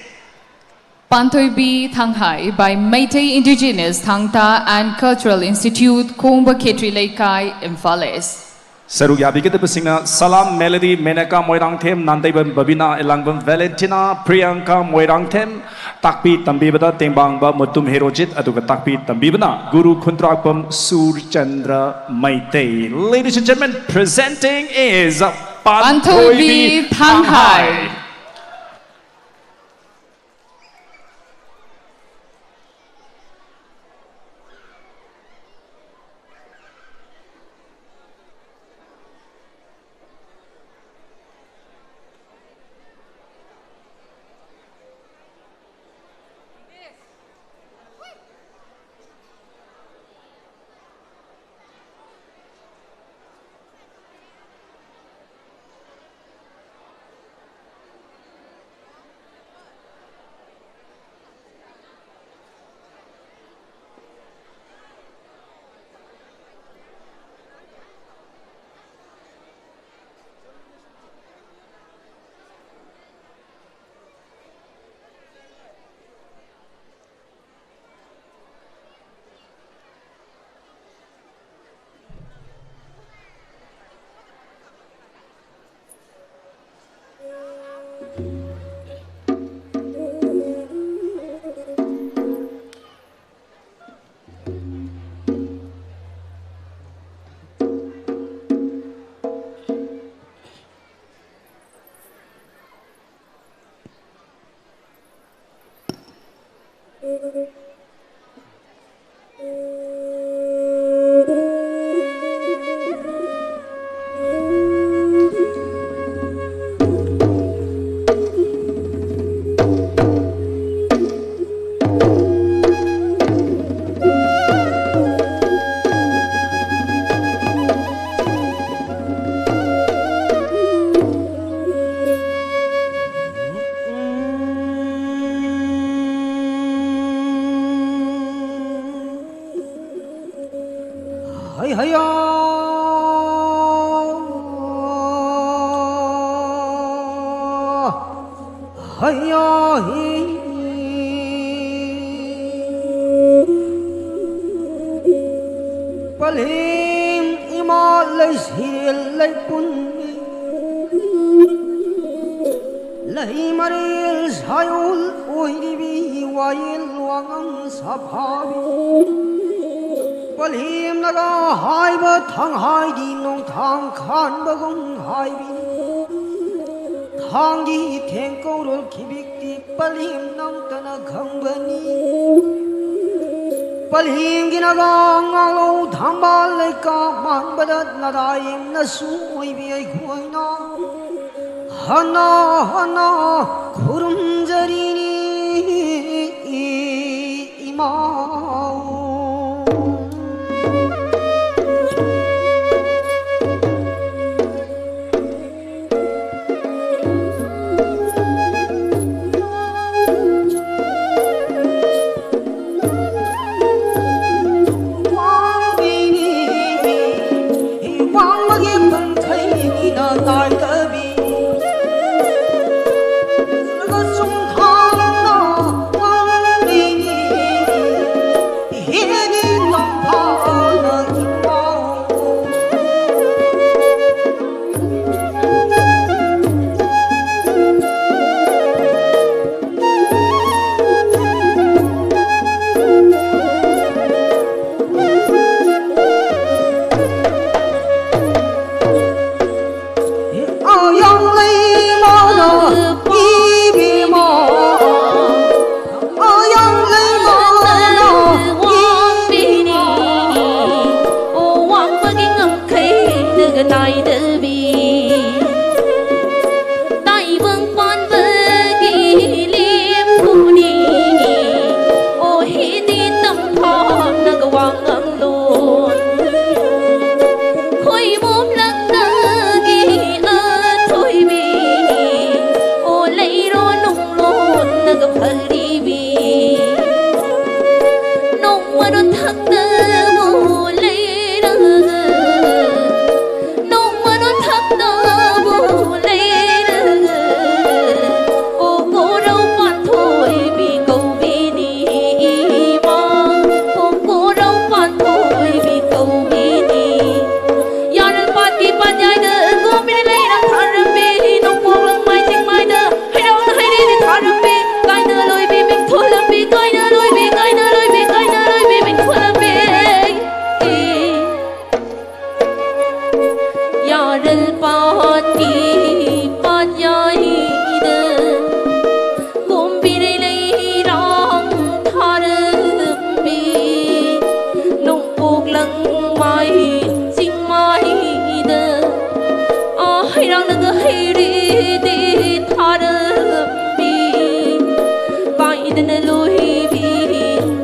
Pantoibi Thanghai by Meitei Indigenous Thangta and Cultural Institute, Khongba Khetri Leikai, Imphal East. ꯁꯔꯨꯛ ꯌꯥꯕꯤꯒꯗꯕꯁꯤꯡꯅ ꯁꯂꯥꯝ melody, Menaka Moirangthem, Nandeibam ꯕꯕꯤꯅꯥ, ꯏꯂꯥꯡꯕꯝ ꯚꯦꯂꯦꯟꯇꯤꯅꯥ, ꯄ꯭ꯔꯤꯌꯥꯡꯀꯥ ꯃꯣꯏꯔꯥꯡꯊꯦꯝ, ꯇꯥꯛꯄꯤ ꯇꯝꯕꯤꯕꯗ ꯇꯦꯡꯕꯥꯡꯕ ꯃꯨꯇꯨꯝ ꯍꯦꯔꯣꯖꯤꯠ, ꯑꯗꯨꯒ ꯇꯥꯛꯄꯤ ꯇꯝꯕꯤꯕꯅ ꯒꯨꯔꯨ ꯈꯨꯟꯗ꯭ꯔꯥꯛꯄꯝ Surchandra Meitei. Ladies and gentlemen, presenting is Pantoibi Thanghai. ꯍꯩ ꯍꯩꯌꯥ꯫ ꯍꯩꯌꯥ ꯍꯤ꯫ ꯄꯂꯦꯝ ꯏꯃꯥ ꯂꯩꯁꯦꯜ ꯂꯩꯄꯨꯟꯕꯤ꯫ ꯂꯩꯃꯔꯦꯜ ꯁꯥꯌꯣꯜ ꯑꯣꯏꯔꯤꯕꯤ ꯋꯥꯌꯦꯜ ꯋꯥꯉꯝ ꯁꯥꯐꯥꯕꯤ꯫ ꯄꯂꯦꯝꯅꯒ ꯍꯥꯏꯕ ꯊꯥꯡꯍꯥꯏꯗꯤ ꯅꯣꯡꯊꯥꯡ ꯈꯥꯟꯕꯒꯨꯝ ꯍꯥꯏꯕꯤ꯫ ꯊꯥꯡꯒꯤ ꯊꯦꯡꯀꯧꯔꯣꯜ ꯈꯤꯕꯤꯛꯇꯤ ꯄꯂꯦꯝ ꯅꯪꯇꯅ ꯈꯪꯕꯅꯤ꯫ ꯄꯂꯦꯝꯒꯤꯅꯒ ꯉꯥꯂꯧ ꯊꯝꯕꯥꯜ ꯂꯩꯀꯥ ꯃꯥꯟꯕꯗ ꯅꯗꯥꯏꯅꯁꯨ ꯑꯣꯏꯕꯤ ꯑꯩꯈꯣꯏꯅ ꯍꯟꯅ ꯍꯟꯅ ꯈꯨꯔꯨꯝꯖꯔꯤꯅꯤ ꯏꯃꯥ꯫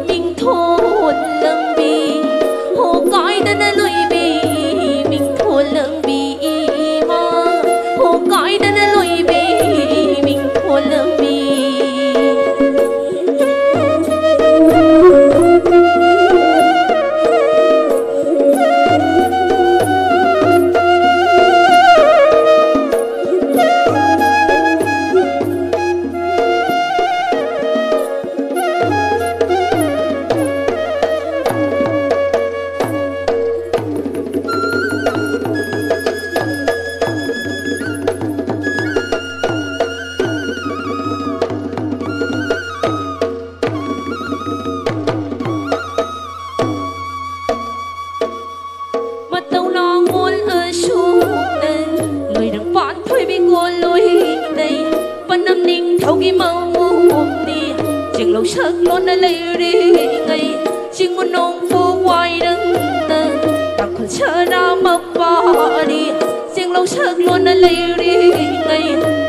ꯃꯤꯡꯊꯣꯜ ꯂꯝꯕꯤ, ꯍꯣ ꯀꯥꯏꯗꯅ ꯂꯣꯏꯕꯤ, ꯃꯤꯡꯊꯣꯜ ꯂꯝꯕꯤ ꯏꯃꯥ, ꯍꯣ ꯀꯥꯏꯗꯅ ꯂꯣꯏꯕꯤ, ꯃꯤꯡꯊꯣꯜ ꯂꯝꯕꯤ꯫ ꯃꯇꯧꯅ ꯃꯣꯜ ꯑꯁꯨꯝꯅ ꯂꯣꯏꯔꯪ ꯄꯥꯟ ꯊꯣꯏꯕꯤ ꯀꯣꯜꯂꯣꯏꯅꯩ꯫ ꯄꯅꯝ ꯅꯤꯡꯊꯧꯒꯤ ꯃꯑꯣꯡꯅꯤ ꯆꯦꯡꯂꯧ ꯁꯛꯂꯣꯟꯅ ꯂꯩꯔꯤꯉꯩ꯫ ꯆꯤꯡ ꯃꯅꯨꯡ ꯄꯨ ꯋꯥꯏꯔꯪꯅ ꯇꯥꯡꯈꯨꯜ ꯁꯅꯥ ꯃꯄꯥꯅꯤ ꯆꯦꯡꯂꯧ ꯁꯛꯂꯣꯟꯅ ꯂꯩꯔꯤꯉꯩ꯫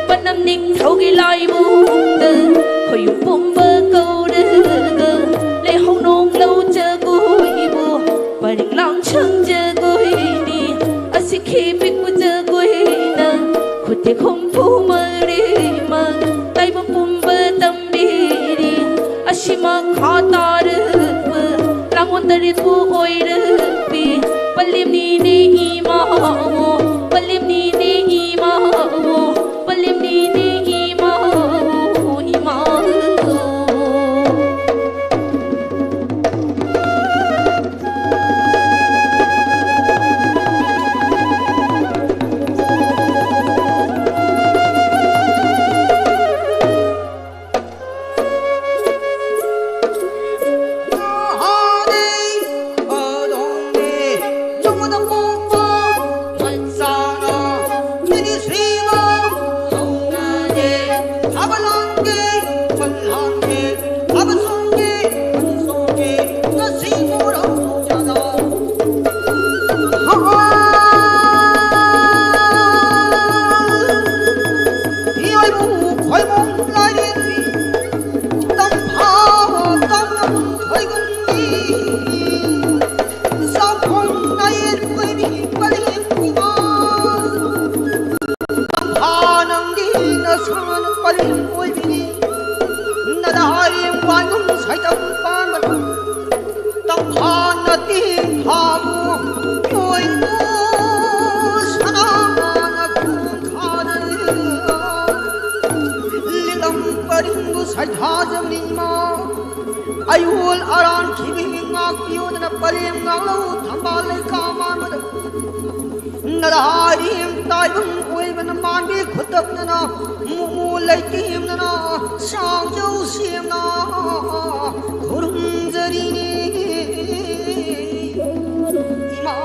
ꯄꯅꯝ ꯅꯤꯡꯊꯧꯒꯤ ꯂꯥꯏꯕꯨꯡꯗ ꯈꯣꯏꯌꯨꯝ ꯄꯨꯝꯕ ꯀꯧꯔꯒ ꯂꯩꯍꯧ ꯅꯣꯡ ꯂꯧ ꯖꯒꯣꯏꯕꯨ ꯄꯔꯤꯡ ꯂꯥꯡꯁꯪ ꯖꯒꯣꯏꯅꯤ꯫ ꯑꯁꯤ ꯈꯤꯄꯤꯛꯄ ꯖꯒꯣꯏꯅ ꯈꯨꯠꯇꯦꯛ ꯍꯨꯝꯐꯨ ꯃꯔꯤꯃꯛ ꯇꯥꯏꯕꯪ ꯄꯨꯝꯕ ꯇꯝꯕꯤꯔꯤ꯫ ꯑꯁꯤ ꯃꯈꯥ ꯇꯥꯔꯛꯄ ꯂꯥꯡꯑꯣꯟ ꯇꯔꯦꯠꯄꯨ ꯑꯣꯏꯔꯛꯄꯤ ꯄꯂꯦꯝꯅꯤꯅꯦ ꯏꯃꯥꯑꯣ, ꯄꯂꯦꯝꯅꯤꯅꯦ ꯏꯃꯥꯑꯣ, ꯄꯂꯦꯝꯅꯤꯅꯦ ꯏꯃꯥꯑꯣ, ꯏꯃꯥꯑꯣ꯫ ꯑꯌꯣꯜ ꯑꯔꯥꯟꯈꯤꯕꯤ ꯉꯥꯛꯄꯤꯌꯣꯗꯅ ꯄꯔꯦꯝ ꯉꯥꯛꯂꯧ ꯊꯝꯕꯥꯜ ꯂꯩꯈꯥ ꯃꯥꯟꯕꯗ ꯅꯗꯥꯔꯦꯝ ꯇꯥꯏꯕꯪ ꯑꯣꯏꯕꯅ ꯃꯥꯟꯕꯤ ꯈꯨꯇꯞꯅꯅ ꯃꯨꯃꯨ ꯂꯩꯇꯦꯝꯅꯅ ꯁꯥꯡꯖꯧ ꯁꯦꯝꯅ ꯈꯨꯔꯨꯝꯖꯔꯤꯅꯤ ꯏꯃꯥ꯫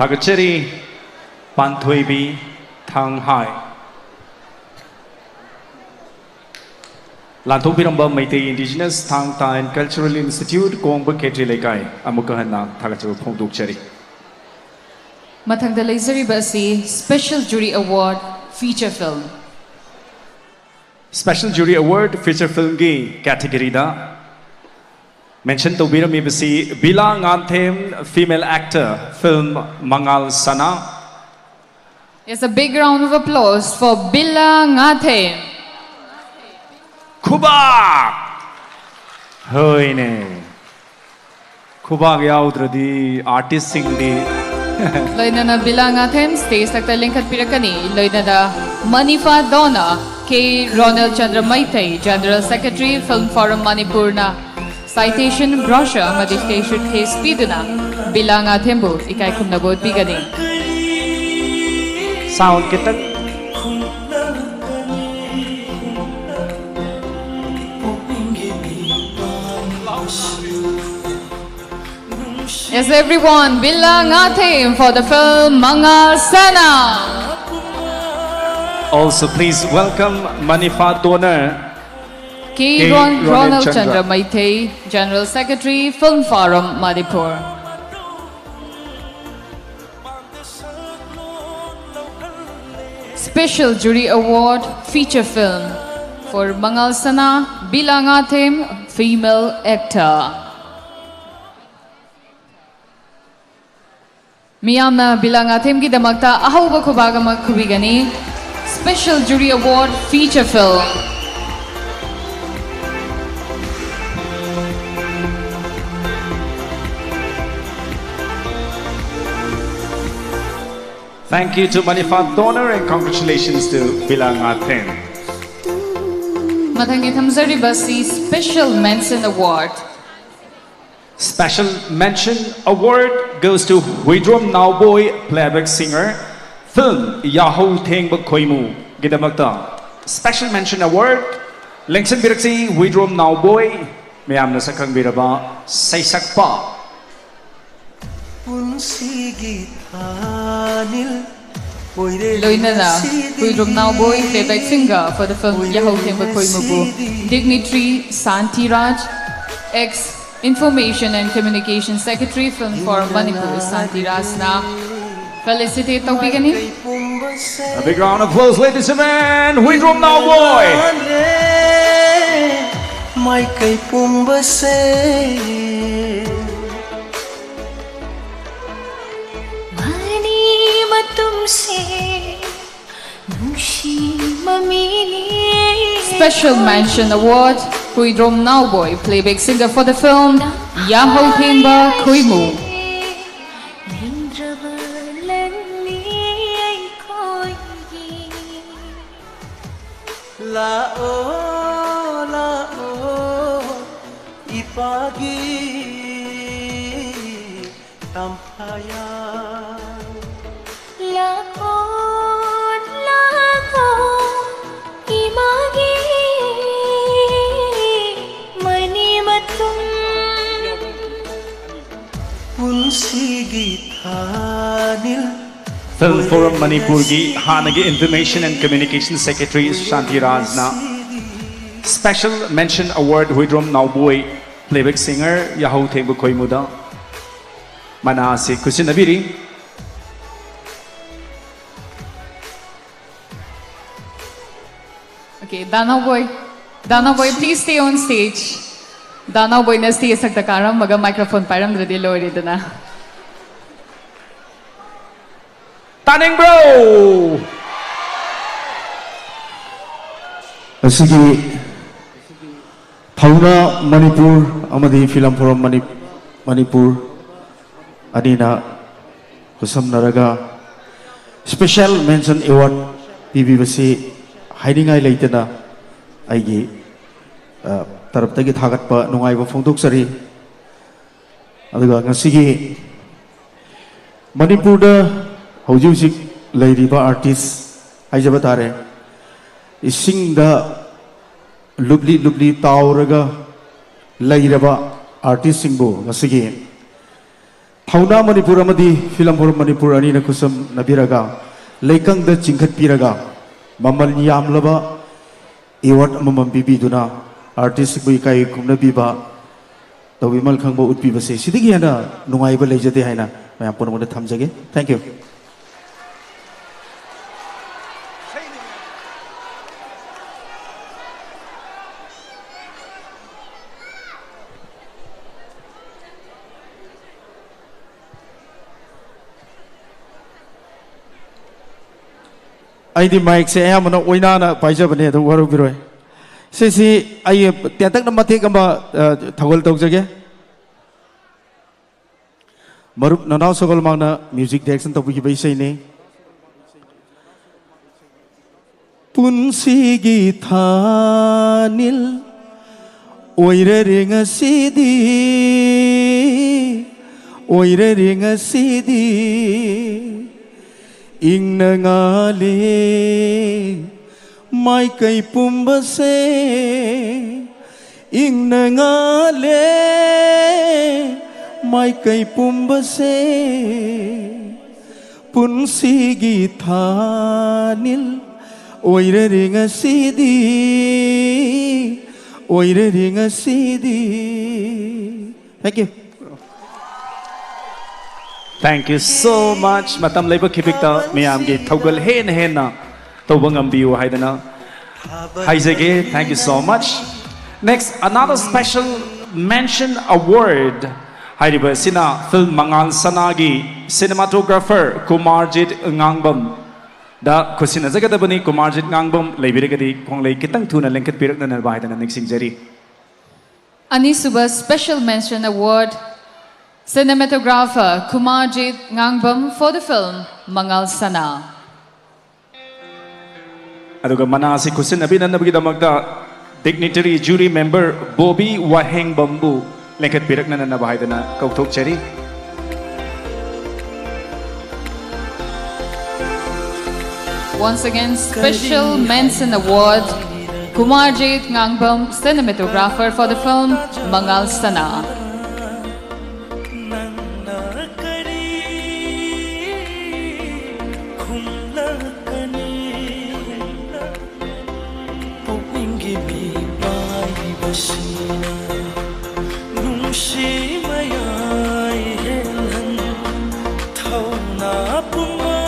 ꯊꯥꯒꯠꯆꯔꯤ, ꯄꯥꯟꯊꯣꯏꯕꯤ ꯊꯥꯡꯍꯥꯏ꯫ ꯂꯥꯟꯊꯣꯛꯄꯤꯔꯝꯕ Meitei Indigenous Thang Tha and Cultural Institute, ꯀꯣꯡꯕ ꯈꯦꯇ꯭ꯔꯤ ꯂꯩꯀꯥꯏ, ꯑꯃꯨꯛꯀ ꯍꯟꯅ ꯊꯥꯒꯠꯆꯕ ꯐꯣꯡꯗꯣꯛꯆꯔꯤ꯫ ꯃꯊꯪꯗ ꯂꯩꯖꯔꯤꯕ ꯑꯁꯤ Special Jury Award Feature Film꯫ Special Jury Award Feature Filmꯒꯤ categoryꯗ mention ꯇꯧꯕꯤꯔꯝꯃꯤꯕꯁꯤ ꯕꯤꯂꯥ ꯉꯥꯟꯊꯦꯝ, female actor, film ꯃꯉꯥꯜ ꯁꯅꯥ꯫ Yes, a big round of applause for Bila Ngathem. ꯈꯨꯕꯥꯛ! ꯍꯣꯏꯅꯦ꯫ ꯈꯨꯕꯥꯛ ꯌꯥꯎꯗ꯭ꯔꯗꯤ artistꯁꯤꯡꯗꯤ꯫ ꯂꯣꯏꯅꯅ ꯕꯤꯂꯥ ꯉꯥꯊꯦꯝ stage ꯊꯛꯇ ꯂꯤꯡꯈꯠꯄꯤꯔꯛꯀꯅꯤ꯫ ꯂꯣꯏꯅꯅ ꯃꯅꯤꯐꯥ ꯗꯣꯅ, ꯀꯦ Ronel Chandra Meitei, General Secretary, Film Forum ꯃꯅꯤꯄꯨꯔꯅ citation brochure ꯑꯃꯗꯤ statue case ꯄꯤꯗꯨꯅ ꯕꯤꯂꯥ ꯉꯥꯊꯦꯝꯕꯨ ꯏꯀꯥꯏ ꯈꯨꯝꯅꯕ ꯎꯠꯄꯤꯒꯅꯤ꯫ Sound ꯈꯤꯇꯪ꯫ Yes, everyone, Bila Ngathim for the film Mangal Sana. Also, please welcome Manifa Donor, K. K. Ron-, Ronald Ronald Chandra. Chandra Maithei, General Secretary, Film Forum, Manipur. Special Jury Award Feature Film for Mangal Sana, Bila Ngathem, female actor. ꯃꯤꯌꯥꯝꯅ ꯕꯤꯂꯥ ꯉꯥꯊꯦꯝꯒꯤꯗꯃꯛꯇ ꯑꯍꯧꯕ ꯈꯨꯕꯥꯛ ꯑꯃ ꯈꯨꯕꯤꯒꯅꯤ꯫ Special Jury Award Feature Film. Thank you to Manifa Donor and congratulations to Bila Ngathen. ꯃꯊꯪꯒꯤ ꯊꯝꯖꯔꯤꯕ ꯑꯁꯤ Special Mention Award. Special mention award goes to Huidrom Naoboi, playback singer, film Yahou Thengba Khoimu ꯒꯤꯗꯃꯛꯇ Special Mention Award ꯂꯦꯡꯁꯤꯟꯕꯤꯔꯛꯁꯤ Huidrom Naoboi, ꯃꯌꯥꯝꯅ ꯁꯛꯈꯪꯕꯤꯔꯕ ꯁꯩꯁꯛꯄ꯫ ꯄꯨꯟꯁꯤꯒꯤ ꯊꯥꯅꯤꯜ ꯑꯣꯏꯔꯦ ꯂꯣꯏꯅꯅ ꯉꯁꯤꯗꯤ꯫ Huidrom Naoboi, playback singer for the film Yahou Thengba Khoimubu, dignitary Santi Raj, ex Information and Communication Secretary, film for Manipur, Santi Rajna felicitate ꯇꯧꯕꯤꯒꯅꯤ꯫ ꯀꯩ ꯄꯨꯝꯕꯁꯦ A big round of applause, ladies and gentlemen, Huidrom Naoboi. ꯃꯥꯏꯀꯩ ꯄꯨꯝꯕꯁꯦ money ꯃꯇꯨꯝꯁꯦ ꯅꯨꯡꯁꯤ ꯃꯃꯤꯅꯤ꯫ Special Mention Award, Huidrom Naoboi, playback singer for the film Yahou Thengba Khoimu. ꯂꯦꯡꯗ꯭ꯔꯕ ꯂꯟꯅꯤ ꯑꯩꯈꯣꯏꯒꯤ꯫ ꯂꯥꯛꯑꯣ ꯂꯥꯛꯑꯣ ꯏꯄꯥꯒꯤ ꯇꯝꯐꯥꯌꯥ ꯂꯥꯛꯑꯣ ꯂꯥꯛꯑꯣ ꯏꯃꯥꯒꯤ ꯃꯅꯤ ꯃꯇꯨꯝ꯫ ꯄꯨꯟꯁꯤꯒꯤ ꯊꯥꯅꯤꯜ Film Forum ꯃꯅꯤꯄꯨꯔꯒꯤ ꯍꯥꯟꯅꯒꯤ Information and Communication Secretary Shanti Rajan Special Mention Award Huidrom Naoboi, playback singer Yahou Thengba Khoimuda ꯃꯅꯥ ꯑꯁꯤ ꯈꯨꯠꯁꯤꯟꯅꯕꯤꯔꯤ꯫ Okay, Danav Bhoi. Danav Bhoi, please stay on stage. Danav Bhoiꯅ stage ꯃꯊꯛꯇ ꯀꯥꯔꯝꯃꯒ microphone ꯄꯥꯏꯔꯝꯗ꯭ꯔꯗꯤ ꯂꯣꯏꯔꯦꯗꯅ꯫ ꯇꯥꯅꯤꯡꯕ꯭ꯔꯣ? ꯑꯁꯤꯒꯤ ꯊꯧꯅꯥ ꯃꯅꯤꯄꯨꯔ ꯑꯃꯗꯤ Film Forum ꯃꯅꯤ-, ꯃꯅꯤꯄꯨꯔ ꯑꯅꯤꯅ ꯈꯨꯠꯁꯝꯅꯔꯒ special mention award ꯄꯤꯕꯤꯕꯁꯤ ꯍꯥꯏꯅꯤꯡꯉꯥꯏ ꯂꯩꯇꯅ ꯑꯩꯒꯤ, ꯑ, ꯇꯔꯞꯇꯒꯤ ꯊꯥꯒꯠꯄ ꯅꯨꯡꯉꯥꯏꯕ ꯐꯣꯡꯗꯣꯛꯆꯔꯤ꯫ ꯑꯗꯨꯒ ꯉꯁꯤꯒꯤ ꯃꯅꯤꯄꯨꯔꯗ ꯍꯧꯖꯤꯛ ꯍꯧꯖꯤꯛ ꯂꯩꯔꯤꯕ artist ꯍꯥꯏꯖꯕ ꯇꯥꯔꯦ, ꯏꯁꯤꯡꯗ ꯂꯨꯞꯂꯤ ꯂꯨꯞꯂꯤ ꯇꯥꯎꯔꯒ ꯂꯩꯔꯕ artistꯁꯤꯡꯕꯨ ꯉꯁꯤꯒꯤ ꯊꯧꯅꯥ ꯃꯅꯤꯄꯨꯔ ꯑꯃꯗꯤ Film Forum ꯃꯅꯤꯄꯨꯔ ꯑꯅꯤꯅ ꯈꯨꯠꯁꯝꯅꯕꯤꯔꯒ ꯂꯩꯀꯪꯗ ꯆꯤꯡꯈꯠꯄꯤꯔꯒ ꯃꯃꯜ ꯌꯥꯝꯂꯕ award ꯑꯃꯃꯝ ꯄꯤꯕꯤꯗꯨꯅ artistꯁꯤꯡꯕꯨ ꯏꯀꯥꯏ ꯈꯨꯝꯅꯕꯤꯕ ꯇꯧꯕꯤꯃꯜ ꯈꯪꯕ ꯎꯠꯄꯤꯕꯁꯦ ꯁꯤꯗꯒꯤ ꯍꯦꯟꯅ ꯅꯨꯡꯉꯥꯏꯕ ꯂꯩꯖꯗꯦ ꯍꯥꯏꯅ ꯃꯌꯥꯝ ꯄꯨꯝꯅꯃꯛꯇ ꯊꯝꯖꯒꯦ꯫ Thank you꯫ ꯑꯩꯗꯤ micꯁꯦ ꯑꯌꯥꯝꯕꯅ ꯑꯣꯏꯅꯥꯅ ꯄꯥꯏꯖꯕꯅꯦ, ꯑꯗꯨꯝ ꯋꯥꯔꯧꯕꯤꯔꯣꯏ꯫ ꯁꯤꯁꯤ ꯑꯩ ꯇꯦꯟꯇꯛꯅ ꯃꯇꯦꯛ ꯑꯃ, ꯑ, ꯊꯧꯒꯜ ꯇꯧꯖꯒꯦ꯫ ꯃꯔꯨꯞ ꯅꯅꯥꯎ ꯁꯒꯣꯜꯃꯥꯡꯅ music direction ꯇꯧꯕꯤꯈꯤꯕ ꯏꯁꯩꯅꯤ꯫ ꯄꯨꯟꯁꯤꯒꯤ ꯊꯥꯅꯤꯜ ꯑꯣꯏꯔꯔꯦ ꯉꯁꯤꯗꯤ, ꯑꯣꯏꯔꯔꯦ ꯉꯁꯤꯗꯤ꯫ ꯏꯪꯅ ꯉꯥꯜꯂꯦ ꯃꯥꯏꯀꯩ ꯄꯨꯝꯕꯁꯦ, ꯏꯪꯅ ꯉꯥꯜꯂꯦ ꯃꯥꯏꯀꯩ ꯄꯨꯝꯕꯁꯦ꯫ ꯄꯨꯟꯁꯤꯒꯤ ꯊꯥꯅꯤꯜ ꯑꯣꯏꯔꯔꯦ ꯉꯁꯤꯗꯤ, ꯑꯣꯏꯔꯔꯦ ꯉꯁꯤꯗꯤ꯫ Thank you꯫ Thank you so much꯫ ꯃꯇꯝ ꯂꯩꯕ ꯈꯤꯕꯤꯛꯇ ꯃꯌꯥꯝꯒꯤ ꯊꯧꯒꯜ ꯍꯦꯟꯅ ꯍꯦꯟꯅ ꯇꯧꯕ ꯉꯝꯕꯤꯌꯨ ꯍꯥꯏꯗꯅ ꯍꯥꯏꯖꯒꯦ꯫ Thank you so much. Next, another special mention award ꯍꯥꯏꯔꯤꯕ ꯑꯁꯤꯅ film ꯃꯉꯥꯜ ꯁꯅꯥꯒꯤ cinematographer ꯀꯨꯃꯥꯔꯖꯤꯠ ꯉꯥꯡꯕꯝꯗ ꯈꯨꯠꯁꯤꯟꯅꯖꯒꯗꯕꯅꯤ꯫ ꯀꯨꯃꯥꯔꯖꯤꯠ ꯉꯥꯡꯕꯝ ꯂꯩꯕꯤꯔꯒꯗꯤ ꯈꯣꯡꯂꯩ ꯈꯤꯇꯪ ꯊꯨꯅ ꯂꯦꯡꯈꯠꯄꯤꯔꯛꯅꯅꯕ ꯍꯥꯏꯗꯅ ꯅꯤꯡꯁꯤꯡꯖꯔꯤ꯫ ꯑꯅꯤꯁꯨꯕ special mention award, cinematographer Kumarjit Ngangbam for the film Mangal Sana. ꯑꯗꯨꯒ ꯃꯅꯥ ꯑꯁꯤ ꯈꯨꯠꯁꯤꯟꯅꯕꯤꯅꯅꯕꯒꯤꯗꯃꯛꯇ dignitary jury member ꯕꯣꯕꯤ ꯋꯥꯍꯦꯡꯕꯝꯕꯨ ꯂꯦꯡꯈꯠꯄꯤꯔꯛꯅꯅꯕ ꯍꯥꯏꯗꯅ ꯀꯧꯊꯣꯛꯆꯔꯤ꯫ Once again, special mention award, Kumarjit Ngangbam, cinematographer for the film Mangal Sana. ꯅꯪꯅ ꯀꯔꯤ ꯈꯨꯝꯂꯛꯀꯅꯤ? ꯄꯨꯛꯅꯤꯡꯒꯤ ꯃꯤꯄꯥꯏꯕꯁꯤꯅ ꯅꯨꯡꯁꯤ ꯃꯌꯥꯏ ꯍꯦꯜꯍꯟ ꯊꯧꯅꯥ ꯄꯨꯝꯕ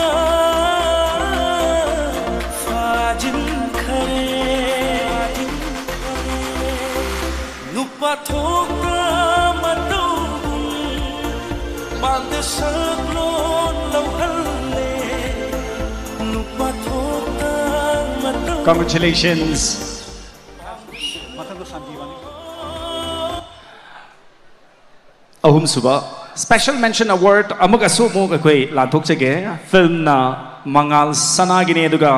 ꯐꯥꯖꯤꯟꯈꯔꯦ꯫ ꯅꯨꯄꯥ ꯊꯣꯛꯄ ꯃꯇꯧꯒꯨꯝ ꯄꯥꯝꯗ ꯁꯛꯂꯣꯟ ꯂꯧꯍꯜꯂꯦ꯫ ꯅꯨꯄꯥ ꯊꯣꯛꯄ ꯃꯇꯧ Congratulations. ꯑꯍꯨꯝꯁꯨꯕ special mention award ꯑꯃꯒꯁꯨ ꯑꯃꯨꯛ ꯑꯩꯈꯣꯏ ꯂꯥꯟꯊꯣꯛꯆꯒꯦ꯫ Filmꯅ ꯃꯉꯥꯜ ꯁꯅꯥꯒꯤꯅꯤ, ꯑꯗꯨꯒ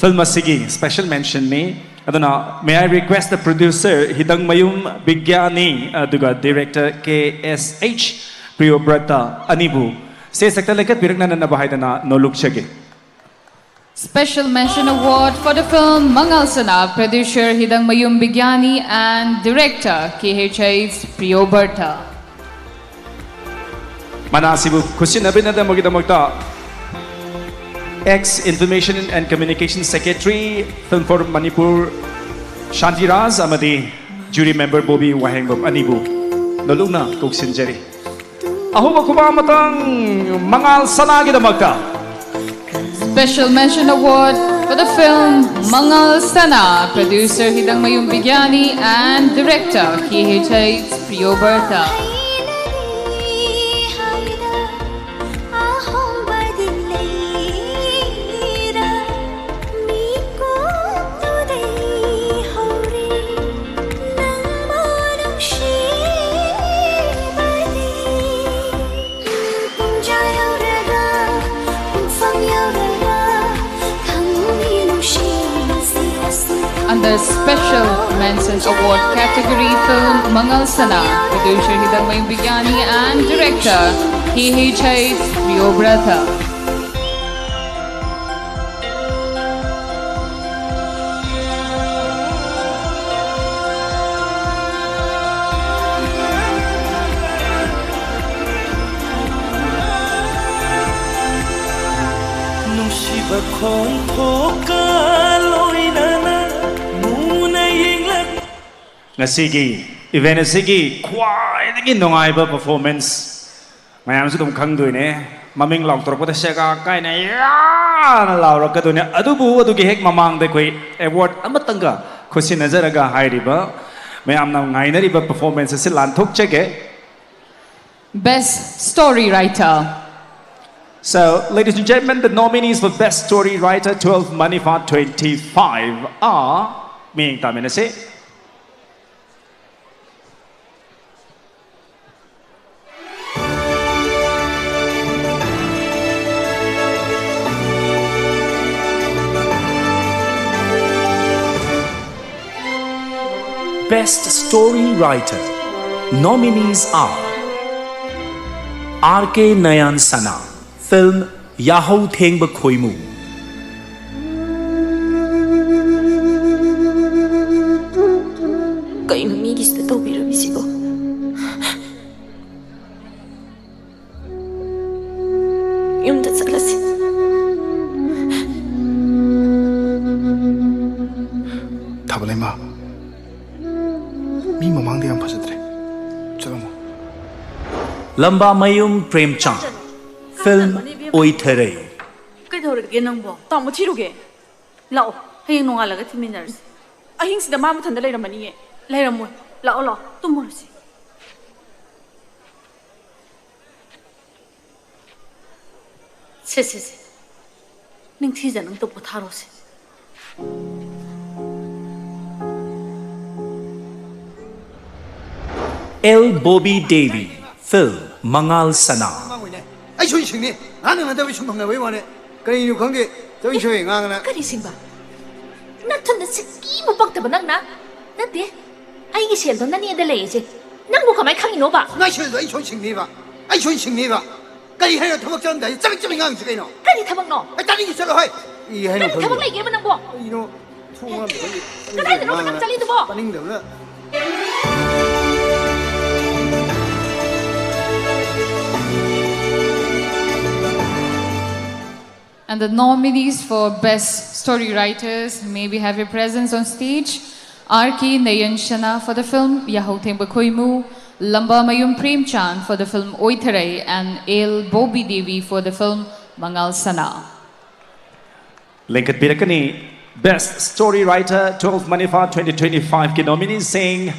film ꯑꯁꯤꯒꯤ special mentionꯅꯤ꯫ ꯑꯗꯨꯅ may I request the producer ꯍꯤꯗꯪꯃꯌꯨꯝ ꯕꯤꯒ꯭ꯌꯥꯅꯤ ꯑꯗꯨꯒ director K S H ꯄ꯭ꯔꯤꯌꯣꯕ꯭ꯔꯇ ꯑꯅꯤꯕꯨ stage ꯃꯊꯛꯇ ꯂꯦꯡꯈꯠꯄꯤꯔꯛꯅꯅꯕ ꯍꯥꯏꯗꯅ ꯅꯣꯂꯨꯛꯆꯒꯦ꯫ Special mention award for the film Mangal Sana, producer Hidangmayum Bigyani and director K H H Priyobarta. ꯃꯅꯥ ꯑꯁꯤꯕꯨ ꯈꯨꯠꯁꯤꯟꯅꯕꯤꯅꯅꯕꯒꯤꯗꯃꯛꯇ ex Information and Communication Secretary, Film for Manipur, ꯁꯥꯟꯇꯤꯔꯥꯖ ꯑꯃꯗꯤ jury member Bobby ꯋꯥꯍꯦꯡꯕꯝ ꯑꯅꯤꯕꯨ ꯅꯣꯂꯨꯛꯅ ꯀꯧꯁꯤꯟꯖꯔꯤ꯫ ꯑꯍꯨꯝ ꯈꯨꯕꯥꯛ ꯑꯃꯇꯪ ꯃꯉꯥꯜ ꯁꯅꯥꯒꯤꯗꯃꯛꯇ꯫ Special mention award For the film Mangal Sana, producer Hidangmayum Bigyani and director K H H Priyobrata. Under Special Mention Award category film Mangal Sana, producer Hidangmayum Bigyani and director K H H Priyobrata. ꯅꯨꯡꯁꯤꯕ ꯈꯣꯟꯊꯣꯛꯀ ꯂꯣꯏꯅꯅ ꯃꯨꯟꯅ ꯌꯦꯡꯂꯛ ꯉꯁꯤꯒꯤ event ꯑꯁꯤꯒꯤ ꯈ꯭ꯋꯥꯏꯗꯒꯤ ꯅꯨꯡꯉꯥꯏꯕ performance, ꯃꯌꯥꯝꯁꯨ ꯑꯗꯨꯝ ꯈꯪꯗꯣꯏꯅꯦ, ꯃꯃꯤꯡ ꯂꯥꯎꯊꯣꯔꯛꯄꯗ ꯁꯦꯒꯥ ꯀꯥꯏꯅ ꯌꯥꯅ ꯂꯥꯎꯔꯛꯀꯗꯣꯏꯅꯦ꯫ ꯑꯗꯨꯕꯨ ꯑꯗꯨꯒꯤ ꯍꯦꯛ ꯃꯃꯥꯡꯗ ꯑꯩꯈꯣꯏ ꯑꯦꯋꯥꯔꯗ ꯑꯃꯇꯪꯒ ꯈꯨꯠꯁꯤꯟꯅꯖꯔꯒ ꯍꯥꯏꯔꯤꯕ ꯃꯌꯥꯝꯅ ꯉꯥꯏꯅꯔꯤꯕ ꯄꯔꯐꯣꯔꯃꯦꯟꯁ ꯑꯁꯤ ꯂꯥꯟꯊꯣꯛꯆꯒꯦ꯫ Best Story Writer. So, ladies and gentlemen, the nominees for Best Story Writer, twelve Manipha twenty-five are, ꯃꯤꯡ ꯇꯥꯃꯤꯟꯅꯁꯤ꯫ Best Story Writer nominees are R K Nayan Sana, film ꯌꯥꯍꯧ ꯊꯦꯡꯕ ꯈꯣꯏꯃꯨ꯫ ꯀꯩꯅꯣ ꯃꯤꯒꯤꯁꯤꯗ ꯇꯧꯕꯤꯔꯝꯃꯤꯁꯤꯕꯣ? ꯌꯨꯝꯗ ꯆꯠꯂꯁꯤ꯫ ꯊꯥꯕꯂꯩꯃ, ꯃꯤ ꯃꯃꯥꯡꯗ ꯌꯥꯝ ꯐꯖꯗ꯭ꯔꯦ꯫ ꯆꯠꯂꯝꯃꯣ꯫ ꯂꯝꯕꯥꯃꯌꯨꯝ ꯄ꯭ꯔꯦꯝꯆꯥꯟ, film ꯑꯣꯏꯊꯔꯩ꯫ ꯀꯩꯗꯧꯔꯒꯦ ꯅꯪꯕꯣ? ꯇꯥꯃꯣ ꯊꯤꯔꯨꯒꯦ꯫ ꯂꯥꯛꯑꯣ, ꯍꯌꯦꯡ ꯅꯣꯡꯉꯥꯜꯂꯒ ꯊꯤꯃꯤꯟꯅꯔꯁꯤ꯫ ꯑꯍꯤꯡꯁꯤꯗ ꯃꯥ ꯃꯊꯟꯇ ꯂꯩꯔꯝꯃꯅꯤꯌꯦ꯫ ꯂꯩꯔꯝꯃꯣꯏ꯫ ꯂꯥꯛꯑꯣ, ꯂꯥꯛꯑꯣ, ꯇꯨꯝꯃꯨꯔꯁꯤ꯫ ꯁꯦ, ꯁꯦ, ꯁꯦ꯫ ꯅꯤꯡꯊꯤꯖꯅ ꯑꯝꯇ ꯄꯣꯊꯥꯔꯣꯁꯦ꯫ ꯑꯦꯜ ꯕꯣꯕꯤ ꯗꯦꯕꯤ, ꯐꯤꯜꯝ ꯃꯉꯥꯜ ꯁꯅꯥ꯫ ꯑꯩ ꯁꯣꯏ ꯁꯤꯡꯅꯤ꯫ ꯉꯥꯡꯅ ꯉꯥꯡꯅꯗꯕꯩ ꯁꯨꯝ ꯍꯪꯅꯕꯩ ꯋꯥꯅꯦ꯫ ꯀꯔꯤꯅꯣ ꯈꯪꯗꯦ, ꯆꯣꯏ ꯁꯣꯏ ꯉꯥꯡꯅ꯫ ꯀꯔꯤ ꯁꯤꯡꯕ? ꯅꯊꯟꯗ ꯁꯤꯀꯤꯃꯨꯛ ꯄꯛꯇꯕ ꯅꯪꯅ? ꯅꯠꯇꯦ, ꯑꯩꯒꯤ ꯁꯦꯜꯗꯣ ꯅꯅꯦꯗ ꯂꯩꯔꯤꯁꯦ ꯅꯪꯕꯨ ꯀꯃꯥꯏ ꯈꯪꯉꯤꯅꯣꯕ? ꯅꯥꯏ ꯁꯦꯜꯗꯣ ꯑꯩ ꯁꯣꯏ ꯁꯤꯡꯅꯤꯕ꯫ ꯑꯩ ꯁꯣꯏ ꯁꯤꯡꯅꯤꯕ꯫ ꯀꯔꯤ ꯍꯥꯏꯅꯣ ꯊꯕꯛ ꯆꯠꯂꯝꯗꯥꯏꯗ ꯆꯕꯤꯠ ꯆꯕꯤꯠ ꯉꯥꯡꯉꯤꯁꯦ ꯀꯩꯅꯣ? ꯀꯔꯤ ꯊꯕꯛꯅꯣ? ꯑꯩ ꯇꯥꯅꯤꯡꯗꯦ, ꯆꯠꯂꯣ ꯍꯣꯏ꯫ ꯏ ꯍꯥꯏꯅꯣ ꯀꯔꯤ ꯊꯕꯛ ꯈꯪꯗꯦ꯫ ꯂꯩꯒꯦꯕ ꯅꯪꯕꯣ? ꯀꯔꯤꯅꯣ? ꯊꯣꯡ ꯍꯥꯡꯗꯕꯒꯤ ꯀꯗꯥꯏꯗꯅꯣꯕ ꯅꯪ ꯆꯠꯂꯤꯗꯨꯕꯣ? ꯇꯥꯅꯤꯡꯗꯕꯅ꯫ And the nominees for Best Story Writers, may we have your presence on stage? R K Nayanshana for the film Yahou Thengba Khoimu, Lamba Mayum Premchand for the film Oitharei, and L Bobi Devi for the film Mangal Sana. ꯂꯤꯡꯈꯠꯄꯤꯔꯛꯀꯅꯤ Best Story Writer twelve ꯃꯅꯤꯐꯥ twenty twenty-five ꯀꯤ nomineeꯁꯤꯡ꯫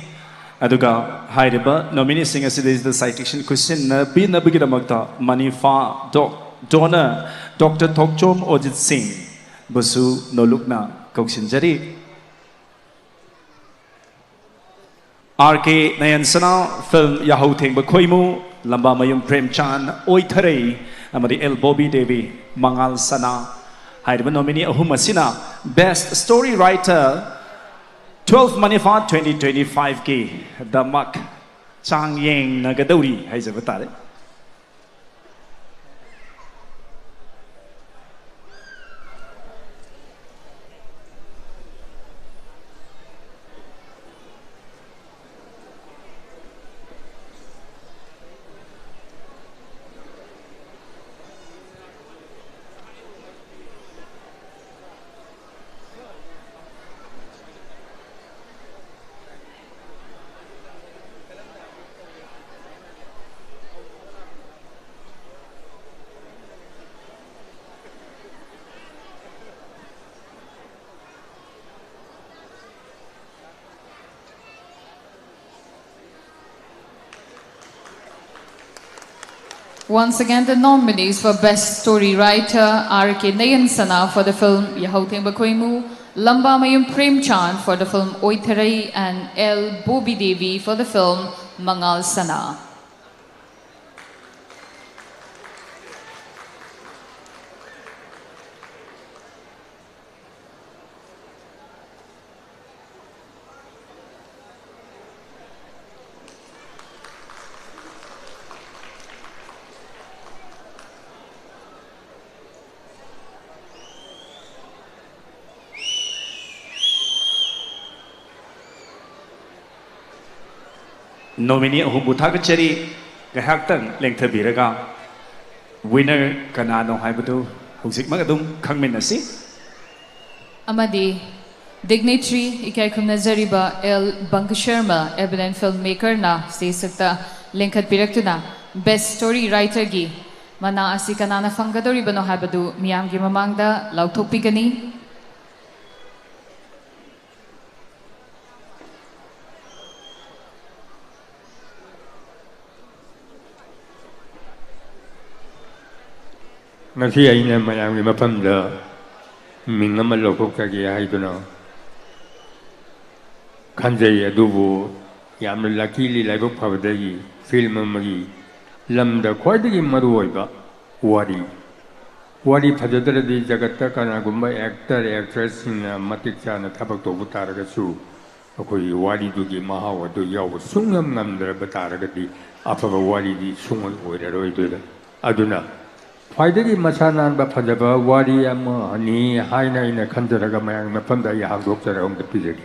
ꯑꯗꯨꯒ ꯍꯥꯏꯔꯤꯕ nomineeꯁꯤꯡ ꯑꯁꯤꯗꯩꯁꯤꯗ citation ꯈꯨꯠꯁꯤꯟꯅꯕꯤꯅꯕꯒꯤꯗꯃꯛꯇ ꯃꯅꯤꯐꯥ ꯗꯣꯛ donor doctor ꯊꯣꯛꯆꯣꯝ ꯑꯣꯖꯤꯠ ꯁꯤꯡꯕꯨꯁꯨ ꯅꯣꯂꯨꯛꯅ ꯀꯧꯁꯤꯟꯖꯔꯤ꯫ R K Nayansana film Yahou Thengba Khoimu, Lamba Mayum Premchand, Oitharei, ꯑꯃꯗꯤ L Bobi Devi, Mangal Sana ꯍꯥꯏꯔꯤꯕ nominee ꯑꯍꯨꯝ ꯑꯁꯤꯅ Best Story Writer twelve ꯃꯅꯤꯐꯥ twenty twenty-five ꯀꯤ ꯗꯃꯛ ꯆꯥꯡ ꯌꯦꯡꯅꯒꯗꯧꯔꯤ ꯍꯥꯏꯖꯕ ꯇꯥꯔꯦ꯫ Once again, the nominees for Best Story Writer, R K Nayansana for the film Yahau Thengba Khoimu, Lambamayum Premchand for the film Oitharei, and L Bobi Devi for the film Mangal Sana. Nominee ꯑꯍꯨꯝꯕꯨ ꯊꯥꯒꯠꯆꯔꯤ꯫ ꯉꯥꯏꯍꯥꯛꯇꯪ ꯂꯦꯡꯊꯕꯤꯔꯒ winner ꯀꯅꯥꯅꯣ ꯍꯥꯏꯕꯗꯨ ꯍꯧꯖꯤꯛꯃꯛ ꯑꯗꯨꯝ ꯈꯪꯃꯤꯟꯅꯁꯤ꯫ ꯑꯃꯗꯤ dignitary ꯏꯀꯥꯏ ꯈꯨꯝꯅꯖꯔꯤꯕ L Banka Sharma, Evelyn Filmmakerꯅ ꯁꯤꯁꯛꯇ ꯂꯤꯡꯈꯠꯄꯤꯔꯛꯇꯨꯅ Best Story Writerꯒꯤ ꯃꯅꯥ ꯑꯁꯤ ꯀꯅꯥꯅ ꯐꯪꯒꯗꯧꯔꯤꯕꯅꯣ ꯍꯥꯏꯕꯗꯨ ꯃꯤꯌꯥꯝꯒꯤ ꯃꯃꯥꯡꯗ ꯂꯥꯎꯊꯣꯛꯄꯤꯒꯅꯤ꯫ ꯉꯁꯤ ꯑꯩꯅ ꯃꯌꯥꯝꯒꯤ ꯃꯐꯝꯗ ꯃꯤꯡ ꯑꯃ ꯂꯧꯊꯣꯛꯆꯒꯦ ꯍꯥꯏꯗꯨꯅ ꯈꯟꯖꯩ꯫ ꯑꯗꯨꯕꯨ ꯌꯥꯝꯅ luckily, ꯂꯥꯏꯕꯛ ꯐꯕꯗꯒꯤ, film ꯑꯃꯒꯤ ꯂꯝꯗ ꯈ꯭ꯋꯥꯏꯗꯒꯤ ꯃꯔꯨꯑꯣꯏꯕ ꯋꯥꯔꯤ, ꯋꯥꯔꯤ ꯐꯖꯗ꯭ꯔꯗꯤ ꯖꯒꯠꯇ ꯀꯅꯥꯒꯨꯝꯕ actor, actressꯁꯤꯡꯅ ꯃꯇꯤꯛ ꯆꯥꯅ ꯊꯕꯛ ꯇꯧꯕ ꯇꯥꯔꯒꯁꯨ, ꯑꯩꯈꯣꯏꯒꯤ ꯋꯥꯔꯤꯗꯨꯒꯤ ꯃꯍꯥꯎ ꯑꯗꯨ ꯌꯥꯎꯕ ꯁꯨꯡꯉꯝ ꯉꯝꯗ꯭ꯔꯕ ꯇꯥꯔꯒꯗꯤ ꯑꯐꯕ ꯋꯥꯔꯤꯗꯤ ꯁꯨꯡꯑꯣꯏ ꯑꯣꯏꯔꯔꯣꯏꯗꯣꯏꯕ꯫ ꯑꯗꯨꯅ ꯈ꯭ꯋꯥꯏꯗꯒꯤ ꯃꯁꯥ ꯅꯥꯟꯕ ꯐꯖꯕ ꯋꯥꯔꯤ ꯑꯃꯅꯤ ꯍꯥꯏꯅ ꯑꯩꯅ ꯈꯟꯖꯔꯒ ꯃꯌꯥꯝꯒꯤ ꯃꯐꯝꯗ ꯑꯩ ꯍꯥꯡꯗꯣꯛꯆꯔꯒ ꯑꯝꯇ ꯄꯤꯖꯒꯦ꯫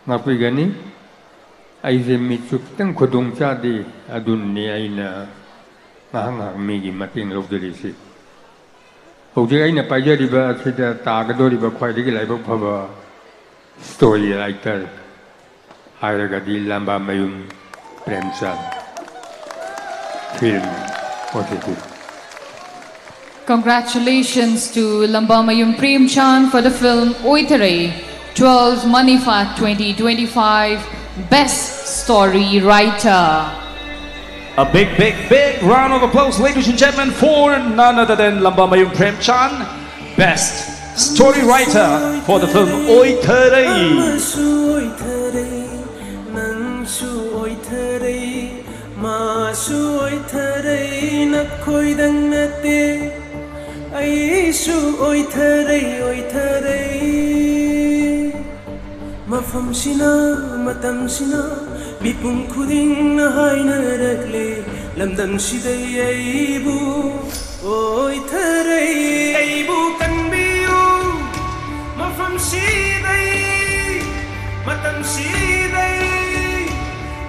ꯉꯥꯛꯄꯤꯒꯅꯤ꯫ ꯑꯩꯁꯦ ꯃꯤꯠꯁꯨ ꯈꯤꯇꯪ ꯈꯨꯗꯣꯡ ꯆꯥꯗꯦ, ꯑꯗꯨꯅꯅꯤ ꯑꯩꯅ ꯉꯥꯏꯍꯥꯛ ꯉꯥꯏꯍꯥꯛ ꯃꯤꯒꯤ ꯃꯇꯦꯡ ꯂꯧꯖꯔꯤꯁꯤ꯫ ꯍꯧꯖꯤꯛ ꯑꯩꯅ ꯄꯥꯏꯖꯔꯤꯕ ꯑꯁꯤꯗ ꯇꯥꯒꯗꯧꯔꯤꯕ ꯈ꯭ꯋꯥꯏꯗꯒꯤ ꯂꯥꯏꯕꯛ ꯐꯕ story writer ꯍꯥꯏꯔꯒꯗꯤ ꯂꯝꯕꯥꯃꯌꯨꯝ ꯄ꯭ꯔꯦꯝꯆꯥꯟ꯫ Film positive. Congratulations to Lambamayum Premchand for the film Oitharei, twelve Maniphat twenty twenty-five, Best Story Writer. A big, big, big round of applause, ladies and gentlemen, for none other than Lambamayum Premchand, best story writer for the film Oitharei. ꯑꯃꯁꯨ ꯑꯣꯏꯊꯔꯦ, ꯅꯪꯁꯨ ꯑꯣꯏꯊꯔꯦ, ꯃꯥꯁꯨ ꯑꯣꯏꯊꯔꯦ, ꯅꯈꯣꯏꯗꯪ ꯅꯠꯇꯦ, ꯑꯩꯁꯨ ꯑꯣꯏꯊꯔꯦ, ꯑꯣꯏꯊꯔꯦ꯫ ꯃꯐꯝꯁꯤꯅ, ꯃꯇꯝꯁꯤꯅ, ꯃꯤꯄꯨꯝ ꯈꯨꯗꯤꯡꯅ ꯍꯥꯏꯅꯔꯛꯂꯦ, ꯂꯝꯗꯝꯁꯤꯗꯩ ꯑꯩꯕꯨ ꯑꯣꯏꯊꯔꯦ, ꯑꯩꯕꯨ ꯀꯟꯕꯤꯌꯨ, ꯃꯐꯝꯁꯤꯗꯩ, ꯃꯇꯝꯁꯤꯗꯩ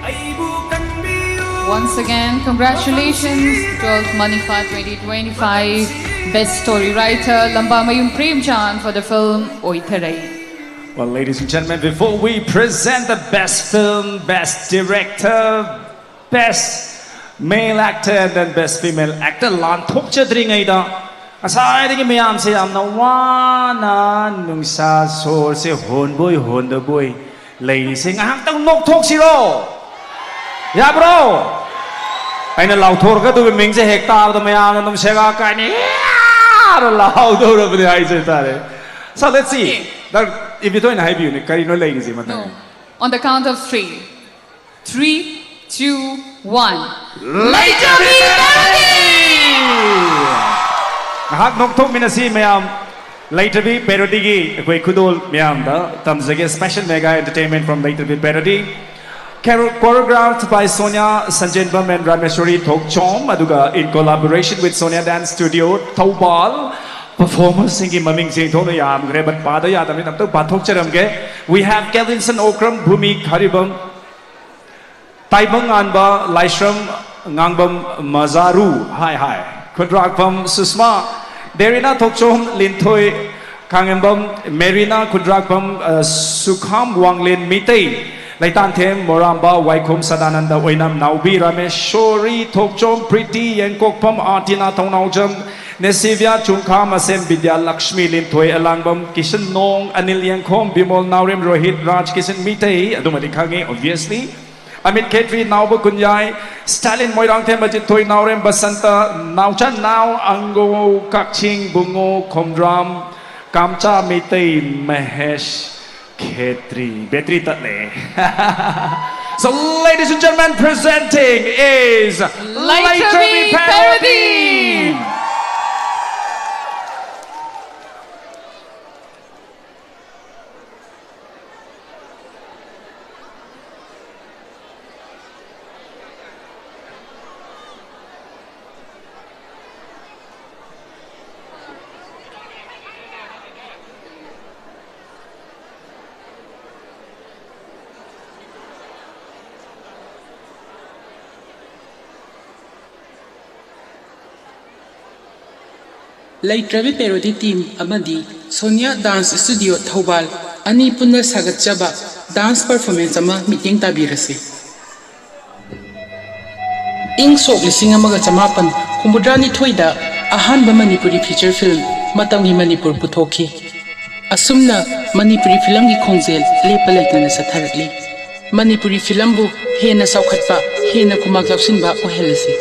ꯑꯩꯕꯨ ꯀꯟꯕꯤꯌꯨ꯫ Once again, congratulations, twelve Maniphat twenty twenty-five, Best Story Writer, Lambamayum Premchand for the film Oitharei. Well, ladies and gentlemen, before we present the best film, best director, best male actor, and then best female actor, ꯂꯥꯟꯊꯣꯛꯆꯗ꯭ꯔꯤꯉꯩꯗ ꯉꯁꯥꯏꯗꯒꯤ ꯃꯌꯥꯝꯁꯦ ꯌꯥꯝꯅ ꯋꯥꯅ ꯅꯨꯡꯁꯥ ꯁꯣꯔꯁꯦ ꯍꯣꯟꯕꯣꯏ ꯍꯣꯟꯗꯕꯣꯏ ꯂꯩꯔꯤꯁꯦ ꯉꯥꯏꯍꯥꯛꯇꯪ ꯅꯣꯛꯊꯣꯛꯁꯤꯔꯣ? ꯌꯥꯕ꯭ꯔꯣ? ꯑꯩꯅ ꯂꯥꯎꯊꯣꯔꯒ ꯑꯗꯨꯒꯤ ꯃꯤꯡꯁꯦ ꯍꯦꯛ ꯇꯥꯕꯗ ꯃꯌꯥꯝꯅ ꯑꯗꯨꯝ ꯁꯦꯒꯥ ꯀꯥꯏꯅ ꯏꯌꯥꯔ ꯂꯥꯎꯗꯧꯔꯕꯅꯤ ꯍꯥꯏꯁꯦ ꯇꯥꯔꯦ꯫ So let's see. ꯅꯪ ꯏꯕꯤꯊꯣꯏꯅ ꯍꯥꯏꯕꯤꯌꯨꯅꯦ, ꯀꯔꯤꯅꯣ ꯂꯩꯔꯤꯁꯦ ꯃꯇꯥꯡ? On the count of three. Three, two, one. ꯂꯩꯇꯕꯤ ꯉꯥꯏꯍꯥꯛ ꯅꯣꯛꯊꯣꯛꯃꯤꯟꯅꯁꯤ ꯃꯌꯥꯝ꯫ ꯂꯩꯇꯕꯤ parodyꯒꯤ ꯑꯩꯈꯣꯏ ꯈꯨꯗꯣꯜ ꯃꯌꯥꯝꯗ ꯇꯝꯖꯒꯦ꯫ Special mega entertainment from ꯂꯩꯇꯕꯤ parody. Choro- choreographed by Sonia Sanjenbam and Rameshwari Thokchom, ꯑꯗꯨꯒ in collaboration with Sonia Dance Studio, Thoubal. Performerꯁꯤꯡꯒꯤ ꯃꯃꯤꯡꯁꯤꯡ ꯊꯣꯛꯅ ꯌꯥꯝꯈ꯭ꯔꯦ, but ꯄꯥꯗ ꯌꯥꯗꯕꯅꯤꯅ ꯑꯝꯇꯪ ꯄꯥꯊꯣꯛꯆꯔꯝꯒꯦ꯫ We have Kelvinson Okram, Bhumi Kharibam, Taibangnganba Laishram Ngangbam Majaru, ꯍꯥꯏ ꯍꯥꯏ, ꯈꯨꯟꯗ꯭ꯔꯥꯛꯄꯝ ꯁꯨꯁꯃꯥ, ꯗꯦꯔꯤꯅꯥ ꯊꯣꯛꯆꯣꯝ ꯂꯤꯟꯊꯣꯏ ꯈꯥꯉꯦꯝꯕꯝ, ꯃꯦꯔꯤꯅꯥ ꯈꯨꯟꯗ꯭ꯔꯥꯛꯄꯝ, ꯑ, ꯁꯨꯈꯥꯝ ꯋꯥꯡꯂꯦꯟ ꯃꯤꯇꯩ, ꯂꯩꯇꯥꯟꯊꯦꯝ ꯃꯣꯔꯥꯝꯕ, ꯋꯥꯏꯈꯣꯝ ꯁꯗꯥꯅꯟꯗ ꯑꯣꯏꯅꯥꯝ, ꯅꯥꯎꯕꯤ ꯔꯥꯃꯦꯁꯣꯔꯤ ꯊꯣꯛꯆꯣꯝ, ꯄ꯭ꯔꯤꯇꯤ ꯌꯦꯡꯀꯣꯛꯐꯝ, ꯑꯥꯔꯇꯤꯅꯥ ꯊꯧꯅꯥꯎꯖꯝ, ꯅꯦꯁꯤꯕꯤꯌꯥ ꯆꯨꯡꯈꯥ, ꯃꯁꯦꯝ ꯕꯤꯗ꯭ꯌꯥ ꯂꯛꯁꯃꯤ ꯂꯤꯟꯊꯣꯏ ꯑꯂꯥꯡꯕꯝ, ꯀꯤꯁꯟ ꯅꯣꯡ, ꯑꯅꯤꯜ ꯌꯦꯡꯈꯣꯝ, ꯕꯤꯃꯣꯜ ꯅꯥꯎꯔꯦꯝ, ꯔꯣꯍꯤꯠ ꯔꯥꯖ ꯀꯤꯁꯟ ꯃꯤꯇꯩ, ꯑꯗꯨꯃꯗꯤ ꯈꯪꯉꯤ, obviously꯫ ꯑꯃꯤꯠ ꯈꯦꯇ꯭ꯔꯤ, ꯅꯥꯎꯕ ꯀꯨꯟꯌꯥꯏ, ꯁ꯭ꯇꯥꯂꯤꯟ ꯃꯣꯏꯔꯥꯡꯊꯦꯝ, ꯑꯖꯤꯠ ꯊꯣꯏ, ꯅꯥꯎꯔꯦꯝ ꯕꯁꯟꯇ, ꯅꯥꯎꯆꯥ ꯅꯥꯎ, ꯑꯪꯒꯣ ꯀꯛꯆꯤꯡ, ꯕꯨꯡꯉꯣ ꯈꯣꯝꯗ꯭ꯔꯥꯝ, ꯀꯥꯝꯆꯥ ꯃꯤꯇꯩ, ꯃꯍꯦꯁ ꯈꯦꯇ꯭ꯔꯤ꯫ ꯕꯦꯇ꯭ꯔꯤ ꯇꯠꯂꯦ꯫ So, ladies and gentlemen, presenting is Leitrabi Leitrabi parody. Parody. Leitrabi parody team ꯑꯃꯗꯤ ꯁꯣꯅꯤꯌꯥ ꯗꯥꯟꯁ ꯁ꯭ꯇꯨꯗꯤꯑꯣ ꯊꯧꯕꯥꯜ ꯑꯅꯤ ꯄꯨꯟꯅ ꯁꯥꯒꯠꯆꯕ ꯗꯥꯟꯁ ꯄꯔꯐꯣꯔꯃꯦꯟꯁ ꯑꯃ ꯃꯤꯠꯌꯦꯡ ꯇꯥꯕꯤꯔꯁꯤ꯫ ꯏꯪ ꯁꯣꯛ ꯂꯤꯁꯤꯡ ꯑꯃꯒ ꯆꯃꯥꯄꯟ ꯍꯨꯝꯐꯨꯇꯔꯥ ꯅꯤꯊꯣꯏꯗ ꯑꯍꯥꯟꯕ ꯃꯅꯤꯄꯨꯔꯤ ꯐꯤꯆꯔ ꯐꯤꯜꯝ ꯃꯇꯝꯒꯤ ꯃꯅꯤꯄꯨꯔ ꯄꯨꯊꯣꯛꯈꯤ꯫ ꯑꯁꯨꯝꯅ ꯃꯅꯤꯄꯨꯔꯤ ꯐꯤꯂꯝꯒꯤ ꯈꯣꯡꯖꯦꯜ ꯂꯦꯞꯄ ꯂꯩꯇꯅ ꯆꯠꯊꯔꯛꯂꯤ꯫ ꯃꯅꯤꯄꯨꯔꯤ ꯐꯤꯂꯝꯕꯨ ꯍꯦꯟꯅ ꯆꯥꯎꯈꯠꯄ, ꯍꯦꯟꯅ ꯈꯨꯃꯥꯡ ꯆꯥꯎꯁꯤꯟꯕ ꯑꯣꯏꯍꯜꯂꯁꯤ꯫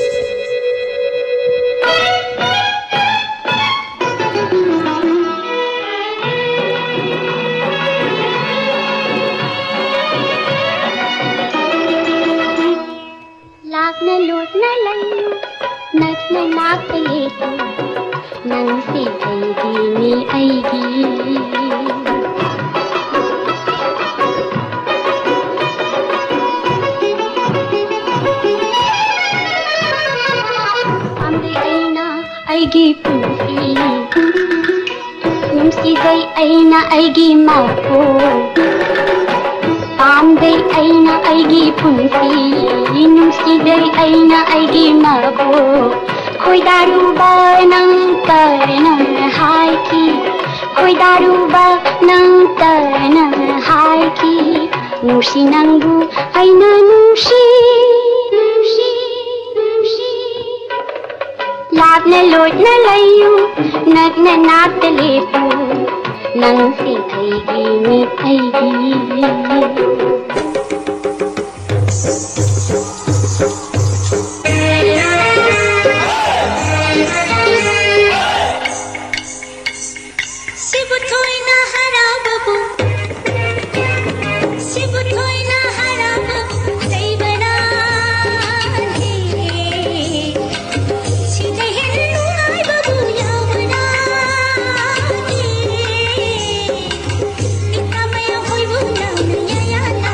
ꯂꯥꯛꯅ ꯂꯣꯠꯅ ꯂꯩꯌꯨ, ꯅꯛꯅ ꯂꯥꯛꯄ ꯂꯦꯞꯄꯨ, ꯅꯪꯁꯦ ꯀꯩꯒꯤꯅꯤ ꯑꯩꯒꯤ꯫ ꯄꯥꯝꯖꯩ ꯑꯩꯅ ꯑꯩꯒꯤ ꯄꯨꯟꯁꯤ꯫ ꯀꯤꯖꯩ ꯑꯩꯅ ꯑꯩꯒꯤ ꯃꯄꯨ, ꯄꯥꯝꯖꯩ ꯑꯩꯅ ꯑꯩꯒꯤ ꯄꯨꯟꯁꯤ, ꯅꯨꯡꯁꯤꯖꯩ ꯑꯩꯅ ꯑꯩꯒꯤ ꯃꯄꯨ꯫ ꯈꯣꯏꯗꯥꯔꯨꯕ ꯅꯪ ꯀꯔꯤꯅ ꯍꯥꯏꯈꯤ? ꯈꯣꯏꯗꯥꯔꯨꯕ ꯅꯪ ꯀꯔꯤꯅ ꯍꯥꯏꯈꯤ? ꯅꯨꯡꯁꯤ ꯅꯪꯕꯨ ꯑꯩꯅ ꯅꯨꯡꯁꯤ, ꯅꯨꯡꯁꯤ, ꯅꯨꯡꯁꯤ꯫ ꯂꯥꯞꯅ ꯂꯣꯠꯅ ꯂꯩꯌꯨ, ꯅꯛꯅ ꯅꯥꯛꯇ ꯂꯦꯞꯄꯨ꯫ ꯅꯪꯁꯤ ꯑꯩꯒꯤꯅꯤ, ꯑꯩꯒꯤ꯫ ꯁꯤꯕꯨ ꯊꯣꯏꯅ ꯍꯔꯥꯎꯕꯕꯨ, ꯁꯤꯕꯨ ꯊꯣꯏꯅ ꯍꯔꯥꯎꯕꯕꯨ ꯂꯩꯕ꯭ꯔꯥꯅꯦ? ꯁꯤꯗ ꯍꯦꯟꯅ ꯅꯨꯡꯉꯥꯏꯕꯕꯨ ꯌꯥꯎꯕ꯭ꯔꯥꯅꯦ? ꯃꯤꯠ ꯇꯥ ꯃꯌꯥꯝ ꯍꯣꯏꯕꯨ ꯌꯥꯎꯅ ꯌꯥꯌꯥꯅ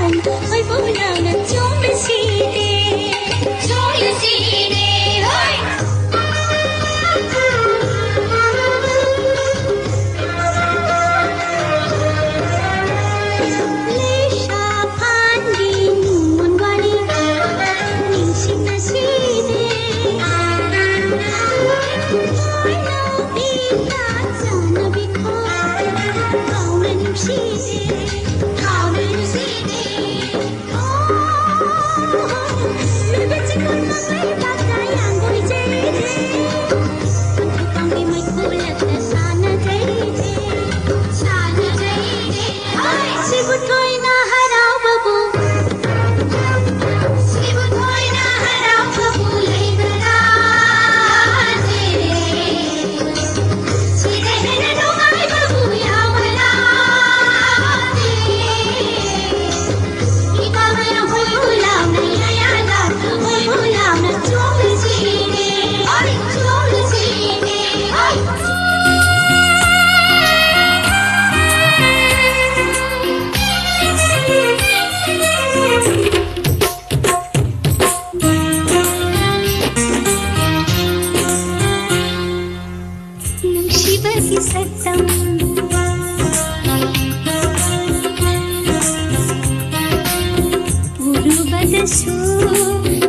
ꯁꯨ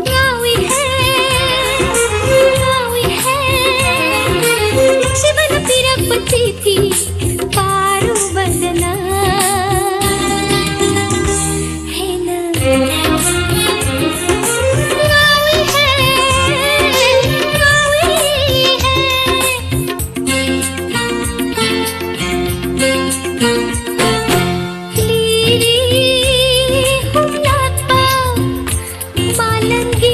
ꯉꯥꯎꯏ ꯍꯦ, ꯉꯥꯎꯏ ꯍꯦ, ꯅꯨꯡꯁꯤꯕꯅ ꯄꯤꯔꯛꯄ ꯆꯤꯊꯤ ꯄꯥꯔꯨꯕꯗꯅ ꯍꯦꯟꯅ ꯉꯥꯎꯏ ꯍꯦ, ꯉꯥꯎꯏ ꯍꯦ꯫ ꯂꯤꯔꯤ ꯍꯨꯝꯂꯛꯄ ꯃꯥꯂꯪꯒꯤ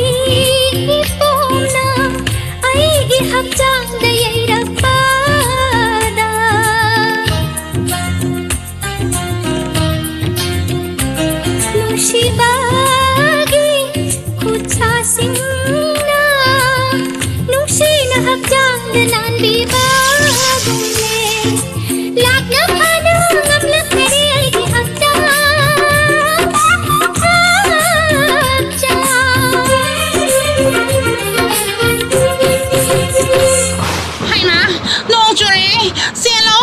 ꯏꯄꯣꯝꯅ ꯑꯩꯒꯤ ꯍꯛꯆꯥꯡꯗ ꯌꯩꯔꯛꯄꯗ ꯅꯨꯡꯁꯤꯕꯒꯤ ꯈꯨꯠꯁꯥꯁꯤꯡꯅ ꯅꯨꯡꯁꯤꯅ ꯍꯛꯆꯥꯡꯗ ꯅꯥꯟꯕꯤꯕꯒꯨꯝꯅꯦ꯫ ꯂꯥꯛꯅ ꯐꯥꯅ ꯉꯝꯂꯛꯇꯔꯦ ꯑꯩꯒꯤ ꯍꯛꯆꯥꯡ꯫ ꯍꯩꯃꯥ, ꯅꯣꯡ ꯆꯨꯔꯛꯑꯦ꯫ ꯆꯦꯜꯂꯣ,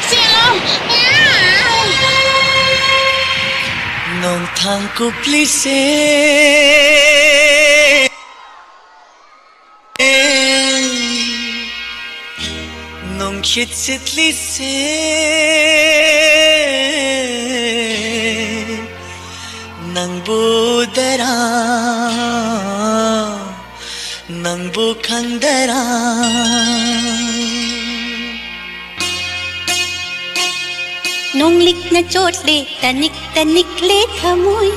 ꯆꯦꯜꯂꯣ꯫ ꯅꯣꯡꯊꯥꯡ ꯀꯨꯞꯂꯤꯁꯦ, ꯅꯨꯡꯁꯤꯠ ꯁꯤꯠꯂꯤꯁꯦ, ꯅꯪꯕꯨ ꯗꯔꯥ, ꯅꯪꯕꯨ ꯈꯪꯗꯔꯥ꯫ ꯅꯣꯡꯂꯤꯛꯅ ꯆꯣꯠꯂꯦ, ꯇꯅꯤꯛ ꯇꯅꯤꯛꯂꯦ ꯊꯃꯣꯏ꯫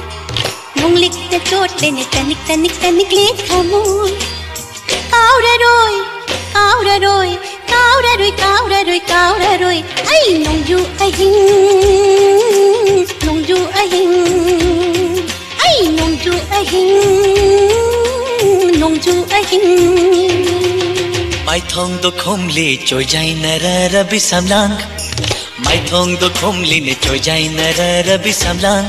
ꯅꯣꯡꯂꯤꯛꯅ ꯆꯣꯠꯂꯦꯅꯦ, ꯇꯅꯤꯛ ꯇꯅꯤꯛ ꯇꯅꯤꯛꯂꯦ ꯊꯃꯣꯏ꯫ ꯀꯥꯎꯔꯔꯣꯏ, ꯀꯥꯎꯔꯔꯣꯏ, ꯀꯥꯎꯔꯔꯣꯏ, ꯀꯥꯎꯔꯔꯣꯏ, ꯀꯥꯎꯔꯔꯣꯏ꯫ ꯑꯩ ꯅꯣꯡꯖꯨ ꯑꯍꯤꯡ, ꯅꯣꯡꯖꯨ ꯑꯍꯤꯡ꯫ ꯑꯩ ꯅꯣꯡꯖꯨ ꯑꯍꯤꯡ, ꯅꯣꯡꯖꯨ ꯑꯍꯤꯡ꯫ ꯃꯥꯏꯊꯣꯡꯗꯣ ꯈꯨꯝꯂꯤ ꯆꯣꯏꯖꯥꯏꯅꯔꯔꯕꯤ ꯁꯝꯂꯥꯡ꯫ ꯃꯥꯏꯊꯣꯡꯗꯣ ꯈꯨꯝꯂꯤꯅꯦ ꯆꯣꯏꯖꯥꯏꯅꯔꯔꯕꯤ ꯁꯝꯂꯥꯡ꯫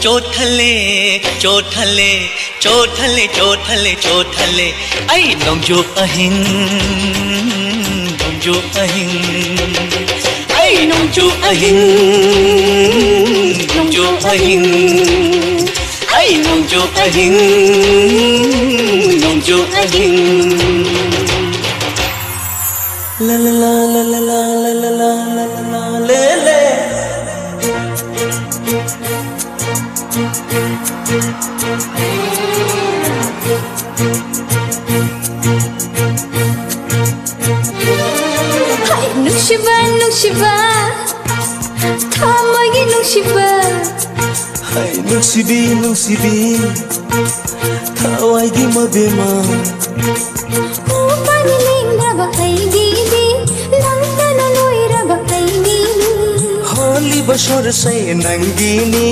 ꯆꯣꯠꯊꯜꯂꯦ, ꯆꯣꯠꯊꯜꯂꯦ, ꯆꯣꯠꯊꯜꯂꯦ, ꯆꯣꯠꯊꯜꯂꯦ, ꯆꯣꯠꯊꯜꯂꯦ꯫ ꯑꯩ ꯅꯣꯡꯖꯨ ꯑꯍꯤꯡ, ꯅꯣꯡꯖꯨ ꯑꯍꯤꯡ꯫ ꯑꯩ ꯅꯣꯡꯖꯨ ꯑꯍꯤꯡ, ꯅꯣꯡꯖꯨ ꯑꯍꯤꯡ꯫ ꯑꯩ ꯅꯣꯡꯖꯨ ꯆꯨ ꯑꯍꯤꯡ, ꯅꯣꯡꯖꯨ ꯑꯍꯤꯡ꯫ ꯂ ꯂ ꯂ ꯂ ꯂ ꯂ ꯂ ꯂ ꯂ ꯂ ꯂ ꯂꯦ ꯂꯦ꯫ ꯍꯥꯏ ꯅꯨꯡꯁꯤꯕ, ꯅꯨꯡꯁꯤꯕ, ꯊꯃꯣꯏꯒꯤ ꯅꯨꯡꯁꯤꯕ꯫ ꯍꯥꯏ ꯅꯨꯡꯁꯤꯕꯤ, ꯅꯨꯡꯁꯤꯕꯤ, ꯊꯋꯥꯏꯒꯤ ꯃꯕꯦꯝꯃ꯫ ꯎ ꯄꯥꯝꯕꯤ ꯂꯦꯡꯗ꯭ꯔꯕ ꯑꯩꯒꯤꯗꯤ, ꯂꯪꯇꯅ ꯂꯣꯏꯔꯕ ꯑꯩꯒꯤꯗꯤ꯫ ꯍꯣꯜꯂꯤꯕ ꯁꯣꯔꯁꯦ ꯅꯪꯒꯤꯅꯤ,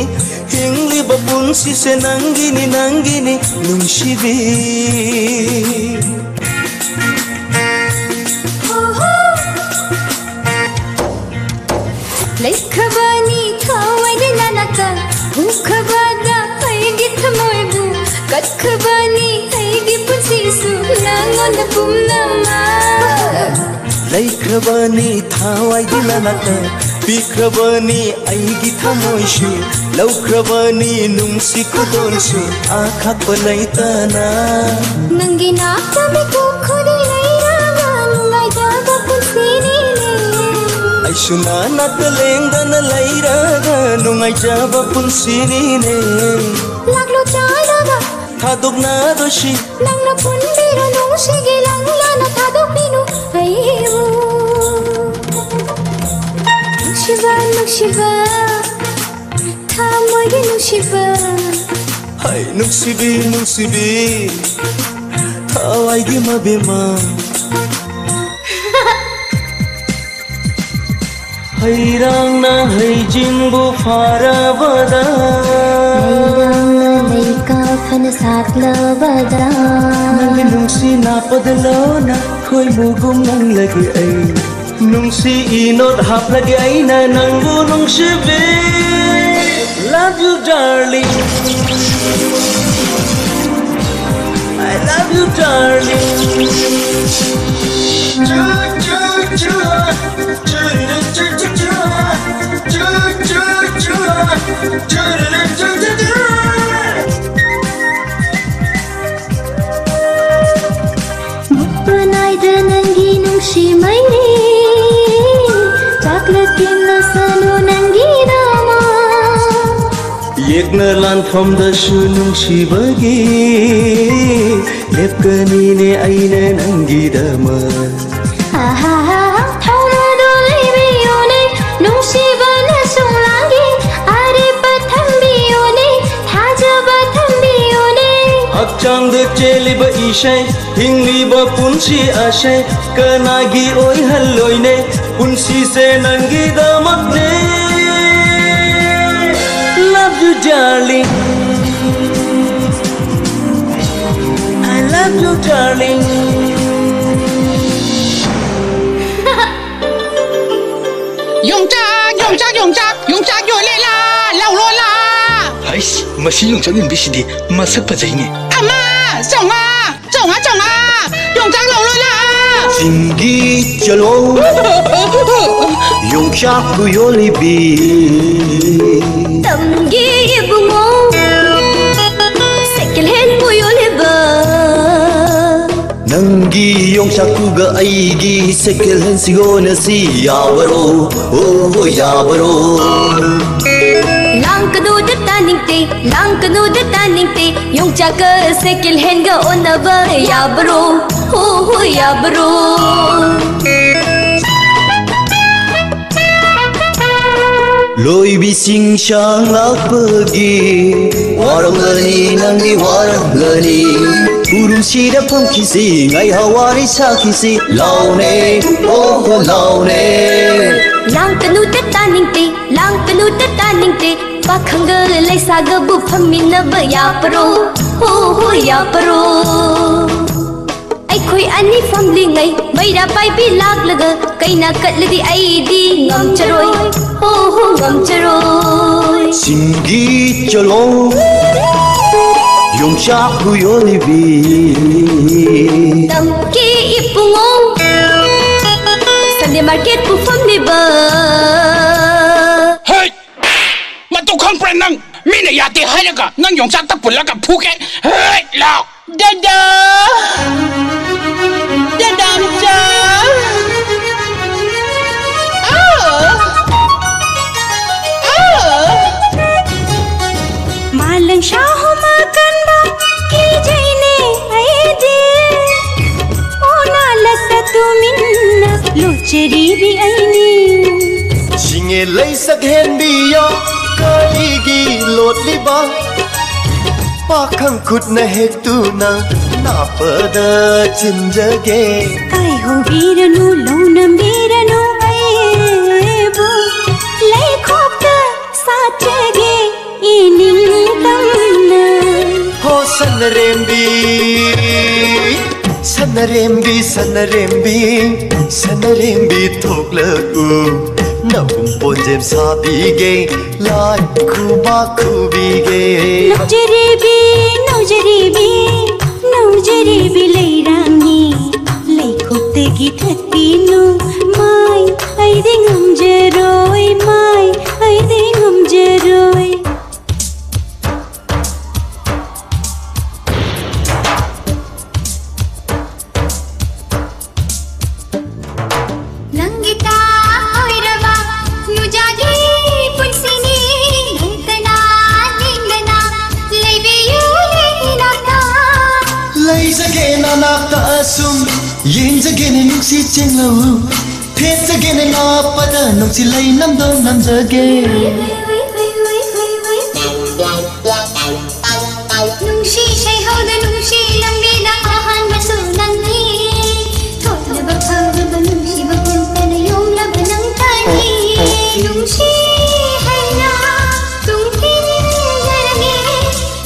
ꯍꯤꯡꯂꯤꯕ ꯄꯨꯟꯁꯤꯁꯦ ꯅꯪꯒꯤꯅꯤ, ꯅꯪꯒꯤꯅꯤ ꯅꯨꯡꯁꯤꯕꯤ꯫ ꯂꯩꯈ꯭ꯔꯕꯅꯤ ꯊꯋꯥꯏꯒꯤ ꯅꯅꯥꯛꯇ, ꯎꯈ꯭ꯔꯕꯗ ꯑꯩꯒꯤ ꯊꯃꯣꯏꯕꯨ, ꯀꯠꯈ꯭ꯔꯕꯅꯤ ꯑꯩꯒꯤ ꯄꯨꯟꯁꯤꯁꯨ ꯅꯪꯉꯣꯟꯗ ꯄꯨꯝꯅꯃꯛ꯫ ꯂꯩꯈ꯭ꯔꯕꯅꯤ ꯊꯋꯥꯏꯒꯤ ꯅꯅꯥꯛꯇ, ꯄꯤꯈ꯭ꯔꯕꯅꯤ ꯑꯩꯒꯤ ꯊꯃꯣꯏꯁꯨ, ꯂꯧꯈ꯭ꯔꯕꯅꯤ ꯅꯨꯡꯁꯤ ꯈꯨꯗꯣꯜꯁꯨ ꯑꯈꯥꯛꯄ ꯂꯩꯇꯅ꯫ ꯅꯪꯒꯤ ꯅꯥꯛꯇ ꯃꯤꯀꯨꯞ ꯈꯨꯗꯤꯡ ꯂꯩꯔꯒ ꯅꯨꯡꯉꯥꯏꯖꯕ ꯄꯨꯟꯁꯤꯅꯤꯅꯦ꯫ ꯑꯩꯁꯨ ꯅꯅꯥꯛꯇ ꯂꯦꯡꯗꯅ ꯂꯩꯔꯒ ꯅꯨꯡꯉꯥꯏꯖꯕ ꯄꯨꯟꯁꯤꯅꯤꯅꯦ꯫ ꯂꯥꯛꯂꯣ ꯆꯥꯏꯔꯒ ꯊꯥꯗꯣꯛꯅꯗꯣꯏꯁꯤ꯫ ꯅꯪꯅ ꯄꯨꯟꯕꯤꯔꯣ ꯅꯨꯡꯁꯤꯒꯤ ꯂꯪꯂꯥꯅ ꯊꯥꯗꯣꯛꯄꯤꯅꯨ ꯑꯩꯕꯨ꯫ ꯅꯨꯡꯁꯤꯕ, ꯅꯨꯡꯁꯤꯕ, ꯊꯃꯣꯏꯒꯤ ꯅꯨꯡꯁꯤꯕ꯫ ꯍꯥꯏ ꯅꯨꯡꯁꯤꯕꯤ, ꯅꯨꯡꯁꯤꯕꯤ, ꯊꯋꯥꯏꯒꯤ ꯃꯕꯦꯝꯃ꯫ ꯍꯩꯔꯥꯡꯅ ꯍꯩꯖꯤꯡꯕꯨ ꯐꯥꯔꯕꯗ, ꯂꯩꯔꯥꯡꯅ ꯂꯩꯀꯥ ꯐꯅ ꯁꯥꯠꯂꯕꯗ, ꯅꯪꯒꯤ ꯅꯨꯡꯁꯤ ꯅꯥꯄꯗ ꯂꯣꯟꯅ ꯈꯣꯏꯃꯨꯒꯨꯝ ꯅꯪꯂꯒꯦ ꯑꯩ꯫ ꯅꯨꯡꯁꯤ ꯏꯅꯣꯠ ꯍꯥꯞꯂꯒꯦ ꯑꯩꯅ ꯅꯪꯕꯨ ꯅꯨꯡꯁꯤꯕꯤ꯫ Love you, darling. I love you, darling. Choo, choo, choo. Choo, choo, choo, choo. Choo, choo, choo. Choo, choo, choo, choo. ꯅꯨꯡꯁꯤꯃꯩꯅꯦ, ꯆꯥꯛꯂꯛꯀꯦ ꯅꯁꯥꯅꯨ ꯅꯪꯒꯤꯗꯃꯛ꯫ ꯌꯦꯛꯅ ꯂꯥꯟꯐꯝꯗꯁꯨ ꯅꯨꯡꯁꯤꯕꯒꯤ ꯂꯦꯞꯀꯅꯤꯅꯦ ꯑꯩꯅ ꯅꯪꯒꯤꯗꯃꯛ꯫ ꯑꯍꯥꯍꯥ, ꯊꯧꯅꯥꯗꯣ ꯂꯩꯕꯤꯌꯨꯅꯦ, ꯅꯨꯡꯁꯤꯕꯅ ꯁꯨꯡꯂꯥꯡꯒꯤ ꯑꯔꯦꯞꯄ ꯊꯝꯕꯤꯌꯨꯅꯦ, ꯊꯥꯖꯕ ꯊꯝꯕꯤꯌꯨꯅꯦ꯫ ꯍꯛꯆꯥꯡꯗ ꯆꯦꯜꯂꯤꯕ ꯏꯁꯩ, ꯍꯤꯡꯂꯤꯕ ꯄꯨꯟꯁꯤ ꯑꯁꯦ ꯀꯅꯥꯒꯤ ꯑꯣꯏꯍꯜꯂꯣꯏꯅꯦ? ꯄꯨꯟꯁꯤꯁꯦ ꯅꯪꯒꯤꯗꯃꯛꯅꯦ꯫ Love you, darling. I love you, darling. ꯌꯣꯡꯆꯥꯛ, ꯌꯣꯡꯆꯥꯛ, ꯌꯣꯡꯆꯥꯛ, ꯌꯣꯡꯆꯥꯛ ꯌꯣꯜꯂꯦ ꯂꯥ, ꯂꯧꯔꯣ ꯂꯥ꯫ ꯍꯩꯁ, ꯃꯁꯤ ꯌꯣꯡꯆꯥꯛ ꯌꯣꯟꯕꯤꯁꯤꯗꯤ ꯃꯁꯛ ꯐꯖꯩꯅꯦ꯫ ꯑꯃ, ꯆꯥꯝꯃꯉꯥ, ꯆꯥꯝꯃꯉꯥ, ꯆꯥꯝꯃꯉꯥ, ꯌꯣꯡꯆꯥꯛ ꯂꯧꯔꯣ ꯂꯥ꯫ ꯆꯤꯡꯒꯤ ꯆꯂꯣ, ꯌꯣꯡꯆꯥꯛꯄꯨ ꯌꯣꯜꯂꯤꯕꯤ꯫ ꯇꯝꯒꯦ ꯏꯕꯨꯡꯉꯣ, ꯁꯦꯀꯦꯟ ꯍꯦꯟꯕꯨ ꯌꯣꯜꯂꯤꯕ꯫ ꯅꯪꯒꯤ ꯌꯣꯡꯆꯥꯛꯇꯨꯒ ꯑꯩꯒꯤ ꯁꯦꯀꯦꯟ ꯍꯦꯟ ꯁꯤꯒꯣꯟꯅꯁꯤ ꯌꯥꯕꯔꯣ? ꯑꯣ, ꯍꯣ, ꯌꯥꯕꯔꯣ? ꯂꯥꯡꯀꯅꯨꯗ ꯇꯥꯅꯤꯡꯗꯦ, ꯂꯥꯡꯀꯅꯨꯗ ꯇꯥꯅꯤꯡꯗꯦ, ꯌꯣꯡꯆꯥꯛꯀ ꯁꯦꯀꯦꯟ ꯍꯦꯟꯒ ꯑꯣꯟꯅꯕ ꯌꯥꯕꯔꯣ? ꯍꯣ, ꯍꯣ, ꯌꯥꯕꯔꯣ? ꯂꯣꯏꯕꯤꯁꯤꯡ ꯁꯪꯂꯛꯄꯒꯤ ꯋꯥꯔꯝꯒꯅꯤ, ꯅꯪꯗꯤ ꯋꯥꯔꯝꯒꯅꯤ꯫ ꯎꯔꯨꯝꯁꯤꯗ ꯐꯝꯈꯤꯁꯤ, ꯉꯥꯏꯍꯥꯛ ꯋꯥꯔꯤ ꯁꯥꯈꯤꯁꯤ, ꯂꯥꯎꯅꯦ, ꯑꯣ ꯍꯣ, ꯂꯥꯎꯅꯦ꯫ ꯂꯥꯡꯀꯅꯨꯗ ꯇꯥꯅꯤꯡꯗꯦ, ꯂꯥꯡꯀꯅꯨꯗ ꯇꯥꯅꯤꯡꯗꯦ, ꯄꯥꯈꯪꯒ ꯂꯩꯁꯥꯒꯕꯨ ꯐꯝꯃꯤꯟꯅꯕ ꯌꯥꯕꯔꯣ? ꯍꯣ ꯍꯣ, ꯌꯥꯕꯔꯣ? ꯑꯩꯈꯣꯏ ꯑꯅꯤ ꯐꯝꯂꯤꯉꯩ ꯃꯩꯔꯥ ꯄꯥꯏꯕꯤ ꯂꯥꯛꯂꯒ ꯀꯩꯅ ꯀꯠꯂꯗꯤ ꯑꯩꯗꯤ ꯉꯝꯖꯔꯣꯏ, ꯍꯣ ꯍꯣ, ꯉꯝꯖꯔꯣꯏ꯫ ꯆꯤꯡꯒꯤ ꯆꯂꯣ, ꯌꯣꯡꯆꯥꯛꯄꯨ ꯌꯣꯜꯂꯤꯕꯤ꯫ ꯇꯝꯀꯦ ꯏꯕꯨꯡꯉꯣ, ꯁꯟꯗꯦ ꯃꯥꯔꯀꯦꯠꯄꯨ ꯐꯝꯂꯤꯕ꯫ ꯍꯩ! ꯃꯇꯧ ꯈꯪꯕ꯭ꯔꯥ ꯅꯪ? ꯃꯤꯅ ꯌꯥꯗꯦ ꯍꯥꯏꯔꯒ ꯅꯪ ꯌꯣꯡꯆꯥꯛꯇ ꯄꯨꯜꯂꯒ ꯐꯨꯒꯦ꯫ ꯍꯩ, ꯂꯥꯎ! ꯗꯗꯥ! ꯗꯗꯥꯝꯆꯥ! ꯂꯪꯁꯥ ꯍꯨꯃꯥ ꯀꯟꯕ ꯀꯤꯖꯩꯅꯦ ꯑꯩꯗꯤ꯫ ꯑꯣꯅꯥ ꯂꯠꯇ ꯇꯨꯃꯤꯟꯅ ꯂꯣꯆꯔꯤꯕꯤ ꯑꯩꯅꯤ꯫ ꯁꯤꯡꯉꯦ ꯂꯩꯁꯛ ꯍꯦꯟꯕꯤꯌꯣ ꯀꯔꯤꯒꯤ ꯂꯣꯠꯂꯤꯕ? ꯄꯥꯈꯪ ꯈꯨꯠꯅ ꯍꯦꯛꯇꯨꯅ ꯅꯥꯞꯄꯗ ꯆꯤꯟꯖꯒꯦ꯫ ꯀꯥꯏꯍꯧꯕꯤꯔꯅꯨ ꯂꯧꯅꯝꯕꯤꯔꯅꯨ ꯑꯩꯕꯨ꯫ ꯂꯩꯈꯣꯛꯇ ꯁꯥꯠꯆꯒꯦ ꯏꯅꯤꯡ ꯇꯝꯅ꯫ ꯍꯣ ꯁꯅꯔꯦꯝꯕꯤ, ꯁꯅꯔꯦꯝꯕꯤ, ꯁꯅꯔꯦꯝꯕꯤ, ꯁꯅꯔꯦꯝꯕꯤ ꯊꯣꯛꯂꯛꯎ꯫ ꯅꯕꯨꯡ ꯄꯣꯟꯖꯦꯝ ꯁꯥꯕꯤꯒꯦ, ꯂꯥꯏ ꯈꯨꯕꯥꯛ ꯈꯨꯕꯤꯒꯦ꯫ ꯅꯧꯖꯔꯤꯕꯤ, ꯅꯧꯖꯔꯤꯕꯤ, ꯅꯧꯖꯔꯤꯕꯤ ꯂꯩꯔꯥꯡꯅꯤ꯫ ꯂꯩꯈꯣꯛꯇꯒꯤ ꯊꯠꯄꯤꯅꯨ ꯃꯥꯏ, ꯑꯩꯗꯤ ꯉꯝꯖꯔꯣꯏ ꯃꯥꯏ, ꯑꯩꯗꯤ ꯉꯝꯖꯔꯣꯏ꯫ ꯅꯪꯒꯤ ꯇꯥꯛꯑꯣꯏꯔꯕ ꯅꯨꯖꯥꯒꯤ ꯄꯨꯟꯁꯤꯅꯤ꯫ ꯅꯪꯇꯅ ꯅꯤꯡꯗꯅ ꯂꯩꯕꯤꯌꯨ ꯏꯅꯥꯛꯇ꯫ ꯂꯩꯖꯒꯦ ꯅꯅꯥꯛꯇ ꯑꯁꯨꯝ, ꯌꯦꯡꯖꯒꯦꯅꯦ ꯅꯨꯡꯁꯤ ꯆꯦꯡꯂꯧ꯫ ꯊꯦꯠꯆꯒꯦꯅꯦ ꯂꯥꯞꯄꯗ ꯅꯨꯡꯁꯤ ꯂꯩ ꯅꯝꯗꯣ ꯅꯝꯖꯒꯦ꯫ ꯅꯨꯡꯁꯤ ꯁꯩꯍꯧꯗ ꯅꯨꯡꯁꯤ ꯂꯝꯕꯤꯗ ꯑꯍꯥꯟꯕꯁꯨ ꯅꯪꯅꯤ꯫ ꯊꯣꯛꯅꯕ ꯐꯪꯗꯕ ꯅꯨꯡꯁꯤꯕ ꯄꯨꯝꯕꯅ ꯌꯣꯝꯂꯕ ꯅꯪ ꯇꯥꯅꯤ꯫ ꯅꯨꯡꯁꯤ ꯍꯥꯏꯅ ꯇꯨꯡ ꯏꯟꯖꯔꯒꯦ꯫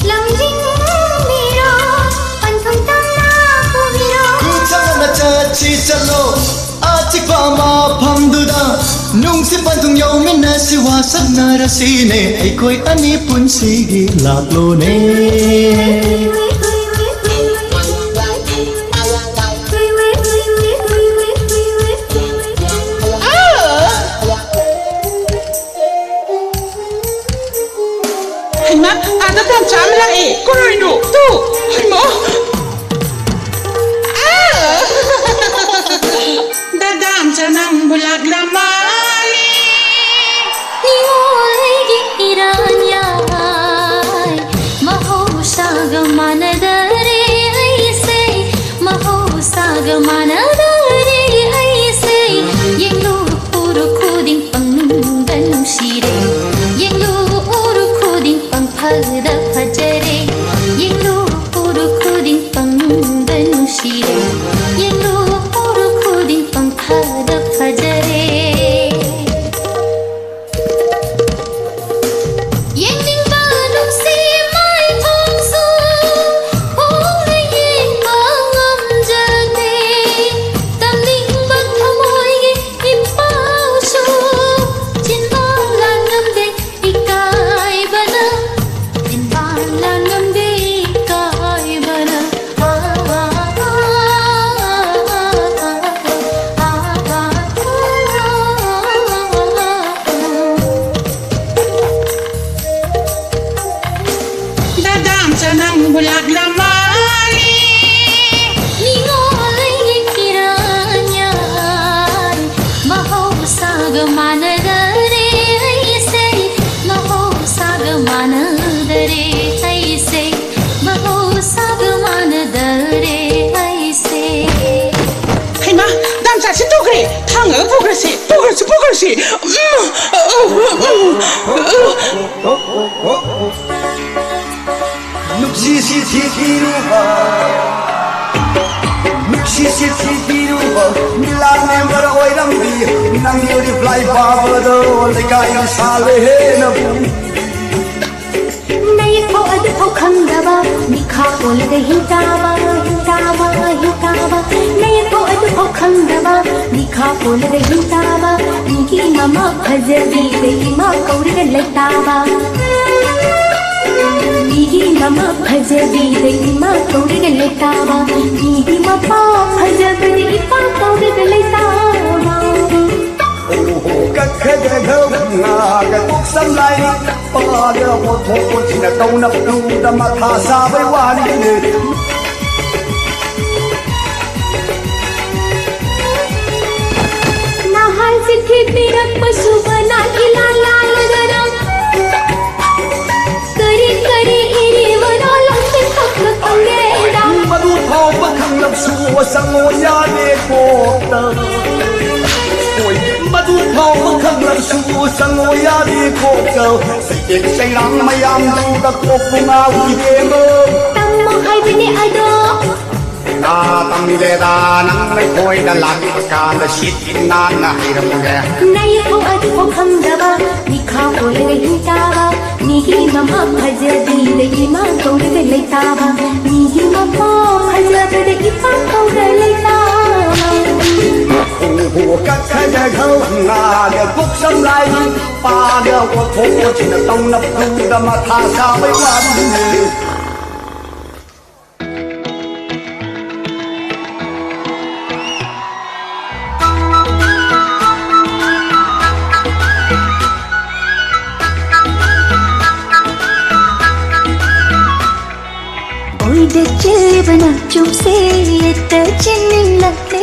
ꯂꯝꯖꯤꯡꯕꯤꯔꯣ, ꯄꯟꯊꯨꯡ ꯇꯝꯅ ꯄꯨꯕꯤꯔꯣ꯫ ꯈꯨꯠ ꯊꯪꯅꯅ ꯆꯠꯁꯤ ꯆꯠꯂꯣ, ꯑꯆꯤꯛꯄ ꯃꯐꯝꯗꯨꯗ ꯅꯨꯡꯁꯤ ꯄꯟꯊꯨꯡ ꯌꯧꯃꯤꯟꯅꯁꯤ, ꯋꯥꯁꯛꯅꯔꯁꯤꯅꯦ ꯑꯩꯈꯣꯏ ꯑꯅꯤ ꯄꯨꯟꯁꯤꯒꯤ ꯂꯥꯛꯂꯣꯅꯦ꯫ ꯍꯩꯃꯥ, ꯑꯥꯗ ꯇꯥꯟꯆꯥ ꯑꯃ ꯂꯥꯛꯑꯦ꯫ ꯀꯔꯤꯅꯣ? ꯇꯨ, ꯍꯩꯃꯥ꯫ ꯑꯥ! ꯗꯗꯥꯝꯆꯥ ꯅꯪꯕꯨ ꯂꯥꯛꯂꯝꯃꯅꯤ꯫ ꯅꯤꯉꯣꯜ ꯑꯩꯒꯤ ꯏꯔꯥꯟ ꯌꯥꯏ꯫ ꯃꯥꯟꯅꯗꯔꯦ ꯑꯩꯁꯦ꯫ ꯌꯦꯡꯂꯨ ꯎꯔꯨ ꯈꯨꯗꯤꯡ ꯄꯪꯅꯨꯡꯗ ꯅꯨꯡꯁꯤꯔꯦ꯫ ꯌꯦꯡꯂꯨ ꯎꯔꯨ ꯈꯨꯗꯤꯡ ꯄꯪꯐꯗ ꯐꯖꯔꯦ꯫ ꯌꯦꯡꯂꯨ ꯎꯔꯨ ꯈꯨꯗꯤꯡ ꯄꯪꯅꯨꯡꯗ ꯅꯨꯡꯁꯤꯔꯦ꯫ ꯌꯦꯡꯂꯨ ꯎꯔꯨ ꯈꯨꯗꯤꯡ ꯄꯪꯐꯗ ꯐꯖꯔꯦ꯫ ꯌꯦꯡꯅꯤꯡꯕ ꯅꯨꯡꯁꯤ ꯃꯥꯏꯊꯣꯡꯁꯨ ꯍꯣꯡꯅ ꯌꯦꯡꯕ ꯉꯝꯖꯗꯦ꯫ ꯇꯝꯅꯤꯡꯕ ꯊꯃꯣꯏꯒꯤ ꯏꯄꯥꯎꯁꯨ ꯆꯤꯟꯕꯥꯟ ꯂꯥꯟ ꯉꯝꯗꯦ ꯏꯀꯥꯏꯕꯅ꯫ ꯆꯤꯟꯕꯥꯟ ꯂꯥꯟ ꯉꯝꯗꯦ ꯏꯀꯥꯏꯕꯅ꯫ ꯗꯥ ꯗꯥꯝꯆꯥ ꯅꯪꯕꯨ ꯂꯥꯛꯂꯝꯃꯅꯤ꯫ ꯅꯤꯡꯉꯣꯜ ꯑꯩꯒꯤ ꯏꯔꯥꯟ ꯌꯥꯏ꯫ ꯃꯍꯧꯁꯥꯒ ꯃꯥꯟꯅꯗꯔꯦ ꯑꯩꯁꯦ꯫ ꯃꯍꯧꯁꯥꯒ ꯃꯥꯟꯅꯗꯔꯦ ꯑꯩꯁꯦ꯫ ꯃꯍꯧꯁꯥꯒ ꯃꯥꯟꯅꯗꯔꯦ ꯑꯩꯁꯦ꯫ ꯍꯩꯃꯥ, ꯗꯥꯝꯆꯥꯁꯤ ꯇꯣꯛꯈ꯭ꯔꯦ꯫ ꯊꯥꯡꯉꯒ ꯄꯨꯈ꯭ꯔꯁꯤ, ꯄꯨꯈ꯭ꯔꯁꯤ, ꯄꯨꯈ꯭ꯔꯁꯤ꯫ ꯎꯝ, ꯎꯝ, ꯎꯝ, ꯎꯝ꯫ ꯅꯨꯡꯁꯤꯁꯤ ꯊꯤꯊꯤꯔꯨꯕ, ꯅꯨꯡꯁꯤꯁꯤ ꯊꯤꯊꯤꯔꯨꯕ, ꯃꯤꯂꯥꯟ member ꯑꯣꯏꯔꯝꯕꯤ, ꯅꯪꯒꯤ reply ꯄꯥꯕꯗꯣ ꯂꯩꯀꯥꯏ ꯁꯥꯜꯂꯦꯍꯦ ꯅꯕꯨ꯫ ꯅꯌꯦꯛꯐꯥꯎ ꯑꯗꯨꯐꯥꯎ ꯈꯪꯗꯕ, ꯃꯤꯈꯥ ꯄꯣꯜꯂꯒ ꯍꯤꯡ ꯇꯥꯕ, ꯍꯤꯡ ꯇꯥꯕ, ꯍꯤꯡ ꯇꯥꯕ꯫ ꯅꯌꯦꯛꯐꯥꯎ ꯑꯗꯨꯐꯥꯎ ꯈꯪꯗꯕ, ꯃꯤꯈꯥ ꯄꯣꯜꯂꯒ ꯍꯤꯡ ꯇꯥꯕ꯫ ꯃꯤꯒꯤ ꯃꯃꯥ ꯐꯖꯕꯤꯗ ꯏꯃꯥ ꯀꯧꯔꯒ ꯂꯩꯇꯥꯕ꯫ ꯃꯤꯒꯤ ꯃꯃꯥ ꯐꯖꯕꯤꯗ ꯏꯃꯥ ꯀꯧꯔꯒ ꯂꯩꯇꯥꯕ꯫ ꯃꯤꯒꯤ ꯃꯄꯥ ꯐꯖꯕꯤꯗ ꯏꯄꯥ ꯀꯧꯔꯒ ꯂꯩꯇꯥꯕ꯫ ꯑꯣꯍꯣ, ꯀꯛꯈꯗꯒ ꯉꯥꯒ ꯀꯣꯛ ꯁꯝ ꯂꯥꯏ ꯄꯥꯒ ꯄꯣꯠꯊꯣꯛ ꯄꯣꯠꯁꯤꯅ ꯇꯧꯅ ꯇꯨꯗ ꯃꯊꯥ ꯁꯥꯕꯩ ꯋꯥꯅꯤꯅꯦ꯫ ꯅꯍꯥꯟ ꯆꯤꯊꯤ ꯄꯤꯔꯛꯄꯁꯨ ꯃꯅꯥꯛ ꯏꯂꯥꯟ ꯂꯥꯜꯂꯗꯅ꯫ ꯀꯔꯤ ꯀꯔꯤ ꯏꯔꯤꯕꯅꯣ ꯂꯝꯖꯤꯡ ꯈꯛꯇ ꯈꯪꯗꯦꯗ꯫ ꯃꯗꯨ ꯐꯥꯎꯕ ꯈꯪꯂꯕꯁꯨ ꯆꯪꯉꯣ ꯆꯩꯔꯥꯡ ꯃꯌꯥꯝꯗꯨꯗ ꯀꯣꯛꯄꯨ ꯉꯥꯎꯏ ꯏꯕꯦꯝꯃ꯫ ꯇꯝꯃꯣ ꯍꯥꯏꯕꯅꯦ ꯑꯗꯣ꯫ ꯇꯥ ꯇꯝꯂꯦꯗ ꯅꯪ ꯑꯩꯈꯣꯏꯗ ꯂꯥꯛꯄ ꯀꯥꯟꯗ ꯁꯤꯠ ꯅꯥꯟꯅ ꯍꯩꯔꯝꯃꯨꯒꯦ꯫ ꯅꯩꯐꯧ ꯑꯗꯨꯐꯥꯎ ꯈꯪꯗꯕ ꯃꯤꯈꯥ ꯑꯣꯜꯂꯒ ꯍꯤꯡ ꯇꯥꯕ꯫ ꯃꯤꯒꯤ ꯃꯃꯥ ꯐꯖꯕꯤꯗ ꯏꯃꯥ ꯀꯧꯔꯒ ꯂꯩꯇꯥꯕ꯫ ꯃꯤꯒꯤ ꯃꯄꯣꯛ ꯐꯖꯕꯗ ꯏꯄꯥ ꯀꯧꯔ ꯂꯩꯇꯥꯕ꯫ ꯍꯨ ꯍꯨ ꯀꯠꯈ꯭ꯔꯒ ꯉꯥꯗ ꯄꯨꯛ ꯁꯝꯂꯥꯏ ꯄꯥꯗ ꯑꯣꯠꯊꯣꯛ ꯑꯣꯠꯁꯤꯟꯅ ꯇꯧꯅꯕꯗꯨꯗ ꯃꯊꯥ ꯁꯥꯕꯩ ꯋꯥꯔꯤꯅꯤ꯫ ꯑꯣꯏꯗ ꯆꯦꯜꯂꯤꯕ ꯅꯥꯆꯣꯝꯁꯦ ꯌꯦꯠꯇ ꯆꯦꯟꯅꯤꯡꯂꯛꯂꯦ꯫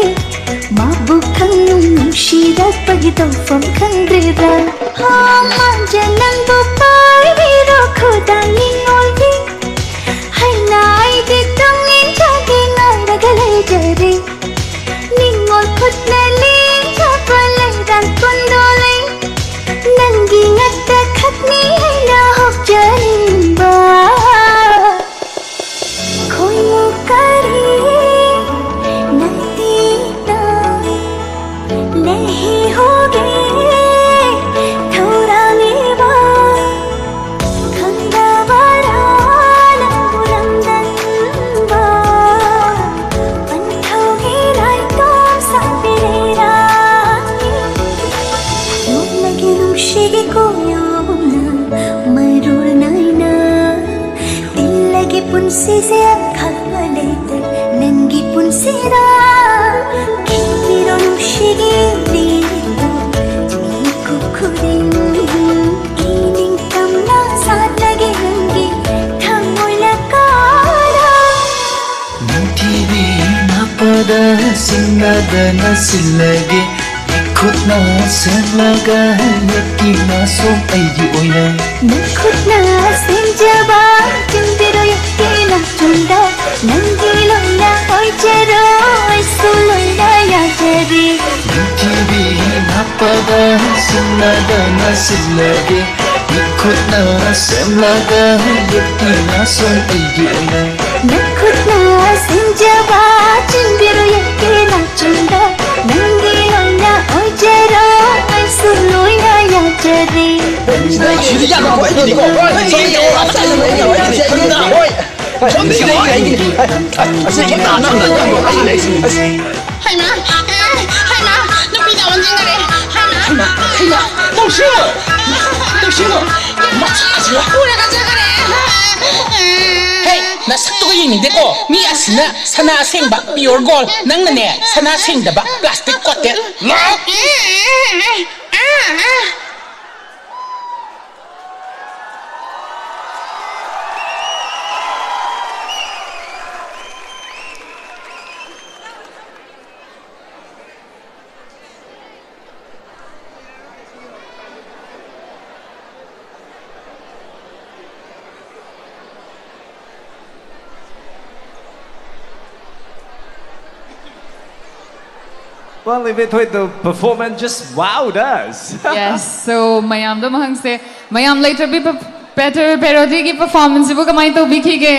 ꯃꯥꯕꯨ ꯈꯪꯅꯨꯡ ꯅꯨꯡꯁꯤꯔꯛꯄꯒꯤ ꯇꯧꯐꯝ ꯈꯪꯗ꯭ꯔꯦꯗ꯫ ꯍꯥ, ꯃꯥꯟꯖ ꯅꯪꯕꯨ ꯄꯥꯏꯕꯤꯔꯣ ꯈꯨꯗꯥꯡ ꯅꯤꯡꯉꯣꯜꯒꯤ꯫ ꯍꯩꯅ ꯑꯩꯗꯤ ꯇꯨꯡ ꯏꯟꯖꯒꯦ ꯉꯥꯏꯔꯒ ꯂꯩꯖꯔꯦ꯫ ꯅꯤꯡꯉꯣꯜ ꯈꯨꯠꯅ ꯂꯦꯡꯖꯕ ꯂꯩꯔꯥꯡ ꯀꯨꯟꯗꯣ ꯂꯩ꯫ ꯅꯪꯒꯤ ꯉꯛꯇ ꯈꯛꯅꯤ ꯑꯩꯅ ꯍꯧꯖꯅꯤꯡꯕ꯫ ꯈꯣꯏꯃꯨ ꯀꯔꯤ ꯅꯠꯇꯦꯅ ꯂꯩꯍꯤ ꯍꯣꯒꯦ ꯊꯧꯔꯥꯡꯂꯤꯕ꯫ ꯈꯪꯗꯕꯔꯥ ꯅꯪꯕꯨ ꯂꯝꯗꯝꯕ ꯄꯟꯊꯧꯒꯤ ꯅꯥꯏꯇꯣꯝ ꯁꯥꯠꯄꯤꯔꯦꯔꯥ꯫ ꯅꯣꯡꯃꯒꯤ ꯅꯨꯡꯁꯤꯒꯤ ꯀꯣꯌꯣꯝꯅ ꯃꯔꯨ ꯅꯥꯏꯅ ꯇꯤꯜꯂꯒꯤ ꯄꯨꯟꯁꯤꯁꯦ ꯑꯈꯥꯛꯄ ꯂꯩꯇꯦ ꯅꯪꯒꯤ ꯄꯨꯟꯁꯤꯗ꯫ ꯈꯤꯛꯄꯤꯔꯣ ꯅꯨꯡꯁꯤꯒꯤ ꯂꯤꯔꯤꯗꯣ ꯃꯤꯀꯨꯞ ꯈꯨꯗꯤꯡ꯫ ꯏ ꯅꯤꯡꯇꯝꯅ ꯁꯥꯠꯂꯒꯦ ꯅꯪꯒꯤ ꯊꯃꯣꯏ ꯂꯩꯀꯥꯗ꯫ ꯅꯤꯡꯊꯤꯕꯤ ꯅꯥꯄꯗ ꯁꯤꯡꯅꯗꯅ ꯁꯤꯜꯂꯒꯦ꯫ ꯈꯨꯠꯅ ꯁꯦꯝꯂꯒ ꯌꯦꯛꯀꯤ ꯃꯁꯣꯝ ꯑꯩꯒꯤ ꯑꯣꯏꯅ꯫ ꯅꯈꯨꯠꯅ ꯁꯦꯝꯖꯕ ꯆꯨꯝꯕꯤꯔꯣ ꯌꯦꯛꯀꯤ ꯅꯥꯆꯣꯝꯗ꯫ ꯅꯪꯒꯤ ꯂꯣꯏꯅ ꯑꯣꯏꯖꯔꯣ ꯑꯩꯁꯨ ꯂꯣꯏꯅ ꯌꯥꯖꯔꯦ꯫ ꯅꯤꯡꯊꯤꯕꯤ ꯅꯥꯄꯗ ꯁꯤꯡꯅꯗꯅ ꯁꯤꯜꯂꯒꯦ꯫ ꯈꯨꯠꯅ ꯁꯦꯝꯂꯒ ꯌꯦꯛꯇꯨꯅ ꯁꯣꯝ ꯑꯩꯒꯤ ꯑꯣꯏꯅ꯫ ꯅꯈꯨꯠꯅ ꯁꯦꯝꯖꯕ ꯆꯤꯟꯕꯤꯔꯨ ꯌꯦꯛꯀꯦ ꯅꯥꯆꯨꯝꯗ꯫ ꯅꯪꯒꯤ ꯂꯣꯏꯅ ꯑꯣꯏꯖꯔꯣ ꯑꯩꯁꯨ ꯂꯣꯏꯅ ꯌꯥꯖꯔꯦ꯫ ꯑꯁꯤꯗꯤ ꯌꯥꯔꯣꯏꯀꯣ, ꯑꯩꯒꯤꯗꯤꯀꯣ꯫ ꯍꯣꯏ, ꯁꯣꯝꯗ ꯌꯦꯡꯉꯣ, ꯑꯩꯒꯤꯗꯤ, ꯑꯩꯒꯤꯗꯤ꯫ ꯍꯣꯏ꯫ ꯁꯣꯝꯗ ꯌꯦꯡꯉꯣ, ꯑꯩꯒꯤꯗꯤ꯫ ꯑꯁꯤ ꯌꯥꯝ ꯅꯥꯟꯅ ꯂꯩ, ꯑꯩꯒꯤꯗꯤ꯫ ꯍꯩꯃꯥ, ꯑꯦ, ꯍꯩꯃꯥ, ꯅꯨꯄꯤꯗ ꯑꯣꯟꯁꯤꯟꯈꯔꯦ꯫ ꯍꯩꯃꯥ, ꯍꯩꯃꯥ, ꯍꯩꯃꯥ, ꯇꯧꯁꯤꯟꯅꯣ, ꯇꯧꯁꯤꯟꯅꯣ꯫ ꯃꯆꯥꯁꯤꯅ꯫ ꯄꯨꯔꯒ ꯆꯠꯈꯔꯦ꯫ ꯍꯦ, ꯅꯁꯛꯇꯨꯒ ꯌꯦꯡꯅꯤꯡꯗꯦꯀꯣ꯫ ꯃꯤ ꯑꯁꯤꯅ ꯁꯅꯥ ꯑꯁꯦꯡꯕ, pure gold꯫ ꯅꯪꯅꯅꯦ, ꯁꯅꯥ ꯁꯦꯡꯗꯕ, plastic coated꯫ Lakh. Well, Ibethoi, the performance just wowed us. Yes, so ꯃꯌꯥꯝꯗ ꯑꯃ ꯍꯪꯁꯦ, ꯃꯌꯥꯝ ꯂꯩꯇ꯭ꯔꯕꯤ ꯄ-, ꯄꯦꯇꯔ ꯄꯦꯔꯣꯗꯤꯒꯤ performance ꯁꯤꯕꯨ ꯀꯃꯥꯏꯅ ꯇꯧꯕꯤꯈꯤꯒꯦ?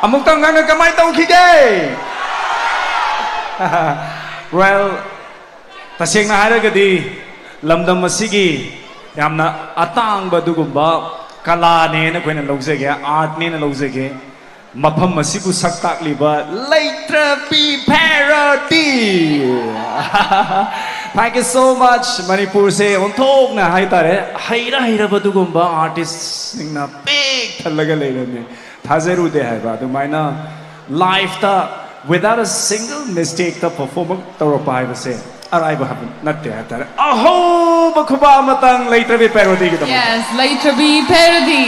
ꯑꯃꯨꯛꯇꯪ ꯉꯥꯡꯅ ꯀꯃꯥꯏꯅ ꯇꯧꯈꯤꯒꯦ? Well, ꯇꯁꯦꯡꯅ ꯍꯥꯏꯔꯒꯗꯤ ꯂꯝꯗꯝ ꯑꯁꯤꯒꯤ ꯌꯥꯝꯅ ꯑꯇꯥꯡꯕ ꯑꯗꯨꯒꯨꯝꯕ ꯀꯂꯥꯅꯦꯅ ꯑꯩꯈꯣꯏꯅ ꯂꯧꯖꯒꯦ, artꯅꯦꯅ ꯂꯧꯖꯒꯦ꯫ ꯃꯐꯝ ꯑꯁꯤꯕꯨ ꯁꯛ ꯇꯥꯛꯂꯤꯕ ꯂꯩꯇ꯭ꯔꯕꯤ ꯄꯦꯔꯣꯗꯤ꯫ Thank you so much꯫ ꯃꯅꯤꯄꯨꯔꯁꯦ ꯑꯣꯟꯊꯣꯛꯅ ꯍꯥꯏꯇꯥꯔꯦ, ꯍꯩꯔ ꯍꯩꯔꯕ ꯑꯗꯨꯒꯨꯝꯕ artistꯁꯤꯡꯅ ꯄꯤꯛ ꯊꯜꯂꯒ ꯂꯩꯔꯝꯃꯤ꯫ ꯊꯥꯖꯔꯨꯗꯦ ꯍꯥꯏꯕ ꯑꯗꯨꯃꯥꯏꯅ liveꯇ without a single mistakeꯇ perform ꯇꯧꯔꯛꯄ ꯍꯥꯏꯕꯁꯦ ꯑꯔꯥꯏꯕ ꯍꯥꯏꯕ ꯅꯠꯇꯦ ꯍꯥꯏꯇꯥꯔꯦ꯫ ꯑꯍꯧꯕ ꯈꯨꯕꯥꯛ ꯑꯃꯇꯪ ꯂꯩꯇ꯭ꯔꯕꯤ ꯄꯦꯔꯣꯗꯤꯒꯤꯗꯃꯛ꯫ Yes, ꯂꯩꯇ꯭ꯔꯕꯤ ꯄꯦꯔꯣꯗꯤ꯫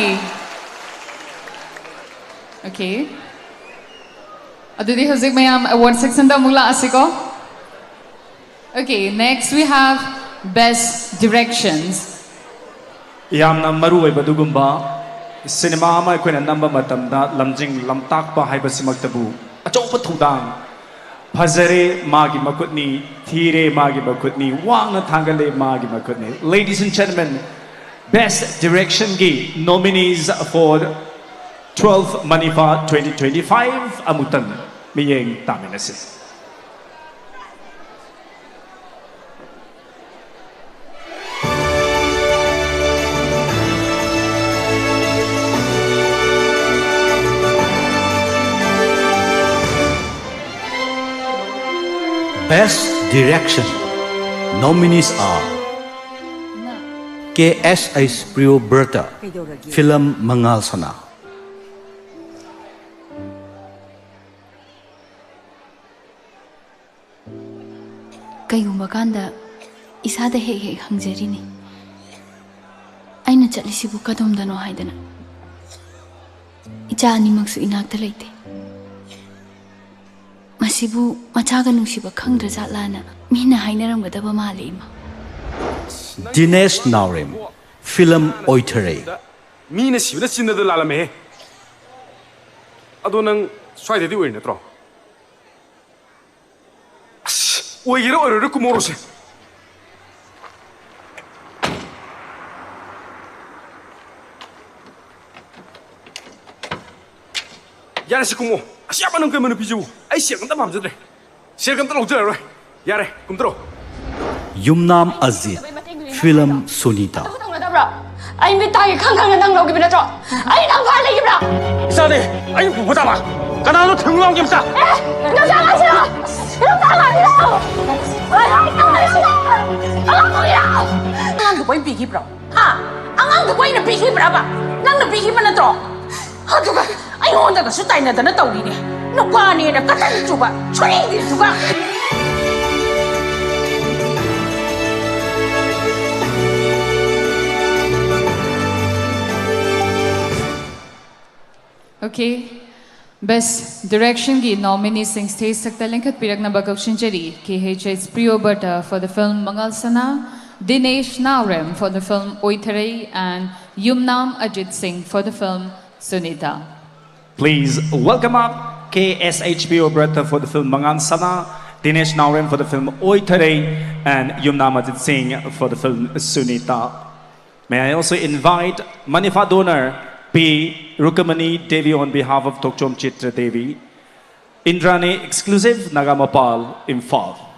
Okay꯫ ꯑꯗꯨꯗꯤ ꯍꯧꯖꯤꯛ ꯃꯌꯥꯝ award sectionꯗ ꯑꯃꯨꯛ ꯂꯥꯛꯑꯁꯤꯀꯣ꯫ Okay, next we have best directions. ꯌꯥꯝꯅ ꯃꯔꯨ ꯑꯣꯏꯕ ꯑꯗꯨꯒꯨꯝꯕ ꯁꯤꯅꯦꯃꯥ ꯑꯃ ꯑꯩꯈꯣꯏꯅ ꯅꯝꯕ ꯃꯇꯝꯗ ꯂꯝꯖꯤꯡ ꯂꯝꯇꯥꯛꯄ ꯍꯥꯏꯕꯁꯤꯃꯛꯇꯕꯨ ꯑꯆꯧꯕ ꯊꯧꯗꯥꯡ ꯐꯖꯔꯦ ꯃꯥꯒꯤ ꯃꯈꯨꯠꯅꯤ, ꯊꯤꯔꯦ ꯃꯥꯒꯤ ꯃꯈꯨꯠꯅꯤ, ꯋꯥꯡꯅ ꯊꯥꯡꯒꯠꯂꯦ ꯃꯥꯒꯤ ꯃꯈꯨꯠꯅꯤ꯫ Ladies and gentlemen, Best Directionꯒꯤ nominees for twelve Manipha twenty twenty-five ꯑꯃꯨꯛꯇꯪ ꯃꯤꯠꯌꯦꯡ ꯇꯥꯃꯤꯟꯅꯁꯤ꯫ Best Direction nominees are K S H Priyobrata, film Mangal Sana. ꯀꯩꯒꯨꯝꯕ ꯀꯥꯟꯗ ꯏꯁꯥꯗ ꯍꯦꯛ ꯍꯦꯛ ꯍꯪꯖꯔꯤꯅꯤ, ꯑꯩꯅ ꯆꯠꯂꯤꯁꯤꯕꯨ ꯀꯗꯣꯝꯗꯅꯣ ꯍꯥꯏꯗꯅ꯫ ꯏꯆꯥ ꯑꯅꯤꯃꯛꯁꯨ ꯏꯅꯥꯛꯇ ꯂꯩꯇꯦ꯫ ꯃꯁꯤꯕꯨ ꯃꯆꯥꯒ ꯅꯨꯡꯁꯤꯕ ꯈꯪꯗ꯭ꯔꯖꯥꯠꯂꯥꯅ ꯃꯤꯅ ꯍꯥꯏꯅꯔꯝꯒꯗꯕ ꯃꯥꯜꯂꯦ, ꯏꯃꯥ꯫ Dinesh Naorem, film ꯑꯣꯏꯊꯔꯦ꯫ ꯃꯤꯅ ꯁꯤꯕꯅ ꯆꯤꯟꯅꯗ ꯂꯥꯜꯂꯝꯃꯦꯍꯦ꯫ ꯑꯗꯣ ꯅꯪ ꯁ꯭ꯋꯥꯏꯗꯗꯤ ꯑꯣꯏꯔꯤ ꯅꯠꯇ꯭ꯔꯣ? ꯑꯁ, ꯑꯣꯏꯒꯦꯔꯥ ꯑꯣꯏꯔꯣꯏꯔꯥ ꯀꯨꯝꯍꯧꯔꯣꯁꯦ꯫ ꯌꯥꯔꯦꯁꯦ, ꯀꯨꯝꯃꯣ꯫ ꯑꯁ, ꯌꯥꯝ ꯃꯅꯝ ꯀꯟꯕ ꯅꯨꯄꯤꯁꯤꯕꯨ꯫ ꯑꯩ ꯁꯦꯜ ꯑꯝꯇ ꯄꯥꯝꯖꯗ꯭ꯔꯦ꯫ ꯁꯦꯜ ꯑꯝꯇ ꯂꯧꯖꯔꯔꯣꯏ꯫ ꯌꯥꯔꯦ, ꯀꯨꯝꯊꯔꯣ꯫ ꯌꯨꯝꯅꯥꯝ ꯑꯖꯤꯠ, film ꯁꯨꯅꯤꯇꯥ꯫ ꯇꯧꯅꯗꯕ꯭ꯔꯣ? ꯑꯩ ꯃꯤꯠ ꯇꯥꯒꯦ ꯈꯪ ꯈꯪꯅ ꯅꯪ ꯂꯧꯈꯤꯕ ꯅꯠꯇ꯭ꯔꯣ? ꯑꯩ ꯅꯪ ꯐꯥ ꯂꯩꯈꯤꯕ꯭ꯔꯣ? ꯏꯆꯥꯅꯦ, ꯑꯩ ꯄꯨꯕ ꯇꯥꯕ꯫ ꯀꯅꯥꯅꯣ ꯊꯤꯡꯂꯥꯎꯒꯤ ꯃꯆꯥ? ꯑꯦ, ꯅꯆꯥ ꯂꯥꯛꯁꯤꯔꯣ? ꯅꯆꯥ ꯂꯥꯛꯁꯤꯔꯣ? ꯑꯉꯥꯡ ꯐꯨꯏꯔꯣ? ꯑꯉꯥꯡꯗꯨꯕꯨ ꯑꯩꯅ ꯄꯤꯈꯤꯕ꯭ꯔꯣ? ꯍꯥ? ꯑꯉꯥꯡꯗꯨꯕꯨ ꯑꯩꯅ ꯄꯤꯈꯤꯕ꯭ꯔꯕ? ꯅꯪꯅ ꯄꯤꯈꯤꯕ ꯅꯠꯇ꯭ꯔꯣ? ꯑꯗꯨꯒ ꯑꯩꯉꯣꯟꯗꯒꯁꯨ ꯇꯥꯏꯅꯗꯅ ꯇꯧꯔꯤꯅꯦ꯫ ꯅꯨꯄꯥꯅꯦꯅ ꯀꯇꯟ ꯆꯨꯕ, ꯁꯨꯔꯤꯡꯗꯤ ꯆꯨꯕ꯫ Okay. Best Directionꯒꯤ nomineeꯁꯤꯡ stage ꯊꯛꯇ ꯂꯤꯡꯈꯠꯄꯤꯔꯛꯅꯕ ꯀꯧꯁꯤꯟꯖꯔꯤ꯫ K H H Priyobrata for the film Mangal Sana, Dinesh Naorem for the film ꯑꯣꯏꯊꯔꯦ, and Yumnam Ajit Singh for the film Sunita. Please welcome up K S H Priyabrata for the film Mangal Sana, Dinesh Naoram for the film Oitharei, and Yumnam Ajit Singh for the film Sunita. May I also invite Manifa donor P Rukamani Devi on behalf of Tokchom Chitra Devi, Indrani exclusive, Nagamapal, Imphal.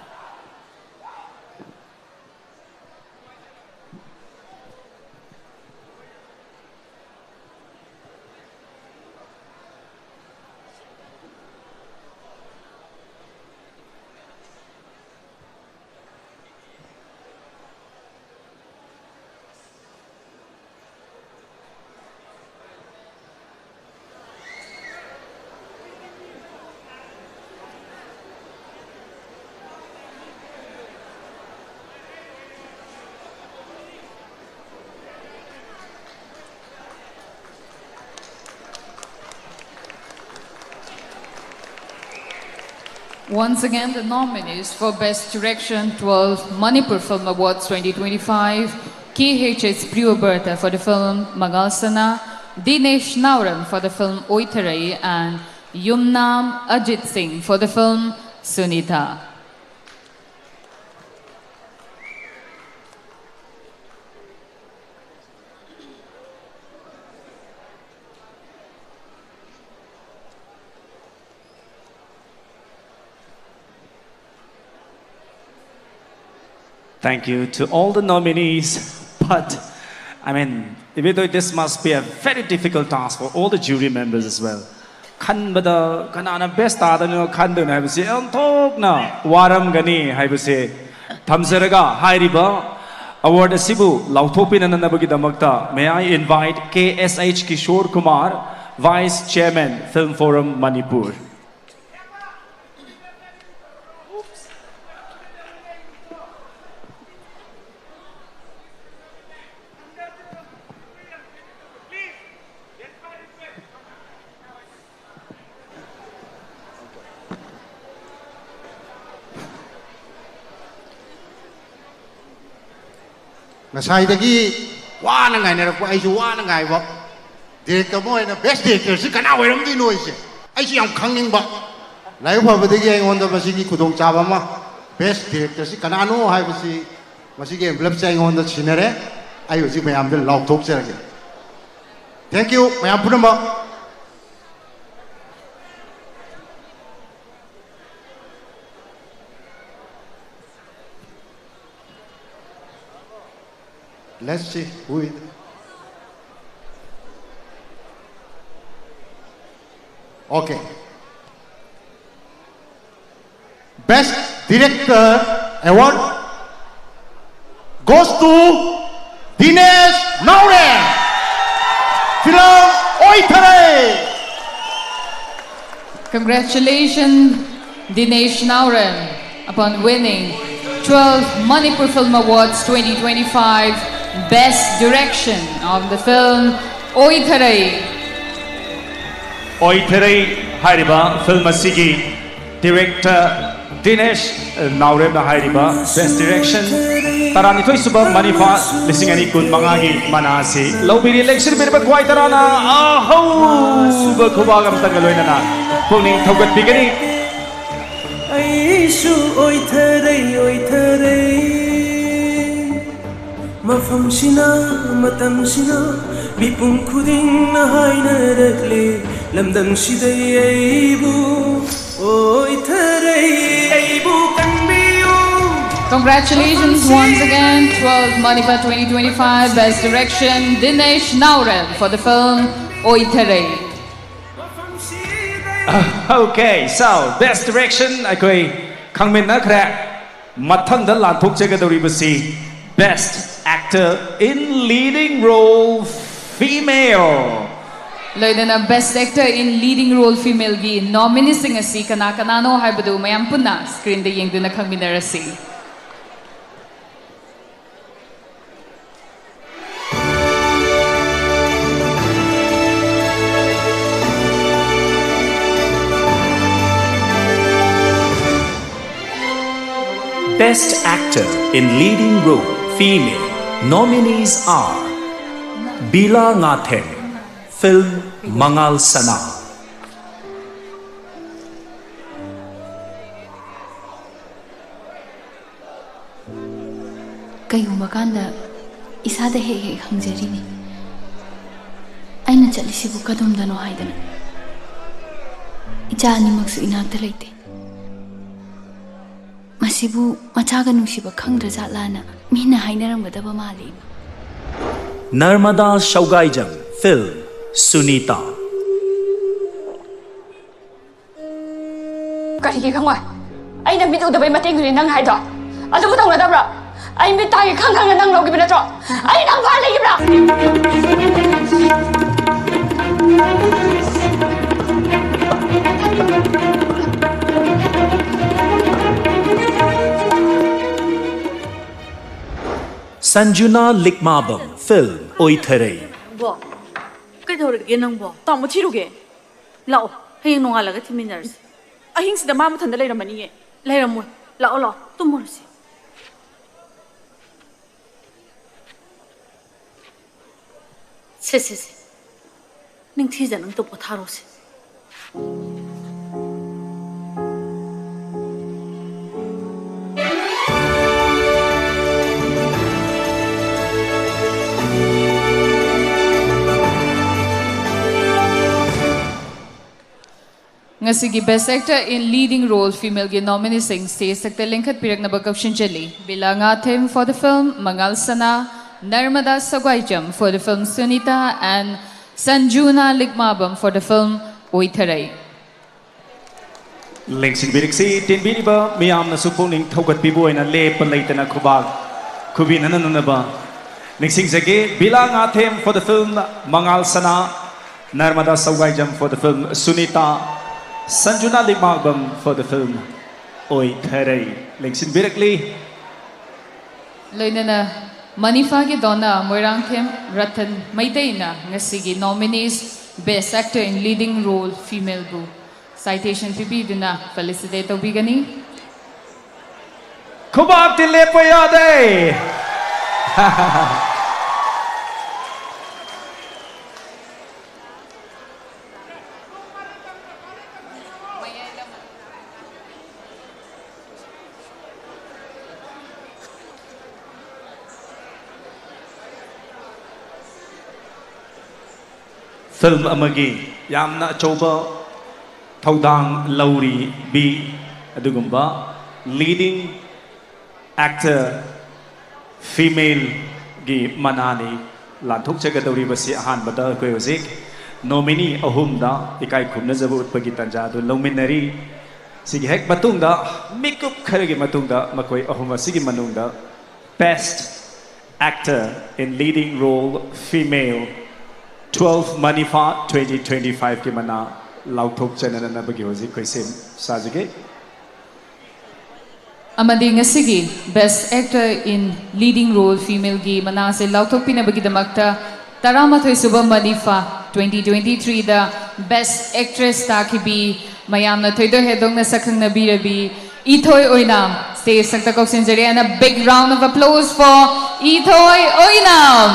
Once again, the nominees for Best Direction twelve Manipur Film Awards twenty twenty-five, K H S Priyabrata for the film Mangal Sana, Dinesh Naoram for the film Oitharei, and Yumnam Ajit Singh for the film Sunita. Thank you to all the nominees. But, I mean, even though this must be a very difficult task for all the jury members as well. ꯈꯟꯕꯗ ꯀꯅꯥꯅ best ꯇꯥꯗꯣꯏꯅꯣ ꯈꯟꯗꯣꯏꯅꯣ ꯍꯥꯏꯕꯁꯤ ꯑꯣꯟꯊꯣꯛꯅ ꯋꯥꯔꯝꯒꯅꯤ ꯍꯥꯏꯕꯁꯦ ꯊꯝꯖꯔꯒ, ꯍꯥꯏꯔꯤꯕ award ꯑꯁꯤꯕꯨ ꯂꯥꯎꯊꯣꯛꯄꯤꯅꯅꯕꯒꯤꯗꯃꯛꯇ, may I invite K S H Kishore Kumar, Vice Chairman, Film Forum Manipur. ꯉꯁꯥꯏꯗꯒꯤ ꯋꯥꯅ ꯉꯥꯏꯅꯔꯛꯄ, ꯑꯩꯁꯨ ꯋꯥꯅ ꯉꯥꯏꯕ꯫ Director ꯑꯃ ꯑꯣꯏꯅ best directorꯁꯤ ꯀꯅꯥ ꯑꯣꯏꯔꯝꯗꯣꯏꯅꯣ ꯑꯩꯁꯦ? ꯑꯩꯁꯨ ꯌꯥꯝ ꯈꯪꯅꯤꯡꯕ꯫ ꯂꯥꯏꯕꯛ ꯐꯕꯗꯒꯤ ꯑꯩꯉꯣꯟꯗ ꯃꯁꯤꯒꯤ ꯈꯨꯗꯣꯡꯆꯥꯕ ꯑꯃ, ꯕꯦꯁ ꯗꯤꯔꯦꯛꯇꯔꯁꯤ ꯀꯅꯥꯅꯣ ꯍꯥꯏꯕꯁꯤ ꯃꯁꯤꯒꯤ ꯑꯦꯟꯚꯦꯂꯞꯁꯦ ꯑꯩꯉꯣꯟꯗ ꯁꯤꯟꯅꯔꯦ꯫ ꯑꯩ ꯍꯧꯖꯤꯛ ꯃꯌꯥꯝꯗ ꯂꯥꯎꯊꯣꯛꯆꯔꯒꯦ꯫ Thank you ꯃꯌꯥꯝ ꯄꯨꯝꯅꯃꯛ꯫ Let's see who is. Okay. Best Director Award goes to Dinesh Naorem. Film Oitharei. Congratulations, Dinesh Naorem, upon winning twelve Manipur Film Awards twenty twenty-five Best Direction of the film Oitharei. ꯑꯣꯏꯊꯔꯩ ꯍꯥꯏꯔꯤꯕ film ꯑꯁꯤꯒꯤ director ꯗꯤꯅꯦꯁ ꯅꯥꯎꯔꯦꯝꯅ ꯍꯥꯏꯔꯤꯕ ꯕꯦꯁ direction ꯇꯔꯥꯅꯤꯊꯣꯏ ꯁꯨꯕ ꯃꯅꯤꯐꯥ ꯂꯤꯁꯤꯡ ꯑꯅꯤ ꯀꯨꯟ ꯃꯉꯥꯒꯤ ꯃꯅꯥ ꯑꯁꯤ ꯂꯧꯕꯤꯔꯤ꯫ ꯂꯦꯡꯁꯤꯟꯕꯤꯔꯤꯕ ꯈ꯭ꯋꯥꯏ ꯇꯔꯥꯅ ꯑꯍꯧꯕ ꯈꯨꯕꯥꯛ ꯑꯃꯇꯪꯒ ꯂꯣꯏꯅꯅ ꯄꯨꯛꯅꯤꯡ ꯊꯧꯒꯠꯄꯤꯒꯅꯤ꯫ ꯑꯩꯁꯨ ꯑꯣꯏꯊꯔꯩ ꯑꯣꯏꯊꯔꯩ ꯃꯐꯝꯁꯤꯅ ꯃꯇꯝꯁꯤꯅ ꯃꯤꯄꯨꯝ ꯈꯨꯗꯤꯡꯅ ꯍꯥꯏꯅꯔꯛꯂꯦ ꯂꯝꯗꯝꯁꯤꯗꯩ ꯑꯩꯕꯨ ꯑꯣꯏꯊꯔꯩ ꯑꯩꯕꯨ ꯀꯟꯕꯤꯌꯨ Congratulations once again, twelve Manipur twenty twenty-five Best Direction, Dinesh Naorem for the film Oitharei. Okay, so best direction ꯑꯩꯈꯣꯏ ꯈꯪꯃꯤꯟꯅꯈ꯭ꯔꯦ꯫ ꯃꯊꯪꯗ ꯂꯥꯟꯊꯣꯛꯆꯒꯗꯧꯔꯤꯕꯁꯤ Best Actor in Leading Role Female꯫ ꯂꯣꯏꯅꯅ Best Actor in Leading Role Femaleꯒꯤ nomineeꯁꯤꯡ ꯑꯁꯤ ꯀꯅꯥ ꯀꯅꯥꯅꯣ ꯍꯥꯏꯕꯗꯨ ꯃꯌꯥꯝ ꯄꯨꯟꯅ screenꯗ ꯌꯦꯡꯗꯨꯅ ꯈꯪꯃꯤꯟꯅꯔꯁꯤ꯫ Best Actor in Leading Role Female nominees are Bila Ngatheng, film Mangal Sana, ꯀꯩꯒꯨꯝꯕ ꯀꯥꯟꯗ ꯏꯁꯥꯗ ꯍꯦꯛ ꯍꯦꯛ ꯍꯪꯖꯔꯤꯅꯤ, ꯑꯩꯅ ꯆꯠꯂꯤꯁꯤꯕꯨ ꯀꯗꯣꯝꯗꯅꯣ ꯍꯥꯏꯗꯅ꯫ ꯏꯆꯥ ꯑꯅꯤꯃꯛꯁꯨ ꯏꯅꯥꯛꯇ ꯂꯩꯇꯦ꯫ ꯃꯁꯤꯕꯨ ꯃꯆꯥꯒ ꯅꯨꯡꯁꯤꯕ ꯈꯪꯗ꯭ꯔꯖꯥꯠꯂꯥꯅ ꯃꯤꯅ ꯍꯥꯏꯅꯔꯝꯒꯗꯕ ꯃꯥꯜꯂꯤ, ꯏꯃꯥ꯫ Narmada Saugaijan, film, Sunita. ꯀꯔꯤꯒꯤ ꯈꯪꯉꯣꯏ? ꯑꯩꯅ ꯃꯤꯠ ꯎꯗꯕꯩ ꯃꯇꯦꯡꯗꯨꯅꯤ ꯅꯪ ꯍꯥꯏꯗꯣ꯫ ꯑꯗꯨꯕꯨ ꯇꯧꯅꯗꯕ꯭ꯔꯣ? ꯑꯩ ꯃꯤꯠ ꯇꯥꯒꯦ ꯈꯪ ꯈꯪꯅ ꯅꯪ ꯂꯧꯈꯤꯕ ꯅꯠꯇ꯭ꯔꯣ? ꯑꯩ ꯅꯪ ꯐꯥ ꯂꯩꯈꯤꯕ꯭ꯔꯥ? Sanjuna Likmabam, film, Oitharei. ꯕꯣ, ꯀꯩꯗꯧꯔꯒꯦ ꯅꯪꯕꯣ? ꯇꯥꯃꯣ ꯊꯤꯔꯨꯒꯦ꯫ ꯂꯥꯛꯑꯣ, ꯍꯌꯦꯡ ꯅꯣꯡꯉꯥꯜꯂꯒ ꯊꯤꯃꯤꯟꯅꯔꯁꯤ꯫ ꯑꯍꯤꯡꯁꯤꯗ ꯃꯥ ꯃꯊꯟꯇ ꯂꯩꯔꯝꯃꯅꯤꯌꯦ꯫ ꯂꯩꯔꯝꯃꯣꯏ꯫ ꯂꯥꯛꯑꯣ, ꯂꯥꯛꯑꯣ, ꯇꯨꯝꯃꯨꯔꯁꯤ꯫ ꯁꯦ, ꯁꯦ, ꯁꯦ꯫ ꯅꯤꯡꯊꯤꯖꯅ ꯑꯝꯇ ꯄꯣꯊꯥꯔꯣꯁꯦ꯫ ꯉꯁꯤꯒꯤ Best Actor in Leading Role Female ꯒꯤ nominees ꯁꯤꯡ stage ꯇ ꯂꯦꯡꯈꯠꯄꯤꯔꯛꯅꯕ ꯀꯧꯁꯤꯟꯖꯔꯤ꯫ Bila Ngathim for the film Mangal Sana, Narmada Sagwaijam for the film Sunita, and Sanjuna Likmabam for the film Oitharei. ꯂꯦꯡꯁꯤꯟꯕꯤꯔꯛꯁꯤ, ꯇꯤꯟꯕꯤꯔꯤꯕ ꯃꯤꯌꯥꯝꯅꯁꯨ ꯄꯨꯛꯅꯤꯡ ꯊꯧꯒꯠꯄꯤꯕ ꯑꯣꯏꯅ ꯂꯦꯞꯄ ꯂꯩꯇꯅ ꯈꯨꯕꯥꯛ ꯈꯨꯕꯤꯅꯅꯅꯕ ꯅꯤꯡꯁꯤꯡꯖꯒꯦ꯫ Bila Ngathim for the film Mangal Sana, Narmada Saugwaijam for the film Sunita, Sanjuna Likmabam for the film Oitharei. ꯂꯦꯡꯁꯤꯟꯕꯤꯔꯛꯂꯤ꯫ ꯂꯣꯏꯅꯅ ꯃꯅꯤꯐꯥꯒꯤ ꯗꯣꯟꯅ ꯃꯣꯏꯔꯥꯡꯊꯦꯝ ꯔꯇꯟ ꯃꯩꯇꯩꯅ ꯉꯁꯤꯒꯤ nominees Best Actor in Leading Role Female ꯕꯨ citation ꯄꯤꯕꯤꯗꯨꯅ felicitate ꯇꯧꯕꯤꯒꯅꯤ꯫ ꯈꯨꯕꯥꯛꯇꯤ ꯂꯦꯞꯄ ꯌꯥꯗꯦ꯫ ꯐꯤꯜꯝ ꯑꯃꯒꯤ ꯌꯥꯝꯅ ꯑꯆꯧꯕ ꯊꯧꯗꯥꯡ ꯂꯧꯔꯤꯕꯤ ꯑꯗꯨꯒꯨꯝꯕ ꯂꯤꯗꯤꯡ ꯑꯦꯛꯇꯔ ꯐꯤꯃꯦꯜꯒꯤ ꯃꯅꯥꯅꯤ ꯂꯥꯟꯊꯣꯛꯆꯒꯗꯧꯔꯤꯕꯁꯤ꯫ ꯑꯍꯥꯟꯕꯗ ꯑꯩꯈꯣꯏ ꯍꯧꯖꯤꯛ ꯅꯣꯃꯤꯅꯤ ꯑꯍꯨꯝꯗ ꯏꯀꯥꯏ ꯈꯨꯝꯅꯖꯕ ꯎꯠꯄꯒꯤ ꯇꯥꯟꯖꯥ ꯑꯗꯨ ꯂꯧꯃꯤꯟꯅꯔꯤ꯫ ꯁꯤꯒꯤ ꯍꯦꯛ ꯃꯇꯨꯡꯗ, ꯃꯤꯀꯨꯞ ꯈꯔꯒꯤ ꯃꯇꯨꯡꯗ, ꯃꯈꯣꯏ ꯑꯍꯨꯝ ꯑꯁꯤꯒꯤ ꯃꯅꯨꯡꯗ Best Actor in Leading Role Female twelve ꯃꯅꯤꯐꯥ twenty twenty-five ꯀꯤ ꯃꯅꯥ ꯂꯥꯎꯊꯣꯛꯆꯅꯅꯕꯒꯤ ꯍꯧꯖꯤꯛ ꯑꯩꯈꯣꯏ ꯁꯦꯝ ꯁꯥꯖꯒꯦ꯫ ꯑꯃꯗꯤ ꯉꯁꯤꯒꯤ Best Actor in Leading Role Female ꯒꯤ ꯃꯅꯥꯁꯦ ꯂꯥꯎꯊꯣꯛꯄꯤꯅꯕꯒꯤꯗꯃꯛꯇ ꯇꯔꯥꯃꯥꯊꯣꯏ ꯁꯨꯕ ꯃꯅꯤꯐꯥ twenty twenty-three ꯗ Best Actress ꯇꯥꯈꯤꯕꯤ, ꯃꯌꯥꯝꯅ ꯊꯣꯏꯗꯣꯛ ꯍꯦꯟꯗꯣꯛꯅ ꯁꯛꯈꯪꯅꯕꯤꯔꯕꯤ ꯏꯊꯣꯏ ꯑꯣꯏꯅꯥꯝ stage ꯊꯛꯇ ꯀꯧꯁꯤꯟꯖꯔꯤ꯫ And a big round of applause for ꯏꯊꯣꯏ ꯑꯣꯏꯅꯥꯝ꯫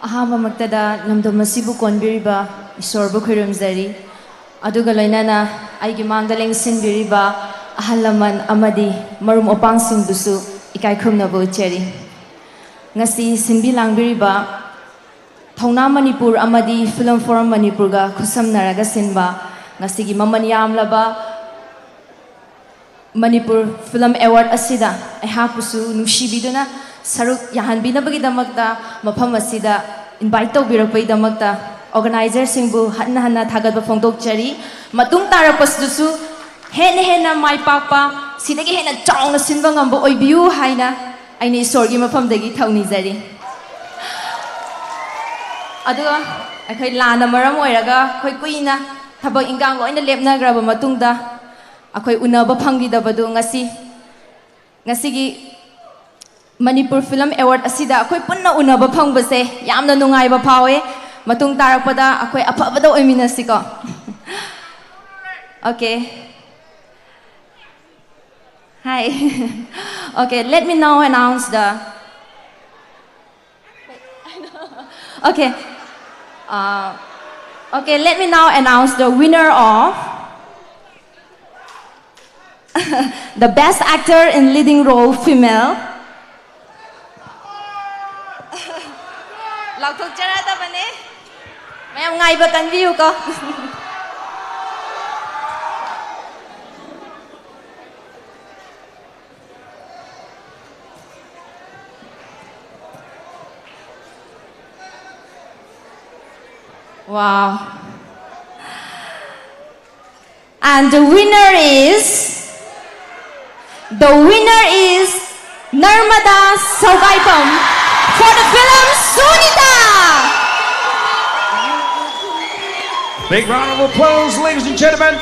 ꯑꯍꯥꯟꯕꯃꯛꯇꯗ ꯂꯝꯗꯝ ꯑꯁꯤꯕꯨ ꯀꯣꯟꯕꯤꯔꯤꯕ ꯏꯁꯣꯔꯕꯨ ꯈꯨꯔꯨꯝꯖꯔꯤ꯫ ꯑꯗꯨꯒ ꯂꯣꯏꯅꯅ ꯑꯩꯒꯤ ꯃꯥꯡꯗ ꯂꯦꯡꯁꯤꯟꯕꯤꯔꯤꯕ ꯑꯍꯜ ꯂꯃꯟ ꯑꯃꯗꯤ ꯃꯔꯨꯞ ꯃꯄꯥꯡꯁꯤꯡꯕꯨꯁꯨ ꯏꯀꯥꯏ ꯈꯨꯝꯅꯕ ꯎꯠꯆꯔꯤ꯫ ꯉꯁꯤ ꯁꯤꯟꯕꯤ ꯂꯥꯡꯕꯤꯔꯤꯕ ꯊꯧꯅꯥ ꯃꯅꯤꯄꯨꯔ ꯑꯃꯗꯤ ꯐꯤꯂꯝ ꯐꯣꯔꯝ ꯃꯅꯤꯄꯨꯔꯒ ꯈꯨꯠꯁꯝꯅꯔꯒ ꯁꯤꯟꯕ ꯉꯁꯤꯒꯤ ꯃꯃꯜ ꯌꯥꯝꯂꯕ ꯃꯅꯤꯄꯨꯔ ꯐꯤꯂꯝ ꯑꯦꯋꯥꯔꯗ ꯑꯁꯤꯗ ꯑꯩꯍꯥꯛꯄꯨꯁꯨ ꯅꯨꯡꯁꯤꯕꯤꯗꯨꯅ ꯁꯔꯨꯛ ꯌꯥꯍꯟꯕꯤꯅꯕꯒꯤꯗꯃꯛꯇ ꯃꯐꯝ ꯑꯁꯤꯗ ꯏꯟꯚꯥꯏꯠ ꯇꯧꯕꯤꯔꯛꯄꯒꯤꯗꯃꯛꯇ ꯑꯣꯔꯒꯅꯥꯏꯖꯔꯁꯤꯡꯕꯨ ꯍꯟꯅ ꯍꯟꯅ ꯊꯥꯒꯠꯄ ꯐꯣꯡꯗꯣꯛꯆꯔꯤ꯫ ꯃꯇꯨꯡ ꯇꯥꯔꯛꯄꯁꯤꯗꯁꯨ ꯍꯦꯟꯅ ꯍꯦꯟꯅ ꯃꯥꯏ ꯄꯥꯛꯄ, ꯁꯤꯗꯒꯤ ꯍꯦꯟꯅ ꯆꯥꯎꯅ ꯁꯤꯟꯕ ꯉꯝꯕ ꯑꯣꯏꯕꯤꯌꯨ ꯍꯥꯏꯅ ꯑꯩꯅ ꯏꯁꯣꯔꯒꯤ ꯃꯐꯝꯗꯒꯤ ꯊꯧꯅꯤꯖꯔꯤ꯫ ꯑꯗꯨꯒ ꯑꯩꯈꯣꯏ ꯂꯥꯟꯅ ꯃꯔꯝ ꯑꯣꯏꯔꯒ ꯑꯩꯈꯣꯏ ꯀꯨꯏꯅ ꯊꯕꯛ ꯏꯟꯈꯥꯡ ꯂꯣꯏꯅ ꯂꯦꯞꯅꯈ꯭ꯔꯕ ꯃꯇꯨꯡꯗ ꯑꯩꯈꯣꯏ ꯎꯅꯕ ꯐꯪꯈꯤꯗꯕꯗꯨ ꯉꯁꯤ, ꯉꯁꯤꯒꯤ ꯃꯅꯤꯄꯨꯔ ꯐꯤꯂꯝ ꯑꯦꯋꯥꯔꯗ ꯑꯁꯤꯗ ꯑꯩꯈꯣꯏ ꯄꯨꯟꯅ ꯎꯅꯕ ꯐꯪꯕꯁꯦ ꯌꯥꯝꯅ ꯅꯨꯡꯉꯥꯏꯕ ꯐꯥꯎꯋꯦ꯫ ꯃꯇꯨꯡ ꯇꯥꯔꯛꯄꯗ ꯑꯩꯈꯣꯏ ꯑꯐꯕꯗ ꯑꯣꯏꯃꯤꯟꯅꯁꯤꯀꯣ꯫ Okay. Hi. Okay, let me now announce the Okay. Uh, okay, let me now announce the winner of The best actor in leading role female. ꯂꯥꯎꯊꯣꯛꯆꯔꯗꯕꯅꯦ꯫ ꯃꯌꯥꯝ ꯉꯥꯏꯕ ꯀꯟꯕꯤꯌꯨꯀꯣ꯫ Wow. And the winner is, the winner is Narmada Saugaitam for the film Sunita. Big round of applause, ladies and gentlemen.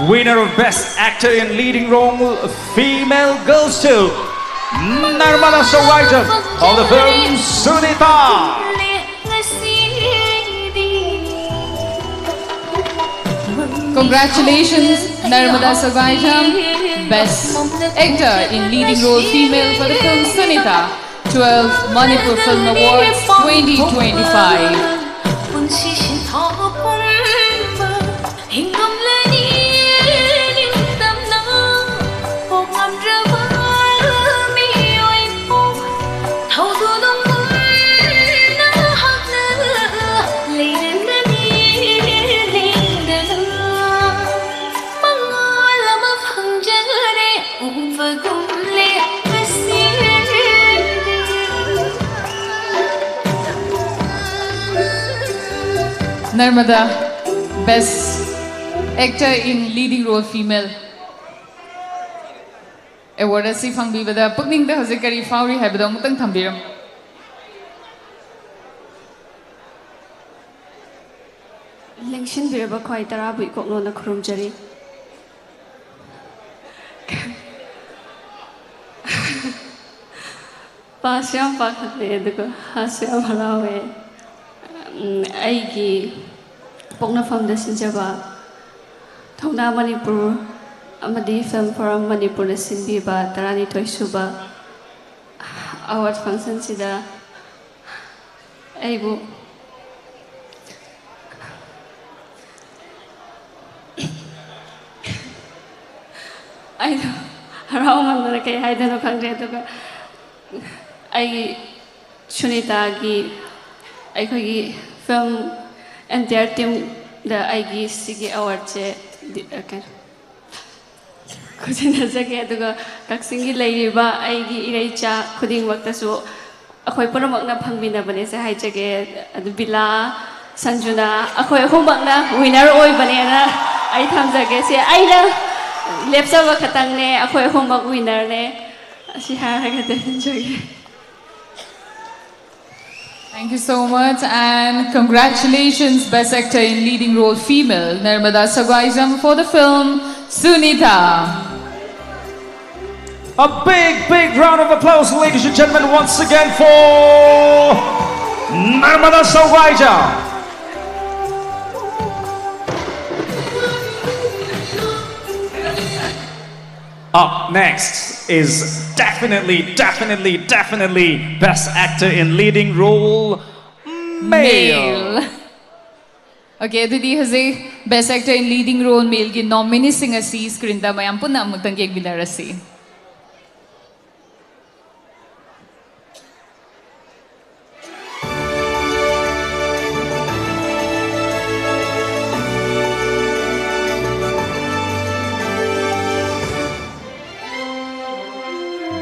Winner of Best Actor in Leading Role, Female, goes to Narmada Saugaitam of the film Sunita. Congratulations, Narmada Saugaitam, Best Actor in Leading Role Female for the film Sunita, twelfth Manipur Film Awards twenty twenty-five. Narmada, Best Actor in Leading Role Female Award ꯑꯁꯤ ꯐꯪꯕꯤꯕꯗ ꯄꯨꯛꯅꯤꯡꯗ ꯍꯧꯖꯤꯛ ꯀꯔꯤ ꯐꯥꯎꯔꯤ ꯍꯥꯏꯕꯗꯣ ꯑꯃꯨꯛꯇꯪ ꯊꯝꯕꯤꯔꯝꯃꯨ꯫ ꯂꯦꯡꯁꯤꯟꯕꯤꯔꯕ ꯈ꯭ꯋꯥꯏ ꯇꯔꯥꯕꯨ ꯏꯀꯣꯛꯅꯣꯅ ꯈꯨꯔꯨꯝꯖꯔꯤ꯫ ꯄꯥꯁꯨ ꯌꯥꯝ ꯄꯥꯈꯠꯂꯦ, ꯑꯗꯨꯒ ꯍꯥꯁꯨ ꯌꯥꯝ ꯍꯔꯥꯎꯋꯦ꯫ ꯎꯝ, ꯑꯩꯒꯤ ꯄꯣꯛꯅꯐꯝꯗ ꯁꯤꯟꯖꯕ ꯊꯧꯅꯥ ꯃꯅꯤꯄꯨꯔ ꯑꯃꯗꯤ Film Forum ꯃꯅꯤꯄꯨꯔꯅ ꯁꯤꯟꯕꯤꯕ ꯇꯔꯥꯅꯤꯊꯣꯏ ꯁꯨꯕ award functionꯁꯤꯗ ꯑꯩꯕꯨ ꯑꯩꯗꯣ ꯍꯔꯥꯎꯃꯟꯗꯅ ꯀꯩ ꯍꯥꯏꯗꯣꯏꯅꯣ ꯈꯪꯗ꯭ꯔꯦ꯫ ꯑꯗꯨꯒ ꯑꯩꯒꯤ ꯁꯨꯅꯤꯇꯥꯒꯤ, ꯑꯩꯈꯣꯏꯒꯤ film entire teamꯗ ꯑꯩꯒꯤ ꯁꯤꯒꯤ awardꯁꯦ ꯗꯤ-, ꯑ, ꯀꯩꯅꯣ, ꯈꯨꯖꯤꯟꯅꯖꯒꯦ꯫ ꯑꯗꯨꯒ ꯀꯛꯆꯤꯡꯒꯤ ꯂꯩꯔꯤꯕ ꯑꯩꯒꯤ ꯏꯔꯩꯆꯥ ꯈꯨꯗꯤꯡꯃꯛꯇꯁꯨ, ꯑꯩꯈꯣꯏ ꯄꯨꯝꯅꯃꯛꯅ ꯐꯪꯃꯤꯟꯅꯕꯅꯦꯁꯦ ꯍꯥꯏꯖꯒꯦ꯫ ꯑꯗꯨ ꯕꯤꯂꯥ, ꯁꯟꯖꯨꯅꯥ, ꯑꯩꯈꯣꯏ ꯑꯍꯨꯝꯃꯛꯅ winner ꯑꯣꯏꯕꯅꯦꯅ ꯑꯩ ꯊꯝꯖꯒꯦ꯫ ꯁꯤ ꯑꯩꯅ ꯂꯦꯞꯆꯕ ꯈꯛꯇꯪꯅꯦ, ꯑꯩꯈꯣꯏ ꯑꯍꯨꯝꯃꯛ winnerꯅꯦ꯫ ꯑꯁꯤ ꯍꯥꯏꯔꯒ ꯇꯦꯟꯖꯒꯦ꯫ Thank you so much and congratulations, Best Actor in Leading Role Female, Narmada Sagaijam for the film Sunita. A big, big round of applause, ladies and gentlemen, once again for Narmada Saugaija. Up next is definitely, definitely, definitely Best Actor in Leading Role Male. Male. Okay, ꯑꯗꯨꯗꯤ ꯍꯧꯖꯤꯛ Best Actor in Leading Role Maleꯒꯤ nomineeꯁꯤꯡ ꯑꯁꯤ screenꯗ ꯃꯌꯥꯝ ꯄꯨꯟꯅ ꯑꯃꯨꯛꯇꯪ ꯌꯦꯡꯃꯤꯟꯅꯔꯁꯤ꯫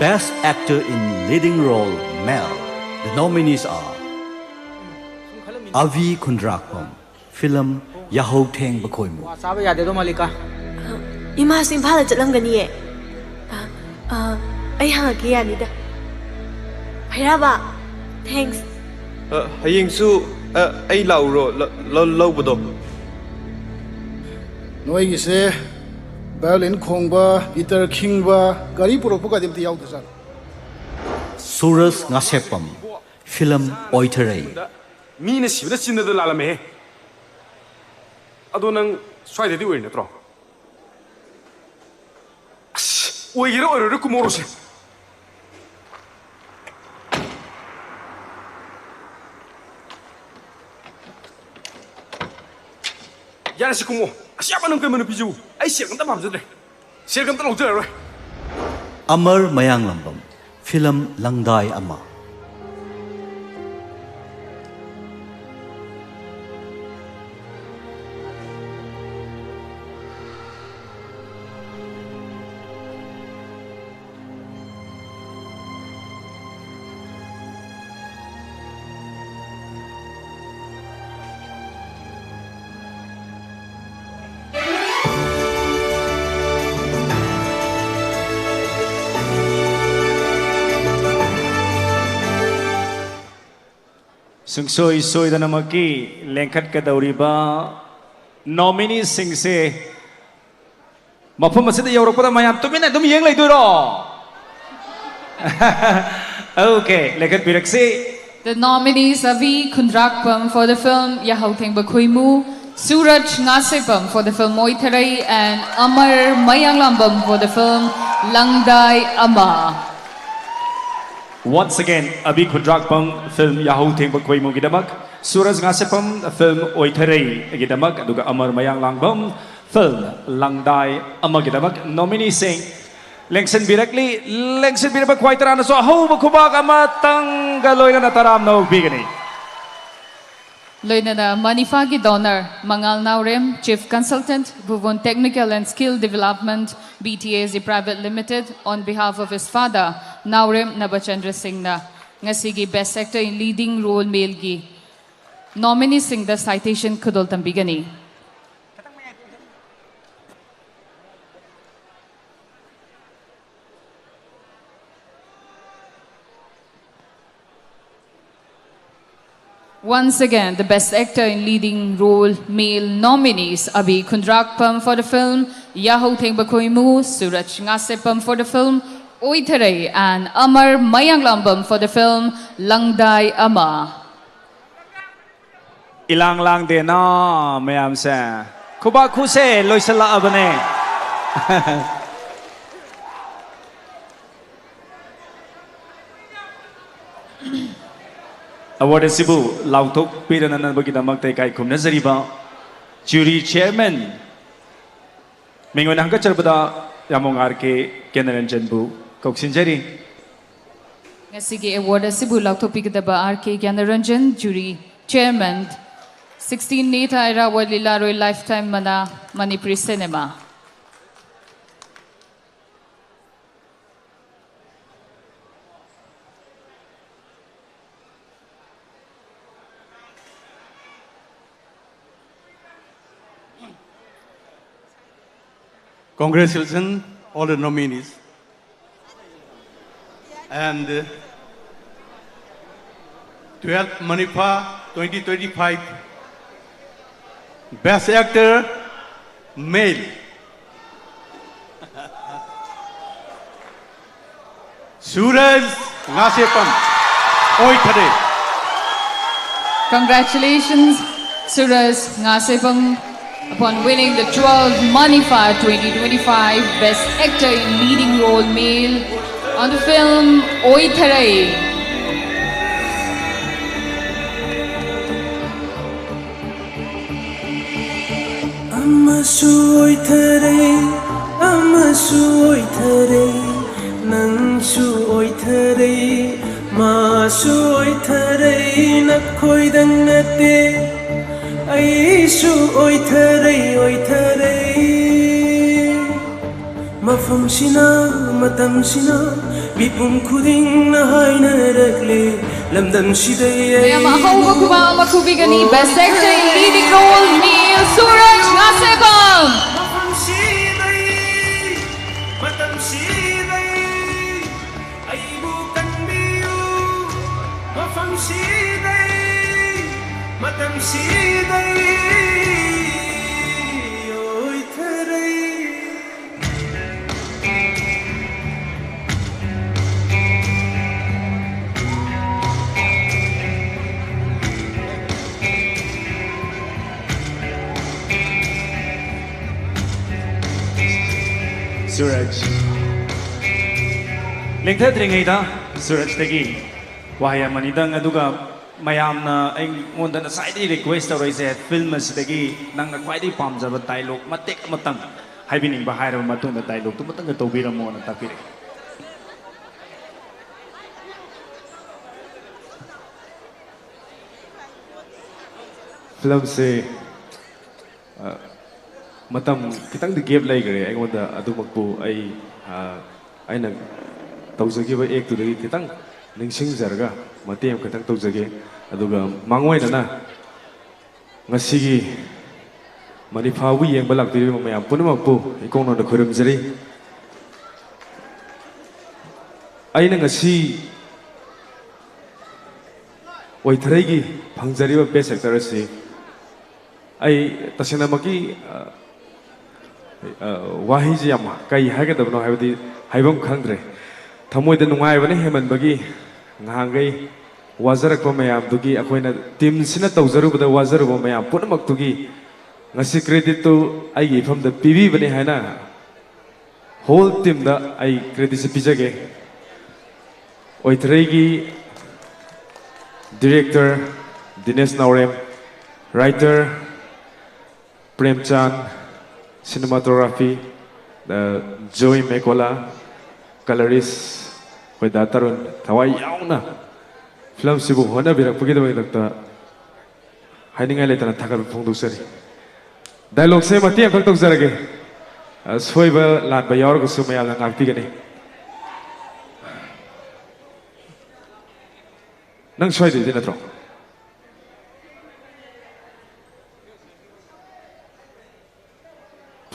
Best Actor in Leading Role Male. The nominees are Avi Khundrakpam, film Yahou Thengba Khoimu. ꯆꯥꯕ ꯌꯥꯗꯦꯗꯣ ꯃꯥꯂꯤꯀꯥ꯫ ꯏꯃꯥꯁꯨ ꯏꯝꯐꯥꯜꯗ ꯆꯠꯂꯝꯒꯅꯤꯌꯦ꯫ ꯑ, ꯑ, ꯑꯩ ꯍꯪꯉꯛꯀꯦ ꯌꯥꯅꯤꯗ꯫ ꯐꯩꯔꯥꯕ, thanks꯫ ꯑ, ꯍꯌꯦꯡꯁꯨ ꯑ, ꯑꯩ ꯂꯥꯛꯎꯔꯣ ꯂ- ꯂ- ꯂꯧꯕꯗꯣ? ꯅꯣꯏꯒꯤꯁꯦ violin ꯈꯣꯡꯕ, guitar ꯈꯤꯡꯕ, ꯒꯥꯔꯤ ꯄꯨꯔꯛꯄꯒꯗꯤ ꯑꯝꯇ ꯌꯥꯎꯗꯖꯥꯠꯂꯣ? Suraj Ngasepam, film Oitharei. ꯃꯤꯅ ꯁꯤꯕꯗ ꯆꯤꯟꯗꯗ ꯂꯥꯜꯂꯝꯃꯦꯍꯦ꯫ ꯑꯗꯣ ꯅꯪ ꯁ꯭ꯋꯥꯏꯗꯗꯤ ꯑꯣꯏꯔꯤ ꯅꯠꯇ꯭ꯔꯣ? ꯑꯁ, ꯑꯣꯏꯒꯦꯔꯥ ꯑꯣꯏꯔꯣꯏꯔꯥ ꯀꯨꯝꯍꯧꯔꯣꯁꯦ꯫ ꯌꯥꯔꯦꯁꯦ, ꯀꯨꯝꯃꯣ꯫ ꯑꯁ, ꯌꯥꯝ ꯃꯅꯝ ꯀꯟꯕ ꯅꯨꯄꯤꯁꯤꯕꯨ꯫ ꯑꯩ ꯁꯦꯛ ꯑꯝꯇ ꯄꯥꯝꯖꯗ꯭ꯔꯦ꯫ ꯁꯦꯜꯒ ꯑꯝꯇ ꯂꯧꯖꯔꯔꯣꯏ꯫ ꯑꯃꯔ ꯃꯌꯥꯡꯂꯥꯡꯕꯝ, ꯐꯤꯂꯝ ꯂꯪꯗꯥꯏ ꯑꯃ꯫ ꯁꯨꯡꯁꯣꯏ ꯁꯣꯏꯗꯅꯃꯛꯀꯤ ꯂꯦꯡꯈꯠꯀꯗꯧꯔꯤꯕ ꯅꯣꯃꯤꯅꯤꯁꯤꯡꯁꯦ ꯃꯐꯝ ꯑꯁꯤꯗ ꯌꯧꯔꯛꯄꯗ ꯃꯌꯥꯝ ꯇꯨꯃꯤꯟꯅ ꯑꯗꯨꯝ ꯌꯦꯡ ꯂꯩꯗꯣꯏꯔꯣ? Okay, ꯂꯦꯡꯈꯠꯄꯤꯔꯛꯁꯤ꯫ The nominees are V Khundrakpam for the film Yahau Thengba Khuimu, Suraj Ngasepam for the film Oitharei, and Amar Mayanglambam for the film Langdai Ama. Once again, Abi Khundrakpam film Yahau Thengba Khuimugidamak, Suraj Ngasepam film Oitharei gidamak, aduga Amar Mayanglambam film Langdai Amagidamak nomineesꯤꯡ ꯂꯦꯡꯁꯤꯟꯕꯤꯔꯛꯂꯤ꯫ ꯂꯦꯡꯁꯤꯟꯕꯤꯔꯕ ꯈ꯭ꯋꯥꯏ ꯇꯔꯥꯅꯁꯨ ꯑꯍꯧꯕ ꯈꯨꯕꯥꯛ ꯑꯃꯇꯪꯒ ꯂꯣꯏꯅꯅ ꯇꯔꯥꯝꯅ ꯑꯣꯛꯄꯤꯒꯅꯤ꯫ ꯂꯣꯏꯅꯅ ꯃꯅꯤꯐꯥꯒꯤ donor ꯃꯉꯥꯜ ꯅꯥꯎꯔꯦꯝ, Chief Consultant, Bhuvan Technical and Skill Development, B T A Z Private Limited, on behalf of his father, ꯅꯥꯎꯔꯦꯝ ꯅꯕꯆꯟꯗ꯭ꯔ ꯁꯤꯡꯅ ꯉꯁꯤꯒꯤ Best Actor in Leading Role Maleꯒꯤ nomineeꯁꯤꯡꯗ citation ꯈꯨꯗꯣꯜ ꯇꯝꯕꯤꯒꯅꯤ꯫ Once again, the Best Actor in Leading Role Male nominees, Abi Khundrakpam for the film Yahau Thengba Khuimu, Suraj Ngasepam for the film Oitharei, and Amar Mayanglambam for the film Langdai Ama. ꯏꯂꯥꯡ ꯂꯥꯡꯗꯦꯅ ꯃꯌꯥꯝꯁꯦ꯫ ꯈꯨꯕꯥꯛ ꯈꯨꯁꯦ ꯂꯣꯏꯁꯤꯜꯂꯛꯑꯕꯅꯦ꯫ Award ꯑꯁꯤꯕꯨ ꯂꯥꯎꯊꯣꯛꯄꯤꯔꯅꯅꯕꯒꯤꯗꯃꯛꯇ ꯏꯀꯥꯏ ꯈꯨꯝꯅꯖꯔꯤꯕ jury chairman ꯃꯤꯡ ꯑꯣꯏꯅ ꯍꯪꯒꯠꯆꯔꯛꯄꯗ ꯌꯥꯝꯕꯨꯡ R ꯀꯦ ꯒ꯭ꯌꯥꯅꯔꯟꯖꯟꯕꯨ ꯀꯧꯁꯤꯟꯖꯔꯤ꯫ ꯉꯁꯤꯒꯤ award ꯑꯁꯤꯕꯨ ꯂꯥꯎꯊꯣꯛꯄꯤꯒꯗꯕ R ꯀꯦ ꯒ꯭ꯌꯥꯅꯔꯟꯖꯟ, jury chairman, sixteen ꯅꯦꯊꯥ ꯑꯩꯔꯥꯋꯥꯂꯤ ꯂꯥꯔꯣꯏ lifetime ꯃꯅꯥ, Manipuri cinema. Congratulations, all the nominees. And uh, twelfth Manipha twenty twenty-five Best Actor, Male, Suraj Ngasepam, Oitharei. Congratulations, Suraj Ngasepam, upon winning the twelfth Manipha twenty twenty-five Best Actor in Leading Role Male on the film Oitharei. ꯑꯃꯁꯨ ꯑꯣꯏꯊꯔꯦ, ꯑꯃꯁꯨ ꯑꯣꯏꯊꯔꯦ, ꯅꯪꯁꯨ ꯑꯣꯏꯊꯔꯦ, ꯃꯥꯁꯨ ꯑꯣꯏꯊꯔꯦ, ꯅꯈꯣꯏꯗꯪ ꯅꯠꯇꯦ, ꯑꯩꯁꯨ ꯑꯣꯏꯊꯔꯦ, ꯑꯣꯏꯊꯔꯦ꯫ ꯃꯐꯝꯁꯤꯅ, ꯃꯇꯝꯁꯤꯅ, ꯃꯤꯄꯨꯝ ꯈꯨꯗꯤꯡꯅ ꯍꯥꯏꯅꯔꯛꯂꯦ, ꯂꯝꯗꯝꯁꯤꯗ ꯑꯩ ꯃꯌꯥꯝ ꯑꯍꯧꯕ ꯈꯨꯕꯥꯛ ꯑꯃ ꯈꯨꯕꯤꯒꯅꯤ꯫ Best Actor in Leading Role Male, Suraj Ngasepam. ꯃꯐꯝꯁꯤꯗ ꯑꯩ, ꯃꯇꯝꯁꯤꯗ ꯑꯩ, ꯑꯩꯕꯨ ꯀꯟꯕꯤꯌꯨ, ꯃꯐꯝꯁꯤꯗ ꯑꯩ, ꯃꯇꯝꯁꯤꯗ ꯑꯩ ꯑꯣꯏꯊꯔꯦ꯫ ꯁꯨꯔꯖ꯫ ꯂꯦꯡꯊꯗ꯭ꯔꯤꯉꯩꯗ ꯁꯨꯔꯖꯇꯒꯤ ꯋꯥꯍꯩ ꯑꯃꯅꯤꯗꯪ, ꯑꯗꯨꯒ ꯃꯌꯥꯝꯅ ꯑꯩꯉꯣꯟꯗ ꯉꯁꯥꯏꯗꯒꯤ ꯔꯤꯀ꯭ꯋꯦꯁ ꯇꯧꯔꯛꯏꯁꯦ, ꯐꯤꯜꯝ ꯑꯁꯤꯗꯒꯤ ꯅꯪꯅ ꯈ꯭ꯋꯥꯏꯗꯒꯤ ꯄꯥꯝꯖꯕ ꯗꯥꯏꯂꯣꯛ ꯃꯇꯦꯛ ꯑꯃꯇꯪ꯫ ꯍꯥꯏꯕꯤꯅꯤꯡꯕ ꯍꯥꯏꯔꯕ ꯃꯇꯨꯡꯗ dialogue ꯇꯨꯃꯇꯪꯒ ꯇꯧꯕꯤꯔꯝꯃꯣꯅ ꯇꯥꯛꯄꯤꯔꯛꯏ꯫ Film ꯁꯦ, ꯑ, ꯃꯇꯝ ꯈꯤꯇꯪꯗꯤ gap ꯂꯩꯈ꯭ꯔꯦ ꯑꯩꯉꯣꯟꯗ꯫ ꯑꯗꯨꯃꯛꯄꯨ ꯑꯩ, ꯑ, ꯑꯩꯅ ꯇꯧꯖꯈꯤꯕ act ꯇꯨꯗꯒꯤ ꯈꯤꯇꯪ ꯅꯤꯡꯁꯤꯡꯖꯔꯒ ꯃꯇꯦꯛ ꯑꯃꯈꯛꯇꯪ ꯇꯧꯖꯒꯦ꯫ ꯑꯗꯨꯒ ꯃꯥꯡꯑꯣꯏꯅꯅ ꯉꯁꯤꯒꯤ ꯃꯅꯤꯐꯥꯕꯨ ꯌꯦꯡꯕ ꯂꯥꯛꯄꯤꯔꯤꯕ ꯃꯌꯥꯝ ꯄꯨꯝꯅꯃꯛꯄꯨ ꯏꯀꯣꯡꯅꯧꯅ ꯈꯨꯔꯨꯝꯖꯔꯤ꯫ ꯑꯩꯅ ꯉꯁꯤ ꯑꯣꯏꯊꯔꯩꯒꯤ ꯐꯪꯖꯔꯤꯕ best actor ꯑꯁꯤ ꯑꯩ ꯇꯁꯦꯡꯅꯃꯛꯀꯤ, ꯑ, ꯑ, ꯋꯥꯍꯩꯁꯤ ꯌꯥꯝ ꯀꯩ ꯍꯥꯏꯒꯗꯕꯅꯣ ꯍꯥꯏꯕꯗꯤ ꯍꯥꯏꯐꯝ ꯈꯪꯗ꯭ꯔꯦ꯫ ꯊꯃꯣꯏꯗ ꯅꯨꯡꯉꯥꯏꯕꯅ ꯍꯦꯟꯃꯟꯕꯒꯤ ꯉꯍꯥꯟꯈꯩ ꯋꯥꯖꯔꯛꯄ ꯃꯌꯥꯝꯗꯨꯒꯤ, ꯑꯩꯈꯣꯏꯅ team ꯁꯤꯅ ꯇꯧꯖꯔꯨꯕꯗ ꯋꯥꯖꯔꯨꯕ ꯃꯌꯥꯝ ꯄꯨꯝꯅꯃꯛꯇꯨꯒꯤ ꯉꯁꯤ credit ꯇꯨ ꯑꯩꯒꯤ ꯏꯐꯝꯗ ꯄꯤꯕꯤꯕꯅꯤ ꯍꯥꯏꯅ whole team ꯗ ꯑꯩ credit ꯁꯤ ꯄꯤꯖꯒꯦ꯫ ꯑꯣꯏꯊꯔꯩꯒꯤ director ꯗꯤꯅꯦꯁ ꯅꯥꯎꯔꯦꯝ, writer ꯄ꯭ꯔꯦꯝꯆꯥꯟ, cinematography, ꯑ, ꯖꯣꯏ ꯃꯦꯀꯣꯂꯥ, colorist ꯑꯩꯈꯣꯏ ꯗꯥ ꯇꯔꯨꯟ, ꯊꯋꯥꯏ ꯌꯥꯎꯅ film ꯁꯤꯕꯨ ꯍꯣꯠꯅꯕꯤꯔꯛꯄꯒꯤꯗꯃꯛꯇ ꯍꯥꯏꯅꯤꯡꯉꯥꯏ ꯂꯩꯇꯅ ꯊꯥꯒꯠꯄ ꯐꯣꯡꯗꯣꯛꯆꯔꯤ꯫ Dialogue ꯁꯦ ꯃꯇꯦꯛ ꯑꯃꯈꯛ ꯇꯧꯖꯔꯒꯦ꯫ ꯑ, ꯁꯣꯏꯕ ꯂꯥꯟꯕ ꯌꯥꯎꯔꯒꯁꯨ ꯃꯌꯥꯝꯅ ꯉꯥꯛꯄꯤꯒꯅꯤ꯫ ꯅꯪ ꯁ꯭ꯋꯥꯏꯗꯩꯗꯤ ꯅꯠꯇ꯭ꯔꯣ?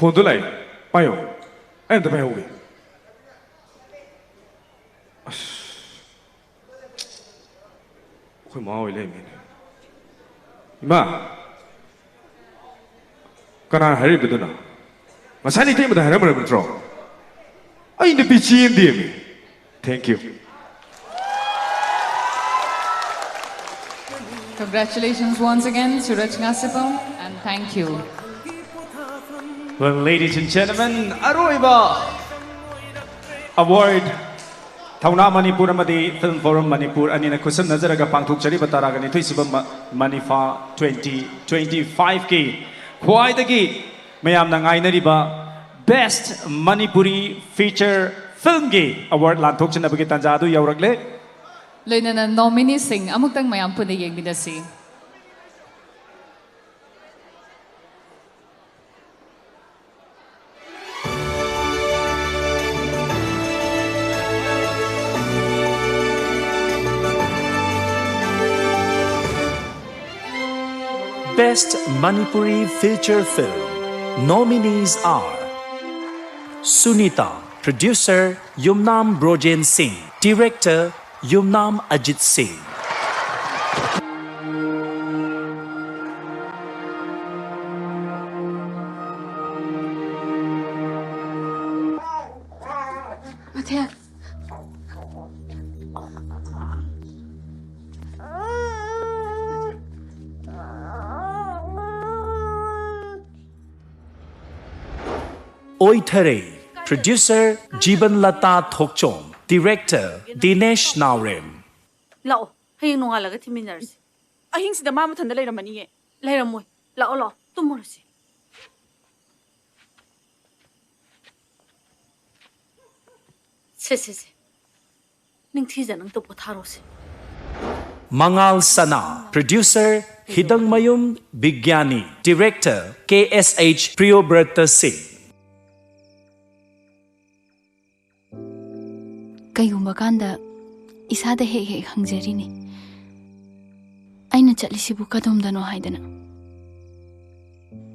Phone ꯗꯣ ꯂꯥꯛꯑꯦ꯫ ꯄꯥꯏꯌꯣ꯫ ꯑꯩ ꯑꯝꯇ ꯄꯥꯏꯍꯧꯒꯦ꯫ ꯑꯁ꯫ ꯑꯩꯈꯣꯏ ꯃꯥ ꯑꯣꯏ ꯂꯩꯔꯝꯃꯦꯅꯦ꯫ ꯏꯃꯥ! ꯀꯅꯥ ꯍꯥꯏꯔꯛꯏꯕꯗꯨꯅ? ꯉꯁꯥꯏ ꯏꯇꯩꯃꯗ ꯍꯥꯏꯔꯝꯃꯕ ꯅꯠꯇ꯭ꯔꯣ? ꯑꯩ ꯅꯨꯄꯤ ꯆꯦꯟꯗꯦꯃꯤ꯫ Thank you. Congratulations once again, Suraj Ngasipam, and thank you. Well, ladies and gentlemen, ꯑꯔꯣꯏꯕ award ꯊꯧꯅꯥ ꯃꯅꯤꯄꯨꯔ ꯑꯃꯗꯤ Film Forum ꯃꯅꯤꯄꯨꯔ ꯑꯅꯤꯅ ꯈꯨꯠꯁꯝꯅꯖꯔꯒ ꯄꯥꯡꯊꯣꯛꯆꯔꯤꯕ ꯇꯔꯥꯒ ꯅꯤꯊꯣꯏ ꯁꯨꯕ ꯃ-, ꯃꯅꯤꯐꯥ twenty twenty-five ꯀꯤ ꯈ꯭ꯋꯥꯏꯗꯒꯤ ꯃꯌꯥꯝꯅ ꯉꯥꯏꯅꯔꯤꯕ Best Manipuri Feature Filmꯒꯤ award ꯂꯥꯟꯊꯣꯛꯆꯅꯕꯒꯤ ꯇꯥꯟꯖꯥ ꯑꯗꯨ ꯌꯧꯔꯛꯂꯦ꯫ ꯂꯣꯏꯅꯅ nomineeꯁꯤꯡ ꯑꯃꯨꯛꯇꯪ ꯃꯌꯥꯝ ꯄꯨꯟꯅ ꯌꯦꯡꯃꯤꯟꯅꯁꯤ꯫ Best Manipuri Feature Film. Nominees are Sunita, producer Yumnam Brojen Singh, director Yumnam Ajit Singh. ꯃꯊꯦꯜ꯫ ꯑꯣꯏꯊꯔꯩ, producer ꯖꯤꯕꯟ ꯂꯇꯥ ꯊꯣꯛꯆꯣꯝ, director ꯗꯤꯅꯦꯁ ꯅꯥꯎꯔꯦꯝ꯫ ꯂꯥꯛꯑꯣ, ꯍꯌꯦꯡ ꯅꯣꯡꯉꯥꯜꯂꯒ ꯊꯤꯃꯤꯟꯅꯔꯁꯤ꯫ ꯑꯍꯤꯡꯁꯤꯗ ꯃꯥ ꯃꯊꯟꯇ ꯂꯩꯔꯝꯃꯅꯤꯌꯦ꯫ ꯂꯩꯔꯝꯃꯣꯏ꯫ ꯂꯥꯛꯑꯣ, ꯂꯥꯛꯑꯣ, ꯇꯨꯝꯃꯨꯔꯁꯤ꯫ ꯁꯦ, ꯁꯦ, ꯁꯦ꯫ ꯅꯤꯡꯊꯤꯖꯅ ꯑꯝꯇ ꯄꯣꯊꯥꯔꯣꯁꯦ꯫ ꯃꯉꯥꯜ ꯁꯅꯥ, producer ꯍꯤꯗꯪꯃꯌꯨꯝ ꯕꯤꯒ꯭ꯌꯥꯅꯤ, director ꯀꯦ ꯑꯦꯁ ꯑꯩꯆ ꯄ꯭ꯔꯤꯌꯣꯕ꯭ꯔꯇ ꯁꯤꯡ꯫ ꯀꯩꯒꯨꯝꯕ ꯀꯥꯟꯗ ꯏꯁꯥꯗ ꯍꯦꯛ ꯍꯦꯛ ꯍꯪꯖꯔꯤꯅꯤ, ꯑꯩꯅ ꯆꯠꯂꯤꯁꯤꯕꯨ ꯀꯗꯣꯝꯗꯅꯣ ꯍꯥꯏꯗꯅ꯫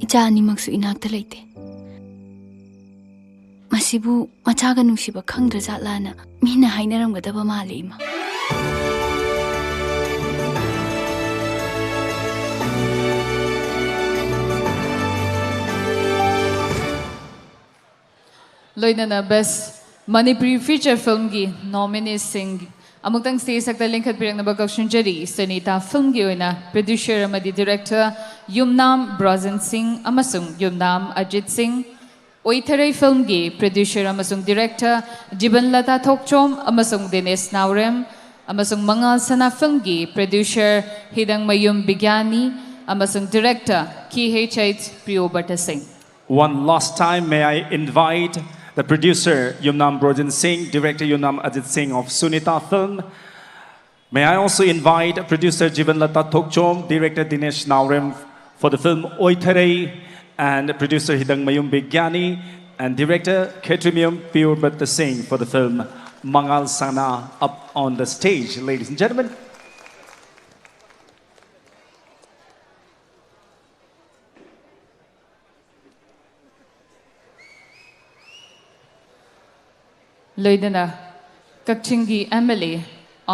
ꯏꯆꯥ ꯑꯅꯤꯃꯛꯁꯨ ꯏꯅꯥꯛꯇ ꯂꯩꯇꯦ꯫ ꯃꯁꯤꯕꯨ ꯃꯆꯥꯒ ꯅꯨꯡꯁꯤꯕ ꯈꯪꯗ꯭ꯔꯖꯥꯠꯂꯥꯅ ꯃꯤꯅ ꯍꯥꯏꯅꯔꯝꯒꯗꯕ ꯃꯥꯜꯂꯦ, ꯏꯃꯥ꯫ ꯂꯣꯏꯅꯅ Best Manipuri Feature Filmꯒꯤ nomineesꯁꯤꯡ ꯑꯃꯨꯛꯇꯪ stage ꯃꯊꯛꯇ ꯂꯤꯡꯈꯠꯄꯤꯔꯛꯅꯕ ꯀꯧꯁꯤꯟꯖꯔꯤ꯫ ꯁꯨꯅꯤꯇꯥ filmꯒꯤ ꯑꯣꯏꯅ producer ꯑꯃꯗꯤ director ꯌꯨꯝꯅꯥꯝ ꯕ꯭ꯔꯣꯖꯦꯟ ꯁꯤꯡ ꯑꯃꯁꯨꯡ ꯌꯨꯝꯅꯥꯝ ꯑꯖꯤꯠ ꯁꯤꯡ, ꯑꯣꯏꯊꯔꯩ filmꯒꯤ producer ꯑꯃꯁꯨꯡ director ꯖꯤꯕꯟ ꯂꯇꯥ ꯊꯣꯛꯆꯣꯝ ꯑꯃꯁꯨꯡ ꯗꯤꯅꯦꯁ ꯅꯥꯎꯔꯦꯝ, ꯑꯃꯁꯨꯡ ꯃꯉꯥꯜ ꯁꯅꯥ filmꯒꯤ producer ꯍꯤꯗꯪꯃꯌꯨꯝ ꯕꯤꯒ꯭ꯌꯥꯅꯤ ꯑꯃꯁꯨꯡ director ꯀꯦ ꯑꯩꯆ ꯑꯩꯆ ꯄ꯭ꯔꯤꯌꯣꯕ꯭ꯔꯇ ꯁꯤꯡ꯫ One last time, may I invite the producer Yumnam Brojen Singh, director Yumnam Ajit Singh of Sunita Film. May I also invite producer Jivan Lata Thokchom, director Dinesh Naorem for the film Oitharei, and producer Hidangmayum Bigyani, and director Khetrimayum Piyurbata Singh for the film Mangal Sana, up on the stage, ladies and gentlemen. ꯂꯣꯏꯅꯅ ꯀꯛꯆꯤꯡꯒꯤ M L A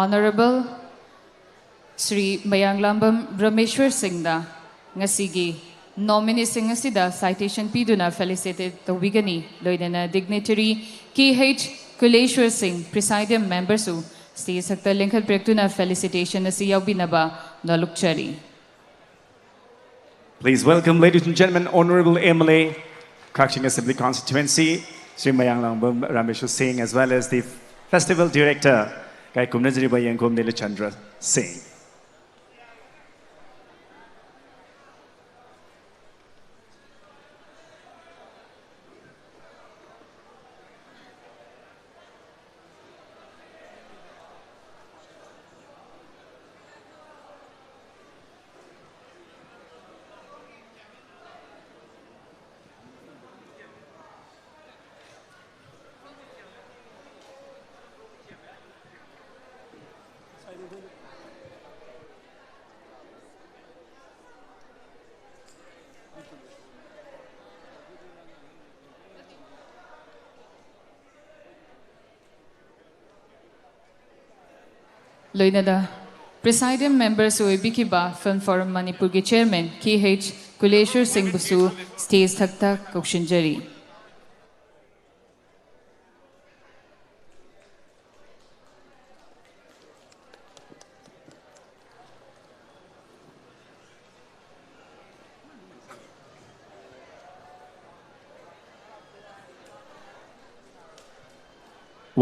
honourable Shri Mayanglambam Rameshwar ꯁꯤꯡꯅ ꯉꯁꯤꯒꯤ ꯅꯣꯃꯤꯅꯤꯁꯤꯡ ꯑꯁꯤꯗ citation ꯄꯤꯗꯨꯅ ꯐꯦꯂꯤꯁꯤꯇꯦꯠ ꯇꯧꯕꯤꯒꯅꯤ꯫ ꯂꯣꯏꯅꯅ ꯗꯤꯒꯅꯤꯇꯔꯤ ꯀꯦ H ꯀꯨꯂꯦꯁ꯭ꯋꯔ ꯁꯤꯡ, ꯄ꯭ꯔꯤꯁꯥꯏꯗꯤꯡ ꯃꯦꯝꯕꯔꯁꯨ stage ꯊꯛꯇ ꯂꯦꯡꯈꯠꯄꯤꯔꯛꯇꯨꯅ ꯐꯦꯂꯤꯁꯤꯇꯦꯁꯟ ꯑꯁꯤ ꯌꯥꯎꯕꯤꯅꯕ ꯅꯣꯜꯂꯨꯛꯆꯔꯤ꯫ Please welcome, ladies and gentlemen, Honorable M L A, Kakching Assembly Constituency, Sri Mayanglangbam Rameshwar Singh, as well as the Festival Director, Kaikumnajriba Yengkum Nilachandra Singh. ꯂꯣꯏꯅꯅ ꯄ꯭ꯔꯤꯁꯥꯏꯗꯤꯡ ꯃꯦꯝꯕꯔꯁꯨ ꯑꯣꯏꯕꯤꯈꯤꯕ film form ꯃꯅꯤꯄꯨꯔꯒꯤ chairman ꯀꯦ H ꯀꯨꯂꯦꯁ꯭ꯋꯔ ꯁꯤꯡꯕꯨꯁꯨ stage ꯊꯛꯇ ꯀꯧꯁꯤꯟꯖꯔꯤ꯫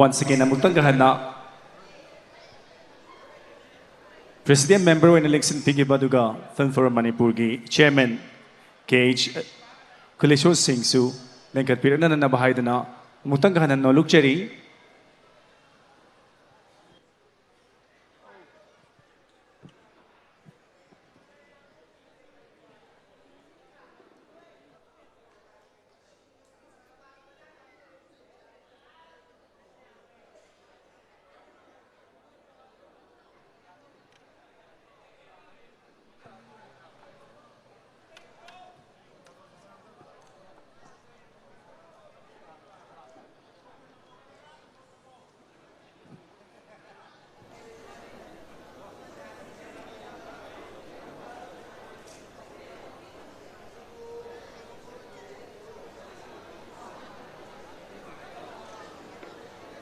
Once again, ꯑꯃꯨꯛꯇꯪꯒ ꯍꯟꯅ president member ꯑꯣꯏꯅ election ꯄꯤꯈꯤꯕ ꯑꯗꯨꯒ film form ꯃꯅꯤꯄꯨꯔꯒꯤ chairman ꯀꯦ H ꯈꯨꯂꯦꯁꯣꯔ ꯁꯤꯡꯁꯨ ꯂꯦꯡꯈꯠꯄꯤꯔꯛꯅꯅꯕ ꯍꯥꯏꯗꯨꯅ ꯑꯃꯨꯛꯇꯪꯒ ꯍꯟꯅ ꯅꯣꯂꯨꯛꯆꯔꯤ꯫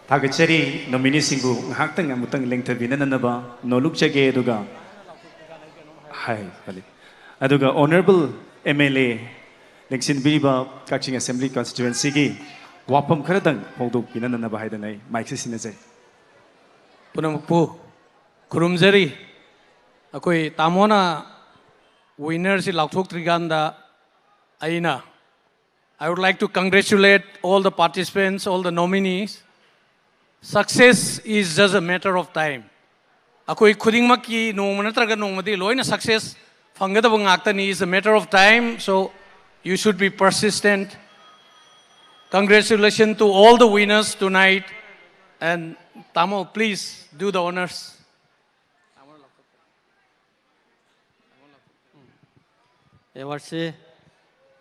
ꯊꯥꯒꯠꯆꯔꯤ꯫ ꯅꯣꯃꯤꯅꯤꯁꯤꯡꯕꯨ ꯉꯥꯏꯍꯥꯛꯇꯪ ꯑꯃꯨꯛꯇꯪ ꯂꯦꯡꯊꯕꯤꯅꯅꯕ ꯅꯣꯂꯨꯛꯆꯒꯦ꯫ ꯑꯗꯨꯒ ꯍꯥꯏ, ꯐꯅꯤ꯫ ꯑꯗꯨꯒ ꯑꯣꯅꯔꯦꯕꯜ ꯑꯦꯝ ꯑꯦꯜ ꯑꯦ ꯂꯦꯡꯁꯤꯟꯕꯤꯔꯤꯕ ꯀꯛꯆꯤꯡ ꯑꯦꯁꯦꯝꯕ꯭ꯂꯤ ꯀꯟꯁꯇꯤꯇ꯭ꯋꯦꯟꯁꯤꯒꯤ ꯋꯥꯐꯝ ꯈꯔꯗꯪ ꯐꯣꯡꯗꯣꯛꯄꯤꯅꯅꯕ ꯍꯥꯏꯗꯅ ꯑꯩ ꯃꯥꯏꯛꯁꯦ ꯁꯤꯟꯅꯖꯔꯤ꯫ ꯄꯨꯝꯅꯃꯛꯄꯨ ꯈꯨꯔꯨꯝꯖꯔꯤ꯫ ꯑꯩꯈꯣꯏ ꯇꯥꯃꯣꯅ ꯋꯤꯟꯅꯔꯁꯤ ꯂꯥꯎꯊꯣꯛꯇ꯭ꯔꯤꯀꯥꯟꯗ ꯑꯩꯅ I would like to congratulate all the participants, all the nominees. Success is just a matter of time. ꯑꯩꯈꯣꯏ ꯈꯨꯗꯤꯡꯃꯛꯀꯤ ꯅꯣꯡꯃ ꯅꯠꯇ꯭ꯔꯒ ꯅꯣꯡꯃꯗꯤ ꯂꯣꯏꯅ ꯁꯛꯁꯦꯁ ꯐꯪꯒꯗꯕ ꯉꯥꯛꯇꯅꯤ. It's a matter of time, so you should be persistent. Congratulations to all the winners tonight. And Tamo, please do the honors. ꯑꯦꯋꯥꯔꯗꯁꯤ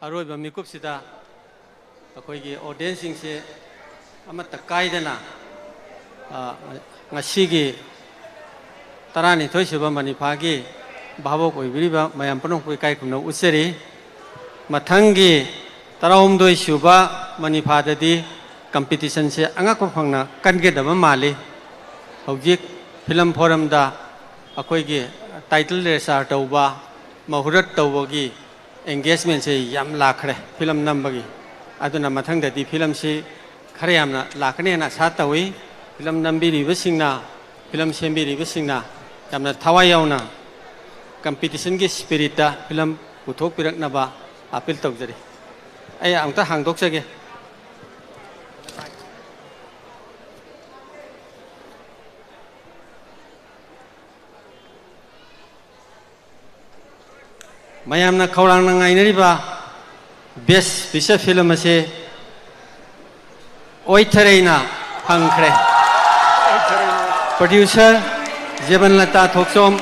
ꯑꯔꯣꯏꯕ ꯃꯤꯀꯨꯞꯁꯤꯗ ꯑꯩꯈꯣꯏꯒꯤ ꯑꯣꯗꯤꯌꯦꯟꯁꯁꯤꯡꯁꯦ ꯑꯃꯠꯇ ꯀꯥꯏꯗꯅ, ꯑ, ꯉꯁꯤꯒꯤ ꯇꯔꯥꯅꯤꯊꯣꯏ ꯁꯨꯕ ꯃꯅꯤꯐꯥꯒꯤ ꯚꯥꯕꯣꯛ ꯑꯣꯏꯕꯤꯔꯤꯕ ꯃꯌꯥꯝ ꯄꯨꯝꯅꯃꯛꯄꯨ ꯏꯀꯥꯏ ꯈꯨꯝꯅꯕ ꯎꯠꯆꯔꯤ꯫ ꯃꯊꯪꯒꯤ ꯇꯔꯥꯍꯨꯝꯗꯣꯏ ꯁꯨꯕ ꯃꯅꯤꯐꯥꯗꯗꯤ ꯀꯝꯄꯤꯇꯤꯁꯟꯁꯦ ꯑꯉꯛꯄ ꯐꯪꯅ ꯀꯟꯒꯗꯕ ꯃꯥꯜꯂꯤ꯫ ꯍꯧꯖꯤꯛ ꯐꯤꯂꯝ ꯐꯣꯔꯝꯗ ꯑꯩꯈꯣꯏꯒꯤ ꯇꯥꯏꯇꯜ ꯔꯦꯁꯥꯔ ꯇꯧꯕ, ꯃꯍꯨꯔꯠ ꯇꯧꯕꯒꯤ ꯑꯦꯡꯒꯦꯖꯃꯦꯟꯁꯦ ꯌꯥꯝ ꯂꯥꯛꯈ꯭ꯔꯦ ꯐꯤꯂꯝ ꯅꯝꯕꯒꯤ꯫ ꯑꯗꯨꯅ ꯃꯊꯪꯗꯗꯤ ꯐꯤꯂꯝꯁꯤ ꯈꯔ ꯌꯥꯝꯅ ꯂꯥꯛꯀꯅꯦꯅ ꯑꯥꯁꯥ ꯇꯧꯏ꯫ ꯐꯤꯂꯝ ꯅꯝꯕꯤꯔꯤꯕꯁꯤꯡꯅ, ꯐꯤꯂꯝ ꯁꯦꯝꯕꯤꯔꯤꯕꯁꯤꯡꯅ ꯌꯥꯝꯅ ꯊꯋꯥꯏ ꯌꯥꯎꯅ ꯀꯝꯄꯤꯇꯤꯁꯟꯒꯤ ꯁ꯭ꯄꯤꯔꯤꯠꯇ ꯐꯤꯂꯝ ꯄꯨꯊꯣꯛꯄꯤꯔꯛꯅꯕ ꯑꯥꯄꯤꯜ ꯇꯧꯖꯔꯤ꯫ ꯑꯩ ꯑꯃꯨꯛꯇ ꯍꯥꯡꯗꯣꯛꯆꯒꯦ꯫ ꯃꯌꯥꯝꯅ ꯈꯧꯔꯥꯡꯅ ꯉꯥꯏꯅꯔꯤꯕ Best Feature Film ꯑꯁꯤ ꯑꯣꯏꯊꯔꯩꯅ ꯐꯪꯈ꯭ꯔꯦ꯫ Producer ꯖꯦꯕꯟꯂꯇꯥ Thokchom,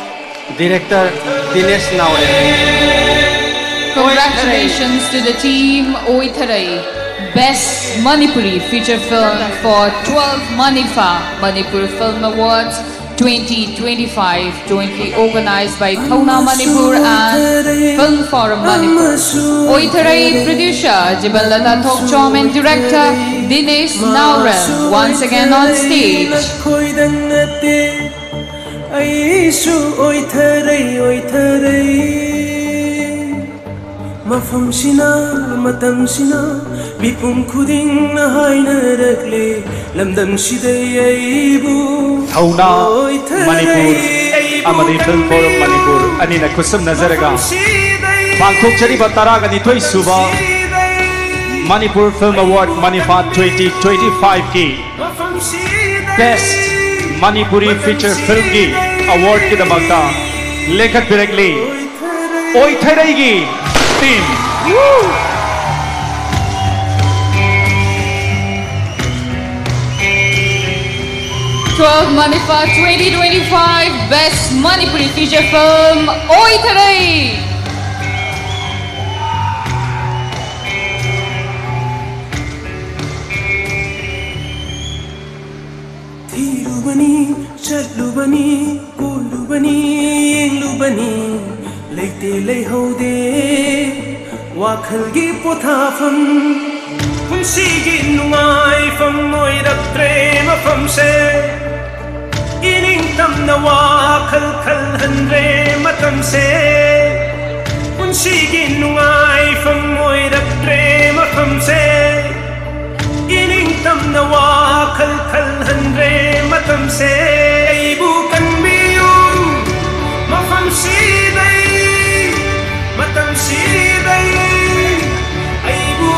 Director Dinesh Naorem. Congratulations to the team Oitharai, Best Manipuri Feature Film for twelve Manifa Manipur Film Awards twenty twenty-five, jointly organized by Thouna Manipur and Film Forum Manipur. Oitharai producer Jibanlata Thokchom and director Dinesh Naorem once again on stage. ꯑꯩꯁꯨ ꯑꯣꯏꯊꯔꯩ, ꯑꯣꯏꯊꯔꯩ꯫ ꯃꯐꯝꯁꯤꯅ, ꯃꯇꯝꯁꯤꯅ, ꯃꯤꯄꯨꯝ ꯈꯨꯗꯤꯡꯅ ꯍꯥꯏꯅꯔꯛꯂꯦ, ꯂꯝꯗꯝꯁꯤꯗꯩ ꯑꯩꯕꯨ ꯊꯧꯅꯥ ꯑꯣꯏꯊꯔꯩ, ꯃꯅꯤꯄꯨꯔ ꯑꯩꯕꯨ ꯑꯃꯗꯤ film form Manipur ꯑꯅꯤꯅ ꯈꯨꯠꯁꯝꯅꯖꯔꯒ ꯃꯐꯝꯁꯤꯗꯩ ꯄꯥꯡꯊꯣꯛꯆꯔꯤꯕ ꯇꯔꯥꯒ ꯅꯤꯊꯣꯏ ꯁꯨꯕ Manipur film award MANIFA twenty twenty-five ꯀꯤ Best Manipuri Feature Film ꯒꯤ ꯑꯦꯋꯥꯔꯗꯀꯤꯗꯃꯛꯇ ꯂꯦꯡꯈꯠꯄꯤꯔꯛꯂꯤ ꯑꯣꯏꯊꯔꯩꯒꯤ team꯫ Twelve Manifa twenty twenty-five Best Manipuri Feature Film ꯑꯣꯏꯊꯔꯩ꯫ ꯊꯤꯔꯨꯕꯅꯤ, ꯆꯠꯂꯨꯕꯅꯤ, ꯀꯣꯏꯔꯨꯕꯅꯤ, ꯌꯦꯡꯂꯨꯕꯅꯤ, ꯂꯩꯇꯦ ꯂꯩꯍꯧꯗꯦ ꯋꯥꯈꯜꯒꯤ ꯄꯣꯊꯥꯐꯝ꯫ ꯄꯨꯟꯁꯤꯒꯤ ꯅꯨꯡꯉꯥꯏꯐꯝ ꯑꯣꯏꯔꯛꯇ꯭ꯔꯦ ꯃꯐꯝꯁꯦ, ꯏꯅꯤꯡꯇꯝꯅ ꯋꯥꯈꯜ ꯈꯜꯍꯟꯗ꯭ꯔꯦ ꯃꯇꯝꯁꯦ꯫ ꯄꯨꯟꯁꯤꯒꯤ ꯅꯨꯡꯉꯥꯏꯐꯝ ꯑꯣꯏꯔꯛꯇ꯭ꯔꯦ ꯃꯐꯝꯁꯦ, ꯏꯅꯤꯡꯇꯝꯅ ꯋꯥꯈꯜ ꯈꯜꯍꯟꯗ꯭ꯔꯦ ꯃꯇꯝꯁꯦ꯫ ꯑꯩꯕꯨ ꯀꯟꯕꯤꯌꯨ ꯃꯐꯝꯁꯤꯗꯩ, ꯃꯇꯝꯁꯤꯗꯩ꯫ ꯑꯩꯕꯨ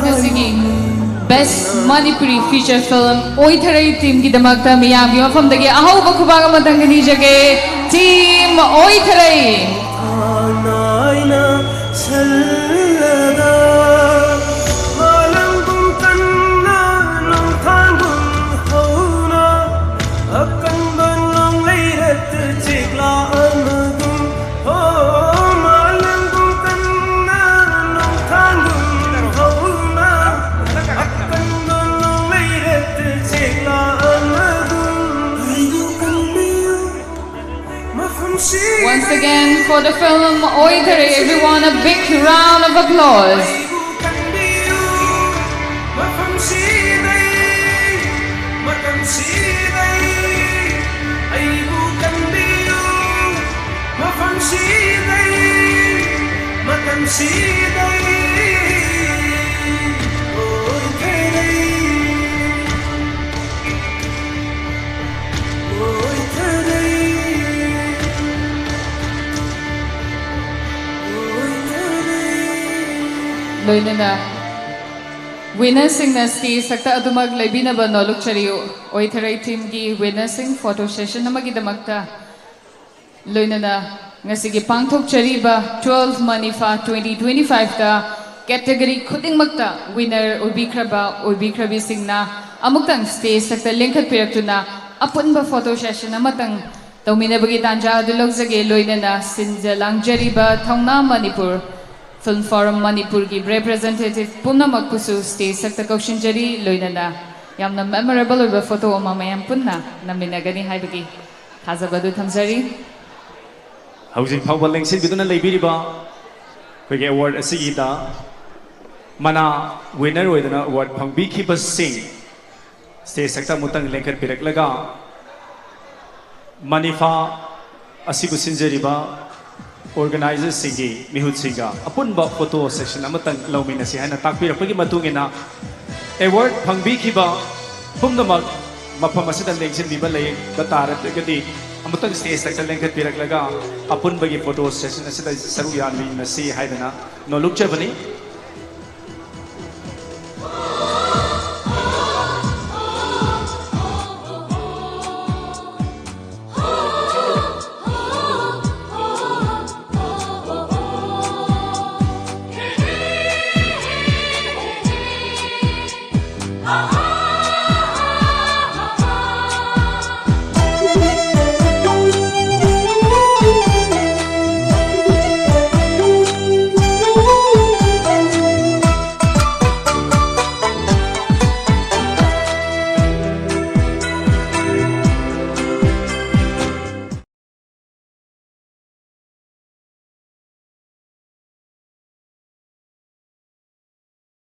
ꯉꯁꯤꯒꯤ Best Manipuri Feature Film ꯑꯣꯏꯊꯔꯩ teamꯒꯤꯗꯃꯛꯇ ꯃꯤꯌꯥꯝꯒꯤ ꯃꯐꯝꯗꯒꯤ ꯑꯍꯧꯕ ꯈꯨꯕꯥꯛ ꯑꯃꯇꯪꯒ ꯅꯤꯖꯒꯦ꯫ Team ꯑꯣꯏꯊꯔꯩ꯫ ꯊꯥꯡꯅꯥꯏꯅ ꯁꯜꯂꯒ ꯃꯥꯂꯪꯒꯨꯝ ꯀꯟꯅ ꯅꯣꯡꯊꯥꯡꯒꯨꯝ ꯍꯧꯅ ꯑꯀꯟꯕ ꯅꯣꯡꯂꯩꯔꯛꯇ ꯆꯦꯛꯂꯥ ꯑꯃꯒꯨꯝ ꯍꯣ ꯃꯥꯂꯪꯒꯨꯝ ꯀꯟꯅ ꯅꯣꯡꯊꯥꯡꯒꯨꯝ ꯍꯧꯅ ꯑꯀꯟꯕ ꯅꯣꯡꯂꯩꯔꯛꯇ ꯆꯦꯛꯂꯥ ꯑꯃꯒꯨꯝ ꯑꯩꯕꯨ ꯀꯟꯕꯤꯌꯨ꯫ Once again, for the film ꯑꯣꯏꯊꯔꯩ, everyone, a big round of applause. ꯂꯣꯏꯅꯅ winnerꯁꯤꯡꯅ stage ꯊꯛꯇ ꯑꯗꯨꯃꯛ ꯂꯩꯕꯤꯅꯕ ꯅꯣꯜꯂꯨꯛꯆꯔꯤ꯫ ꯑꯣꯏꯊꯔꯩ teamꯒꯤ winnerꯁꯤꯡ photo session ꯑꯃꯒꯤꯗꯃꯛꯇ꯫ ꯂꯣꯏꯅꯅ ꯉꯁꯤꯒꯤ ꯄꯥꯡꯊꯣꯛꯆꯔꯤꯕ twelve ꯃꯅꯤꯐꯥ twenty twenty fiveꯇ category ꯈꯨꯗꯤꯡꯃꯛꯇ winner ꯑꯣꯏꯕꯤꯈ꯭ꯔꯕ ꯑꯣꯏꯕꯤꯈ꯭ꯔꯕꯤꯁꯤꯡꯅ ꯑꯃꯨꯛꯇꯪ stage ꯊꯛꯇ ꯂꯦꯡꯈꯠꯄꯤꯔꯛꯇꯨꯅ ꯑꯄꯨꯟꯕ photo session ꯑꯃꯇꯪ ꯇꯧꯃꯤꯟꯅꯕꯒꯤ ꯇꯥꯟꯖꯥ ꯑꯗꯨ ꯂꯧꯖꯒꯦ꯫ ꯂꯣꯏꯅꯅ ꯁꯤꯟꯖ ꯂꯥꯡꯖꯔꯤꯕ ꯊꯧꯅꯥ ꯃꯅꯤꯄꯨꯔ Film Forum ꯃꯅꯤꯄꯨꯔꯒꯤ representative ꯄꯨꯝꯅꯃꯛꯄꯨꯁꯨ stage ꯊꯛꯇ ꯀꯧꯁꯤꯟꯖꯔꯤ꯫ ꯂꯣꯏꯅꯅ ꯌꯥꯝꯅ memorable ꯑꯣꯏꯕ photo ꯑꯃ ꯃꯌꯥꯝ ꯄꯨꯟꯅ ꯅꯝꯃꯤꯟꯅꯒꯅꯤ ꯍꯥꯏꯕꯒꯤ ꯊꯥꯖꯕ ꯑꯗꯨ ꯊꯝꯖꯔꯤ꯫ ꯍꯧꯖꯤꯛ ꯐꯥꯎꯕ ꯂꯦꯡꯁꯤꯟꯕꯤꯗꯨꯅ ꯂꯩꯕꯤꯔꯤꯕ ꯑꯩꯈꯣꯏꯒꯤ award ꯑꯁꯤꯒꯤꯗ ꯃꯅꯥ winner ꯑꯣꯏꯗꯨꯅ award ꯐꯪꯕꯤꯈꯤꯕꯁꯤꯡ stage ꯊꯛꯇ ꯑꯃꯨꯛꯇꯪ ꯂꯦꯡꯈꯠꯄꯤꯔꯛꯂꯒ ꯃꯅꯤꯐꯥ ꯑꯁꯤꯕꯨ ꯁꯤꯟꯖꯔꯤꯕ organizerꯁꯤꯡꯒꯤ ꯃꯤꯍꯨꯠꯁꯤꯡꯒ ꯑꯄꯨꯟꯕ photo session ꯑꯃꯇꯪ ꯂꯧꯃꯤꯟꯅꯁꯤ ꯍꯥꯏꯅ ꯇꯥꯛꯄꯤꯔꯛꯄꯒꯤ ꯃꯇꯨꯡ ꯏꯟꯅ award ꯐꯪꯕꯤꯈꯤꯕ ꯄꯨꯝꯅꯃꯛ ꯃꯐꯝ ꯑꯁꯤꯗ ꯂꯦꯡꯁꯤꯟꯕꯤꯕ ꯂꯩꯕ ꯇꯥꯔꯒꯗꯤ ꯑꯃꯨꯛꯇꯪ stage ꯇ ꯂꯦꯡꯈꯠꯄꯤꯔꯛꯂꯒ ꯑꯄꯨꯟꯕꯒꯤ photo session ꯑꯁꯤꯗ ꯁꯔꯨꯛ ꯌꯥꯃꯤꯟꯅꯁꯤ ꯍꯥꯏꯗꯅ ꯅꯣꯂꯨꯛꯆꯕꯅꯤ꯫